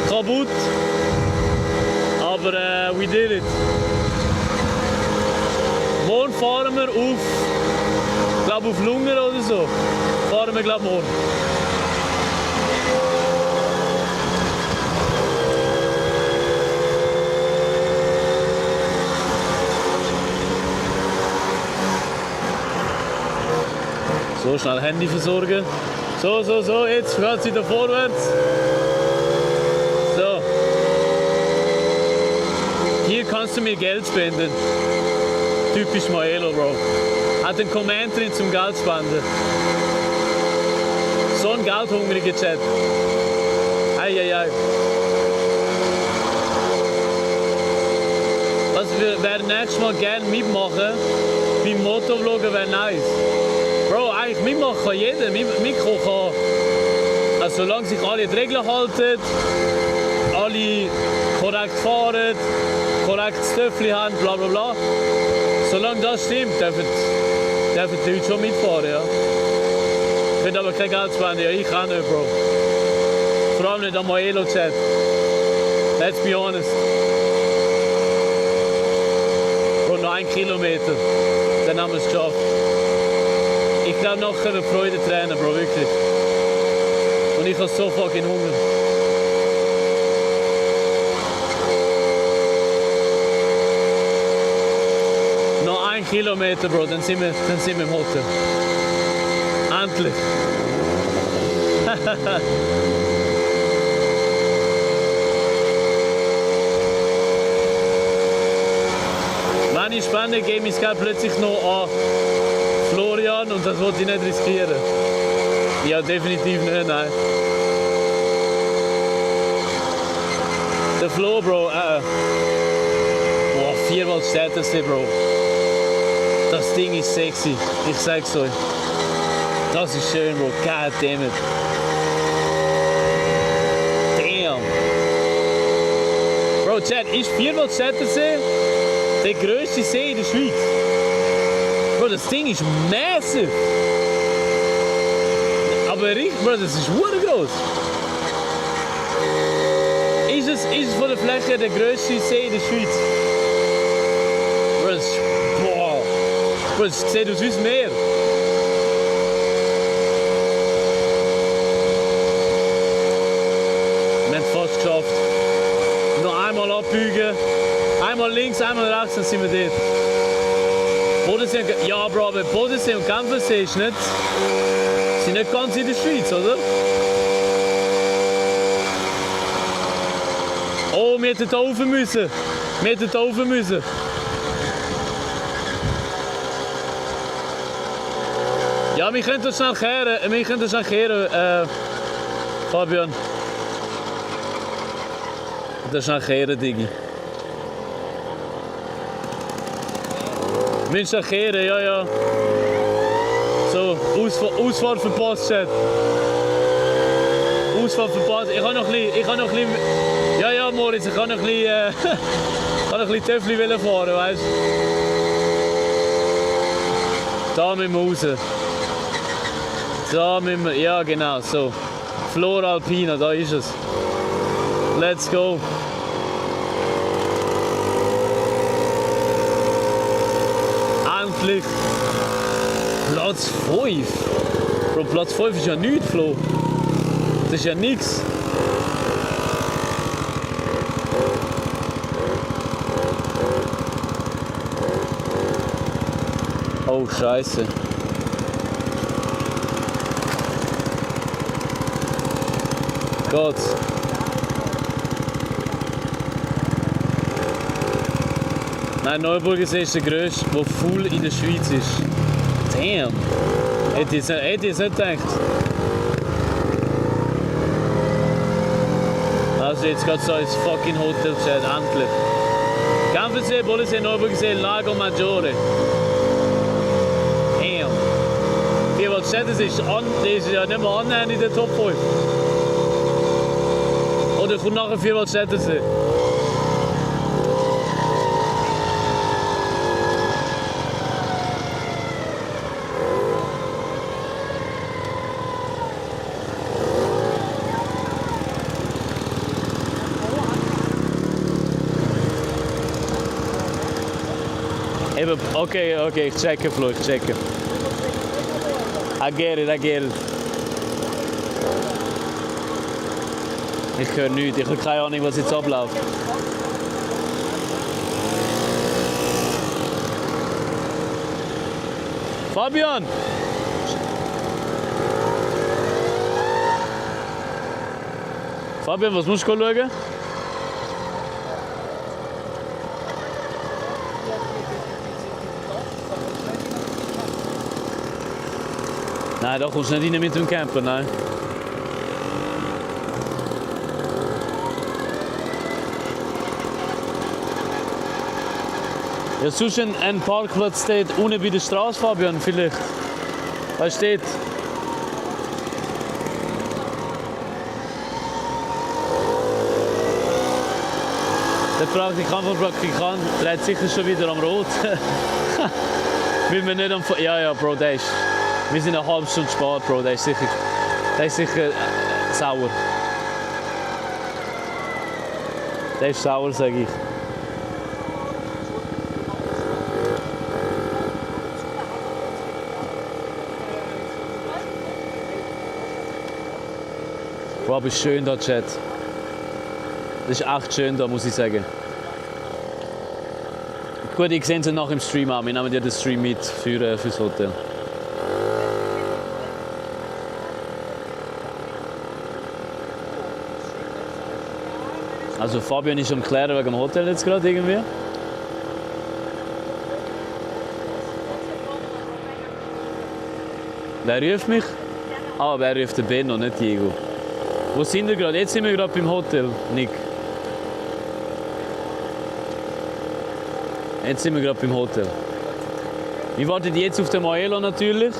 Kaputt. Aber we did it. Morgen fahren wir auf, glaube auf Lungen oder so. Fahren wir, glaube morgen. So, schnell Handy versorgen. So, jetzt fährt sie da vorwärts. So. Hier kannst du mir Geld spenden. Typisch Maelo, Bro. Hat einen Comment drin zum Geld spenden. So ein geldhungriger Chat. Eieiei. Was wir nächstes Mal gerne mitmachen, beim Motovloggen wäre nice. Bro, eigentlich mitmachen kann jeder. Mitkommen kann. Also solange sich alle die Regeln halten, alle korrekt fahren, korrektes Töffel haben, bla bla bla. Solange das stimmt, dürfen die Leute schon mitfahren, ja. Ich finde aber kein Geld spenden, ja, ich auch nicht, Bro. Vor allem nicht am Maelo-Chat. Let's be honest. Bro, noch 1 Kilometer, dann haben wir es geschafft. Ich glaube, nachher eine Freude Tränen, Bro, wirklich. Und ich habe so fucking Hunger. Noch 1 Kilometer, Bro, dann sind wir im Hotel. Endlich. Wenn ich spende, gebe ich das Geld plötzlich noch an Florian und das wollte ich nicht riskieren. Ja, definitiv nicht, nein. Der Flo, Bro, Boah, 4-mal Städtersee, Bro. Das Ding ist sexy, ich sag's euch. Das ist schön, Bro, god damn it. Damn. Bro, Chat, ist 4-mal Städtersee der grösste See in der Schweiz? Bro, das Ding ist massive. Aber richtig, Bro, das ist groß. Ist es von der Fläche der grösste See in der Schweiz? Bro, das ist, boah. Bro, das sieht aus wie das Meer. Wir haben es fast geschafft. Noch einmal abbiegen. Einmal links, einmal rechts, dann sind wir dort. Bodensee, ja, Bro, aber Bodensee und Genfersee sind nicht ganz in der Schweiz, oder? Oh, wir hätten da rauf müssen. Ja, wir können das schnell kehren. Fabian. Das schnell kehren, Digi. Wir müssen kehren, ja. So, Ausfahrt verpasst, Chat. Ausfahrt verpasst. Ich habe noch ein bisschen... Ja, Moritz, ich kann noch ein bisschen Töffli fahren, weißt du? Da müssen wir raus. Da müssen wir... Ja, genau, so. Flora Alpina, da ist es. Let's go. Endlich. Platz 5. Bro, Platz 5 ist ja nichts, Flo. Das ist ja nichts. Oh, Scheiße. Gott. Nein, Neuburgersee ist der grösste, der full in der Schweiz ist. Damn. Hätte ich jetzt nicht gedacht. Also jetzt geht es ins fucking Hotel, Chat, endlich. Genfersee, Bodensee, Neuburgersee, Lago Maggiore. Damn. Die, was Chat, das ist ja nicht mal annähernd in der Top 5. Oder kommt nachher 4 Waldstättersee? Eben, okay, ich checke, Flo, ich checke. I get it. Ich höre nichts, ich habe keine Ahnung, was jetzt abläuft. Fabian! Fabian, was musst du schauen? Nein, da kommst du nicht rein mit dem Camper, nein. Ja, sonst ein Parkplatz steht unten bei der Straße, Fabian, vielleicht. Was steht? Der Praktikant dreht sicher schon wieder am Rot. Weil wir nicht am... Ja, Bro, der ist... Wir sind eine halbe Stunde spät, Bro. Der ist sicher sauer. Der ist sauer, sage ich. Bro, aber ist schön da, Chat. Das ist echt schön da, muss ich sagen. Gut, ich sehe es nach im Stream an. Wir nehmen ja den Stream mit fürs Hotel. Also Fabian ist am Klären wegen dem Hotel jetzt gerade irgendwie. Wer ruft mich? Ah, wer ruft den Benno, nicht Diego. Wo sind wir gerade? Jetzt sind wir gerade beim Hotel, Nick. Jetzt sind wir gerade beim Hotel. Wir warten jetzt auf den Maelo natürlich.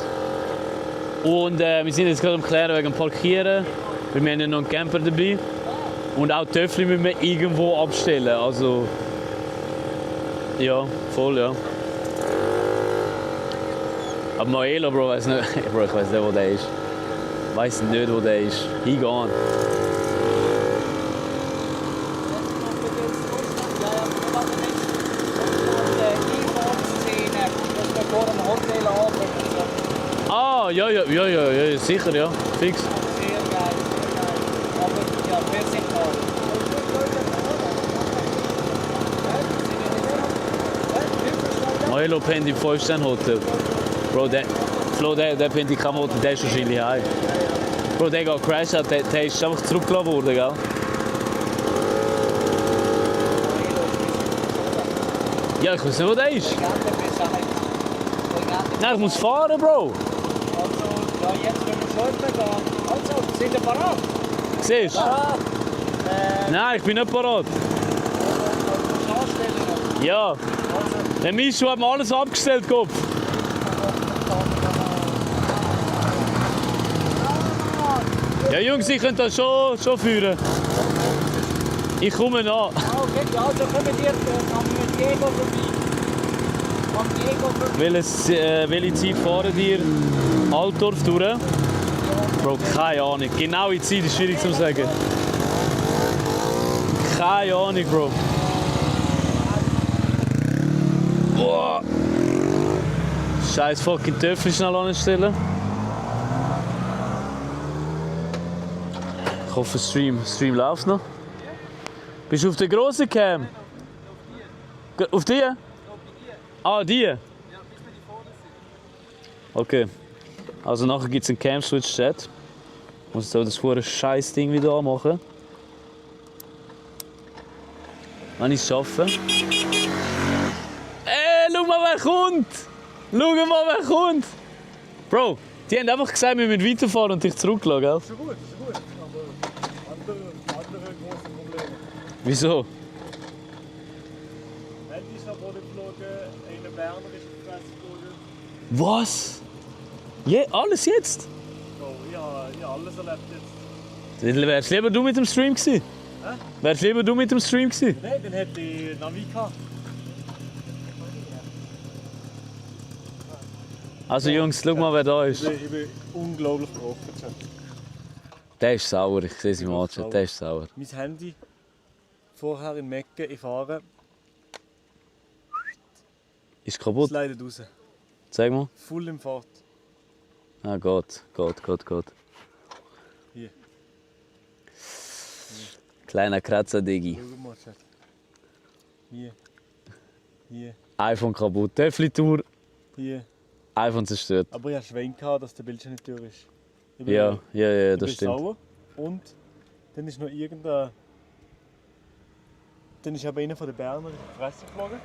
Und wir sind jetzt gerade am Klären wegen dem Parkieren. Wir haben ja noch einen Camper dabei. Und auch Töffel müssen wir irgendwo abstellen. Also. Ja, voll, ja. Aber Maelo, Bro, weiß nicht. Bro, ich weiß nicht, wo der ist. Ich weiß nicht, wo der ist. He gone. Ah, ja, sicher, ja. Fix. Sehr geil. Aber ja, wer sind da? Maelo pennt im 5-Sterne-Hotel. Bro, Flo, der pennt in keinem Hotel, der ist wahrscheinlich heim. Bro, der geht crashen, der ist einfach zurückgelassen worden, gell? Ja, ich weiß nicht, wo der ist. Nein, ich muss fahren, Bro. Also, ja, jetzt müssen wir schon gehen. Also, sind wir parat? Siehst du? Nein, ich bin nicht parat. Ja. Der Mischu hat mir alles abgestellt, Kopf. Ja, Jungs, ich könnte das schon führen. Ich komme nach. Okay, also kommen wir am Diego vorbei. Am Diego vorbei. Welche Zeit fahren ihr Altdorf durch? Bro, keine Ahnung. Genaue Zeit ist schwierig zu sagen. Keine Ahnung, Bro. Boah. Scheiß fucking Töpfe schnell anstellen. Ich hoffe, Stream läuft noch. Bist du auf der grossen Cam? Auf die? Ah, die? Okay. Also nachher gibt es einen Cam-Switch-Chat. Ich muss jetzt auch das verdammte Scheiß-Ding wieder anmachen. Wenn ich es schaffe. Schau mal, wer kommt! Schau mal, wer kommt! Bro, die haben einfach gesagt, wir müssen weiterfahren und dich zurücklassen, gell? Schon gut. Aber andere große Probleme. Wieso? Handy ist nach Boden geflogen, eine Berner ist auf die Fresse geflogen. Was? Alles jetzt? Oh, ja, alles erlebt jetzt. Wärst lieber du mit dem Stream gewesen? Wärst lieber du mit dem Stream gewesen? Nein, dann hätte ich Navi gehabt. Also Jungs, schau mal, wer da ist. Ich bin unglaublich gebrochen. Der ist sauer, ich sehe es im Anschluss. Der ist sauer. Mein Handy vorher in Mecke, ich fahre. Ist kaputt? Slidet raus. Zeig mal. Voll im Fahrt. Ah, Gott. Hier. Kleiner Kratzer, Diggi. Schau mal, Chat. Hier. Hier. iPhone kaputt. Töffli-Tour. Hier. iPhone zerstört. Aber ich hatte Schwein, dass der Bildschirm nicht durch ist. Ja, das ich bin stimmt. Sauer. Und dann ist noch irgendein. Dann ist aber einer von den Bären in die Fresse geflogen.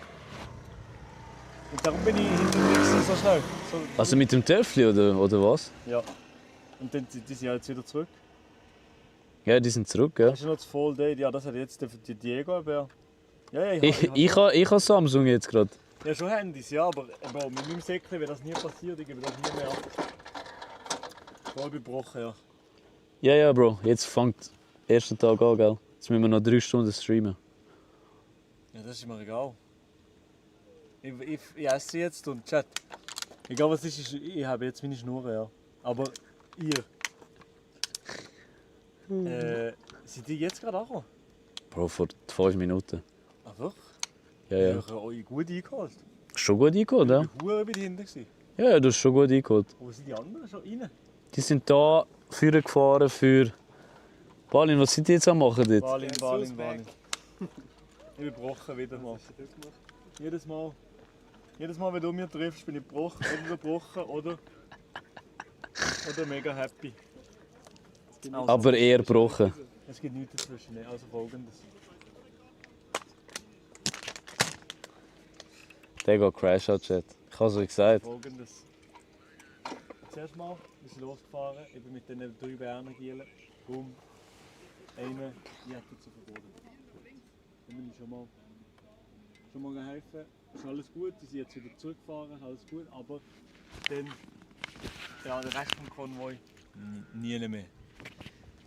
Und darum bin ich hinterher so schnell. So, Also mit dem Töffli oder was? Ja. Und dann die sind jetzt wieder zurück. Ja, die sind zurück, ja. Hast du noch das Full Day? Ja, das hat jetzt der Diego, aber. Ja, Ich habe Samsung jetzt gerade. Ja, schon Handys, ja, aber mit meinem Säckchen wäre das nie passiert, ich gebe das nie mehr ab. Voll gebrochen, ja. Ja, Bro. Jetzt fängt der erste Tag an, gell? Jetzt müssen wir noch 3 Stunden streamen. Ja, das ist mir egal. Ich esse jetzt und Chat. Egal was ist, ich habe jetzt meine Schnur, ja. Aber ihr. Seid ihr jetzt gerade angekommen? Bro, vor 5 Minuten. Ach wirklich? Ja. Ich habe euch gut eingeholt. Schon gut eingeholt, ja? Ich war bei dir hinten. Ja, du hast schon gut eingeholt. Wo sind die anderen schon rein? Die sind da vorne gefahren für... Balin, was sind die jetzt am machen dort? Balin. Ich bin gebrochen wieder mal. Jedes Mal, wenn du mich triffst, bin ich gebrochen oder mega happy. Aber eher gebrochen. Es gibt nichts dazwischen. Also folgendes. Der geht Crash out, Chat. Ich habe es euch gesagt. Folgendes. Zuerst mal, wir sind losgefahren, eben mit den 3 Berner Gielen. Boom. Einer, die hat jetzt verboten. Dann will ich schon mal helfen. Ist alles gut, die sind jetzt wieder zurückgefahren, alles gut, aber dann, ja, der Rest vom Konvoi nie mehr.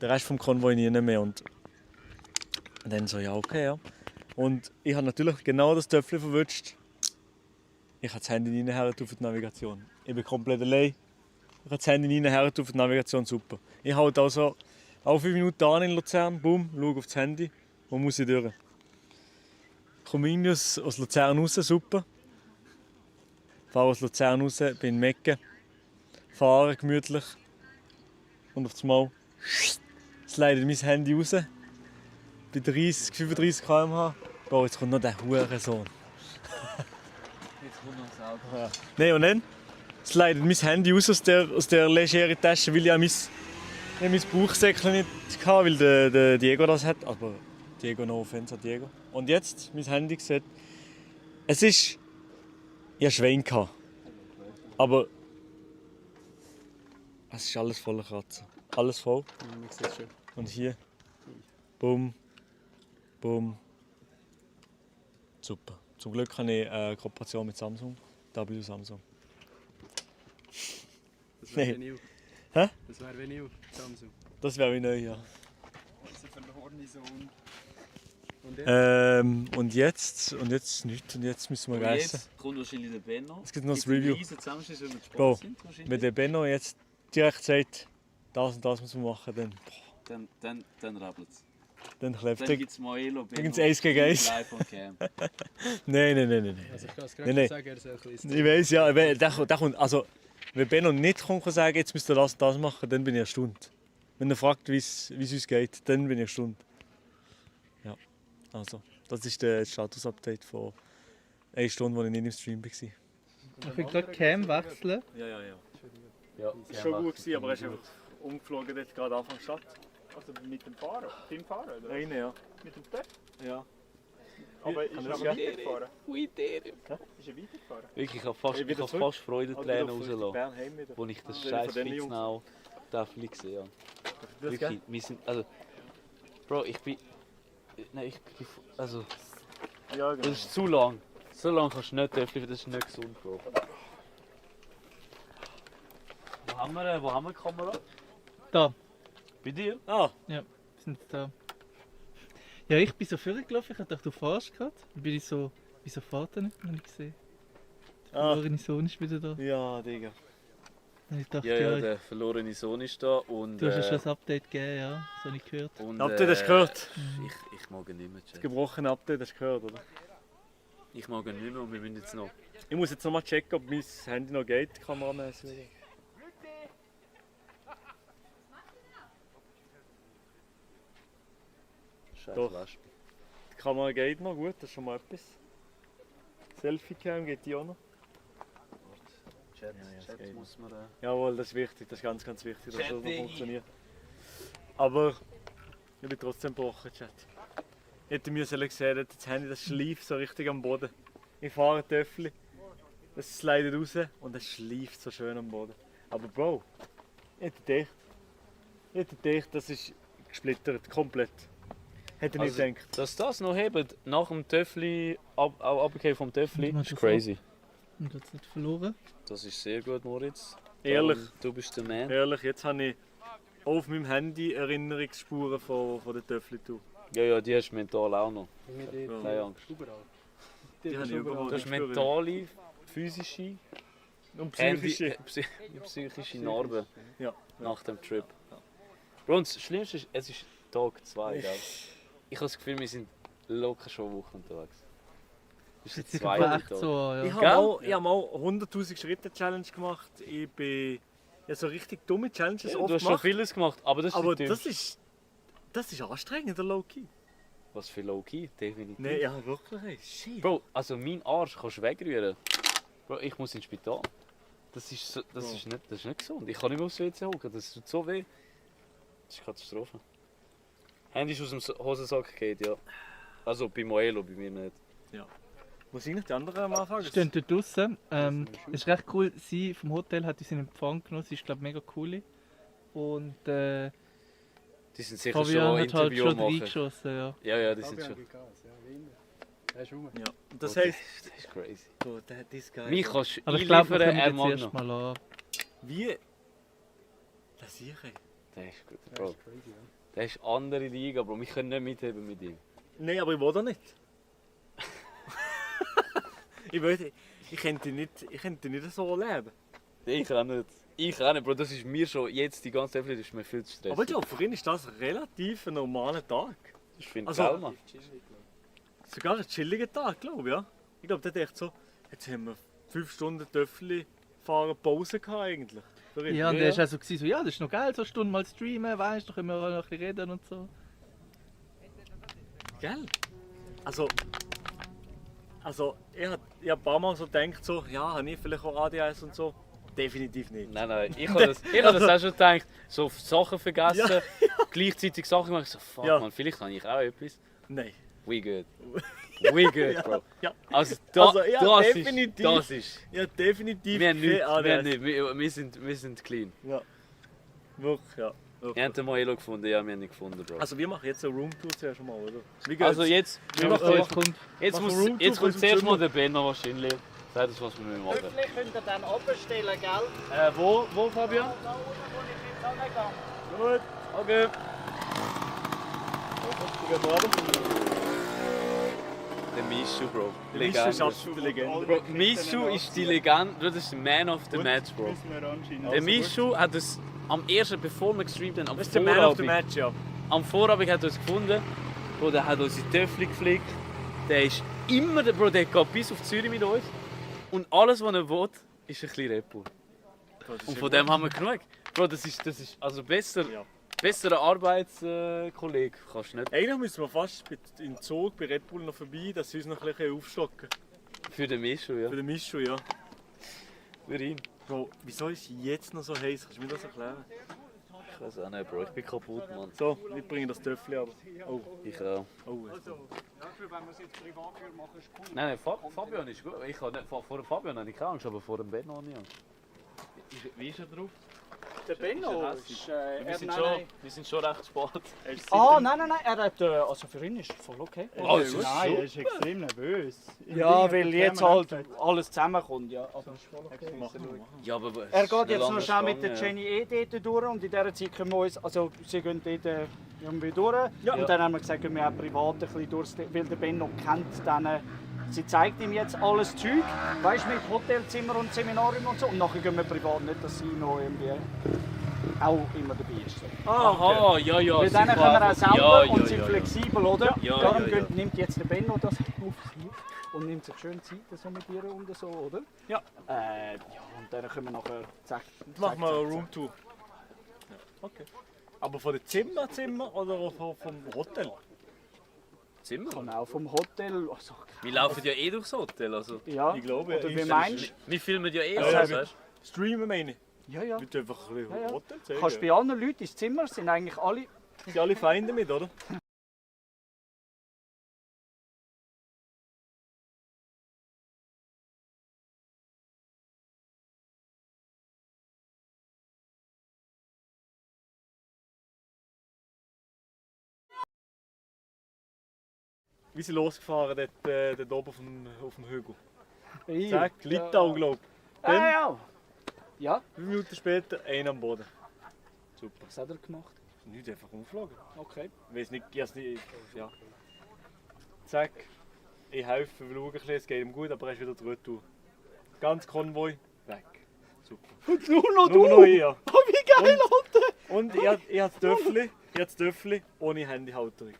Der Rest vom Konvoi nie mehr und dann so, ja okay, ja. Und ich habe natürlich genau das Töpfchen verwünscht. Ich habe das Handy nicht her auf die Navigation. Ich bin komplett allein. Ich habe das Handy nicht her auf die Navigation, super. Ich halte also auch 5 Minuten an in Luzern, boom, schaue auf das Handy, wo muss ich durch? Ich komme irgendwie aus Luzern raus, super. Fahre aus Luzern raus, bin in Mecke, fahre gemütlich und auf einmal slidet mein Handy raus, bei 35 km/h. Boah, jetzt kommt noch der Hurensohn. Jetzt kommt noch das Auto. Ja. Nein, und dann slidet mein Handy raus aus der legeren Tasche, weil ich mein Bauchsäckchen nicht hatte, weil der Diego das hat. Aber Diego, no offense an Diego. Und jetzt, mein Handy sieht, es ist, ich hatte Schwein gehabt. Aber es ist alles voller Kratzen. Alles voll. Und hier, bumm, bumm. Super. Zum Glück habe ich eine Kooperation mit Samsung. W Samsung. Das wäre wie neu. Hä? Das wäre wie neu, Samsung. Das wäre wie neu, ja. Das ist ein verlorener Sohn. Und jetzt nichts. Und jetzt müssen wir Und essen. jetzt kommt wahrscheinlich der Benno. Es gibt noch das Review. Bro, wenn der Benno jetzt direkt sagt, das und das müssen wir machen, dann Dann rappelt es. dann klebt Dann gibt es Moelo, Benno. Irgends 1 gegen 1. Live on cam. Nein. Also ich kann es gerade Nein. sagen, er soll ein bisschen Ich weiß ja, der kommt, also wenn Benno nicht kommt und sagen, jetzt müsst ihr das und das machen, dann bin ich erstaunt. Wenn er fragt, wie es uns geht, dann bin ich erstaunt. Ja, also, das ist das Status-Update von 1 Stunde, wo ich nicht im Stream war. Ich will gerade Cam wechseln. Ja. Ja, ist schon gut gewesen, aber er ist einfach umgeflogen, dort gerade Anfang Stadt. Also mit dem Fahrer? Team Fahrer, oder? Eine, ja. Mit dem Depp? Ja. Aber ist er aber weitergefahren? Ist er weitergefahren? Wirklich, ich habe fast Freudentränen rausgelassen, als ich das scheiß Fitznau Tafel gesehen habe. Wirklich, wir sind, also... Bro, ich bin... Nein, ich bin... Also... Ja, genau. Das ist zu lang. So lange kannst du nicht öffnen, das ist nicht gesund, Bro. Wo haben wir die Kamera? Da. Bei dir? Ah. Ja, wir sind da. Ja, ich bin so vorgelaufen, ich dachte, du fährst gerade. Dann bin ich so, wieso fährt er nicht? Dann habe ich gesehen. Der verlorene Sohn ist wieder da. Ja, Digga. Dann ich dachte, Ja, der verlorene Sohn ist da und... Du hast ja schon ein Update gegeben, ja. Das habe ich gehört. Und, Update hast du gehört? Ich mag ihn nicht mehr, Chat. Das gebrochene Update hast du gehört, oder? Ich mag ihn nicht mehr und wir müssen jetzt noch... Ich muss jetzt noch mal checken, ob mein Handy noch geht, kameramäßig. Doch. Die Kamera geht noch gut, das ist schon mal etwas. Selfie-Cam geht die auch noch. Chat muss man da... Jawohl, das ist wichtig, das ist ganz, ganz wichtig, dass das noch Chatting. funktioniert. Aber ich bin trotzdem gebrochen, Chat. Ich hätte mir gesehen, das Handy das schleift so richtig am Boden. Ich fahre ein Töffel, das slidet raus und es schleift so schön am Boden. Aber Bro, ich hätte gedacht, das ist gesplittert, komplett. Hätte ich nicht gedacht. Dass das noch hebt, nach dem Töffli, abgegeben vom Töffli, ist crazy. Und hat es nicht verloren? Das ist sehr gut, Moritz. Ehrlich. Du bist der Man. Ehrlich, jetzt habe ich auf meinem Handy Erinnerungsspuren von der Töffli-Tour. Ja, die hast du mental auch noch. Ja. Keine Angst. Die habe ich überall. Du hast mentale, physische und psychische, psychische Narben ja. nach dem Trip. Bro, und das Schlimmste ist, es ist Tag 2, gell? Ich habe das Gefühl, wir sind locker schon eine Woche unterwegs. Das ist der zweite Tag. So, ja. Ich habe mal 100'000 Schritte Challenge gemacht. Ich bin ja so richtig dumme Challenges Ja, oft du hast schon vieles gemacht, aber das ist das ist anstrengend, der Low-Key. Was für Low-Key, definitiv. Nein, ja wirklich, shit. Bro, also mein Arsch kannst du wegrühren. Bro, ich muss ins Spital. Das ist nicht gesund. Ich kann nicht mehr aufs WC hocken, das tut so weh. Das ist Katastrophe. Handy ist aus dem Hosensack geht, ja. Also bei Moelo, bei mir nicht. Ja. Muss ich nicht die anderen am Anfang? Stehen dort draußen. Es ist recht cool. Sie vom Hotel hat uns in Empfang genommen. Sie ist, glaube ich, mega cool. Und die sind sicher Fabian schon hat halt Interview schon machen. reingeschossen, ja. Ja, die sind schon. Ja. Das Oh, heisst, das ist crazy. so, this guy. Mich kannst du Aber ich glaube, wir einliefern, können er jetzt mag erst noch. mal an. Wie? Das sehe ich. Der ist gut, Bro. Der ist andere Liga, Bro. Wir können nicht mitheben mit ihm. Nein, aber ich will da nicht. ich könnte nicht so leben. Ich auch nicht. Ich auch nicht, Bro. Das ist mir schon jetzt die ganze Zeit, das ist mir viel zu stressig. Aber ich glaube, für ihn ist das relativ ein normaler Tag. Ich finde Also, auch, Mann. Sogar ein chilliger Tag, glaube ich. Ja? Ich glaube, der hat echt so, jetzt haben wir 5 Stunden Töffel fahren Pause gehabt eigentlich. Für ihn. Ja, und der war also so, ja, das ist noch geil, so eine Stunde mal streamen, weißt du, da können wir auch noch ein bisschen reden und so. Gell? Also ich habe ein paar Mal so gedacht, so, ja, habe ich vielleicht auch ADHS und so. Definitiv nicht. Nein, ich habe das auch schon gedacht. So Sachen vergessen, Ja. gleichzeitig Sachen machen. So, fuck Ja. man, vielleicht habe ich auch etwas. Nein. We good. We good, Bro. Ja. Also, ja, das definitiv. ist. Ja, definitiv. Wir haben nichts, keine wir, ADHS. haben nicht, wir sind clean. Ja. Wirklich, ja. Wirklich. Wir haben den Moelo gefunden, ja, wir haben ihn gefunden, Bro. Also wir machen jetzt eine Roomtour zuerst mal, oder? Wie geht's? Also jetzt, wir machen jetzt machen kommt Roomtour zuerst zum mal der Benno wahrscheinlich. Sag uns, was wir machen. Vielleicht könnt ihr dann abstellen, gell? Wo Fabian? Gut. Okay. Der Mischu, Bro. Der Mischu ist absolute Legende. Bro, Mischu ist die Legende, das ist der Man of the Match, Bro. Müssen wir anschauen. Der Mischu hat es am ersten, bevor wir gestreamt haben, am Das ist der Man of the Vorabend. Match, ja. Am Vorabend hat er uns gefunden. Bro, der hat unsere Töffel geflickt. Der ist immer, Bro, der geht bis auf Zürich mit uns. Und alles, was er will, ist ein bisschen Red Bull. Und von dem haben wir genug. Bro, das ist also besserer Arbeitskollege kannst du nicht. Eigentlich müssen wir fast im Zug bei Red Bull noch vorbei, dass sie uns noch ein bisschen aufstocken. Für den Mischu, ja. Für den Mischu, ja. Für ihn. Bro, wieso ist es jetzt noch so heiß? Kannst du mir das erklären? Ich weiß auch nicht, Bro. Ich bin kaputt, Mann. So, wir bringen das Töffel aber. Oh. Ich auch. Oh, Dafür, wenn wir es jetzt privat machen, ist cool. Nein, Fabian ist gut. Ich habe nicht, vor dem Fabian habe ich keine Angst, aber vor dem Benno habe ich Angst. Wie ist er drauf? Der Benno ist... Wir sind schon recht spät. Nein, er hat... Also für ihn ist es voll okay. Nein, er ist extrem nervös. Ja, weil jetzt halt alles zusammenkommt, ja. Aber Ja, aber er geht jetzt noch schnell mit der Jenny dort durch und in dieser Zeit können wir uns... Also sie gehen dort irgendwie durch. Und dann haben wir gesagt, wir haben privat ein bisschen durch, weil der Benno kennt dann. Sie zeigt ihm jetzt alles Zeug, weißt, mit Hotelzimmer und Seminarium und so. Und nachher gehen wir privat nicht, dass sie noch irgendwie auch immer dabei ist. Aha, ja, ja. Weil dann können wir auch selber und sind flexibel, oder? Ja, Darum ja. nimmt jetzt der Benno das auf sich und nimmt sich schön Zeit so mit ihr und so, oder? Ja. Ja, und dann können wir nachher zack. Machen wir eine Roomtour. Okay. Aber von den Zimmer oder vom Hotel? Zimmer? Kann auch vom Hotel. Also, wir laufen ja eh durchs Hotel. Also. Ja, ich glaube. oder wie meinst du? Wir filmen ja eh alles, alles, weißt weißt du? Streamen meine ich. Ja, ja. Bitte einfach ein bisschen Hotel zeigen. Kannst bei allen Leuten ins Zimmer, sind eigentlich alle... Sind alle fein damit, oder? Wie sind losgefahren dort oben auf dem Hügel? Zack, Litau, glaube ich. Dann, ja. Ja. 5 Minuten später, einer am Boden. Super. Was hat er gemacht? Nicht einfach umgeflogen. Okay. Ich weiß nicht, nicht, ja. Zack, ich helfe, wir schauen ein bisschen, es geht ihm gut, aber er ist wieder zurück. Ganz Konvoi, weg. Super. Und nur noch nur du? Noch ich, ja. Oh, wie geil, Alter! Und ich habe das Töffli ohne Handyhalterung.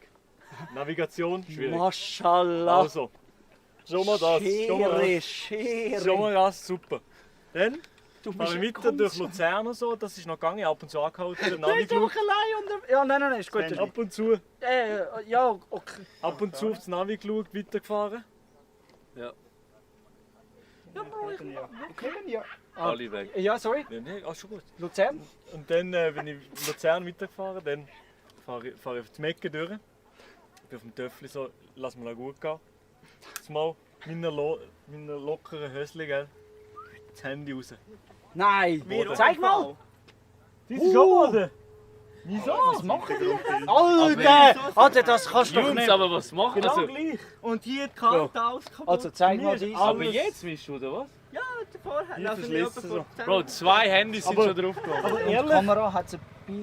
Navigation, schwierig. Maschallah. Also, schon mal das. Schon mal das, super. Dann fahren wir weiter durch Luzern und so, das ist noch gegangen, ab und zu angehalten. Du bist doch allein und... Ja, nein, ist gut. Ab und zu. Ja, okay. Ab und zu aufs Navi geschaut, weitergefahren. Ja. Ja, Bro, okay, ja. Alle weg. Ja, sorry. Nein, schon gut. Luzern? Und dann bin ich Luzern weitergefahren, dann fahre ich auf die Mecke durch. Ich bin auf dem Töffli so, lass mir gut gehen. Jetzt mal meiner lockeren Hösli, gell? Das Handy raus. Nein! Zeig mal! Die ist schon Boden! Wieso? Was machen die? Alter, das kannst du doch Jungs, nicht! aber was machen Genau also, gleich! Und hier die Karte alles kaputt. Also zeig mal die. Aber jetzt willst du, oder was? Ja, vorher. Hier Also verschlissen so. Bro, 2 Handys sind Aber- schon drauf gekommen. Aber Und die ehrlich? Kamera hat sie bei...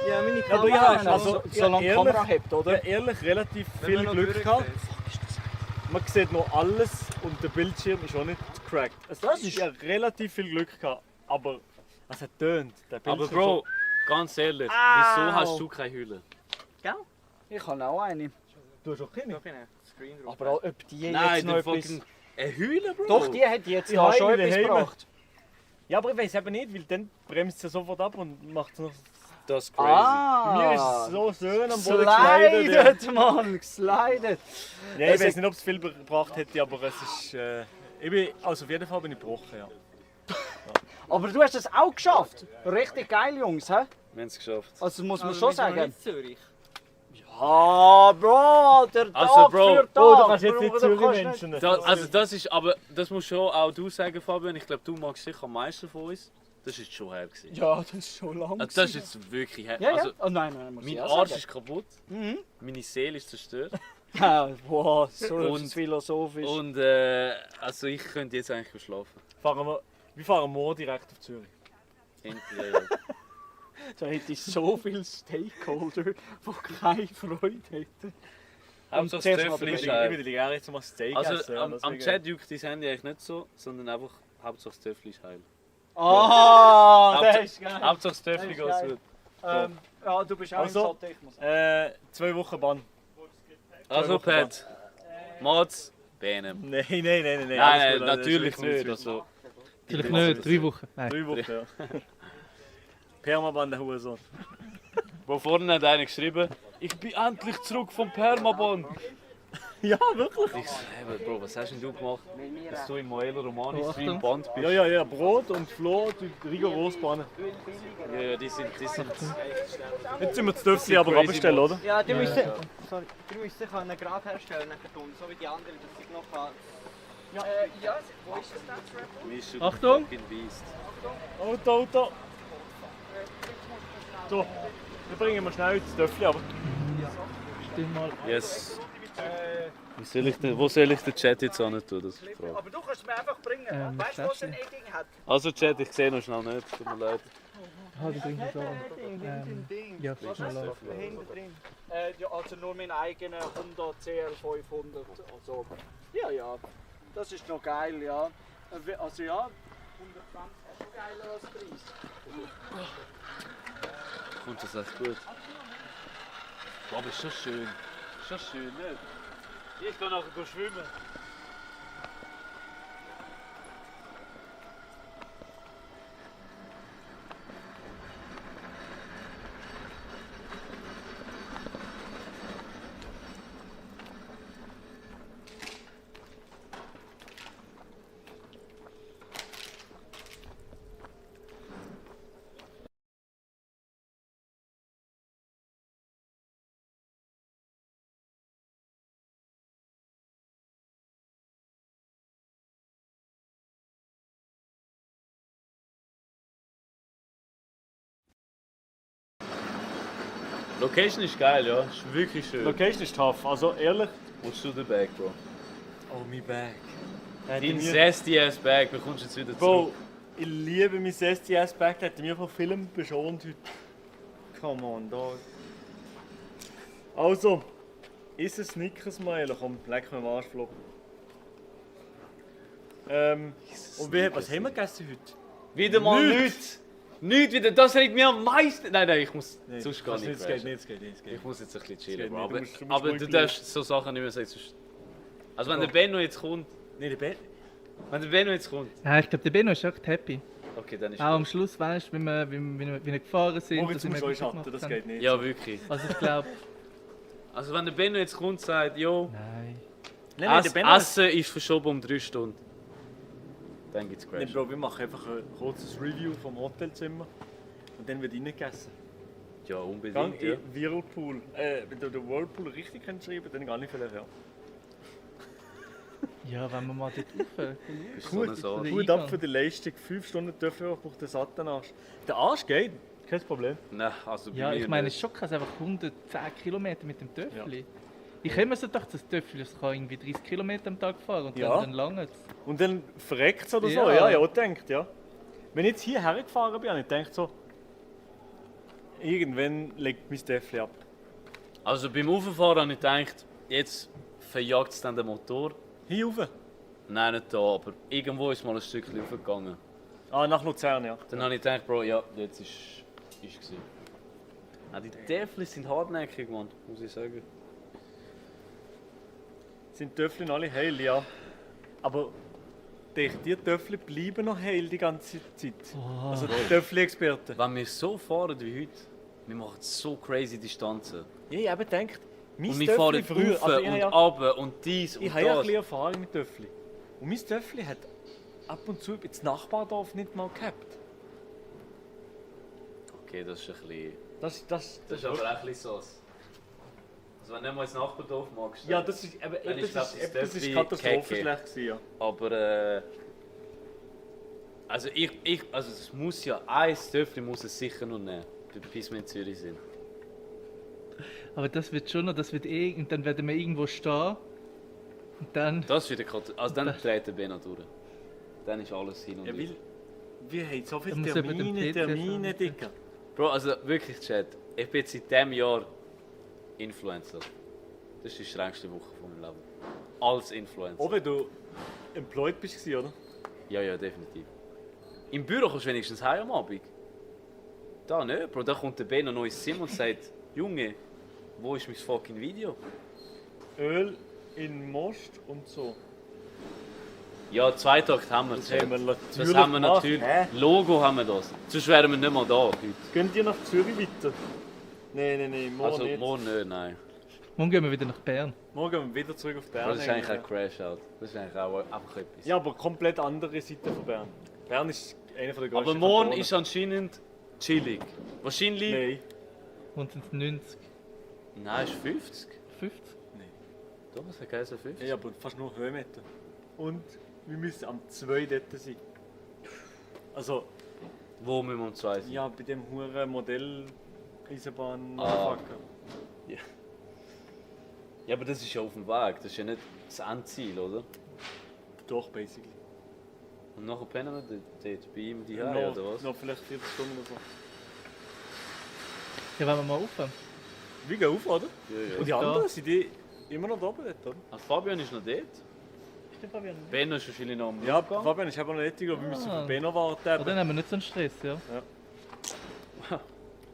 Ja, meine Aber Kamera. ja, ist also, solange die ehrlich- Kamera hebt, oder? Ja, ehrlich, relativ Wenn viel wir noch Glück gehabt. durchgehen. Man sieht noch alles und der Bildschirm ist auch nicht cracked. Also, Das ist- ja relativ viel Glück gehabt, aber es hat tönt. Der Aber Bildschirm Bro, ganz ehrlich, Au. wieso hast du keine Hülle? Gell? Ich habe auch eine. Du hast auch keine. Screen drauf. Aber ob die Nein, jetzt noch der etwas... fucking... Eine Hülle, Bro? Doch, die hat jetzt Ich da habe schon eine etwas daheim. gebracht. Ja, aber ich weiß eben nicht, weil dann bremst sie sofort ab und macht es noch. Das ist crazy. Ah! Mir ist es so schön am Boden geslidet. Geslidet, Mann! Geslidet! Ja, ich weiß nicht, ob es viel gebracht hätte, aber es ist. Also auf jeden Fall bin ich gebrochen, ja. Aber du hast es auch geschafft! Richtig geil, Jungs, hä? Wir haben es geschafft. Also muss man Also, schon wir sind noch sagen. nicht Zürich. Ja, Bro, der Also, Tag Bro, für Tag! Oh, du kannst jetzt Bro, nicht du Zürich kannst Menschen. nicht- Also das ist, aber das musst schon auch du sagen, Fabian. Ich glaube, du magst sicher am meisten von uns. Das ist schon her gewesen. Ja, das ist schon lang. Also, das ist jetzt wirklich her. Ja, ja. Also, Oh nein, muss mein ich auch Arsch sagen. ist kaputt, Mhm. meine Seele ist zerstört. Ja, wow, so Und- philosophisch. Und also ich könnte jetzt eigentlich schlafen. Wir fahren morgen direkt auf Zürich. Ja. Da hätte ich so viele Stakeholder, die keine Freude hätten. Hauptsache zuerst das mal Töffel Ich ist würde gerne jetzt mal Steak Also essen. am Chat juckt dein Handy eigentlich nicht so, sondern einfach Hauptsache das Töffel ist heil. Ah, das ist geil. Hauptsache das Das Töffel ist geht geil. gut. Ja, du bist auch Also, im Sattel, ich muss 2 Wochen Bann. Also Pat, Mats, Benem. Nein. Nein, alles gut, natürlich das ist nicht. gut. Also, Vielleicht nicht, 3 Wochen. Nein. 3 Wochen, ja. Permaband, der Hurensohn. Wo vorne hat einer geschrieben, ich bin endlich zurück vom Permaband. Ja, wirklich? Ich so, hey, Bro, was hast denn du gemacht? Dass du im Moella Romani Stream Band bist? Ja, Brot und Flo, die rigoros bannen. Ja, die sind... Jetzt sind wir das Töffli aber abstellen, oder? Ja, die müssen sich gerade herstellen, nachher tun, so wie die anderen, dass ich noch kann. Ja, wo ist das denn? Achtung! Auto! So, wir bringen mal schnell das Töffli ab. Stimm mal. Yes. Wo soll ich den Chat jetzt hin tun? Das ist die Frage. Aber du kannst es mir einfach bringen. Weißt du, was ein Edding hat? Also Chat, ich sehe noch schnell nicht, tut mir leid. Halt, bring es an. Ja, Was schnell ist an. das da hinten drin? Ja, also nur mein eigener Honda CL500. Also, ja, das ist noch geil, ja. Also ja, 120 ist schon geiler als 30. Kommt das echt gut? Aber ist schon schön. Schon schön, nicht? Ich kann nachher schwimmen. Location ist geil, ja. Ist wirklich schön. Location ist tough, also ehrlich. Willst du den Bag, Bro? Oh, mein Bag. Dein zesty ass Bag bekommst du jetzt wieder Bro, zurück. ich liebe mein STS-Bag, der hat mir von Film beschont heute. Come on, dog. Also, ist ein Snickers-Smile, komm, leck mir am Arschflop. Und was haben wir gegessen heute? Wieder mal nichts! Nichts wieder, das regt mir am meisten. Nein, ich muss sonst gar nicht. Es geht nicht. Ich muss jetzt ein bisschen chillen, geht Bro. nicht, Aber du darfst so Sachen nicht mehr sagen. Also wenn der Benno jetzt kommt. Nein, der Benno. Wenn der Benno jetzt kommt. Ja, ich glaube, der Benno ist echt happy. Okay, dann ist auch am Schluss, weißt du, wie wir gefahren sind. Moritz muss euch schatten, das geht nicht. Ja, wirklich. Also ich glaube. Also wenn der Benno jetzt kommt und sagt, jo. Nein, der Benno Essen ist verschoben um 3 Stunden. Dann gibt's Crash. Nein, Bro, wir machen einfach ein kurzes Review vom Hotelzimmer und dann wird reingegessen. Ja, unbedingt. Gang Ja. in Whirlpool. Wenn du den Whirlpool richtig kannst schreiben, dann gar nicht vielleicht, ja. Ja, wenn wir mal dort rauf. Gut ab für die Leistung. 5 Stunden dürfen wir braucht der Satan-Arsch. Der Arsch geht, kein Problem. Nein, also bei Ja, mir ich meine, es nicht. ist schon krass, einfach 110 Kilometer mit dem Töffli. Ich habe mir so gedacht, das Töffli das kann irgendwie 30 Kilometer am Tag fahren und Ja. dann lange es. Und dann verreckt es oder so, Ja. ja, denkt, ja. Wenn ich jetzt hierher gefahren bin, habe ich gedacht so, irgendwann legt mein Töffli ab. Also beim Auffahren habe ich gedacht, jetzt verjagt es dann den Motor. Hier rauf? Nein, nicht da, aber irgendwo ist mal ein Stückchen raufgegangen. Ah, nach Luzern, ja. Dann habe ich gedacht, Bro, ja, jetzt ist gewesen. Ja, die Töffli sind hartnäckig, Mann, muss ich sagen. Sind die Töffli alle heil, ja. Aber die Töffli bleiben noch heil die ganze Zeit. Also die Töffli-Experten. Wenn wir so fahren wie heute, wir machen so crazy Distanzen. Ja, ich habe gedacht, mein Und wir Töffli fahren früher, rauf also ich und habe ja- runter und dies und Ich habe ja ein das. bisschen Erfahrung mit Töffli. Und mein Töffli hat ab und zu ins Nachbardorf nicht mal gehabt. Okay, das ist ein bisschen... Das ist aber auch ein bisschen Sauce. Also wenn du nicht mal ins Nachbardorf magst, Ja, das ist- aber dann das glaub ist- das das ist Töffli katastrophenschlecht Kacke. gewesen, ja. Aber also also es muss ja, ein Töffli muss es sicher noch nehmen, bis wir in Zürich sind. Aber das wird schon noch, das wird und dann werden wir irgendwo stehen. Und dann. Das wird also dann dreht der Benno durch. Dann ist alles hin und Ja, wieder. wir haben so viele Da muss eben den Termine, PC Dicker. Bro, also wirklich, Chat, ich bin jetzt seit diesem Jahr Influencer. Das ist die schrägste Woche von meinem Leben. Als Influencer. Auch wenn du employed bist, oder? Ja, ja, definitiv. Im Büro kommst du wenigstens heim am Abend. Da nicht, Bro. Da kommt der Benno noch ins Zimmer und sagt, Junge, wo ist mein fucking Video? Öl in Most und so. Ja, Zweitakt haben wir. Das Chat. haben wir Das natürlich haben wir gemacht. natürlich. Hä? Logo haben wir das. Sonst wären wir nicht mal da heute. Gehen ihr nach Zürich weiter? Nein, morgen Also nicht. morgen nicht, nein. Morgen gehen wir wieder nach Bern. Morgen gehen wir wieder zurück auf Bern. Aber das ist eigentlich eigentlich, ein Crash-Out. Das ist eigentlich auch einfach etwas. ja, aber komplett andere Seite von Bern. Bern ist einer der grössten Aber morgen Kantone. ist anscheinend chillig. Wahrscheinlich... Nein. Und sind es 90? Nein, ist 50. 50? Nein. Doch, was hat geheißen 50? Ja, aber fast nur Höhenmeter. Und wir müssen am 2 dort sein. Also... Wo müssen wir um 2 sein? Ja, bei dem huren Modell Eisenbahn Ah. Ja. Ja, aber das ist ja auf dem Weg. Das ist ja nicht das Endziel, oder? Doch, basically. Und nachher pennen wir dort bei ihm die noch, oder was? noch vielleicht 40 Stunden oder so. Ja, wenn wir mal rauf. Wir gehen auf, oder? Ja. Und die anderen sind die immer noch da oben, oder? Also Fabian ist noch dort. Ist der Fabian? Benno ist wahrscheinlich noch am Ja, Aufgang. Fabian ist aber noch nicht, wir müssen auf Benno warten. Aber dann haben wir nicht so einen Stress, ja. Ja.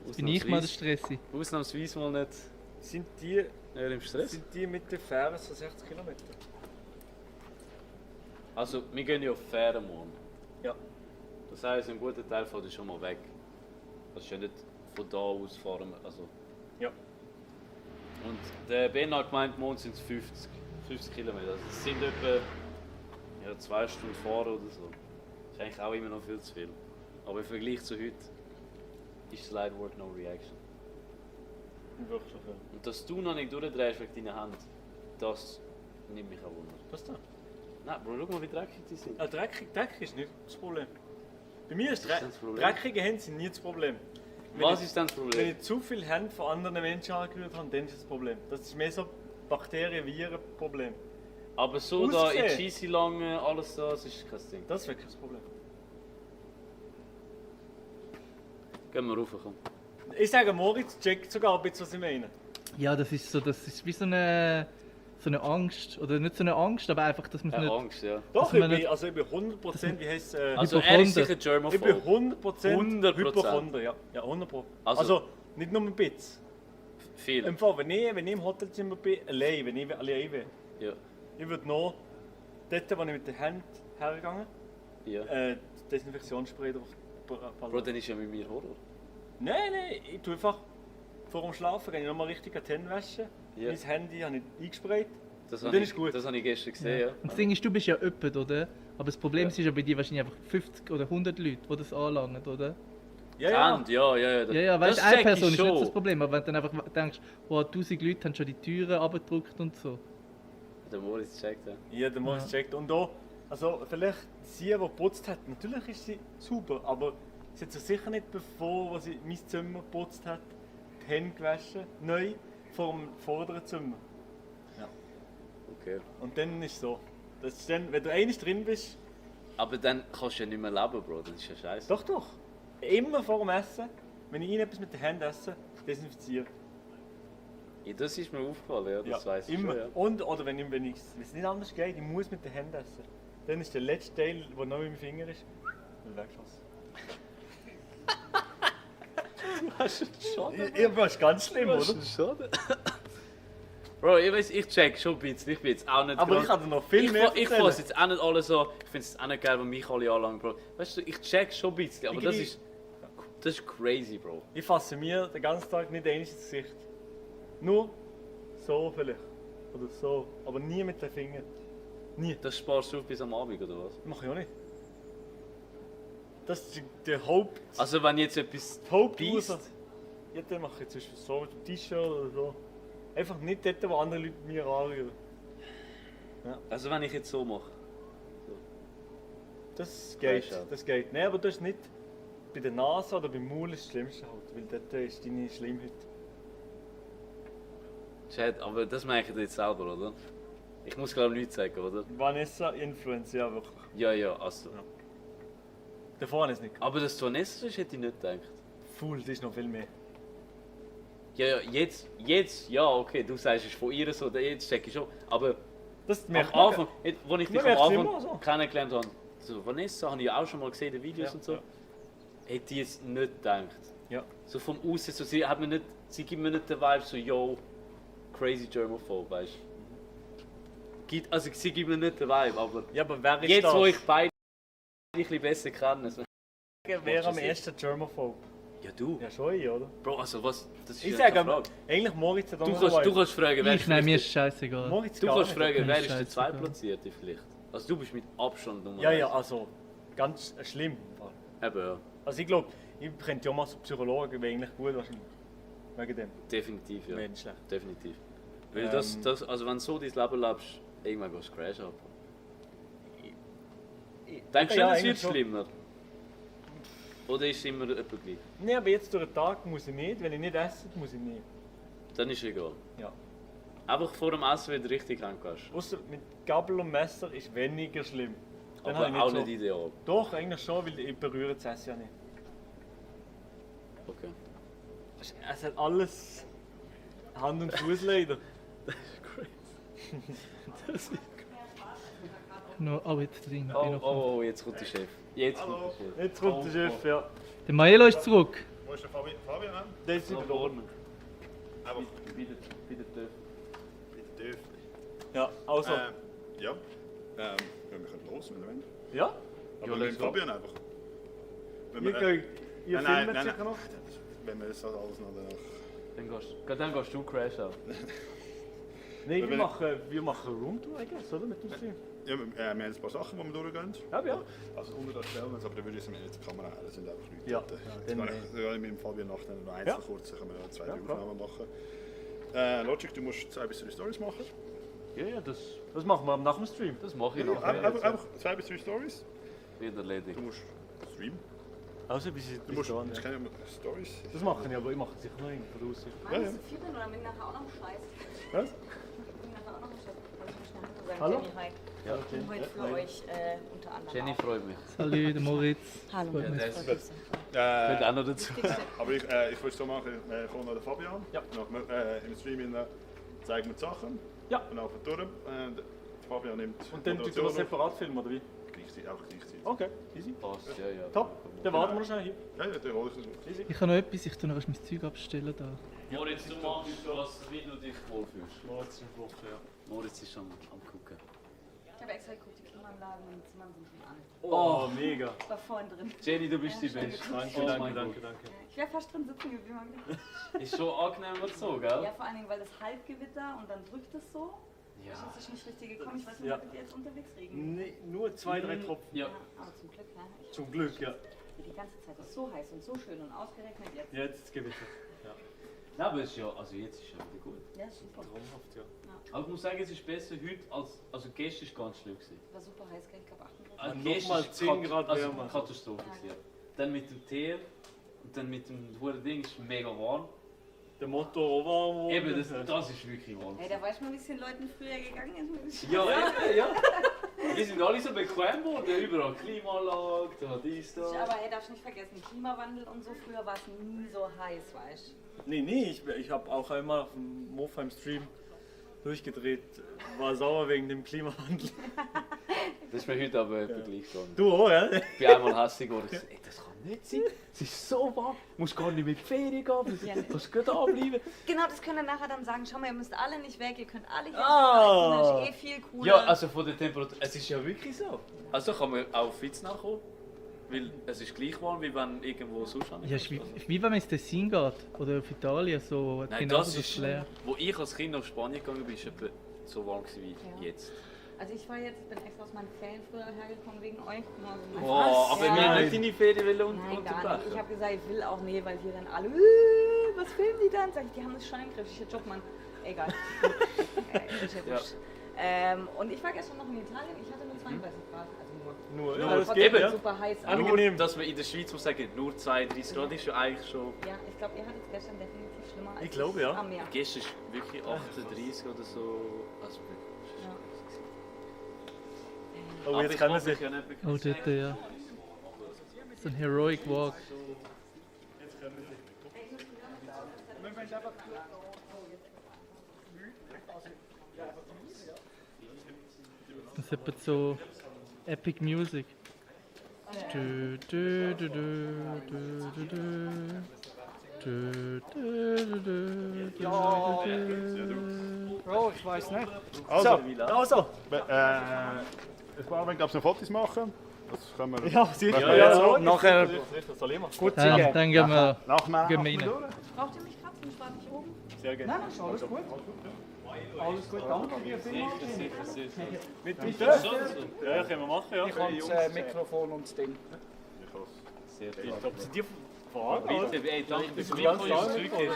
Jetzt bin ich mal der Stressi. Ausnahmsweise mal nicht. Sind die im Stress? Sind die mit der Fähre so 60 Kilometer? Also, wir gehen ja auf Fähre morgen. Ja. Das heisst, ein guter Teil von ist schon mal weg. Das ist ja nicht von da aus fahren. Also. Ja. Und der Ben hat gemeint, morgen sind es 50 Kilometer. Also es sind etwa 2 Stunden fahren oder so. Das ist eigentlich auch immer noch viel zu viel. Aber im Vergleich zu heute ist Slide Work No Reaction. Wirklich so viel. Und dass du noch nicht durchdrehst wegen deiner Hand, das nimmt mich auch wunder. Was da? Nein, Bro, schau mal, wie dreckig die sind. Dreckig ist nicht das Problem. Bei mir ist Was ist denn das Problem? dreckige Hände sind nie das Problem. Was ist denn das Problem? Wenn ich zu viele Hände von anderen Menschen angerührt habe, dann ist das Problem. Das ist mehr so Bakterien-Viren-Problem. Aber so da in Cheesy lange, alles das ist kein Ding. Das ist wirklich das Problem. Gehen wir rauf, komm. Ich sage, Moritz checkt sogar ein bisschen, was ich meine. Ja, das ist wie so eine Angst. Oder nicht so eine Angst, aber einfach, dass man es nicht... Angst, ja. Doch, dass man ich bin 100%, wie heisst es? Also er ist sicher Germaphobe. Ich bin 100% 100%. Hypochonder, ja. Ja, 100%. Also- Also nicht nur ein bisschen. Viel. Im Fall, wenn ich im Hotelzimmer bin, allein, wenn ich allein bin, Ja. ich würde noch, dort, wo ich mit der Hand hergegangen Ja. Desinfektionsspray drauf. Bro, dann ist ja mit mir Horror. Nein, ich tue einfach vor dem Schlafen, gehe ich nochmal richtig an die Hände waschen. Ja. Mein Handy habe ich eingesprayt. Das und habe dann ich, ist gut. das habe ich gestern gesehen, ja. Und das Ding ist, du bist ja jemand, oder? Aber das Problem ist ja bei dir wahrscheinlich einfach 50 oder 100 Leute, die das anlangen, oder? Ja. Ja, weißt du, Das eine check Person ich ist nicht schon. das Problem, aber wenn du dann einfach denkst, oh, 1000 Leute haben schon die Türen abgedrückt und so. Der Moritz checkt, ja. Ja, der Moritz checkt. Und da, also vielleicht sie, die geputzt hat, natürlich ist sie super, aber sie hat sich sicher nicht, bevor sie mein Zimmer geputzt hat, die Hände gewaschen, neu, vor dem vorderen Zimmer. Ja. Okay. Und dann ist es so. Das ist dann, wenn du einmal drin bist... Aber dann kannst du ja nicht mehr leben, Bro, das ist ja scheiße. Doch, doch. Immer vor dem Essen, wenn ich etwas mit den Händen esse, desinfizieren. Ja, das ist mir aufgefallen, ja, das weiss ich immer. schon, ja. Und, oder wenn es nicht anders geht, ich muss mit den Händen essen. Dann ist der letzte Teil, der noch in meinem Finger ist, weggeschossen. Du hast einen Schaden. Ja, das ist ganz schlimm, Du hast oder? einen Schaden. Bro, ich weiss, ich check schon ein bisschen, ich bin jetzt auch nicht... Aber ich kann dir noch viel mehr Ich erzählen. fasse jetzt auch nicht alle so, ich finde es auch nicht geil, wenn mich alle anlangen, Bro. Weißt du, ich check schon ein bisschen, aber das ist crazy, Bro. Ich fasse mir den ganzen Tag nicht einmal ins Gesicht. Nur so vielleicht. Oder so. Aber nie mit den Fingern. Nie. Das sparst du auf bis am Abend, oder was? Mach ich auch nicht. Das ist der Haupt... Also wenn jetzt etwas Hauptursache. Ja, dann mache ich zum Beispiel so mit dem T-Shirt oder so. Einfach nicht dort, wo andere Leute mir anrühren. Ja. Also wenn ich jetzt so mache. Das geht, Weißt du auch. das geht. Nein, aber das ist nicht... Bei der Nase oder beim Maul ist das Schlimmste halt, weil dort ist deine Schleimhaut. Chat, aber das merke ich jetzt selber, oder? Ich muss glaube nichts sagen, oder? Vanessa Influencer, ja wirklich. Ja, also. Ja. Davor habe ich es nicht. Aber dass du Vanessa ist, hätte ich nicht gedacht. Full, das ist noch viel mehr. Ja, jetzt, ja, okay, du sagst, es ist von ihr so, jetzt check ich schon. Aber das am merkt man. Anfang, als ich Man dich am merkt es Anfang immer so. kennengelernt habe, so Vanessa habe ich auch schon mal gesehen, die Videos Ja, und so, ja. hätte ich jetzt nicht gedacht. Ja. So von außen, so, sie gibt mir nicht den Vibe so, yo, crazy Germaphobe, weißt du? Also sie gibt mir nicht den Vibe, aber, Ja, aber wer ist jetzt, das? wo ich beide ein bisschen besser kenne. So. Wer am ersten Germaphobe? Ja, du. Ja, schon ich, oder? Bro, also was, das ist Ich ja sage, keine Frage. eigentlich Moritz hat auch Du noch kannst, einen du kannst fragen, wer Ich, nein, mir ist scheißegal. Moritz Du gar kannst nicht. fragen, wer Mir ist der scheißegal. Zweitplatzierte vielleicht? Also du bist mit Abstand Nummer Ja, 1. ja, also ganz schlimm. im Fall. Eben, ja. Also ich glaube, ich könnte ja mal so Psychologen, wäre eigentlich gut wahrscheinlich. Wegen dem. Definitiv, ja. Wäre nicht schlecht. Definitiv. Weil das, also wenn du so dein Leben lebst, irgendwann gehst du crashen ab. Denkst du, Ja, es eigentlich wird schon. schlimmer? Oder ist es immer etwa gleich? Nein, aber jetzt durch den Tag muss ich nicht. Wenn ich nicht esse, muss ich nicht. Dann ist es egal. Ja. Einfach vor dem Essen wieder richtig reingehst. Ausser mit Gabel und Messer ist weniger schlimm. Dann Aber habe ich auch so- nicht ideal. Doch, eigentlich schon, weil ich berühre das Essen ja nicht. Okay. Es hat alles Hand und Fuß leider. Das ist crazy. Das ist No, oh, jetzt drin. Oh, jetzt kommt der Chef. Jetzt kommt der Chef. ja. Der Maelo ist zurück. Wo ist der Fabian an? Der ist über vorne. Aber bei der TÜV. Bei der TÜV. Ja, also. Ja. Ja, wir können los, wenn wir wollen. Ja? Aber mit Fabian einfach. Wenn Ihr filmt nein, sicher noch? Wenn wir das alles noch danach... Dann gehst du Crash auch. Nein, wir machen Roomtour, I guess, oder? Mit dem Stream. Ja, wir haben ein paar Sachen, die wir durchgehen. Ja. Also unter das stellen wir uns, aber dann würde ich es mir jetzt die Kamera haben, das sind einfach Leute. Ja, Dann kann ich mit dem Fabian nachher noch einzeln kurz, dann können wir noch 2, 3 Aufnahmen machen. Logic, du musst 2 bis 3 Stories machen. Ja, das machen wir nach dem Stream. Das mache ich Ja, noch. einfach 2 bis 3 Stories. Wird erledigt. Du musst streamen. Also, du musst keine Stories. Das machen wir, aber ich mache sicher noch irgendwo raus. Ja. Meinst du viel oder bin ich nachher auch noch Scheiß? Was? Ich bin nachher auch noch Scheiß. Wollte ich schnell sagen. Hallo? Jenny, hi. Ja, Ich bin heute für euch unter anderem. Jenny auch. freut mich. Salut, der Moritz. Hallo. Freut Ja, mich. der ist Freut gut. Kommt auch noch dazu. Aber ich würde es so machen, kommt noch der Fabian. Ja. Im Stream zeigen wir die Sachen. Ja. Und auf der Tour. Fabian nimmt. Und dann tut ihr das separat filmen, oder wie? Gleichzeitig. Okay, easy. Passt, ja. Top, dann warten wir noch schnell hier. Ja, dann hol ich das. Easy. Ich habe noch etwas, ich tue noch mein Zeug abstellen da. Moritz, du machst das, wie du dich wohlfühlst. Moritz ist im ja. Moritz ist am gucken. Ich habe extra geguckt, die Klimaanlagen in den Zimmern sind schon an. Oh, mega. Ich war vorhin drin. Jenny, du bist die Beste. Danke. Ich wäre fast drin sitzen geblieben. hab ich gedacht. Ist schon angenehmer so, gell? Ja, vor allen Dingen, weil das Halbgewitter und dann drückt es so. Ja. Das ist nicht richtig gekommen. Ich weiß nicht, Ja. ob ihr jetzt unterwegs regen. Nee, nur 2, 3 Tropfen. Ja. Aber zum Glück, ne? Zum Glück, ja. Die ganze Zeit ist so heiß und so schön und ausgerechnet jetzt. Jetzt Gewitter. Ja. Nein, aber es ist ja, also jetzt ist ja wieder gut. Ja, super. Traumhaft, ja. Aber ich muss sagen, es ist besser heute als, also gestern ist ganz schlimm gewesen. War super heiß, gell? Ich glaube 38 Also Und gestern nochmal ist 10 Grad also wärmer. Katastrophe gewesen, ja. Dann mit dem Teer und dann mit dem hohen Ding ist mega warm. Der Motor auch warm. Eben, das ist wirklich warm. Hey, da weiß man, wie es den Leuten früher gegangen ist. Ja, eben, ja. Wir sind alle so bequem geworden, überall Klimaanlage, da dies, da. Aber hey, darfst nicht vergessen, Klimawandel und so, früher war es nie so heiß, weißt du? Nee, ich habe auch einmal auf dem Mofa im Stream durchgedreht, war sauer wegen dem Klimawandel. Das ist mir heute aber gleich gegangen. Du auch, ja? Ich bin einmal hässlich geworden. Ich so, ey, das kann nicht sein. Es ist so warm. Du musst gar nicht mit die Ferien gehen. Ja. Du kannst gut da bleiben. Genau, das können wir nachher dann sagen. Schau mal, ihr müsst alle nicht weg, ihr könnt alle hier Ah. bleiben. Das ist viel cooler. Ja, also von der Temperatur. Es ist ja wirklich so. Also kann man auch fit nachkommen. Weil es ist gleich warm, wie wenn irgendwo sonst an. Ja, ist wie wenn man ins Tessin geht oder auf Italien, so Nein, genau das ist leer. Wo ich als Kind auf Spanien gegangen bin, ist etwa so warm gewesen wie jetzt. Also ich war jetzt, ich bin extra aus meinen Ferien früher hergekommen wegen euch. Oh, aber wir haben nicht deine Ferien Nein, gar nicht. unterbrechen. Ich habe gesagt, ich will auch nicht, weil hier dann alle, was filmen die dann? Sag ich, die haben das schon im Griff. Ich hätte Job, Mann. Egal. Ist ja wurscht. Und ich war gestern noch in Italien, ich hatte nur 32 Grad. Also Nur, ja, ja, das trotzdem geht, ja. super heiß. Angenehm. Dass man in der Schweiz muss sagen, nur 32 Grad ist ja eigentlich schon... Ja, ich glaube, ihr hattet gestern definitiv schlimmer als Ich glaube, ja. am Meer. Gestern ist wirklich 38 oder so. Also, Oh, jetzt kann man sich. Oh, dort, ja. So ein Heroic Walk. Das ist etwa so Epic Music. Du, du, du, du, du, du, du. Du, du, du, du, du, Bro, ich weiß nicht. Also, Also. Ich glaube, noch Fotos machen. Das können wir. Ja, sicher. Ja, nachher. Gut, Dann gehen wir nach gehen wir rein. Braucht ihr mich kratzen? Ich warte hier oben. Sehr gerne. Nein, ist alles gut. Alles gut, danke dir vielmals. Mit dem Dörf? Ja, können wir machen, ja. Ich habe das Mikrofon und das Ding. sehr Ich glaube, sind die Fragen? Bitte, ey, danke, dass du ganz mitkommst. lange Wirklich.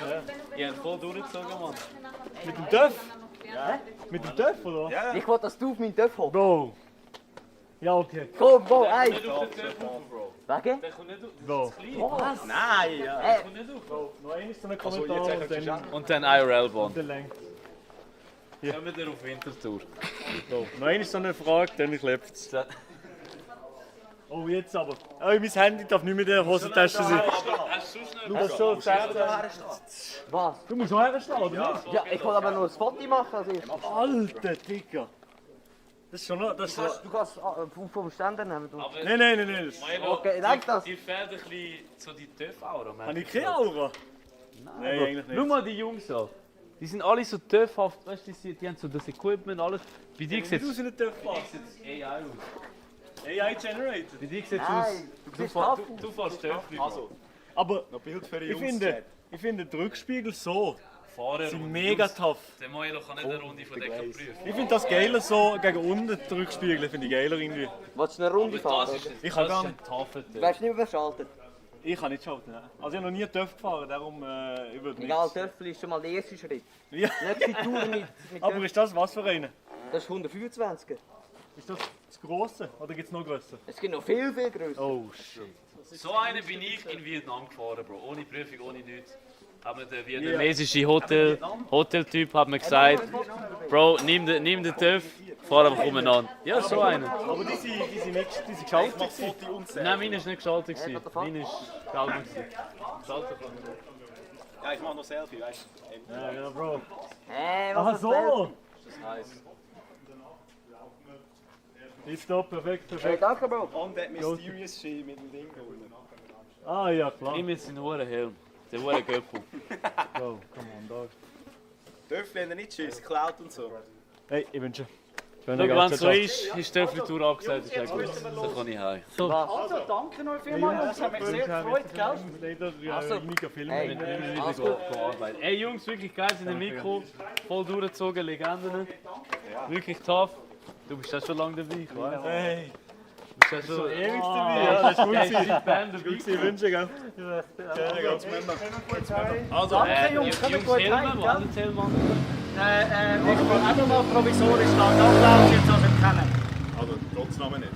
Ihr habt voll durchgezogen, Mann. Mit dem Dörf? Ja. Mit dem Dörf, oder? Ja. Ich will, dass du auf meinen Dörf hockst. Bro. Ja, okay. Komm, Bro, ey. Nicht auf den Dörf rauf, Bro. Warte. Der kommt nicht auf. Bro. Was? Nein, ja. Der kommt nicht auf. Bro, noch einmal so einen Also, Kommentar jetzt und dann... Und dann IRL-Band. Dann lang. Kommen wir auf Winterthur. Bro, noch einmal so eine Frage, dann klappt es. Oh, jetzt aber. Oh, mein Handy darf nicht mehr in der Hosentasche sein. Aber hast Du musst schon Was? Du musst noch herstehen, oder nicht? Ja, ich will aber nur ein Foto machen. Also Alter, Digga. Das ist schon noch... Das ist du kannst vom Ständer nehmen. Du. Nein. Okay, denk das. Die fährt ein bisschen so die TÜV-Aura. Habe ich keine Aura? Nein, eigentlich nicht. Schau mal die Jungs an. Die sind alle so TÜV-haft, weißt du, die haben so das Equipment, alles. Bei dir sieht es nicht TÜV aus. AI aus. AI generated? Bei dir sieht es aus... Du fährst TÜV. Also, aber noch Bild für die ich Jungs. finde die Rückspiegel so... Fahrer sind mega tough. Der Moelo kann nicht eine Runde von Decker prüfen. Ich finde das geiler so gegen unten, die Rückspiegel finde ich geiler irgendwie. Willst du eine Runde fahren? Ich kann gar nicht. Weißt du nicht, wie man schaltet? Ich kann nicht schalten. Nein. Also ich habe noch nie TÜV gefahren, darum ich würde nicht. Egal, Töffel ist schon mal der erste Schritt. Ja. Nächste Tour mit Aber ist das was für eine? Das ist 125. Ist das das grosse oder gibt es noch grösser? Es gibt noch viel grösser. Oh shit. So einen bin ich in Vietnam gefahren, Bro. Ohne Prüfung, ohne nichts. Haben wir der vietnamesische Hoteltyp hat mir gesagt, Bro, nimm den TÜV, fahr einfach umeinander. Ja, so einen. Aber die sind geschaltet gewesen. Nein, meine ist nicht geschaltet gewesen. Meine ist geschaltet gewesen. Ja, ich mache noch Selfie, weißt du? Ja, Bro. Was ist so! Das ist heiß. Tipptopp, perfekt. Hey, danke, Bro. Und der Mysterious Ski mit dem Ding unten. Ah ja, klar. Nimm jetzt den hohen Helm. Den hohen Göppel. Bro, come on, dog. Dürfen wir nicht Schiss, Cloud und so. Hey, ich wünsche. Wenn es so ist die Töffel-Tour abgesagt, ist ja gut. So kann ich heim. So. Also, danke noch vielmals, das hat mich sehr gefreut, gell? Also, Ey Jungs, wirklich geil, sind im Mikro, voll durchgezogen, Legenden. Wirklich tough. Du bist ja schon lange dabei, ich weiß. Hey. Du bist ja schon ewig dabei. Ja, das ist gut. Ich wünsche, gell? Ja, ganz Männer. Also, danke Jungs, kommt gut heim, gell? Ich will auch mal provisorisch da. Da glaubt jetzt also kennen. Also, Gottes Namen nicht.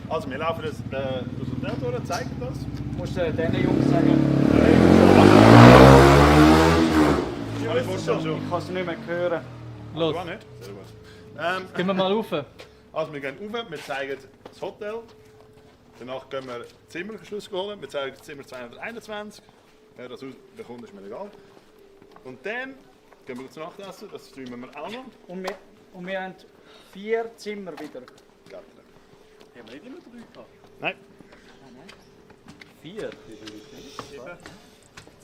Also, wir laufen das Hotel durch, zeigt das. Musst du diesen Jungs sagen. Ich kann es nicht mehr hören. Los. Du auch nicht? Sehr gut. Gehen wir mal rauf. Also, wir gehen rauf, wir zeigen das Hotel. Danach gehen wir Zimmerschluss holen. Wir zeigen das Zimmer 221. Wer das bekommt, ist mir egal. Und dann gehen wir zu Nachtessen, das streamen wir auch noch. Und wir haben 4 Zimmer wieder. Haben wir nicht immer 3 gehabt? Nein. 4?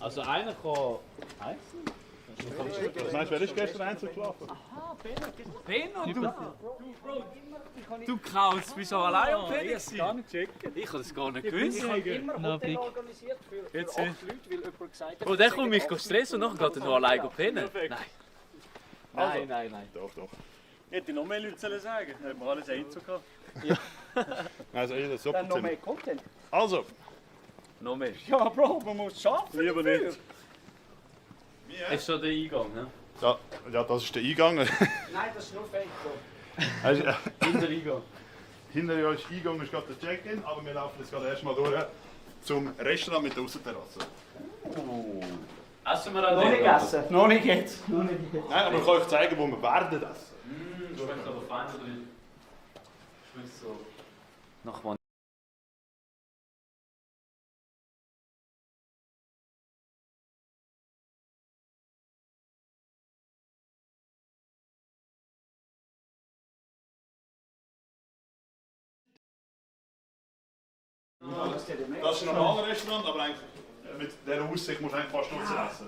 Also einer kann einzeln? Was meinst du, wer ist gestern einzeln geschlafen? Aha, Benno, du Kraus, bist du allein am Benno? Ich gar nicht checken. Ich habe das gar nicht gewusst. Ich habe immer Hotel organisiert für 8 Leute, weil jemand gesagt hat... Bro, der kommt mich stressen und nachher geht er noch allein pennen. Nein. Nein. Doch. Ich hätte noch mehr Leute sagen. Hätten wir alles einzug gehabt. Ja. Also, jeder super Dann noch mehr Content. Also. Noch mehr? Ja, Bro, man muss schaffen. Lieber nicht. Das ist schon der Eingang, ne? Ja, das ist der Eingang. Nein, das ist nur Fake, Bro. Also, hinter Eingang. Hinter euch Eingang ist gerade der Check-in, aber wir laufen jetzt gerade erstmal durch zum Restaurant mit der Aussenterrasse. Essen wir auch noch nicht essen? Noch nicht jetzt. Nein, aber ich kann euch zeigen, wo wir werden essen. Schmeckt aber fein drin. Schmeckt so nach Vanille. Das ist ein normales Restaurant, aber eigentlich mit dieser Aussicht musst du eigentlich fast nutzen essen.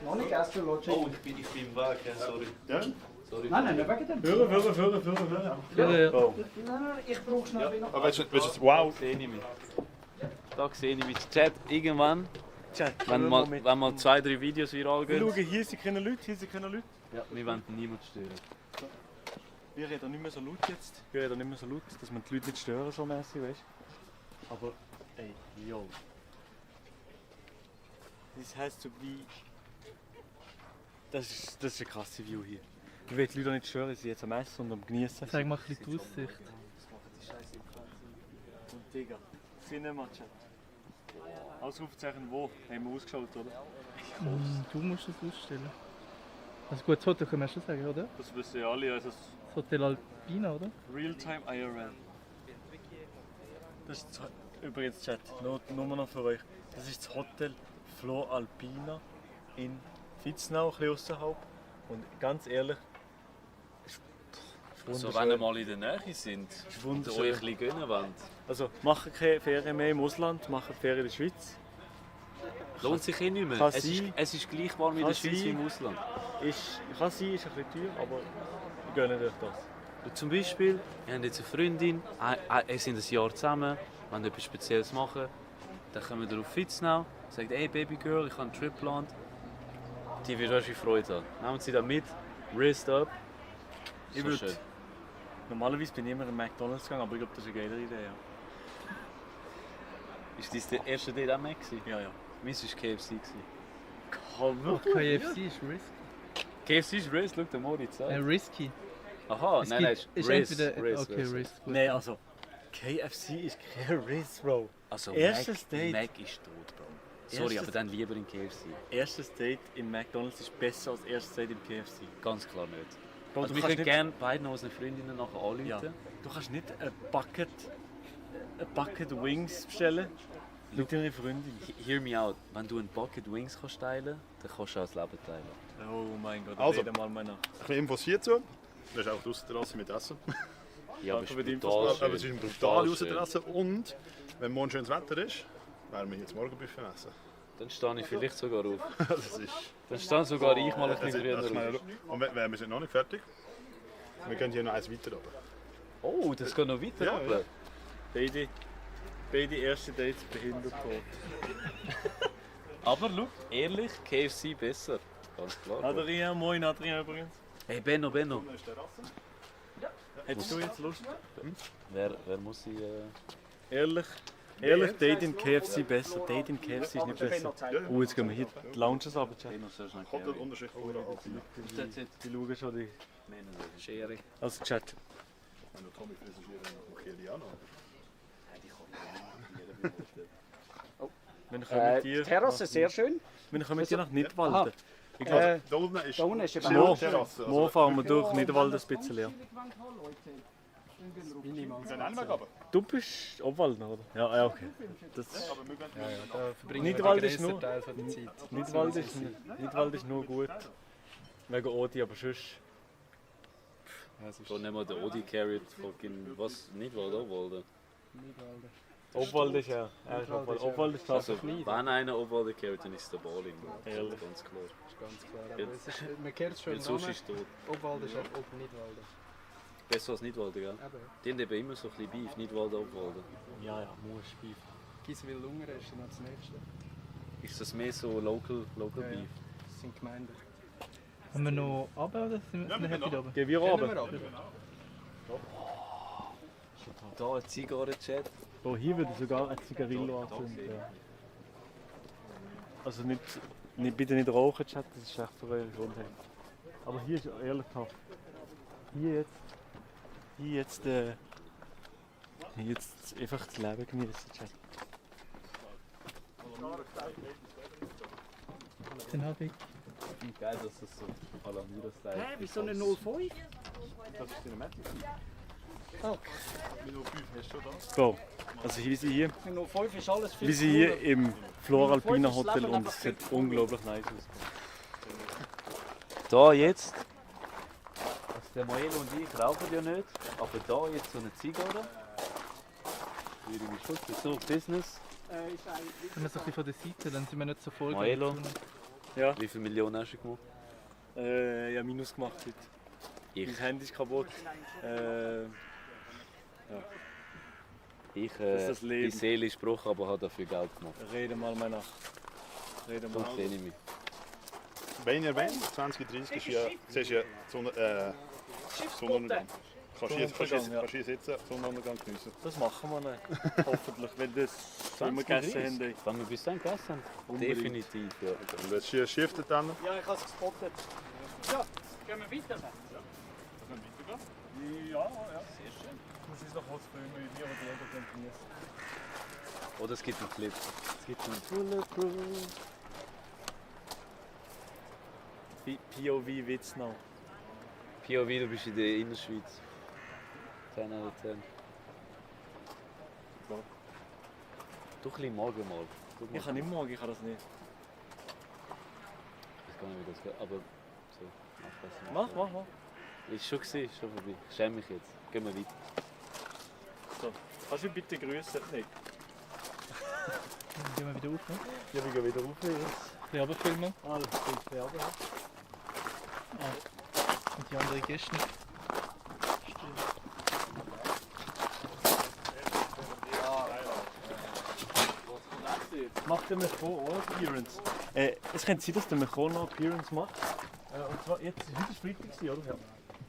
Noch nicht essen, Logic. Oh, ich bin im Weg, ja, sorry. Ja? Sorry. Nein, nicht wegen dem. Führen. Oh. Nein, ich brauche schnell wieder. Aber willst du wow? Da sehe ich mich. Da sehe ich mich. Chat, irgendwann, wenn mal 2, 3 Videos viral gehen. Schau, hier sind keine Leute, Ja, wir wollen niemanden stören. Wir reden nicht mehr so laut jetzt. Dass man die Leute nicht stören, so mäßig, weißt du? Aber, ey, yo. Das heisst so wie... Das ist eine krasse View hier. Ich will die Leute nicht stören, sie sind jetzt am Essen und am Genießen. Zeig mal ein bisschen die Aussicht. Und Digga, Cinema-Chat. Ausrufezeichen wo? Haben wir ausgeschaut, oder? Du musst das ausstellen. Also gut, das Hotel können wir schon sagen, oder? Das wissen ja alle. Also das Hotel Alpina, oder? Realtime IRL. Das ist übrigens, Chat, nur noch für euch. Das ist das Hotel Flor Alpina in Vitznau, ein bisschen außerhalb. Und ganz ehrlich, ist Also wenn ihr mal in der Nähe sind und euch ein bisschen gönnen wollt. Also macht keine Ferien mehr im Ausland, macht Ferien in der Schweiz. Lohnt sich eh nicht mehr. Kann Es sein. ist gleich warm in der Schweiz wie im Ausland. Kann sein, ist ein bisschen teuer, aber gönnt euch das. Und zum Beispiel, ihr habt jetzt eine Freundin, ihr sind ein Jahr zusammen, wollt etwas Spezielles machen, dann kommen wir auf Vitznau, sagt, hey Babygirl, ich habe einen Trip geplant. Die wird wahrscheinlich Freude haben. Nehmen Sie da mit, wrist up. Ich So würd- schön. Normalerweise bin ich immer in McDonalds gegangen, aber ich glaube, das ist eine geile Idee. Ja. Ist das der erste Date auch Mac? Ja, ja. Meins war KFC. KFC ist risky. KFC ist Riz, schau der Moritz an. Risky. Aha, Es nein, gibt- ist ist Riz. entweder- Riz, okay, Riz. Riz, gut. Nein, also KFC ist kein Riz, Bro. Also Erstes Mac, Date. Mac ist tot, Bro. Sorry, Erstes- aber dann lieber in KFC. Erstes Date im McDonalds ist besser als erstes Date im KFC. Ganz klar nicht. Bro, Also du wir kannst können gerne beiden unseren Freundinnen nachher anrufen. Ja. Du kannst nicht ein Bucket Wings bestellen mit deiner Freundin. Hear me out. Wenn du ein Bucket Wings kannst teilen, dann kannst du auch das Leben teilen. Oh mein Gott, Also, reden mal nach. ein bisschen Infos hierzu. Das ist auch die Aussenterrasse mit Essen. Ja, aber es Danke für die ist Infos. brutal Aber es schön. ist eine Brutal brutale schön. Aussenterrasse. Und wenn morgen schönes Wetter ist, werden wir jetzt Morgenbuffet essen. Dann stehe ich vielleicht sogar auf. Das ist... Dann stehe sogar ich mal ein Das bisschen ist- das ist früher meine- auf. Und wir sind noch nicht fertig. Wir gehen hier noch eins weiter runter. Oh, das geht noch weiter Ja, runter. ja. Beide ersten Dates behindert tot. Aber schau, ehrlich, KFC besser. Ganz klar. Adrian, moin Adrian übrigens. Hey Benno. Hättest du jetzt Lust? Wer muss ich... Ehrlich, Date in KFC besser. Date in KFC ist nicht besser. Oh, jetzt gehen wir hier die Lounges runter. Unterschicht. Die schauen schon die Schere. Also Chat. Wenn du Tommy frisst, ist die auch noch. Wir kommen mit dir. Die Terrasse, sehr schön. Wir kommen mit dir nach Nidwalden. Aha. Ich glaube, Da unten ist Da unten ist eben Mo, auch Terrasse. Mo fahren wir durch Nidwalden ein bisschen, ja. Du bist Obwaldner, oder? Ja, ja, okay. Das, Nidwald ist nur, Nidwald ist nur gut. Wegen Odi, aber sonst... Schon nicht mal der Odi carried, fucking, was, Nidwald, Obwalden. Obwald ist ja, Obwald ist Also, tatsächlich. wenn einer Obwalden carried, dann ist der Balling. Ehrlich. Ganz klar. Ganz klar. Aber Jetzt- es ist, man kennt es schon im jetzt sonst Namen. ist es tot. Obwalden ist einfach Open Nidwalden. Besser als Nidwalden, gell? Eben. Die haben eben immer so ein bisschen Beef, Nidwalden, Obwalden. Ja, ja, muss Beef. Giswil-Lungern ist dann das nächste. Ist das mehr so local Ja, ja. Beef? Das sind Gemeinden. Haben wir noch runter oder sind wir happy da oben? Gehen wir Gehen runter? wir runter? Da ein Zigarren-Chat. Oh, hier würde sogar ein Zigarillo anzünden. Ja. Also bitte nicht rauchen, Chat, das ist echt für eure Gesundheit. Aber hier ist ehrlich gesagt, hier jetzt einfach das Leben genießen, Chat. Den habe ich. Geil, dass das so Alamira-Style ist. Hä, wieso eine 05? Das ist Cinematic. Oh. So, also wir sind hier, Eine 05 ist alles viel wir sind hier cooler. im Flora Alpina 05 ist das Hotel Leben und einfach es sieht viel unglaublich nice aus. Da jetzt. Also der Maelo und ich rauchen ja nicht, aber da jetzt so eine Zigarre. Würde mich schon so Business. Ist eigentlich- Wenn wir so ein bisschen von der Seite, dann sind wir nicht so voll. Maelo. Ja. Wie viele Millionen hast du gemacht? Ja, Minus gemacht heute. Ich. Mein Handy ist kaputt. Ja. Ich, Das ist das Leben. die Seele ist gebrochen, aber habe dafür Geld gemacht. Rede mal meiner. Rede So mal. sehe ich mich. Wenn ihr wollt, 2030 ist ja, siehst ja Sonnenuntergang. Kannst hier sitzen, Sonnenuntergang geniessen. Das machen wir nicht. Hoffentlich, wenn das so immer gegessen haben. Wenn wir bis dann gegessen haben. Unbedingt. Definitiv, ja. Und jetzt hier shiftet dann. Ja, ich habe es gespottet. Ja, gehen wir weiter. Ja, ja. Sehr schön. Das ist noch was für immer wie wir, aber die Ego genießen. Oder es gibt einen Clip. Es gibt einen Bulletproof. POV Witznau. POV, du bist in der Innerschweiz. 10 out of 10. Du ein bisschen morgen mal. Ich kann nicht morgen, ich kann das nicht. Ich weiß gar nicht, wie das geht, aber so, Mach, mach, mach. Ist schon gesehen, ist schon vorbei. Ich schäme mich jetzt. Gehen wir weiter. So, kannst du bitte grüßen, Nick? Gehen wir wieder auf, ne? Ja, wir gehen wieder rauf jetzt. Werbefilmen. Ah, das ist Werbe. Und die anderen Gäste nicht. Macht der Macron auch Appearance? Es könnte sein, dass der Macron noch Appearance macht. Und zwar, jetzt, heute war Freitag, oder? Ja.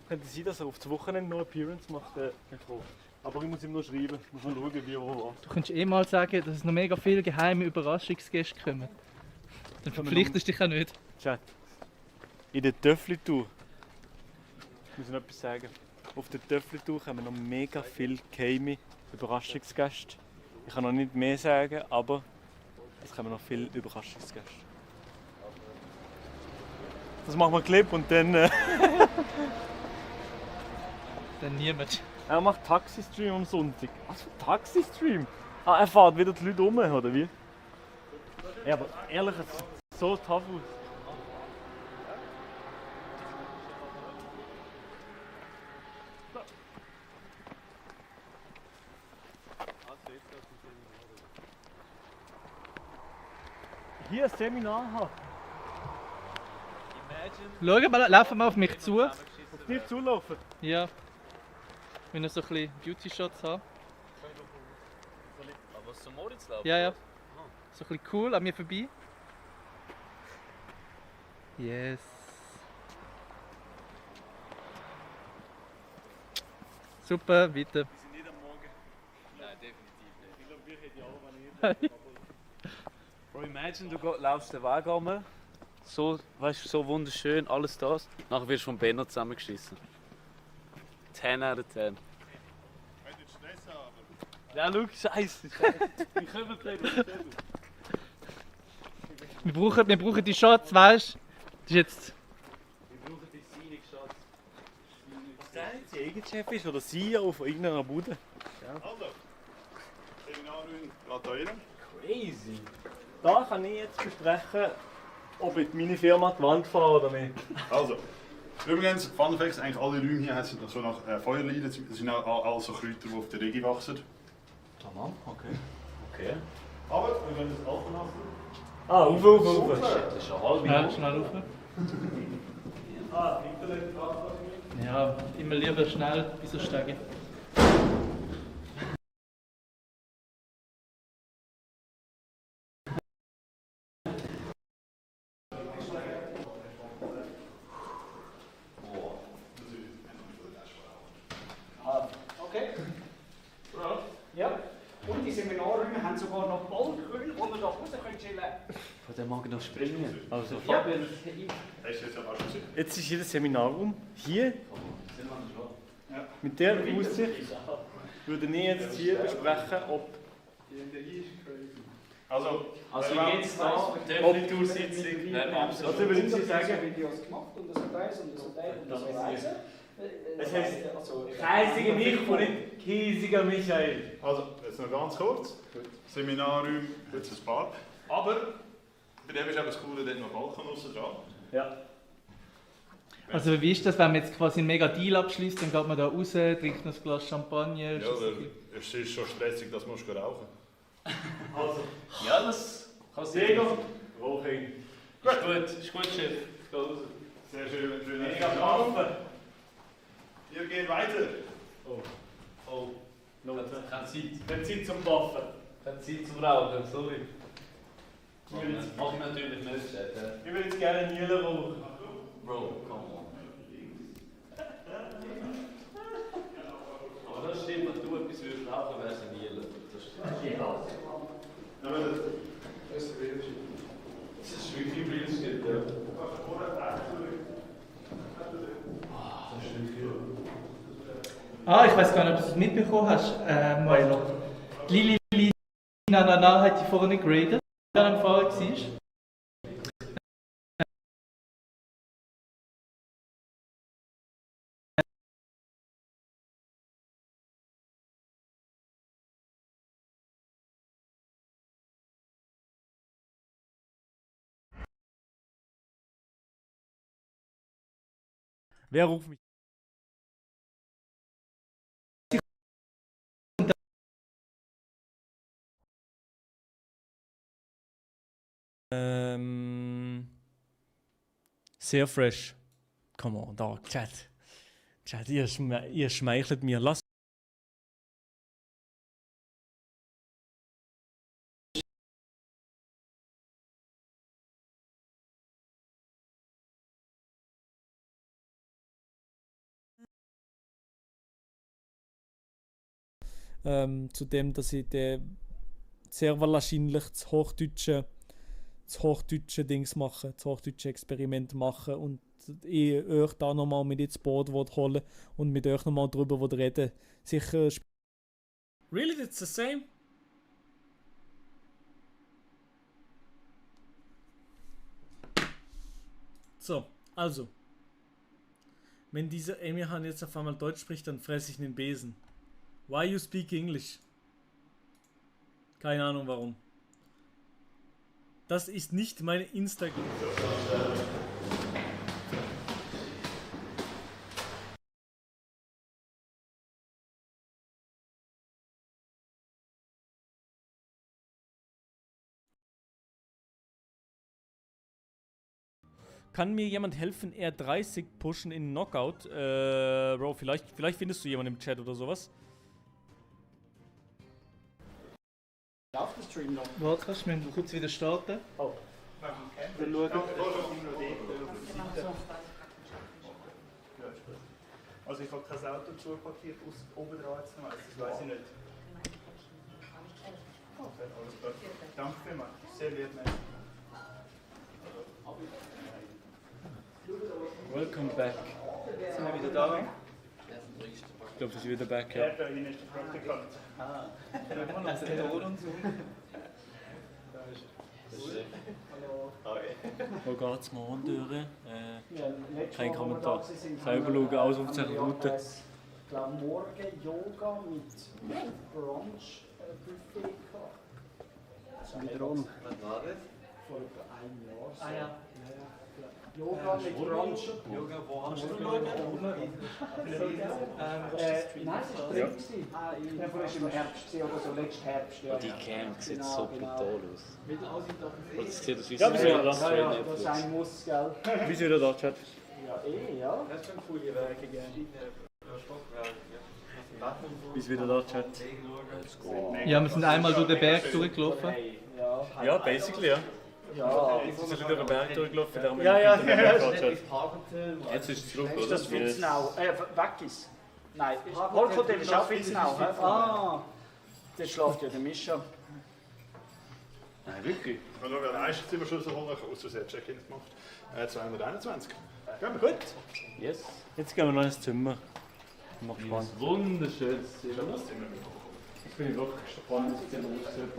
Es könnte sein, dass er auf das Wochenende noch Appearance macht, der Macron. Aber ich muss ihm noch schreiben, ich muss mal schauen, wie er war. Du könntest eh mal sagen, dass es noch mega viele geheime Überraschungsgäste kommen. Dann verpflichtest du dich auch nicht. Chat. In der Töffli-Tour. Ich muss noch etwas sagen. Auf der Töffli-Tour kommen noch mega viele geheime Überraschungsgäste. Ich kann noch nicht mehr sagen, aber es kommen noch viele Überraschungsgäste. Das machen wir einen Clip und dann. Dann niemand. Er macht Taxi-Stream am Sonntag. Was für Taxi-Stream? Ah, er fährt wieder die Leute um, oder wie? Ja, aber ehrlich, es sieht so tough aus. Hier ein Seminar haben. Schau mal, laufen wir auf mich zu. Auf dich zulaufen? Ja. Wenn wir so ein bisschen Beauty-Shots haben. Aber was zum Moritz laufen? Ja, ja. So ein bisschen cool an mir vorbei. Yes. Super, weiter. Wir sind nicht am Morgen. Nein, definitiv nicht. Ich glaube, wir hätten ja auch nicht. Bro, imagine, du laufst den Weg runter. So, weißt du, so wunderschön, alles das. Nachher wirst du von Benno zusammengeschissen. 10 out of 10. Ja, schau, scheiße. Wie können wir das? Wir brauchen die Shots, weißt du? Das ist jetzt. Wir brauchen die Scenic-Shots. Was der jetzt ihr Eigenchef ist oder CEO von irgendeiner Bude. Also, Seminarraum gratulieren. Crazy. Da kann ich jetzt besprechen, ob ich meine Firma an die Wand fahre oder nicht. Also, übrigens, Fun Facts, eigentlich alle Räume hier sind so nach Feuerleiden. Das sind auch all so Kräuter, die auf der Regi wachsen. Tamam, okay. Aber wir können das laufen lassen. Ah, auf. Das ist schon halb. Ja, schnell rauf. Ah, Internet. Ja, immer lieber schnell bis er steige. Okay. Ja. Und die Seminarräume haben sogar noch Balkone, wo man da raus chillen kann. Von dem mag ich noch springen. Also Ja. Fabian, Hast du jetzt aber schon gesehen? Jetzt ist hier das Seminarraum. Hier, mit der Aussicht, würde ich jetzt hier besprechen, ob. Also jetzt da, Töffli-Tour-Sitzung. Also würde ich sagen, Videos gemacht und das Preis und das und das Reise. es heißt Kreisiger Michael und nicht Kiesiger Michael. Also, jetzt noch ganz kurz. Seminarraum, jetzt ein Bar. Aber bei dem ist eben das Coole, dort noch Balkon raus dran. Ja. Also wie ist das, wenn man jetzt quasi einen mega Deal abschließt, dann geht man da raus, trinkt noch ein Glas Champagner. Ja, es ist schon stressig, dass man rauchen Also, ja, das kann sein. Diego, Rauching. Ist gut, Chef. Ich gehe raus. Sehr schön, schön. Mega Kampf. Wir gehen weiter. Oh. Keine Zeit. Keine Zeit zum Waffen. Keine Zeit zum Rauchen, sorry. Mach ich natürlich nicht, Chat. Ich würde jetzt gerne Nielen rauchen. Bro, come on. Aber das stimmt, wenn du etwas würdest rauchen, wärst du nie. Das stimmt. Das ist wirklich Bullshit, ja. Das ist wirklich. Ah, ich weiß gar nicht, ob du es mitbekommen hast, Milo. Die Lili Nana hat die vorne geradet, wenn er am Fahrer war. Wer ruft mich? Sehr fresh. Come on, da, Chat. Chat, ihr schmeichelt mir. Lass. Zu dem, dass ich sehr wahrscheinlich das hochdeutsche Dings mache, das hochdeutsche Experiment mache und ich euch da nochmal mit ins Boot holen und mit euch nochmal drüber reden. Sicher. Really, that's the same? So, also. Wenn dieser Emirhan jetzt auf einmal Deutsch spricht, dann fresse ich den Besen. Why you speak English? Keine Ahnung warum. Das ist nicht meine Instagram. Kann mir jemand helfen, R30 pushen in Knockout? Bro, vielleicht findest du jemanden im Chat oder sowas. Läuft der Stream noch? Warte, kannst du mir kurz wieder starten? Oh. Dann schauen. Also ich habe kein Auto zuparkiert, oben dran jetzt noch, das weiß ich nicht. Okay, alles klar. Danke vielmals, sehr lieb. Welcome back. Sind wir wieder da? Ich glaube, wir sind wieder back, ja. Der da hinten ist der Praktikant. Ah, das ist der Ohr und so. Da ist er. Hallo. Wo geht's morgen durch? Kein Kommentar. Selber schauen, alles aufzeichnen, Route. Ich glaube, morgen Yoga mit Brunch-Buffet gehabt. Das ist wieder on. Was war das? Vor etwa einem Jahr. Ah ja. Yoga mit Brunch. Yoga, wo hast du Nein, es war drin. Ja, vorher war im Herbst oder so, letzten Herbst. Ja. Die Camp sieht so brutal aus. Und es sieht aus wie Ja, wir sind wieder da. Das sein muss, gell? Wir sind wieder da, Chat. Ja, ja. Das ist schon coole Werke, gell? Bis wieder da, Chat. Ja, wir sind einmal durch den Berg durchgelaufen. Ja, basically, ja. Ja, wir sind durch den Berg durchgelaufen, der haben ja. Jetzt ist es zurück, Ist oder? das Witznau? Wackis? Nein, Holkotel ist auch Witznau. Ah, der schläft ja der Mischa. Nein, wirklich? Ich habe nur einen Einzelzimmerschluss holen, aus Versehen Check-in gemacht. 221. Gehen wir gut? Yes. Jetzt gehen wir noch ins Zimmer. Macht Spaß. Wunderschönes Zimmer. Ich bin wirklich gespannt, wie es denn aussieht.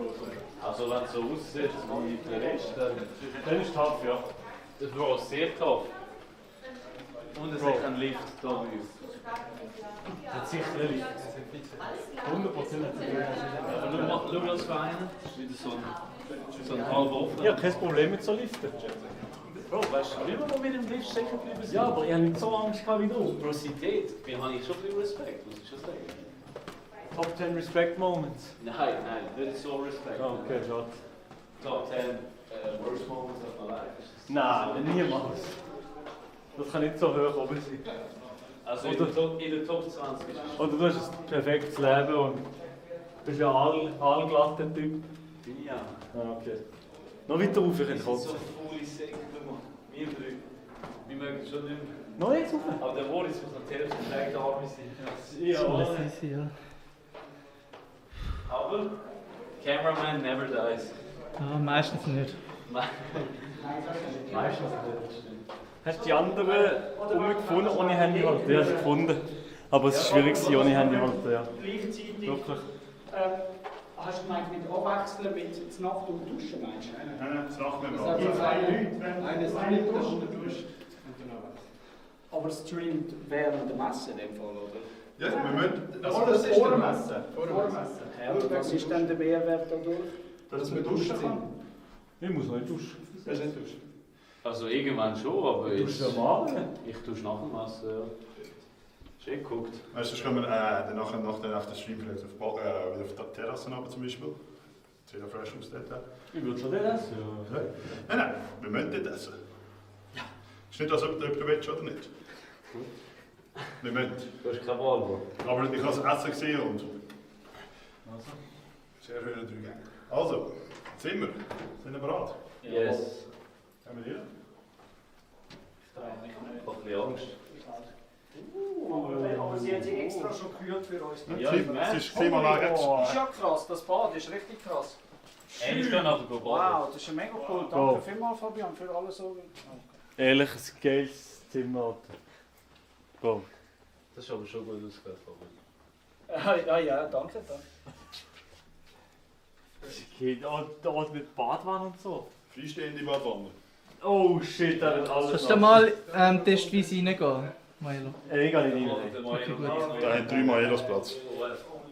Also wenn es so aussieht wie der Rest, dann ist tough, ja. Das war auch sehr tough. Und es hat einen Lift da bei uns. Das hat sicher einen Lift. 100% hat es einen. Aber schau das für einen. Wieder so ein halb offen. Ja, kein Problem mit so Liften. Bro, weißt du, immer noch mit dem Lift stecken geblieben sind? Ja, aber ich habe nicht so Angst gehabt wie du. Bro, seitdem habe ich schon ein bisschen Respekt, muss ich schon sagen. Top 10 Respect Moments. Nein, das ist so Respekt. Ah, okay, schade. Top 10 Worst Moments of my life. Nein, niemals. Das kann nicht so hoch oben sein. Also in der Top 20 bist du. Oder du hast ein perfektes Leben und bist ja allglatter Typ. Bin ich ja. Ah, okay. Noch weiter rauf, ich kann Wir sind so faule Säcke, wir drei. Wir mögen schon nicht mehr. Noch nicht rauf? Aber der Boris muss natürlich die gleiche Arme sein. Ja. Aber Cameraman never dies. Ja, meistens nicht. Meistens nicht. Hast du die anderen gefunden ohne Handyhalter? Ja, ich gefunden. Aber es ist schwierig ohne Handyhalter, ja. Gleichzeitig. Wirklich. Hast du gemeint, mit Abwechseln mit der Nacht und Duschen, meinst du? Nein, das Nacht mit dem Das sind zwei Leute. Eines Eine Dusche Dusche. und eine Dusche. Aber es streamt während der Messe in dem Fall, oder? Ja, wir müssen. Das ist vor der Messe. Ja, und was ist dann der Mehrwert dadurch? Dass wir duschen können. Ich muss noch nicht duschen. Das ist nicht duschen. Also irgendwann schon, aber Du tust ja malen. Ich tue es nach dem Essen, ja. Schön geguckt. Weißt du, sonst können wir nachher auf den Stream vielleicht wieder auf der Terrasse runter zum Beispiel. Sieht ja fresh aus dort. Ich würde schon nicht essen. Ja. Nein, wir müssen nicht essen. Ja. Ist nicht, als ob du willst oder nicht. Wir müssen. Du hast keine Wahl, Bro. Aber ich habe das Essen gesehen und... Sehr schöne 3 Gänge. Also, sind wir? Sind wir bereit? Yes. Haben wir dir? Ich habe ein bisschen Angst. Aber sie hat sie extra schon gekühlt für uns. Ja, es ist Klimaanlage. Das ist ja krass, das Bad ist richtig krass. Ich kann nachher baden. Wow, das ist ja mega cool. Danke vielmals, Fabian, für alles so. Ehrlich, ein geiles Zimmer, Alter. Go. Das ist aber schon gut ausgehört, Fabian. Ja, danke. Das geht dort mit Badwanne und so. Freistehende Badwanne. Oh shit, da wird alles. Kannst du mal testweise reingehen, Milo? Ich gehe nicht rein. Okay, gut. Da hat 3 Maelos Platz.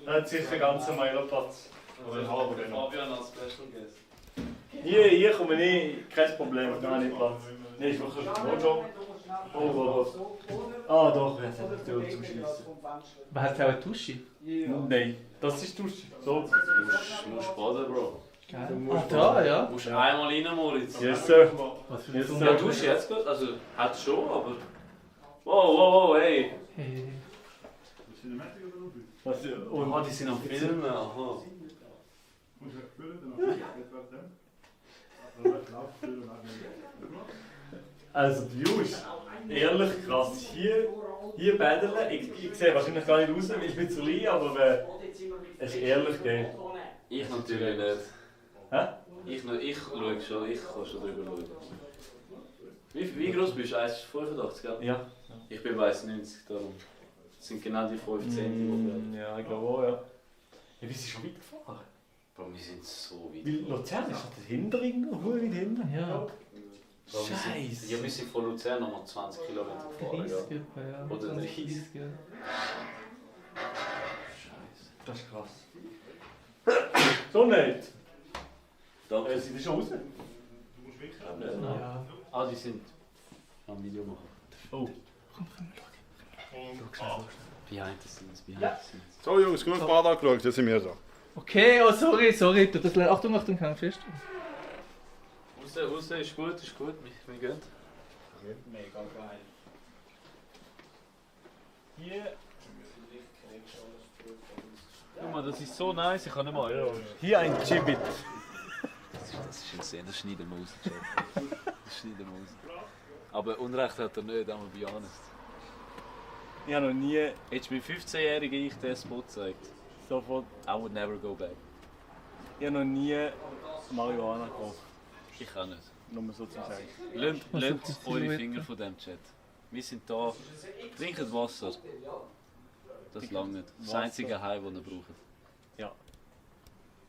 Da hat sicher einen ganzen Meilerplatz. Oder einen halben genau. Fabian als Special Guest. Hier komme ich, kein Problem, da habe ich Platz. Nein, ist wirklich ein Job. Oh. Ah doch, jetzt hat er die zum Schießen. Aber hat es auch eine Dusche? Nein, das ist Dusche. So. Du musst baden, Bro. Da, ja. Du musst einmal rein, Moritz. Yes, sir. Was für Yes, ein sir. Ja, Dusche jetzt gut, also hat schon, aber... Wow, hey! Hey. Was, und Ah, die sind am Filmen, aha. Also die View ist ehrlich krass. Hier baden, ich sehe wahrscheinlich gar nicht raus, weil ich bin zu klein, aber es ist ehrlich geil. Ich natürlich nicht. Hä? Ich schaue schon, ich kann schon drüber schauen. Wie groß bist du? 1,85, gell? Ja. Ich bin 1,90, darum. Das sind genau die 5 cm. Ja, ich glaube auch, ja. Ja, wir sind schon weit gefahren. Bro, wir sind so weit. Weil Luzern ist das hinter irgendwo, weit hinten. Ja. Scheiße. Ja, wir sind von Luzern nochmal 20 Kilometer gefahren. 30 etwa, ja. Oder 30. Ja. Scheiße. Das ist krass. So nicht. Danke. Sind die schon raus? Ja. Ah, die sind am Video machen. Oh. Behind the scenes, behind the scenes. So Jungs, genug Bad angeschaut, jetzt sind wir da. Okay, oh sorry. Tu das Achtung, kann fest. Raus, ist gut, wir gehen. Mega geil. Hier. Guck mal, das ist so nice, ich kann nicht mal. Ja. Hier ein Gibbet. Das ist ein sehr Schneidermaus. Das Schneidermaus. Aber Unrecht hat er nicht, aber be honest. Ich habe noch nie. Hättest du mir 15-Jährigen ich den Spot gezeigt? Sofort. I would never go back. Ich habe noch nie Marihuana gekauft. Ich auch nicht. Nur so zu sagen. Lasst eure Finger von dem Chat. Wir sind da. Trinkt Wasser. Das langt nicht. Das einzige Heim, das ihr braucht. Ja.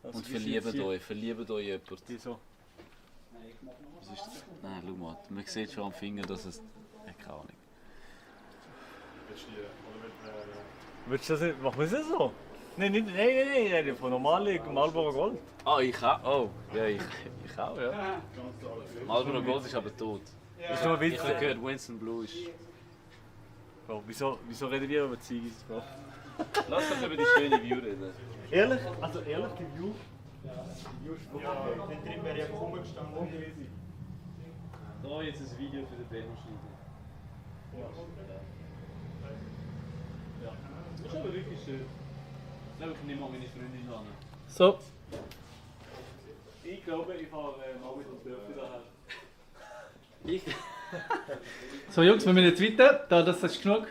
Und verliebt euch jemand. Wieso? Was ist das? Nein, schau mal. Man sieht schon am Finger, dass es... keine Ahnung. Willst du das nicht? Machen wir das so? Nein, von normalen Marlboro Gold. Ah, ich auch? Oh, ja, ich auch, ja. Marlboro Gold ist aber tot. Ist nur ein Witz. Ich habe gehört, Winston Blue ist... Bro, wieso reden wir über Ziggis, Bro? Lass uns über die schöne View reden. Ehrlich? Also ehrlich, die View? Die View ist gut. Dort drin wäre ich rumgestanden. Da jetzt ein Video für den Benno schneiden. Ja. Das ist aber wirklich schön. Ich glaube, ich nehme mal meine Freundin an. So. Ich glaube, ich fahre mal mit dem Dörfli daher. Ich? So Jungs, wir müssen jetzt weiter, das ist genug.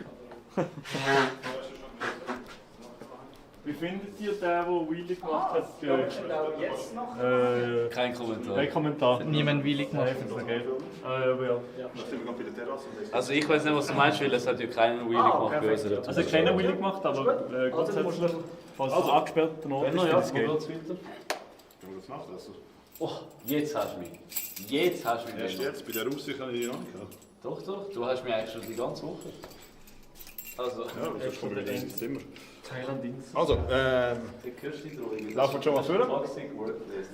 Wie findet ihr den, der Wheelie gemacht hat? Jetzt noch? Kein Kommentar. Kein Kommentar. Niemand Wheelie gemacht. Ich finde es geil. Aber ja. Also ich weiß nicht, was du meinst, weil es hat ja keinen Wheelie gemacht bei unserer Tour. Also keiner Wheelie gemacht, aber grundsätzlich, falls es angesperrt noch ist, finde ich es geil. Oh, jetzt hast du mich. Jetzt hast du mich. Erst jetzt, bei der Aussicht habe ich die noch nicht gehabt. Doch, du hast mich eigentlich schon die ganze Woche. Also, Ja, aber sonst kommen wir wieder ins Zimmer. Thailand-Dienst. Also, laufen schon mal vor. Toxic Workplace.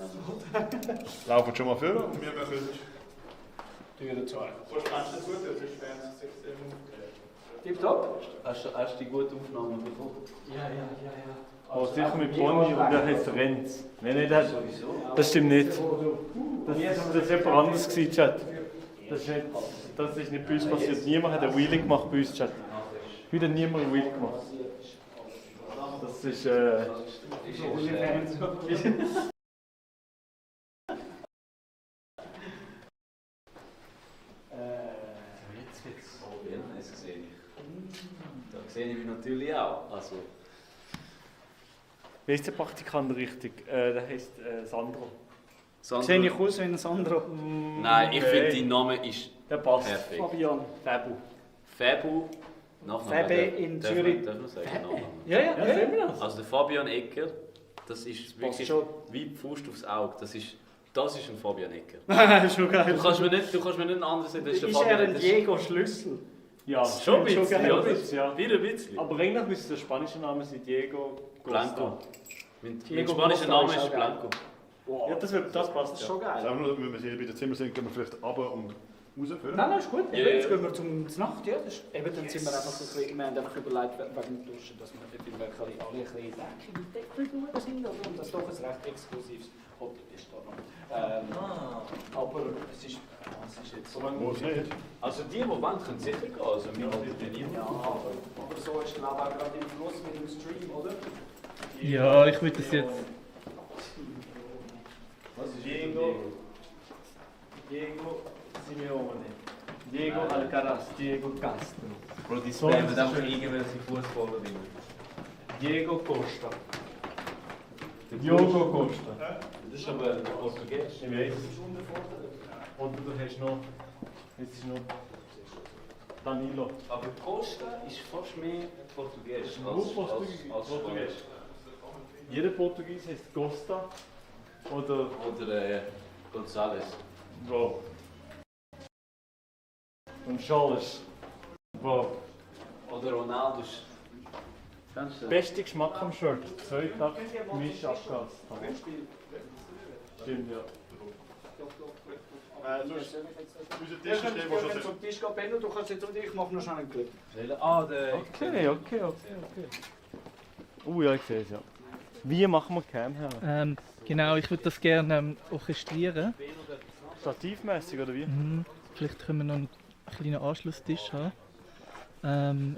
Laufen schon mal vor und wir machen Tür dazu. Kannst du das gut, sonst wäre es extrem Tipptopp. Hast du die gute Aufnahme bekommen? Ja. Oh, sicher mit Bonnie und der heißt Renz. Nein, nicht das. Das stimmt nicht. Das ist jemand anderes gewesen, Chat. Das ist nicht bei uns passiert. Niemand hat einen Wheelie gemacht bei uns, Chat. Heute hat niemand einen Wheelie gemacht. Das ist Da sehe ich mich natürlich auch. Also. Wie ist der Praktikant richtig? Der heißt Sandro. Sehe ich aus wie ein Sandro? Nein, ich finde, dein Name ist der passt. Perfekt. Fabian. Fabu. Fabe in Zürich. Darf man sagen? Nachnamen? Ja, sehen wir das. Also der Fabian Ecker, das ist wirklich schon. wie die Faust aufs Auge. Das ist ein Fabian Ecker. Schon geil. Du kannst mir nicht einen anderen sagen, das ist der Ist Fabian. er ein Diego Schlüssel? Ja, Schon ein bisschen, geil. ja. Wieder ein bisschen. Aber eigentlich müsste der spanische Name sein Diego Blanco. Mein Diego spanischer Costa Name ist auch ist geil. Blanco. Wow. Ja, das passt. Das ist schon geil. Sagen wir nur, wenn wir hier bei den Zimmer sind, gehen wir vielleicht runter und rausführen. Nein, ist gut. Ja, Jetzt ja. gehen wir zum Nacht. Ja, das ist, eben, dann sind wir einfach so ein bisschen, wir haben einfach überlegt, wegen dem Duschen, dass wir dort wirklich alle ein bisschen dreckige Deckelfiguren sind und das doch ein recht exklusives Hotel ist da noch. Aber es ist jetzt so. Also die wollen, können sicher gehen. Also wir haben trainiert. Ja, aber so ist glaube ich auch gerade im Fluss mit dem Stream, oder? Ja, ich würde das jetzt. Was ist Diego Simeone. Diego Alcaraz, Diego Castro. Bro, die So spammen ist einfach schön. irgendwelche Fußballer rein. Diego Costa. Diogo Costa. Das ist aber Portugiesisch. Ich weiß. Und du hast noch. Jetzt ist noch Danilo. Aber Costa ist fast mehr Portugiesisch Nur als Portugiesisch. Spanisch. Jeder Portugies heißt Costa oder González. Bro. González. Bro. Oder Ronaldo. Beste Geschmack am Shirt. 2 Tage Mischabgas. Stimmt, ja. Unser Wir Tisch können ist der, der schon zum Tisch gehen, Benno, du kannst jetzt und ich mache noch schnell einen Clip. Okay. Ja, ich sehe es ja. Wie machen wir Cam her? Genau, ich würde das gerne orchestrieren. Stativmäßig oder wie? Vielleicht können wir noch einen kleinen Anschlusstisch haben.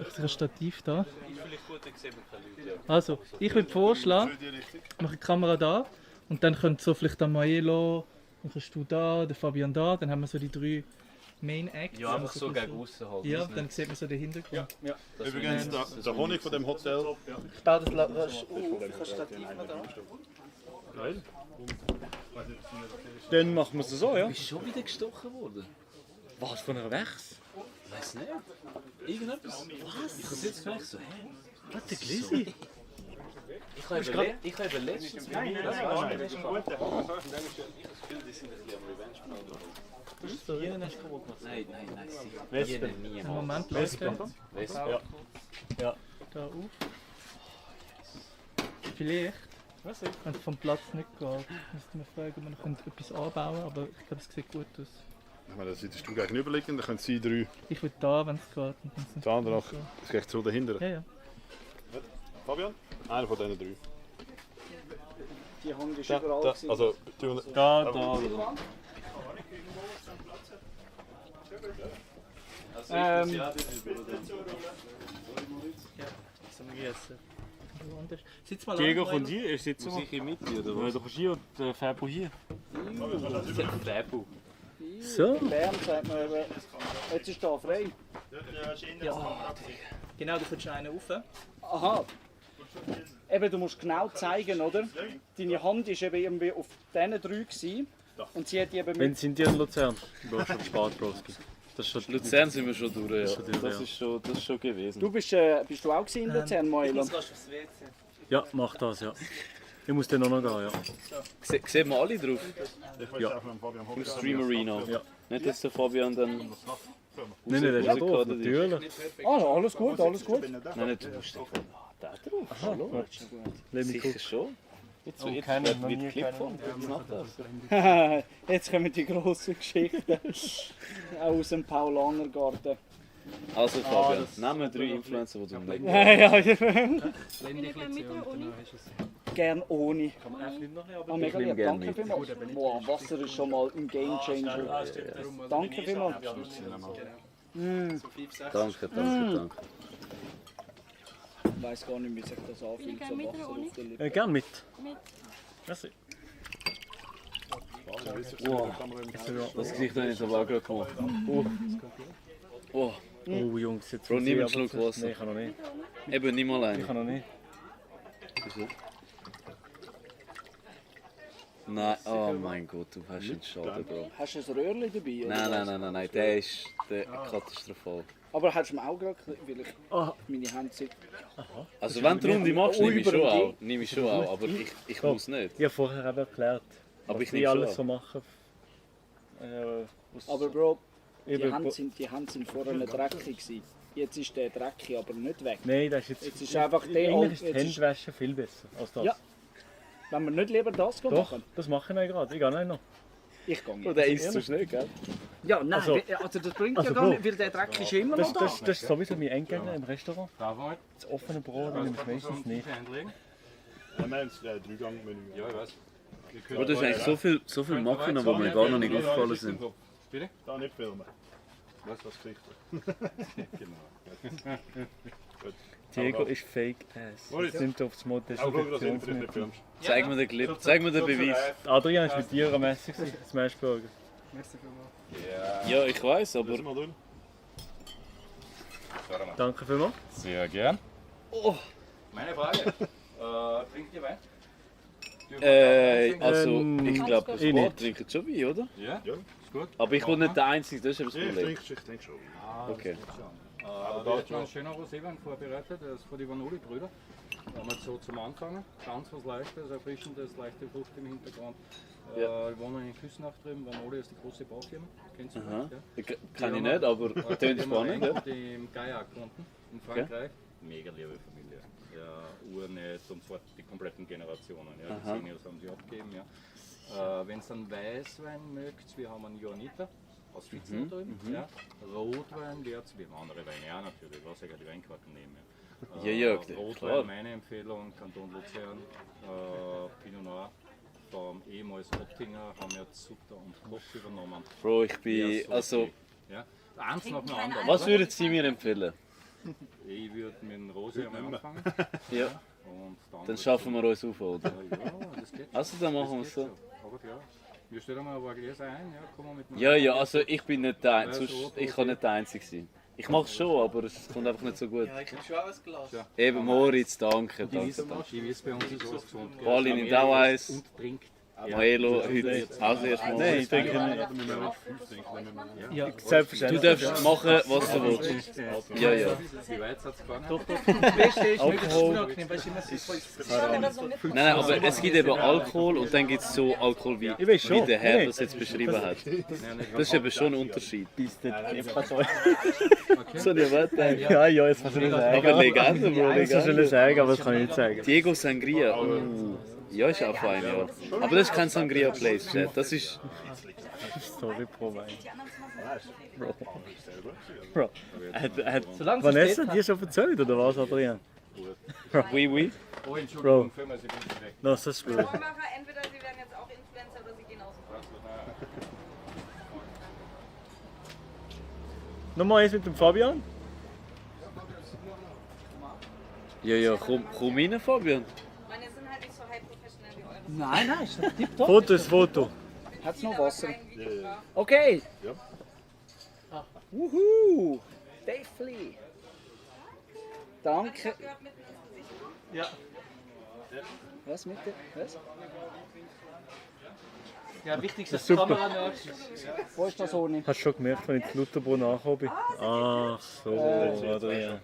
Auf ein Stativ da. Ist vielleicht gut, dann sehen wir keine Leute. Also, ich würde vorschlagen, ich mache die Kamera da und dann könnt so vielleicht der Maelo, dann kannst du da, der Fabian da, dann haben wir so die 3 Main Acts. Ja, einfach so ein gegen bisschen- aussen halt. Ja, Das dann nicht. sieht man so den Hintergrund. Ja. Übrigens, der Honig von dem Hotel. Ich baue das auf, ich habe Stativ noch da. Geil. Dann machen wir es so, ja? Bist du schon wieder gestochen worden? Was, von einer Wechs? Weiß nicht. Irgendetwas. Was? Ich habe jetzt gemerkt, so, hä? Was, der Glisi? Ich habe eben letztens... Nein, das nein, weißt du, nein, das ist nein, gut. nein. Ich habe das Gefühl, die sind ein bisschen am Revenge-Mode. Du hast es hier nicht kaputt gemacht. Nein, sicher. Wespe. Nie. Einen Moment, Wespe. Leute. Wespe. Ja. Da auf. Vielleicht, wenn es vom Platz nicht geht, müssten wir fragen, ob wir noch etwas anbauen können, aber ich glaube, es sieht gut aus. Ich meine, da solltest du gegenüberliegen, dann können sie 3. Ich würde da, wenn es geht. Und dann sind Der andere so. ist gleich so dahinter. Ja. Fabian? Einer von diesen 3. Die Hand ist Da, überall. da, gewesen. also, Da. Sitz mal Diego an, kommt Maelo. hier, er sitzt Muss ich mit dir, oder Ja, was? du kommst hier und Fabo hier. Fäbu. So. In Bern sagt man eben, jetzt ist da frei. Ja. Genau, du kannst einen rauf. Aha. Eben, du musst genau zeigen, oder? Deine Hand war eben irgendwie auf diesen 3 gewesen, und sie hat die eben Wann mit... sind die in Luzern? Du hast schon gespart, Broski. Das ist schon Luzern sind wir schon durch, ja. Das ist schon durch, ja. Das ist schon gewesen. Du bist du auch gewesen in Luzern, Moilo? Ja, mach das, ja. Ich muss dann auch noch gehen, ja. Sehen wir alle drauf? Ja. Im Stream Arena. Ja. Nicht, dass der Fabian dann... Nein, der ist drauf, natürlich. Ah, alles gut, alles gut. Nein, nicht du musst den da drauf. Hallo. Let me Sicher gucken. schon. Jetzt Oh, wird noch nie Clip von. Jetzt kommen die grossen Geschichten aus dem Paulanergarten. Also Fabian, nehmen 3 Influencer, die du nicht Ja, kennst. Gern ohne. Ich Mega nehme lieb, gerne danke mit. vielmals. Wow, Wasser ist schon mal ein Game Changer. Danke vielmals. Danke. Ich weiss gar nicht, wie sich das anfühlt, so Wasser auf der Lippe. Gern mit. Merci. Wow. Das Gesicht habe ich jetzt aber auch gerade gemacht. Oh. Oh Jungs, jetzt Bro, nimm einen Schluck Wasser. Nein, ich kann noch nicht. Eben, nimm mal einen. Ich kann noch nicht. Wieso? Nein, oh mein Gott, du hast einen Schaden, Bro. Hast du ein Röhrchen dabei? oder was? Nein, der ist katastrophal. Aber hast du mir auch gerade, weil ich meine Hände sind. Also wenn du Runde machst, nehme ich schon auch, aber ich muss nicht. Ich habe vorher eben erklärt, Aber was ich die nehme alles schon so machen. Aber Bro, die Eben, Hände sind vorher nicht dreckig gewesen. Jetzt ist der dreckig, aber nicht weg. Nein, das ist jetzt... Jetzt ist einfach der... Eigentlich ist die jetzt ist- Handwäsche viel besser als das. Ja. Wenn wir nicht lieber das Doch, machen? das mache ich noch gerade. Ich gehe nicht noch. Ich gehe nicht. Oh, der isst zu schnell, gell? Ja, nein, Also- also das bringt Also ja gar Bro, nicht, weil der Dreck ist immer das, noch da. das ist sowieso mein Endgegner im Restaurant. Das offene Brot nehme ich meistens nicht. Wir haben das Dreigang-Menü. Ja, ich weiß. Bro, das ist eigentlich so viel machen, die mir gar noch nicht aufgefallen sind. Bitte? Da nicht filmen. Was das Gesicht? Genau. Diego ist Fake Ass. Wo ist Wir sind aufs Mod des Aber schau, dass du nicht Infektionsmittel. filmst. Zeig mir den Clip, zeig mir den Beweis. Adrian ist mit dir am Essen, Smashburger. Merci vielmals. Ja, ich weiß, aber... Danke vielmals. Sehr gern. Oh. Meine Frage. Trinkt ihr Wein? Also, ich glaube, das ich Sport nicht. trinkt schon Wein, oder? Ja, ist gut. Aber ich bin nicht der Einzige, das ist eben das Ich Problem. trinke schon. Okay. Da hat schon ein schöner Roséwein vorbereitet, der ist von den Vanoli-Brüder. Einmal so zum Anfangen, ganz was Leichtes, Erfrischendes, leichte Frucht im Hintergrund. Ja. Ich wohne in Küsnacht drüben, Vanoli ist die große Baufirma, kennst du Aha. vielleicht? Ja? Kann ich nicht, aber tönt spannend, ja. Die im Gaillac unten, in Frankreich. Mega liebe Familie. Ja, urnett und zwar die kompletten Generationen. Ja. Die Aha. Seniors haben sie abgegeben. Ja. Wenn es einen Weißwein mögt, wir haben einen Johanniter aus Vitzen drüben. Ja. Rotwein, wir haben andere Weine auch natürlich, was ich die Weinkarten nehme. Ja, Rotwein, klar. meine Empfehlung, Kanton Luzern, Pinot Noir. Vom ehemals Oettinger haben wir Sutter und Koch übernommen. Bro, ich bin... Ja, so Also... okay. Ja. Eins nach dem anderen. Was würden Sie mir empfehlen? Ich würde mit dem Rose am anfangen. Ja. Und Dann schaffen wir uns auf, oder? Ja, das geht. Also, dann machen wir Das es so. geht Aber ja, wir stellen mal ein paar Gläser ein, ja, kommen wir mit einem Ja, also ich bin nicht der Weiß, Einzige. Rot, Ich kann nicht der Einzige sein. Ich mache es schon, aber es kommt einfach nicht so gut. Ja, ich habe schon auch ein Glas. Ja. Eben, Moritz, danke. Die wissen bei uns ist alles gesund. gell? Balin in Amerika Daueis. Und trinkt. Maelo, heute auch erst mal. Nein, ich denke nicht. Ja, Selbstverständlich. Du darfst machen, was du willst. Ja, ja. Wie weit hat es gegangen? Doch, doch. Das Beste ist, möglichst Alkohol. unangenehm, weil es immer so Nein, aber es gibt eben Alkohol und dann gibt es so Alkohol, wie, Ich weiß schon. wie der Herr Nein. das jetzt beschrieben hat. Das ist eben schon ein Unterschied. Bis der Epazoll. So eine Wette. Ja, jetzt kannst du nicht sagen. Aber Legende, Bro, Das kannst du nicht sagen, aber das kann ich nicht sagen. Diego Sangria. Ja, ist auch fein, ja. Aber das ist kein Sangria Place, Chat. Das ist... Sorry, Pro Wein. Bro. Hat Solange es Vanessa steht, dir schon erzählt, oder was, Adrian? Oui, oui. Oh, Bro. Entschuldigung, vielmals, ich bin weg. No, das ist schwierig. Vormacher, entweder sie werden jetzt auch Influencer oder sie gehen aus dem Haus. Nochmal eins mit dem Fabian. Ja, komm rein, Fabian. Meine sind halt nicht so high professional wie eure. Nein, nein, ist doch tipptopp. Foto ist Foto. Hat's noch Wasser? Okay. Ja. Wuhu. Definitely. Danke. Ja. Was mit dir? Was? Ja, wichtig ist, Das dass ist die super. Kamera nach ist. Wo ist das ohne? Hast du schon gemerkt, wenn ich zu Lutherbrunnen angekommen bin? Ach so, Adrian.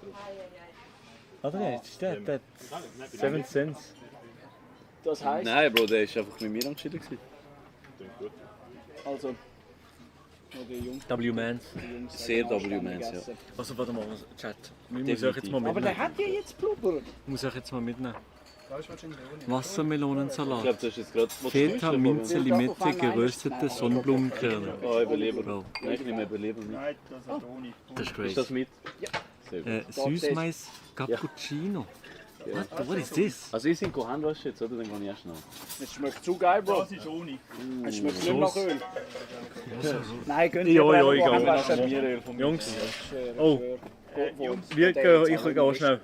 Adrian, ist der 7 Cents. Das heisst, Nein, Bro, der ist einfach mit mir am Chillen gewesen. also, die Jungs. W-Mans. Sehr W-Mans, ja. Also warte mal, Chat. Ich muss Definitiv. euch jetzt mal Aber der mitnehmen. hat ja jetzt Blubber. Ich muss euch jetzt mal mitnehmen. Wassermelonensalat. Ich glaube, das ist jetzt gerade... Feta, Minze, Limette, geröstete Sonnenblumenkerne. Oh, Überleber. Nein, ich nehme Überleber mit. Nein, das hat ohne. Das ist crazy. Ist das mit? Ja. Sehr gut. Süßmais Cappuccino. What is this? Also ich sind Handwaschen jetzt, oder? Dann gehe ich erst noch. Es schmeckt zu geil, Bro. Das ist ohne. Es schmeckt nicht nach Öl. Nein, könnt ihr Jungs. Oh. Ich gehe auch schnell.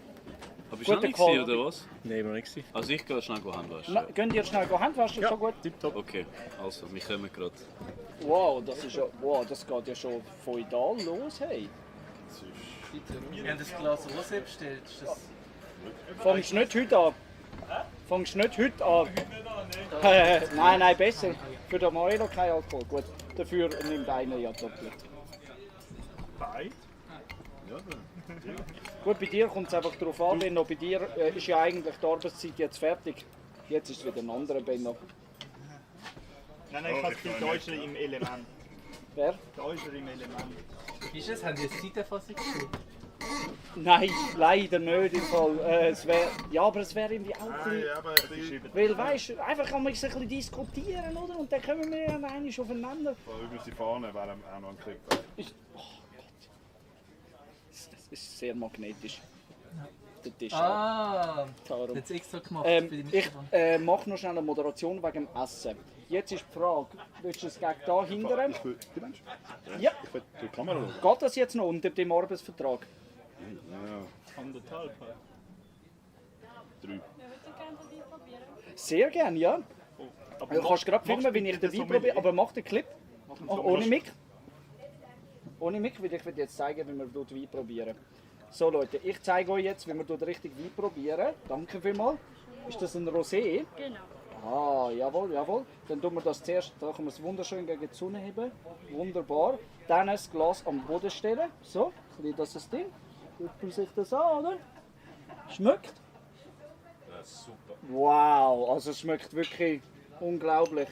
Aber bist du noch nicht gewesen, oder was? Nein, noch nicht gewesen. Also ich gehe schnell Handwaschen. Könnt ihr schnell Hand waschen? Ja, schon gut? tipptopp. Okay, also, wir kommen gerade. Wow, das geht ja schon feudal los, hey. Wir haben das Glas Rosé bestellt. Ist das... Fangst nicht heute an. Fangst nicht heute an. Nein, besser. Für den Moelo kein Alkohol. Gut, dafür nimmt einer ja doppelt. Beide? Ja. Gut, bei dir kommt es einfach darauf an, Benno. Bei dir ist ja eigentlich die Arbeitszeit jetzt fertig. Jetzt ist es wieder ein anderer Benno. Nein, ich habe es da ist er im Element. Wer? Da ist er im Element. Ist es? Haben die eine Zeiterfassung geschrieben? Nein, leider nicht im Fall. Aber es wäre irgendwie auch ein bisschen... aber weil, weißt du, einfach kann man sich ein bisschen diskutieren, oder? Und dann kommen wir dann einmal aufeinander. Übrigens die Fahne wäre auch noch ein Klick. Oh Gott. Das ist sehr magnetisch. Der Tisch. Das hat extra gemacht. Ich mache noch schnell eine Moderation wegen dem Essen. Jetzt ist die Frage, willst du es gegen da hindern? Ja. Die Kamera. Geht das jetzt noch unter dem Arbeitsvertrag? Ja. 1,5. 3. Sehr gerne, ja. Aber Du kannst gerade filmen, wenn ich den Wein probiere, aber mach den Clip. Ohne Mic. Ohne Mic, weil ich will jetzt zeigen, wie wir den Wein probieren. So Leute, ich zeige euch jetzt, wie wir den richtig Wein probieren. Danke vielmals. Ist das ein Rosé? Genau. Ah, jawohl, jawohl. Dann tun wir das zuerst, da können wir es wunderschön gegen die Sonne heben. Wunderbar. Dann das Glas am Boden stellen. So, das ist das Ding. Guckt man sich das an, oder? Schmeckt? Das ist super. Wow, also es schmeckt wirklich unglaublich.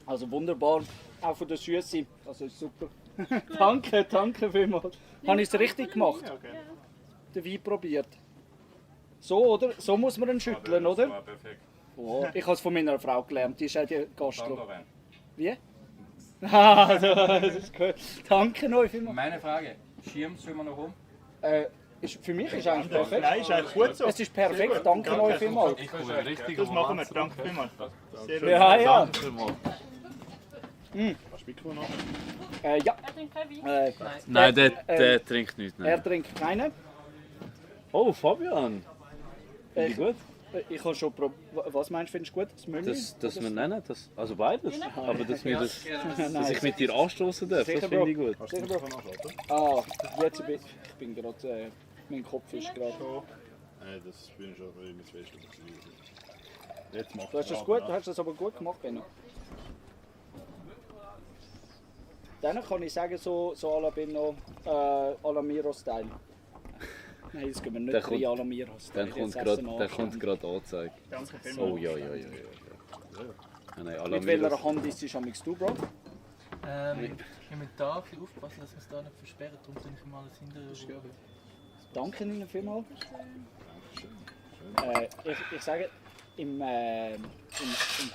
Also wunderbar, auch von der Süße. Also ist super. danke vielmals. Habe ich es richtig gemacht? Den Wein probiert. So, oder? So muss man ihn schütteln, oder? Das war perfekt. Oh, ich habe es von meiner Frau gelernt, die ist auch die Gastro. Standardwein. Wie? Ah, das ist gut. Danke euch vielmals. Meine Frage, Schirm sollen wir noch um? Für mich ist eigentlich perfekt. Nein, ist eigentlich gut so. Es ist perfekt, danke euch vielmals. Das machen wir, danke vielmals. Sehr gut. Ja. Hast du Mikro noch? Ja. Er trinkt kein Wein? Nein, der trinkt nichts. Nein. Er trinkt keinen. Oh, Fabian. Finde ich gut. Ich habe schon was meinst du, findest du gut? Das Menü? Dass wir nennen, also beides. Aber dass ich mit dir anstoßen darf, Sicher, das finde ich Bro. gut. Sicher, Bro. Ah, jetzt bin ich gerade, mein Kopf ist gerade... Nein, das bin ich schon mit 2 Stunden. Jetzt macht Du hast das aber gut gemacht, Benno. Dann kann ich sagen, so à la Benno, à la Miro-Style. Nein, jetzt gehen wir nicht rein à la Miro-Style. Der kommt gerade angezeigt. Danke vielmals. Oh ja. Nein, à la Mit welcher Miro. Hand ist es am du, Bro? Ich muss da ein bisschen aufpassen, dass wir es da nicht versperren. Darum tue ich mal alles hinterher. Danke Ihnen vielmals. Ich sage, im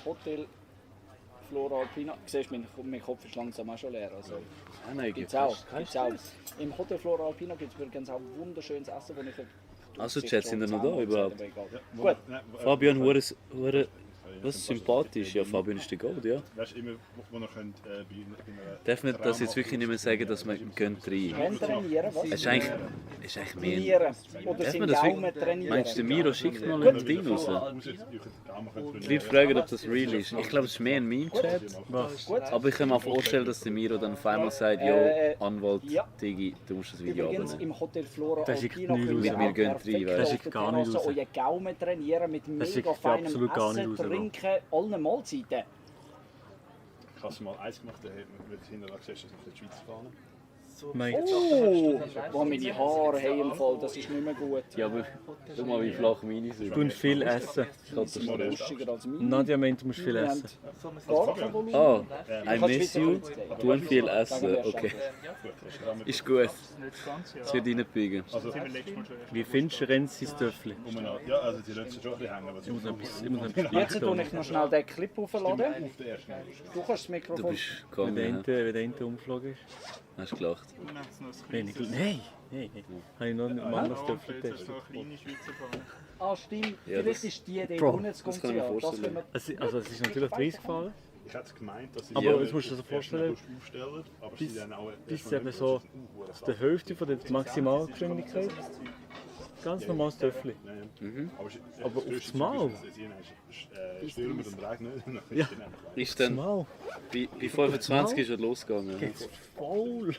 Hotel Flora Alpina, siehst du, mein Kopf ist langsam auch schon leer. Also, Nein, gibt's auch. Im Hotel Flora Alpina gibt es übrigens auch wunderschönes Essen, das ich... Also Chat, sind wir noch da überhaupt? Gut. Fabian, was sympathisch. Ja, Fabian ist der Gold, ja. Weißt du, immer, wo ihr könnt Darf man das jetzt wirklich nicht mehr sagen, dass man rein? Trainieren, was? Es ist eigentlich mehr... Trainieren. Oder Darf sind man das Gaumen wirklich? trainieren? Meinst du, der Miro schickt mal ein Ding raus? Die Leute fragen, ob das real ist. Ich glaube, es ist mehr ein Meme-Chat. Aber ich kann mir vorstellen, dass der Miro dann auf einmal sagt, jo, Anwalt, Digi, du musst das Video Übrigens abnehmen. im Hotel Flora Das schickt Alpina nicht könnt raus. ihr Wir auch gehen perfekt rein, weißt du? auf der Gar nicht Terrasse raus. euren Gaumen trainieren mit Das mega schickt feinem absolut gar nicht Essen, raus, Bro. Trinken, allen Mahlzeiten. Ich habe es mal eins gemacht, da hat man hinterher gesehen, dass auf der Schweiz fahren. Wo meine Haare haben im Fall, das ist nicht mehr gut. Ja, aber schau mal, wie flach meine sind. Du musst viel essen. Das ist luschiger als meine. Nadja meint, du musst viel essen. Oh, I miss you. Du viel essen. Okay. Ist gut. Es wird reinbiegen. Wie findest du Renzis Töffel? Ja, also die lassen schon ein bisschen hängen. Ich muss noch etwas Jetzt tue ich noch schnell den Clip aufladen. Du kannst das Mikrofon... Du bist gegangen. Wenn der Ente umgeflogen ist. Hast du gelacht? Nein. Habe ich noch nicht mal das Töffel getestet. Ah, stimmt. Ja, Vielleicht ist die Bro, unten zu das kann ich mir vorstellen. Also es ist natürlich 30 gefahren. Ich hätte es gemeint, dass sie aber jetzt musst du dir so vorstellen, aufstellen, aber bis sie dann auch eben so der Hälfte von der Maximalgeschwindigkeit. Ganz normales Töffel. Aber aufs Mal. Stürmen und Regen. Ja. Ist dann bei 25 ist er losgegangen. Geht's voll.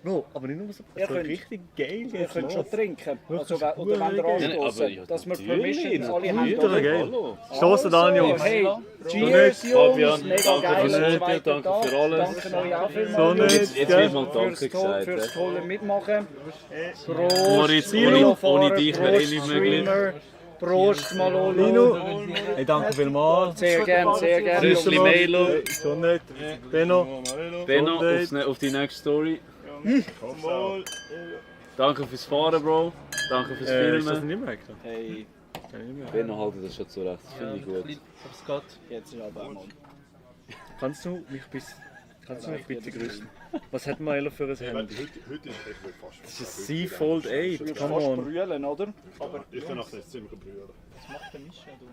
No, aber nicht nur so richtig geil. Ihr könnt schon trinken. Also, Das ist oder wenn ihr geil. anstoßen, dass wir Permissions alle haben. Ultra geil. Stoßen an, Jungs. Hey, cheers, Jungs. Mega geil. Danke für alles. Danke euch auch vielmals. So nicht, jetzt wird mal Danke gesagt. Fürs tolle Mitmachen. Moritz, ohne dich wäre eh nicht möglich. Prost, Malolo. Lino. Hey, danke vielmals. Sehr gerne, sehr gerne. Grüßli Melo. So nicht. Benno. Benno, auf die nächste Story. Danke fürs Fahren, Bro. Danke fürs Filmen. Ist das nicht mehr eigentlich? Hey. Benno haltet das schon zurecht. Das finde ich gut. Jetzt ist aber einmal. Kannst du mich bitte grüßen? Was hat Milo für ein Handy? Heute ist echt fast. Das ist ein Z-Fold 8. Come on. Brüllen, oder? Aber ich kann auch jetzt ziemlich brüllen. Was macht der Mischa da?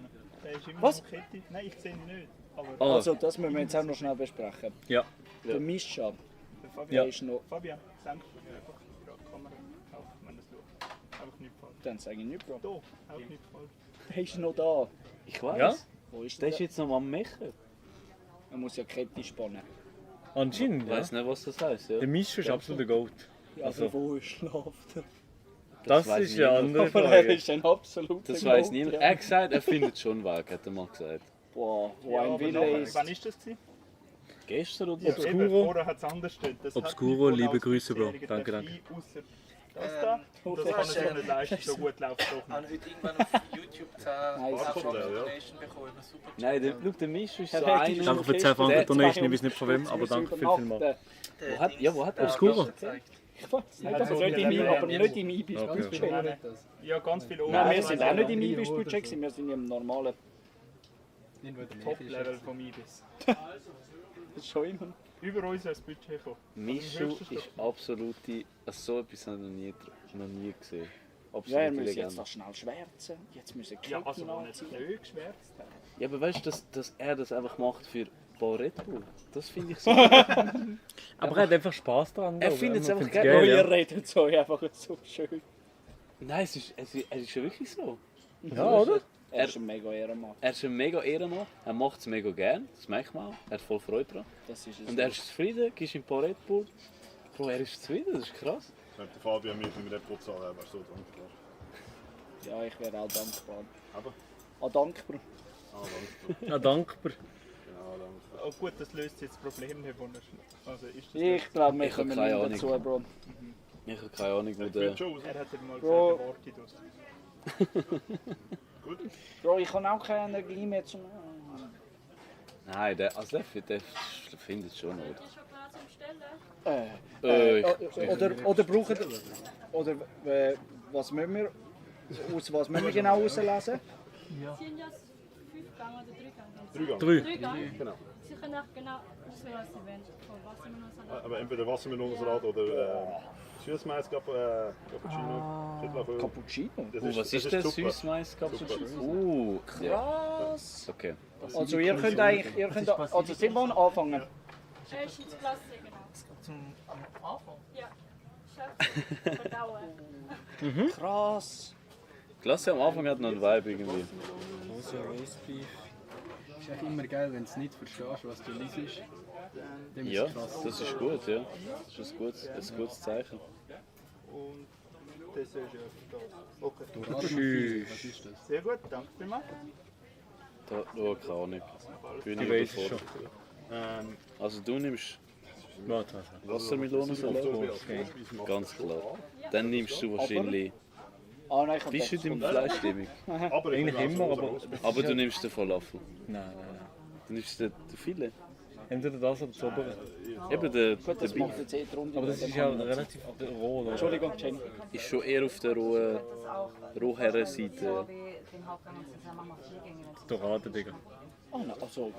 Der ist immer Was? noch Kette. Nein, ich sehe ihn nicht. Aber Also, das müssen wir jetzt auch noch schnell besprechen. Ja. Der Mischa. der Der Fabian, ist noch... Fabian, senk einfach die Kamera auf, wenn es schaut. Einfach nicht falsch. Dann sage ich nicht, Bro. Da, auch nicht falsch. Der ist noch da. Ich weiß. Ja? Wo ist Der ist jetzt noch am Mechen. Man muss ja Kette spannen. Anscheinend, Ich ja. weiß nicht, was das heisst. Ja. Der Mischa ist absoluter Goat. Ja, Also, wo er schlaft. das weiss ist ja niemand. andere Aber er Frage. ist ein absoluter Das weiß Goat, niemand. ja. Er hat gesagt, er findet schon einen Weg, hat er mal gesagt. Boah, wo Ja, ein aber Wille nachher, ist. wann ist das gewesen? Gestern oder Ja, so? eben, vorher hat es anders gestanden. Das hat Obscuro, nichts liebe als Grüße, Bro. 50-Jähriger Danke, darf danke. ein, ausser das da. Das kann er so nicht leisten, so gut läuft es doch habe nicht. heute irgendwann auf YouTube 10 Donation bekommen. Super. Nein, der Misch ist so Ja, einer. Danke für 10 Franken Donation, ich weiß nicht von wem, aber danke vielmals. Wo hat er Obscuro? Ich weiß nicht, aber nicht im Ibis, aber nicht im Ibis-Budget. Ja, ganz viel Nein, wir sind auch nicht im Ibis-Budget, wir sind im normalen Top-Level vom Ibis. Das ist schon immer. Über unser Budget gekommen. Mischu ist absolute. Also so etwas habe ich noch nie gesehen. Ja, Absolute er muss jetzt Legende. da schnell schwärzen. Jetzt müssen Ja, Ketten also wo anziehen. nicht geschwärzt haben. Ja, aber weißt du, dass er das einfach macht für ein paar Red Bull? Das finde ich so. Aber er hat einfach Spaß daran. Er glaube ich. findet es Man einfach find's geil. Oh, ja. ihr redet so einfach so schön. Nein, es ist schon wirklich so. Ja, oder? Er ist ein mega Ehrenmann. Er ist ein mega Ehrenmann, er macht es mega gern, das merkt man auch. Er hat voll Freude daran. Das ist es. Und er ist zufrieden, gibst ihm ein paar Red Bull. Bro, er ist zufrieden, das ist krass. Wenn der Fabian mir für den Report zahlen, wäre so dankbar. Ja, ich wäre auch dankbar. Aber? Ah, dankbar. Ja, dankbar. Genau, dankbar. Oh gut, das löst jetzt das Problem nicht, wo er... Also ist das Ich glaube, wir Ich habe kommen keine nicht Ahnung. dazu, Bro. Ich habe keine Ahnung, wo Er der... hat ja mal Bro. gesagt, Worte draus. Gut. Bro, ich habe auch keine Energie mehr zum... Nein, der findet es schon, oder? Oder brauchen... Oder was müssen wir... Aus was müssen wir genau herauslesen? Sind ja 5 Gang oder 3 Gang? 3 Drei. Gang? Genau. Sie können auch genau auswählen, was sie wollen. Von Wassermelonensalat. Aber entweder Wassermelonensalat oder Süßmais Cappuccino. Cappuccino? Was ist der Süßmais Cappuccino? Krass! Okay. Also ihr könnt eigentlich... Ihr könnt, also Simon anfangen. Ist ins Glas, genau. Zum Anfang? Ja. Schafft verdauern. Krass! Klasse, am Anfang hat noch einen Vibe irgendwie. Also Roastbeef. Ist echt immer geil, wenn du nicht verstehst, was du liest. Dann ist Ja, es krass. das ist gut, ja. Das ist ein gutes Zeichen. Und das ist ja das. Okay. Tschüss. Was ist das? Sehr gut, danke vielmals. Da, keine Ahnung. Bin Ich ich weiß es überfordert. Also du nimmst Wassermelonensalat. Ganz klar. Dann nimmst du wahrscheinlich... Ah, nein, ich hab Bist du das. in Fleischstimmung? Eigentlich immer, aber du nimmst den Falafel. Nein. Du nimmst den Filet. Entweder das oder das obere. Eben der Gut, das Beef. macht jetzt eh die Runde. Aber das ist ja relativ roh, oder? Entschuldigung, Jenny. Ist schon eher auf der Rohherrenseite. Den Hauptgang und zusammen machen wir 4 Gänge. Dorade, Digga. Ah, nein, also...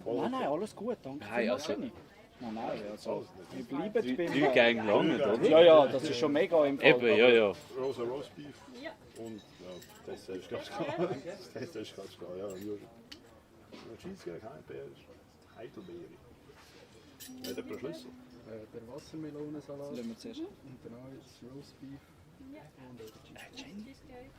Nein, alles gut, danke. Nein, also... Nein, also... Wir bleiben beim... 3 Gänge lang, oder? Ja, das ist schon mega im Fall. Eben, ja. Rosa Roast Beef. Und das ist ganz klar. Das ist ganz klar, ja. Cheesecake, Heidelbeere. Hat jemand einen Schlüssel? Der Wassermelonensalat. Lassen wir zuerst. Und danach jetzt Roastbeef.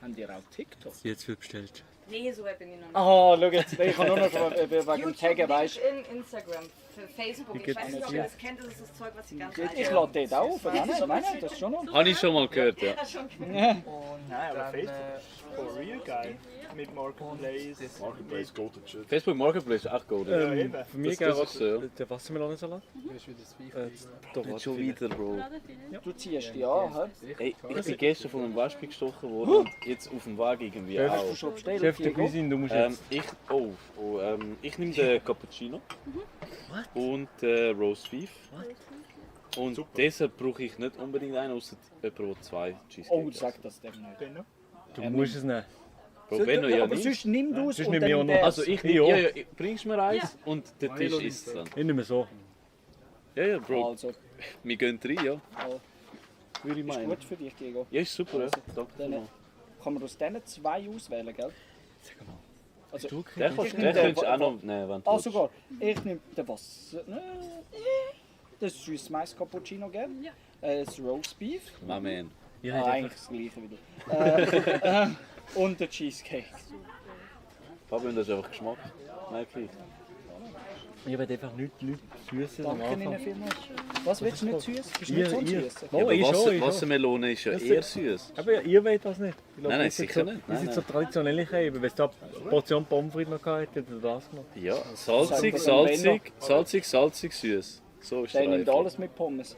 Haben die auch TikTok? Jetzt wird bestellt. Nee, so weit bin ich noch nicht. Ah, schau jetzt, ich kann nur noch wegen Taggen, weißt du. in Instagram, für Facebook. Ich weiß nicht, ob ihr das kennt, das ist das Zeug, was sie ganz Ich lade dort auch auf. Nein, das ist schon noch. Habe ich schon mal gehört, ja. Nein, aber Facebook for real geil. Mit Marketplace. Marketplace, Golden Shit. Facebook Marketplace ist auch gut. Ja, eben. Für mich Das geht ist so. der Wassermelonensalat. Nicht schon wieder, Bro. Du ziehst die an, hä? Ey, ich bin gestern von einem Wespe gestochen worden und jetzt auf dem Weg irgendwie Hast auch. du schon bestellt? Chef der Cuisine, du musst jetzt... Ich nehme den Cappuccino und den Roast Beef. Und deshalb brauche ich nicht unbedingt einen, außer jemand, der 2 Cheesecake. Oh, sag das dem nicht. Du musst es nehmen. Bro, Benno, ja aber nicht. sonst nimm du es Sonst und nehme ich auch dann noch. Also ich nehme, ja, bringst mir eins und der Tisch isst es dann. Ich nehme so. Ja, Bro. Also, Wir gehen rein, ja. ja. Würde ich Ist meinen. gut für dich, Diego. Ja, ist super, ja. Danke Dann vielmals. kann man aus diesen 2 auswählen, gell? Also, Den ich nehm könntest den du auch noch nehmen, wenn du Ah, willst. sogar. Ich nehme den Wasser... Das süßes Mais Cappuccino, gell? Das Roast Beef. My man. Ja, Eigentlich das gleiche wieder. Und der Cheesecake. Fabian, das ist einfach Geschmack. Merke ich. Ich will einfach nichts Süßes am Danke Ihnen Anfang. vielmals. Was willst du nicht süß? Bist du Ihr- nicht so ihr- süß? Oh, aber ich schon. Wassermelone ist ja Das eher ist- süß. Aber ihr wollt das nicht. Ich glaube, Nein, ihr seid sicher so- nicht. Ihr Nein, seid so traditionell eben. Wenn es da eine Portion Pommes frites noch gehabt hätte, hättet ihr das gemacht. Ja, salzig, süß. So ist Der der nimmt Reife. alles mit Pommes.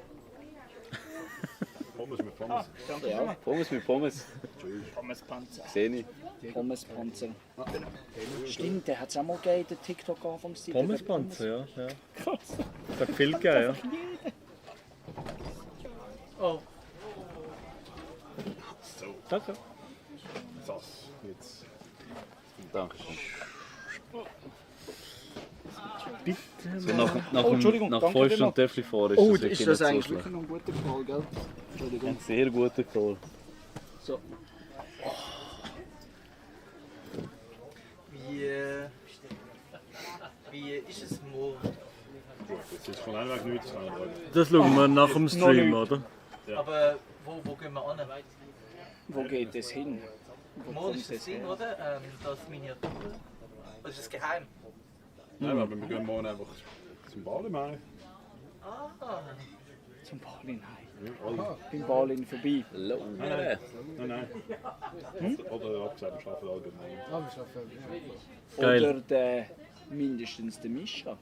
Pommes mit Pommes. Ja. Pommes mit Pommes. Pommespanzer. Sehe ich. Pommespanzer. Stimmt, der hat es auch mal gegeben, der TikTok-Anfangszeit. Pommespanzer, ja. Krass. Das hat viel gegeben, ja. Oh. So. Danke. Das. Jetzt. Dankeschön. Bitte. So nach Entschuldigung, nach danke 5 vielmals. Stunden Töffel fahren Oh, ist das ist wirklich das nicht eigentlich so wirklich schlecht. noch ein guter Call, gell? Entschuldigung. Ein sehr guter Call. So. Wie ist es morgen? Jetzt von einem Weg nichts. Das schauen wir nach dem Stream, oder? Aber wo gehen wir an? Wo geht es hin? Wo Morgen kommt ist das es Ding, her? oder? Das Miniatur. Das ist geheim. Nein, aber wir gehen morgen einfach zum Ball im Mai. Ah. Zum Balin heim. Ja, Beim Balin vorbei. Nein. Oder abgesehen, wir schlafen allgemein. Ah, wir schaffen. Geil. Oder der, mindestens der Mischa.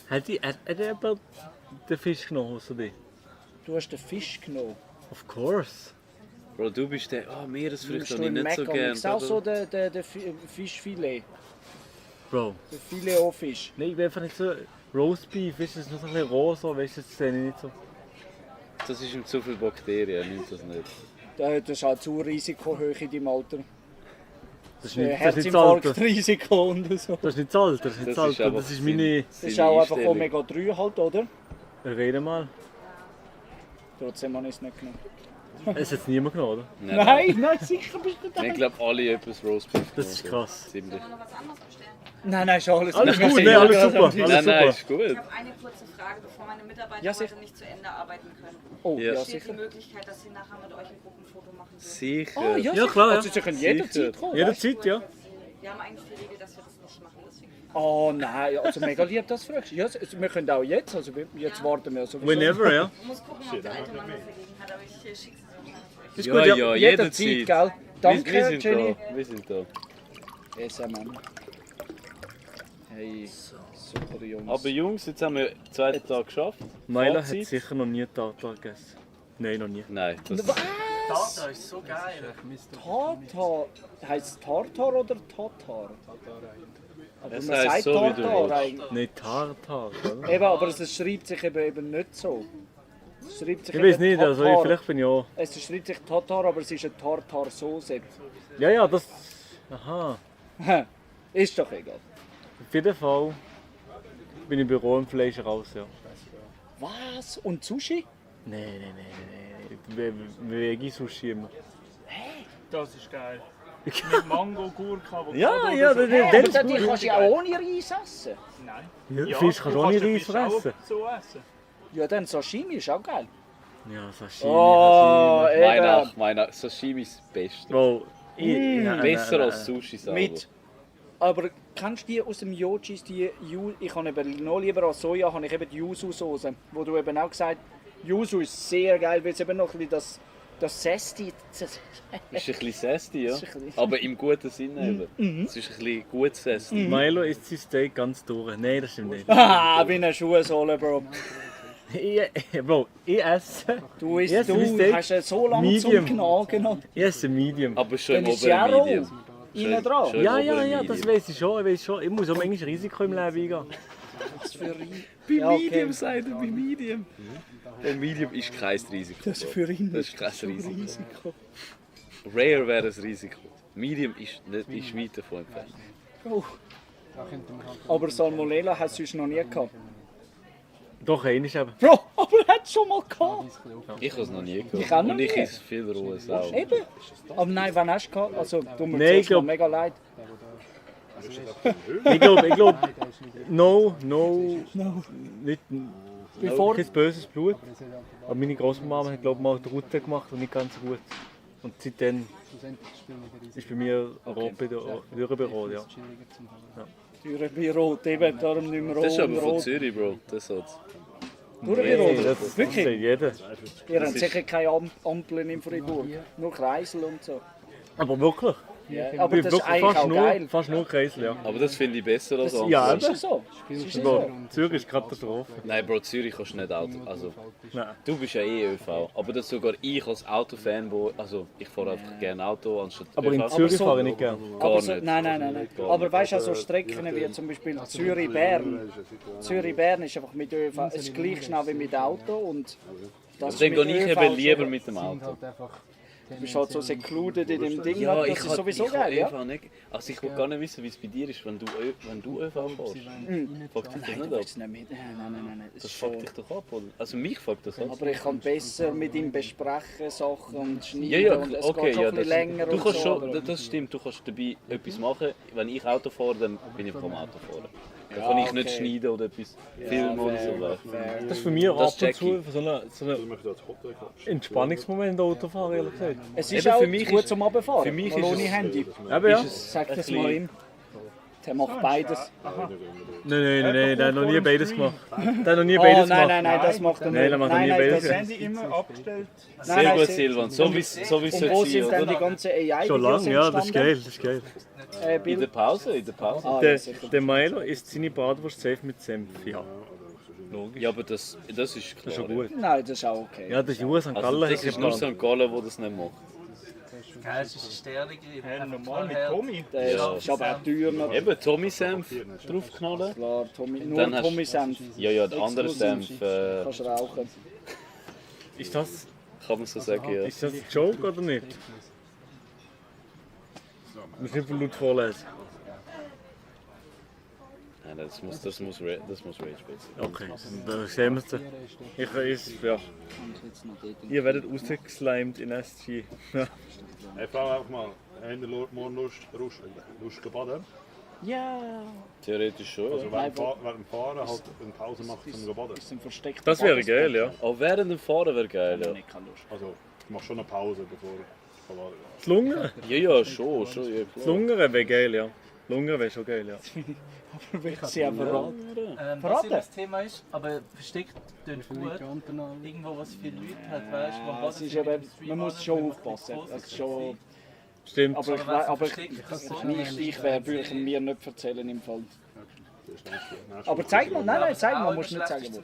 Hat jemand den Fisch genommen, außer dich? Du hast den Fisch genommen. Of course. Bro, du bist der. Meeresfrüchte habe ich im nicht so Mekka. gern. Ist auch so der Fischfilet. Bro. Der Filet-O-Fisch. Nein, ich bin einfach nicht so... Roastbeef, ist das noch so ein bisschen roh, so, weißt du, das sehe ich nicht so. Das ist ihm zu viel Bakterien, nimmt das nicht. Das ist halt zu risikohoch in deinem Alter. Das ist nicht das Alter. Herzinfarktrisiko und so. Das ist nicht das Alter, das ist nicht das Alter, das ist meine... Das ist auch einfach Omega-3 halt, oder? Rede mal. Trotzdem habe ich es nicht genommen. Es hat niemand genommen, oder? Nein, sicher bist du da. Ich glaube, alle etwas Roastbeef. Das ist krass. Ziemlich. Nein, ist alles gut. Alles gut, ne, alles super. Nein, ist gut. Ich habe eine kurze Frage, bevor meine Mitarbeiter Ja, heute sicher. nicht zu Ende arbeiten können. Oh, ja, Besteht sicher. die Möglichkeit, dass sie nachher mit euch ein Gruppenfoto machen dürfen? Sicher. Ah, Ja, klar, ja. Also, sie können jederzeit kommen. Jederzeit, ja. Wir haben eigentlich die Regel, dass wir das nicht machen. Deswegen. Oh nein, also mega lieb, das fragst du. Ja, wir können auch jetzt, also jetzt warten wir sowieso. Whenever, ja. Ich muss gucken, ob der alte Mann was dagegen hat, aber ich schicke sie so. Ist Ja, gut, ja, jederzeit, jederzeit. gell? Danke, wir sind Jenny. da. Wir sind da. SMM. Hey, super Jungs. Aber Jungs, jetzt haben wir den zweiten Tag geschafft. Milo hat Fazit. sicher noch nie Tartar gegessen. Nein, noch nie. Nein. Tartar ist so geil. Tartar. Heisst es Tartar oder Tatar? Aber Es man heisst sagt so, wie du Tartar willst. eigentlich. Nicht Tartar, oder? Eben, aber es schreibt sich eben nicht so. Es schreibt sich Ich weiß eben nicht, also Tatar. vielleicht bin ich auch. Es schreibt sich Tatar, aber es ist eine Tartar-Soße. Ja, ja, das. Aha. Ist doch egal. Auf jeden Fall bin ich bei rohem Fleisch raus, ja. Was? Und Sushi? Nein. Veggie-Sushi immer. Das ist geil. Mit Mango, Gurke, Avocado. Ja, ja, oder so. das- Aber das ist die gut. kannst du ja auch ohne Reis essen. Nein. Ja, Fisch kannst du ohne den Reis Fisch auch fressen. so essen. Ja, dann Sashimi ist auch geil. Ja, Sashimi. Oh, Sashimi. Meiner Sashimi ist das Beste. Bro, Besser als Sushi selber. Mit. Aber kennst du die aus dem Yojis, ich habe eben noch lieber als Soja, habe ich eben die Yuzu-Soße, wo du eben auch gesagt hast, Yuzu ist sehr geil, weil es eben noch ein bisschen das Zesti... Ist ein bisschen Zesty, ja. Ist ein bisschen- Aber im guten Sinne eben. Es ist ein bisschen gut Zesty. Milo isst sein Steak ganz durch. Nein, das stimmt nicht. Ah, wie eine Schuhsohle, Bro. Bro, ich esse. Du ich esse du mein Steak hast so lange Medium. zum Knagen. Ich esse Medium. Aber schon Dann im ist ja oberen roh. Medium. Innen dran. Schön Ja, oberen ja, das Medium. weiß ich schon. Ich muss auch manchmal Risiko im Leben eingehen. Was für ein... Bei Ja, okay. Medium, sagt er, bei Medium. Der Medium ist kein Risiko. Das ist für ihn Das ist kein so ein Risiko. Risiko. Rare wäre ein Risiko. Medium ist weit davon entfernt. Oh. Aber Salmonella hast du sonst noch nie gehabt. Doch, einmal eben. Bro, aber er hat es schon mal gehabt. Ich habe es noch nie Ich gehabt. auch noch Und ich nie. esse viel rohe Sau. Eben. Aber nein, wann hast du gehabt? Also, tut mir Nein, zuerst ich glaub- mal mega leid. Ich glaube, no, nicht, Bevor- kein böses Blut. Aber meine Großmama hat, glaube ich, mal die Route gemacht und nicht ganz so gut. Und seitdem ist bei mir rot bei der Dürrebüro, ja. Türen bei Rot, eben, darum nicht mehr Rot. Das ist aber und von Rot. Zürich, Bro. Das hat's. Türen bei Nee, Rot? das Wirklich? sagt jeder. Ihr Das habt ist- sicher keine Ampeln in Freiburg, nur Kreisel und so. Aber wirklich? Ja, aber das ist Wirklich eigentlich auch geil. Fast nur Kreisel, ja. Aber das finde ich besser als andere. Ja, Das ist so. Das ist Bro, so. Zürich ist Katastrophe. Nein, Bro, Zürich kannst du nicht Auto. Also, Nein. du bist ja eh ÖV. Aber das sogar ich als Autofanboy, also ich fahre einfach gerne Auto anstatt Aber in ÖV. Zürich fahre ich nicht gerne. Gar Aber so, nicht. nein. Gar Aber nicht. weißt du, so Strecken wie zum Beispiel Zürich-Bern. Zürich-Bern ist einfach mit ÖV, es ist gleich schnell wie mit Auto und das ist Dann mit gehe ich ÖV eben lieber schon- mit dem Auto. Du bist halt so secluded in dem Ding, Ja, das ich ist kann sowieso ich geil, ja? ÖV nicht. Also ich will gar nicht wissen, wie es bei dir ist, wenn du ÖV fährst. Fuckt dich das Nein, nicht du ab? willst nicht mit. Nein. Das fuckt dich doch ab, oder? Also mich fuckt das ab. Aber ich kann besser mit ihm besprechen, Sachen und schneiden Ja, und es okay, geht schon ja, ein bisschen länger du und kannst so. schon, aber- das stimmt, du kannst dabei etwas machen. Wenn ich Auto fahre, dann bin ich vom Auto fahren. Dann Ja, kann ich nicht okay. schneiden oder etwas Ja, filmen oder fair, so. weißt du. fair. Das ist für mich Das ab und check zu ich. so ein Entspannungsmoment Autofahren, ehrlich gesagt. Es ist Eben, auch für mich gut ist- zum Runterfahren, für mich mal ist ohne es- Handy. Eben, ja. Ist es Sag ein das bisschen- mal ihm. Der macht beides. Nein, der hat noch nie beides gemacht. Der hat noch nie beides gemacht. Nein, das macht er nicht. Nein, der macht noch nie Nein, beides. das Das Handy Handy immer abgestellt. Sehr gut, Silvan. So wie es Und sollte wo sein, sind dann die oder? ganzen AI-Videos Schon lange, ja, das ist geil, entstanden? das ist geil. In Bill? der Pause, in der Pause. Ah, Der, ja, sicher. der Milo isst seine Bratwurst safe mit Senf, ja. Logisch. Ja, aber das ist klar. Das ist schon gut. Nein, das ist auch okay. Ja, das ist nur St. Also Gallen. das ist nur St. Gallen, wo das nicht macht. Geil, es ist ein Sternegrill. Ja, normal mit Tommy. Der Ja. ist aber auch teuer noch. Eben, Tommy-Senf draufknallen. Klar, Tommy, Dann nur hast- Tommy-Senf. Ja, der andere Exklusiv. Senf Kannst rauchen. Ist das, kann man so sagen, ja. ist das ein Joke oder nicht? Du musst nicht von laut vorlesen. Nein, das muss Rage sein. Okay, dann sehen wir es dann. Ja. Ihr werdet rausgeslimed in SG. Ja. Hey, Frau, einfach mal, haben wir morgen Lust zu baden? Ja. Theoretisch schon. Also Ja. während dem Fahren halt eine Pause machen zum Baden. Ist ein versteckter Das wäre geil, ja. Auch während dem Fahren wäre geil, ja. Also ich mache schon eine Pause, bevor ich baden. Das Lungern? Ja, schon, ja, Das klar. Lungern wäre geil, ja. Lungern wäre schon geil, ja. Aber will sie ja verraten. Was Verraten? das Thema ist, aber versteckt tönt gut. Irgendwo, was viele Leute hat, weißt du, Es ist eben, man muss schon aufpassen. Das ist schon, Stimmt. aber ich wäre, würde ich mir nicht erzählen im Fall. Aber zeig mal, nein, zeig mal, musst nicht sagen, wo.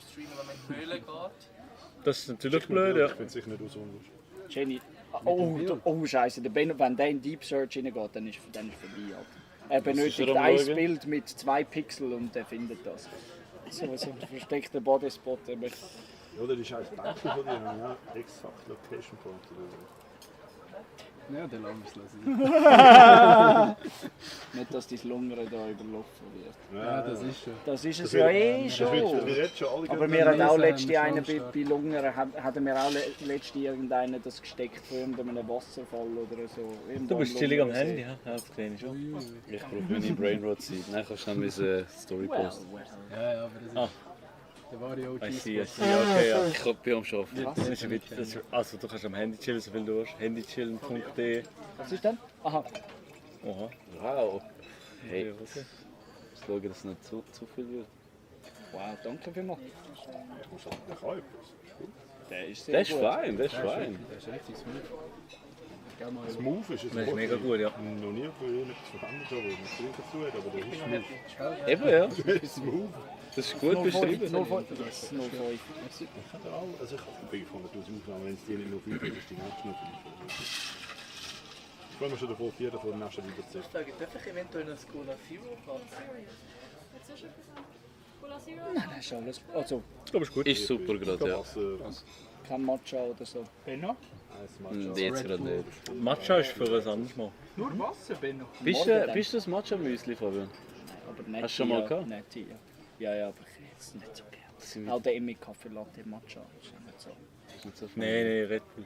Das ist natürlich blöd, ja. Ich finde es sicher nicht so unlustig. Jenny. Oh Scheiße, wenn der in Deep Search reingeht, dann ist vorbei. Alter. Er benötigt ein Bild mit 2 Pixeln und er findet das. So ein versteckter Bodyspot. Ja, das ist ein Bäckchen von dir, ja. Exakt Location Point oder so. Ja, der lassen wir Nicht, dass dein Lungern da überlaufen wird. Ja, das ist schon. Das ist es ja eh schon. Aber wir hatten auch letzte einen bei Lungern, hatten wir auch letzte irgendeinen das gesteckt von irgendeinem Wasserfall oder so. Du bist chillig am Handy, ja? Ja, das sehe ich schon. Ich brauche meine Brainrot-Zeit. Nein, kannst du noch meine Story posten. Ja, aber das ist... Der war ja auch I see, okay, ja. Ich bin am Arbeiten. Das ist ein Witz. Also du kannst am Handy chillen, so viel du hast. handychillen.de. Was ist denn? Aha. Wow. Hey, ich schaue, dass es nicht zu viel wird. Wow, danke vielmals. Der ist fein, der ist fein. Der ist richtig smooth. Smooth ist es. Das ist mega gut, ja. Noch nie von etwas verhandelt habe, was mit Trinken zu hat, aber der ist smooth. Eben, ja. Der ist smooth. Das ist gut beschrieben. Ich bin von 100'000 Aufnahmen, wenn es die nicht nur 5 ist, ist die nächste noch 5. Ich freue mich schon davor, 4 davon nächsten wieder zu sehen. Darf ich eventuell eine Cola Zero haben? Nein, ist alles. Also, Ist super gerade, ja. Kein Matcha oder so. Benno? Jetzt gerade nicht. Matcha ist für ein anderes Mal. Nur Wasser, Benno. Bist du das Matcha-Müsli, Fabian? Aber nicht Hast du schon mal gehabt? Nicht, ja, aber jetzt nicht so gerne. Auch der mit Kaffee Latte Matcha ist nicht so. Nein, Red Bull.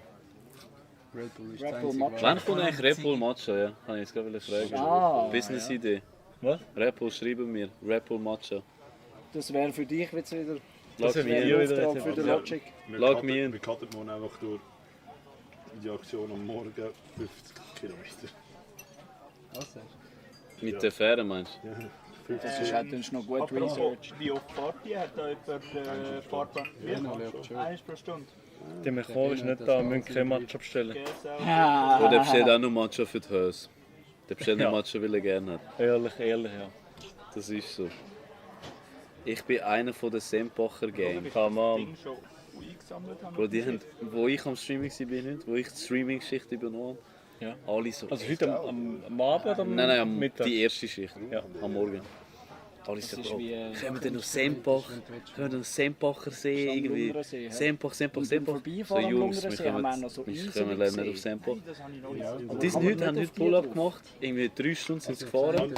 Red Bull ist Red Bull Matcha. Wann kommt eigentlich Red Bull Matcha? Ja, kann ich jetzt gerade fragen. Ah, Business-Idee. Was? Red Bull, schreiben wir. Red Bull Matcha. Das wäre für dich jetzt wieder. Das wäre wäre ein Auftrag für den Logic. Lag mir in. Wir cuttet man einfach durch die Aktion am Morgen 50 Kilometer. Was sagst du? Mit der Fähre meinst du? Ja. Das ist halt noch gut Research. Wie oft fahrt ihr? Hat da jemand Fahrplan? Eines pro Stunde. Der Mechanik ist nicht da, wir müssen kein Matcha bestellen. Und der bestellt auch noch Matcha für die Hose. Der bestellt noch Matcha, weil er gerne hat. Ehrlich, ja. Das ist so. Ich bin einer von der Sempacher Gang. Bro, die haben, wo ich am Streaming war, wo ich die Streaming-Geschichte übernommen habe, alle so. Also heute am Abend oder am Nein, Mittag? die erste Schicht, am Morgen. Alle so, Bro, können wir denn auf Sempach, können wir den Sempacher See irgendwie, Sempach. So Jungs, wir kommen leider nicht auf Sempach. Und die haben heute Pull-up gemacht, irgendwie 3 Stunden sind sie gefahren.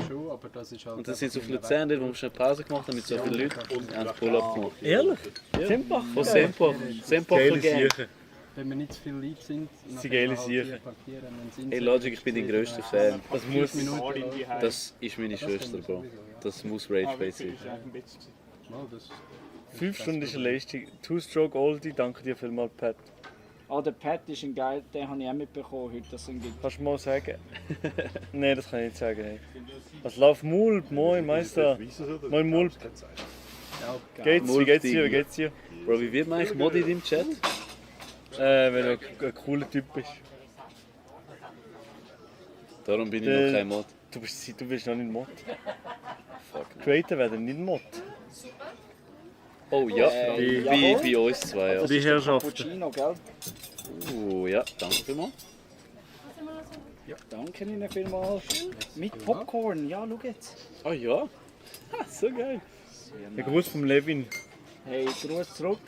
Und dann sind sie auf Luzern, wo wir schnell Pause gemacht haben mit so vielen Leuten und haben Pull-up gemacht. Ehrlich? Ja. Sempach? Von Sempach. Sempacher Gang. Wenn wir nicht zu viele Leute sind, Sie geile Sicher. Hey Logic, ich bin dein grösster Fan. Das muss... Das ist meine Schwester, Bro. Das muss Rage Face sein. 5 Stunden ist eine Leistung. Two-Stroke Oldie, danke dir vielmals, Pat. Ah, der Pat ist ein geil, den habe ich auch mitbekommen heute. Das sind Kannst du mal sagen? Nein, das kann ich nicht sagen. Hey. Was läuft Mulp? Moin, Meister. Moin, Mulp. Geht's? Wie geht's dir? Wie geht's dir? Bro, wie wird man eigentlich Mod in deinem Chat? Wenn du ein cooler Typ bist. Darum bin ich noch kein Mod. Du bist noch nicht Mod. Creator werden nicht Mod. Oh ja, bei uns zwei. Ja. Die Herrschaften. Cappuccino, gell? Ja, danke vielmals. Ja, danke Ihnen vielmals. Mit Popcorn, ja, schau jetzt. Oh ja, so geil. Der Gruß vom Levin. Hey, Gruß zurück.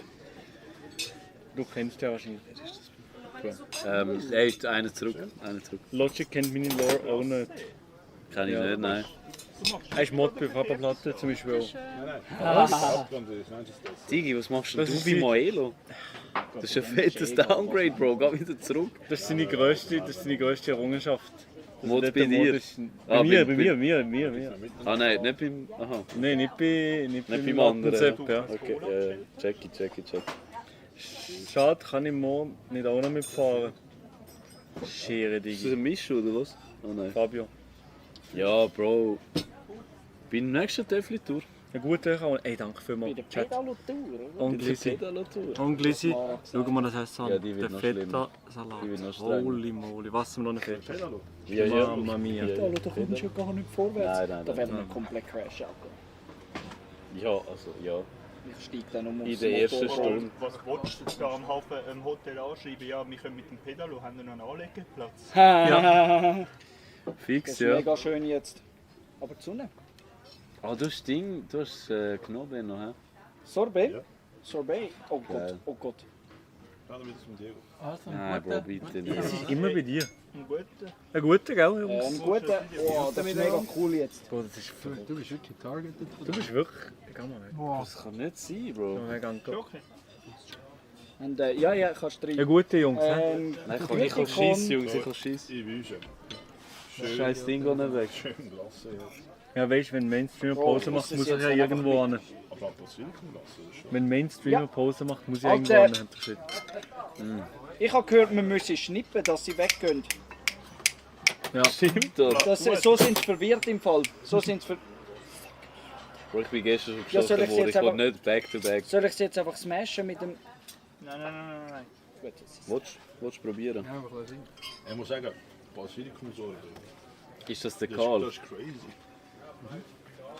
Du kennst den wahrscheinlich. Er ist einer zurück. Logic kennt meine Lore auch nicht. Kann ich nicht, nein. Er ist Mod bei Papa-Platte zum Beispiel auch. Was? Digi, was machst du bei Moelo? Das ist ein fettes Downgrade, Bro. Geh wieder zurück. Das ist seine grösste Errungenschaft. Mod bei dir? Bei mir. Ah nein, nicht beim... Aha. Nein, nicht beim anderen. Sepp, ja. Okay, check. Schade, kann ich morgen nicht auch noch mitfahren. Schere, Digi. Ist das ein Misch oder was? Oh nein. Fabio. Ja, Bro. Bei der nächsten Töffli-Tour. Ja gut, ey, danke vielmals. Bei der Pedalotour, oder? Onglisi. Schau mal das heißt an. Ja, die wird der noch Feta-Salat. Holy moly, was wir noch nicht fett. Ja. Mamma mia. Da kommst du gar nicht vorwärts. Nein. Da werden wir komplett crashen. Ja, also ja. Ich steige dann um in der ersten Motorrad. Stunde. Was wolltest du jetzt da am Hafen, im Hotel anschreiben? Ja, wir können mit dem Pedalo, haben wir noch einen Anlegeplatz? Ja. Fix, Das ist ja. mega schön jetzt. Aber die Sonne. Ah, du hast Ding, du hast Knoblauch noch, hä? Sorbet? Ja. Sorbet? Oh Gott, Geil. oh Gott. Nein, Bro, bitte nicht. Es ist immer bei dir. Ein guter. Ein guter, gell? Ein guter. Oh, das ist mega cool jetzt. Boah, das ist Du bist wirklich targeted. Du bist wirklich. Geh mal weg. Das kann nicht sein, Bro. Ja, ganz gut. Und, ja, kannst du rein. Ein guter Jungs, Nein, ich kann schiessen, Jungs, ich kann schiessen. Ich wünsche. Das scheiß Ding geht nicht weg. Schön gelassen, Ja, weißt du, wenn Mainstream Pause macht, muss er ja irgendwo hin. Aber Basilikum lassen ist schon. Wenn Mainstream Pause macht, muss er Also, irgendwo hin. Shit. Ich habe gehört, man müsse schnippen, dass sie weggehen. Ja. Stimmt das? So sind sie verwirrt im Fall. So sind sie Bro, ich bin gestern schon Ja, soll geschossen ich worden, jetzt ich will einfach- nicht back to back. Soll ich sie jetzt einfach smashen mit dem... Nein. Gut, jetzt ist Willst du probieren? Ja, aber lass ihn. Ich muss sagen, Basilikumsäure. Ist das der Das Karl? ist crazy.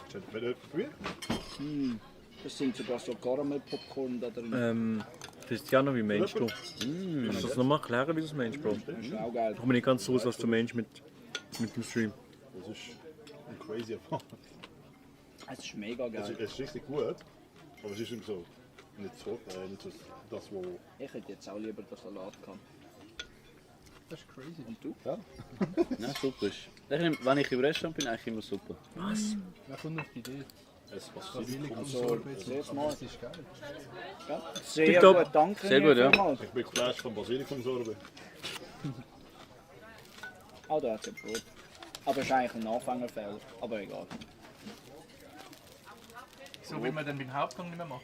Hast du jemand probiert? Das sind sogar so Karamell-Popcorn da drin. Das ist ja noch wie Mensch, Bro. Kannst du das nochmal erklären, wie das Mensch, Bro? Das ist auch geil. Ich komme nicht ganz raus, was du meinst mit dem Stream. Das ist ein crazy Erfahrung. Es ist mega Es geil. ist richtig gut, aber es ist nicht so. Nicht so das, wo. Ich hätte jetzt auch lieber den Salat gehabt. Das ist crazy. Und du? Ja. Nein, super ist. Wenn ich im Restaurant bin, eigentlich immer super. Was? Wer kommt auf die Idee? Es Basilikum, So, Sorbet, das erste Mal. das ist geil. Ja, sehr Tipptopp. gut, danke. Sehr gut, ja. vielmals. Ich bin geflasht von Basilikumsäure. Ah, da hat es ja Brot. Aber es ist eigentlich ein Anfängerfehler. Aber egal. So wie man dann beim Hauptgang nicht mehr macht.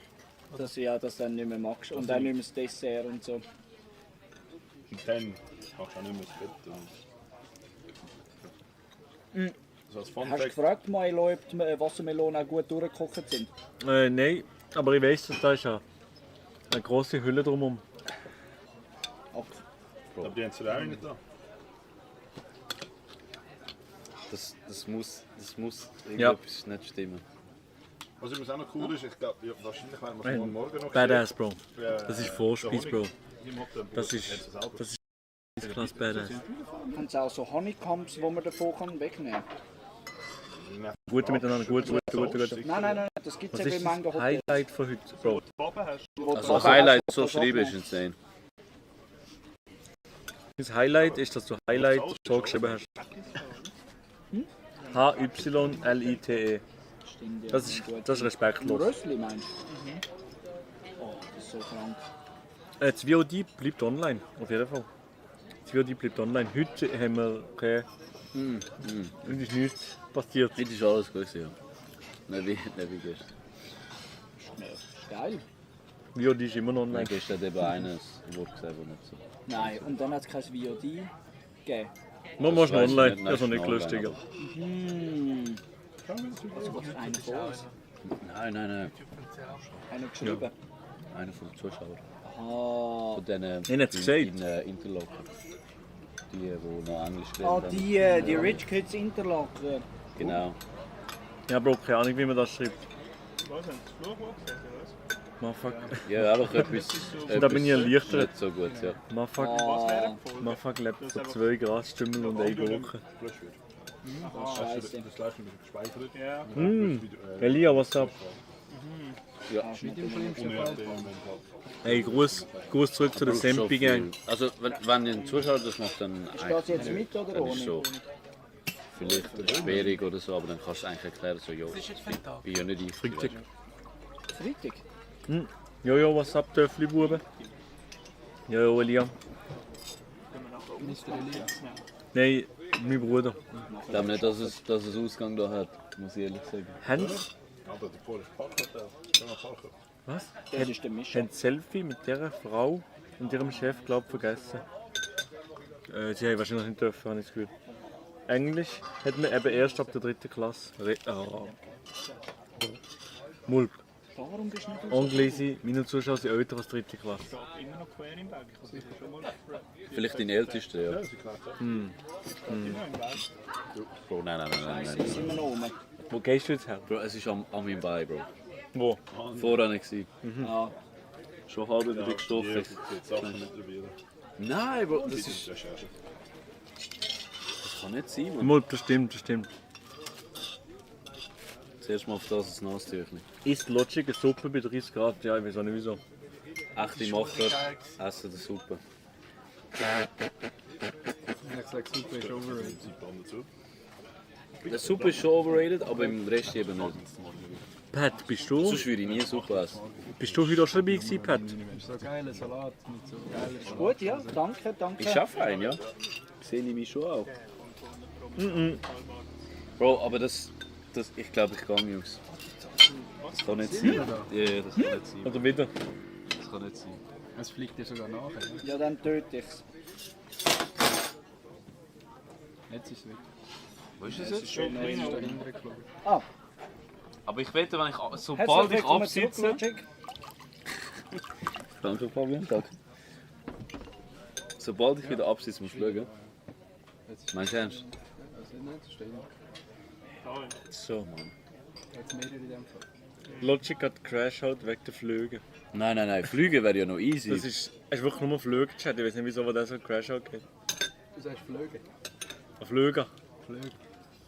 Dass du ja das dann nicht mehr magst. Und dann nicht mehr das Dessert und so. Und dann kannst du auch nicht mehr ins Bett. Also als Fun Hast du Fact, gefragt, Milo, ob die Wassermelonen auch gut durchgekocht sind? Nein, aber ich weiss, dass da ist eine grosse Hülle drumherum. aber die haben sie auch nicht da. Das muss Ja. irgendetwas nicht stimmen. Was übrigens auch noch cool ist, ich glaube, ja, wahrscheinlich werden wir es morgen noch Badass, sehen. Bro. Das ist Vorspeis, Bro. Das ist klasse Badass. Haben sie auch so Honeycombs, die man davon wegnehmen kann? Gute miteinander, gut. Nein, das gibt es Was eben ist in das manchen Hotels. Highlight von heute, Bro? Also Highlight so schreiben ist insane. Das Highlight ist, dass du Highlight so geschrieben hast. H-Y-L-I-T-E. Stimmt, ja, Das ist gut. respektlos. Rössli meinst du? Oh, das ist so krank. Das VOD bleibt online, auf jeden Fall. Das VOD bleibt online. Heute haben wir keine. Es ist nichts passiert. Heute ist alles gut, ja. Nicht wie gestern. Geil. VOD ist immer noch Nein, online. gestern hat eben eines Wort gesehen, das nicht so. Nein, und dann hat es kein VOD gegeben. Man muss noch weiss ich online, nicht, also nein, nicht ist lustiger. Also was einer von uns? Nein. Einer geschrieben? Einer von den Zuschauern. Ah. Von denen Wen hat's gesagt? in Interlaken. Die noch Englisch Ah, gelernt die Rich Kids Interlaken. Genau. Ja, Bro, keine Ahnung, wie man das schreibt. Was haben sie Flugwort gesagt, oder was? Motherfuck. Ja, einfach etwas. Da bin ich erleichtert. Nicht so gut, ja. Motherfuck lebt so 2 Grasstümmel und eine Gurke. Scheiße. Das lässt mich gespeichert. Ja. Elia, what's up? Ja. Mit dem schlimmsten Fall. Hey, Gruß zurück zu der Sempi Gang. Also, wenn ein Zuschauer das macht, dann. Ist das jetzt mit oder dann ist ohne? so. Vielleicht schwierig oder so, aber dann kannst du eigentlich erklären, so, jo, ich bin ja nicht ich. Freitag. Freitag? Jojo, what's up, Töffli-Bube? Jojo, Elia. Mr. Elias. Nein, mein Bruder. Ich glaube nicht, dass es Ausgang da hat, muss ich ehrlich sagen. Hans? Aber der Polish Parkhotel. Parkhotel. Was? Das ist der Mischer. Ein Selfie mit dieser Frau und ihrem Chef, glaube ich, vergessen. Sie haben wahrscheinlich nicht dürfen, habe ich das Gefühl. Englisch hat man eben erst ab der 3. Klasse. Mulp. Warum bist du nicht Anglese, meine Zuschauer sind älter als 3. Klasse. Immer noch quer im Weg. Das ist schon mal Vielleicht dein Ältester, ja. Ja, sie klar. Hm. Immer noch im Weg. Bro, nein. Scheiße, sind wir noch oben. Wo gehst du jetzt her? Bro, es ist an meinem Bein, Bro. Wo? Vorher gewesen. Ja. Schon halb über die Stoffe. Jetzt Sachen nicht probieren. Nein, Bro, das ist... Das kann nicht sein, Mann. Mal, das stimmt. Zuerst mal auf das ein Nasentüchchen. Ist Logic eine Suppe bei 30 Grad? Ja, ich weiß auch nicht wieso. Echte Macher essen die Suppe. Ich sage, Suppe ist overrated. Die Suppe ist schon overrated, aber im Rest eben nicht. Pat, bist du? Sonst würde ich nie Suppe essen. Bist du heute auch schon dabei gewesen, Pat? So geiler Salat mit so geiler Salat. Gut, ja, danke. Ich schaffe einen, ja. Sehe ich mich schon auch. Mhm. Bro, aber das ich glaube, ich gehe nicht aus. Das kann nicht sein. Ja, das kann nicht sein. Oder wieder? Das kann nicht sein. Es fliegt dir sogar nach. Ja, dann töte ich's. Jetzt ist es weg. Wo ist es Es jetzt? ist schon jetzt ist dahinter geflogen. Ah. Aber ich wette, wenn ich sobald ich absitze... Check. Danke, Fabian. Danke. Sobald ich wieder absitze, muss ich schauen. Meinst du ernst? Also nicht, steht nicht. So, Mann. Jetzt mehrere in dem Fall. Logic hat Crash halt wegen der Flüge. Nein, Flüge wäre ja noch easy. Das ist wirklich nur Flüge, Chat. Ich weiß nicht, wieso der so ein Crash hat geht. Du sagst Flöge. Ein Flüger. Flöge.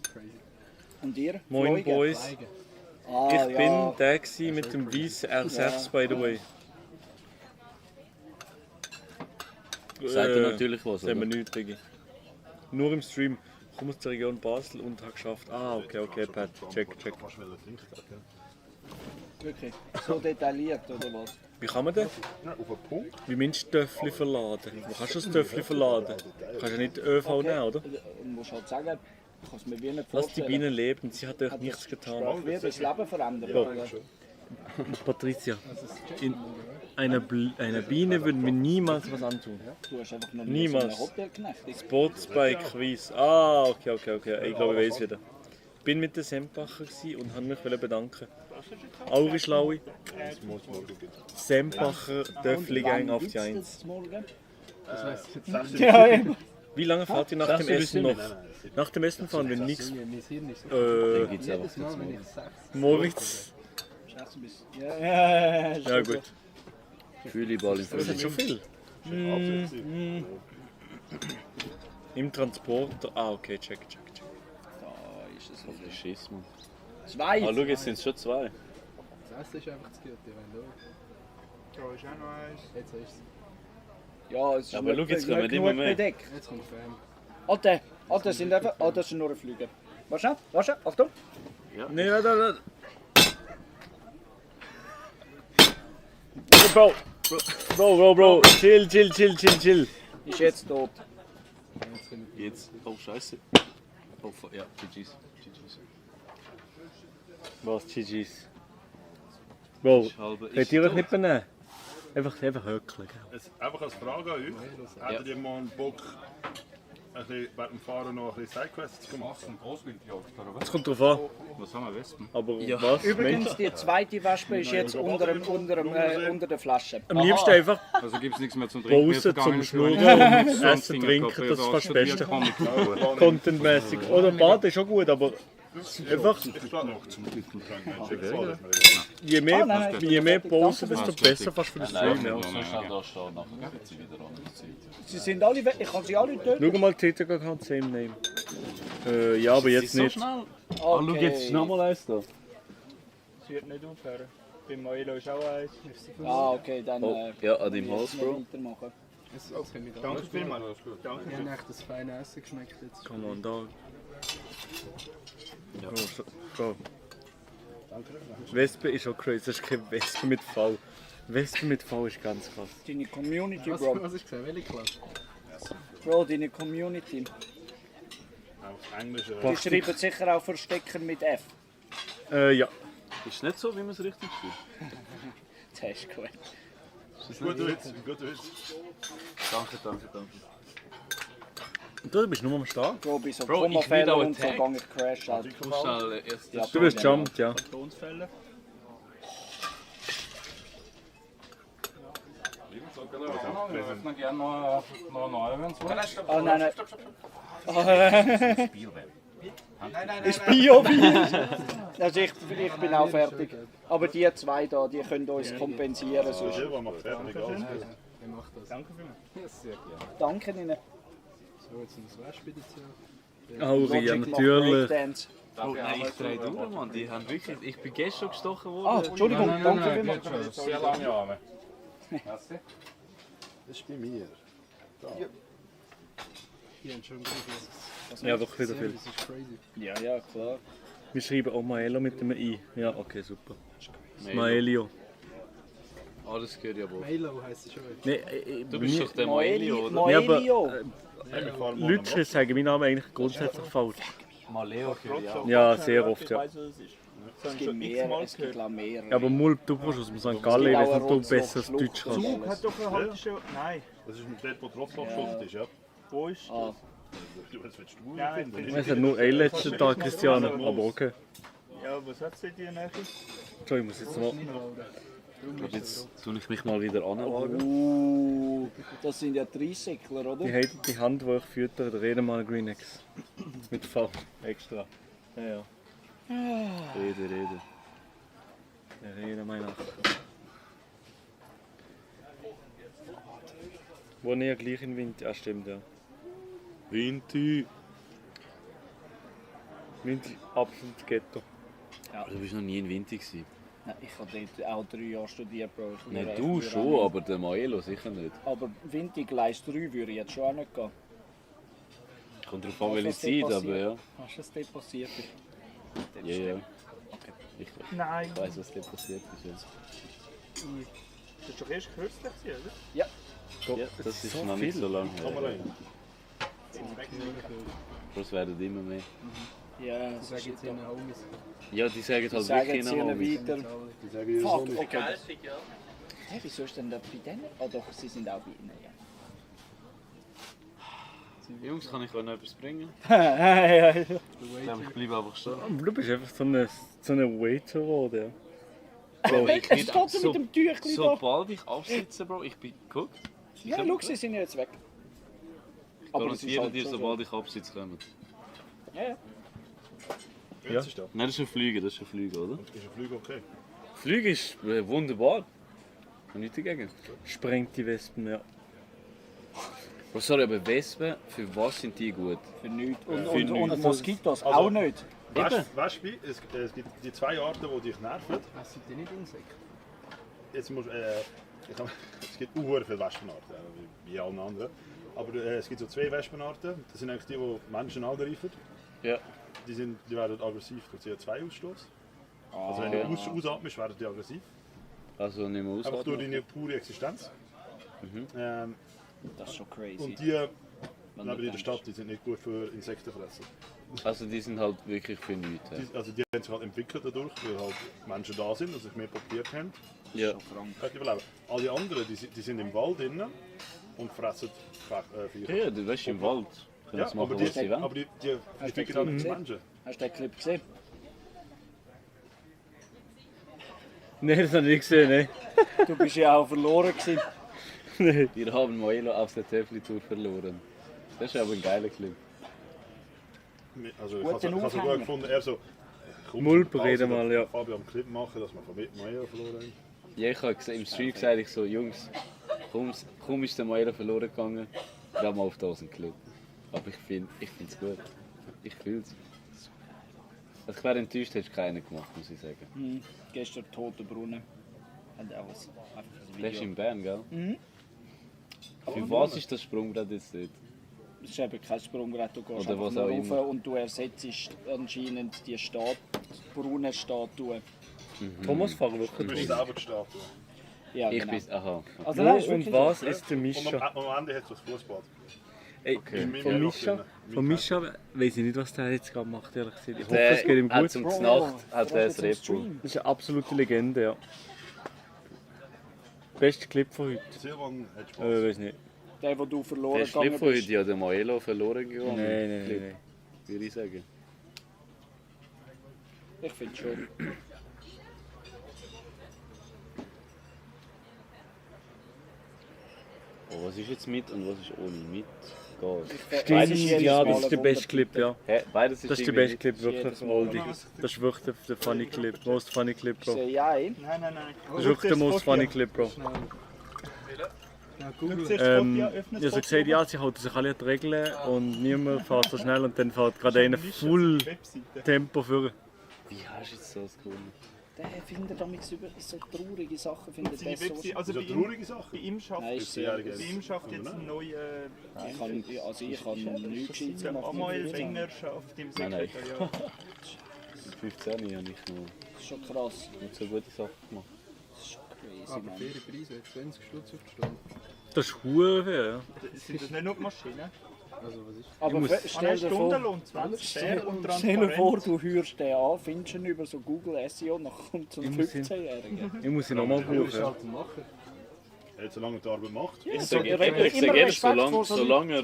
Crazy. Und ihr? Moin, Fliegen? Boys. Fliegen. Ah, Ich bin ja. der gewesen mit dem weißen R6, by the way. Sagt er natürlich was, Sagen wir oder? nichts, Diggi. Nur im Stream. Ich komme aus der Region Basel und habe geschafft. Ah, okay, Pat. Check. Wirklich? So detailliert, oder was? Wie kann man das? Auf den Punkt. Wie meinst du Töffel verladen? Wo kannst du das Töffel verladen? Du kannst ja nicht ÖV nehmen, oder? Du musst halt sagen, ich kann es mir wie nicht Lass die vorstellen. Biene leben, sie hat euch nichts getan. Wird das Leben verändern, Ja. oder? Patricia, einer Biene würden wir niemals was antun. Du hast einfach noch nie so Niemals. ein Hotel geknechtet. Sportsbike Quiz. Ah, okay. Ich glaube, ich weiß wieder. Ich bin mit der Sempacher und wollte mich bedanken. Auri Schlaui. Sempacher Töffli-Gang auf die 1. Das heisst jetzt Ja, eben. Wie lange fahrt ihr nach dem Essen noch? Nach dem Essen fahren wir nichts. Moritz. Ja, gut. Fühliball im Das ist schon viel. Im Transporter. Ah, okay, check. Da ist es. Hoffentlich Schiss, Mann. 2. Ah, schau, jetzt sind es schon 2. Das Essen ist einfach zu gut, wenn du. Da ist auch noch eins. Jetzt ist es. Ja, es ist Aber schau, jetzt kommen nicht immer genug mehr. bedeckt. Jetzt kommt Fam. Alter, sind einfach. Oh, das sind nur Flüge. Warte, Achtung. Nee, warte. Bro. Chill. Ist jetzt tot. Jetzt. Oh, Scheiße. Oh, ja, GG's. Was, GG's? Bro, Halbe könnt ist ihr euch tot. nicht benehmen? Einfach höckeln. Einfach als Frage an euch. Hättet ihr mal einen Bock, ein bisschen während dem Fahren noch ein bisschen Sidequests zu machen? Es kommt drauf an. Was haben wir, Wespen? Aber was? Übrigens, die zweite Wespe ist jetzt unter der Flasche. Am liebsten einfach Also gibt es nichts mehr zum Trinken. Pause zum Jetzt Schnurren gegangen, und Essen, Trinken, das ist fast das Beste. Contentmäßig. Oder Baden ist auch gut, aber einfach je mehr Pause, desto besser fast für den Stream. Ja. Sie sind alle weg, ich kann sie alle töten. Schau mal, TTK hat same name. Ja, aber jetzt nicht. Schau jetzt nochmal eins da. Sie wird nicht aufhören. Bei Milo ist auch eins. Ah, okay, dann. Ja, an deinem Hals, Bro. Weitermachen. Danke vielmals. Danke. Ich habe echt das feine Essen geschmeckt jetzt. Come on, dog. Bro. Wespe ist auch crazy, das ist kein Wespe mit V. Wespe mit V ist ganz krass. Deine Community, Was Bro. hast du gesehen? Welche Klasse? Bro, deine Community. Auf Englisch. Die schreiben sicher auch Verstecken mit F. Ja. Ist nicht so, wie man es richtig spielt. Das ist gut. Gut Witz. Danke. Du bist nur am Start. Bro, bei so Bro, ich Kommafehler will auch und so attacked. gang ich crash halt. Du musst schnell erst Ja, Du bist jumped, ja. Tonsfälle. Wir möchten gerne noch einen neuen, wenn es Oh nein. Ist Bio-Bier. Also ich bin auch fertig. Aber die zwei da, die können uns kompensieren. Sonst. Silber macht fertig alles. Danke vielmals. Sehr gerne. Danke Ihnen. So, jetzt das Westspedition. Auri, ja, natürlich. Oh nein, ich drehe durch, Mann. Die haben wirklich... Ich bin gestern gestochen worden. Ah, Entschuldigung, danke vielmals. Sehr lange Arme. Das ist bei mir. Da. Die haben schon gut. Ja, doch wieder viel. Das ist crazy. Ja, klar. Wir schreiben auch Maelo mit dem I. Ja, okay, super. Maelo. Maelio. Ah, das gehört ja wohl. Maelo heisst es schon. Nee, Du bist doch der Maelio, oder? Nee, aber Leute sagen meinen Namen eigentlich grundsätzlich falsch. Maleo gehört ja. Ja, sehr oft, ja. Es gibt mehr, es gibt mehr. Ja, aber Mulp, du kommst aus dem St. Gallen, ich weiß nicht, ob du besser als Deutsch kannst. Zug hat doch eine Haltestelle. Nein. Das ist mit dort, wo Trotzdem schuld ist, ja. Wo ist das? Was willst du finden? Es hat nur einen letzten Tag, Christiane, aber okay. Ja, was hat es in dir nachher? So, ich muss jetzt mal... Jetzt tue ich mich mal wieder an. Das sind ja 30 oder? Die haben die Hand, die ich füttere, der reden mal Green X. Mit V. Extra. Ja, ja. Rede. Ja, rede meine Nacht. Wo näher gleich in Wind. Ja, stimmt, ja. Winti. Winti, absolut Ghetto. Ja. Du bist noch nie in Winti gewesen. Ja, ich habe dort auch 3 Jahre studiert, Bro. Nein, du schon, aber der Maelo sicher nicht. Aber Winti Gleis 3 würde ich jetzt schon auch nicht gehen. Kommt drauf an, welche Zeit, aber ja. Hast du das dort passiert? Ja, ja. Okay. Ich weiß, was dort passiert ist. Ja. Das ist doch erst kürzlich, oder? Ja. Ja, das ist noch nicht so lange her. Das werden immer mehr. Ja, das sagen jetzt ihren Homies. Ja, die sagen halt wirklich ihren Homies. weiter. Die sagen ihre Fuck, Homies. okay. Hey, wieso ist denn das bei denen? Oh doch, sie sind auch bei ihnen, ja. Jungs, kann ich euch noch etwas bringen? Ja. Ich glaube, ich bleibe einfach stehen. Aber du bist einfach so eine Waiter geworden, ja. Bro, ich Es steht so mit dem Tüchlein da. Sobald ich absitze, Bro, ich bin... Guck. Ja, schau, sie sind jetzt weg. Ich Aber es ist garantiere halt dir, so, sobald ich absitze, kommen. Ja, ja. Ja. Ist das? Nein, das ist ein Flüge, oder? Ist ein Flug okay? Flüge ist wunderbar. Und nichts dagegen. Sprengt die Wespen, ja. Bro, sorry, aber Wespen, für was sind die gut? Für nichts. Für Und nichts. Moskitos Also, auch nicht. Wespen, es gibt die 2 Arten, die dich nerven. Das sind die nicht Insekten. Jetzt musst, es gibt auch viele Wespenarten, wie alle anderen. Aber es gibt so 2 Wespenarten. Das sind eigentlich die Menschen angreifen. Ja. Die werden aggressiv durch CO2-Ausstoß. Also wenn du ausatmest, werden die aggressiv. Also nicht mehr Einfach durch ausatmen. deine pure Existenz. Das ist schon crazy. Und die neben in der Stadt, die sind nicht gut für Insektenfresser. Also die sind halt wirklich für nichts. Ja. Die haben sich halt entwickelt dadurch, weil halt Menschen da sind und sich mehr probiert haben. Ja. Können überleben. Alle anderen, die sind im Wald drinnen und fressen Viecher. Ja, du weißt im Wald. Können sie machen, aber was sie wollen. aber die Hast du den ficken Clip halt nicht gesehen? Menschen. Hast du den Clip gesehen? Nein, das habe ich nicht gesehen, ne? Du bist ja auch verloren gewesen. Nee. Wir haben Maelo auf der Töffli-Tour verloren. Das ist aber ein geiler Clip. Also ich Guten habe es Aufhänger. gut gefunden, er so... Mulp reden mal, ja. Fabio am Clip machen, dass wir von Maelo verloren haben. Ja, ich habe im Stream gesagt, ich so, Jungs, kaum ist der Maelo verloren gegangen, wir mal auf das einen Clip. Aber ich finde es gut. Ich fühle es. Also ich wäre enttäuscht, hättest du keinen gemacht, muss ich sagen. Gestern Tote Brunnen. Hat auch was. Einfach ein Der ist in Bern, gell? Mhm. Für was ist das Sprungbrett jetzt dort? Es ist eben kein Sprungbrett, du gehst Oder einfach was nur auch rauf immer. und du ersetzt anscheinend die Brunnenstatue. Thomas, fahr wirklich Du bist selber die Statue. Ja, Ich genau. bin, aha. Also, Wo nein, ist und wirklich was so. ist der Mischa? Und am Ende hat es das Fußbad. Ey, Okay. von Mischa weiß ich nicht, was der jetzt gerade macht, ehrlich gesagt. Ich hoffe, Der es geht ihm hat gut. zum Znacht hat er das Red Bull. Das ist eine absolute Legende, ja. Bester Clip von heute. Silvan hat Spaß. Weiß nicht. Der, wo du verloren Der Clip gegangen von heute, bist. ja, der Maelo verloren gegangen. Nein. Würde ich sagen. Ich finde schon. Oh, was ist jetzt mit und was ist ohne mit? Stimmt, ja, das ist der beste Clip, ja. Hä? Beides ist das ist der beste Clip, wirklich von Oldie. Das ist wirklich der funny Clip, most funny Clip, Bro. Nein. Das ist wirklich der most funny Clip, Bro. Ich habe so gesagt, ja, sie halten sich alle an die Regeln und niemand fährt so schnell und dann fährt gerade einer voll Tempo vor. Wie hast du jetzt so das gewonnen? Der findet damals über so traurige Sachen. Findet Seine so Webseite, also bei traurige Sachen? Bei ihm schafft, Nein, jetzt ein neuer... Ich kann nichts Gescheites machen. Samuel Wenger schafft im Sekretariat. Mit 15 habe ich noch Das ist schon krass. nicht so gute Sachen gemacht. Das ist schon crazy, Aber Mann. faire Preise, 20 Stutz auf die Stunde. Das ist verdammt fair, ja. Sind das nicht nur die Maschinen? Also, was ist? Aber stell dir vor, stell dir vor, du hörst den an, findest ihn über so Google SEO und dann kommt so ein 15-Jähriger. Ich muss ihn nochmal buchen. Er hat so lange die Arbeit gemacht. Ich sage ehrlich, solange er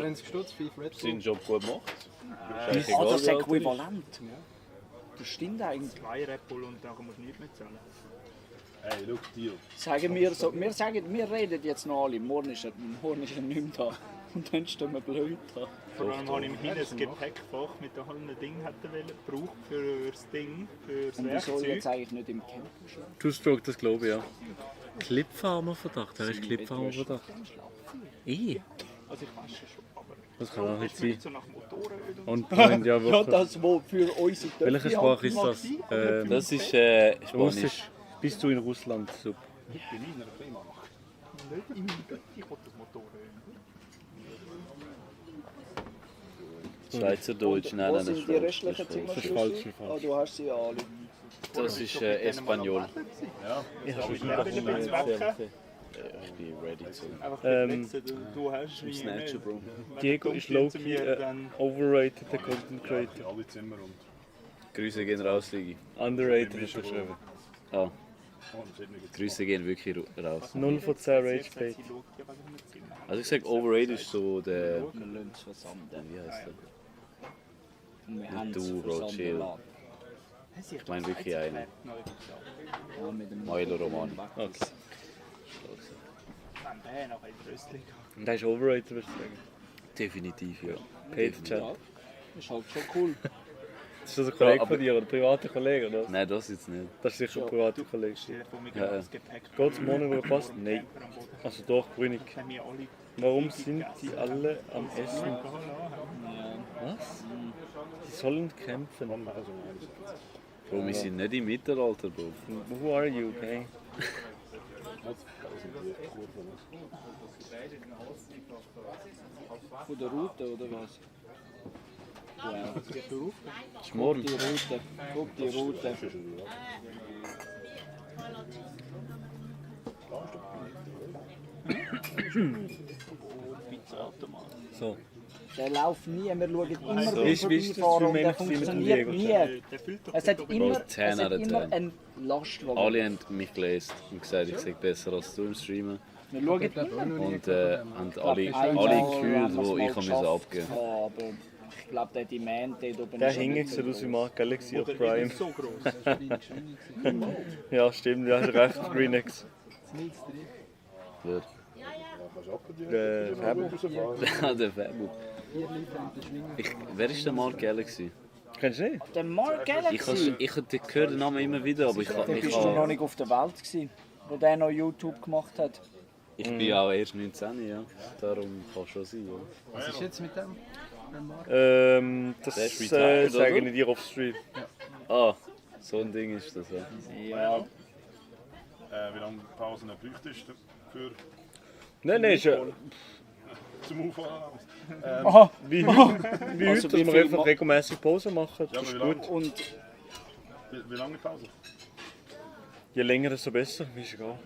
seinen Job gut macht. Ist Ah, das ist äquivalent. Das stimmt eigentlich. 2 Red Bull und dann musst du nichts mehr zahlen. Hey, look, Deal. Sagen wir so, wir reden jetzt noch alle, morgen ist er nicht mehr da. Und dann stehen wir blöd da. Vor allem habe ich im Hinten ein Gepäckfach mit allen Dingen gebraucht für das Ding, für das Und wieso jetzt Werkzeug. eigentlich nicht im Camper schon? Two-Stroke, das glaube ich, ja. Clipfarmer-Verdacht, wer ist Clipfarmer-Verdacht? Ich? Also ich weiß schon, aber... Das kann auch nicht sein. So nach Motoren Und Freund, ja, Ja, wirklich. das, wo für unsere Welche Sprache ist das? Das ist Spanisch. Russisch. Bist du in Russland? Super. Ich bin in einer Klimaanlage. Nicht in meinem Bett, ich will das Motorrad. Schweizerdeutsch, nein, Wo nein, das sind ist die falsch. restlichen Das ist falsch. Zimmerschlüssel? Ah, du hast sie alle. Das ist Espanol. Ja, ich habe schon Ich bin ready zu. Einfach du hast Im Snatcher, Bro. Diego ist low-key overrated, der Content Creator. Alle Zimmer und... Grüße gehen raus, Ligi. Underrated ist er geschrieben. Ah. Grüße gehen wirklich raus. 0 von 10 Rage Bait. Also ich sag overrated ist so der... Wir lassen es versammeln. Wie heißt Und wir der? haben es Du, Bro, versammeln chill. lassen. Ich meine wirklich einen. Ja, mit dem Milo Roman. Okay. Wenn der noch ein Röstling hat. Und der ist overrated, würdest du sagen? Definitiv, ja. Paid Chat. Ja, ist halt schon cool. Ist das ein Kollege aber- von dir oder ein privater Kollege? Oder? Nein, das jetzt nicht. Das ist sicher ein privater Kollege. Ja, ja. Geht es morgen, wo er passt? Nein. Also doch, Brünig. Warum sind die alle am Essen? Was? Sie sollen kämpfen. Bro, wir sind nicht im Mittelalter, Bro. Who are you, okay? Von der Route oder was? Wow. Ist morgen. Guck die Route. Guck die Route. So. Der läuft nie, wir schauen immer So. drüber Wie ist das vorbeifahren für und der Menschen mit dem funktioniert Diego? nie. Es hat Bro, immer, 10 es hat out of immer 10. einen Lastwagen. Alle haben mich gelesen und gesagt, ich sage besser als du im Streamen. Wir schauen immer. Und alle gefühlt, wo ich musste abgeben. Aber ich glaube, der Demand dort oben Der ist Hing nicht sieht so aus wie groß. Mark Galaxy of Oder Prime. nicht so groß. Ja, stimmt, ja, hast recht, Greenex. Wer? Der Fabio. Der Fabio. Wer ist der Mark Galaxy? Kennst du nicht? Der Mark Galaxy? Ich höre den Namen immer wieder, aber ich Da kann bist du noch nicht auf der Welt gewesen, wo der noch YouTube gemacht hat. Ich bin auch erst 19, ja. Darum kann es schon sein, ja. Was ist jetzt mit dem? Das Der ist retired, sage oder? ich dir off-stream. Ah, so ein Ding ist das, ja. Ja. Wie lange Pausen bräuchtest du für... Nein, ist ja... Zum Auffahren? Aha, wie heute, wie Also heute, wie dass wir viel einfach regelmäßig Pause machen. Ja, Das aber ist wie gut. Und Wie lange Pause? Je länger, desto besser. Mir ist egal.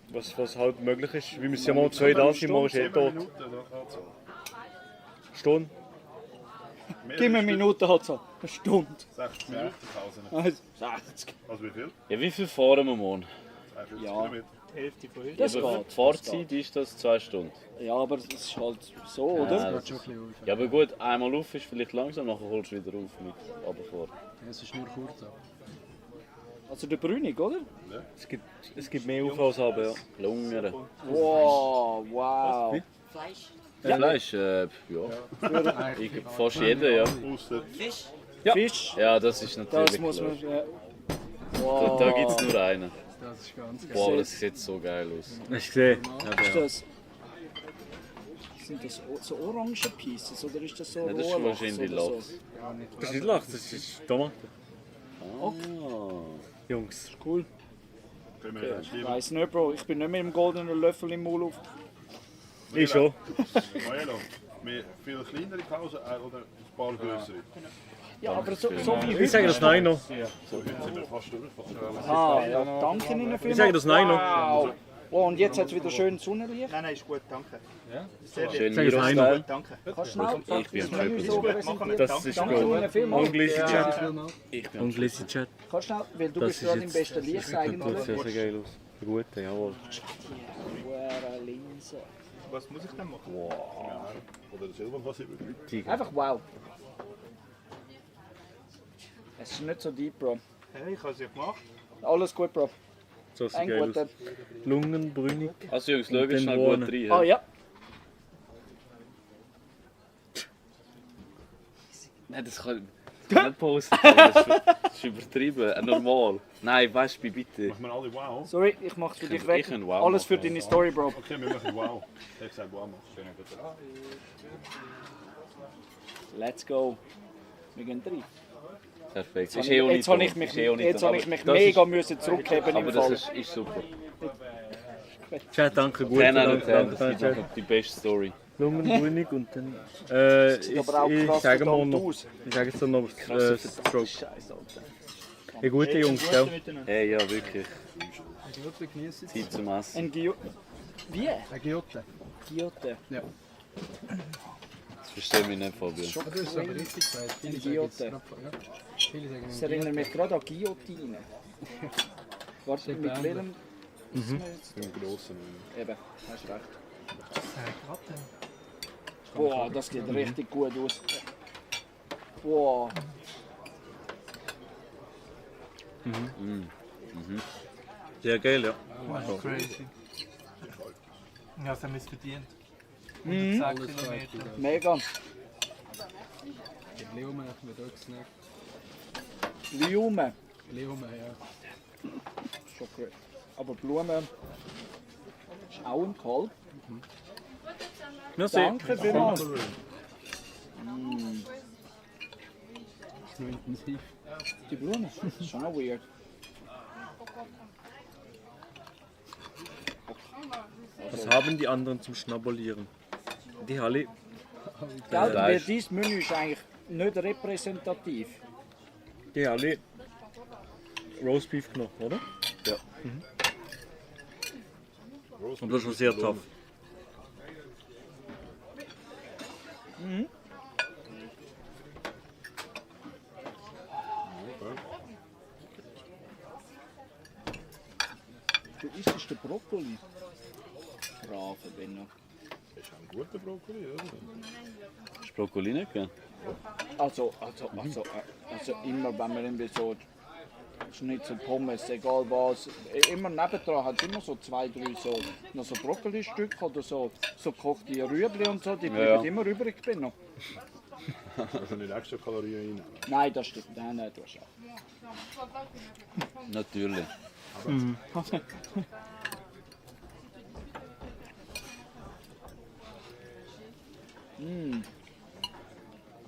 Was halt möglich ist. Wir müssen ja mal 2 da sein, morgen ist eh tot. Stunde. gib mir eine Minute, hat so. Eine Stunde. 60 Minuten Pause. Also, 60. Also wie viel? Ja, wie viel fahren wir morgen? 52 Ja. Kilometer. Die Hälfte von heute. Das Ja, aber geht. die Fahrzeit ist das 2 Stunden. Ja, aber es ist halt so, Ja, oder? das ist- Ja, aber gut, einmal auf ist vielleicht langsam, nachher holst du wieder auf mit runterfahren. Ja, es ist nur kurz. Aber. Also der Brünig, oder? Es gibt mehr auf als aber, ja. Lungern. Wow, wow. Fleisch? Ja. Fleisch, ja. Ich, fast jeder, ja. Fisch? Ja. Fisch? Ja, das ist natürlich Das muss man. klar. Ja. Da gibt es nur einen. Das ist ganz Boah, aber das sieht so geil aus. Hast du gesehen? Ist das, sind das so orange Pieces oder ist das so Nein, das ist Rohrlachs wahrscheinlich oder so? Lachs. Das ist nicht Lachs, das ist Tomate. Jungs. Cool. Ich weiss nicht, Bro. Ich bin nicht mit dem goldenen Löffel im Maul auf. Ich schon. Maelo, viel kleinere Pausen oder ein paar größere? Ja, aber so wie Ich sage das Nein noch. So, heute sind wir fast durch. Ah, ja, danke Ihnen vielmals. Ich sage das Nein noch. Wow. Oh, und jetzt hat es wieder schön Sonnenlicht. Nein, ist gut, danke. Ja? Sehr Schön lieb. Sag das Nein noch. Danke. Kannst du schnell Ich bin das Menü so präsentieren? Das ist Danke Ihnen gut. vielmals. Ungleise Ja. Chat. Ungleise Chat. Kannst du schnell, weil du Das bist ist gerade im jetzt- besten Licht Das eigentlich. sieht sehr geil aus. Der gute, jawohl. Hure Linse. Was muss ich denn machen? Wow. Oder selber was über. Einfach wow. Es ist nicht so deep, Bro. Hey, ich habe es ja gemacht. Alles gut, Bro. So sieht Ein geil guter. aus. Lungenbrünig. Also Jungs, schau Und dann schnell Bohnen. gut rein. Ah ja. Nein, das kann nicht posten. Das ist übertrieben. Normal. Nein, weißt du, bitte. Machen wir alle wow? Sorry, ich mach's für dich weg. Ich kann wow Alles für machen. deine Story, Bro. Okay, wir machen wow. Ich habe gesagt wow machen. Let's go. Wir gehen rein. Perfekt. Jetzt Ist eh auch nicht habe ich tot. mich, Ist eh auch nicht jetzt tot. habe ich Aber mich das mega ist- müssen zurückheben Aber im das Fall. ist super. Chat, danke, gut. 10 out of 10, Danke, das ist Chat. einfach die beste Story. Lungenbrünig und dann. sieht aber auch Ich krass sage mal verdammt noch. aus. Ich sage jetzt noch Krasser Stroke. Scheiße, Alter. Hey, gute Jungs, gell? Hey, ja, wirklich. Giotte genießen. Zeit zum Essen. Ein Gio... Wie? Ein Giotte. Giotte. Ja. Das verstehe ich nicht, Fabian. Schon Du hast es aber crazy. richtig gesagt. Viele Ein sagen jetzt Giotte. gerade- ja. Viele sagen Das erinnert mich gerade an Guillotine. Warte, Sehr mit beeindruckend. welchem... Mhm. Im Grossen. Eben, hast recht. Boah, das sieht richtig gut aus. Boah. Sehr geil, ja. Wow, crazy. Ja, das haben wir es verdient. Mhm. 10 Kilometer. Mega. Die Blumen haben wir dort gesnackt. Blumen. Blumen, ja. Schon gut. Aber Blumen ist auch ein Kalb. Merci. Danke vielmals. Ist noch intensiv. Die Blumen, das ist schon auch weird. Was haben die anderen zum Schnabulieren? Die Halle. Gell, weil dieses Menü ist eigentlich nicht repräsentativ. Die Halle. Roastbeef genommen, oder? Ja. Und das ist schon sehr tough. Mhm. Du isst den Brokkoli. Brave Benno. Das ist ein guter Brokkoli, oder? Hast du Brokkoli nicht gegeben? Also immer wenn wir irgendwie so Schnitzel, Pommes, egal was, immer nebendran hat es immer so 2, 3 so, noch so Brokkolistücke oder so gekochte Rüebli und so, die bleiben Ja. immer übrig, Benno. Also nicht extra Kalorien rein. Nein, das stimmt. Nein, du hast auch. Natürlich. Mhm. Mm.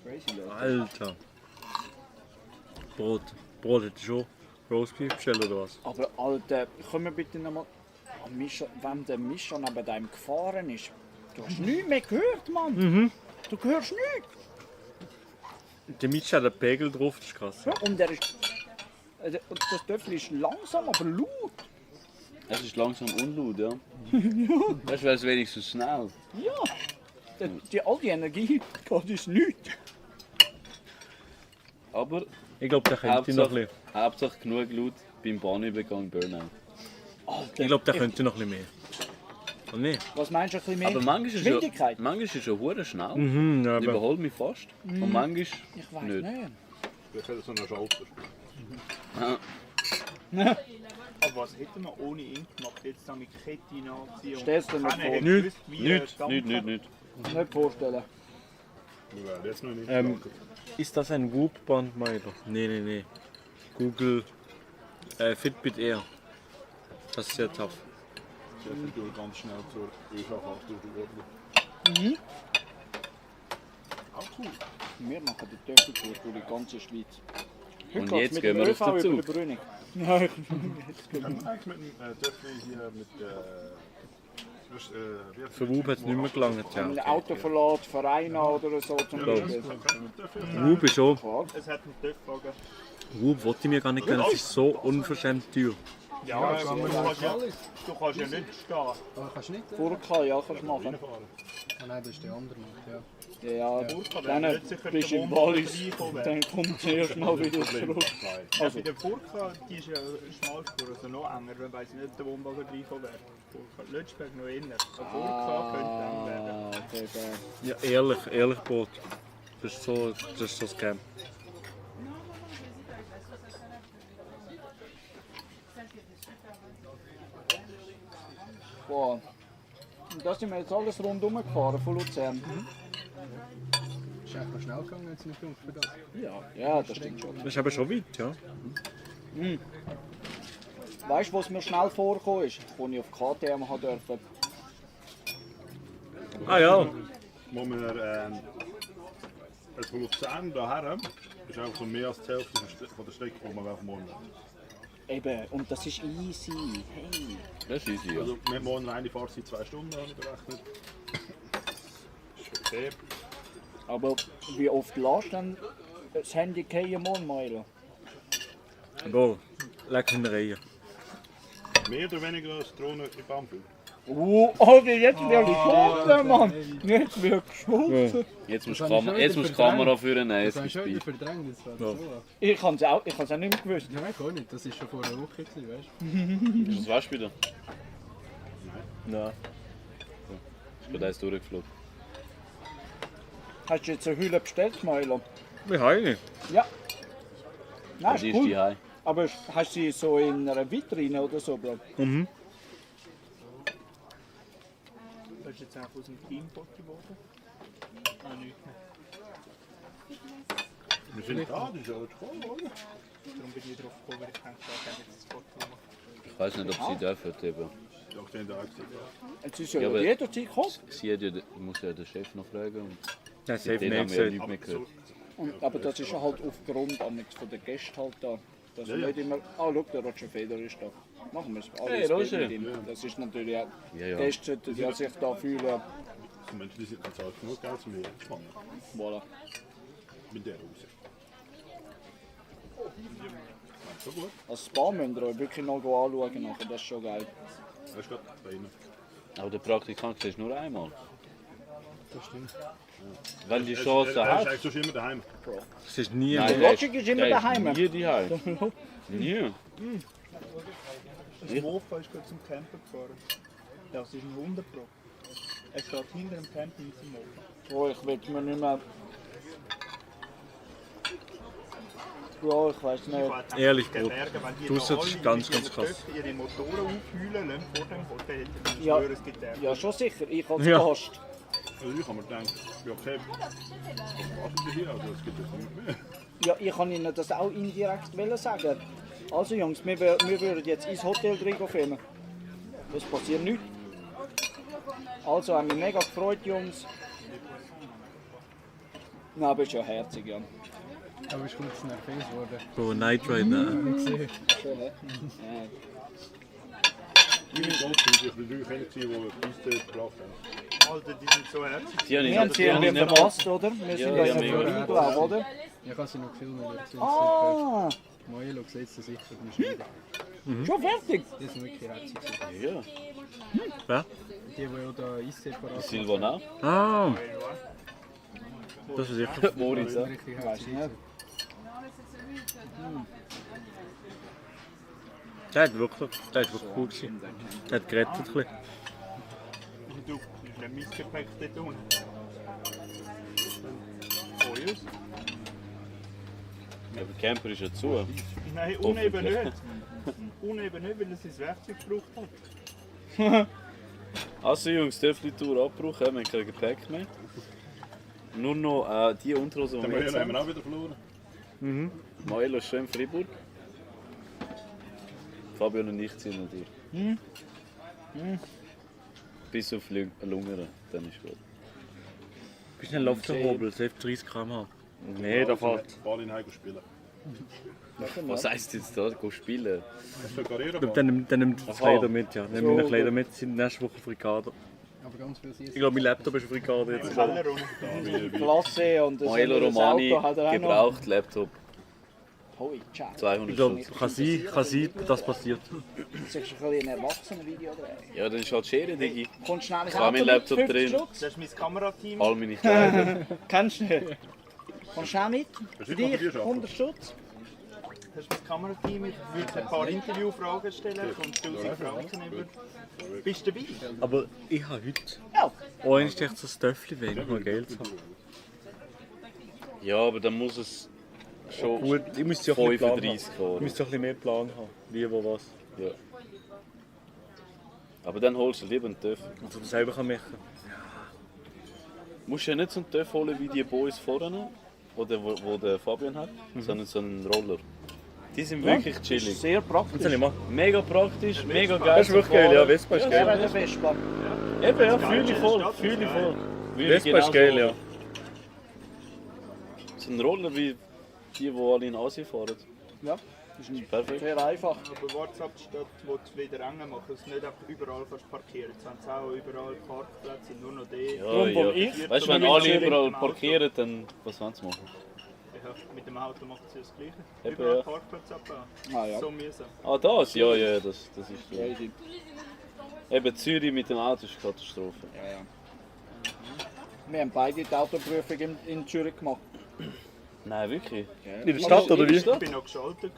Crazy, Leute. Alter. Brot. Brot hätte ich schon Roastbeef bestellt oder was? Aber Alter, können wir bitte nochmal... Wenn der Mischa neben dem gefahren ist, du hast nichts mehr gehört, Mann. Mhm. Du hörst nichts. Der Mitch hat einen Pegel drauf, das ist krass. Ja, und der ist... und das Töffel ist langsam, aber laut. Es ist langsam unlaut, ja. Das wäre wenigstens schnell. Ja. All die Energie geht ins Nichts. Aber ich glaube, der könnte noch ein bisschen. Hauptsache genug laut beim Bahnübergang Burnout. Ich glaube, der könnte noch ein bisschen mehr. Oder nicht? Was meinst du, ein bisschen mehr? Aber manchmal ist Geschwindigkeit? ja, manchmal ist er hure schnell. Mhm, ja, aber- Überholt mich fast. Mhm. Und manchmal Ich weiß nicht. nicht. Vielleicht hat er so einen Schalter. Ja. Aber was hätten wir ohne ihn gemacht? Jetzt noch mit Kette nachziehen. Stellst du dir nicht vor? Nicht. Nicht vorstellen. Ist das ein Whoop-Bandmeiler? Nee. Google Fitbit Air. Das ist sehr tough. Ich gehe ganz schnell zur ÖV-Fahrt durch die Ordnung. Auch cool. Wir machen die Töffeltour durch die ganze Schweiz. Und geht's jetzt mit gehen dem wir auf ÖV den über Zug. die Brünig. Nein, jetzt gehen wir. Eigentlich mit dem Töffel hier mit Für Whoop hat es nicht mehr gelangt. Ja. Ein Autoverlad, Verein oder so zum Beispiel. Whoop ist schon. Es hat einen Töpfwagen. Whoop wollte ich mir gar nicht gönnen, es ist so unverschämt teuer. Ja, aber du kannst ja nicht stehen. Furka, ja, kannst du machen. Ah nein, das ist der andere Markt, ja. Ja, Furka, dann bist du im Wallis, dann kommt es erst mal wieder zurück. Also, bei der Furka, die ist ja Schmalspur, also noch enger, weil sie nicht der Wohnwagen reinkommen wäre. Furka, Lötschberg noch eher. Also Furka könnte eng werden. Ja, ehrlich Boot. Das ist so Scam. Boah. Und da sind wir jetzt alles rundum gefahren von Luzern. Ist eigentlich noch schnell gegangen, wenn es nicht dunkel für das? Ja, das stimmt schon. Das ist aber schon weit, ja. Weißt du, was mir schnell vorgekommen ist? Als ich auf KTM durfte. Ah ja. Wo wir von Luzern hierher ist einfach so mehr als die Hälfte von der Strecke, die man auf morgen hat. Eben, und das ist easy. Hey. Das ist easy, ja. Also mit morgen eine Fahrzeit 2 Stunden habe ich berechnet. Ist okay. Aber wie oft lässt dann das Handy kein Mondmeiler? Boah, leck in der Reihe. Mehr oder weniger als Drohne in Bamfül. Alter, jetzt wird geschmolzen, Mann! Jetzt wird geschmolzen! Jetzt musst du die Kamera führen, nein, Das es habe ist ich schon wieder bei. verdrängt, das war so. Ich habe es auch nicht mehr gewusst. Nein, gar nicht, das ist schon vor einer Woche gewesen, weißt du? Das warst du wieder. Nein. Ist gerade eins durchgeflogen. Hast du jetzt eine Hülle bestellt, Meiler? Wie heile? Ja. Nein, Das ist ist cool. die Hai. Aber hast du sie so in einer Vitrine oder so, Bro? Mhm. Das ist jetzt einfach aus dem Teamfoto geworden. Ah, nichts mehr. Wir sind da, die sollen kommen, oder? Darum bin ich drauf gekommen, weil ich denke, da kann jetzt das Foto machen. Ich weiß nicht, ob sie dürfen. Eben. Ja, die haben da auch gesehen. Jetzt ist ja Ja, aber- jederzeit kommen. Sie hat ja, muss ja den Chef noch fragen. Und Ja, sie hat den mir haben wir ja gesagt. nichts mehr gehört. Aber das ist halt aufgrund von den Gästen halt da. Dass Ja, ja. nicht immer, schau, der Roger Feder ist da. Machen wir es Hey, alles Roger. mit ihm. Das ist natürlich auch, Ja, ja. Gäste sollten ja sich da fühlen. Die Menschen, die sind nicht zahlt genug Geld, um hier zu fahren. Voilà. Mit der Hose. So gut. Als Spa müsst ihr euch wirklich noch anschauen nachher, das ist schon geil. Das ist gerade bei Ihnen. Aber der Praktikant siehst du nur einmal. Das stimmt. Wenn die Chance Er hat. ist eigentlich sonst immer daheim. Es ist nie Nein, Der Logic ist immer der daheim. Nie daheim. Nie. Das Mofa ist gerade zum Camper gefahren. Das ist ein 100 Pro. Er steht hinter dem Camper mit dem Mofa. Oh, ich will mir nicht mehr... Bro, ich weiß nicht. Ehrlich, Bro. Draussen ist ganz krass. Ihre Motoren aufheulen lassen vor dem Hotel. Ich Ja, schwöre, es gibt Ärger. ja, schon sicher. Ich als Ja. Gast. Also ich habe mir gedacht, ja okay, was warten Sie hier? Also es gibt jetzt nicht mehr. Ja, ich kann Ihnen das auch indirekt sagen. Also Jungs, wir würden jetzt ins Hotel drin filmen. Das passiert nichts. Also haben wir mega gefreut, Jungs. Na, aber ist ja herzig, ja. Aber ist kurz nervös geworden. Bro, Night Ride, ne? Gesehen. Schön, hä? Ich bin ganz gut, ich bin natürlich einer, die die Piste gebracht haben. Alter, die sind so herzig. Die habe ich Wir haben sie irgendwie nicht- verpasst, oder? Wir Ja, sind die ja haben nicht wir- vorbeigelaufen, oder? Ich kann sie noch filmen, aber sie Ah, Moelo sieht sie sicher beim Schneiden. schon fertig? Die sind wirklich herzig. Ja. Wer? Die auch da Eisseparat Silvana. Ah! Das ist sicher. Moritz, ja. Richtig Weiß herzig. ich nicht. Der hat wirklich cool gewesen. Der hat gerettet ein bisschen. Du, ist ein Missgepäck dort unten. Oh, yes. Aber der Camper ist ja zu. Nein, uneben nicht. Uneben nicht, weil er sein Werkzeug gebraucht hat. Also Jungs, Töffli-Tour abgebrochen, wir haben kein Gepäck mehr. Nur noch die Unterhose, die wir jetzt haben wir auch wieder verloren. Mhm. Maelo ist schon in Freiburg. Fabian und ich ziehen natürlich. Bis auf Lungern, dann ist gut. Bist du schnell auf der Hobel, selbst 30 km/h. Nee, da fährt. Ball in Heim spielen. Was heisst jetzt da? Go spielen? Dann nimmt das Kleider mit, ja. Dann nimmt Kleider mit, sind nächste Woche Frikade. Aber ganz viel Ich glaube, mein Laptop ist eine Frikade jetzt. Klasse und das Maelo Romani, Auto hat er auch noch. gebraucht Laptop. Hoi, ciao. 200 Ich glaube, Stutz. kann sein, dass passiert. Das ist ein Erwachsenen-Video drehen. Ja, das ist halt Schere, Digi. Kommst schnell ins Ich habe mein Auto mit, Laptop 50 drin. Stutz. Das ist mein Kamerateam. All meine Kleider. Kennst du nicht? Kommst schnell mit? Für Willst du noch dich Bier 100 Stutz. Das ist mein Kamerateam. Ich würde ein paar Interviewfragen stellen. Kommst 1000 Franken über. Bist du dabei? Aber ich habe heute Ja. auch echt so ein Töffel wenig, mal Geld zu haben. Ja, aber dann muss es schon Gut, ich müsste ja ein bisschen Plan 35 haben. Euro. Ich müsste ein bisschen mehr Plan haben, wie, wo, was. Ja. Aber dann holst du lieber einen Töffel. Also du selber machen. Musst du ja nicht so einen Töffel holen wie die Boys vorne, oder wo der Fabian hat, sondern so einen Roller. Die sind wirklich chillig. Sehr praktisch. Mega praktisch, mega geil. Das ist wirklich geil, ja, Vespa ist geil. Ja, der Vespa. Eben, ja, fühle ich voll, fühle ich voll. Vespa ist geil, ja. So ein Roller wie die alle in Asien fahren. Ja, das ist perfekt. Sehr einfach. Aber WhatsApp steht, wo du wieder eng machen, dass du nicht einfach überall kannst parkieren. Jetzt haben sie auch überall Parkplätze, nur noch die. Ja. Weißt du, wenn alle überall parkieren, dann was wollen sie machen? Ja, mit dem Auto machen sie das Gleiche. Eben, Überall ja. Parkplätze abbauen. Ah, ja. So mühsam. Ah, das? Ja, das ist so. Crazy. Eben Zürich mit dem Auto ist eine Katastrophe. Ja. Wir haben beide die Autoprüfung in Zürich gemacht. Nein, wirklich? In der Stadt oder wie? Ich bin noch geschaltet.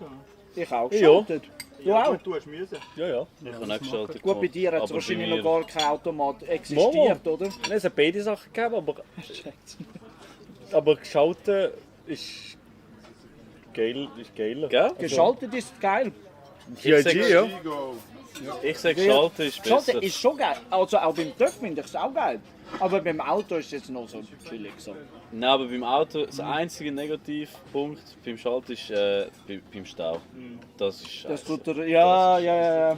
Ich auch Ja. geschaltet. Du Ja, auch? gut, du hast müssen. Ja. Ich habe auch gestaltet. Gut, bei dir hat es Aber wahrscheinlich bei noch mir- gar kein Automat existiert, oder? Nein, es hat beide Sachen gegeben, aber geschaltet ist geil, geiler. Gell? Geschaltet ist geil. TIG, ja. Ich sage, geschaltet ist besser. Geschaltet ist schon geil. Also auch beim TÜV finde ich es auch geil. Aber beim Auto ist es jetzt noch so chillig so. Nein, aber beim Auto, das einzige Negativpunkt beim Schalten ist beim Stau. Das ist scheiße. Das tut er, ja.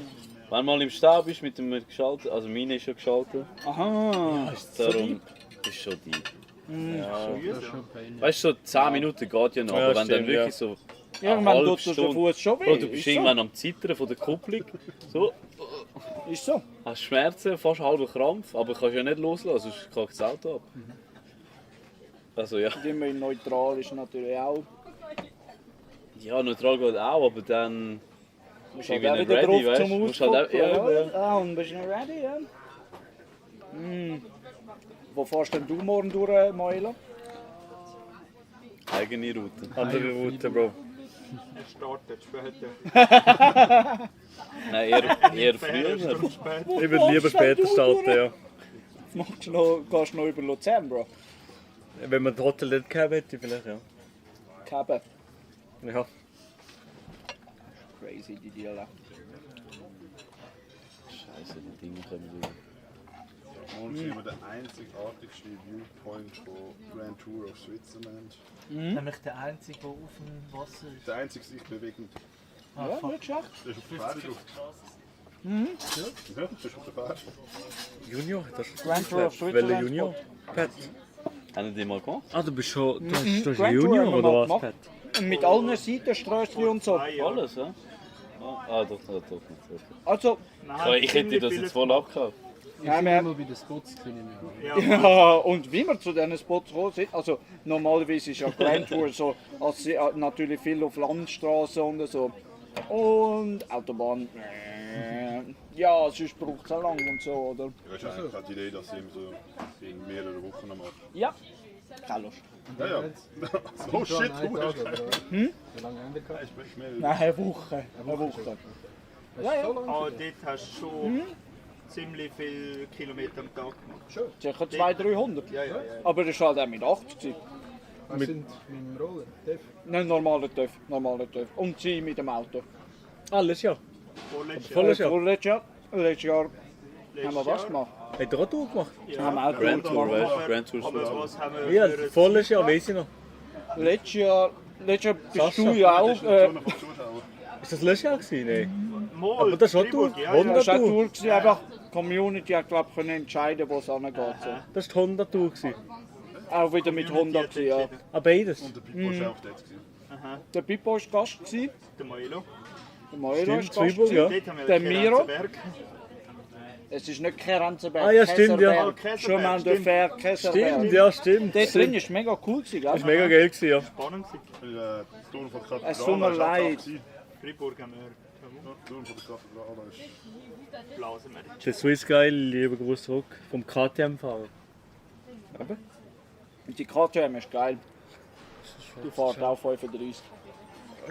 Wenn du mal im Stau bist mit dem geschaltet, also meine ist schon geschaltet. Aha. Darum ist schon deep. Ja. Weißt du, so 10 Minuten geht ja noch, Ja, aber wenn dann stimmt, wirklich ja. so Irgendwann eine halbe tut dir der Stunde- Fuß schon weh, Bro, du bist ist so. irgendwann am Zittern von der Kupplung. So, Ist so. hast Schmerzen, fast halber Krampf, aber kannst ja nicht loslassen, sonst kackt das Auto ab. Also ja. Und immer in neutral ist natürlich auch. Ja, neutral geht auch, aber dann Musst bist du halt irgendwie auch nicht wieder ready, drauf weißt zum du? Musst halt auch, Ausgucken. ja. Ah, und bist du nicht ready, ja? Wo fährst denn du morgen durch, Maelo? Eigene Route. Andere Route, Bro. Er startet später. Nein, eher früher. Ich würde lieber später starten, ja. Gehst du noch über Luzern, Bro? Wenn man das Hotel nicht gehabt hätte, vielleicht, ja. Keben. Ja. Crazy, die Dealer. Scheiße, die Dinge kommen wieder. Und sind wir der einzigartigste Viewpoint von Grand Tour of Switzerland. Nämlich der einzige, der auf dem Wasser ist. Der einzige sich bewegend. Ja, nicht schlecht. Der ist auf der Fahrt. Mhm. Ja, der ist auf der Fahrt. Junior, das ist Grand Tour of Switzerland. Welcher Junior? Pat. Haben die mal gemacht? Ah, du bist schon. Du Mhm. hast Grand Junior Tour haben wir oder mal was, gemacht. Pat? Und mit allen Seitensträußchen und so. Alles, ja? Ah, doch nicht. Also, Ich hätte das jetzt voll abgehauen. Ja, wir mal bei den Spots können. Ja, und wie wir zu diesen Spots gekommen sind, also normalerweise ist ja Grand Tour so, also natürlich viel auf Landstraßen und so. Und Autobahn, ja, sonst braucht es auch lang und so, oder? Ja, ist eigentlich die Idee, dass sie eben so in mehreren Wochen machen. Ja, keine Lust. Ja, ja. So shit, du hast Hm? Wie lange haben wir gehabt? Nein, eine Woche. Eine Woche. Ja, ja. Aber dort hast du schon ziemlich viele Kilometer am Tag gemacht. Sicher 200-300. Ja. Aber das war halt auch mit 80. Was sind mit dem Roller? TÜV? Nein, normaler TÜV. Und sie mit dem Auto. Alles ja. Vorletztes Jahr. Letztes Jahr haben wir was gemacht? Hat er auch Tour gemacht? Ja. Haben wir auch Grand Tour Tour, gemacht. weißt du? Grand Tour Spezial. Ja, volles Jahr, weiss ich noch. Letztes Jahr bist Sascha. du ja auch... Ist das letztes Jahr gewesen? Nein. Aber das ist auch Tour. Das war auch Honda-Tour. Tour. gewesen, Einfach die Community hat, glaube ich, entscheiden, wo es angeht. So. Das war die Honda-Tour. Auch wieder mit Honda, gewesen, ja. Ah, beides? Und der Pippo war auch dort. Der Pippo war Gast. Gewesen. Der Moelo. Der Moelo war Stimmt, Gast. Zweiburg, ja. gewesen. Dort haben wir Der den Miro. Kerenzenberg. Es ist nicht Kerenzenberg. Ah ja, stimmt, ja. Schon mal der Fair Kesselberg. Stimmt, ja, stimmt. Dort drin war mega cool. Gewesen, Das war mega geil, gewesen, ja. Spannend. Die Tour von der Es tut mir leid. Fribourg haben wir. Die Tour von der Kathedrale ist... Blasen wir. Der Swiss Guy, lieber Gruß zurück, vom KTM-Fahrer. Und die KTM ist geil. Die fährt auch 35.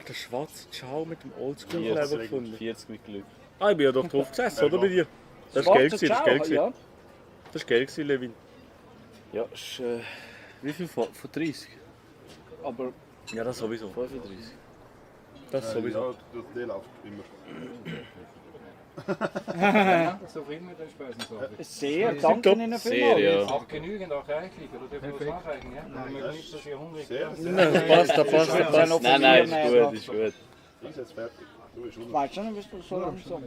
Der schwarze Ciao mit dem Oldschool 40, gefunden. 40 mit Glück. Ah, ich bin ja doch drauf gesessen, oder bei dir? Das war geil, gewesen, das war geil. gewesen. Das war geil, gewesen, Levin. Ja, ist, wie viel von 30? Aber... Ja, das sowieso. 35. Das sowieso. Ja, der läuft immer. Zufrieden mit den Speisensachen? Sehr, danke Ihnen vielmals. Ja. Auch genügend, auch reichlich, oder dürfen wir was nachreichen? Ja? Wir möchten nicht, dass ihr hungrig seid. Nein, das passt, das passt. Nein, ist gut, ist gut. Ich bin jetzt fertig. Du bist unten. Weißt du nicht, bist du so langsam?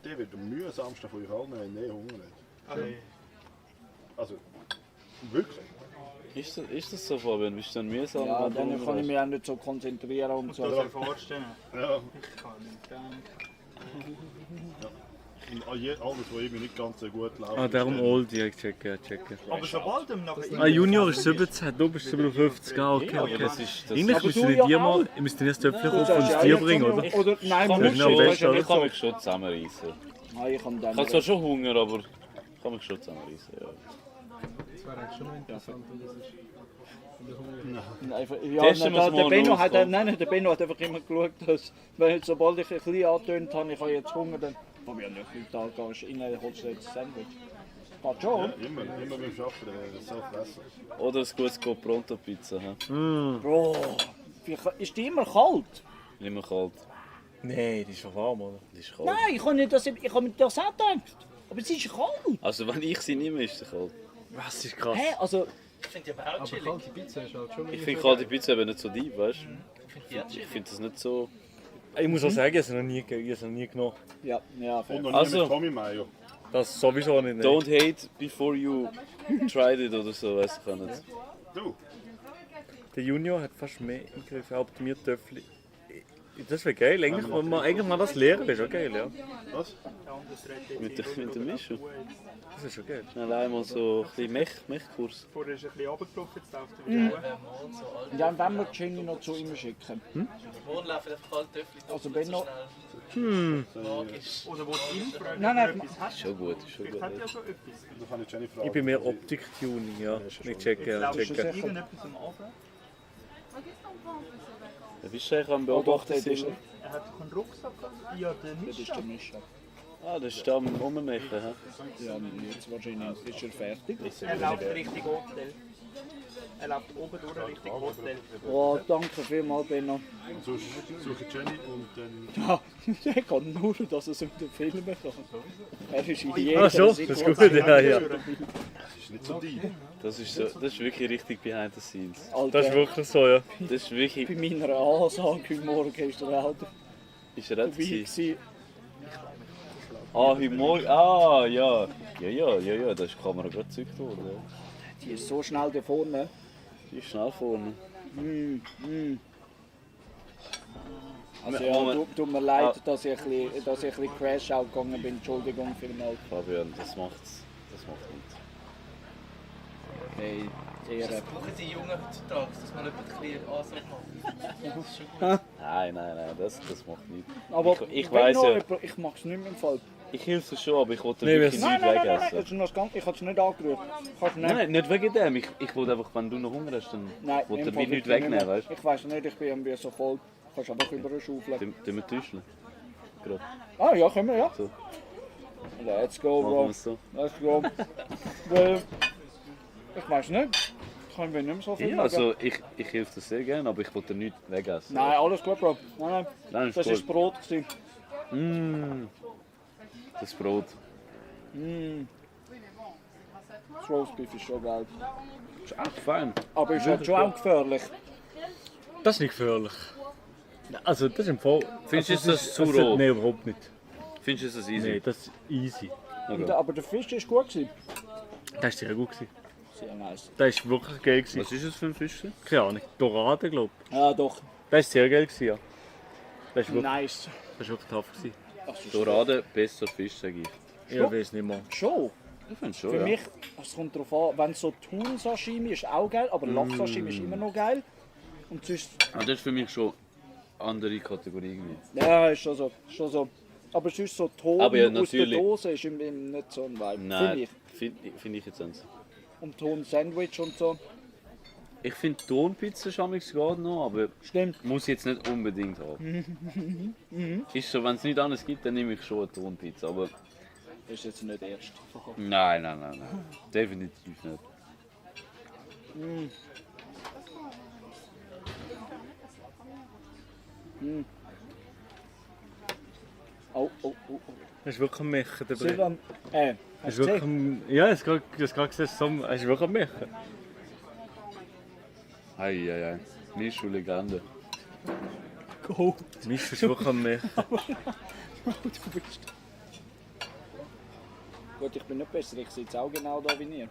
Der wird am mühsamsten von euch allen, wenn er Hunger hat. Also, wirklich. Ist das so, Fabian? Bist du dann mühsam? Ja, dann kann ich mich auch nicht so konzentrieren und so. Das soll vorstellen. Ja. Ich kann nicht. Ja. Und alles, was irgendwie nicht ganz so gut läuft. Ah, darum Old, ja, checken. Aber sobald ihm noch Ah, Junior ist 17, du bist 57, ah, okay. Das ist, Eigentlich müssten wir dir mal, ihr müsst dir das Töpfchen auf und das Tier bringen, oder? Oder nein, Ich musst kann mich schon zusammenreißen. Nein, ich kann Ich habe zwar schon Hunger, aber ich kann mich schon zusammenreißen. Ja. Das wäre eigentlich schon noch interessant, wenn das ist. Der Benno hat einfach immer geschaut, dass wenn, sobald ich ein bisschen angetönt habe, ich habe jetzt Hunger, dann probier nicht viel da gehst du rein, holst du jetzt ein Sandwich. Geht schon, Ja, immer beim Arbeiten, das soll fressen. Oder ein gutes Pronto-Pizza. Bro, ist die immer kalt? Immer kalt. Nein, die ist schon warm, oder? Die ist kalt. Nein, ich habe mir das auch gedacht. Aber sie ist kalt. Also wenn ich sie nehme, ist sie kalt. Was ist krass? Hä, also... Ich finde die aber auch chillig. Aber kalte Pizza ist halt schon... Ich finde kalte Pizza aber nicht so deep, weißt du? Ich finde das nicht so... Ich muss auch sagen, ich habe es noch nie genommen. Ja, Und noch nie Also- mit Tommy Mayo. Das sowieso nicht. Don't hate before you tried it oder so, weißt du, kann nicht. Du? Der Junior hat fast mehr im Griff, habt mir Töffel. Das wäre geil, eigentlich, wenn man eigentlich mal das lernen, wäre schon geil, ja. Was? Mit der Mischung. Das ist schon geil. Schnell einmal so ein bisschen Mechkurs. Vorher ist ein bisschen runtergelaufen, jetzt läuft er wieder hoch. Ja, und wenn wir Jenny noch zu ihm schicken. Morgen laufen einfach kalte Töffel. Also Benno... Magisch. Oder wo du ihn fragst, Nein, ob er nein. etwas hat. Schon gut, schon Vielleicht gut. hat er ja schon etwas. Da kann ich Jenny fragen. Ich bin mehr Optik-Tuning, ja. Ich checke, ja, Glaubst du, checke. dass irgendetwas am Anfang? Ja, bist du eigentlich am Oh, doch, Beobachten? das ist Simon? Er hat doch einen Rucksack gehabt. Ja, der Das ist Mischa. der Mischa. Ah, das ist da am Rummechen, hä? Ja, jetzt wahrscheinlich ist er fertig. Er läuft Richtung Hotel. Er läuft oben durch Richtung Hotel. Oh, danke vielmals, Benno. Sonst suche ich Jenny und dann... Ja, der kann nur, dass er es in den Filmen kann. Er ist in jeder Ah, schon? Das ist gut, ja, ja. Das ist nicht so deep. Das ist wirklich richtig behind the scenes. Alter, Das ist wirklich so, ja. Das ist wirklich... bei meiner Ansage heute Morgen ist der auch Ist er dabei gewesen. Ah, heute Morgen... Ah, ja. Ja, da ist die Kamera gerade gezückt worden. Ja. Die ist so schnell da vorne. Die ist schnell vorne. Also Wir- ja, Moment. tut mir leid, dass ich ein bisschen Crash-Out gegangen bin. Entschuldigung vielmals. Fabian, das macht's. Das macht nichts. Hey, Das Ehre. brauchen die Jungen heutzutage, dass man jemand ein bisschen Ansage macht. Das ist schon gut. Nein, das macht nichts. Aber ich wenn weiss noch ja, jemand- ich mag es nicht mehr im Fall. ich helfe schon, aber ich wollte Nee, wirklich wir- nicht Nein, wegessen. das ist noch ganz, ich habe es nicht angerührt. Kannst du nicht? Nein, nicht wegen dem. Ich wollte einfach, wenn du noch Hunger hast, dann Nein, wollte im er Fall mich nicht wirklich wegnehmen, mehr. weißt Ich weiß nicht, ich bin irgendwie so voll. Kannst einfach über eine Schaufel. du? Tun wir täuschen. Gerade. Ah ja, können wir, ja. So. Let's go, Machen Bro. wir's so. Let's go. Ich weiß nicht. können wir nicht mehr so viel Ja, also ich helfe dir sehr gerne, aber ich wollte dir nichts wegessen. Nein, alles gut, Bro. Nein. Nein, Das war gut. Brot. Das Brot. Das Roastbeef ist schon geil. Das ist echt fein. Aber ist halt schon auch gefährlich. Das ist nicht gefährlich. Also das ist im Fall... Findest du also, das zu roh? Nein, überhaupt nicht. Findest du das easy? Nein, das ist easy. Aber der Fisch war gut. Das war sehr gut. Sehr nice. Das war wirklich geil. Was ist das für ein Fisch? Keine Ahnung. Dorade, glaube ich. Ja, doch. Das war sehr geil, ja. Das war wirklich, Nice. das war wirklich tough. Dorade, besser Fisch, sage ich. Ich weiß nicht mehr. Schon? Ich finde schon, Für ja. mich, es kommt darauf an, wenn so Thun-Sashimi ist auch geil, aber Lachs-Sashimi ist immer noch geil. Und sonst... Aber das ist für mich schon eine andere Kategorie. Irgendwie. Ja, ist schon so. Schon so. Aber sonst so Ton Aber ja, aus der natürlich. Dose ist im nicht so ein Vibe. Finde Nein, ich. finde ich jetzt nicht. Und Ton-Sandwich und so. Ich finde Tonpizza schamix geht noch, aber Stimmt. muss ich jetzt nicht unbedingt haben. Mhm. Ist so, wenn es nichts anderes gibt, dann nehme ich schon eine Tonpizza. Aber Das ist jetzt nicht erst. nein. Definitiv nicht. Mm. Mm. Oh. Das ist wirklich ein Mechen. Silvan, Das ist wirklich ja, es gerade gesehen, es ist wirklich ein Mechen. Ei. Mischu Legende. Go. Mischu ist wirklich ein Mechen. Du bist... Gut, ich bin nicht besser, ich sitze auch genau da wie ihr.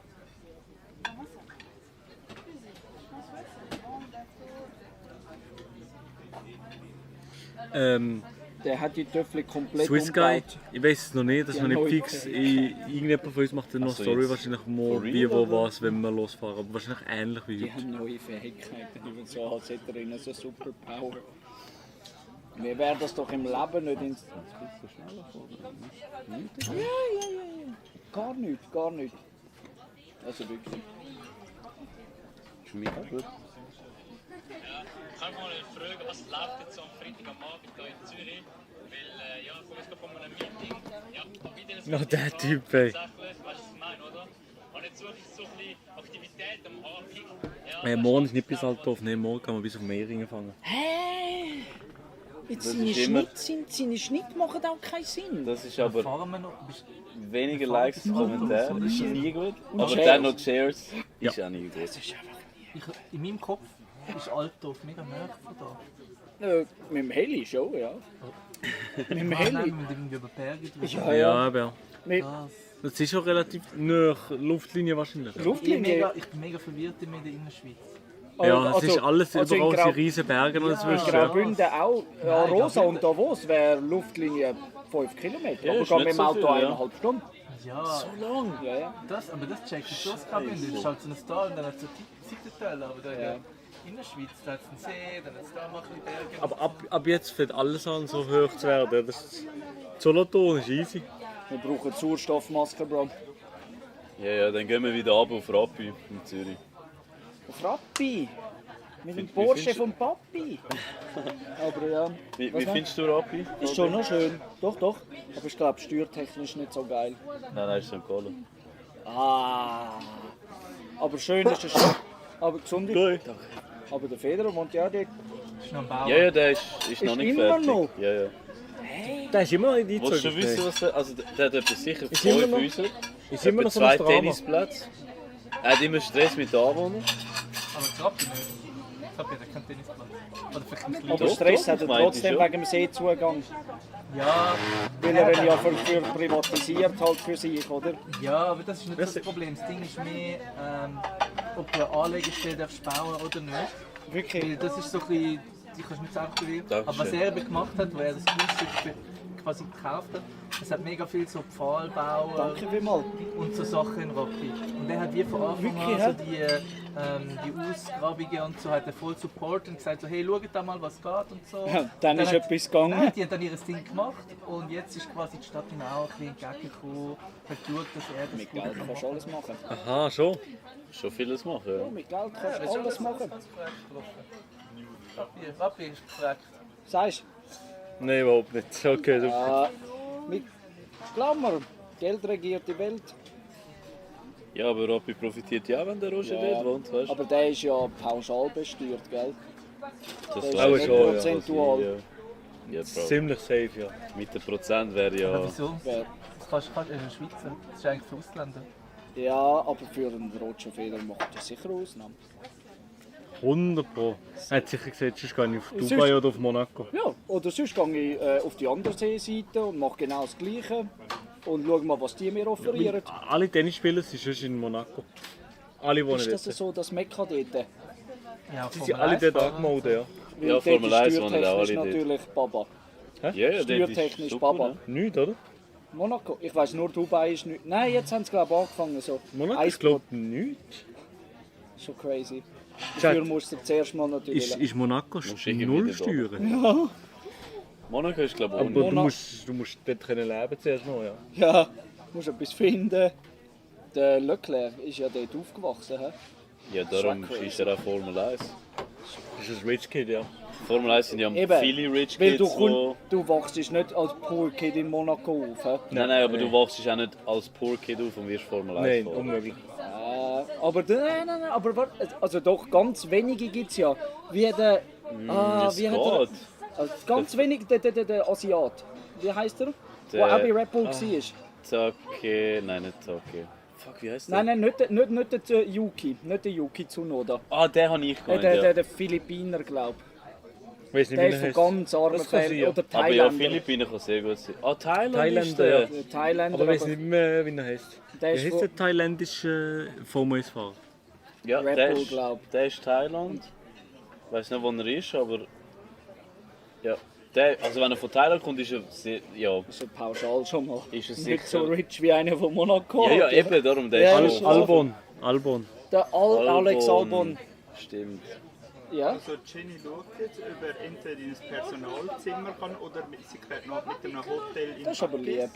Der hat die Töffel komplett Swiss Guy, umgebaut. ich weiß es noch nicht, dass Die wir nicht neue fix. Irgendjemand von uns macht dann noch Ach so, Story jetzt wahrscheinlich mal, for wie, real, wo, oder? was, wenn wir losfahren. Aber wahrscheinlich ähnlich wie Die heute. haben neue Fähigkeiten, die wir so als hätte er so Superpower. Mir wäre das doch im Leben nicht ins... Ja. Gar nicht. Also wirklich. Schmeckt auch gut. Ich kann mal fragen, was läuft jetzt am Freitag am Abend hier in Zürich? Weil, ja, ich komme jetzt von einem Meeting. Ja, wieder Noch der Typ, ey. Weißt du, was ich meine, oder? Und jetzt suche ich so ein bisschen Aktivität am Abend. Ja, Morgen ist nicht bis Altdorf, nein, morgen kann man bis auf Meiringen fangen. Hä? Jetzt Das seine ist immer- seine Schnitte machen auch keinen Sinn. Das ist aber Fahren wir noch? weniger Likes als Kommentar. So, Ist nie gut. Und Aber Shares. dann noch Shares ist auch nie gut. In meinem Kopf ist Altdorf mega nah von da. Mit dem Heli schon, ja. Mit dem Nein, Heli. wir sind irgendwie über Berge drüber. Ja, aber Mit das ist schon relativ nah, Luftlinie wahrscheinlich. Ich bin mega verwirrt in der Innerschweiz. Ja, es ist alles also in überall Grau- sind riesen Berge noch dazwischen. In Graubünden auch. Ja, Nein, Rosa Graubünden- und Davos wäre Luftlinie 5 Kilometer. Ja, aber ist gehen nicht mit dem so Auto viel, ja. 1,5 Stunden. Ja, So lang? Ja. aber das checkt ich schon, das Graubünden. Das ist halt so ein Tal und dann hat es so Seitentäler. Aber da in der Innerschweiz, da hat es einen See, dann hat es da mal ein bisschen Berge. Aber ab jetzt fängt alles an, so hoch zu werden. Solothurn ist easy. Wir brauchen Sauerstoffmasken, Bro. Ja, dann gehen wir wieder ab auf Rappi in Zürich. Auf Rappi. Mit dem Wie Porsche findest du- vom Papi. Aber ja. Wie Was findest du Rappi? Ist schon noch schön. Doch. Aber ich glaube, steuertechnisch nicht so geil. Nein, ist St. Gallen. Ah. Aber schön ist es schon. Aber gesund ist. Aber der Federer wohnt ja dort. Ist noch ein Bauer. Ja, der ist noch Ist nicht immer fertig. noch? Ja. Der ist immer noch nicht Willst du eingezogen. wissen, was der... Also der hat etwa sicher Ist immer 5 noch- Häuser. ist immer etwa noch so ein 2 Drama. Tennisplätze. Er hat immer Stress mit den Anwohnern. Aber Trappi nicht. Trappi hat keinen Tennisplatz. Oder vielleicht ein Aber kleiner. Stress hat er meinte ich trotzdem schon. wegen dem Seezugang. Ja, Weil er ihn ja für privatisiert halt für sich, oder? ja, aber das ist nicht das Problem. Das Ding ist mehr, ob du eine Anlegestelle darfst bauen oder nicht. Wirklich? Weil das ist so ein bisschen, die kannst du nicht selber gewählen. Dankeschön. Aber was er eben gemacht hat, wo er das Grundstück quasi gekauft hat, es hat mega viel so Pfahlbauer Danke vielmals. und so Sachen in Rappi. Und er hat wie von Anfang Wirklich, an so die Ausgrabungen und so hat er voll Support und gesagt so, hey, schaut da mal, was geht und so. Ja, dann ist etwas gegangen. Die haben dann ihr Ding gemacht und jetzt ist quasi die Stadt ihm auch ein bisschen entgegengekommen, hat geschaut, dass er das Mit gut Geld kann kannst du alles machen. Aha, schon. Schon vieles machen, Ja, ja. mit Geld kannst du alles machen. Rappi ist gefragt. Sagst Nein, überhaupt nicht. Okay, du? Mit Glaub mir, Geld regiert die Welt. Ja, aber Robby profitiert ja, wenn der Roger dort wohnt, weißt du? Aber der ist ja pauschal besteuert, gell? Das der ist auch nicht schon, prozentual. Ja, Ziemlich safe, ja. Mit den Prozent wäre ja... Aber wieso? Das ist ein Schweizer. Das ist eigentlich für Ausländer. Ja, aber für einen Roger Federer macht das sicher eine Ausnahme. 100 Pro. Er hat sicher gesagt, sonst gehe ich auf Dubai oder auf Monaco. Ja, oder sonst gehe ich auf die andere Seeseite und mache genau das Gleiche. Und schau mal, was die mir offerieren. Alle Tennisspieler sind schon in Monaco. Alle wohnen Ist das dort. so, das Mekka dort? Ja, Sie sind alle dort angemeldet, ja. Weil Ja, dort Formel 1 ist wohnen auch alle steuertechnisch dort. natürlich Baba. Hä? Ja, ja, dort ist Steuertechnisch super, Baba. ne? Nichts, oder? Monaco? Ich weiss nur, Dubai ist nicht. Nein, jetzt haben sie glaube ich angefangen so. Monaco ist glaube ich nichts. Schon crazy. Chat. Dafür musst du zuerst mal natürlich... Ist Monaco Musst irgendwie null dort Steuern? Ja. Monaco ist glaube ich Aber ohne. du musst dort können leben zuerst noch, ja. Ja, du musst etwas finden. Der Leclerc ist ja dort aufgewachsen. He? Ja, darum Schon crazy. ist er auch Formel 1. Das ist ein Rich Kid, ja. Formel 1 sind ja Eben, viele Rich weil Kids, du wachst nicht als Poor Kid in Monaco auf. He? Nein, aber du wachst auch nicht als Poor Kid auf und wirst Formel 1 Nein, fahren. unmöglich. Aber nein, aber warte, also doch ganz wenige gibt es ja. Wie der. es wie hat er? geht. Also ganz wenig der Asiat. Wie heißt er? Der- Der auch bei Red Bull Ah. war. Take, nein, nicht Take. Fuck, wie heißt der? Nein, nicht der Yuki. Nicht der Yuki Tsunoda. Ah, den habe ich gemeint, ja. Der Philippiner, glaube Ich weiß ich. nicht, Der wie ist er von heißt. ganz armen Das kann Fällen. sein, Oder Aber ja, Thailänder. Philippinen kann sehr gut sein. Ah, Thailand ist Thailänder, der. ja. Thailänder, Aber ich weiß aber- nicht mehr, wie er heißt. Der Wie ist heißt von- der thailändische Formel 1-Fahrer? Ja, Red der Bull, ist, glaub. der ist Thailand. Ich weiß nicht, wo er ist, aber... Ja, der, also wenn er von Thailand kommt, ist er sehr... Ja. Ist er pauschal schon mal. Ist er Nicht sicher... so rich wie einer von Monaco. Ja, ja, oder? eben, darum, der Ja, ist schon... Albon. Der Alex Albon. Stimmt. Ja. Also Jenny schaut jetzt, ob er entweder ins Personalzimmer kann oder sie fährt noch mit einem Hotel in Das ist aber lieb.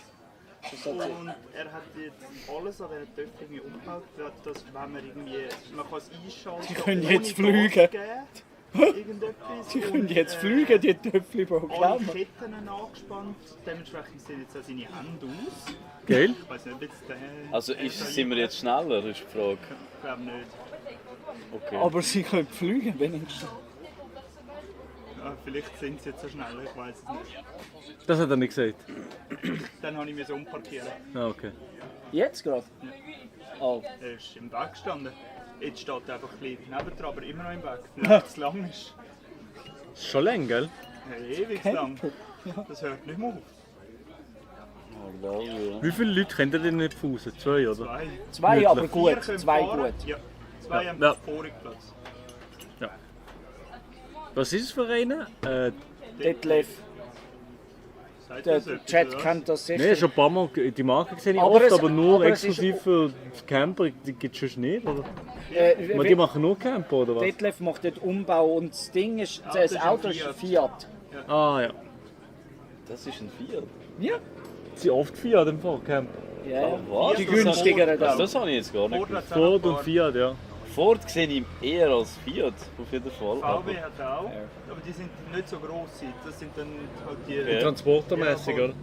Das hat und er hat jetzt alles an dieser Töpfung umgebaut, dass wenn man irgendwie, man kann es einschalten. Sie können ohne jetzt Gas fliegen. geben, irgendetwas. Sie können Und, jetzt fliegen, die Töpfchen, Bro. Alle Glaub mir. Ketten angespannt, dementsprechend sehen jetzt auch seine Hände aus. Geil. Ich weiß nicht, ob jetzt der... Also sind wir jetzt schneller, ist die Frage. Ich glaube nicht. Okay. Aber sie können fliegen, wenigstens. Ja, vielleicht sind sie jetzt so schneller, ich weiß es nicht. Das hat er nicht gesagt. Dann habe ich mich umparkieren. Ah, okay. Jetzt gerade? Oh. Er ist im Weg gestanden. Jetzt steht er einfach ein bisschen nebendran, aber immer noch im Weg. Weil es lang ist. Ist schon lang, gell? Ja, ewig lang. Das hört nicht mehr auf. Wie viele Leute können denn nicht fußen? 2, oder? Zwei, Nicht aber lang. gut. können Zwei fahren. gut. Ja, zwei Ja. haben Ja. Vorigplatz. Ja. Was ist es für einer? Detlef. Sagt Der das etwas, Chat oder was? kennt das sicher. Nein, schon ein paar Mal die Marke gesehen, Aber oft, es- aber nur aber es ist- exklusiv für Camper. Die gibt es schon nicht, oder? Aber wie- die machen nur Camper, oder was? Detlef macht dort Umbau und das Ding ist, das das ist Auto ein ist ein Fiat. Fiat. Ah ja. Das ist ein Fiat. Ja. Sie sind oft Fiat im Fall, Camper. Ja, Was? die Das günstigeren das, dann. das habe ich jetzt gar nicht Ford gewusst. hat's auch Ford noch und ein Fiat, ja. Ford sehe ich eher als Fiat, auf jeden Fall. VW hat auch, aber die sind nicht so gross. Das sind dann halt die... Okay. Transportermäßig, Ja, oder?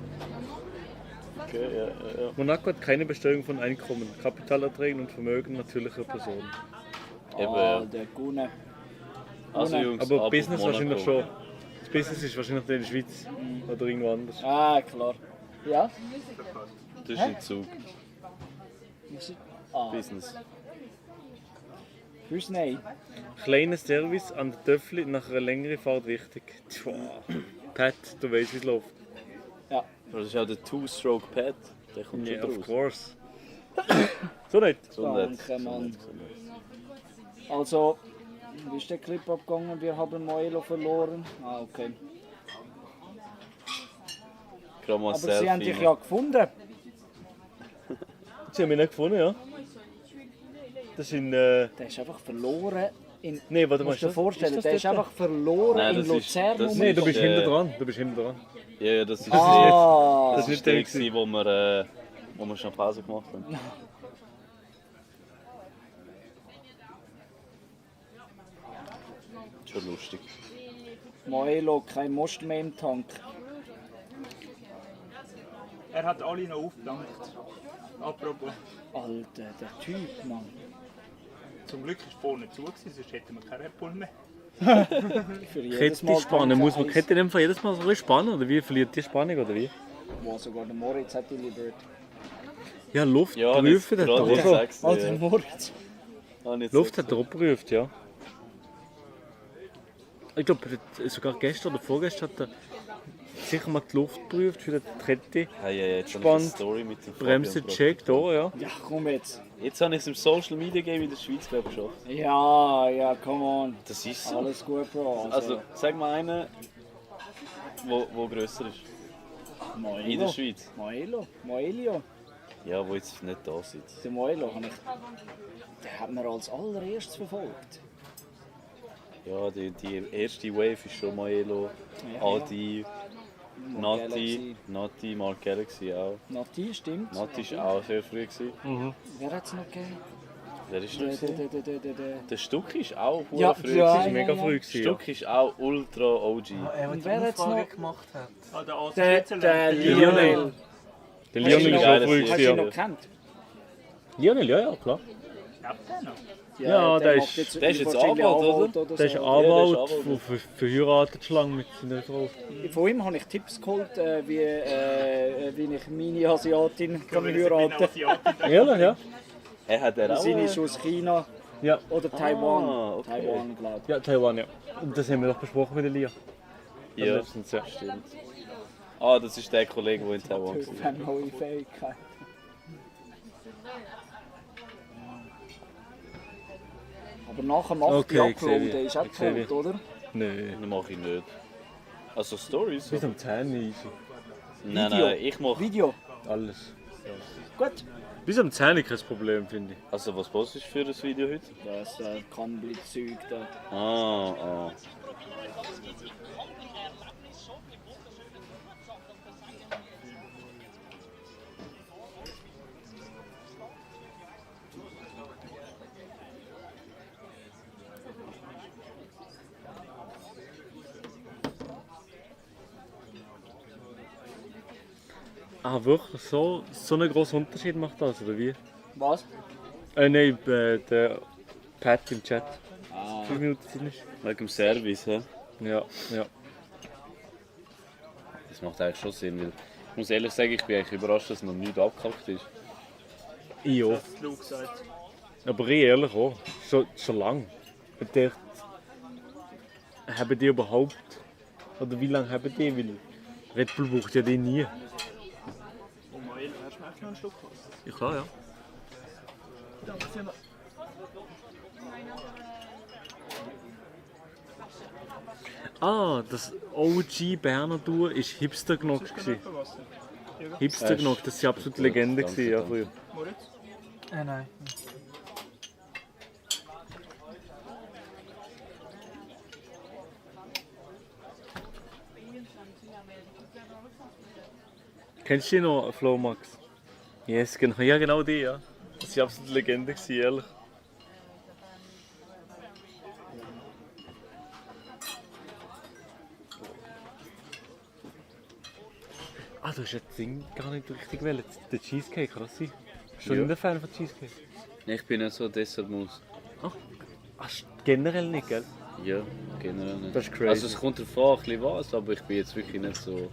Okay, ja, ja. Monaco hat keine Besteuerung von Einkommen, Kapitalerträgen und Vermögen natürlicher Personen. Eben, Ah, ja. der Gune. Also Jungs, ab Aber auf Business Monaco. wahrscheinlich schon. Das Business ist wahrscheinlich in der Schweiz oder irgendwo anders. Ah, klar. Ja? Das ist ein Zug. Ah. Business. Grüß nein. Kleiner Service an der Töffel nach einer längeren Fahrt wichtig. Tja. Pat, du weißt, wie es läuft. Ja. Das ist auch der Two-Stroke-Pad. Der kommt Yeah, schon of raus. course. So nicht. So nett. Danke, Mann. Also, wie ist der Clip abgegangen? Wir haben Moelo verloren. Ah, okay. Gerade mal ein Aber sie Selfie haben dich machen. ja gefunden. Sie haben mich nicht gefunden, ja. Das sind. Der ist einfach verloren. Nee, warte mal. Musst du dir vorstellen, das der ist dort? einfach verloren Nein, in das ist- Luzern. das Nee, du bist ist, hinten dran. Du bist hinten dran. Ja, ja, das ist Ah. das Das ist ist der, nicht der gewesen, wo wir schon Pause gemacht haben. Schon lustig. Moelo, kein Most mehr im Tank. Er hat alle noch aufgedankt. Apropos. Alter, der Typ, Mann. Zum Glück war vorne zu, sonst hätten wir keinen Red Bull mehr. Kette spannen, muss man Kette in dem Fall jedes Mal so ein bisschen spannen, oder wie? Verliert die Spannung, oder wie? Wo sogar der Moritz hat delivered. Ja, Luft Ja, prüfen hat er gerade auch. sagst du, Alter, ja. Moritz. Luft hat er auch geprüft, ja. Ich glaube, sogar gestern oder vorgestern hat er sicher mal die Luft geprüft für die Kette. Ja, jetzt habe ich eine Gespannt, Story mit dem Bremse Fabian checkt, da, ja. Ja, komm jetzt. Jetzt habe ich es im Social Media Game in der Schweiz glaube ich geschafft. Ja, come on. Das ist so. Alles gut, Bro. Also, sag mal einen, wo grösser ist. Moelo. In der Schweiz. Moelio. Ja, wo jetzt nicht da sitzt. Der Moelo, der hat mir als allererstes verfolgt. Ja, die erste Wave ist schon Maelo, Ja, Adi, Mark Nati, Mark Galaxy auch. Nati, stimmt. Nati war auch sehr früh. Wer hat es noch gegeben? Wer ist noch? Der Der Stuck ist auch Ja, früh. ja, gewesen. mega früh gewesen, Stuck ist auch ultra OG. Und wer hat es noch gemacht hat? Ah, Der Lionel. Der Lionel ist auch früh. Hast du ihn noch gekannt? Lionel, ja, klar. Ja, der ist jetzt Anwalt, oder? Der ist so. Anwalt, Ja, der ist verheiratet schon lange mit seiner Frau. Von ihm habe ich Tipps geholt, wie ich meine Asiatin kann heiraten kann. Ehrlich, ja? Hat er auch? Seine ist aus China Ja. oder Taiwan. Okay. Taiwan, glaube ich. Ja, Taiwan, ja. Und das haben wir doch besprochen mit der Lia. Ja, Letztens, ja. Stimmt. Ah, das ist der Kollege, der in Taiwan Typ war. hat neue Fähigkeiten. Aber nach dem 8. Okay, Uploaden ist auch ich sehe tot, oder? Nein. Das mache ich nicht. Also Stories? Bis am 10 easy. Nein, ich mache... Video? Alles. Gut. Bis am 10 kein Problem, finde ich. Also was postest du für das Video heute? Das Kambli-Zeug da. Ah. Ah, wirklich? So einen grossen Unterschied macht das, oder wie? Was? Nein, der Pat im Chat. Ah. 5 Minuten sind nicht. Wegen dem Service, hä? Ja. Das macht eigentlich schon Sinn, weil ich muss ehrlich sagen, ich bin eigentlich überrascht, dass noch nichts abgekackt ist. Ja. Aber ich ehrlich auch. Schon lange. Ich dachte, haben die überhaupt? Oder wie lange haben die? Weil Red Bull braucht ja die nie. Oh Mael, hast du mir noch einen Schluck gekostet? Ja klar, ja. Danke vielmals. Ah, das OG Berner Duo war Hipster genug. Hipster genug, das war absolut Legende ja, früher. Moritz? Nein. Kennst du die noch, Flomax? Yes, genau. Ja, genau die, ja. Das war absolut Legende, ehrlich. Ah, du hast ja das Ding gar nicht richtig gewählt. Der Cheesecake, kann das sein? Bist du Ja. nicht ein Fan von Cheesecake? Ich bin nicht so Dessertmaus. Ach, generell nicht, gell? Ja, generell nicht. Das ist crazy. Also es kommt darauf an, ein bisschen was, aber ich bin jetzt wirklich nicht so...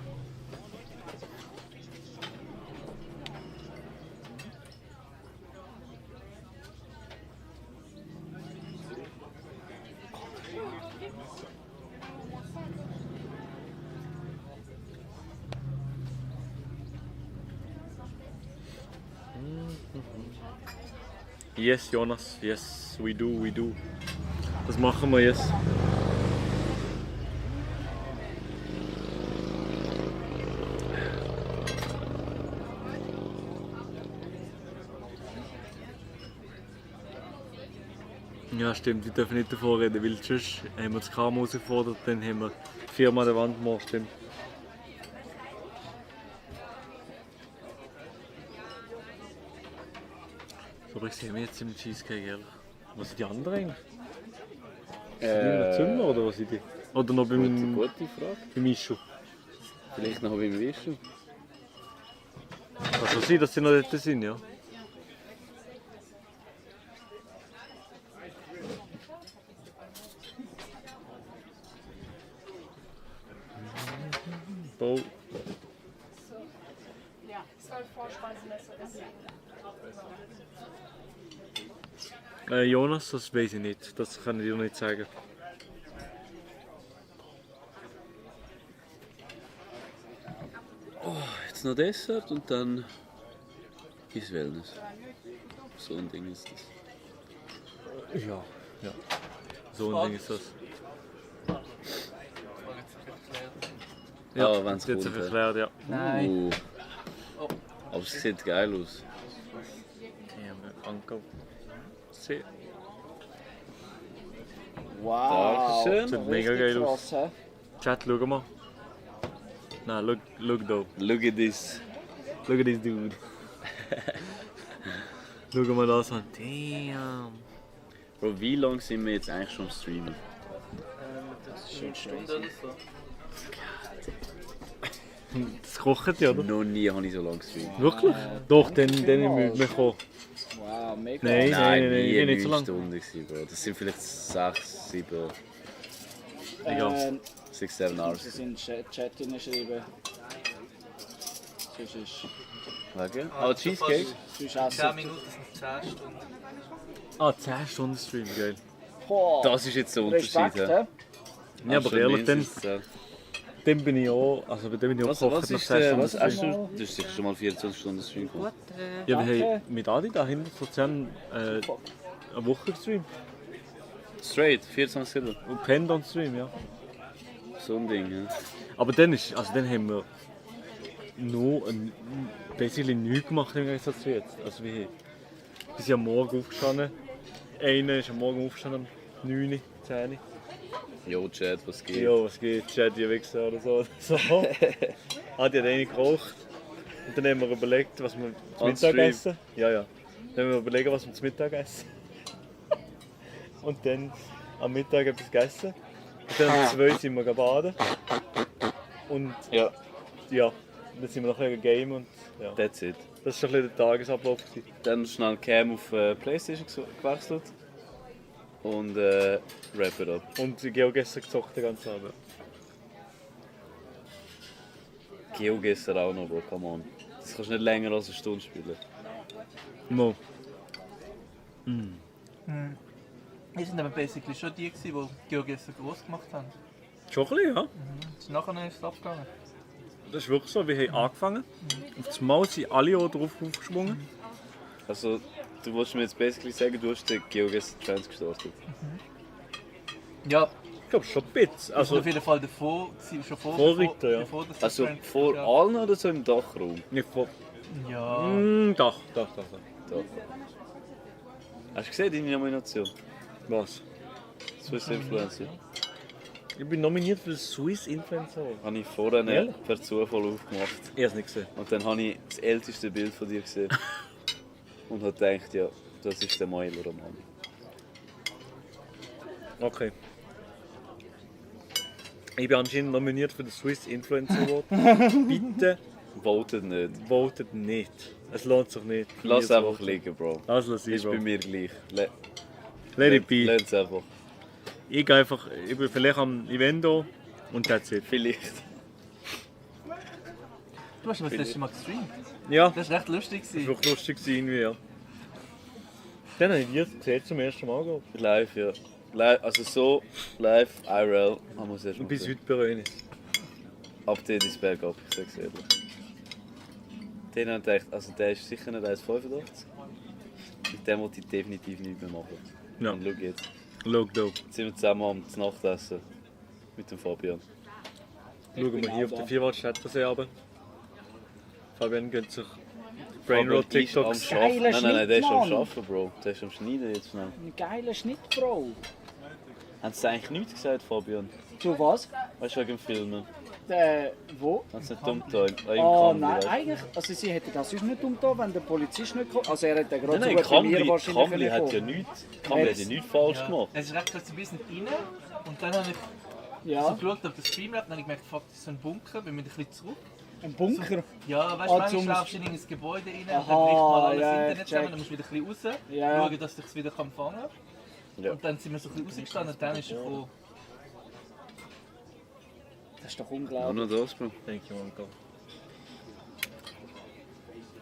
Yes, Jonas. Yes, we do. Das machen wir jetzt. Ja, stimmt, wir dürfen nicht davor reden, weil sonst haben wir das Karma herausgefordert, dann haben wir die Firma an der Wand gemacht, stimmt. So, aber ich sehe mich jetzt im Cheesecake, ehrlich. Was sind die anderen eigentlich? Sind die noch Zimmer oder was sind die? Oder noch beim... Gute Frage. Beim Ischu? Vielleicht noch beim Wischen. Kann schon sein, dass sie noch dort sind, ja. Bau. Ja, 12 Vorspeisemesser essen. Jonas, das weiß ich nicht. Das kann ich dir nicht sagen. Oh, jetzt noch Dessert und dann ins Wellness. So ein Ding ist das. Ja. So ein Ding ist das. Ja, wenn es jetzt kommt. erklärt, ja. Nein. Aber es sieht geil aus. Okay, haben wir Anker. Sehr. Wow. Dankeschön. Sieht mega geil aus. Krass, Chat, schau mal. Nein, look da. Look at this. Look at this dude. Schau mal das an. Damn. Bro, wie lange sind wir jetzt eigentlich schon am Streamen? Das ist schon eine Stunde oder so. Das kocht ja, oder? Noch nie habe ich so lange gestreamt. Wirklich? Doch, dann müssen wir kommen. Wow, mega. Nein, ich bin nicht nie so 9 lang. Stunden gewesen, Bro. Das sind vielleicht 6, 7, Ähm, 6, 7 Hours. Das in den Chat hineinschreiben. Sonst ist... Wegen? Aber Cheesecake? Sonst essen. 10 Minuten sind 10 Stunden. Ah, 10 Stunden Stream, geil. Boah. Das ist jetzt der Unterschied. Respekt, hä? hä? Ja, aber ehrlich, dann bin ich auch, Was gekocht ist nach 10 Stunden. was hast du? Du hast sicher schon mal 24 Stunden Stream gemacht. Ja, wir haben mit Adi da hinten vor 10 eine Woche gestreamt. Straight, 24/7. Und pennt on Stream, ja. So ein Ding, ja. Aber dann haben wir nur basically nichts gemacht im Gegensatz zu jetzt. Also wir sind am Morgen aufgestanden. Einer ist am Morgen aufgestanden um 9, 10. Jo, Chat, was geht? Jo, was geht? Chat, ihr Wichser oder so. Adi hat eine geraucht. Und dann haben wir überlegt, was wir zum On Mittag Stream. essen. Ja. Dann haben wir überlegt, was wir zum Mittag essen. Und dann am Mittag etwas gegessen. Und dann um 2 sind wir baden. Und ja, dann sind wir noch ein Game und ja. That's it. Das war ein bisschen der Tagesablauf. Dann schnell Cam auf Playstation gewechselt. Und Wrap it up. Und GeoGuessr gezockt den ganzen Abend. GeoGuessr auch noch, Bro, come on. Das kannst du nicht länger als eine Stunde spielen. Mo. Wir sind aber basically schon die, die GeoGuessr groß gemacht haben. Schon ein bisschen, ja. Nachher ist es abgegangen. Das ist wirklich so, wir haben angefangen. Auf das Mal sind alle auch drauf aufgeschwungen. Also, du wolltest mir jetzt basically sagen, du hast den GeoGuessr Trends gestartet. Ja. Ich glaube schon ein bisschen. Also auf jeden Fall davor, schon vor. Vorreiter, ja. Bevor das Also Trend- vor ja. allen oder so im Dachraum? Nicht vor. Ja. Doch. Hast du gesehen, deine Nomination? Was? Swiss Influencer. Ich bin nominiert für den Swiss Influencer Award. Habe ich vorher Ehrlich? per Zufall aufgemacht. Ich habe es nicht gesehen. Und dann habe ich das älteste Bild von dir gesehen. Und habe gedacht, ja, das ist der Meiler Mann. Okay. Ich bin anscheinend nominiert für den Swiss Influencer Award. Bitte votet nicht. Votet nicht. Es lohnt sich nicht. Lass Mir zu einfach voten. liegen, Bro. Lass Ist Bro. bei mir gleich. Let it be. Lass es einfach. Ich gehe einfach, ich bin vielleicht am Event da und that's it. Vielleicht. Du hast aber das letzte Mal gestreamt. Ja. Das war recht lustig. Das war wirklich lustig irgendwie, ja. Dann habe ich dir gesehen zum ersten Mal. Glaub ich. Live, ja. Also so, live, IRL, haben wir es erst mal Bis gesehen. heute bereue ich es. Ab dort ist es bergab, ich sag's ehrlich. Den habe ich gedacht, also der ist sicher nicht 1,85. Mit dem wollte ich definitiv nichts mehr machen. Ja. Und schau jetzt. Schau da. Jetzt sind wir zusammen am Nachtessen mit dem Fabian. Schauen wir hier auf den 4 Chattersee runter. Fabian gönnt sich Brainrot TikToks. Nein, der ist am Mann. Arbeiten, Bro. Der ist am Schneiden jetzt schnell. Ein geiler Schnitt, Bro. Haben sie eigentlich nichts gesagt, Fabian? Zu was? Weißt du, wegen dem Filmen? Wo? Haben sie nicht dumm getan? Oh nein, eigentlich, also sie hätten das sonst nicht umgetan, wenn der Polizist nicht kommt. Also er hat ja gerade Nein, so gut wie mir wahrscheinlich Kamli hat ja kommen. nichts. Kamli hat ja nichts falsch gemacht. Es ist recht kurz ein bisschen rein und dann habe ich Ja. so geschaut auf das Streamlab und dann habe ich gemerkt, fuck, das ist so ein Bunker, wir müssen ein bisschen zurück. Ein Bunker? So, ja, weißt Ah, du, manchmal zum- laufst du in ein Gebäude rein und Aha, dann bricht mal alles ja, Internet zusammen, check. dann musst du wieder ein bisschen raus, Ja. schauen, dass du es wieder fangen kann. Ja. Und dann sind wir so ein bisschen rausgestanden und dann ist er gekommen. Das ist doch Nur unglaublich. noch das, Bro. Thank you, Uncle.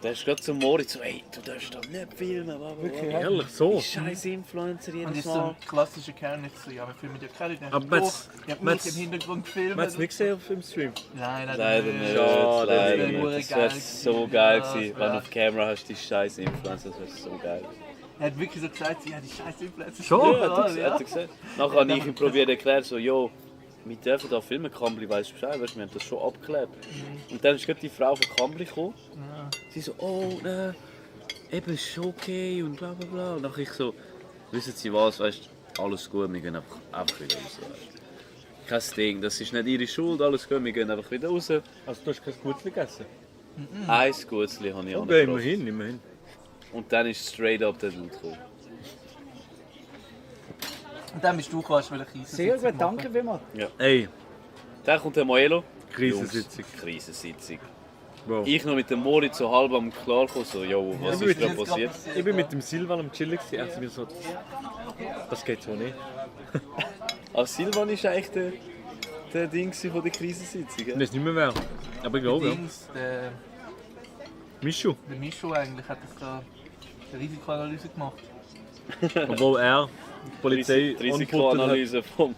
Der ist gerade zum Moritz so, ey, du darfst doch nicht filmen. Wirklich, ehrlich, so? Die scheiß Influencer Und jedes ist so Mal. ein klassischer Kern nicht so, ja, wir filmen ja keine, der Aber man ich hab mich im Hintergrund gefilmt. Man hat es nicht gesehen auf dem Stream? Nein, Leider nicht. Schade, Leider das wäre nicht. Das wäre geil so geil gewesen. Wenn du auf Kamera hast, die scheiß Influencer, das wäre so geil. Er hat wirklich so gesagt, ja, die scheiß Influencer. Schon? Ja, hat er gesagt. Nachher habe ich ihm probiert erklärt, so, jo, wir dürfen da filmen, Kambli, weißt du Bescheid, weißt, wir haben das schon abgeklebt. Und dann ist gerade die Frau von Kambli gekommen. Ja. Sie so, oh, eben, ist schon okay und bla bla bla. Und dann ich so, wissen Sie was, weißt du, alles gut, wir gehen einfach wieder raus. Weißt. Kein Ding, das ist nicht Ihre Schuld, alles gut, wir gehen einfach wieder raus. Also du hast kein Gutzli gegessen? Ein Gutzli habe ich Okay, angebracht. immerhin. Und dann ist straight up der Dude gekommen. Und dann bist du gekommen, weil ich Sehr gut, danke vielmals. Ja. Ey. Dann kommt der Moelo. Krisensitzung. Jungs, Krisensitzung. Wow. Ich noch mit dem Moritz so halb am klarkommen, so, jo, was ist da passiert? Ich bin mit dem Silvan am Chillen gewesen. Er hat mir so, das geht so nicht. Silvan ist eigentlich der Ding von der Krisensitzung. Ich weiß nicht mehr wer. Aber ich glaube, ja. Der Mischu. Der Mischu eigentlich hat das da eine Risikoanalyse gemacht. Obwohl er die Polizei Die Risikoanalyse vom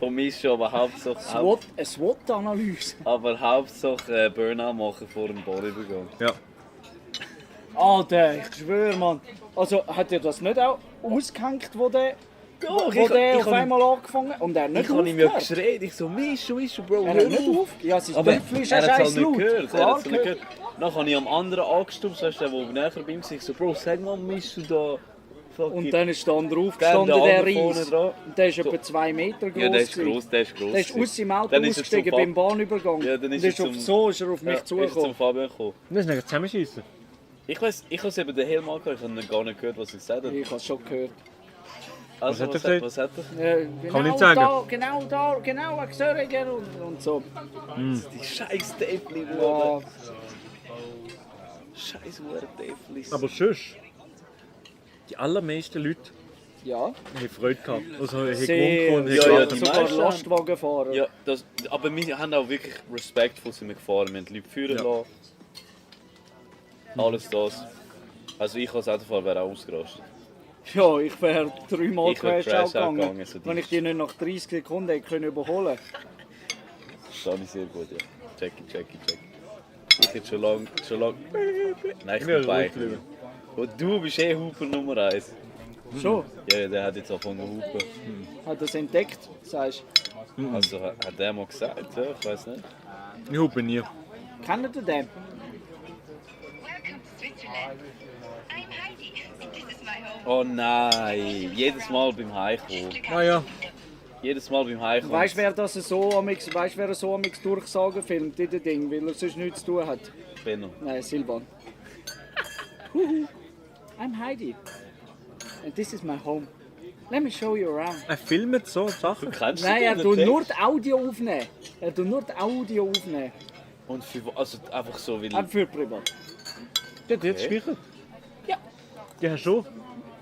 Mischu, aber Hauptsache... Eine SWOT-Analyse. Aber Hauptsache Burnout machen vor dem Bodyübergang. Ja. Alter, ich schwöre, Mann. Also, hat er das nicht auch ausgehängt, wo der, Doch, wo der ich auf hab- einmal angefangen hat? Und er hat nicht Ich habe ihm ja aufgehört? geschrien, ich so, Mischu, Bro, Er hat nicht auf. Ja, sein aber Töpfchen ist er ja hat es halt scheiß nicht laut. gehört. Er Klar hat's nicht gehört. Dann habe ich am anderen angestupst, weißt du, der neben bei ihm war, so, Bro, sag mal, Mischu da... Und dann ist der andere Dann aufgestanden, der der andere vorne Reis. dran. Und der ist etwa 2 Meter groß. Ja, der ist gewesen. gross, der ist gross. Der ist aus seinem Auto Dann ist er ausgestiegen zum beim Bahnübergang. Ja, dann und ist er ist auf zum- so ist er auf mich ja, ist er zugekommen. zum Fabian gekommen. Wir müssen nicht zusammenschießen. Ich weiss, ich habe es eben den Helm angehört, ich habe gar nicht gehört, was er gesagt hat. Ich habe es schon gehört. Also, Was hat er was hat er? Genau Kann man nicht sagen. Da, genau ein Gesöriger und so. Die scheiß Täfli, Ja. Bruder. Scheiß Täfli. Aber sonst, die allermeisten Leute Ja. haben Freude gehabt. Also haben Sehr, gewunken und ja, haben ja, gelacht. die sogar meisten Lastwagenfahrer. Ja, das, aber wir haben auch wirklich respektvoll sind wir gefahren. Wir haben die Leute führen Ja. lassen. Alles das. Also ich als Autofahrer wäre auch ausgerastet. Ja, ich wäre 3-mal Ich wär Crash-Out Crash-Out gegangen, gegangen, so wenn ich die nicht nach 30 Sekunden hätte können überholen. Das fand ich sehr gut, ja. Jackie. Ich hätte schon lang... Nein, ich Ja, bin bei. ruhig bleiben. Und du bist eh Huper Nummer 1. Schon? Ja, der hat jetzt angefangen zu hupen. Hat er es entdeckt, sagst du? Also hat der mal gesagt, ja, ich weiß nicht. Ich hupe nie. Kennt ihr den? Oh nein, jedes Mal beim Heimkommen. Ah ja. Jedes Mal beim Heimkommen. Weißt du, wer das so amix, weißt, wer so amix Durchsagen filmt in dem Ding, weil er sonst nichts zu tun hat? Benno. Nein, Silvan. Huhu. I'm Heidi. And this is my home. Let me show you around. Er filmt so Sachen. Kennst Nein, er den tut Text? nur die Audio aufnehmen. Er tut nur die Audio aufnehmen. Und für, also einfach so, weil... Auch für privat. Der hat jetzt Okay. gespeichert. Ja. Ja, schon.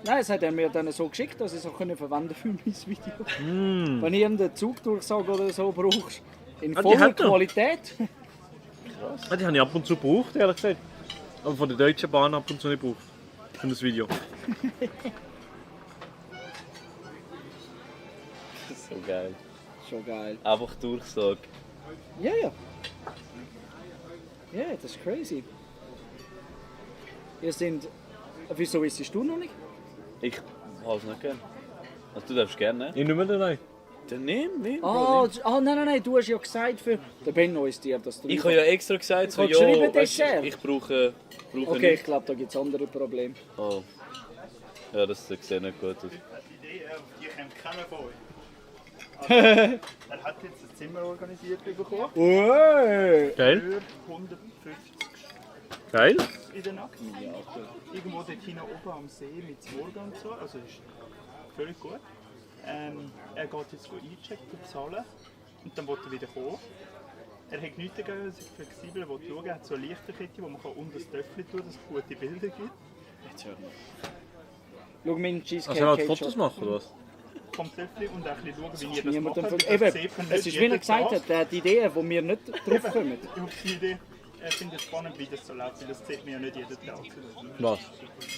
Nein, das hat er mir dann so geschickt, dass ich es auch verwenden für mein Video. Mm. Wenn du irgendeine Zugdurchsage oder so brauchst, in Ah, die voller hat er. Qualität. Ah, die habe ich ab und zu gebraucht, ehrlich gesagt. Aber von der Deutschen Bahn ab und zu nicht gebraucht. Für das Video. So geil. Schon geil. Einfach Durchsage. Ja, ja. Ja, das ist crazy. Ihr sind... Wieso wissest du noch nicht? Ich hab's nicht gern. Also du darfst gerne, ne? Ich nehme den rein. Dann nimm. Nein, du hast ja gesagt für... Der Benno ist dir, dass du... Ich habe ja extra gesagt, so, Ich habe geschrieben, ja, weißt du, Dessert. ich brauche Okay, ich nicht. glaube, da gibt es andere Probleme. Oh. Ja, das sieht nicht gut aus. Die Idee, die kennt keiner von euch. Also, er hat jetzt ein Zimmer organisiert bekommen. Ui. Geil. Für 150 Geil. in der Nacht. Irgendwo dort hinten oben am See mit Zworga und so. Also ist völlig gut. Er geht jetzt einchecken und zahlen. Und dann will er wieder kommen. Er hat nichts dagegen, er ist flexibel, er will schauen. Er hat so eine Lichterkette, wo man unter das Töffel tun kann, dass es gute Bilder gibt. Schau, mein Cheesecake Also er hat geht Fotos schon. machen, oder was? vom Töffel und auch ein bisschen schauen, wie ihr das Niemandem macht. Eben, Das sieht man es nicht ist, wie er jeden gesagt Tag. hat, der hat Ideen, wo wir nicht drauf kommen. Ich habe die Idee, ich finde es spannend, wie das so läuft, weil das sieht man ja nicht jeden Tag. Was?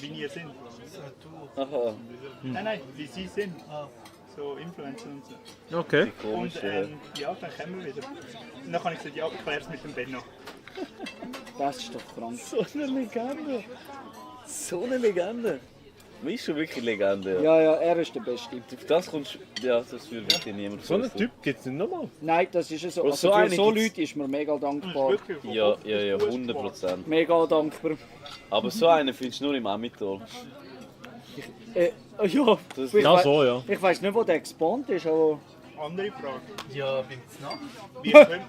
Wie ihr sind. Aha. Nein, wie sie sind. So Influencer und so. Okay. Und ja, dann kommen wir wieder. Und dann habe ich gesagt, ja, ich kläre es mit dem Benno. Das ist doch krank. So eine Legende. So eine Legende. Man ist schon wirklich Legende. Ja, ja, er ist der Beste. Auf das kommst du. Ja, das würde wirklich niemand So einen Typ gibt es nicht nochmal. Nein, das ist so. Aber Also so für eine so gibt's- Leute ist man mega dankbar. Ja, 100%. Mega dankbar. Aber so einen findest du nur im Amital. Ja, Das- ich Ja, wei- so, ja. Ich weiß nicht, wo der gespawnt ist, aber... Andere Frage. Ja, beim Znacht. Wie können...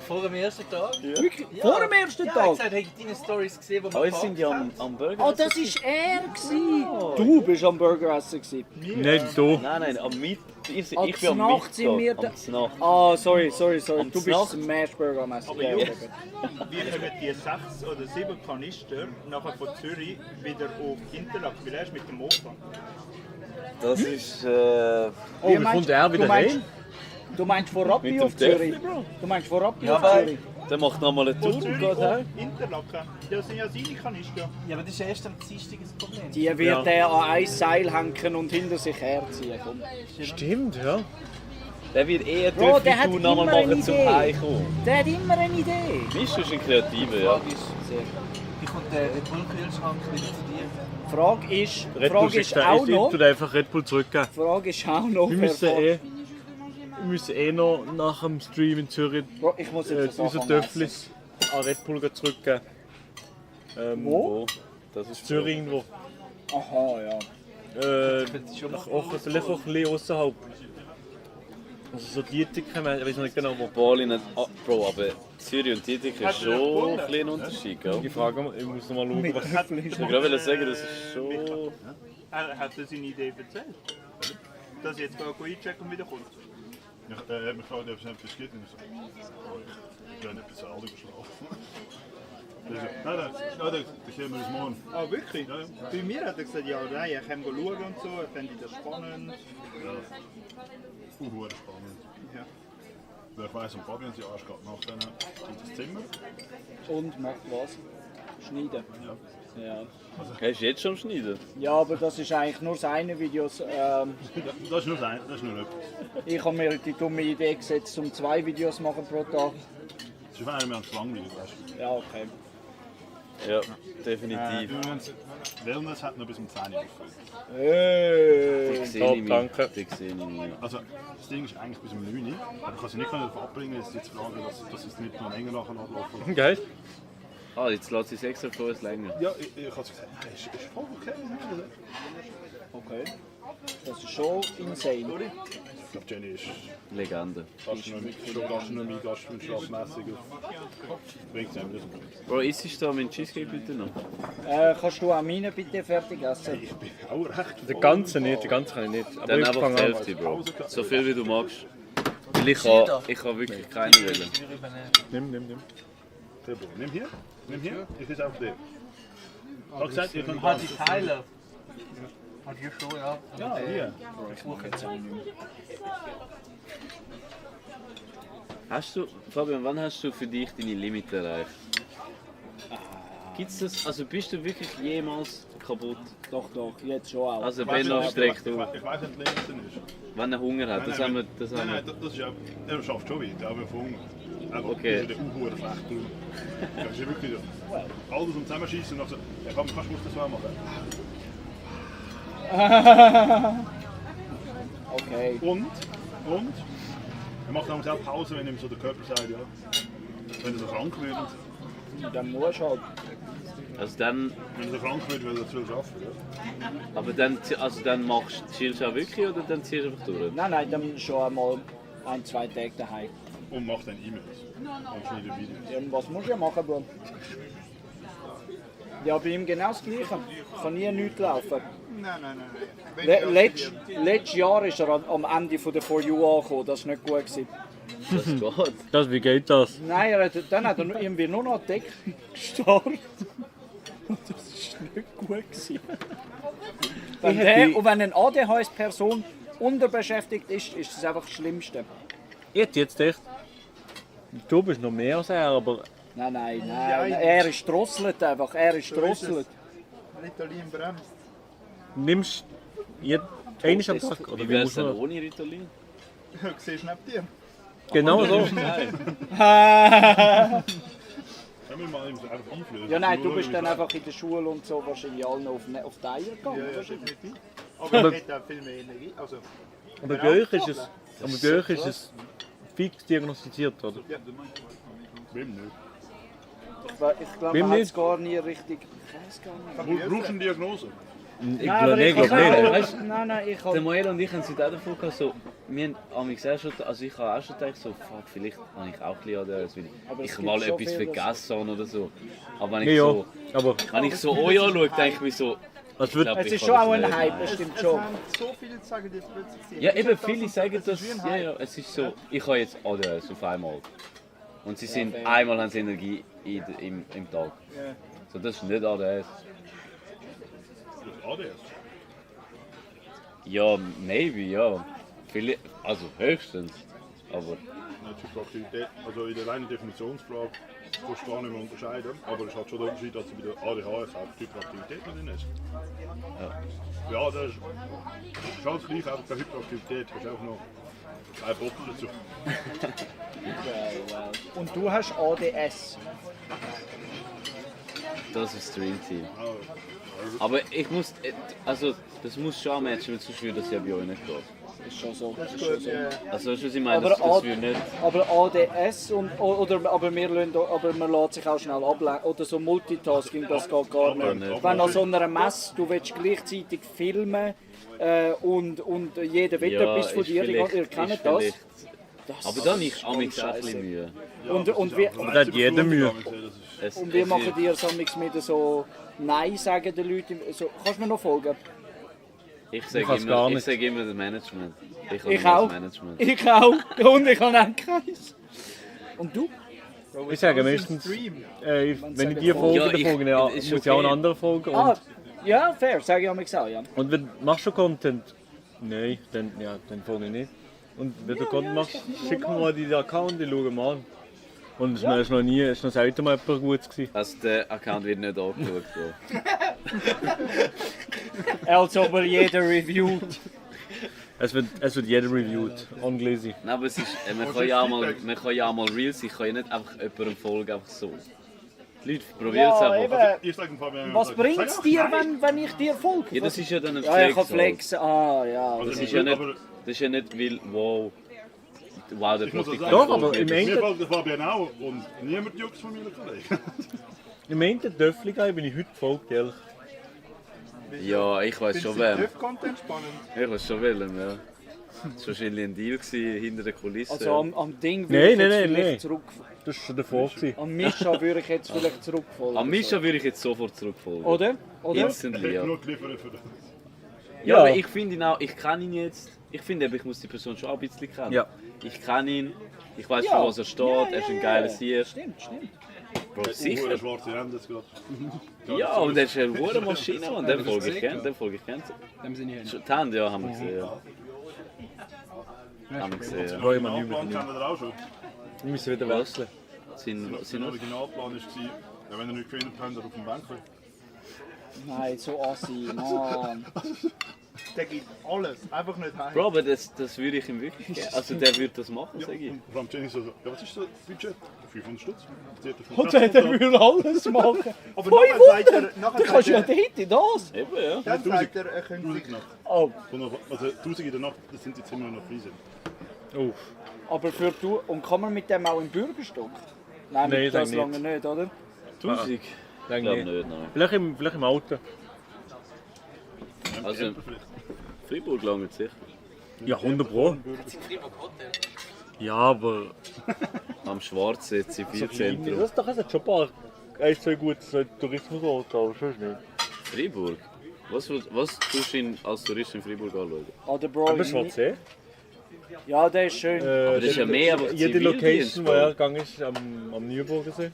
Vor dem ersten Tag. Wirklich? Vor dem ersten Ja, Tag? ich gesagt, habe ich deine Stories gesehen, wo wir Aber jetzt sind die geparkt am Burger. Oh, das war er! Gewesen. Du bist am Burger essen. Gewesen. Nicht du. Nein, am Mitt. Ich Am bin am Znacht sind wir Mittag. da. Am Znacht. Ah, sorry. Am Du Znacht. bist Smashburger am Essen. Aber Ja, Jungs, ja. wie kommen die 6 oder 7 Kanister nachher von Zürich wieder auf Interlaken? Weil er ist mit dem Ofen. Das ist. Oh, wie kommt er wieder heim? Du meinst von Rappi Mit dem auf Zürich? Töffel, Bro. Du meinst von Rappi Ja, auf weil- Zürich? Der macht nochmal eine Tour Von und Zürich geht auf heim. Interlaken. Das sind ja seine Kanister. Ja, aber das ist erst am Dienstag ein Problem. Die wird er an ein Seil hängen und hinter sich herziehen. Komm. Stimmt, ja. Der wird eher Bro, der hat Töffel nochmal immer eine machen zum Idee. Heimkommen. Der hat immer eine Idee. Bist du schon ein Kreativer, ja? Wie kommt der Red Bull Kühlschrank wieder zu dir? Red Bull Frage ist schickt auch ich noch. tue einfach Red Bull zurückgeben. Frage ist auch noch. Wir müssen noch nach dem Stream in Zürich Bro, ich muss jetzt das unser anfangen Töffel an Red Bull zurückgeben. Wo? Das ist Zürich irgendwo. Aha, ja. Nach Ochen, vielleicht auch ein bisschen außerhalb. Also so Dietiken, ich weiß noch nicht genau wo. Bali nicht. Ah, Bro, aber Zürich und Dietik ist schon ein bisschen ein Unterschied, gell? Ich frage mal, ich muss noch mal schauen, was Ich wollte gerade sagen, das ist schon. Er hat dir seine Idee erzählt. Dass jetzt einchecken und wieder kommt. Ich habe mich gefragt, ob es etwas gibt. Und ich so, oh, ich habe nicht bezahlt geschlafen. Nein, da gehen wir das morgen. Ah, wirklich? Ja, ja. Bei mir hat er gesagt, ja, nein, ich kann schauen und so, er fände das spannend. Ja. Spannend. Ja. Weil ich weiss, Fabian sie Arsch gehabt nach denen in das Zimmer. Und macht was? Schneiden. Ja. Er ist jetzt schon am Schneiden. Ja, aber das ist eigentlich nur seine Videos. Das ist nur sein, das ist nur etwas. Ich habe mir die dumme Idee gesetzt, um 2 Videos machen pro Tag. Das ist für einen zu langweilig, weißt du. Ja, okay. Ja, definitiv. Wellness hat noch bis um 10 Uhr offen. Die sehe ich mich. danke. Die sehe ich mich. Also, das Ding ist eigentlich bis um 9 Uhr. Aber ich kann sie nicht davon abbringen, dass sie jetzt fragen, dass es nicht noch länger nachher ablaufen. Geil. Ah, jetzt lässt sie es extra vor uns länger. Ja, ich habe gesagt, nein, ist voll okay. Okay. Das ist schon insane. Ich glaube, Jenny ist Legende. Gastronomie, Gastwirtschaftsmässig. Bringt es einem das. Bro, isst du da meinen Cheesecake bitte noch? Kannst du auch meine bitte fertig essen? Ich bin auch recht. Den ganzen nicht, den ganzen kann ich nicht. Aber Dann ich einfach fange die an. Hälfte, Bro. So viel wie du magst. Weil ich kann wirklich keine wählen. Nimm. Nimm hier. Nimm hier. Ich ist auch der. Ich habe gesagt, ihr könnt Ah, die Teile. Hat hier schon, ja. Ja, hier. Ich mache jetzt auch nicht mehr. Hast du, Fabian, wann hast du für dich deine Limit erreicht? Gibt's das, also bist du wirklich jemals kaputt? Doch, jetzt schon auch. Also Benno streckt Ich auf. weiß nicht, wie es ist. Wenn er Hunger hat, das haben wir... Nein, das ist ja... Er schafft schon weiter, aber von Hunger. Aber Okay. das ist der Uhr schlecht. Das ist ja wirklich so. Alles um zusammenschießen und dann so... Ja, komm, kannst du das mal machen? Okay. Und? Er macht dann auch Pause, wenn ihm so der Körper sagt, ja. Wenn er so krank wird. Dann musst du halt. Also dann... Wenn er so krank wird, will er zu viel arbeiten, ja. Aber dann, also dann chillst du auch wirklich oder dann ziehst du einfach durch? Nein, dann schon einmal 1-2 Tage daheim. Und macht dann E-Mails. Und schneidet Videos. Ja, und was musst du ja machen, Bro? Ja, bei ihm genau das Gleiche. Kann nie nichts laufen. Nein. Letztes Jahr ist er am Ende von der For You angekommen. Das war nicht gut gewesen. Das geht. Wie geht das? Nein, dann hat er irgendwie nur noch Deck gestarrt. Das ist nicht gut gewesen. Und wenn eine ADHS-Person unterbeschäftigt ist, ist das einfach das Schlimmste. Ich hätte jetzt gedacht, du bist noch mehr als er, aber... Nein. Er ist drosselt einfach. Er ist drosselt. Ritalin bremst. Nimmst du einmal am Tag? Oder Wie wäre es musst denn du- ohne Ritalin? Du siehst neben dir. Genau so. Ja, nein, du bist dann einfach in der Schule und so wahrscheinlich alle noch auf die Eier gegangen. Ja, wahrscheinlich. definitiv. Aber ich hätte auch viel mehr Energie. Also, Aber bei euch ist es fix diagnostiziert, oder? Ja. Wem nicht? Ich glaube, man hat es gar nie richtig... Ich weiß gar nicht. Brauchst du eine Diagnose? Ich glaube nicht. Nein, ich Der Moel und ich haben es heute auch davon gehabt, so, wir haben amigs auch schon, also ich habe auch schon gedacht, so, fuck, vielleicht habe ich auch ein bisschen ADHS, weil Aber es ich gibt mal schon etwas viele, vergessen habe oder so. Aber wenn Ja, ich ja, so, aber- wenn ich so euch anschaue, denke ich mir so, Es ich glaub, Es ich ist kann schon das auch ein nicht, Hype, nein. das stimmt schon. so viele sagen dir plötzlich. Ja, eben, Ich hab viele das sagen und das, ist wie ein ja, Hype. ja, es ist so, ich habe jetzt ADHS auf einmal. Und sie sind, fair. einmal haben sie Energie im Tag. Ja. So, das ist nicht ADHS. ADS? Ja, maybe, ja. Vielleicht, also höchstens. Aber Hyperaktivität, also in der reinen Definitionsfrage kannst du gar nicht mehr unterscheiden. Aber es hat schon den Unterschied, dass du bei der ADHS auch Hyperaktivität drin hast. Ja, das ist ganz gleich, einfach keine Hyperaktivität, hast auch noch ein Bottle dazu. Und du hast ADS. das ist Dream Team. Aber ich muss, also das muss schon matchen, weil sonst würde das ja bei euch nicht gehen. Ist schon so. Das ist gut, ja. Also weißt du, was ich meine? Das würde nicht... Aber ADS aber man lässt sich auch schnell ablenken. Oder so Multitasking, das geht gar nicht. Wenn an so einer Messe, du willst gleichzeitig filmen und jeder will Ja, etwas von ist dir, vielleicht- ihr kennt ist das. vielleicht- Das Aber dann ist ich habe mich auch ein bisschen Mühe. Und wie, Aber da hat jeder Mühe. und wie machen die es mit so Nein sagen den Leuten? So, kannst du mir noch folgen? Ich Ich sage kann's gar immer, nicht. das Management. habe Ich nur auch. das Management. Ich auch. Und ich habe auch keins. Und du? Ich sage meistens, wenn ich dir folge, Ja, dann folge ja, ist muss ich auch okay. einen anderen folgen. Ah, Und, ja, fair, sage ich auch, ja. und wenn machst du Content? Nein, dann folge ich nicht. Und wenn du Content machst, schick mir mal deinen Account, ich schaue mal an. Und es ist noch selten mal etwas Gutes gewesen. Also der Account wird nicht angeschaut. So. Als ob er jeder reviewt. Es wird jeder reviewed, ungelesen. Nein, aber es ist, man kann ja auch mal real sein, ich kann ja nicht einfach jemandem folgen, einfach so. Die Leute probieren es Ja, einfach. eben. Was bringt es dir, wenn ich dir folge? Ja, das ist ja dann ein Ja, ich kann Flex, flexen. Ah, ja. Das ist ja nicht, weil, wow, der Ich muss Profi- sagen, Doch, aber im mir Ende- folgt der Fabian auch und niemand juckt von meinen Kollegen. Im Ende Döffli bin ich heute gefolgt, ehrlich. Ja, ich weiß schon Findest du wem. Content spannend? Ich weiß schon welchen, ja. Das war wahrscheinlich ein Deal gewesen, hinter der Kulisse. Also am Ding würde ich jetzt vielleicht zurück... Das war schon davor. Am Mischa würde ich jetzt vielleicht zurückfolgen. Am Mischa würde ich jetzt sofort zurückfolgen. Oder? Instantly, ja. Genug geliefert für das. Ja, aber ich finde ihn auch, ich kenne ihn jetzt. Ich finde, ich muss die Person schon auch ein bisschen kennen. Ja. Ich kenne ihn, ich weiß Ja. schon, was er steht, er ist ein geiler Sieg. Stimmt. Bro, sicher. Eine schwarze Hände jetzt gerade. Ja, und er ist eine hohe Maschine, und den folge ich gern. Dem sind die Schon die Hände, ja, haben wir gesehen. Ja. Haben wir gesehen, ja. Roy, man Originalplan übel. kennen wir auch schon. Wir müssen wieder wechseln. Sind Der Originalplan war, ja, wenn ihr nicht gefunden habt, auf dem Bank. Nein, so assi, Mann. Der gibt alles, einfach nicht heim. Bro, aber das würde ich ihm wirklich geben. Also der würde das machen, sage ich. Vor allem Jenny so, ja, was ist das Budget? 500 Stutz. Und der will alles machen. Aber 500? nachher Du kannst ja dort in das. Eben, ja. Dann sagt er könnte sich... Oh. Also 1000 in der Nacht, das sind jetzt immer noch Preise. Oh. Aber für du... Und kann man mit dem auch im Bürgerstock? Nein, Nein, mit das sag lange nicht, oder? 1000? Ich glaube nicht, nein. Vielleicht im Auto. Also, Freiburg lange sicher. Ja, 100 Pro. Ja, aber... Am Schwarzen jetzt im So kleine, Bierzentrum. das ist doch schon ein paar... 1-2 gute Tourismusorte, aber sonst nicht. Freiburg? Was tust du ihn als Tourist in Freiburg anschauen? Oder Bro... Aber Schwarzsee? Ja, der ist schön. Aber das ist ja mehr einfach Jede Zivildienst, Location, wo Bro. er gegangen ist, am Nürburgersee.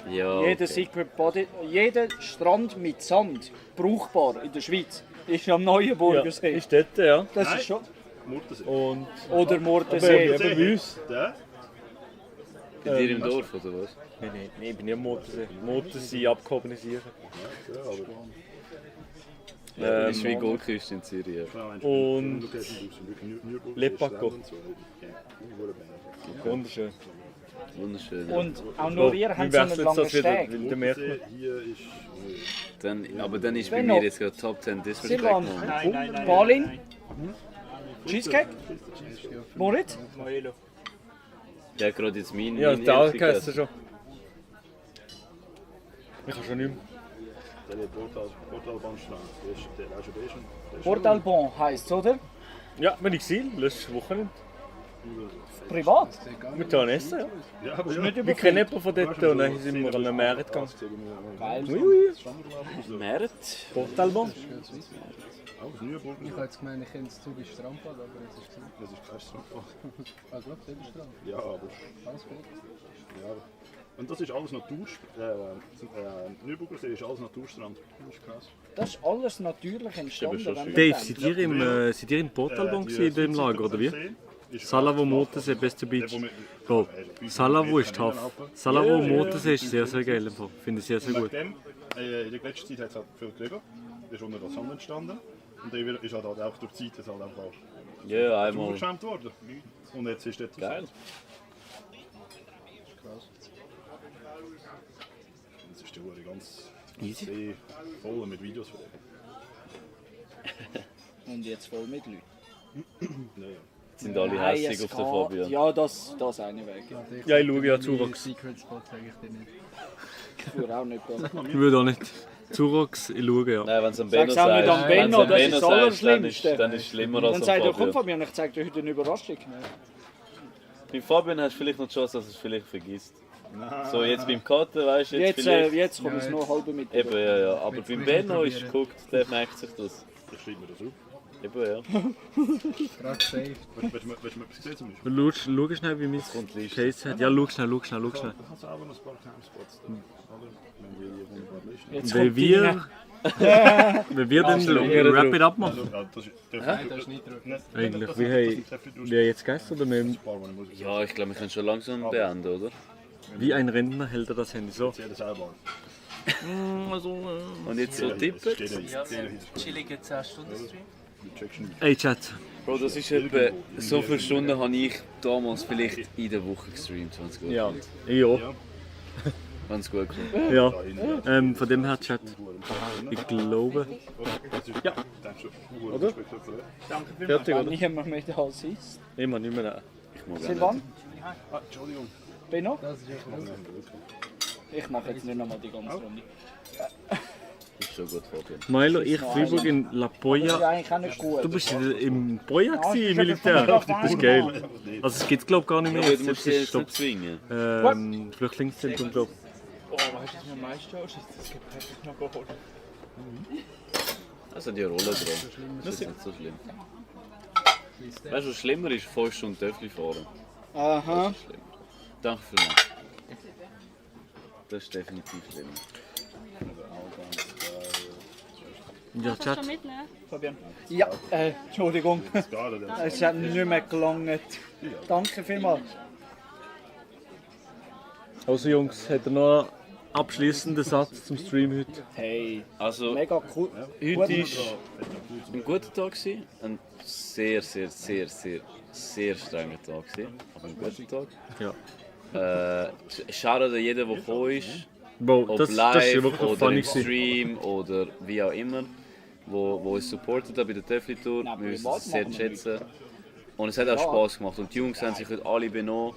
Ja, Jeder okay. Secret Body, jeder Strand mit Sand, brauchbar in der Schweiz, ist am Neuenburgersee. Ist dort, ja. Das Nein. ist schon. Murtensee. Und Oder Murtensee. Aber bei uns. Der? Bei dir im Dorf oder was? Nein, ich bin nicht am Murtensee. Murtensee abgehobene Sicher. Das ist wie Goldküste in Zürich. Ja. Und Lepako. Wunderschön. Wunderschön. Und auch nur ihr habt so einen langen Steg. Aber dann ist bei Benno. mir jetzt gerade Top 10 Disrespect Silvan, Moment. Balin, Cheesecake, Moritz. Der hat gerade jetzt meine. Ja, meine da Hälfte gegessen gegessen. schon. Ich kann schon nicht mehr. Portalbon heisst, oder? Ja, bin ich gesehen, letztes Wochenende. Privat? Mit da essen, ja. Ja, aber Wir ja. kennen jemanden von dort und dann sind wir an einen Merit gegangen. Geil. Oui, oui. Merit? Portalbon. Ich habe jetzt gemeint, ich kenne das Zürich Strandbad, aber es ist zu. Das ist kein Strandbad. Ah, glaub, das ist Strand. Ja, aber. Alles gut. Ja. Und das ist alles Natur. Neuenburgersee ist alles Naturstrand. Das ist krass. Das ist alles natürlich entstanden. wenn Dave, wir seid ihr im Portalbon gewesen, im Lager, oder wie? Salavo Murtensee, beste Beach. Bro, Salavo ist tough. Salavo Murtensee ist sehr, sehr geil. Finde ich sehr, sehr gut. In der Gletscherzeit hat es halt viel geregnet. Da ist unter der Sand entstanden. Und der ist halt auch durch die Zeit jetzt halt einfach Ja, einmal. zugeschwemmt worden. Und jetzt ist dort Geil. Jetzt ist die Uhr ganz Easy. See voll mit Videos von dem. Und jetzt voll mit Leuten. Naja. Sind alle Nein, hässig es auf der geht. Fabian. Ja, das eine Weg. Ja, ich schaue ja Zurox. Secret Spot sage ich dir nicht. Ich würde auch nicht gehen. Ich würde auch nicht. Zurox, ich schaue ja. Nein, wenn es am Benno Sag's auch nicht am Benno, das ist das sagst, Allerschlimmste. dann ist es schlimmer als Dann am sagt er, komm Fabian. Fabian, ich zeige dir heute eine Überraschung. Beim Fabian hast du vielleicht noch die Chance, dass er es vielleicht vergisst. So, jetzt beim Cutten, weißt du, Jetzt, vielleicht... jetzt komme ich noch halb mit. Eben, ja. Aber beim Benno ist geguckt, der merkt sich das. Ich schreibe mir das auf. Eben, ja. Gerade safe. Willst du mir etwas sehen zum Beispiel? Schau schnell, wie mein Case hat. Ja, schau schnell. Ich habe auch noch ein paar Camspots. Jetzt Wenn kommt wir... Wenn wir dann Wrap It Up machen. Nein, das ist nicht drauf. Eigentlich, wie haben jetzt gegessen oder mit, Ja, ich glaube, wir können schon langsam beenden, oder? wie ein Rentner hält er das Handy so? Und jetzt so tippen? Chillige 10 Stunden Stream. Ey Chat, Bro, das ist etwa... So viele Stunden habe ich damals vielleicht in der Woche gestreamt, wenn es gut ja, kommt. ich auch. Wenn es gut kommt. Ja, von dem her Chat. Ich glaube. Ja. Oder? Fertig, oder? Niemand mehr da sitzt. Ich mag nicht mehr. Ich mag auch Silvan? Entschuldigung. Benno? Das ist ja gut. Ich mache jetzt nicht nochmal die ganze Runde. Ist schon gut, Fabian. Milo, ich Freiburg in La Das ist Polla. eigentlich auch nicht gut. Du bist im Polla gewesen, im Militär. Das ist geil. Also es gibt es glaube ich gar nicht mehr. Ja, du musst sie ist jetzt Stopp. nicht zwingen. Flüchtlingszentrum glaube Oh, weißt du, was mir am meisten aussieht? Das Gepäck noch geholt. Also die Rolle dran. Das ist nicht so schlimm. Weißt du, was schlimmer ist? 5 Stunden Töffel fahren. Aha. Das ist schlimmer. Danke vielmals. Das ist definitiv schlimmer. ich. Ja, Kannst Chat. du mitnehmen? Fabian. Ja, Entschuldigung. Es hat nicht mehr gelangt. Danke vielmals. Also Jungs, hat er noch einen abschließenden Satz zum Stream heute? Hey, Also, mega cool. heute Gut. war ein guter Tag. Ein sehr, sehr, sehr, sehr, sehr strenger Tag. Aber ein guter Tag. Ja. Schade an jeden, der gekommen ist. Bro, Ob das ist live wirklich oder funny im gewesen. Stream oder wie auch immer, wo uns supportet hat bei der Töffli-Tour. Nein, Wir wissen privat es sehr machen zu wir schätzen. Und es hat auch Spass gemacht. Und die Jungs haben sich heute alle benommen.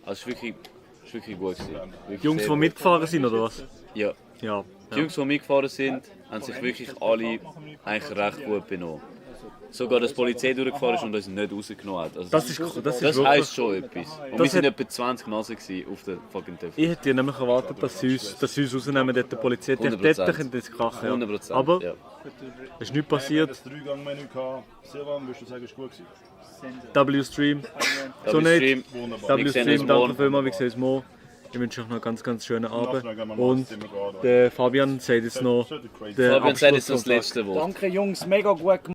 Also es war wirklich gut. Gewesen. Wirklich Die Jungs, sehr die gut. mitgefahren sind, oder was? Ja. Ja. Die Jungs, die mitgefahren sind, haben sich wirklich alle eigentlich recht gut benommen. Sogar, dass die Polizei durchgefahren ist und uns nicht rausgenommen hat. Also Das ist das wirklich- heisst schon etwas. Und Das wir sind hat- etwa 20 Nasen gewesen auf der fucking Töffel. Ich hätte nämlich erwartet, dass sie uns rausnehmen, dort die Polizei. Dort 100%. könnte es krachen. Ja. 100%, Aber ja. es ist nichts passiert. Das 3-Gang-Menü gehabt. Silvan, würdest du sagen, es war gut gewesen? W-Stream. So W-Stream. nicht. Wir sehen uns W-Stream, morgen. danke vielmals, wir sehen uns morgen. Ich wünsche euch noch einen ganz, ganz schönen Abend. Und der Fabian sagt jetzt noch... Fabian sagt jetzt noch das letzte Wort. Danke Jungs, mega gut gemacht.